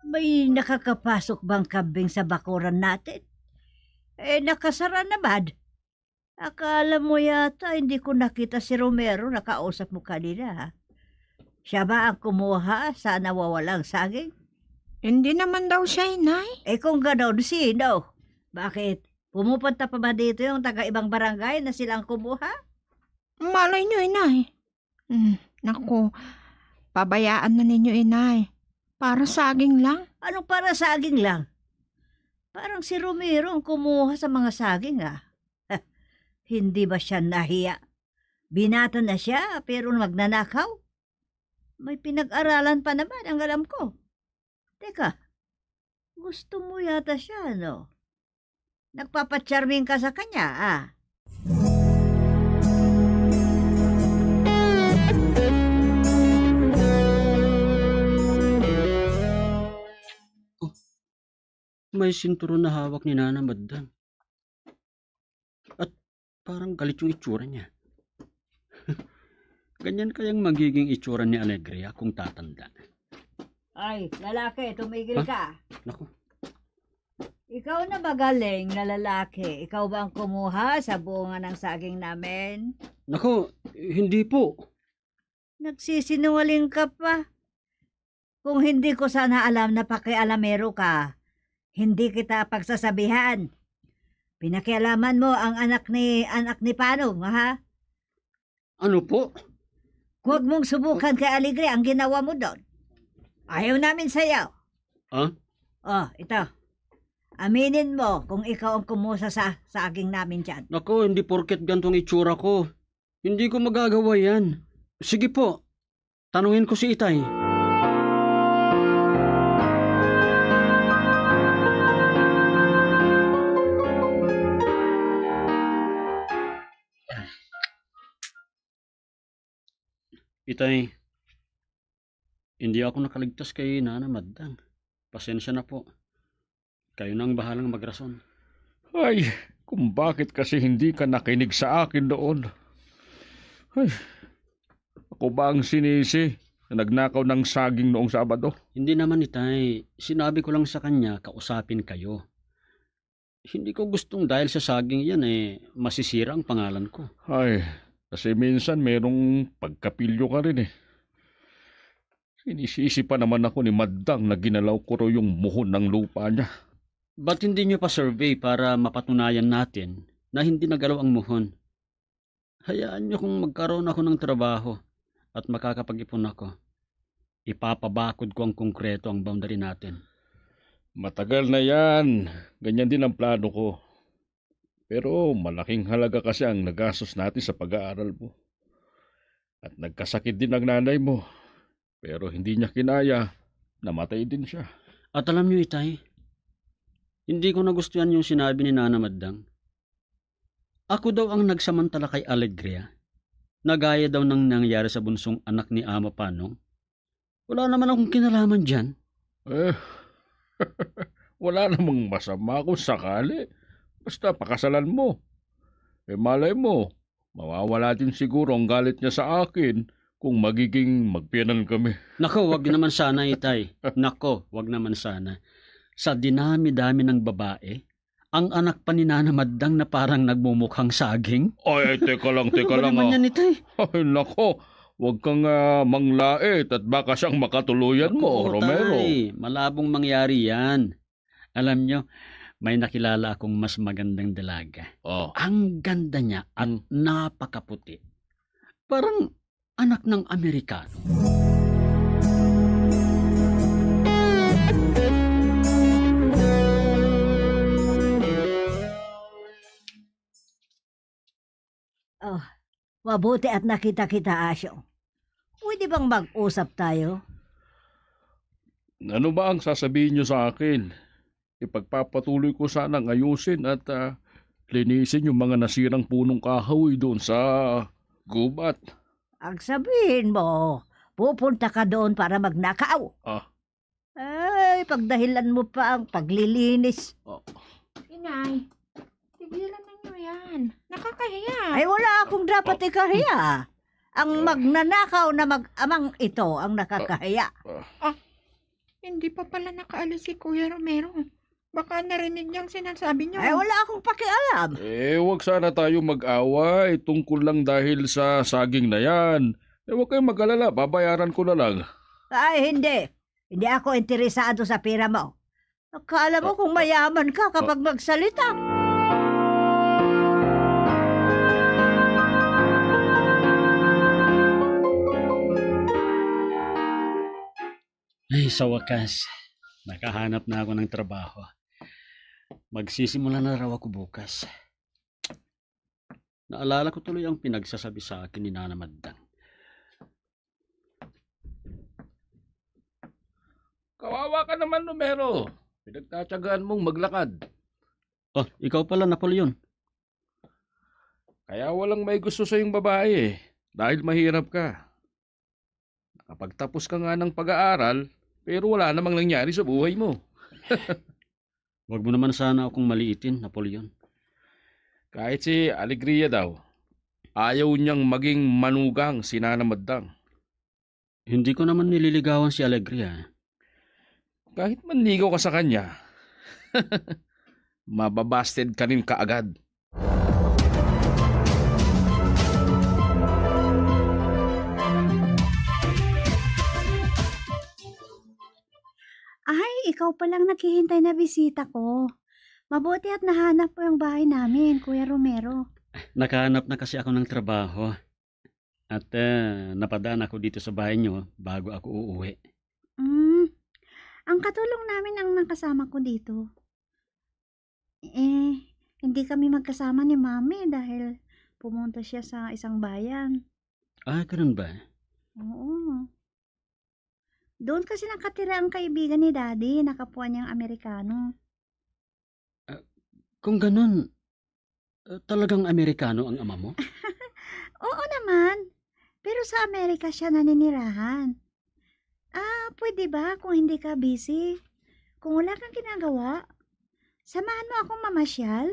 May nakakapasok bang kambing sa bakuran natin? Eh, nakasara naman. Akala mo yata hindi ko nakita si Romero na kausap mo kanina, ha? Siya ba ang kumuha sa nawawalang saging? Hindi naman daw siya, Inay. Eh, kung ganon, sino? Bakit? Pumupunta pa ba dito yung taga ibang barangay na silang kumuha? Malay nyo, Inay. Hmm, naku, pabayaan na ninyo, Inay. Para saging lang. Anong para saging lang? Parang si Romero ang kumuha sa mga saging, ah. Hindi ba siya nahiya? Binata na siya, pero magnanakaw? May pinag-aralan pa naman, ang alam ko. Teka, gusto mo yata siya, no? Nagpapacharming ka sa kanya, ah. Oh, may sinturon na hawak ni Nana Madang. At parang galit yung itsura niya. Ganyan kayang magiging itsura ni Alegria kung tatanda. Ay, lalaki, tumigil Ha? ka. Naku. Ikaw na magaling na lalaki. Ikaw ba ang kumuha sa bunga ng saging namin? Naku, hindi po. Nagsisinungaling ka pa. Kung hindi ko sana alam na pakialamero ka, hindi kita pagsasabihan. Pinakialaman mo ang anak ni, anak ni Panong, ha? Ano po? Huwag mong subukan kay Alegre ang ginawa mo doon. Ayaw namin sa'yo. Ha? Oh, ito. Aminin mo kung ikaw ang kumuha sa saging namin dyan. Naku, hindi porket gantong itsura ko. Hindi ko magagawa yan. Sige po, tanungin ko si Itay. Itay, hindi ako nakaligtas kay Nana Madang. Pasensya na po. Kayo na ang bahalang magrason. Ay, kung bakit kasi hindi ka nakinig sa akin noon. Ay, ako ba ang sinisi na nagnakaw ng saging noong Sabado? Hindi naman, Itay. Sinabi ko lang sa kanya, kausapin kayo. Hindi ko gustong dahil sa saging yan, eh, masisira ang pangalan ko. Ay, kasi minsan merong pagkapilyo ka rin, eh. Sinisisi pa naman ako ni Madang na ginalaw ko raw yung muhon ng lupa niya. Ba't hindi niyo pa survey para mapatunayan natin na hindi nagalaw ang muhon? Hayaan niyo kung magkaroon ako ng trabaho at makakapag-ipon ako. Ipapabakod ko ang konkreto ang boundary natin. Matagal na yan. Ganyan din ang plano ko. Pero malaking halaga kasi ang nagastos natin sa pag-aaral mo. At nagkasakit din ang nanay mo. Pero hindi niya kinaya. Namatay din siya. At alam niyo, Itay, hindi ko nagustuhan yung sinabi ni Nana Madang. Ako daw ang nagsamantala kay Alegria. Nagaya daw ng nangyari sa bunsong anak ni Ama Panong. Wala naman akong kinalaman dyan. Eh, wala namang masama kung sakali. Basta pakasalan mo. Eh, malay mo, mawawala din siguro ang galit niya sa akin kung magiging magpiyanan kami. Nako, wag naman sana, Itay. Nako, wag naman sana. Sa dinami-dami ng babae, ang anak pa ni Nana Madang na parang nagmumukhang saging. Ay, ay, teka lang, teka Ano ba lang, naman ah. yan, Itay? Ay, nako, wag kang, ah, manglait at baka siyang makatuluyan mo, Nako, Romero. Tay, malabong mangyari yan. Alam nyo, may nakilala akong mas magandang dalaga. Oh. Ang ganda niya at Hmm. napakaputi. Parang anak ng Amerikano. Mabuti at nakita kita, Asyo. Pwede bang mag-usap tayo? Ano ba ang sasabihin niyo sa akin? Ipagpapatuloy ko sanang ayusin at, ah, linisin yung mga nasirang punong kahoy doon sa gubat. Ang sabihin mo, pupunta ka doon para magnakaw. Ah. Ay, pagdahilan mo pa ang paglilinis. Oh. Inay, tigilan ninyo yan. Nakakahiya. Ay, wala akong dapat Oh. ikahiya. Ang Oh. magnanakaw na mag-amang ito ang nakakahiya. Oh. Ah, hindi pa pala nakaalis si Kuya Romero. Baka narinig niya ang sinasabi niyo. Ay, wala akong pakialam. Eh, wag sana tayo mag-away tungkol lang dahil sa saging na yan. Eh, wag kayong mag-alala, babayaran ko na lang. Ay, hindi. Hindi ako interesado sa pera mo. Akala mo Ah, kung ah, mayaman ka ah. kapag magsalita. Ay, sa wakas, nakahanap na ako ng trabaho. Magsisimula na raw ako bukas. Naalala ko tuloy ang pinagsasabi sa akin ni Nana Maddang. Kawawa ka naman, Romero. Pinagtatyagaan mong maglakad. Oh, ikaw pala, Napoleon. Kaya walang may gusto sa iyong babae eh, dahil mahirap ka. Nakapagtapos ka nga ng pag-aaral, pero wala namang nangyari sa buhay mo. Wag mo naman sana akong maliitin, Napoleon. Kahit si Alegria daw, ayaw niyang maging manugang si Nana Maddang. Hindi ko naman nililigawan si Alegria. Kahit manligaw ka sa kanya, mababasted ka rin kaagad. Ay, ikaw palang naghihintay na bisita ko. Mabuti at nahanap mo ang bahay namin, Kuya Romero. Nakahanap na kasi ako ng trabaho. At, eh, napadaan ako dito sa bahay niyo bago ako uuwi. Mm. Ang katulong namin ang nakasama ko dito. Eh, hindi kami magkasama ni Mami dahil pumunta siya sa isang bayan. Ah, ganun ba? Oo. Doon kasi nakatira ang kaibigan ni Daddy, nakapuan niyang Amerikano. Ah, kung ganun, ah, talagang Amerikano ang ama mo? Oo naman. Pero sa Amerika siya naninirahan. Ah, pwede ba kung hindi ka busy? Kung wala kang ginagawa, samahan mo akong mamasyal?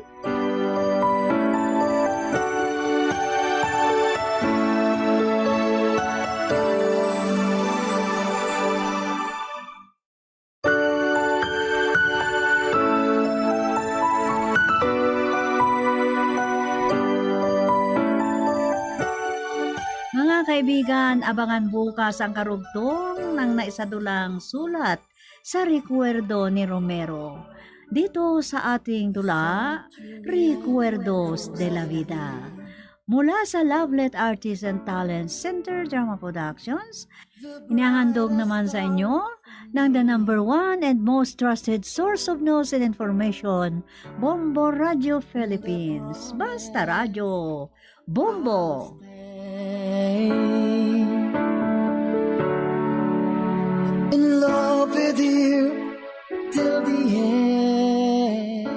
Mga kaibigan, abangan bukas ang karugtong ng naisadulang sulat sa Recuerdo ni Romero. Dito sa ating dula, Recuerdos de la Vida. Mula sa Lovelet Artists and Talents Center Drama Productions, inahandog naman sa inyo ng the number one and most trusted source of news and information, Bombo Radio Philippines. Basta Radyo, Bombo! In love with you till the end.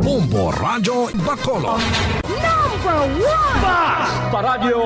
Bombo Radyo Bacolod. Number one! Basta Radyo